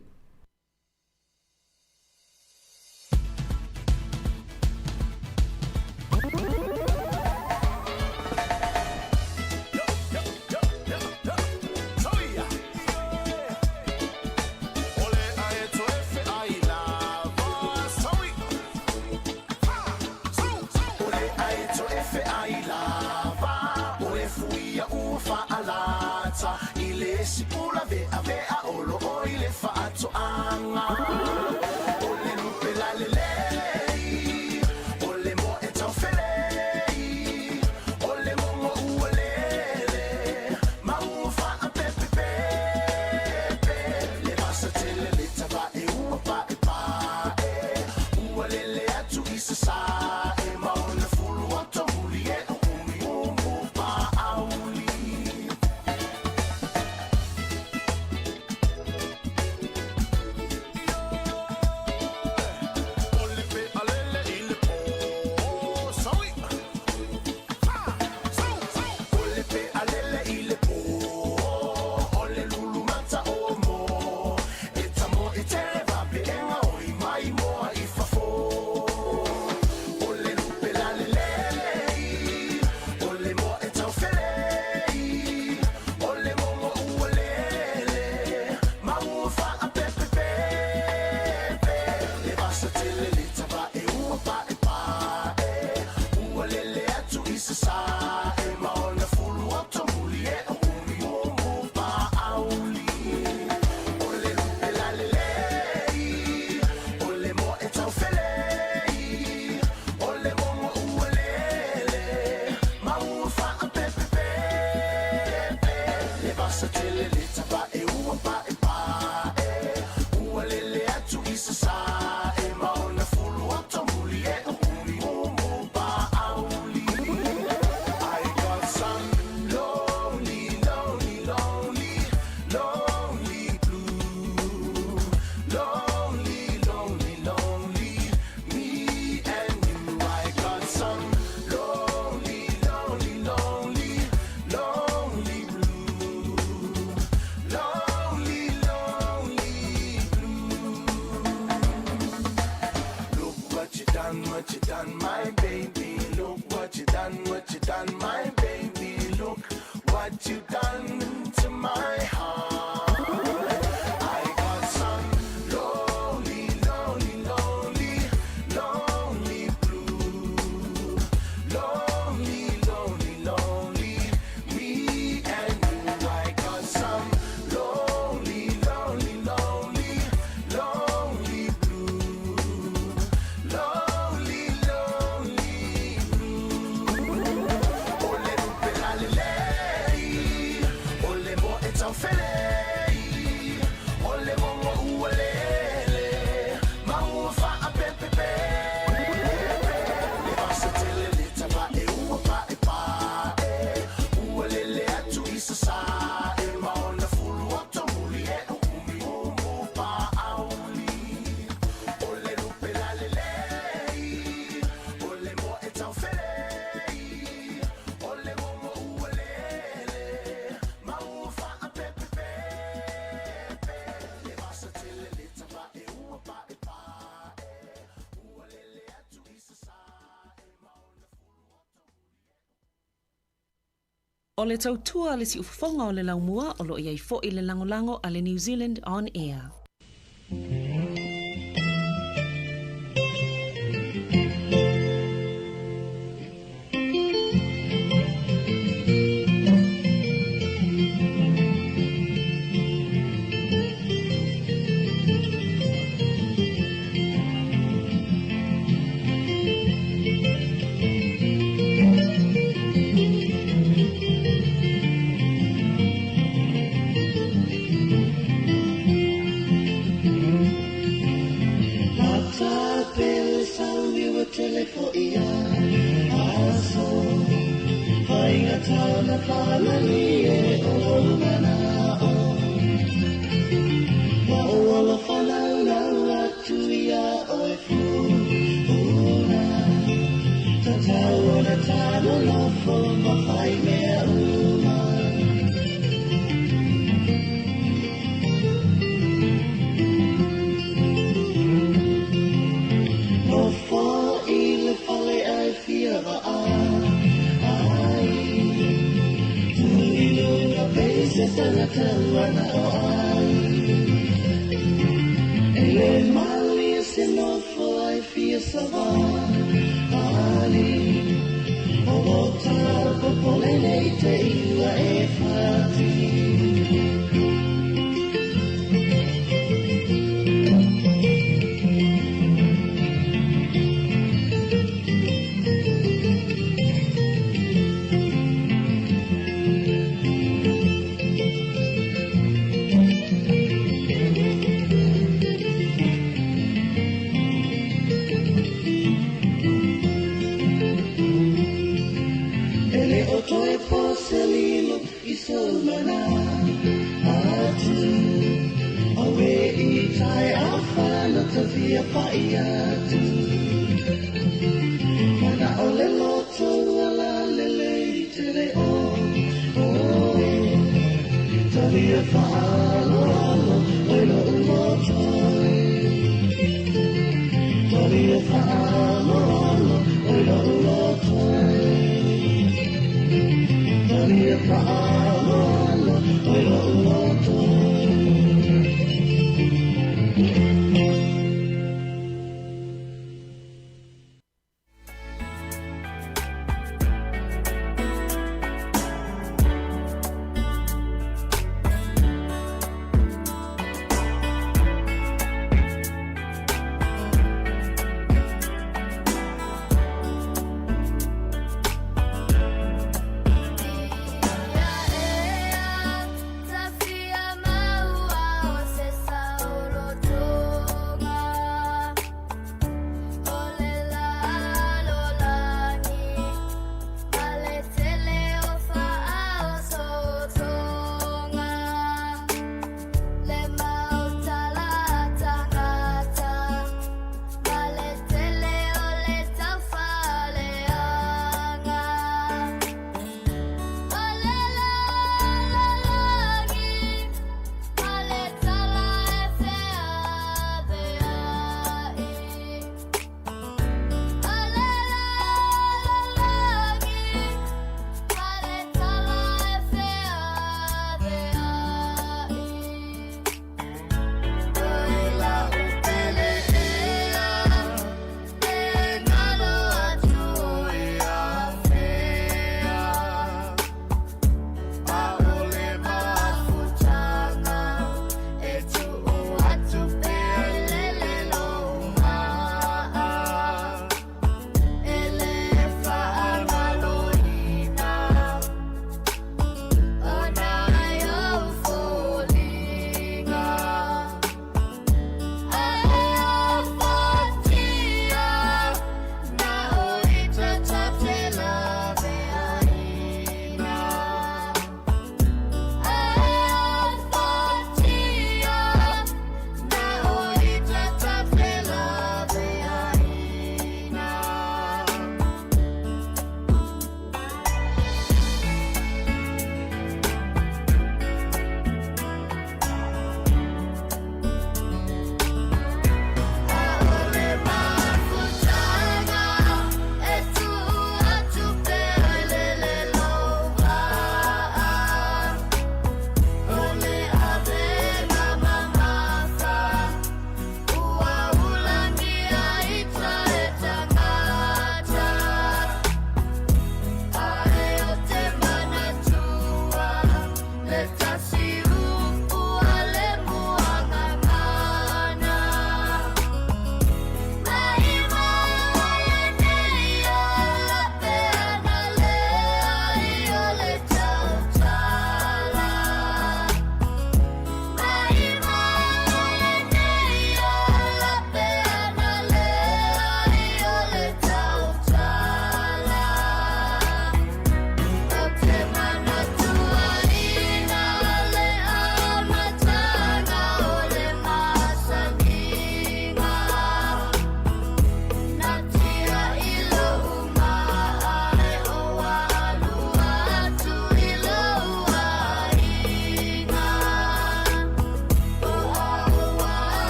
O le tautua a le siufofoga o le laumua o lo o i ai foi le lagolago a le New Zealand On Air.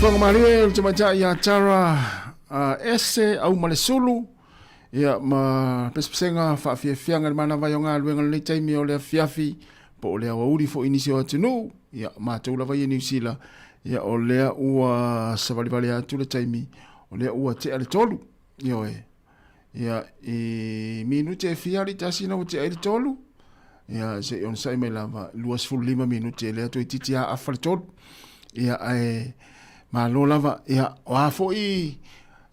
Fofoga malie o le tamaitai ia Tara Ese au ma le sulu ia ma pesepesega faafiafiaga i le manava i o galuega lenei taimi o le afiafi po o le aoauli foi i nisi o atunuu ia matou lava ia Niu Sila ia o lea ua savalivali atu le taimi o lea ua tea le tolu ioe ia i minute e fia alii tasi na ua tea ai le tolu ia se i onosai mai lava 25 minute lea toeitiiti lava afa le tolu ia ae malo lava ia o a foi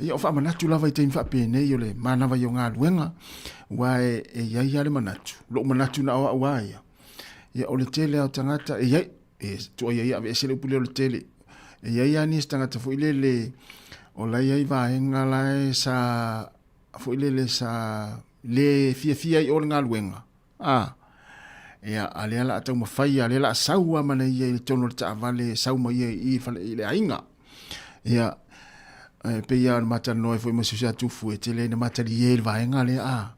ia o faamanatu lava i taimi faapenei o le manava i o galuega aua e i ai lava le manatu lou manatu na o au lava ia ia o le tele lava o tagata e i ai e tuuaia ia aveese le upu lea o le tele. E i ai lava nisi tagata foi lele o la e i ai vaega la e sa foi lele sa le fiafia ai o le galuega. A, ia, a lea la a taumafai a lea la a sau lava ma ia i totonu o le taavale, sau ma ia i i i le aiga. Ia, e pei lava ona matalanoa ai foi ma si o Tufu e tele ina matalie le vaega lea, a.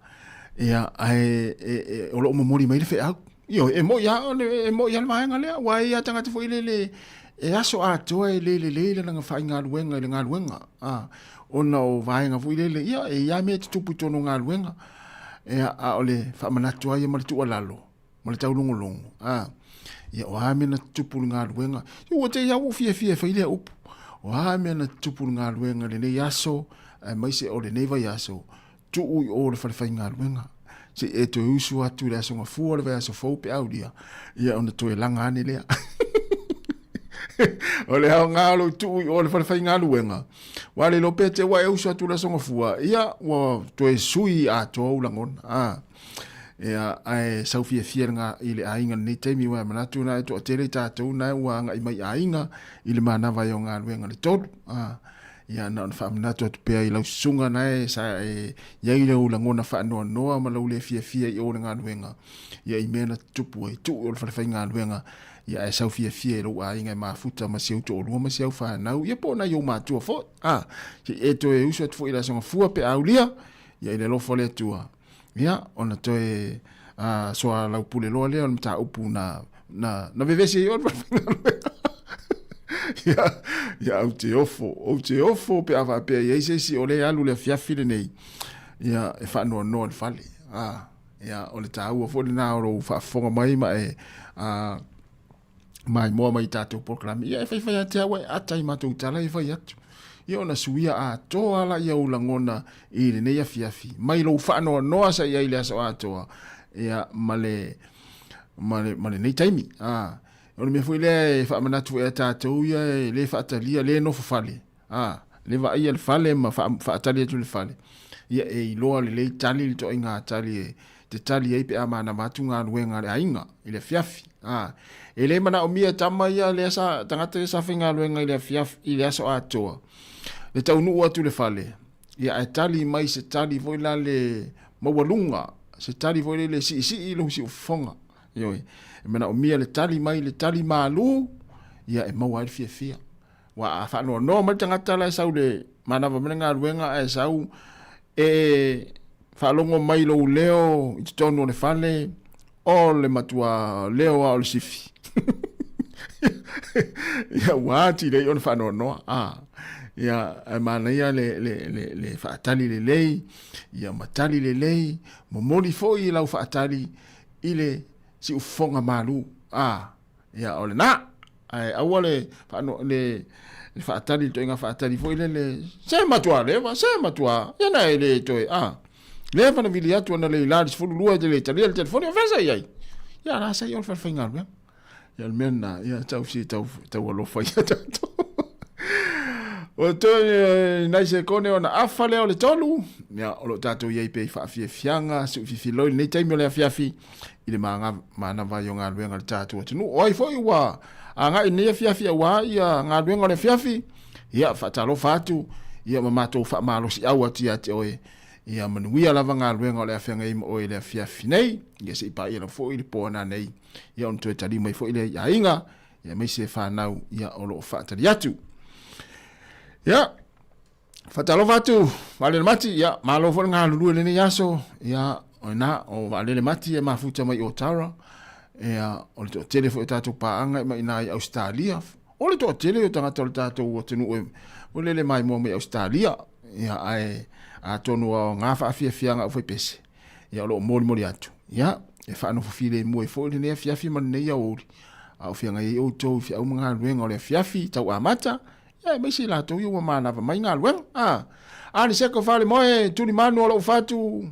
Ia, ae e, e, o lo o momoli mai le feau. Ioe, e moi lava, e moi lava le vaega lea, aua e i ai lava tagata foi lele e aso atoa e le lelei lana faigaluega i le galuega, a, ona o vaega foi lele, ia, e i ai lava mea e tutupu i totonu o galuega, ia, a o le faamanatu lava ia ma le tuualalo, ma le taulogologo, a, ia, o a mea na tutupu i le galuega, ia, ua te i lava ua ou fiafia e fai lea upu, o a mea na tutupu i le galuega i lenei aso, aemaise o lenei vaiaso, tuu i o le fale faigaluega se i e toe usu atu i le Aso Gafua o le vaiaso fou pe aulia, ia ona toe laga ane lea. o le aoga o lou tuu i o le fale faigaluega, ua le iloa pe te ua e usu atu i le Aso Gafua, ia ua toe sui atoa ou lagona. Ah. Ia, ae sau fiafia i le aiga lenei taimi, ua e manatu na e toatele i tatou na ua agai mai aiga i le manava ai o galuega le tolu. Ah. Ia, na ona faamanatu atu pea i lau susuga na e sa e i ai lau lagona faanoanoa ma lau le fiafia i o le galuega, ia i mea na tutupu ai, tuu i o le fale faigaluega, ia ae sau fiafia i lou aiga e mafuta ma si ou toalua ma si au fanau, ia po o nai ou matua foi. A, se i e toe usu atu foi i le Aso Gafua pe a aulia, ia i le alofa o le Atua, ia ona toe a, soalaupule loa lea o le mataupu na, na, na vevesi ai oe le fale faigaluega. ia, ia ou te ofo, ou te ofo pe a faapea i ai se isi o lea e alu le afiafi lenei, ia e faanoanoa i le fale. A, ia o le taua foi lena o lou faafofoga mai ma e a, maimoa mai i tatou polokalame. Ia e faifai atu au e ata i matou tala e fai atu. Ia ona suia atoa la ia ou lagona i lenei afiafi. Mai lou faanoanoa sa i ai le aso atoa. Ia ma le ma le ma lenei taimi. A, o le mea foi lea e faamanatu foi ia tatou ia e le faatalia, le nofo fale. A, le vaaia le fale ma faatali atu le fale. Ia e iloa lelei tali le toaiga tali e te tali ai pe a manava atu galuega a le aiga i le afiafi. A, e le manaomia e tama ia lea sa, tagata ia sa faigaluega i le afiafi, i le aso atoa, le taunuu atu i le fale, ia ae tali mai se tali foi la le maualuga, se tali foi lele e siisii lou siufofoga. Ioe, e manaomia le tali mai le tali malu, ia e maua ai le fiafia. Ua a faanoanoa mai le tagata la e sau le manava mai le galuega ae sau e faalogo mai lou leo i totonu o le fale, o le matua leo a o le sifi. Ia ua atili ai ona faanoanoa. Ah, ia ae manaia le, le, le, le faatali lelei, ia ma tali lelei, momoli foi lau faatali i le siufofoga malu. Ah, ia o lena. Ae aua le faano le le faatali le toaiga faatali foi lele se matua leva se matua ia na e le toe a leva na vili atu ana le ila le 12 e le talia le telefoni o fea sa i ai ia la sa i o le fale faigaluega ia le mea lena ia tau si tau tau alofa ia tatou o toe nai sekone ona afa lea o le tolu ia o lo o tatou i ai pea i faafiafiaga suufifiloi lenei taimi o le afiafi i le manava ai o galuega a le tatou atunuu. O ai foi ua agai i lenei afiafi aua ia galuega o le afiafi, ia faatalofa atu, ia ma matou faamalosiau atu ia te oe, ia manuia lava galuega o le a feagai ai ma oe i le afiafi nei, ia se i paia lava foi le po ananei, ia ona toe taliu mai foi lea i aiga, ia aemaise fanau ia o lo o faatali atu. Ia, Faatalofa atu Vaalele Mati, ia malo foi le galulue i lenei aso. Ia o ina o Vaalele Mati e mafuta mai Otara. Ia o le toatele foi o tatou paaga e mai ina i Ausetalia. O le toatele o tagata o le tatou atunuu e ua lele maimoa mai Ausetalia, ia ae atonu o aoga faafiafiaga aufaipese, ia o lo o molimoli atu, ia e faanofo filemu ai foi lenei afiafi ma lenei aoauli, a o feagai ai outou i feau ma galuega o le afiafi tau amata, ia aemaise i latou ia ua manava mai galuega. A, Aniseko Falemoe, tulimanu o lou fatu.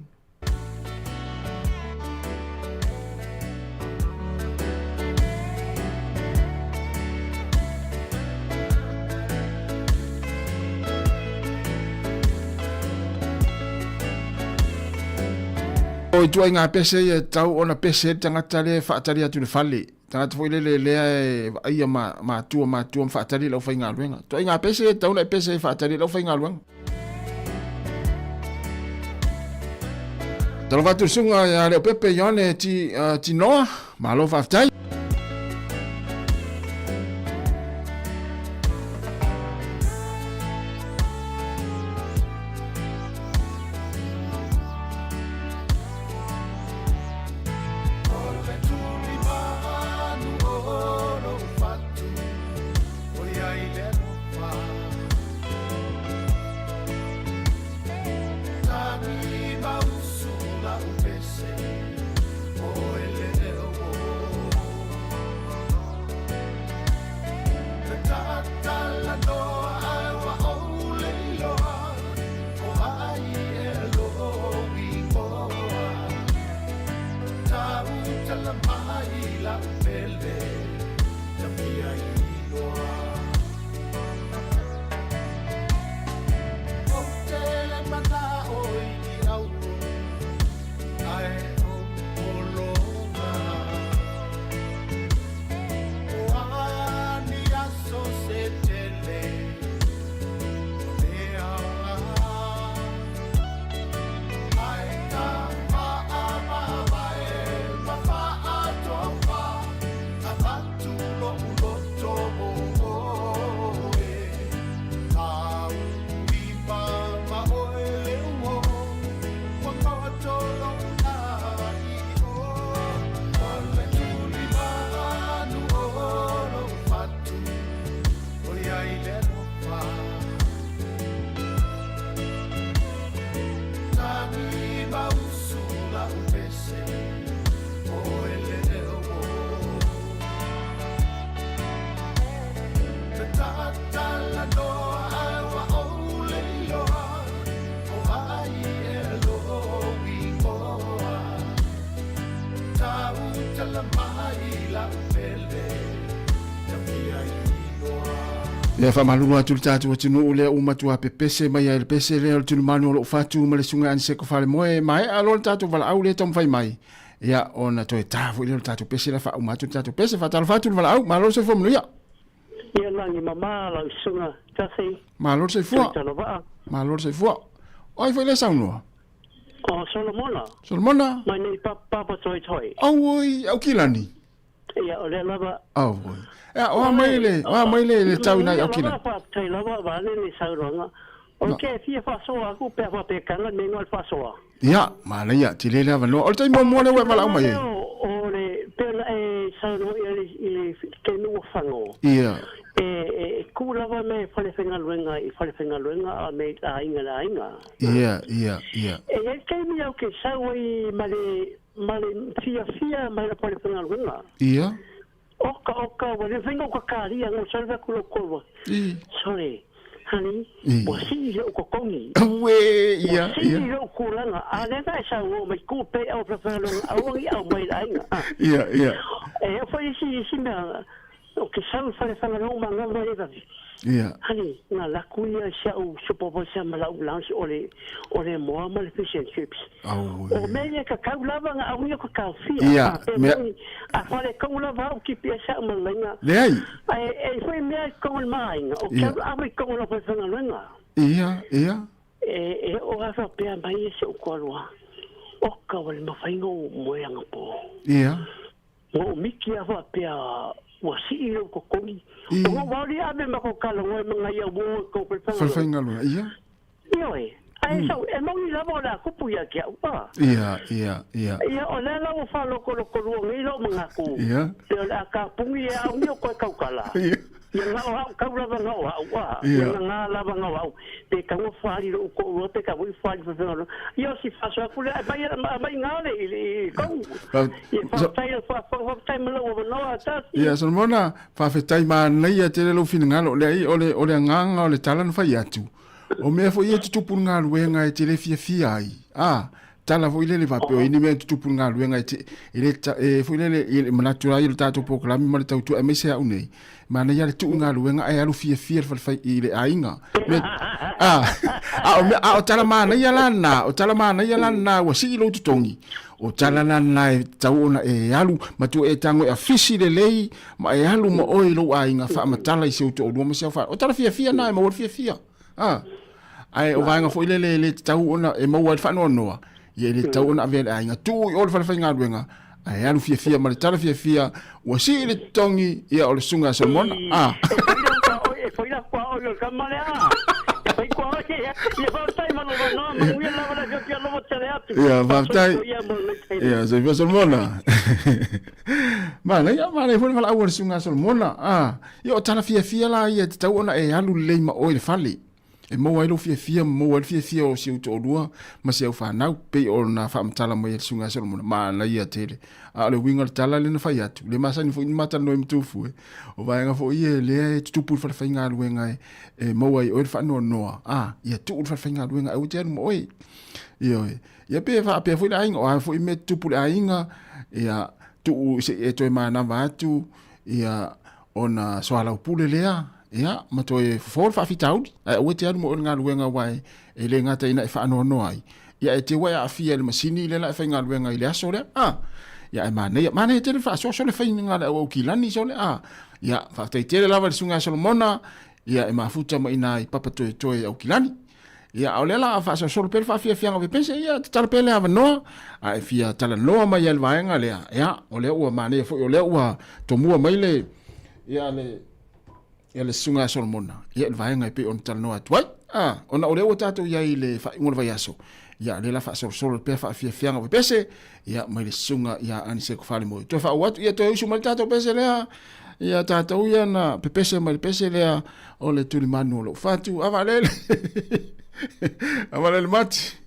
O ituaiga pese ia e tatau ona pese ai le tagata lea e faatali atu i le fale. Tagata foi lele lea e vaaia ma matua matua ma faatali i le aufaigaluega. Ituaiga pese ia e tatau ona e pese ai e faatali i le aufaigaluega. Talofa atu i le susuga ia Leopepe Ioane Ti, Tinoa, malo faafetai. Ia faamalulu atu le tatou atunuu lea ua matua pepese mai ai le pese lea o le tulimanu o lou fatu ma le susuga Aniseko Falemoe. Maea loa le tatou valaau lea e taumafai mai, ia ona toe ta foi lea o le tatou pese lea faauma atu le tatou pese. Faatalofa atu le valaau, malo le soifua manuia. Ia lagi mama lau susuga Tasi. Malo le soifua. Talova'a. Malo le soifua. O ai foi lea saunoa? O Solomona. Solomona. Mai nei Papa Toitoi. Auoi, Aukilani. Ia, o lea lava. Auoi. Ia, o a mai le, o a mai le, le tau inai Aukilani. Faafetai lava vaeane le saunoaga. O ke fia faasoa aku pe a faapea kanga me igoa le faasoa. Ia, manaia, tele le avanoa. O le taimi muamua lea ua e valaau mai ai. O le, pe ona e saunoa i le, i le taimi ua fago. Ia. E, e, e ku lava me falefaigaluega i falefaigaluega a me aiga le aiga. Ia, ia, ia. E i ai taimi au ke sau ai ma le, ma le fiafia mai le falefaigaluega. Ia. Oka, oka, ua le mafai ona ou kakalia, na ou sau atu lau koloa. Sorry, honey, ua sii lou totogi. Auē, ia, ia. Ua sii lou tulaga, a o lea na e saunoa mai, tuu pea au falefaigaluega, aua ne i au mai i le aiga. Ia, ia. E oo foi isi, isi mea, ou te sau i le falefaigaluega ma gama ai vave. Ia. Honey, na alu atu ia i si au supervisor ma lau lounge o le, o le moa ma le fish and chips. Auē. O mea ia e tatau lava ona au ia ka taofia. Ia, A pe mea. moni, a faaletonu lava au GPS au ma laina. Leai. Ae e i foi mea i totonu o le maaiga, o Ia. ke ave i totonu o lau falefaigaluega. Ia, ia. E, e oo lava faapea mai e si ou toalua, oka ua le mafai ona ou moe anapo. Ia. Na ou miki lava faapea ua sii lou totogi. O lou vao lea ave ma kou talanoa ma nai au uo i kou falefaigaluega. Falefaigaluega, ia. Ioe. Ae sau, e moni lava o le a kupu ia te au, a. Ia, ia, ia. Ia, o lea la ua faalotoloto lua nei lou manatu, Ia. pe o le a tapuni e au ni o koe tautala. Ia. Ia na o au kau lava na o au a. Ia na ngā lava na o au. Pe kau o whāri ro ko ua, pe kau i whāri whawhenga. Ia o si whaso aku le, mai, mai ngā le i, i kau. Ia whawhai, whawhai ma lau manoa tasi. Ia, Solomona, faafetai manaia tele lou finagalo, leai o le, o le agaga o le tala na fai atu. O mea foi ia e tutupu i le galuega e te le fiafia ai, a, tala foi lele faapea o i ai ni mea e tutupu i le galuega e te, e le, e foi lele, i le manatu la ia o le tatou polokalame ma le tautua aemaise au nei, manaia le tuu i galuega ae alu fiafia le falefai i le aiga. Mea, a, a o mea, a o tala manaia la na, o tala manaia la na ua sii lou totogi, o tala la na e tatau ona e alu, matua e tago e afisi lelei, ma e alu ma oe i lou aiga faamatala i si ou toalua ma si au fanau. O tala fiafia na e maua le fiafia. A, ae o vaega foi lele e le tatau ona e maua ai le faanoanoa, ia e le tatau ona avea i le aiga. Tuu i o le falefaigaluega, ae alu fiafia ma le tala fiafia, ua sii le totogi, ia o le susuga a Solomona. A. E fai la kua oi o le kama lea. E fai kua oi ia faafetai ma lou avanoa, manuia lava le afiofi alofa tele atu. Ia, faafetai. Ia, soifua Solomona. Manaia, manaia foi le valaau a le susuga a Solomona. A, ia o tala fiafia la ia e tatau ona e alu lelei ma oe i le fale. E maua ai lou fiafia ma maua ai le fiafia o si ou toalua ma si au fanau, pei ona faamatala mai e le susuga a Solomona. Manaia tele. A o le uiga o le tala lea na fai atu, le masani foi ni matalanoa i Matufu e. O vaega foi ia lea e tutupu i le falefaigaluega e maua ai oe le faanoanoa. A, ia tuu le falefaigaluega aua e te alu ma oe. Ioe. Ia pe faapea foi le aiga, o a foi mea tutupu i le aiga, ia tuu se i e toe manava atu, ia ona soalaupule lea, ia ma toe fofo le faafitauli. Ae aua e te alu ma oe i le galuega aua e le gata ina e faanoanoa ai, ia e te ua e aafia i le masini lea la e faigaluega i le aso lea. A, ia ae manaia, manaia tele le faasoaso le faiga a le auaukilani sole. A, ia faafetai tele lava i le susuga ia Solomona, ia e mafuta mai ina i Papatoetoe Aukilani. Ia, a o lea la a faasolosolo pea le faafiafiaga o pepese, ia, tatala pea le avanoa, a e fia talanoa mai ai le vaega lea, ia, o lea ua manaia foi, o lea ua tomua mai le, ia, le, ia le susuga ia Solomona, ia, i le vaega e pei ona talanoa atu ai. A, ona o lea ua tatou i ai i le faaiuga o le vaiaso, ia, o lea la faasolosolo pea faafiafiaga o pepese, ia, mai le susuga ia Aniseko Falemoe. Toe faauu atu, ia, toe usu mai le tatou pese lea, ia tatou ia na pepese mai le pese lea o le tulimanu o lou fatu. A vaalele! A vaalele mati!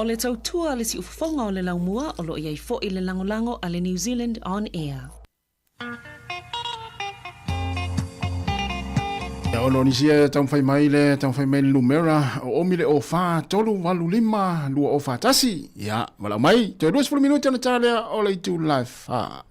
O le tautua a le siufofoga o le laumua o lo o i ai foi le lagolago a le New Zealand On Air. Ia, ona o nisi e taumafai mai le taumafai mai le numera o omi le o fa tolu valu lima lua o fa tasi. Ia, valaau mai, toe 20 minute ona ta lea o le itu live fa.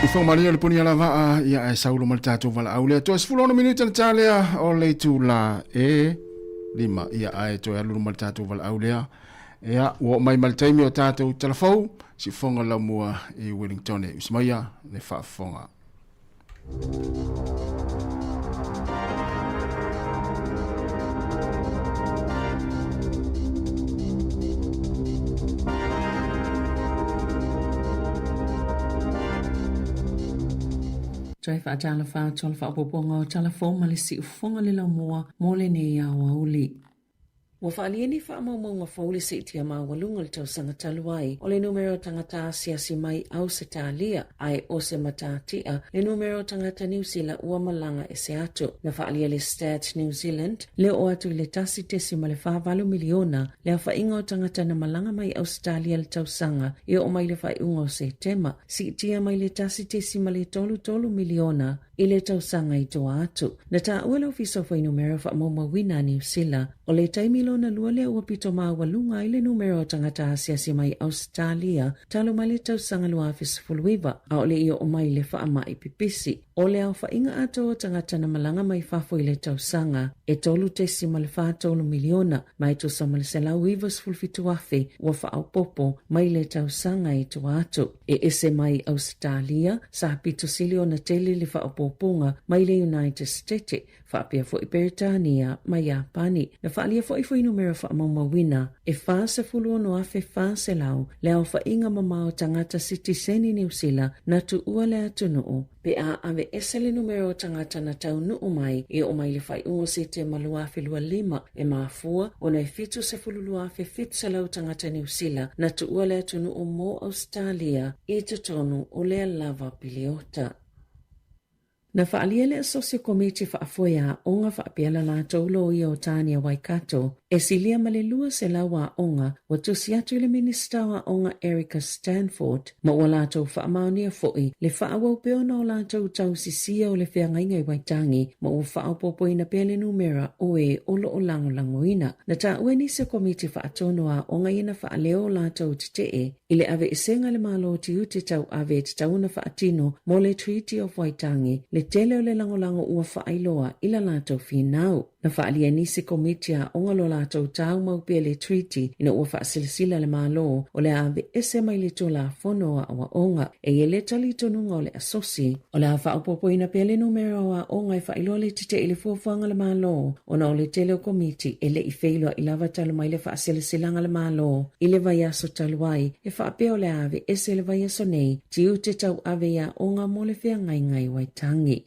Ifo malia le puni ala vaa ia e saulo ma le tatou valaau lea. Toe 16 minute na ta lea o le itula e lima ia ae toe alu ma le tatou valaau lea. Ia, ua oo mai ma le taimi o tatou talafou, siufofoga laumua i Wellingtone. Usi maia le faafofoga. Toe faatalofa atu o le faaopoopoga o tala fou ma le siufofoga le laumua mo lenei aoauli. Ua faaalia ni faamaumauga fou le siitia maualuga o le tausaga talu ai o le numera o tagata asiasi mai Ausetalia ae o se matatia le numera o tagata Niu Sila ua malaga ese atu. Na faaalia le Stats New Zealand le oo atu i le 1.48 miliona le aofaiga o tagata na malaga mai Ausetalia le tausaga e oo mai le faaiuga o Setema, siitia mai le 1.33 miliona i le tausaga i tua atu. Na taua le Ofisa o Fuainumera Faamaumauina a Niu Sila, o le taimi lona lua lea ua pito maualuga ai le numera o tagata asiasi mai Ausetalia talu mai le tausaga 2019, ʻaʻole i oo mai le faamai pipisi. O le aofaiga atoa o tagata na malaga mai fafo i le tausaga, e 3.43 miliona, ma e tusa ma le 197,000 ua faaopoopo mai le tausaga i tua atu. E ese mai Ausetalia, sa pito sili ona tele le faaopoopoga mai le United State, faapea foi Peretania ma Iapani. Na faaalia foi fuainumera faamaumauina e 46,400 le aofaiga mamao tagata sitiseni Niu Sila na tuua le atunuu, pe a aveese le numera o tagata na taunuu mai e oo mai le faaiuga o Setema 2025, e mafua ona e 72,700 tagata Niu Sila na tuua le atunuu mo Ausetalia i totonu o lea lava piliota. Na faaalia le Asosi o Komiti Faafoe Aoga faapea la latou loia o Tania Waikato e silia ma le 200 aoga ua tusi atu i le Minisita o Aoga Erica Stanford ma ua latou faamaonia foi le faaauau pea ona o latou tausisia o le feagaiga i Waitangi ma ua faaopoopoina pea le numera o e o lo o lagolagoina. Na taua e nisi o Komiti Faatonu a Aoga ia na faaleo o latou tetee i le aveesega a le Malo tiute tauave e tatau ona faatino mo le Treaty of Waitangi le tele o le lagolago ua faailoa i la latou finau. Na faaalia e nisi komiti aoga lo latou tau mau pea le Treaty ina ua faasilasila le Malo o le a aveese mai le Tulafono o Aoaoga. E i ai le talitonuga o le Asosi, o le a faaopoopoina pea le numera o aoga e faailoa le tetee i le fuafuaga a le Malo ona o le tele o komiti e le i feiloai lava talu mai le faasilasilaga a le Malo i le vaiaso talu ai e faapea o le a aveese le vaiaso nei tiute tauave i aoga mo le feagaiga i Waitangi.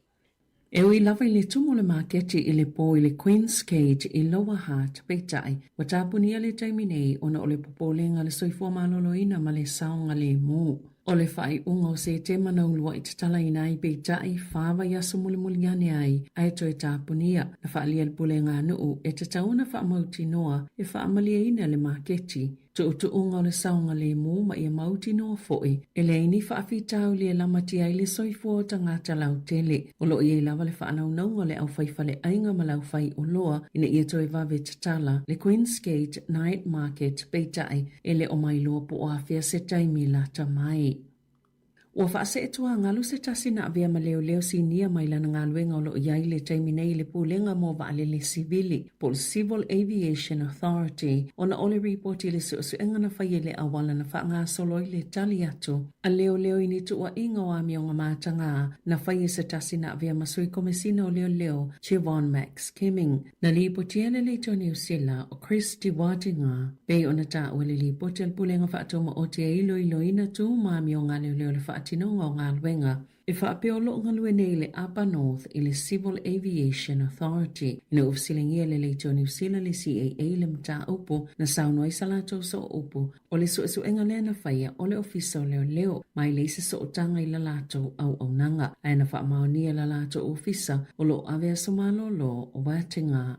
E ui lava i le tumu o le maketi i le pō i le Queen's Gate i Lower Hutt, peitai, ua tapunia le taimi nei ona o le popolega le soifua maloloina ma le saogalemu. O le faaiuga o Setema na uluai tatalaina ai peitai, fa vaiaso mulimuli ane ai, ae toe tapunia. Na faaalia le pulega a nuu e tatau ona faamautinoa e faamalieina le maketi. Tuutuuga o le saogalemu ma ia mautinoa foi e leai ni faafitauli e lamatia ai le soifua o tagata lautele. O lo o i ai lava le faanaunauga o le aufaifaleaiga ma le aufaioloa ina ia toe vave tatala le Queen's Gate Night Market, peitai e le o mailoa po o afea se taimi lata mai. Ua faasee tuagalu se tasi na avea ma leoleo sinia mai lana galuega o lo o i ai i le taimi nei i le Pulega mo Vaalele Sivili, po o le Civil Aviation Authority, ona o le ripoti i le suesuega na faia i le auala na faagasolo ai le tali atu a leoleo i ni tuuaiga o amioga matagā na faia e se tasi na avea ma Sui Komesina o Leoleo, Chevon Max Kemming. Na lipotia le Leitio Niu Sila o Chris Te Wātinga, pei ona taua le lipoti a le Pulega Faatumaoti e iloiloina tu ma amioga leoleo le faatinoga o galuega e faapea o lo o galue nei le Upper North i le Civil Aviation Authority. Ina ua fesiligia le Leitio Niu Sila le CAA i le mataupu na saunoa ai sa latou sooupu O le suesuega lea na faia o le Ofisa o Leoleo ma e leai se sootaga i la latou auaunaga, ae na faamaonia la latou ofisa o lo o ave aso malolo o Wātenga.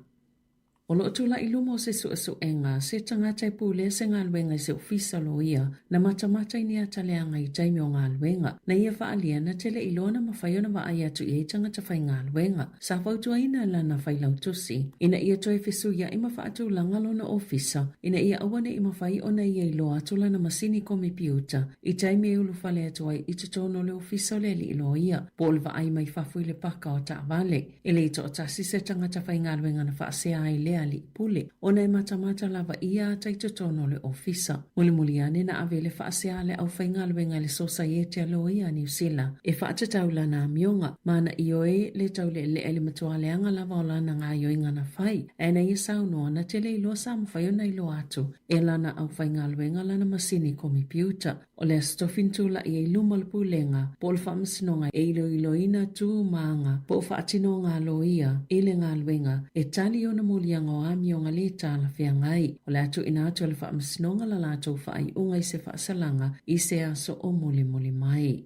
O lo o tulai i luma o se suesuega se tagata e pulea se galuega i se ofisa loia na matamata i ni ata leaga i taimi o galuega, na ia faaalia na te le i loa na mafai ona vaai atu i ai tagata faigaluega. Sa fautuaina lana failautusi ina ia toe fesuiaʻi ma faatulaga lona ofisa ina ia aua ne i mafai ona ia iloa atu lana masini komepiuta i taimi e ulufale atu ai i totonu o le ofisa o le alii loia po o le vaai mai fafo i le paka o taavale. E le i toatasi se tagata faigaluega na faasea ai lea. le alii pule, ona e matamata lava ia ata i totonu o le ofisa. Mulimuli ane na ave le faasea a le aufaigaluega i le Sosaiete a Loia a Niu Sila e faatatau lana amioga, ma na ioe le tauleelea i le matua leaga lava o lana gaoioiga na fai, ae na ia saunoa na te le iloa sa mafai ona iloa atu e lana aufaigaluega lana masini komipiuta. O le Aso Tofi na tulai ai i luma o le Pulega po o le Faamasinoga e iloiloina tu ma aga po o faatinoga a loia i le galuega e tali i ona moliaga o amioga le talafeagai. O le a tuuina atu e le Faamasinoga la latou faaiuga i se faasalaga i se aso o mulimuli mai.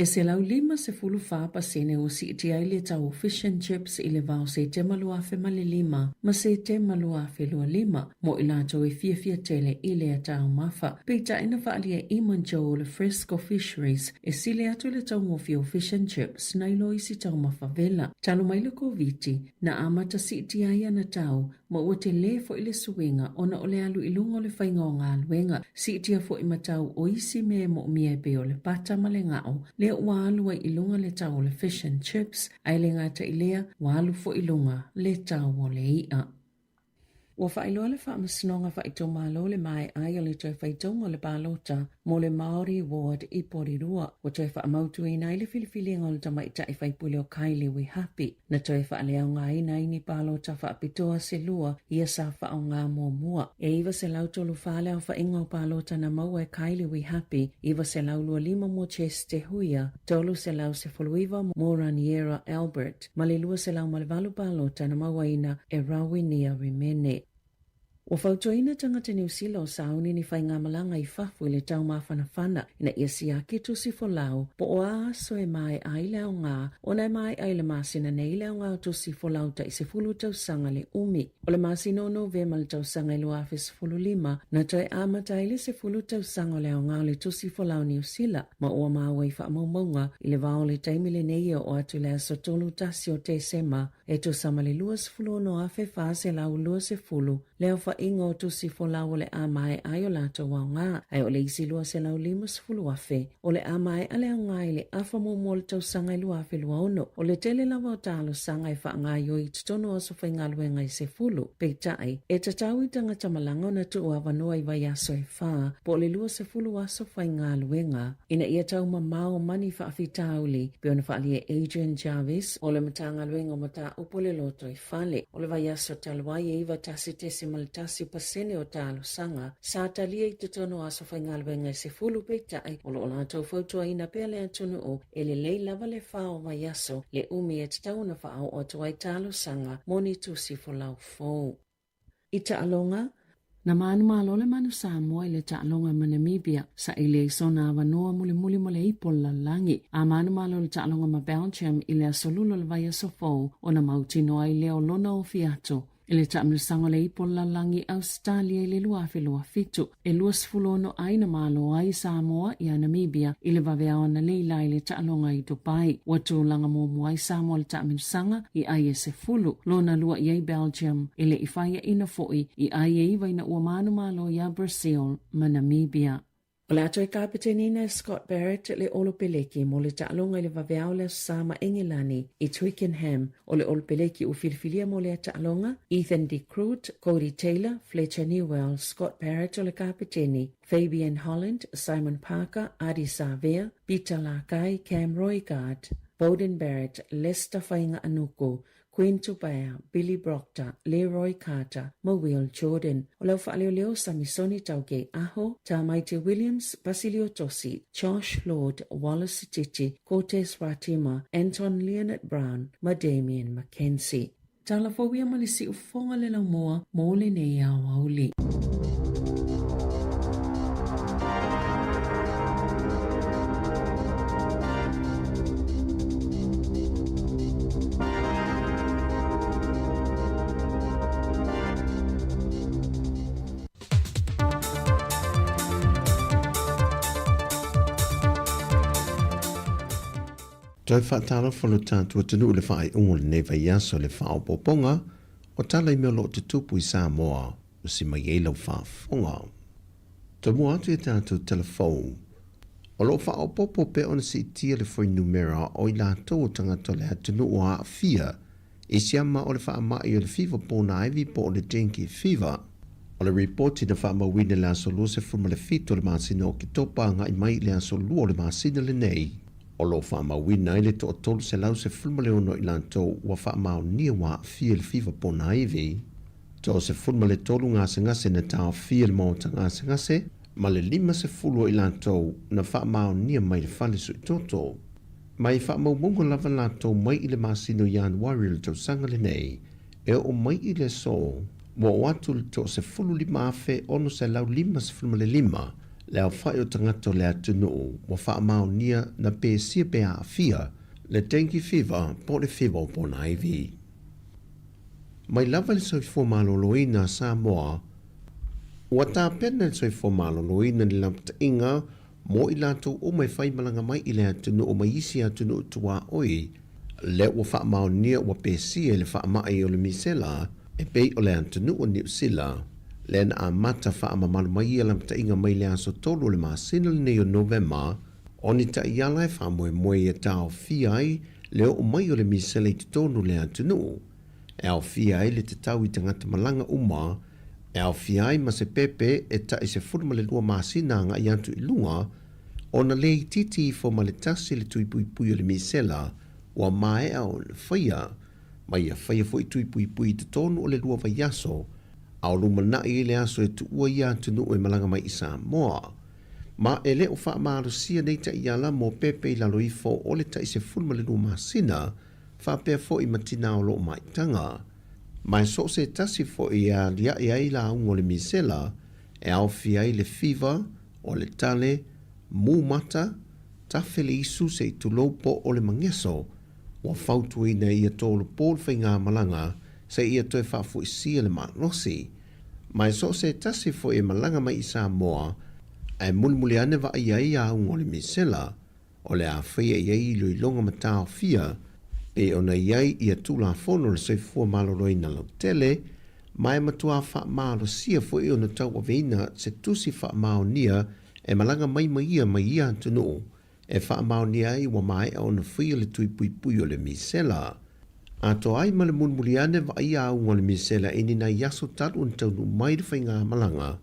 E 154% ua siitia ai le tau o fish and chips i le va o Setema 2005 ma Setema 2025 mo i latou e fiafia tele i lea taumafa. Peitai na faaalia e Eamon Joe o le Fresco Fisheries e sili atu le taugofie o fish and chips nai lo isi taumafa vela. Talu mai le Koviti, na amata siitia ai ana tau ma ua telē foi le suiga ona o le alu i luga o le faiga o galuega, siitia foi ma tau o isi mea e moomia e pei o le pata ma le gao, lea ua alu ai i luga le tau o le fish and chips, ae le gata i lea, ua alu foi i luga le tau o le i'a. Ua faailoa le Faamasinoga Faaitumalo le maea ai o le toe faitauga o le palota mo le Māori Ward i Porirua. Ua toe faamautuina ai le filifiliga o le tamaitai faipule o Kylie Wihapi. Na toe faaleaogaina ai ni palota faapitoa se lua ia sa faaaoga muamua. E 934 le aofaiga o palota na maua e Kylie Wihapi, 925 mo Chess Te Huia, 319 mo Raniera Albert, ma le 208 palota na mauaina e Rawinia Rimene. Ua fautuaina tagata Niu Sila o sauni ni faigamalaga i fafo i le tau mafanafana ina ia siaki tusi folau po o a aso e mae'a ai le aoga ona e mae'a i le masina nei le aoga o tusi folau tai 10 tausaga le umi. O le masina o Novema le tausaga e 2015 na toe amata ai le 10 tausaga o le aoga o le tusi folau Niu Sila ma ua maua i faamaumauga i le va o le taimi lenei e oo atu i le aso 31 o Tesema E tusa ma le 26,420 le aofaiga o tusi folau o le a maea ai o latou aoga, ae o le isi 250,000 o le a maea le aoga i le afa muamua o le tausaga e 2026. O le tele lava o talosaga e faagaoioi i totonu o aso faigaluega e 10, peitai, e tatau i tagata malaga ona tuu avanoa i vaiaso e fa po o le 20 aso faigaluega. Ina ia tau mamao ma ni faafitauli, pei ona faaalia e Adrian Jarvis o le Matagaluega o Mataupu o le Lotoifale. O le vaiaso talu ai e 91.1 pasene o talosaga sa talia i totonu o aso faigaluega e 10, peitai o lo o latou fautuaina pea le atunuu e lelei lava le fa o vaiaso le umi e tatau ona faaoo atu ai talosaga mo ni tusi folau fou. I taaloga, na manumalo le Manu Samoa i le taaloga ma Namibia, saili ai sona avanoa mulimuli mo le ipo o le lalolagi. A manumalo le taaloga ma Belgium i le aso Lula o le vaiaso fou, ona mautinoa ai lea o lona ofi atu i le taamilosaga o le ipo o le lalolagi i Ausetalia i le 2027. E 26 ai na malo ai Samoa iā Namibia i le vaveao analeila i le taaloga i Dubai. Ua tulaga muamua ai Samoa i le taamilosaga i ai e 10, lona lua i ai Belgium, e le i faiaina foi i ai e iva ina ua manumalo iā Brazil ma Namibia. O le a toe kapeteniina e Scott Barrett le Olopeleki mo le taaloga i le vaveao le Aso Sa ma Engelani i Twickenham. O le Olopeleki ua filifilia mo lea taaloga, Ethan de Groot, Codie Taylor, Fletcher Newell, Scott Barrett o le kapeteni, Fabian Holland, Simon Parker, Ardie Savea, Peter Lakai, Cam Roigard, Beauden Barrett, Leicester Fainga'anuku, Quinn Tupaea, Billy Proctor, Leroy Carter ma Will Jordan. O le au faaleoleo Samisoni Taugei Aho, Tamaiti Williams, Basilio Tosi, Josh Lord, Wallace Sititi, Cortez Ratima, Anton Lienert-Brown ma Damian McKenzie. Tala fou ia ma le siufofoga le laumua mo lenei aoauli. Toe faatalofa lo tatou atunuu i le faaiuga o lenei vaiaso i le faaopoopoga o tala i mea o lo o tutupu i Samoa usi mai ai lau faafofoga. Tomua atu i a tatou telefou. O lo o faaopoopo pea ona siitia le fuainumera o i latou o tagata o le atunuu o aafia. i siama o le faamai o le fiva ponaivi po o le dengue fever. O le ripoti na faamauina i le aso 27 o le masina o Oketopa agai mai i le aso 2 o le masina lenei, o lo o faamauina ai le toa-316 o i latou ua faamaonia ua aafia i le fiva ponaivi. 13 gasegase na taofia i le maota gasegase, ma le 50 o i latou na faamaonia mai le fale suitoto. Mai faamaumauga lava latou mai i le masina o Ianuari o le tausaga lenei e oo mai i le aso, ua oo atu le 15,655 le aofai o tagata o le atunuu ua faamaonia na pesia pe aafia le dengue fever po o le fiva o ponaivi. Mai lava i le soifua maloloina a Samoa, ua tapena e le Soifua Maloloina ni lapataiga mo i latou uma e faimalaga mai i le atunuu mai isi atunuu tuaoi, lea ua faamaonia ua pesia i le faamai o le misela e pei o le atunuu o Niu Sila, lea na amata faamamalu mai ia lapataiga mai le aso 3 o le masina lenei o Novema, o ni taiala e faamoemoe ia taofia ai le oo mai o le misela i totonu o le atunuu. e aofia ai le tatau i tagata malaga uma, e aofia ai ma se pepe e taʻi 12 masina agai atu i luga, ona le itiiti ifo ma le tasi le tui puipui o le misela ua maea ona faia, ma ia faia foi tui puipui i totonu o le lua vaiaso, a o lumanai ai le aso e tuua ia atunuu e malaga mai i Samoa. Ma e le o faamalosia nei taiala mo pepe i lalo ifo o le taʻi 12 masina, faapea foi ma tinā o loo maitaga. Ma e so o se tasi foi e aliae ai lauga o le misela, e aofia ai le fiva, o le tale, mū mata, tafe le isu se i tulou po o le mageso, ua fautuaina e ia tolopo le faigamalaga se ia toe faafoisia le malosi. Ma e so o se tasi foi e malaga mai i Samoa, ae mulimuli ane vaaia ai auga o le misela, O le a faia i ai iloiloga ma taofia pei ona i ai ia Tulafono o le Soifua Maloloina Lautele, ma e matuā faamalosia foi ona tauaveina se tusi faamaonia e malaga mai ma ia mai ia atunuu e faamaonia ai ua maea ona faia le tui puipui o le misela. Atoa ai ma le mulimuli ane vaaia auga o le misela i ni nai aso talu ona taunuu mai le faigamalaga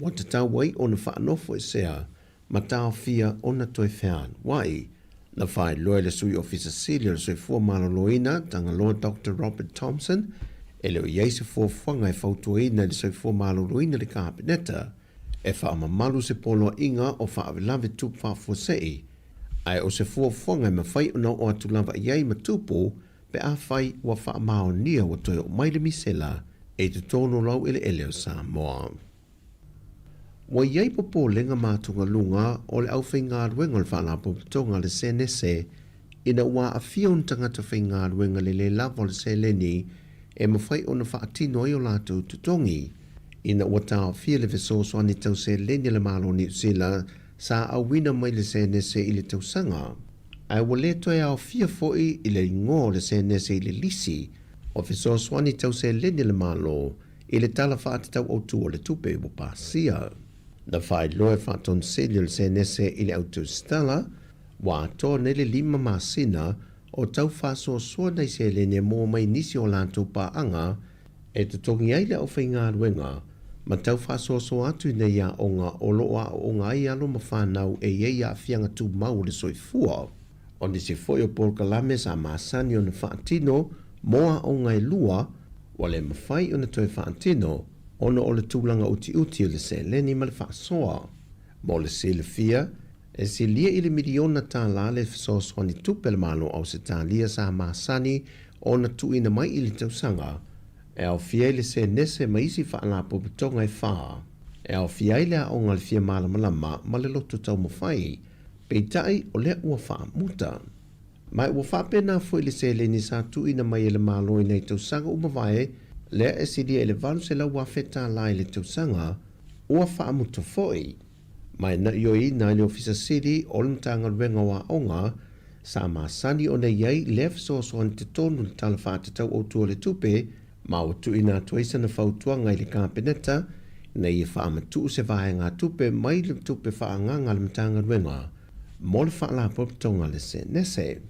ua tatau ai ona faanofoesea ma taofia ona toe fealuai. Na faailoa e le Sui Ofisa Sili o le Soifua Maloloina, Tagaloa Doctor Robert Thomson, e le o i ai se fuafuaga e fautuaina i le Soifua Maloloina le Kapeneta e faamamalu se poloaiga o faalavelave tupu faafuasei, ae o se fuafuaga e mafai ona oo atu lava i ai ma tupu pe afai ua faamaonia ua toe oo mai le misela i totonu o laueleele o Samoa. Ua i ai popolega ma atugaluga o le aufaigaluega o le Faalapotopotoga a le Senese ina ua aafia ona tagata faigaluega le le lava o le seleni e mafai ona faatino ai o latou totogi ina ua taofia le fesoasoani tau seleni a le Malo o Niu Sila sa auina mai le Senese i le tausaga ae ua le toe aofia foi i le igoa o le Senese i le lisi o fesoasoani tau seleni a le Malo i le Tala Faatatau Autu o le Tupe ua pasia. Na faailoa e Faatoniseli o le Senese i le Autusitala, ua atoa nei le lima masina o tau faasoasoa nai seleni e maua mai nisi o latou paaga e totogi ai le aufaigaluega ma tau faasoasoa atu i nei aoga o lo o aooga ai alo ma fanau e i ai aafiaga tumau o le soifua. O nisi foi o polokalame sa masani ona faatino mo aoga e lua, ua le mafai ona toe faatino ona o le tulaga utiuti o le seleni ma le faasoa. Mo le silafia, e silia i le miliona tālā le fesoasoani tupe a le Malo o Ausetalia sa masani ona tuuina mai i le tausaga, e aofia ai le senese ma isi faalapotopotoga e whā, e aofia ai le aoga o le fia malamalama ma le loto taumafai, peitai o lea ua faamuta. Ma ua faapena foi le seleni sa tuuina mai e le Malo i nai tausaga ua mavae, lea e silia i le $800,000 tālā i le tausaga, ua faamuta foi. Ma e naioina ai le Ofisa Sili o le Matagaluega o Aoga, sa masani ona i ai lea fesoasoani totonu i le Tala Faatatau Autu o le Tupe, ma ua tuuina atu ai sana fautuaga i le Kapeneta ina ia faamatuu se vaegatupe mai le tupe faaagaaga a le Matagaluega mo le Faalapotopotoga a le Senese.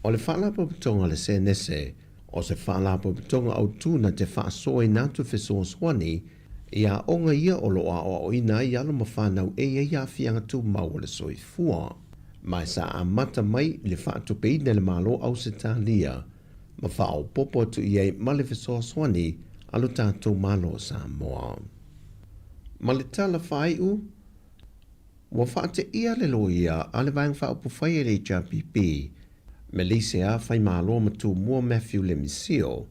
O le Faalapotopotoga a le Senese, O se faalapotopotoga autū na te faasoaina atu fesoasoani i aoga ia o lo o aoaoina ai alo ma fanau e i ai aafiaga tumau o le soifua. Ma e sa amata mai le faatupeina e le Malo o Ausetalia ma faaopoopo atu i ai ma le fesoasoani a lo tatou Malo o Samoa. Ma le tala faaiu, ua faateia le loia a le Vaega Faaupufai a le HRPP, Meleisea Faimalo ma Tumua Matthew Lemisio,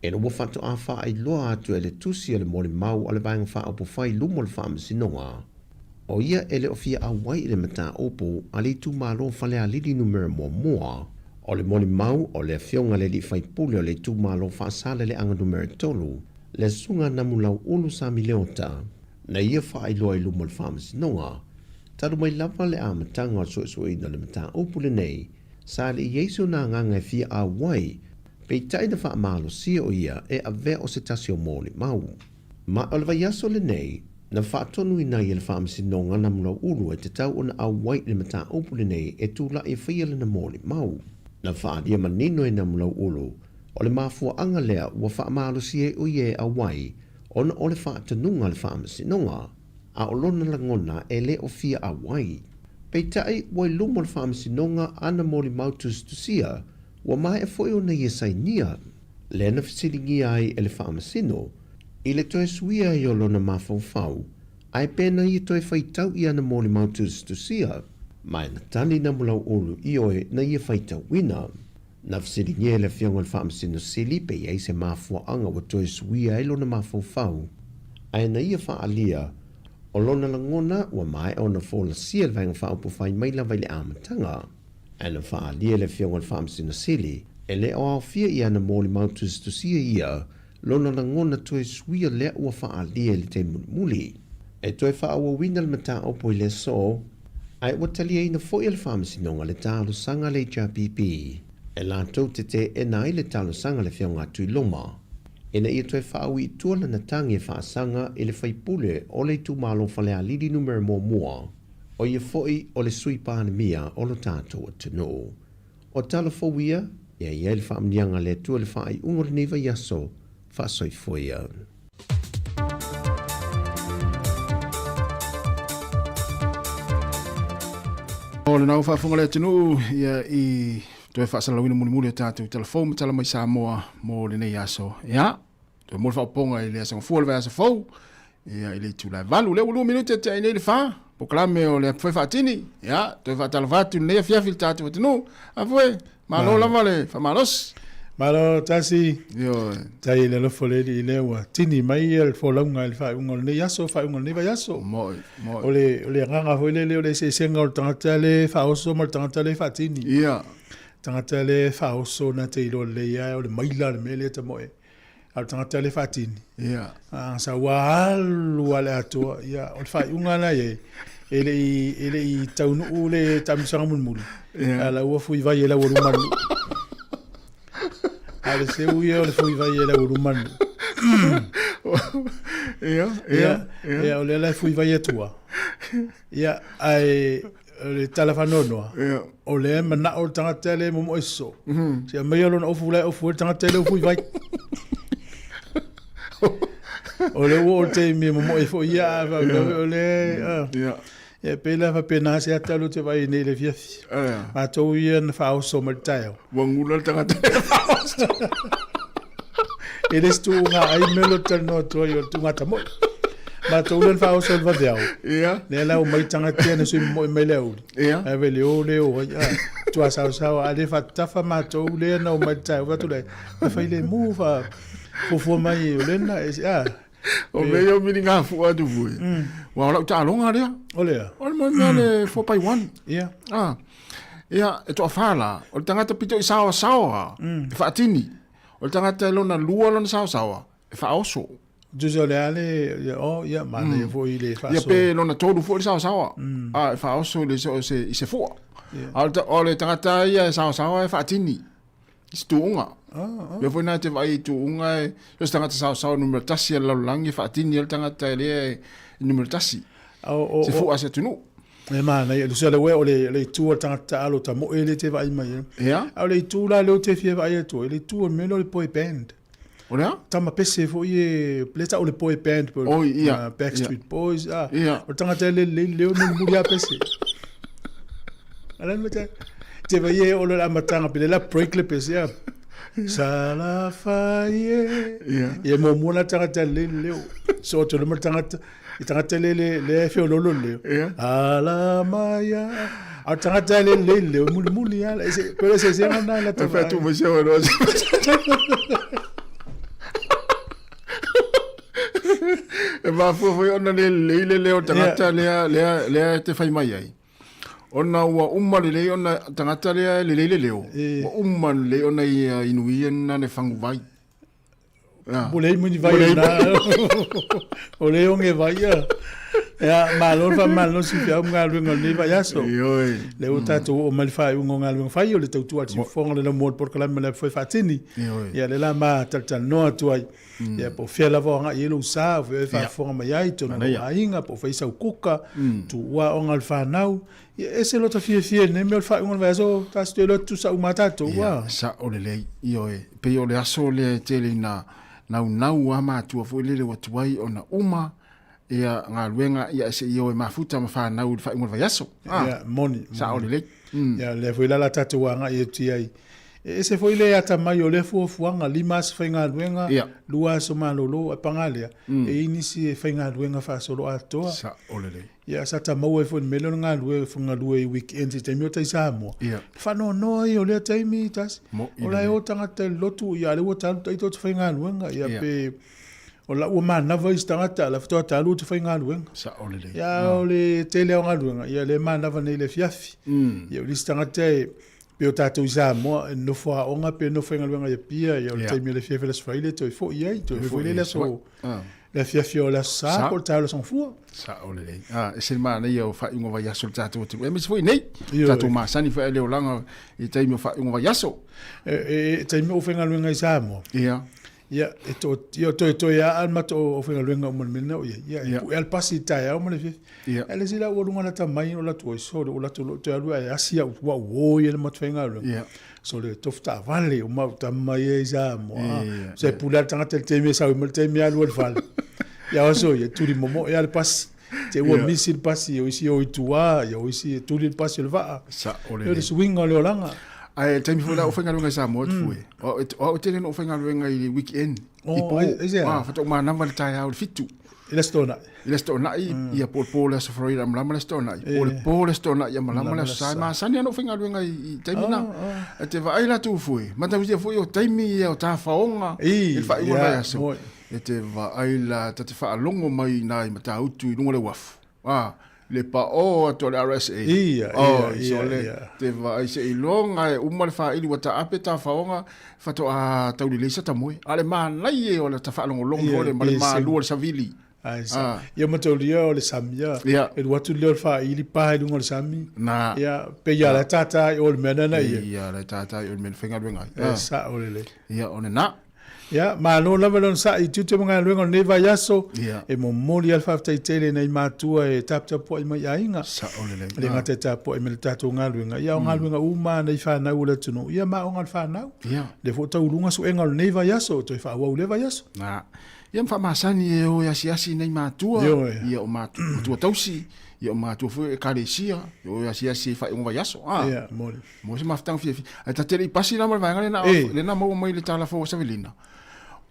ina ua faatoa faailoa atu e le tusi o le molimau a le Vaega Faaupufai i luma o le Faamasinoga, o ia e le o fia auai i le mataupu a le itumalo Falealili Numera Muamua. O le molimau o le afioga i le alii faipule o le itumalo Faasaleleaga Numera 3, le Susuga Namulauulu Sami Leota, na ia faailoa i luma o le Faamasinoga, talu mai lava le amataga o le suesueina o le mataupu lenei, sa le i ai sona agaga e fia auai, peitai na faamalosia o ia e avea o se tasi o molimau. Ma o le vaiaso lenei, na faatonuina ai e le Faamasinoga Namulauulu e tatau ona auai i le mataupu lenei e tulai e faia lana molimau. Na faaalia manino e Namulauulu, o le mafuaaga lea ua faamalosia ai o ia e auai ona o le faatonuga a le Faamasinoga, a o lona lagona e le o fia auai. Peitai, ua i luma o le Faamasinoga ana molimau tusitusia, ua maea foi ona ia sainia, lea na fesiligia ai e le Faamasino, i le toe suia ai o lona mafaufau, ae pe na ia toe faitau i ana molimau tusitusia, ma e na tali Namulau'ulu ioe na ia faitauina. Na fesiligia e le Afioga i le Faamasino Sili pe i ai se mafuaaga ua toe suia ai lona mafaufau, ae na ia faaalia, o lona lagona ua maea ona folasia le Vaega Faaupufai mai lava i le amataga. Ae na faaalia e le Afioga i le Faamasino Sili, e le o aofia i ana molimau tusitusia ia lona lagona toe suia lea ua faaalia i le taimi mulimuli. E toe faaauauina le mataupu i le aso, ae ua taliaina foi e le Faamasinoga le talosaga a le HRPP e latou te teena ai le talosaga a le Afioga a Tuiloma ina ia toe faaui i tua lana tagi e faasaga i le faipule o le itumalo Falealili Numera Muamua, o ia foi o le Sui Palemia o lo tatou atunuu. O tala fou ia, ia i ai le faamanuiaga a le Atua i le faaiuga o lenei vaiaso. Faasoifua ia. O lena ua faafofoga le atunuu ia i toe faasalalauina mulimuli o tatou tala fou ma tala mai Samoa mo lenei aso. Ia, toe mo le faaopoopoga i le aso Gafua o le vaiaso fou, ia i le itula e 8. Lea ua 2 minute tea ai nei le 4, polokalame o le Apofoe Faatini. Ia, toe faatalofa atu i lenei afiafi i le tatou atunuu. Apofoe, malo lava le faamalosi. Malo tasi. Ioe. Tai i le alofa o le Alii lea ua tini mai le folauga i le faaiuga o lenei aso, faaiuga o lenei vaiaso. Moi, moi. O le, o le agaga foi lele o le eseesega o le tagata le faaoso ma le tagata le faatini. Ia. Tagata le faaoso na te iloa lelei lava o le maila le mea lea tamoe. A o le tagata le faatini. Ia. A sa ua alu lava le atoa. Ia, o le faaiuga la i ai, e le i, e le i taunuu le taamilosaga mulimuli. Ia. A la ua fui vai e lau luma nuu. A le seu ia o le fui vai e lau luma nuu. Ia, ia, ia. Ia, o lea la e fui vai atua. Ia, ae o le tala faanoanoa, o lea e manao le tagata lea e momoe sosoo, se aumaia lona ofu la e ofu ai le tagata lea ua fui vai. O lea ua oo le taimi e momoe foi ia, a faapea o lea, ia, e pei la faapena se ata lea ou te vaai ai nei i le afiafi. Matou ia na faaoso mai le taeao. Ua gula le tagata e faaoso. E le se tuuga ai mea lea ou te talanoa atu ai o le tuuga tamoe. Matou lea na faaoso i le vaveao. Ia. Lea la omai tagata ia na sui momoe mai le aoauli. Ia. Ae ve le o le o ai. A, tua saosaoa a le faatatafa matou lea na omai le taeao. Fai atu lea, e fai le mu fa fuafua mai o lena e a. O mea ia o miligafua atu foi. Ua o lau taaloga lea. O lea. O le mea le 4x1. Ia. Ah. Ia, e toafa la. O le tagata pito i saoasaoa, e faatini. O le tagata e lona lua lona saoasaoa, e faaoso. Tusa o le a le, o, ia, manaia foi le faasoa. Ia, pe lona tolu foi le saoasaoa, a e faaoso i le, se, i se fua. A o le tagata ia e saoasaoa e faatini i se tuuga. Mea foi na e te vaai i tuuga e, so se tagata saoasaoa numera tasi a le lalolagi e faatini ai le tagata e lea e numera tasi. Se fua a se atunuu. E manaia, tusa le ue o le, le itu o le tagata taalo tamoe le te vaai mai ai. Ia. A o le itu la lea ou te fia vaai atu ai, le itu o le mea lea o le boy band. O le a? Tama pese foi e, le tau o le boy band po o Oi, ia. Backstreet Boys, ah. Ia. O le tagata e le lelei le leo mulimuli lava pese. Ala le mea te vai e o le amataga pe le la break le pese ah. Salafai e. Ia. Ia muamua la tagata e lelei le leo. So atu le ma le tagata I tagata le le le feololo le leo. Ia. Ala mai a. A o tagata le le leo mulimuli ala. Se pe se se na la E fai atu mai se o roa. E mafua foi ona le lelei le leo tagata lea lea lea e te fai mai ai. Ona ua uma lelei ona tagata lea e lelei le leo. Ua uma lelei ona ia inuia na le faguvai. Mo leai mo ni vai na. O le onge vai ia. Ia, malo le faamalo si fiau ma galuega o lenei vaiaso. Ioe. Lea ua tatou oo mai le faaiuga o galuega fai o le tautua a le siufofoga o le laumua o le polokalame o le Afu e Faatini. Ioe. Ia, lea la ma talatalanoa atu ai. Ia, po o fea lava o agai i ai lou sa, o fea e faafofoga mai ai, totonu o lou aiga, po o fai sau kuka, tuua aoga a le fanau. Ia, ese lota fiafia i lenei mea o le faaiuga o le vaiaso, tasi toe iloa tutusa uma lava tatou. Ia, sao lelei. Ioe, e pei o le aso lea e tele ina naunau a matua foi lele ua tuai ona uma ia galuega ia e seia o e mafuta ma fanau i le faaiuga o le vaiaso. Ah, ia, moni. Sao lelei. Ia, lea foi la la tatou agai atu i ai. E ese foi le atamai o lea fuafuaga, 5 aso faigaluega, 2 aso malolo, ae paga lea, e i ai nisi e faigaluega faasoloatoa. Sao lelei. Ia, sa ta maua ai foi i le mea lea o le galue, galue i weekends i taimi o tai Samoa. Le faanoanoa ia o lea taimi tasi. O la e o tagata i le lotu, ia a o lea ua ta alu ita ou te faigaluega. Ia, pe o la ua manava isi tagata, a o la faatoa ta alu ou te faigaluega. Sao lelei. Ia, o le tele lava o galuega, ia lea e manava nei i le afiafi. Ia, o le isi tagata e, pei o tatou i Samoa, e nofo aoga pe nofo faigaluega i Apia, ia o le taimi o le afiafi o le Aso Faraile toe foi ai, toe foi lea i le aso le afiafi o le Aso Sa po o le taeao o le Aso Gafua. Sao lelei. Ah, e se le manaia o faaiuga vaiaso i le tatou atunuu. Aemaise foi nei, tatou masani foi ai le olaga i taimi o faaiuga vaiaso. E taimi o faigaluega i Samoa. Ia. Ia, e to, ia, toe toe a le matou aufaigaluega uma i le mea lena o i ai. Ia, e pue lava le pasi i le taeao ma le afiafi. Ia. Ae le isi la ua luga lata mai o latou ai, sole, o latou loa toe alu ae asi au, ua uo ia le matou faigaluega. Ia. Sole, tofu taavale, o mau tama ia i Samoa. Ia, Se pule lava le tagata i le taimi e sau ai ma le taimi e alu ai i le fale. Ia o aso ia, tuli momoe lava le pasi. Te ua misi le pasi, o isi o i tua, ia o isi e tuli le pasi o le vaa. Sao lelei. O le suiga o le olaga. Ae taimi foi la ou faigaluega i Samoa Tufue. O au tele na ou faigaluega i le weekend. I po. Ah, faatoa manava le taeao i le 7. I le Aso Toonai. I le Aso Toonai, ia po o le po o le Aso Faraile a malama le Aso Toonai. Po o le po o le Aso Toonai a malama le Aso Sa. E masani lava na ou faigaluega i taimi na. E te vaai la Tufue, matautia foi o taimi ia o tafaoga i le faaiuga o le vaiaso. E te vaai la, ta te faalogo mai i nai Matautu i luga o le uafu, a, le paʻō atu a le RSA. Ia, oh, ia, ia, sole, ia. Te vaai seiloga e uma le faili ua taape tafaoga, faatoa taulelei sa tamoe. A o le manaia ia o le ta faalogologo Ia, foi le ma le pe malu sing. o le savili. Ai, sa. Ah. Ia mataulia o le sami ia. Ia. E alu atu lea o le faili pa i luga o le sami. Na. Ia, pe ia la tātā i o le mea nana ia. Ia, la tātā i o le mea na faigaluega ai. E Ah. sao lelei. Ia, o lena. Ia, malo lava le onosai i tiute ma galuega o lenei vaiaso. Ia. E momoli lava le faafetai tele i nai matua e taputapuai mai i aiga. Sao lelei. E le gata e tapuai mai le tatou galuega, ia o galuega uma a nai fanau o le atunuu, ia ma aoga a le fanau. Ia. Lea foi ua tauluga suega o lenei vaiaso, toe faaauau i lea vaiaso. Na. Ia ma faamasani e o e asiasi i nai matua, Ioe. ia o matua tausi, ia o matua foi o ekalesia, ia o e asiasi i faaiuga vaiaso. Ah. Ia, moni. Mo se mafutaga fiafia. Ae ta te le i pasi la ma le vaega lena, E. lena maua mai le tala fou a Savelina.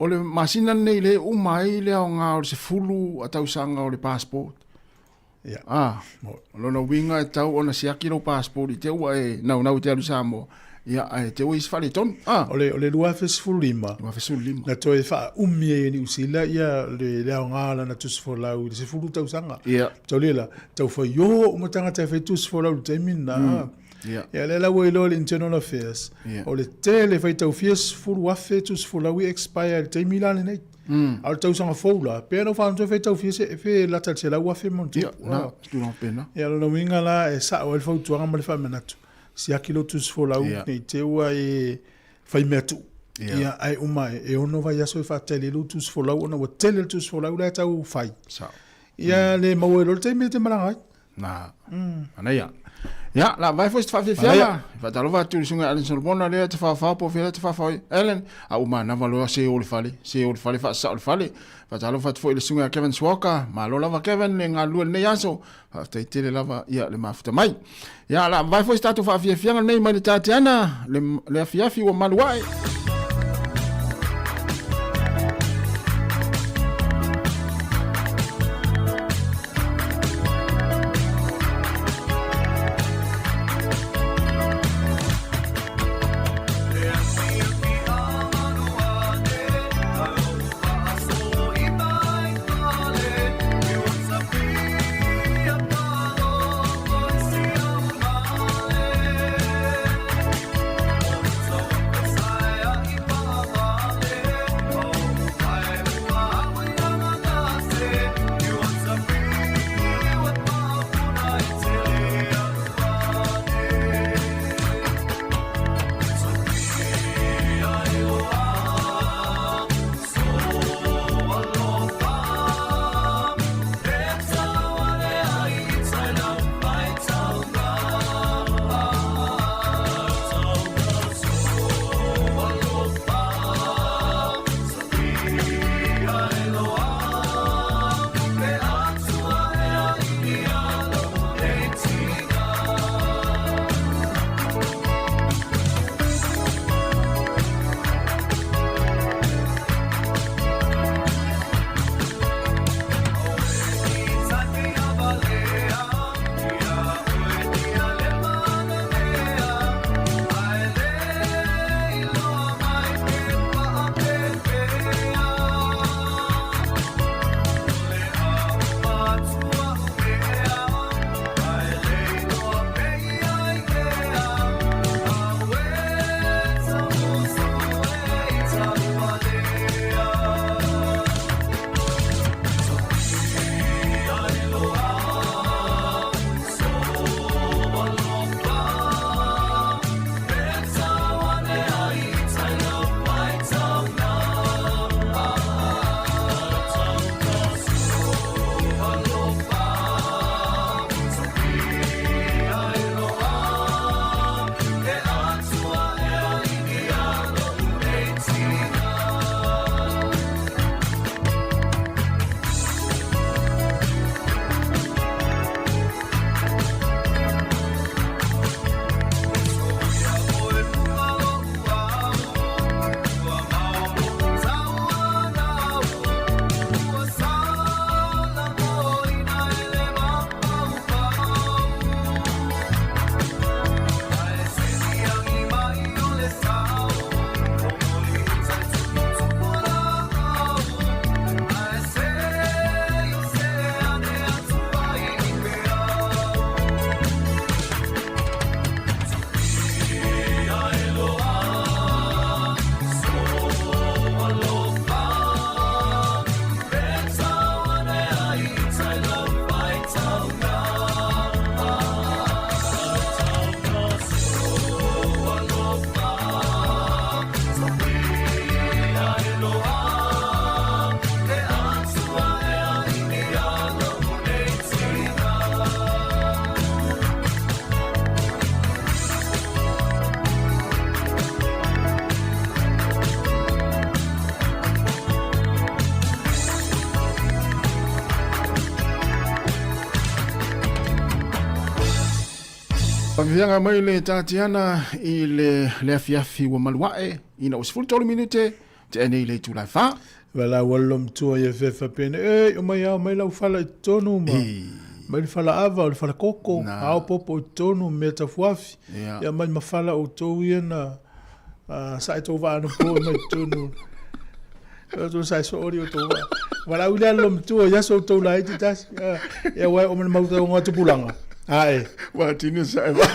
O le masina lenei lea e uma ai le aoga o le 10 a tausaga o le passport. Ia. Ah, o lona uiga e tatau ona siaki lou passport i te ua e naunau i te alu i Samoa. Ia, ae te ua i se faaletonu. Ah. O le, o le 2015, 2015. na toe faaumi ai e Niu Sila ia le, le aoga o lana tusi folau i le 10 tausaga. Ia. Taulia la, tau faioho uma tagata e fai tusi folau i le taimi lena. Ia. Ia, lea la ua iloa e le Internal Affairs, Ia. o le tele faitau fia 10,000 tusi folau i expire i le taimi la lenei. A o le tausaga fou la, pe na whanau faitau fia se, pe lata i le 100,000 ma ona Ia, tupu. na, se tulaga faapena. Ia, o lona uiga la, e sao ai le fautuaga ma le faamanatu. Siaki lou tusi folau, Ia. ne i te i ua e fai mea tuu. Ia. Ia, ae uma e ono vaiaso e faatali ai lou tusi folau, ona ua tele le tusi folau la e tau fai. Sao. Ia, le maua ai loa le taimi e te malaga ai. Na. Manaia. Ia, la vai foi se faafiafiaga. Faatalofa atu i le susuga ia Allen Solomona lea te faofao po o fea lea te faofao ai. Allen, a ua manava loa se o le fale, se o le fale faasasao le fale. Faatalofa atu foi i le susuga ia Kevin Swalker. Malo lava Kevin le galulue i lenei aso. Faafetai tele lava ia le mafuta mai. Ia, la vai foi se tatou faafiafiaga lenei mai le Tatiana, le, le afiafi ua malu ae. Faafeaga mai le Tatiana i le, le afiafi ua maluae ina ua 13 minute te nei le itula e fa. Vala ua lo matua ia fefa pene, e, o mai ao mai lau fala i totonu ma, mai le fala ava o le fala koko, ao popo i totonu mea tafuafi, ia mai ma fala outou ia na sae tou vaa anapo mai totonu. O sa so ori o tou vaa. Vala uli lo matua ia so tou la iti tasi. Ia wai o mana mauta o ngā tupulanga. Ae. Wa tini sa e va.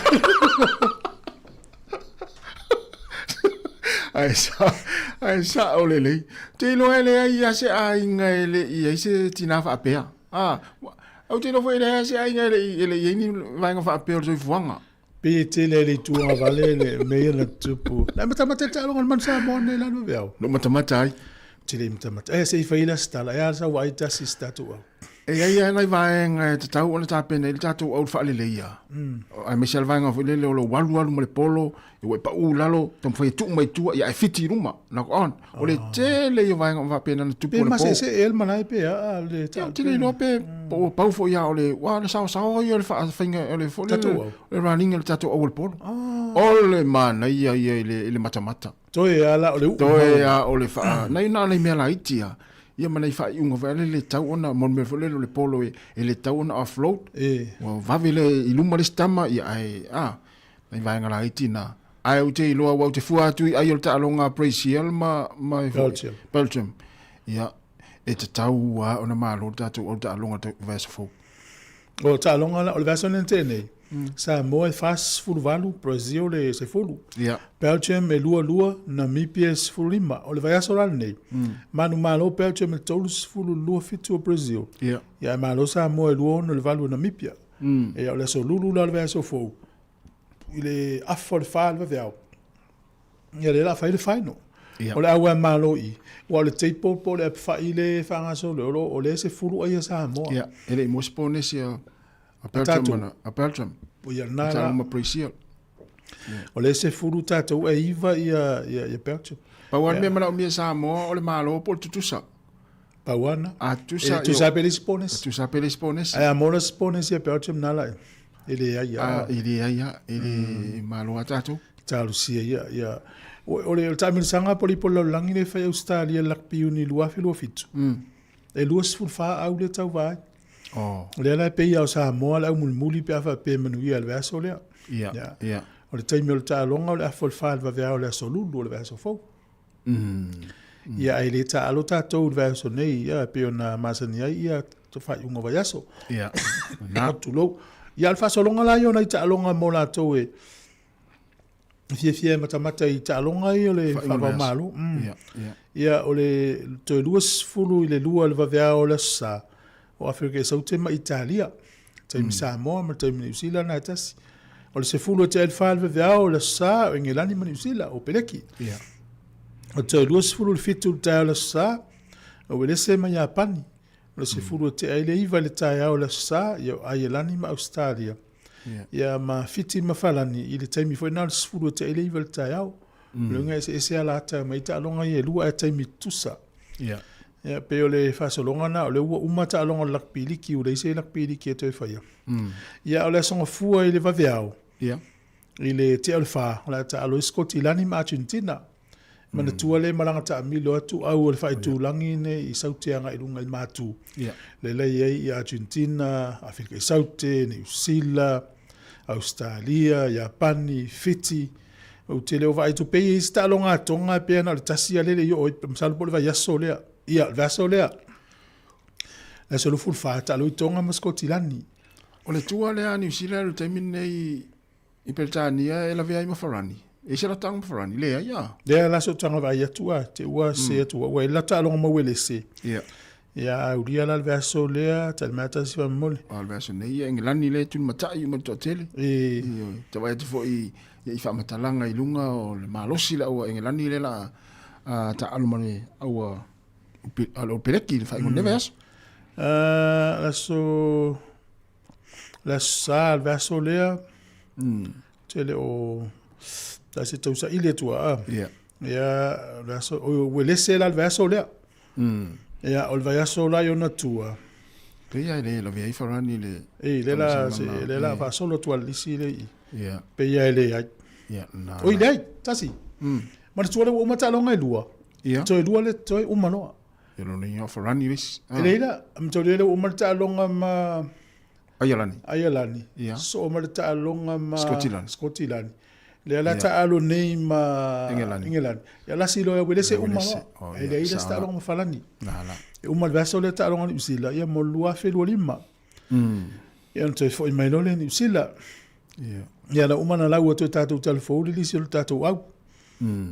Ai sa, ai sa o le lei. Te iloa e leai ia se aiga e le i ai se tina faapea. Ah, au te iloa foi e leai se aiga e le i e le i ai ni vaega faapea o le soifuaga. Pe tele ai le itu agavale le mea ia na tutupu. Na matamata i le taaloga o le Manu Samoa nei la Nuveau. No matamata ai. Tele i matamata. Eh, se i fai la se tala. E a sa vaai tasi se tatou au. E i ai lava nai vaega e tatau ona tapena ai le tatou au i le faaleleia, aemaise lava le vaega foi lele o lou alualu ma le polo, ua e pau i lalo, taumafai e tuu mai tua, ia ae fiti i luma, knock on. O le tele ia o vaega uma faapena na tupu Pe anapo. maseese ea le malae pe a le Ia, ou te le iloa pe po ua pau foi a o le, ua le saosaoa ia o le faafaiga o le foi lele, Tatou au. o le running o le tatou au o le polo. O le manaia ia i le, i le matamata. Toe a la o le uu. Toe a o le faa, nai na o nai mea laiti a. Ia ma nai faaiuga foi ale le tau ona, mo le mea foi lele o le polo e, e le tau ona offload. E. Ua vave le i luma le isi tama, ia ae, a, nai vaega laiti na. Ae ou te iloa, aua ou te fua atu i ai o le taaloga a Brazil ma, ma Belgium. Belgium. Ia, e tatau lava ona malo le tatou au taaloga i le vaiaso fou. O le taaloga la, o le vaiaso lenei na tea nei, Samoa e 48, Brazil e 10. Ia. Belgium e 22, Namibia e 15. O le vaiaso la lenei, manumalo Belgium i le 30 27 o Brazil. Ia. Ia ae malo Samoa e 26 i le 8 o Namibia. Ia o le aso Lulu la o le vaiaso fou, i le afa o le 4 i le vaveao, Ia lea o le a fai le final. Ia. O le au malo i, aua o le table po o le apafa'i lea e faagasolo o lo o lea e 10 ai a Samoa. Ia, e le i maua se ponesi a a Belgium tatou. a Belgium. Ia lena la. ma Brazil. O lea e 10 tatou e 9 ia ia ia Belgium. Pau lava le mea manaomia e Samoa o le malo po o le tutusa. Pau lava lena. A tutusa E tutusa lava pe leai se ponesi. E tutusa lava pe leai se ponesi. Ae a maua la se ponesi a Belgium na la e leai lava. A e leai lava, e le malo lava tatou. Talosia ia, ia. O le taamilosaga po o le ipu o le lalolagi lea e fai e Ausetalia i le Rugby Union i le 2027, e 24 au lea e tauva ai. Oh. O lea la e pei lava o Samoa le aumulimuli pe a faapea e manuia i le vaiaso lea. Ia, ia. O le taimi o le taaloga o le afa o le fa i le vaveao o le aso Lulu o le vaiaso fou. Ia ae le taalo tatou i le vaiaso nei, ia e pei ona masani ai ia faaiuga o vaiaso. Ia. Tulou. Ia o le faasologa la ia o nai taaloga mo latou e fiafia e matamata i taaloga ia o le faava-o-Malo. Ia, o le toe 20 i le 2 o le vaveao o le Aso Sa, o Aferika i Saute ma Italia. Taimi Samoa ma le taimi Niu Sila na e tasi. O le 10 e tea i le 4 i le vaveao o le Aso Sa, o Engelani ma Niu Sila, o Peleki. O le toe 20 i le 7 i le taeao o le Aso Sa, o Uelese ma Iapani. O le 10 e tea i le 9 i le taeao o le Aso Sa, ia o Aielani ma Ausetalia. Ia ma Fiti ma Falani i le taimi foi lena o le 10 e tea i le 9 i le taeao. O le uiga e eseese lava la mai taaloga ia e lua ae taimi tutusa. Ia pei o le faasologa lena, o lea ua uma taaloga o le Rugby Liki, ua leai se Rugby Liki e toe faia. Ia o le Aso Gafua i le vaveao, i le tea o le 4, o le a taalo ai Sikotilani ma Argentina. Manatua lea malaga taamilo atu au o le faaitulagi nei i Saute agai i luga i Matu. Lea la i ai ia Argentina, Aferika i Saute, Niu Sila, Ausetalia, Iapani, Fiti. Ou te le o vaai atu pei e i ai se taaloga a Tonga pei na o le tasi lava lea e le i oo ai, masalo po o le vaiaso lea. Ia, le vaiaso lea, le aso 24, taalo ai Tonga ma Sikotilani. O le tua lea a Niu Sila i le taimi lenei I Peretania e lavea ai ma Farani. E i se lataga ma Farani? Leai a. Lea la sootaga vaai atu a, te ua se atu ua e lata aloga mau elese. Ia. Ia a ulia la le veaso lea, tali mai tasi fa mole. A le veaso nei ia Engelani le tuli matai uma le toatele. E. Ioe. Te vaai atu foi ia i faamatalaga i luga o le malosi le aua Engelani le la a taalo ma le aua o Peleki i le faaiuga o lenei vaiaso. Aso Le Aso Sa, le vaiaso lea, tele o la se tausaili atu a. Ia. Ia, le aso, o Uelese la le vaiaso lea. Ia, o le vaiaso la i ona tua. Pei lava e le lavea ai Farani le E, le la, se, le la faasolo atu a le lisi le i. Ia. Pei lava e leai. Ia, na. Oi, leai, tasi. Manatua lea ua uma taaloga e lua. Ia. Toe lua le toe uma loa. Ia lona ia o Farani le isi. E leai la, manatua lea ua uma le taaloga ma Aialani. Aialani. Ia. Soo ma le taaloga ma Skotilani. Skotilani. Lea la Ia. taalo nei ma Engelani. Engelani. Ia lasi loa ia Uelese Ia uma Uelese. loa. Oh, E ia, leai la se sa taaloga ma Falani. Na la. E uma le vaiaso lea taaloga Niu Sila, ia mo le 2025. Ia ona toe foi mai loa lea i Niu Sila. Ia. Ia na uma na lau atu e tatou talafou le lisi o le tatou au.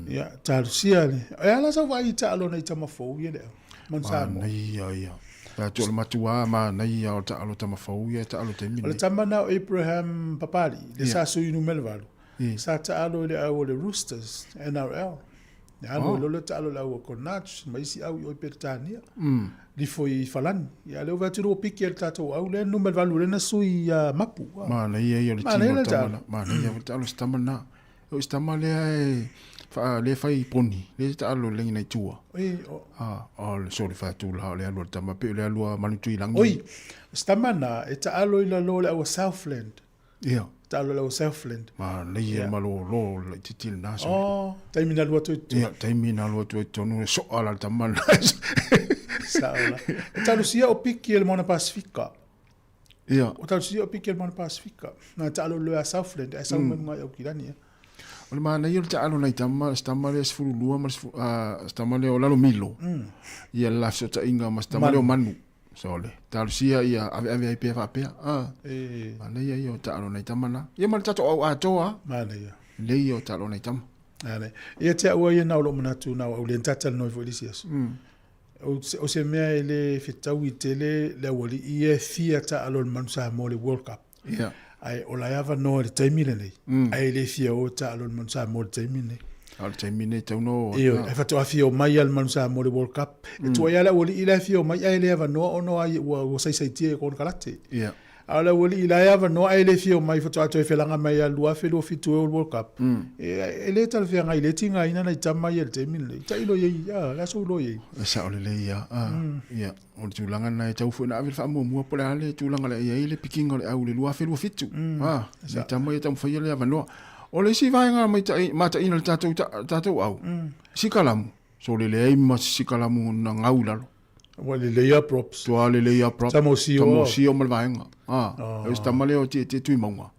Ia, talosia le. E a la sau vaai i taalo nai tama fou ia lea. Manu Samoa. Manaia ia. Tatou o le matua manaia o le taalo tama fou ia e taalo taimi O le nei. tama na o Abraham Papali, le Ia. sa sui numera 8. Ia. Sa taalo i le au o le Roosters, NRL. E alu ai loa lea taalo i le au a Connacht ma isi au i o i Peretania. Lifo i Falani. Ia lea ua vaai atu ua piki e le tatou au lea numera 8 lea na sui ia Mapu. Manaia ia o le tino o le tama na. Manaia foi le taalo o se tama lena. O se tama lea e wha, le whai poni, le taalo le lengi nei tua. Oi, o. Ah, o le soli whatu la o le alua le tama, pe o le alua manu tui langi. Oi, se tama na, e taalo i lalo le aua Southland. Ia. Taalo le aua Southland. Ma lei e malo lo le titi le nasa. Oh, taimi na lua tu. Ia, taimi na lua tu tonu e soa la le tama na. Sao la. E taalo sia o piki e le Moana Pasifika. Ia. O taalo sia o piki e le Moana Pasifika. Na taalo le a Southland, e sau mm. mai au kilani. O le manaia o le taalo nai tama, se tama lea 12 ma le se tama lea o lalo milo. Ia le la fesootaiga ma se tama lea o Manu. Sole. Talosia ia aveave ai pea faapea. Ah. E. Manaia ia o taalo nai tama na. Ia ma le tatou au atoa. Manaia. Lelei ia o taalo nai tama. Ale. Ia te au ia na o lou manatu na o au le tata le noi foi le isi aso. O se mea e le fetaui tele le aualii e fia taalo le Manu Samoa le World Cup. Ia. Ae o la e avanoa i le taimi lenei. Ae le fia o e taalo le Manu Samoa i le taimi lenei. A o le taimi lenei tau no. Ioe, ae faatoa fia o mai lava le Manu Samoa i le World Cup. E tuai lava le aualii la e fia o mai ae le avanoa ona ai ua saisaitia i konekarate. Ia. A o le aualii la e avanoa ae le fia o mai faatoa toe felaga mai ia 2027 e o le World Cup. E le talafeagai, e le tigaina nai tama ia i le taimi lenei. Tailo i ai, a, o le a sou iloa i ai? E sao lelei ia. A, ia. O le tulaga lena e tau foi ona ave le faamuamua po o le a le tulaga o le a i ai le pikiga o le au i le 2027. A, nai tama ia taumafaia le avanoa. O le isi vaega mataina i le tatou, tatou au, sikalamu. Sole leai ma se sikalamu na gau i lalo. Ua lelei lava props. Tua lelei lava props. Tama o Tama o Sio ma le vaega. A, o se tama lea o Tietie Tuimauga.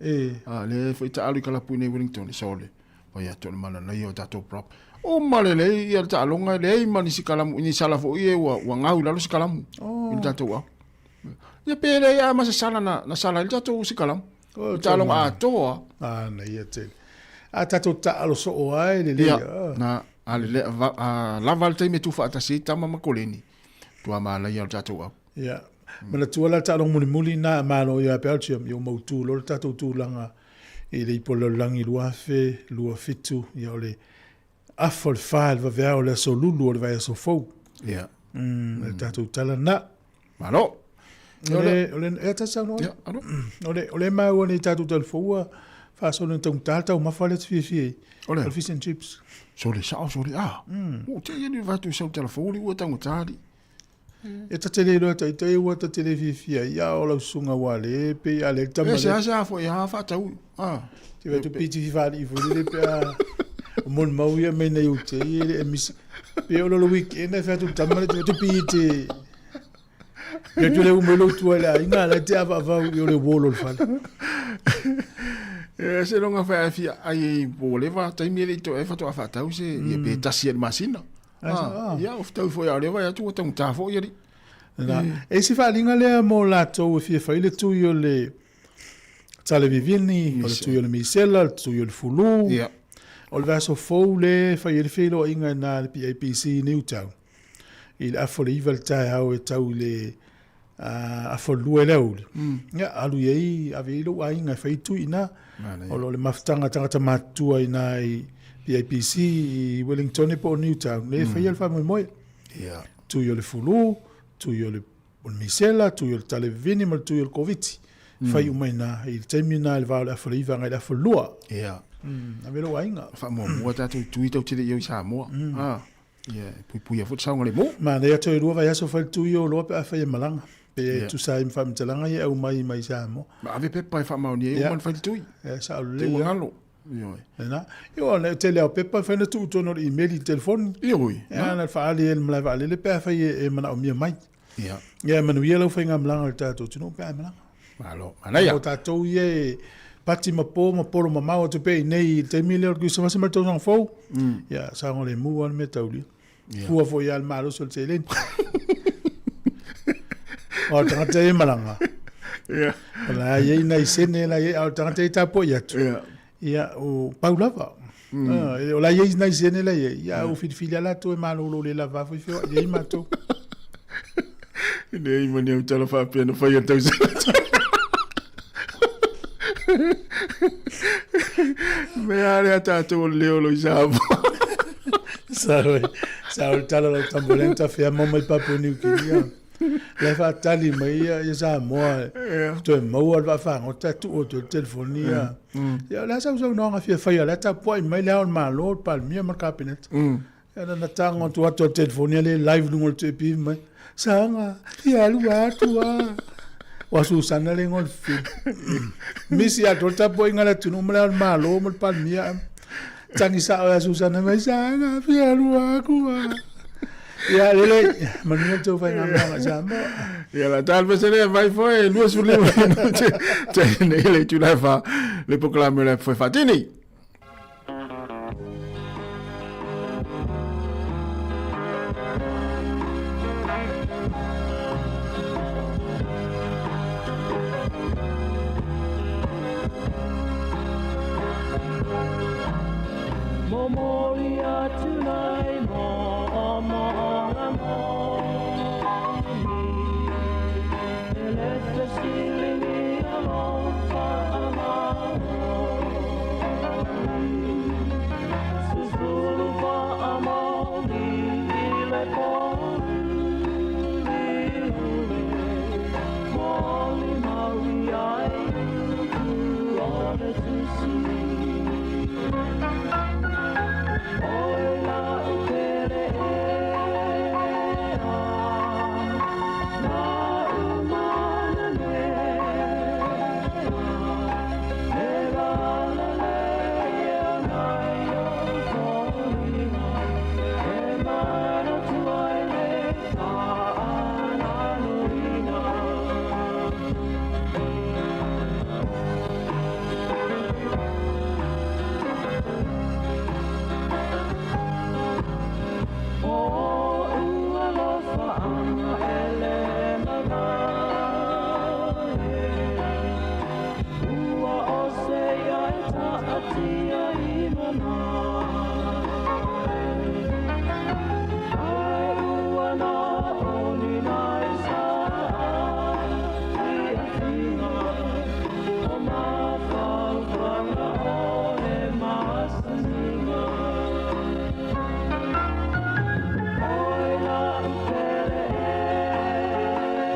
A, lea foi taalo i kalapu i nei Wellington, sole. Fai atu o le mananaia o tatou prop. Uma lelei ia le taaloga, e leai ma nisi kalamu, ni sala foi e ua, ua gau i lalo se kalamu. I le tatou au. Ia pe leai lava ma se sala na, na sala ai le tatou sikalamu. Oh, Le taaloga atoa. A, na ia tele. A tatou taalo soo lava e lelei. Ia, na, a, lele, va, a, lava le taimi e tuufaatasi ai tama ma koleni. Tua manaia o le tatou au. Ia. Manatua la le taaloga mulimuli na a Malo ia Belgium, ia ua mautu loa le tatou tulaga i le ipu o le lalolagi 2027, ia o le afa o le fa i le vaveao o le aso Lulu o le vaiaso fou. Ia. Mm, le tatou tala na. Malo. O le, o le, e tasi saunoa. Ia, alo. O le maua nei tatou talifoua, faasolo ina taugata le taumafa lea e te fiafia ai. O le? O le fish and chips. Sole sao, sole, ah. Ua te ia ni vatu sau tala fou li ua taugata li. E ta te le iloa taitai ua ta te le fiafia ai, a o lau susuga ua le pei a le tama E se a foi a faatau. Ah. Te vai tu piti fifa ali foi le pe a o mon mau ia mai nei ute i le emisi. Pe o lo weekend e fatu tama le tu piti. Ia tu le ume lo tua le aiga la te ava avau i o le wolo le fale. E se longa fa fia ai po le va taimi le to e fatu a faatau se ia pe tasi e le masina. Ah, ia o fetau foi a o lea vaai atu ua taugata foi alii. Na, e isi faaaliga lea mo latou e fia fai le tui o le talevivini, o le tui o le misela, o le tui o le fulu. Yeah. O le vaiaso fou le e fai ai le feiloaiga i na le PAPC i Newtown. I le afa o le 9 le taeao e tau i le afa o le 2 i le aoauli. Ia, alu i ai, ave i ai lou aiga e fai tui i ina. O lo o le mafutaga a tagata matutua i ina i PAPC i Wellington po o Newtown, lea e faia le faamoemoe. Ia. Tui o le fulu, tui o le misela, tui o le talevini ma le tui o le Koviti. Fai uma i ina, i le taimi lena i le va o le afa o le 9 agai i le afa o le 2. Ia. Ave lou aiga. Faamuamua tatou tui tatou te le i o i Samoa. Ah. Ia, e puipuia foi le saogalemu. Manaia toe lua vaiaso fai le tui o loa pe afai e malaga. Pe e tusa ai ma faamatalaga ia e aumai mai Samoa. Ma ave pepa e faamaonia ai uma ona fai le tui. Ia, sao lelei. Te ua galo. Ioe. Lena. Ioe, o le tele lava o pepa e mafai ona tuu i totonu o le email i le telefoni. Ioe. Ia, na o le faaali ai i le malae vaalele pe afai e manaomia mai. Ia. Ia, e manuia lau faigamalaga i le tatou atunuu pe a e malaga. Malo, manaia. O tatou ia e pati ma po ma polo mamao atu pea i nei i le taimi lea o le Kerisimasi ma le tausaga fou. Ia, saogalemu lava le mea taulia. Ia. Fua foi lava le malosi o le seleni. O le tagata e malaga. Ia. O la e i ai nai sene la e i ai, a o le tagata e tapuai atu. Ia. Ia, o pau lava. Ah, o la e i ai nai sene la e i ai. Ia, o filifili lava latou e malolo le lava foi feoai ai matou. E leai ma ni au tala faapea na fai a tausaga. Mea lea tatou o le leo lo i Samoa. Sa sa o le tala o lau tamboleng tafea mo mai Papua New Guinea. La e faatali mai ia ia Samoa toe maua le vaafagota e tuu atu ai le telefoni ia. Ia o le a sau saunoaga fia faia, o la e tapuai mai le Ao o le Malo, le Palemia ma le Kapeneta. Ia na tago atu atu o le telefoni lea live i luga o le 2AP mai. Saga, ia alu atu a. Ua Susana le igoa o le fili. Misi atu le tapuaiga a le atunuu ma le Ao o le Malo ma le Palemia. Tagi sao ia Susana mai, Saga, fia alu atu a. Ia, lele, manuia le tou faigamalaga i Samoa. Ia la tal pese le vai foi 25 minute te nei le itula e fa le polokalame o le foi faatini. Momoli atu nei mo'omo'oga moni E le fesiligi alofa amaoni Susulu fa'amaoni i le pōuliuli Molimau i ai upu o le Tusi Oi la'u pele ea La'u manamea E lalelei e nai ou foliga E manatu ai le fa'alaloina. O o'u alofa'aga e le mamae Ua ose ia e ta'atia i mamae Ae ua na oni nai sa'afi'afiga O mafaufaga o le masaniga Oi la'u pele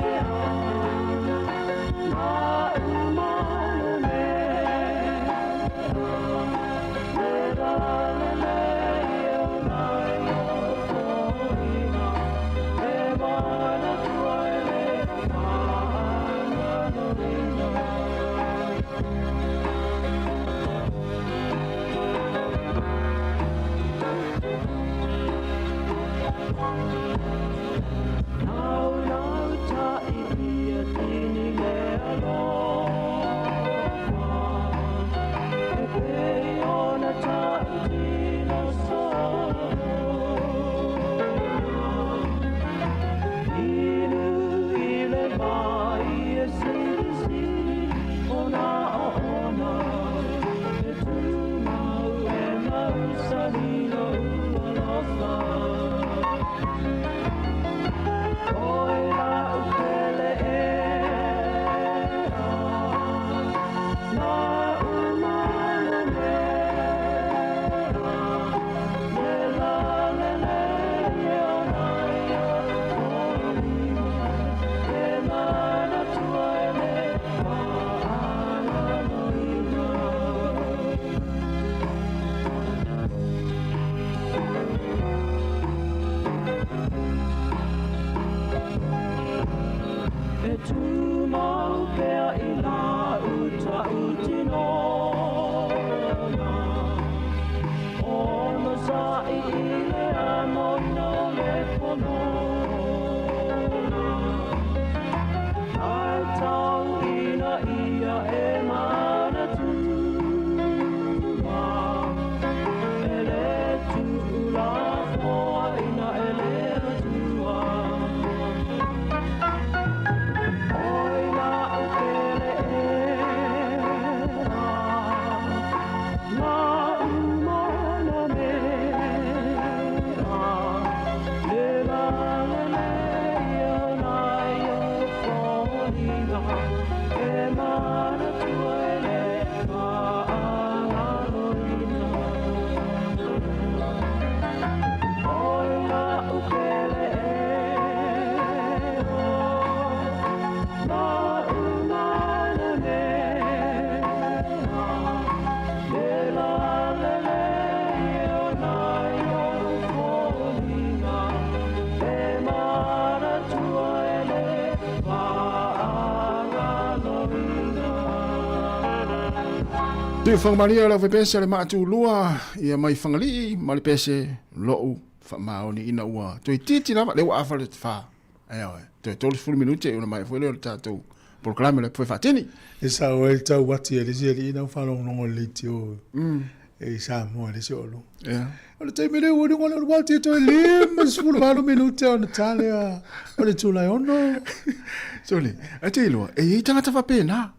ea La'u manamea E Tuifangamalie o le aufaipeese o le maatulua ia mai Fagalii ma le pese lo'u faamaoni ina ua toeitiiti lava lea ua afa le fa. Ioe, toe 30 minute ona maea foi lea o le tatou polokalame o le foi faatini. E sao ai le tau ati a le isi alii na faalogologo i le leitio i Samoa i le isi o alu. O le taimi lea ua luga o le uati toe 58 minute ona ta lea o le itula e 6. Sole, ae te iloa, e i ai tagata faapena.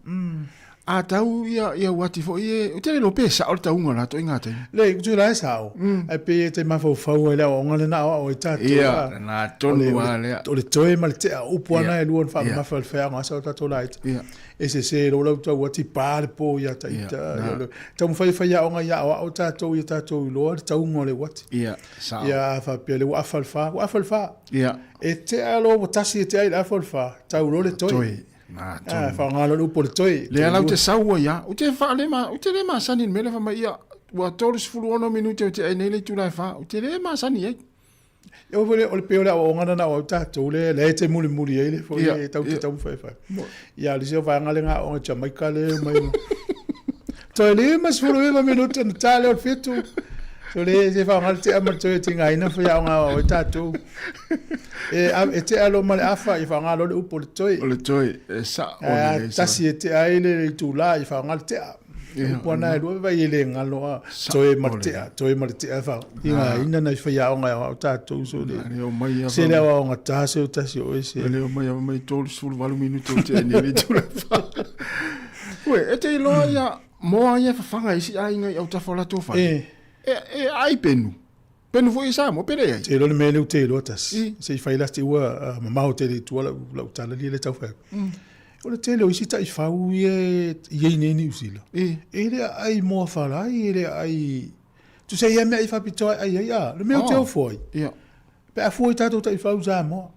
A tau ia ia uati foi e, ou te le iloa pe sao le tauga o latou i ngā taimi. Leai, ou te iloa e sao, ae pei e te mafaufau ai le aoaoga lena aoao ai tatou. Ia, lena tonu lava lea. O le toe ma le tea, o upu lava na e lua na faamamafa e le feaoga asa o tatou laiti. E sese loa lau tau ati pa le po ia ita. Taumafai e fai aoga ia aoao tatou ia tatou iloa le tauga o le uati. Ia, sao. Ia, a faapea lea ua afa le fa, ua afa le fa. Ia. E tea loa ua tasi e tea i le afa o le fa, tau loa le toe. Toe. Ah, faaaoga loa le upu o le toe. Lea la ou te sau ai lava. Ou te faale ma, ou te le masani i le mea lea fai mai, ia, ua 36 minute ou te ai nei le itula e fa. Ou te le masani ai. Ia, o le pei o le aoaoga lena na aoao tatou lea, lea e te mulimuli ai le foi e tau te taumafai e fai. Ia, o le isi o vaega lea na aoga i Jamaica lea e omai. Toe 59 minute ona ta lea o le fitu. So le se faaaoga le tea ma le toe tigaina faiaoga aoao ai tatou. E, e tea loa ma le afa, i faaaoga loa le upu o le toe. O le toe, e sao lelei. Tasi e tea ai le itula, i faaaoga le tea. Upu ana e lua, vai e le galo a. Toe ma le tea, toe ma le tea e faatigaina nai faiaoga e aoao tatou. So le, se le aoaoga ta se o tasi o oe se. Le o mai a mai 38 minute o tea nei le itula. Ue, e te iloa ia, moa ia fafaga i si aiga i autafa o latou fale. E, e ai penu. Penu foi i Samoa, pe leai. Te iloa le mea lea ou te iloa tasi. Se i fai last ua mamao tele i tua lau tala lia le tau fai atu. O le tele o isi taifau ia e i ai nei i Niu Sila, e le aai moa falai, e le aai... Tusa ia mea i faapitoa e ai ai, a, le mea ou te ofo ai. Pe a fua i tatou taifau i Samoa.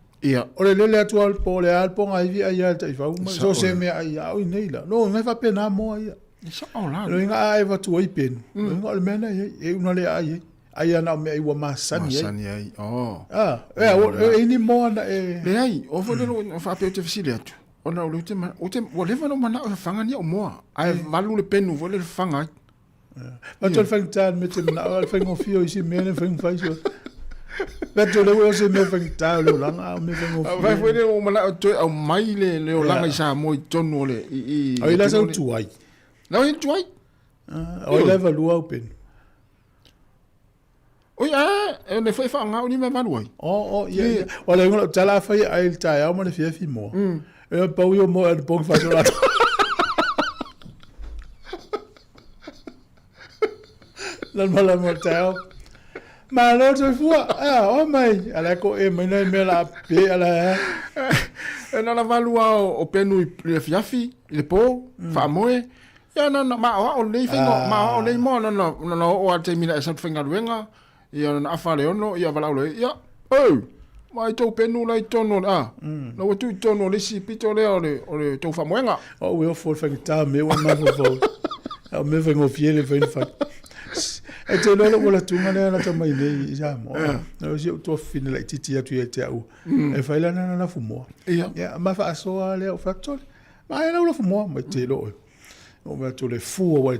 O le lele atu lava o le po, o le a le pogaivi ai lava le taifau, ma so o se mea ai a o i nei la. Lona uiga e faapena moa ia. E sao la. Lona uiga a e avatu ai penu, lona uiga o le mea lena e i ai, e una le aai ai. Ai lava na o mea ua masani ai. Masani ai, oh. Ah, e, e, e ni moa na e... Leai, o foi lea o faapea ou te fesili atu, ona o lea ou te, ou te, ua leva ona ou manao e fafaga ni au moa, ae valu le penu foi lea e fafaga ai. Atu le faigata le mea te manao, le faigofie o isi mea le faigofai so. Atu le o se mea faigata o le olaga, a o mea faigofie. Vai foi le o manao toe aumai le, le olaga i Samoa i totonu o le... I, i, Ai la sau tuai. La o tuai. O ai la e valua au penu. Oi a, e le foi whaanga o ni mea valu ai. O, o, ia, ia. O le ingoa tala fai ai le taeao ma le fiafi moa. E pau i o moa e le pongi whasola. Lan ma lan ma taeao. Malo soifua. Ah, o mai. Ala ko e mai nei mea la pe ala. E na la valu ao o penu i le fiafi, i le pō, whaamoe. Ia na na maoao lelei faiga ah. maoao lelei moa na na na na oo a le taimi na e sau faigaluega ia na afa le ono ia valaau loa ia oh mai tou penu la i totonu o le a na ua tuu i totonu o le isi pito lea o le o le tou faamoega. O au e ofo i le faigata mea ua mafaufau. O mea faigofie le fai na fai. E te iloa lou olatuga lea na lata mai nei i Samoa. O si ou tuafafine laitiiti atu ia te au. E fai lana lafu moa. Ia, ma faasoa lea o fai atu, Ma e lau lafu moa mai te iloa oe. O mea atu le fua wai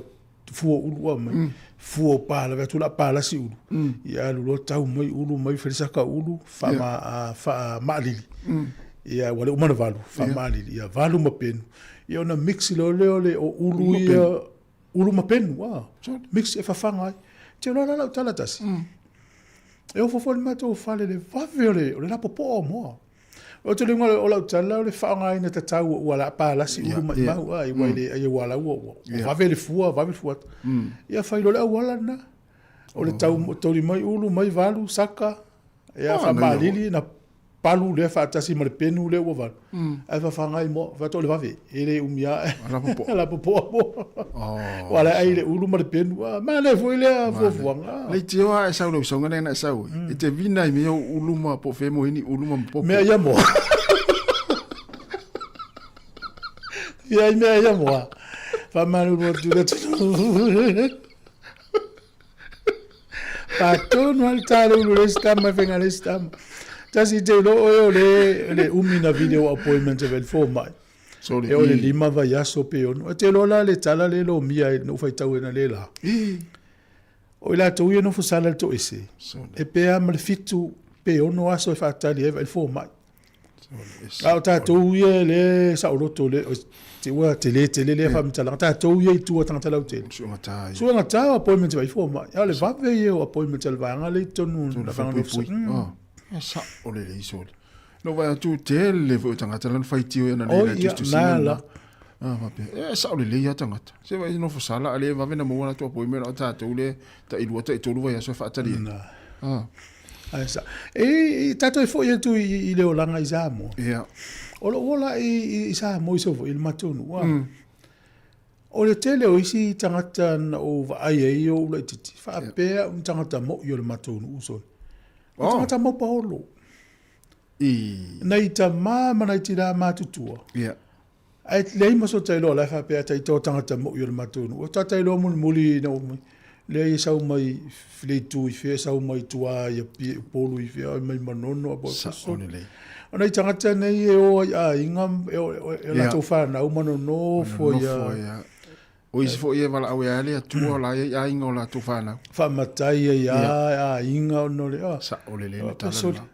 fua ulu a mai. Fua o pala atu la pala si ulu. Ia alu loa tau mai ulu mai felisaka ulu fa ma fa maalili. Ia ua le uma na valu fa maalili. Ia valu ma penu. Ia ona mix loa lea o le o ulu ia ulu ma penu a. Mix e fafaga ai. Te loa la lau tala tasi. E ofo foi le matou fale le vave o le o le lapopoa o moa. O te luga o lau tala o le faaaogaina tatau o ua la palasi ulu maimau a i wai le ai ua lau ua vave le fua vave le fua. Ia fai loa le auala lena. O le tau tauli mai ulu mai valu saka ia faamalili na palu lea faatasi ma le penu lea ua valu. Ae fafaga ai moa faatoa le vave e le umi ae. Lapopoa moa. Ua la ai le ulu ma le penu. Manaia foi lea fuafuaga. Leitioa e sau le usoga lea na e sau ai. E te vina i mea o ulu ma po o fea mo ini ulu ma popo. Mea ia moa. Fia ai mea ia moa. Faamalulu atu le atunuu. Faatonu lava le ta le ulu le isi tama e faiga le isi tama. Tasi te iloa oe o le, le umi na video appointment e vele fomai. Sole, E o le i. 5 vaiaso pe 6. E te iloa la le tala lea e lomia ai na ou faitau ina le la. O i latou ia e nofo sala i le toese, e pe a ma le 7 pe 6 aso e faatali ai vaai le fomai. A o tatou ia e le saoloto le te ua tele tele lea faamatalaga. Tatou ia i tua tagata lautele. Suegata ia. Suegata o appointment vaai fomai. A o le vave ia o appointment a le vaega lea i totonu o le vaega Puipui. nofo. E sao lelei sole. Na ou vaai atu tele foi o tagata la na faitio ia na Oi, le ia, tusitusiga na lena. la. Ah, faapea. E sao lelei lava tagata. Se vaai nofo sala a le vave na maua latou appointment a o tatou le tai 2 tai 3 vaiaso e faatali ai. Na. Ah. Ai sa. E tatou e foi atu i le olaga i Samoa. Ia. O lou ola i Samoa i Savaii i le matou nuu. O le tele o isi tagata na ou vaai ai i ou laitiiti, faapea o ni tagata mo'i o le matou nuu sole. O tagata maupaolo. Nai tamā ma nai tinā matutua. Ia. Ae leai ma so ta iloa o la e faapea a taita o tagata mo'i o le matou nuu. O tata iloa mulimuli ina ua mai, leai e sau mai le itu i fea, sau mai tua i Apia i Upolu i fea, mai Manono a po o Sao lelei. O nai tagata nei e o ai i aiga, e o latou fanau ma nonofo ia. Nonofo ia. O isi foi e valaau ai le Atua o la e i ai aiga o latou fanau. Faamatai ai a aiga ona o le a. Sao lelei le tala lena.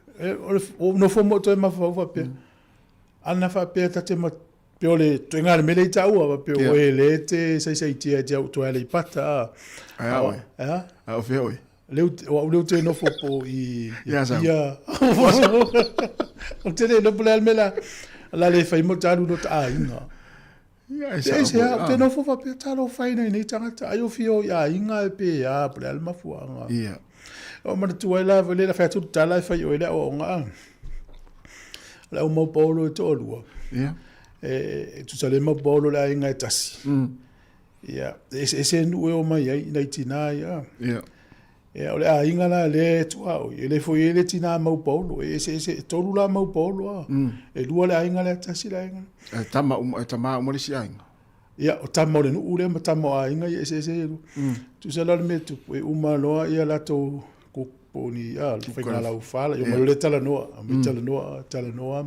O le nofo mo toe mafaufau faapea. Ana faapea ta te pe o le toega le mele i taua faapea o e le te saisaitia e te au toe Aleipata a. Ai a oe. A? A o fea oe? Leu, o au leu te nofo po i Ia sau. Ia. O te le nopo le ale mela. La le fai mo talu no ta aiga. Ia e Te sao se foi, a, ah. te nofo faapea talofa i nei tagata ai o fia o i aiga e pe a po o le a le mafuaaga. Ia. O manatua ai la le la fai atu le tala e fai oe le aoaoga a. O le au maupaolo e toalua. Ia. E tusa le maupaolo le aiga e tasi. Ia, e eseese nuu e o mai ai nai tinā ia. Ia. Ia, o le aiga la lea e tuaoi, e le foi ai le tinā maupaolo, e eseese, e 3 la maupaolo a. E 2 le aiga lea, tasi le aiga. E tama uma, e tama uma le isi aiga. Ia, o tama o le nuu lea ma tama o aiga ia eseese e lua. Tusa la o le mea tupu, e uma loa ia latou po o ni a, faiga laufala, ia mai le talanoa, mai talanoa, talanoa.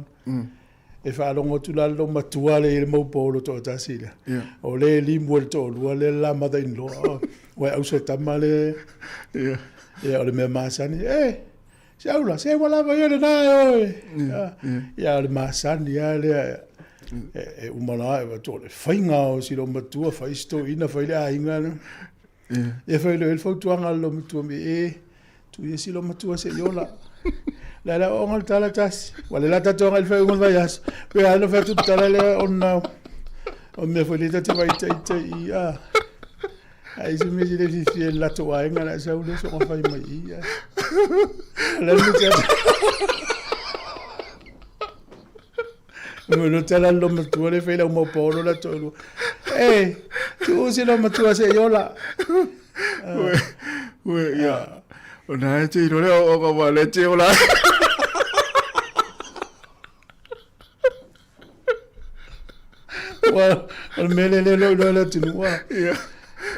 E faalogo atu la le matua le i le maupaolo toatasi lea. Ia. O le limu e le toalua le la mother in law. Ua e auso e tama le. Ia. Ia, o le mea masani. E, se aula, se ua lava ia lena e oe. Ia, o le masani a lea. E uma la e watu o le whainga o si lo matua, whai sto ina, whai le aiga. Ia. Ia whai lo el fautuanga lo matua me e, tu ia si lo matua se iola. La la o ngal tala tasi. Wale la tato ngal whai ungal vai aso. Pe ano whai tu tala lea ona. O mea fo le tate vai tai tai i a. Ai se me le fifi e lato aiga la sa ule so whai mai i a. La lu te. Mo lo tala lo matua le whai la uma paolo la tolu. E, tu si lo matua se iola. Ue, ue, ia. O nā e te iro lea o ka wā le te o la. Ua, o le mele le lo lo la tunu ua. Ia.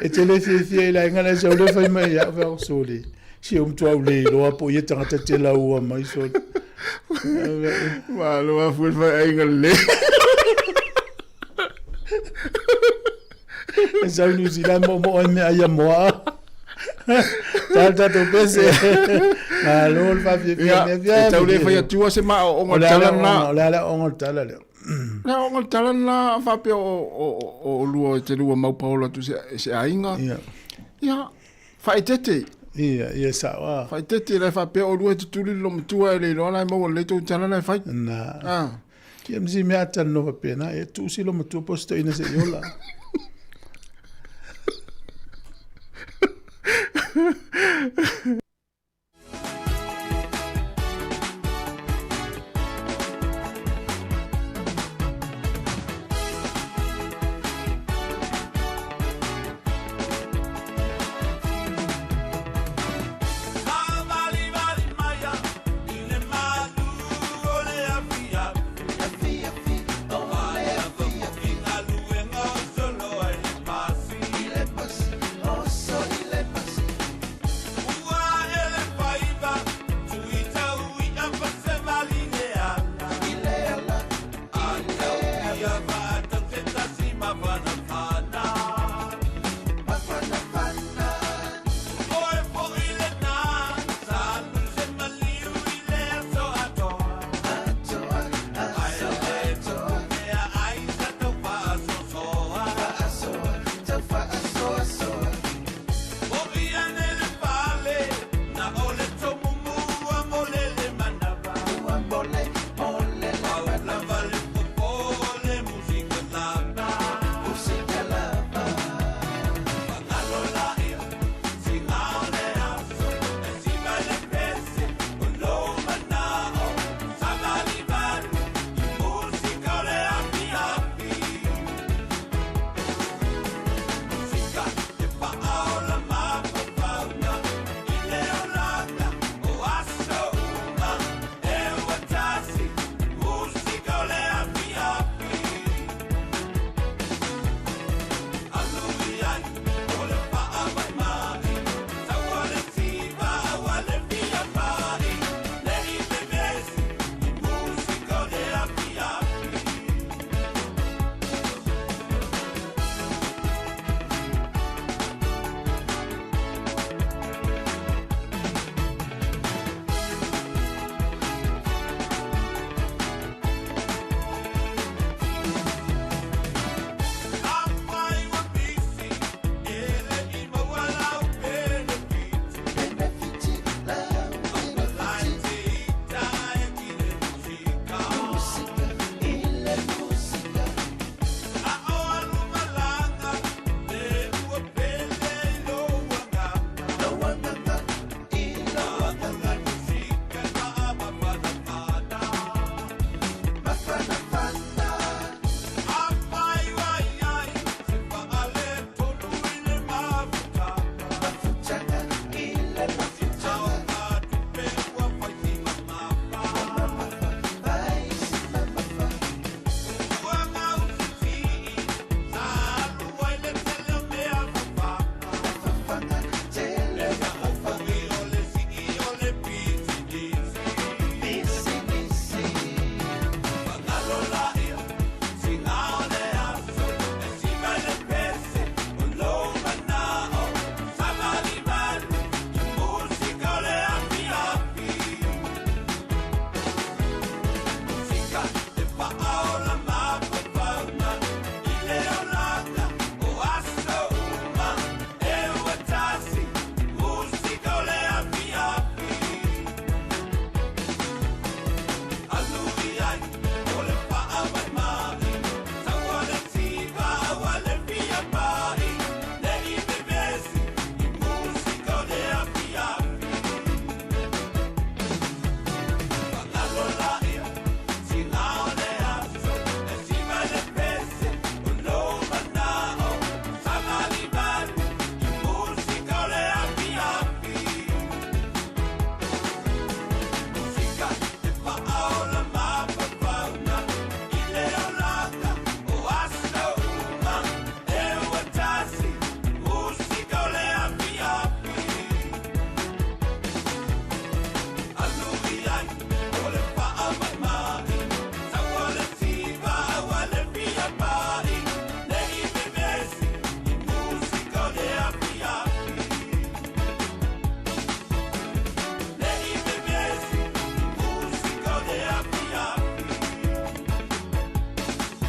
E te le fiafia i le aiga le sau le fai mai ia whea o sole. Si o mtua u le iloa po ia tagata te lau ua mai sole. Malo a fue fai aiga le. E sau New Zealand mo mo ai mea ia moa. Tāl tātou pese. Malo le whawhiawhia Ia, mea fia. e tau le fai atua se maa o O onga le tala ala na. o le ala o le tala lea. Le onga tala na whapea o lua te lua maupaolo atu se aiga. Ia. Ia, whaetete. Ia, ia sao a. Whaetete le whapea o lua e tutuli lo matua e le iloa lai maua le tau tala lai whai. Na. Ah. Ia msi mea atana no whapena, e tuusi lo matua posto ina se iola. Ua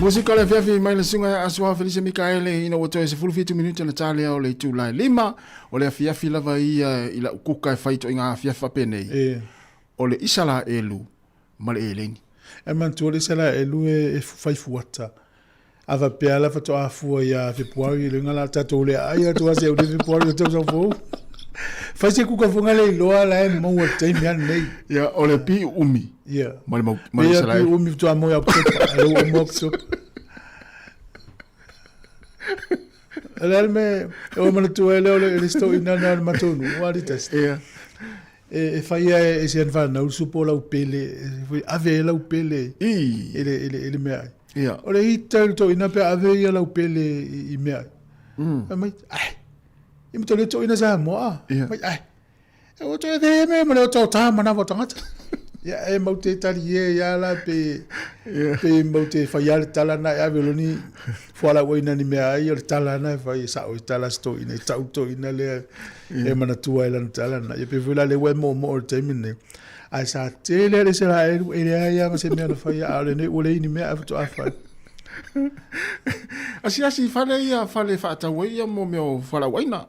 Musika o le afiafi mai le susuga ia Asuā Felise Mikaele ina ua toe 17 minute ona ta lea o le itula e 5. O le afiafi lava ia i lau kuka e fai ituaiga afiafi faapenei. E. O le Isalaelu ma le eleni. E manatua le Isalaelu e fai fuata. A faapea la faatoa fua ia Fepuari, le uiga la tatou le aai atu lava seia Fepuari o le tausaga fou. Fai se kuka foi le iloa la e maua i le taimi lava lenei. Ia, o le pi uumi. Ia. Ma le mau, ma le Ia, pi Isalaelu. uumi faatoa maua ia Oketopa. A lea ua uma Oketopa. O le a le mea e ua manatua ai lea o le isi toeaina lena o le matou nuu, ua tasi. Ia. E fai lava e si ana fanau le supo o lau pele, e ave ai lau pele i le meaai. Ia. O le ita i le toeaina pe ave ia lau pele i meaai. Fai mai, ai, i matou le toeaina Samoa a. Ia. Fai mai, ai, e ua toe ave mea ma le otaota manawa o tagata. Ia, e mau te tali e ia la pe, pe mau te fai a le tala na e ave loni fualaau aina ni mea ai o le tala na e fai e sao i tala se toeaina i tau toeaina lea e manatua ai lana tala na. Ia pe foi la lea ua e moomoo i le taimi lenei. Ae sa tele le Isaraelu e leai lava ma se mea na faia, a o lenei ua leai ni mea ae faatoa fai. Asiasi i fale ia, fale faatau ai ia mo mea o fualaau aina.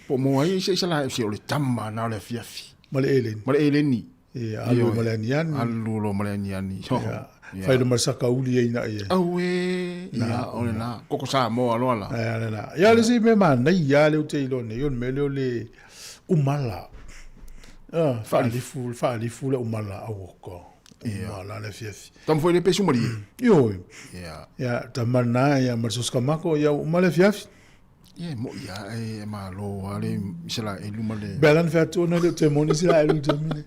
Po o mo ai se Isaraelu, se o le tama na o le afiafi. Ma le eleni. Ma le eleni. Ia, alu ma le aniani. Alu loa ma le aniani. Ia, fai loa ma le sakauli ai na ia. Auē, ia, o lena. Koko Samoa loa la. Ia, lena. Ia, o le isi mea manaia lava lea ou te iloa nei, o le mea lea o le umala. Ah, faalifu, faalifu le umala auoko. Umala le afiafi. Tama foi le pesu malie. Ioe. Ia. Ia, tama lena, ia, ma le sosokamako, ia, uma le afiafi. Ia, e moi lava e malo lava le Isaraelu ma le... Pea la na fai atu ona e le o toe moni Isaraelu i le taimi lenei.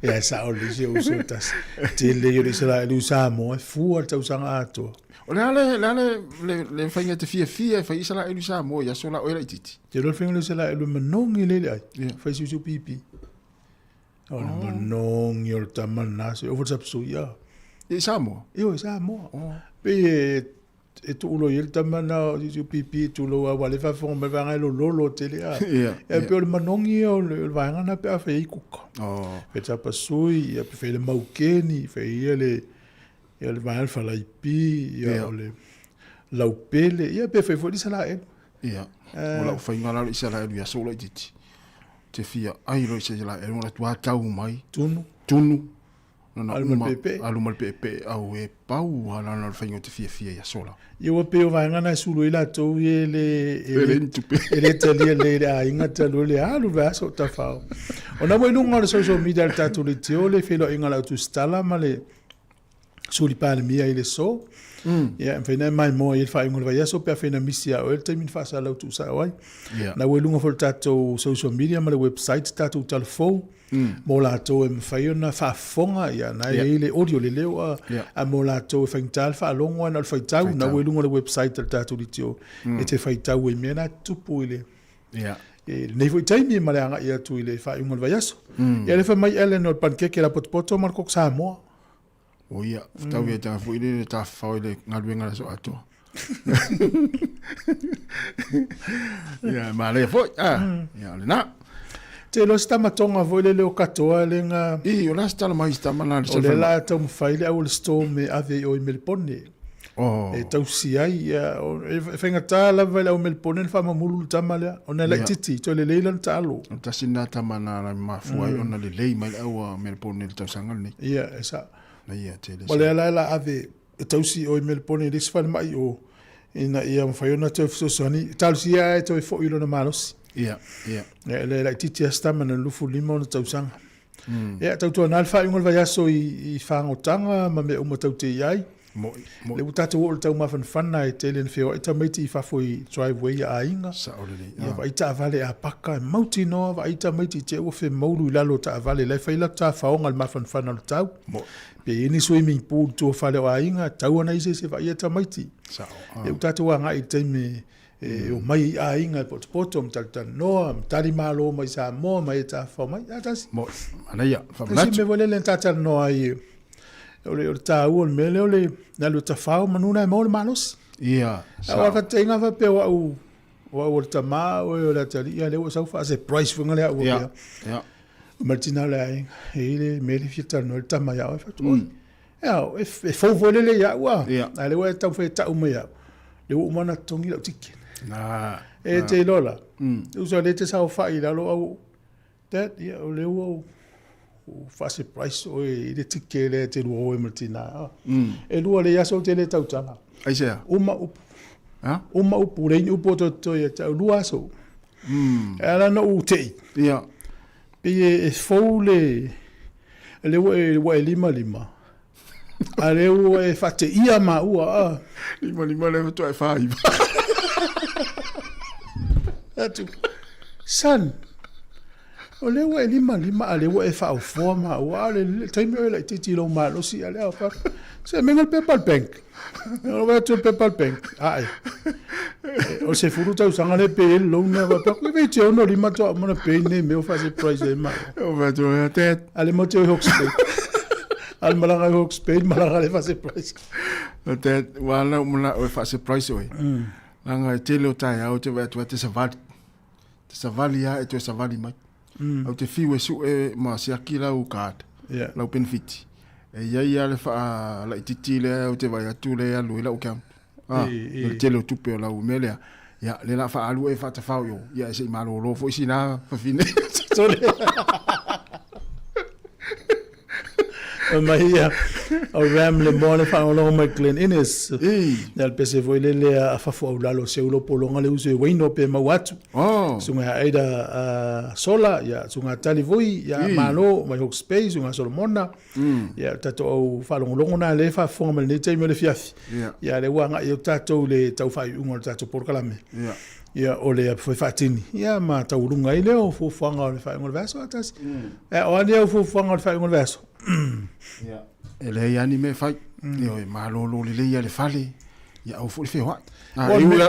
Ia, e sao lelei si ou uso e tasi. Tele ia o le Isaraelu i Samoa, e fua le tausaga atoa. O le a le, le a le, le, le faiga e te fiafia e fai Isaraelu i Samoa i aso la oe laitiiti? Te iloa le faiga o le Isaraelu e manogi lelei le ai, fai siusiu pipi. O le manogi o le tama lena, se oo foi le sapasui, ia. I Samoa? Ioe, i Samoa. Pei e e tuulo i ai le tama na o siusiu pipi e tulou a ua le faafofoga mai vaega e lololo tele a. Ia, Ia pei o le manogi ia o le vaega na pe a fai ai kuka. Oh. Fai tapasui, ia pe fai le maukeni, fai ia le ia le vaega le falaipi, ia Ia. o le laupele, ia pe fai foi le Isaraelu. Ia. O lau faiga la o le Isaraelu i aso laitiiti. Te fia ai loa i se Isaraelu ona atu tau mai. Tunu. Tunu. Lona Alu ma le uma, peepee. alu ma le peepee, au e pau lava lana o le faiga o te fiafia i aso la. Ia ua pei o vaega na e sulu ai latou ia e le E le ni tupe. e le talia lelei i le aiga talu ai le alu le vaiaso o tafao. Ona ua i luga o le social media a le tatou leitio le feiloaiga o le au tusitala ma le Suli Palemia i le aso. Ia e mafai ona e maimoa i ai le faaiuga o le vaiaso pe afai na misi ia oe le taimi na faasalau tuusao ai. Ia. Na ua i luga foi o le tatou social media ma le website tatou tala fou. Mo latou e mafai ona faafofoga, ia na e i ai le audio, le leo, a, a mo latou e faigata le faalogo ae na o le faitau, na ua i luga o le website a le tatou leitio e te faitau ai i mea na tutupu i le i lenei foi taimi ma le agai atu i le faaiuga o le vaiaso. Ia lea fai mai Ellen o le panikeke lapotopoto ma le koko Samoa. O ia, fetau ia tanga foi le tafafao i le galuega le aso atoa. Ia, manaia foi. Ah, ia, o lena. Te iloa se tama Tonga foi lele o katoa le nga... I, o le a se tala mai se tama na le O lea la taumafai le au o le Storm e ave i o i Melipone. Oh. E tausi ai, ia, e faigata lava i le au Melipone ona faamamulu le tama lea. Ona e laitiiti, toe lelei lana taalo. O le tasi lena tama na ala mafua ai ona lelei mai le au a Melipone i le tausaga lenei. Ia, e sao. Na ia tele. O lea la e la ave e tausi i o i Melipone i le isi falemai i o, ina ia mafai ona toe fesoasoani. Talosia ae toe foi i lona malosi. Ia, ia. Ia, e le laitiiti lava se tama na 25 ona tausaga. Ia, tautuana le faaiuga o le vaiaso i, i fagotanga ma mea uma tau te i ai. Moi, moi. Lea ua tatou oo i le taumafanafana e tele ina feoai tamaiti i fafo i driveway a aiga. Sao lelei. Ia, vaai taavale a paka, e mautinoa vaai tamaiti i te ua femaulu i lalo o taavale la e fai latou tafaoga i le mafanafana o le tau. Moi. Pe i ai ni swimming pool i tua o fale o aiga, e tatau ona i ai se isi e vaaia tamaiti. Sao. Ia ua tatou agai i le taimi e omai ai aiga e potopoto ma talatalanoa, ma tali malo mai Samoa ma e tafafao mai. A tasi. Moi, manaia, Tasi faamanatu. mea foi lele na talatalanoa ai, o le, o le taua o le mea lea o le alu e tafao manu na e maua le malosi. Ia, A o faataitaiga faapea o au, o au o le tama, oe o le atalii, a lea ua sau faa-surprise foi le au Ia, faapea. ia. Ma le tina o le aiga, e i ai le mea lea e fia talanoa ai le tama ia oe, fai atu, oi. Ia, e fou foi lele ia au, a. A lea ua e taumafai e tau mai au, lea ua uma ona totogi lau ticket. E te iloa la, uso lea e te saofai i lalo au, Dad, ia, o lea ua ou faa-surprise oe i le ticket lea e te lua o ai ma le tina. E lua lelei aso ou te le tautala. Aisea? Uma upu. Uma upu, leai ni upu o toe totoe ia te au, 2 aso. E ala ona ou tei. Ia. Pei e fou le, lea ua e limalima, a lea ua e faateia maua. A. Limalima lea faatoa e 49. Atu, son, o lea ua e limalima, a lea ua e faaofoa maua, a o le taimi o e laitiiti i lou malosi, a lea o se mea le pepa a le bank. O le atu le pepa a le bank, ae. O le 10 tausaga lea pay ai le loan lea, faapea, kui vei te 65 toa uma na pay nei mea o faa-surprise ai maua. O fai atu, e te. A le mo te o i Hawke's Bay. A le malaga i Hawke's Bay, malaga le faa-surprise. O te, ua ala umana o e faa-surprise oe. Langa e tele o taeao te vaai atu ai te savali. Te savali a e toe savali mai. Au te fiu e sue ma siaki lau card, lau benefit. E iai a le faalaitiiti lea au te vaai atu lea e alu ai lau account. Ah, le tele o tupe o lau mea lea. Ia, lea la faaalu e faatafao i o. Ia, e se i malolo foi sina fafine. Sole. Mai ia, o Ram le moa le faalogologo mai Glen Innes. Ia le pese foi lele a fafo au lalo se ulo pologa le uso e Waino pe maua atu. Oh. Suga ia Aida Sola, ia suga Tali Vui, ia Malo mai Hawke's Bay, suga Solomona. Ia o tatou au faalogologo na lea e faafofoga mai lenei taimi o le afiafi. Ia lea ua agai atu tatou i le tau faaiuiuga o le tatou polokalame. Ia o le foi faatini, ia ma taualuga ai lea o fuafuaga o le faaiuga o le vaiaso a tasi. O a nei au fuafuaga o le faaiuga o le vaiaso? Ia, e leai lava ni mea e fai. Ioe, malolo lelei lava le fale, ia aua foi le feoai.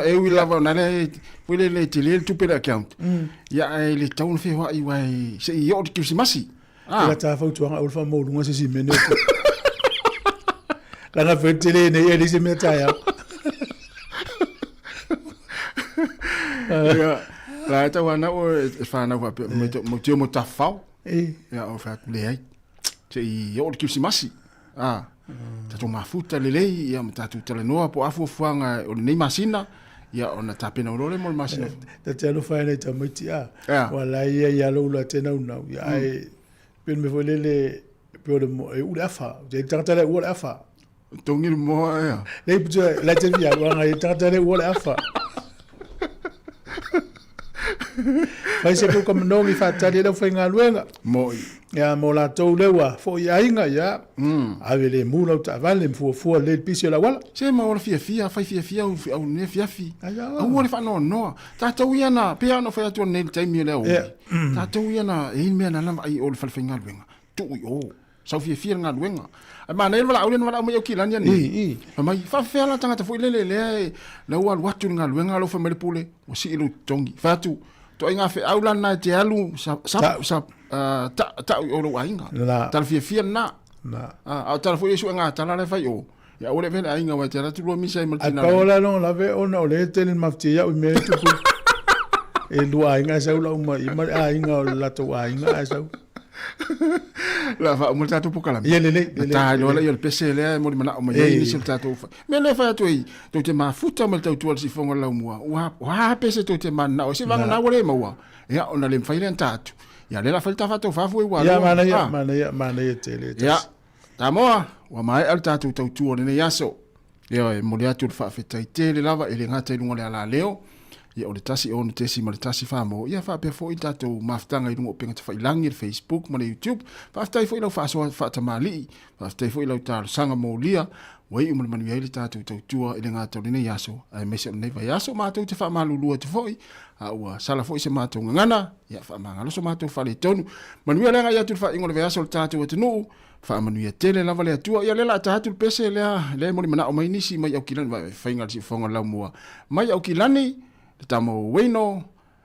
E ui lava ona lea foi lele e tele le tupe i le account, ia ae le tatau ona feoai aua se i oo i le Kerisimasi. Ah. Ela tā fautuaga aua le faamaualuga se isi mea nei. Leaga fai tele nei e leai se mea taeao. Ia, la e tau ana o e whanau whapea, mo teo mo tawhao. Ia, o whea leai. Se i oo le Kerisimasi. Ah, tatou mafuta lelei, ia ma tatou talanoa po o a fuafuaga o lenei masina, ia ona tapena loa lea mo le masina. Ta te alofa ai nai tamaiti a, ua la ia ia lou la te naunau, ia ae pei o le mea foi lele, pei o le e uu le afa, e tagata le uua le afa. Tongi le moa ea. Nei putu la te fia alu anga e tagata le uua le afa. Fai se kuka manongi whaatali e lau whaingaluenga. Moi. Ia, mo latou lea ua foi i aiga, ia, ave le mu lau taavale, ma fuafua lelei le pisi o le auala. Se ma ola fiafia, fai fiafia au, au lenei afiafi. Aua le faanoanoa. Tatou ia na, pei lava ona fai atu ananei i le taimi o le aoauli. Tatou ia na, e i ai le mea na lava ai i o i le fale faigaluega, tuu i o. Sau fiafia le galuega. Ae manaia le valaau lea na valaau mai Aukilani ananei. Fai mai, faafefea la tagata foi lele lea e, la ua alu atu i le galuega a lau fai mai le pule, ua sii lou totogi. Fai atu, ituaiga feau la lena e te alu sa, sa, sa, ta, tau i o lou aiga. Tala fiafia lena. A o tala foi e suega tala la e fai i o. Ia aua le avea le aiga aua e te alu atu lua misa ai ma le tina. Ae pau la lona lave ona o lea e tele ina mafatia ia'u i mea e tupu. E lua aiga e sau lau mai ma le aiga o le latou aiga ae sau. La faauma le tatou polokalame. Ia lelei, lelei. Ta iloa lea o le pese lea e molimanao mai ai nisi o le tatou mea lea e fai atu ai tou te mafuta ma le tautua i le sifoga o le laumua. Ua ua pese tou te mananao ai se vagana ua le maua. Ia ona le mafai lea ona ta atu. Ia lea la fai le ta faataufa fua ua Ia manaia, manaia, manaia tele. Ia. Samoa, ua maea le tatou tautua o lenei aso. Ioe, e momoli atu le faafetai tele lava e le gata i luga o le alaleo, ia o le 1 6.1 Samoa, ia faapea foi le tatou mafutaga i luga o upega tafailangi, le Facebook ma le YouTube. Faafetai foi i lau faasoa faatamalii, faafetai foi i lau talosaga molia, ua iu ma le manuia ai le tatou tautua e le gata o lenei aso, aemaise o lenei vaiaso. Matou te faamalulu atu foi, a ua sala foi se matou gagana, ia faamagalo so matou faaletonu. Manuia le agai atu i le faaiuga o le vaiaso o le tatou atunuu. Faamanuia tele lava le Atua. Ia lea la ta atu le pese lea, lea e molimanao mai nisi mai Aukilani, vai faiga le siufofoga laumua mai Aukilani, le tama o Ueno,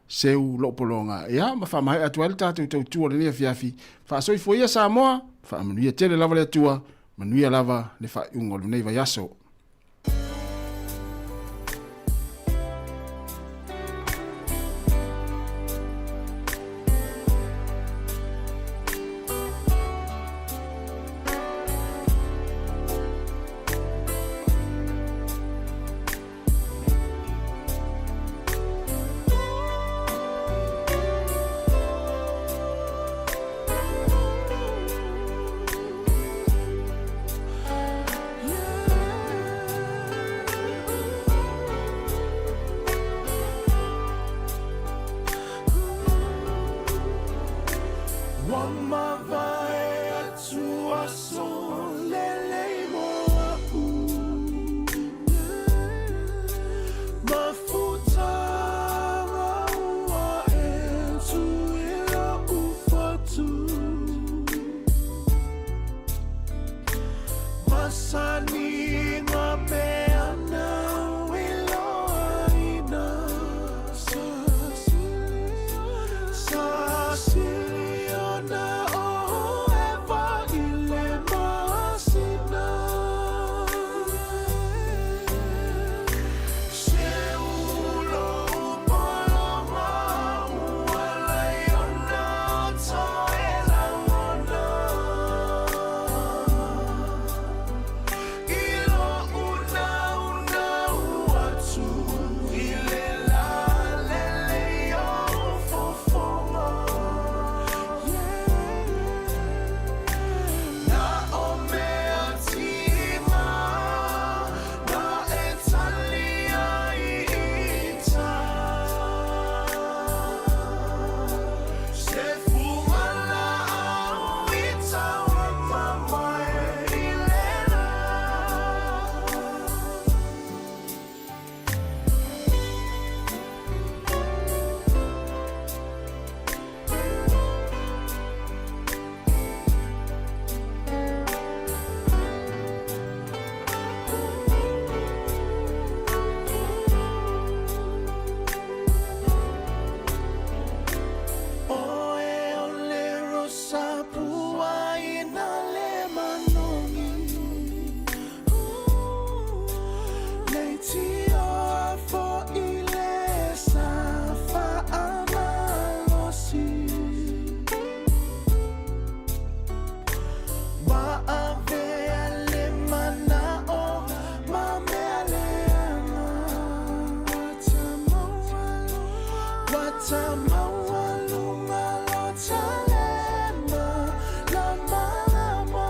Seu Loopologa. Ia ma faamaea atu ai le tatou tautua o lenei afiafi. Faasoifua ia Samoa, faamanuia tele lava le Atua, manuia lava le faaiuga o lenei vaiaso. Ua mavae atu aso lelei mo a'u. Mafutaga ua e tu i lo'u fatu. Masani mea nau iloaina. Sa sili ona o ʻEva i le masina. Se ulo pologa ua lai ona toe lagona. I lo'u naunau atu i le lalelei o fofoga. Na o mea tiga na e tali ai i uta. Se fugalaau i tauamamae i le la. Oe o le rosa pua ina le manogi. Le tio fo i le sa faamalosi. Ma avea le mana'o ma mea leaga. Ua tamaualuga lo talema lamalama.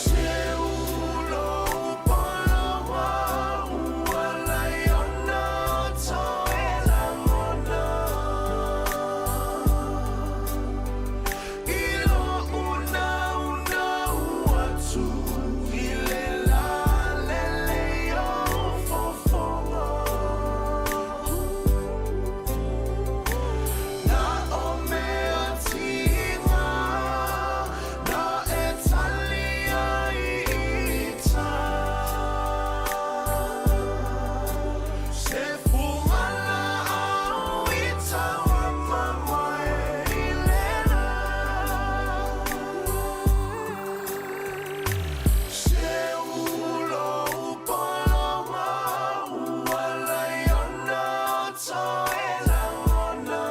Se ulo pologa ua lai ona toe lagona. I lo'u naunau atu i le lalelei o fofoga. Na o mea tiga na e tali ai i uta. Se fugalaau i tauamamae i le la. Se ulo pologa ua lai ona toe lagona.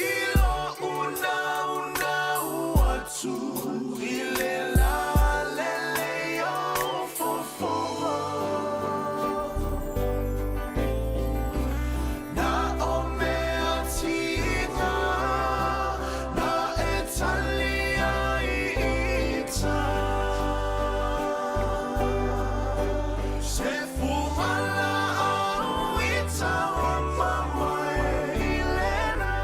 I lo'u naunau atu i le lalelei o fofoga. Na o mea tiga na e tali ai i uta. Se fugalaau i tauamamae i le la.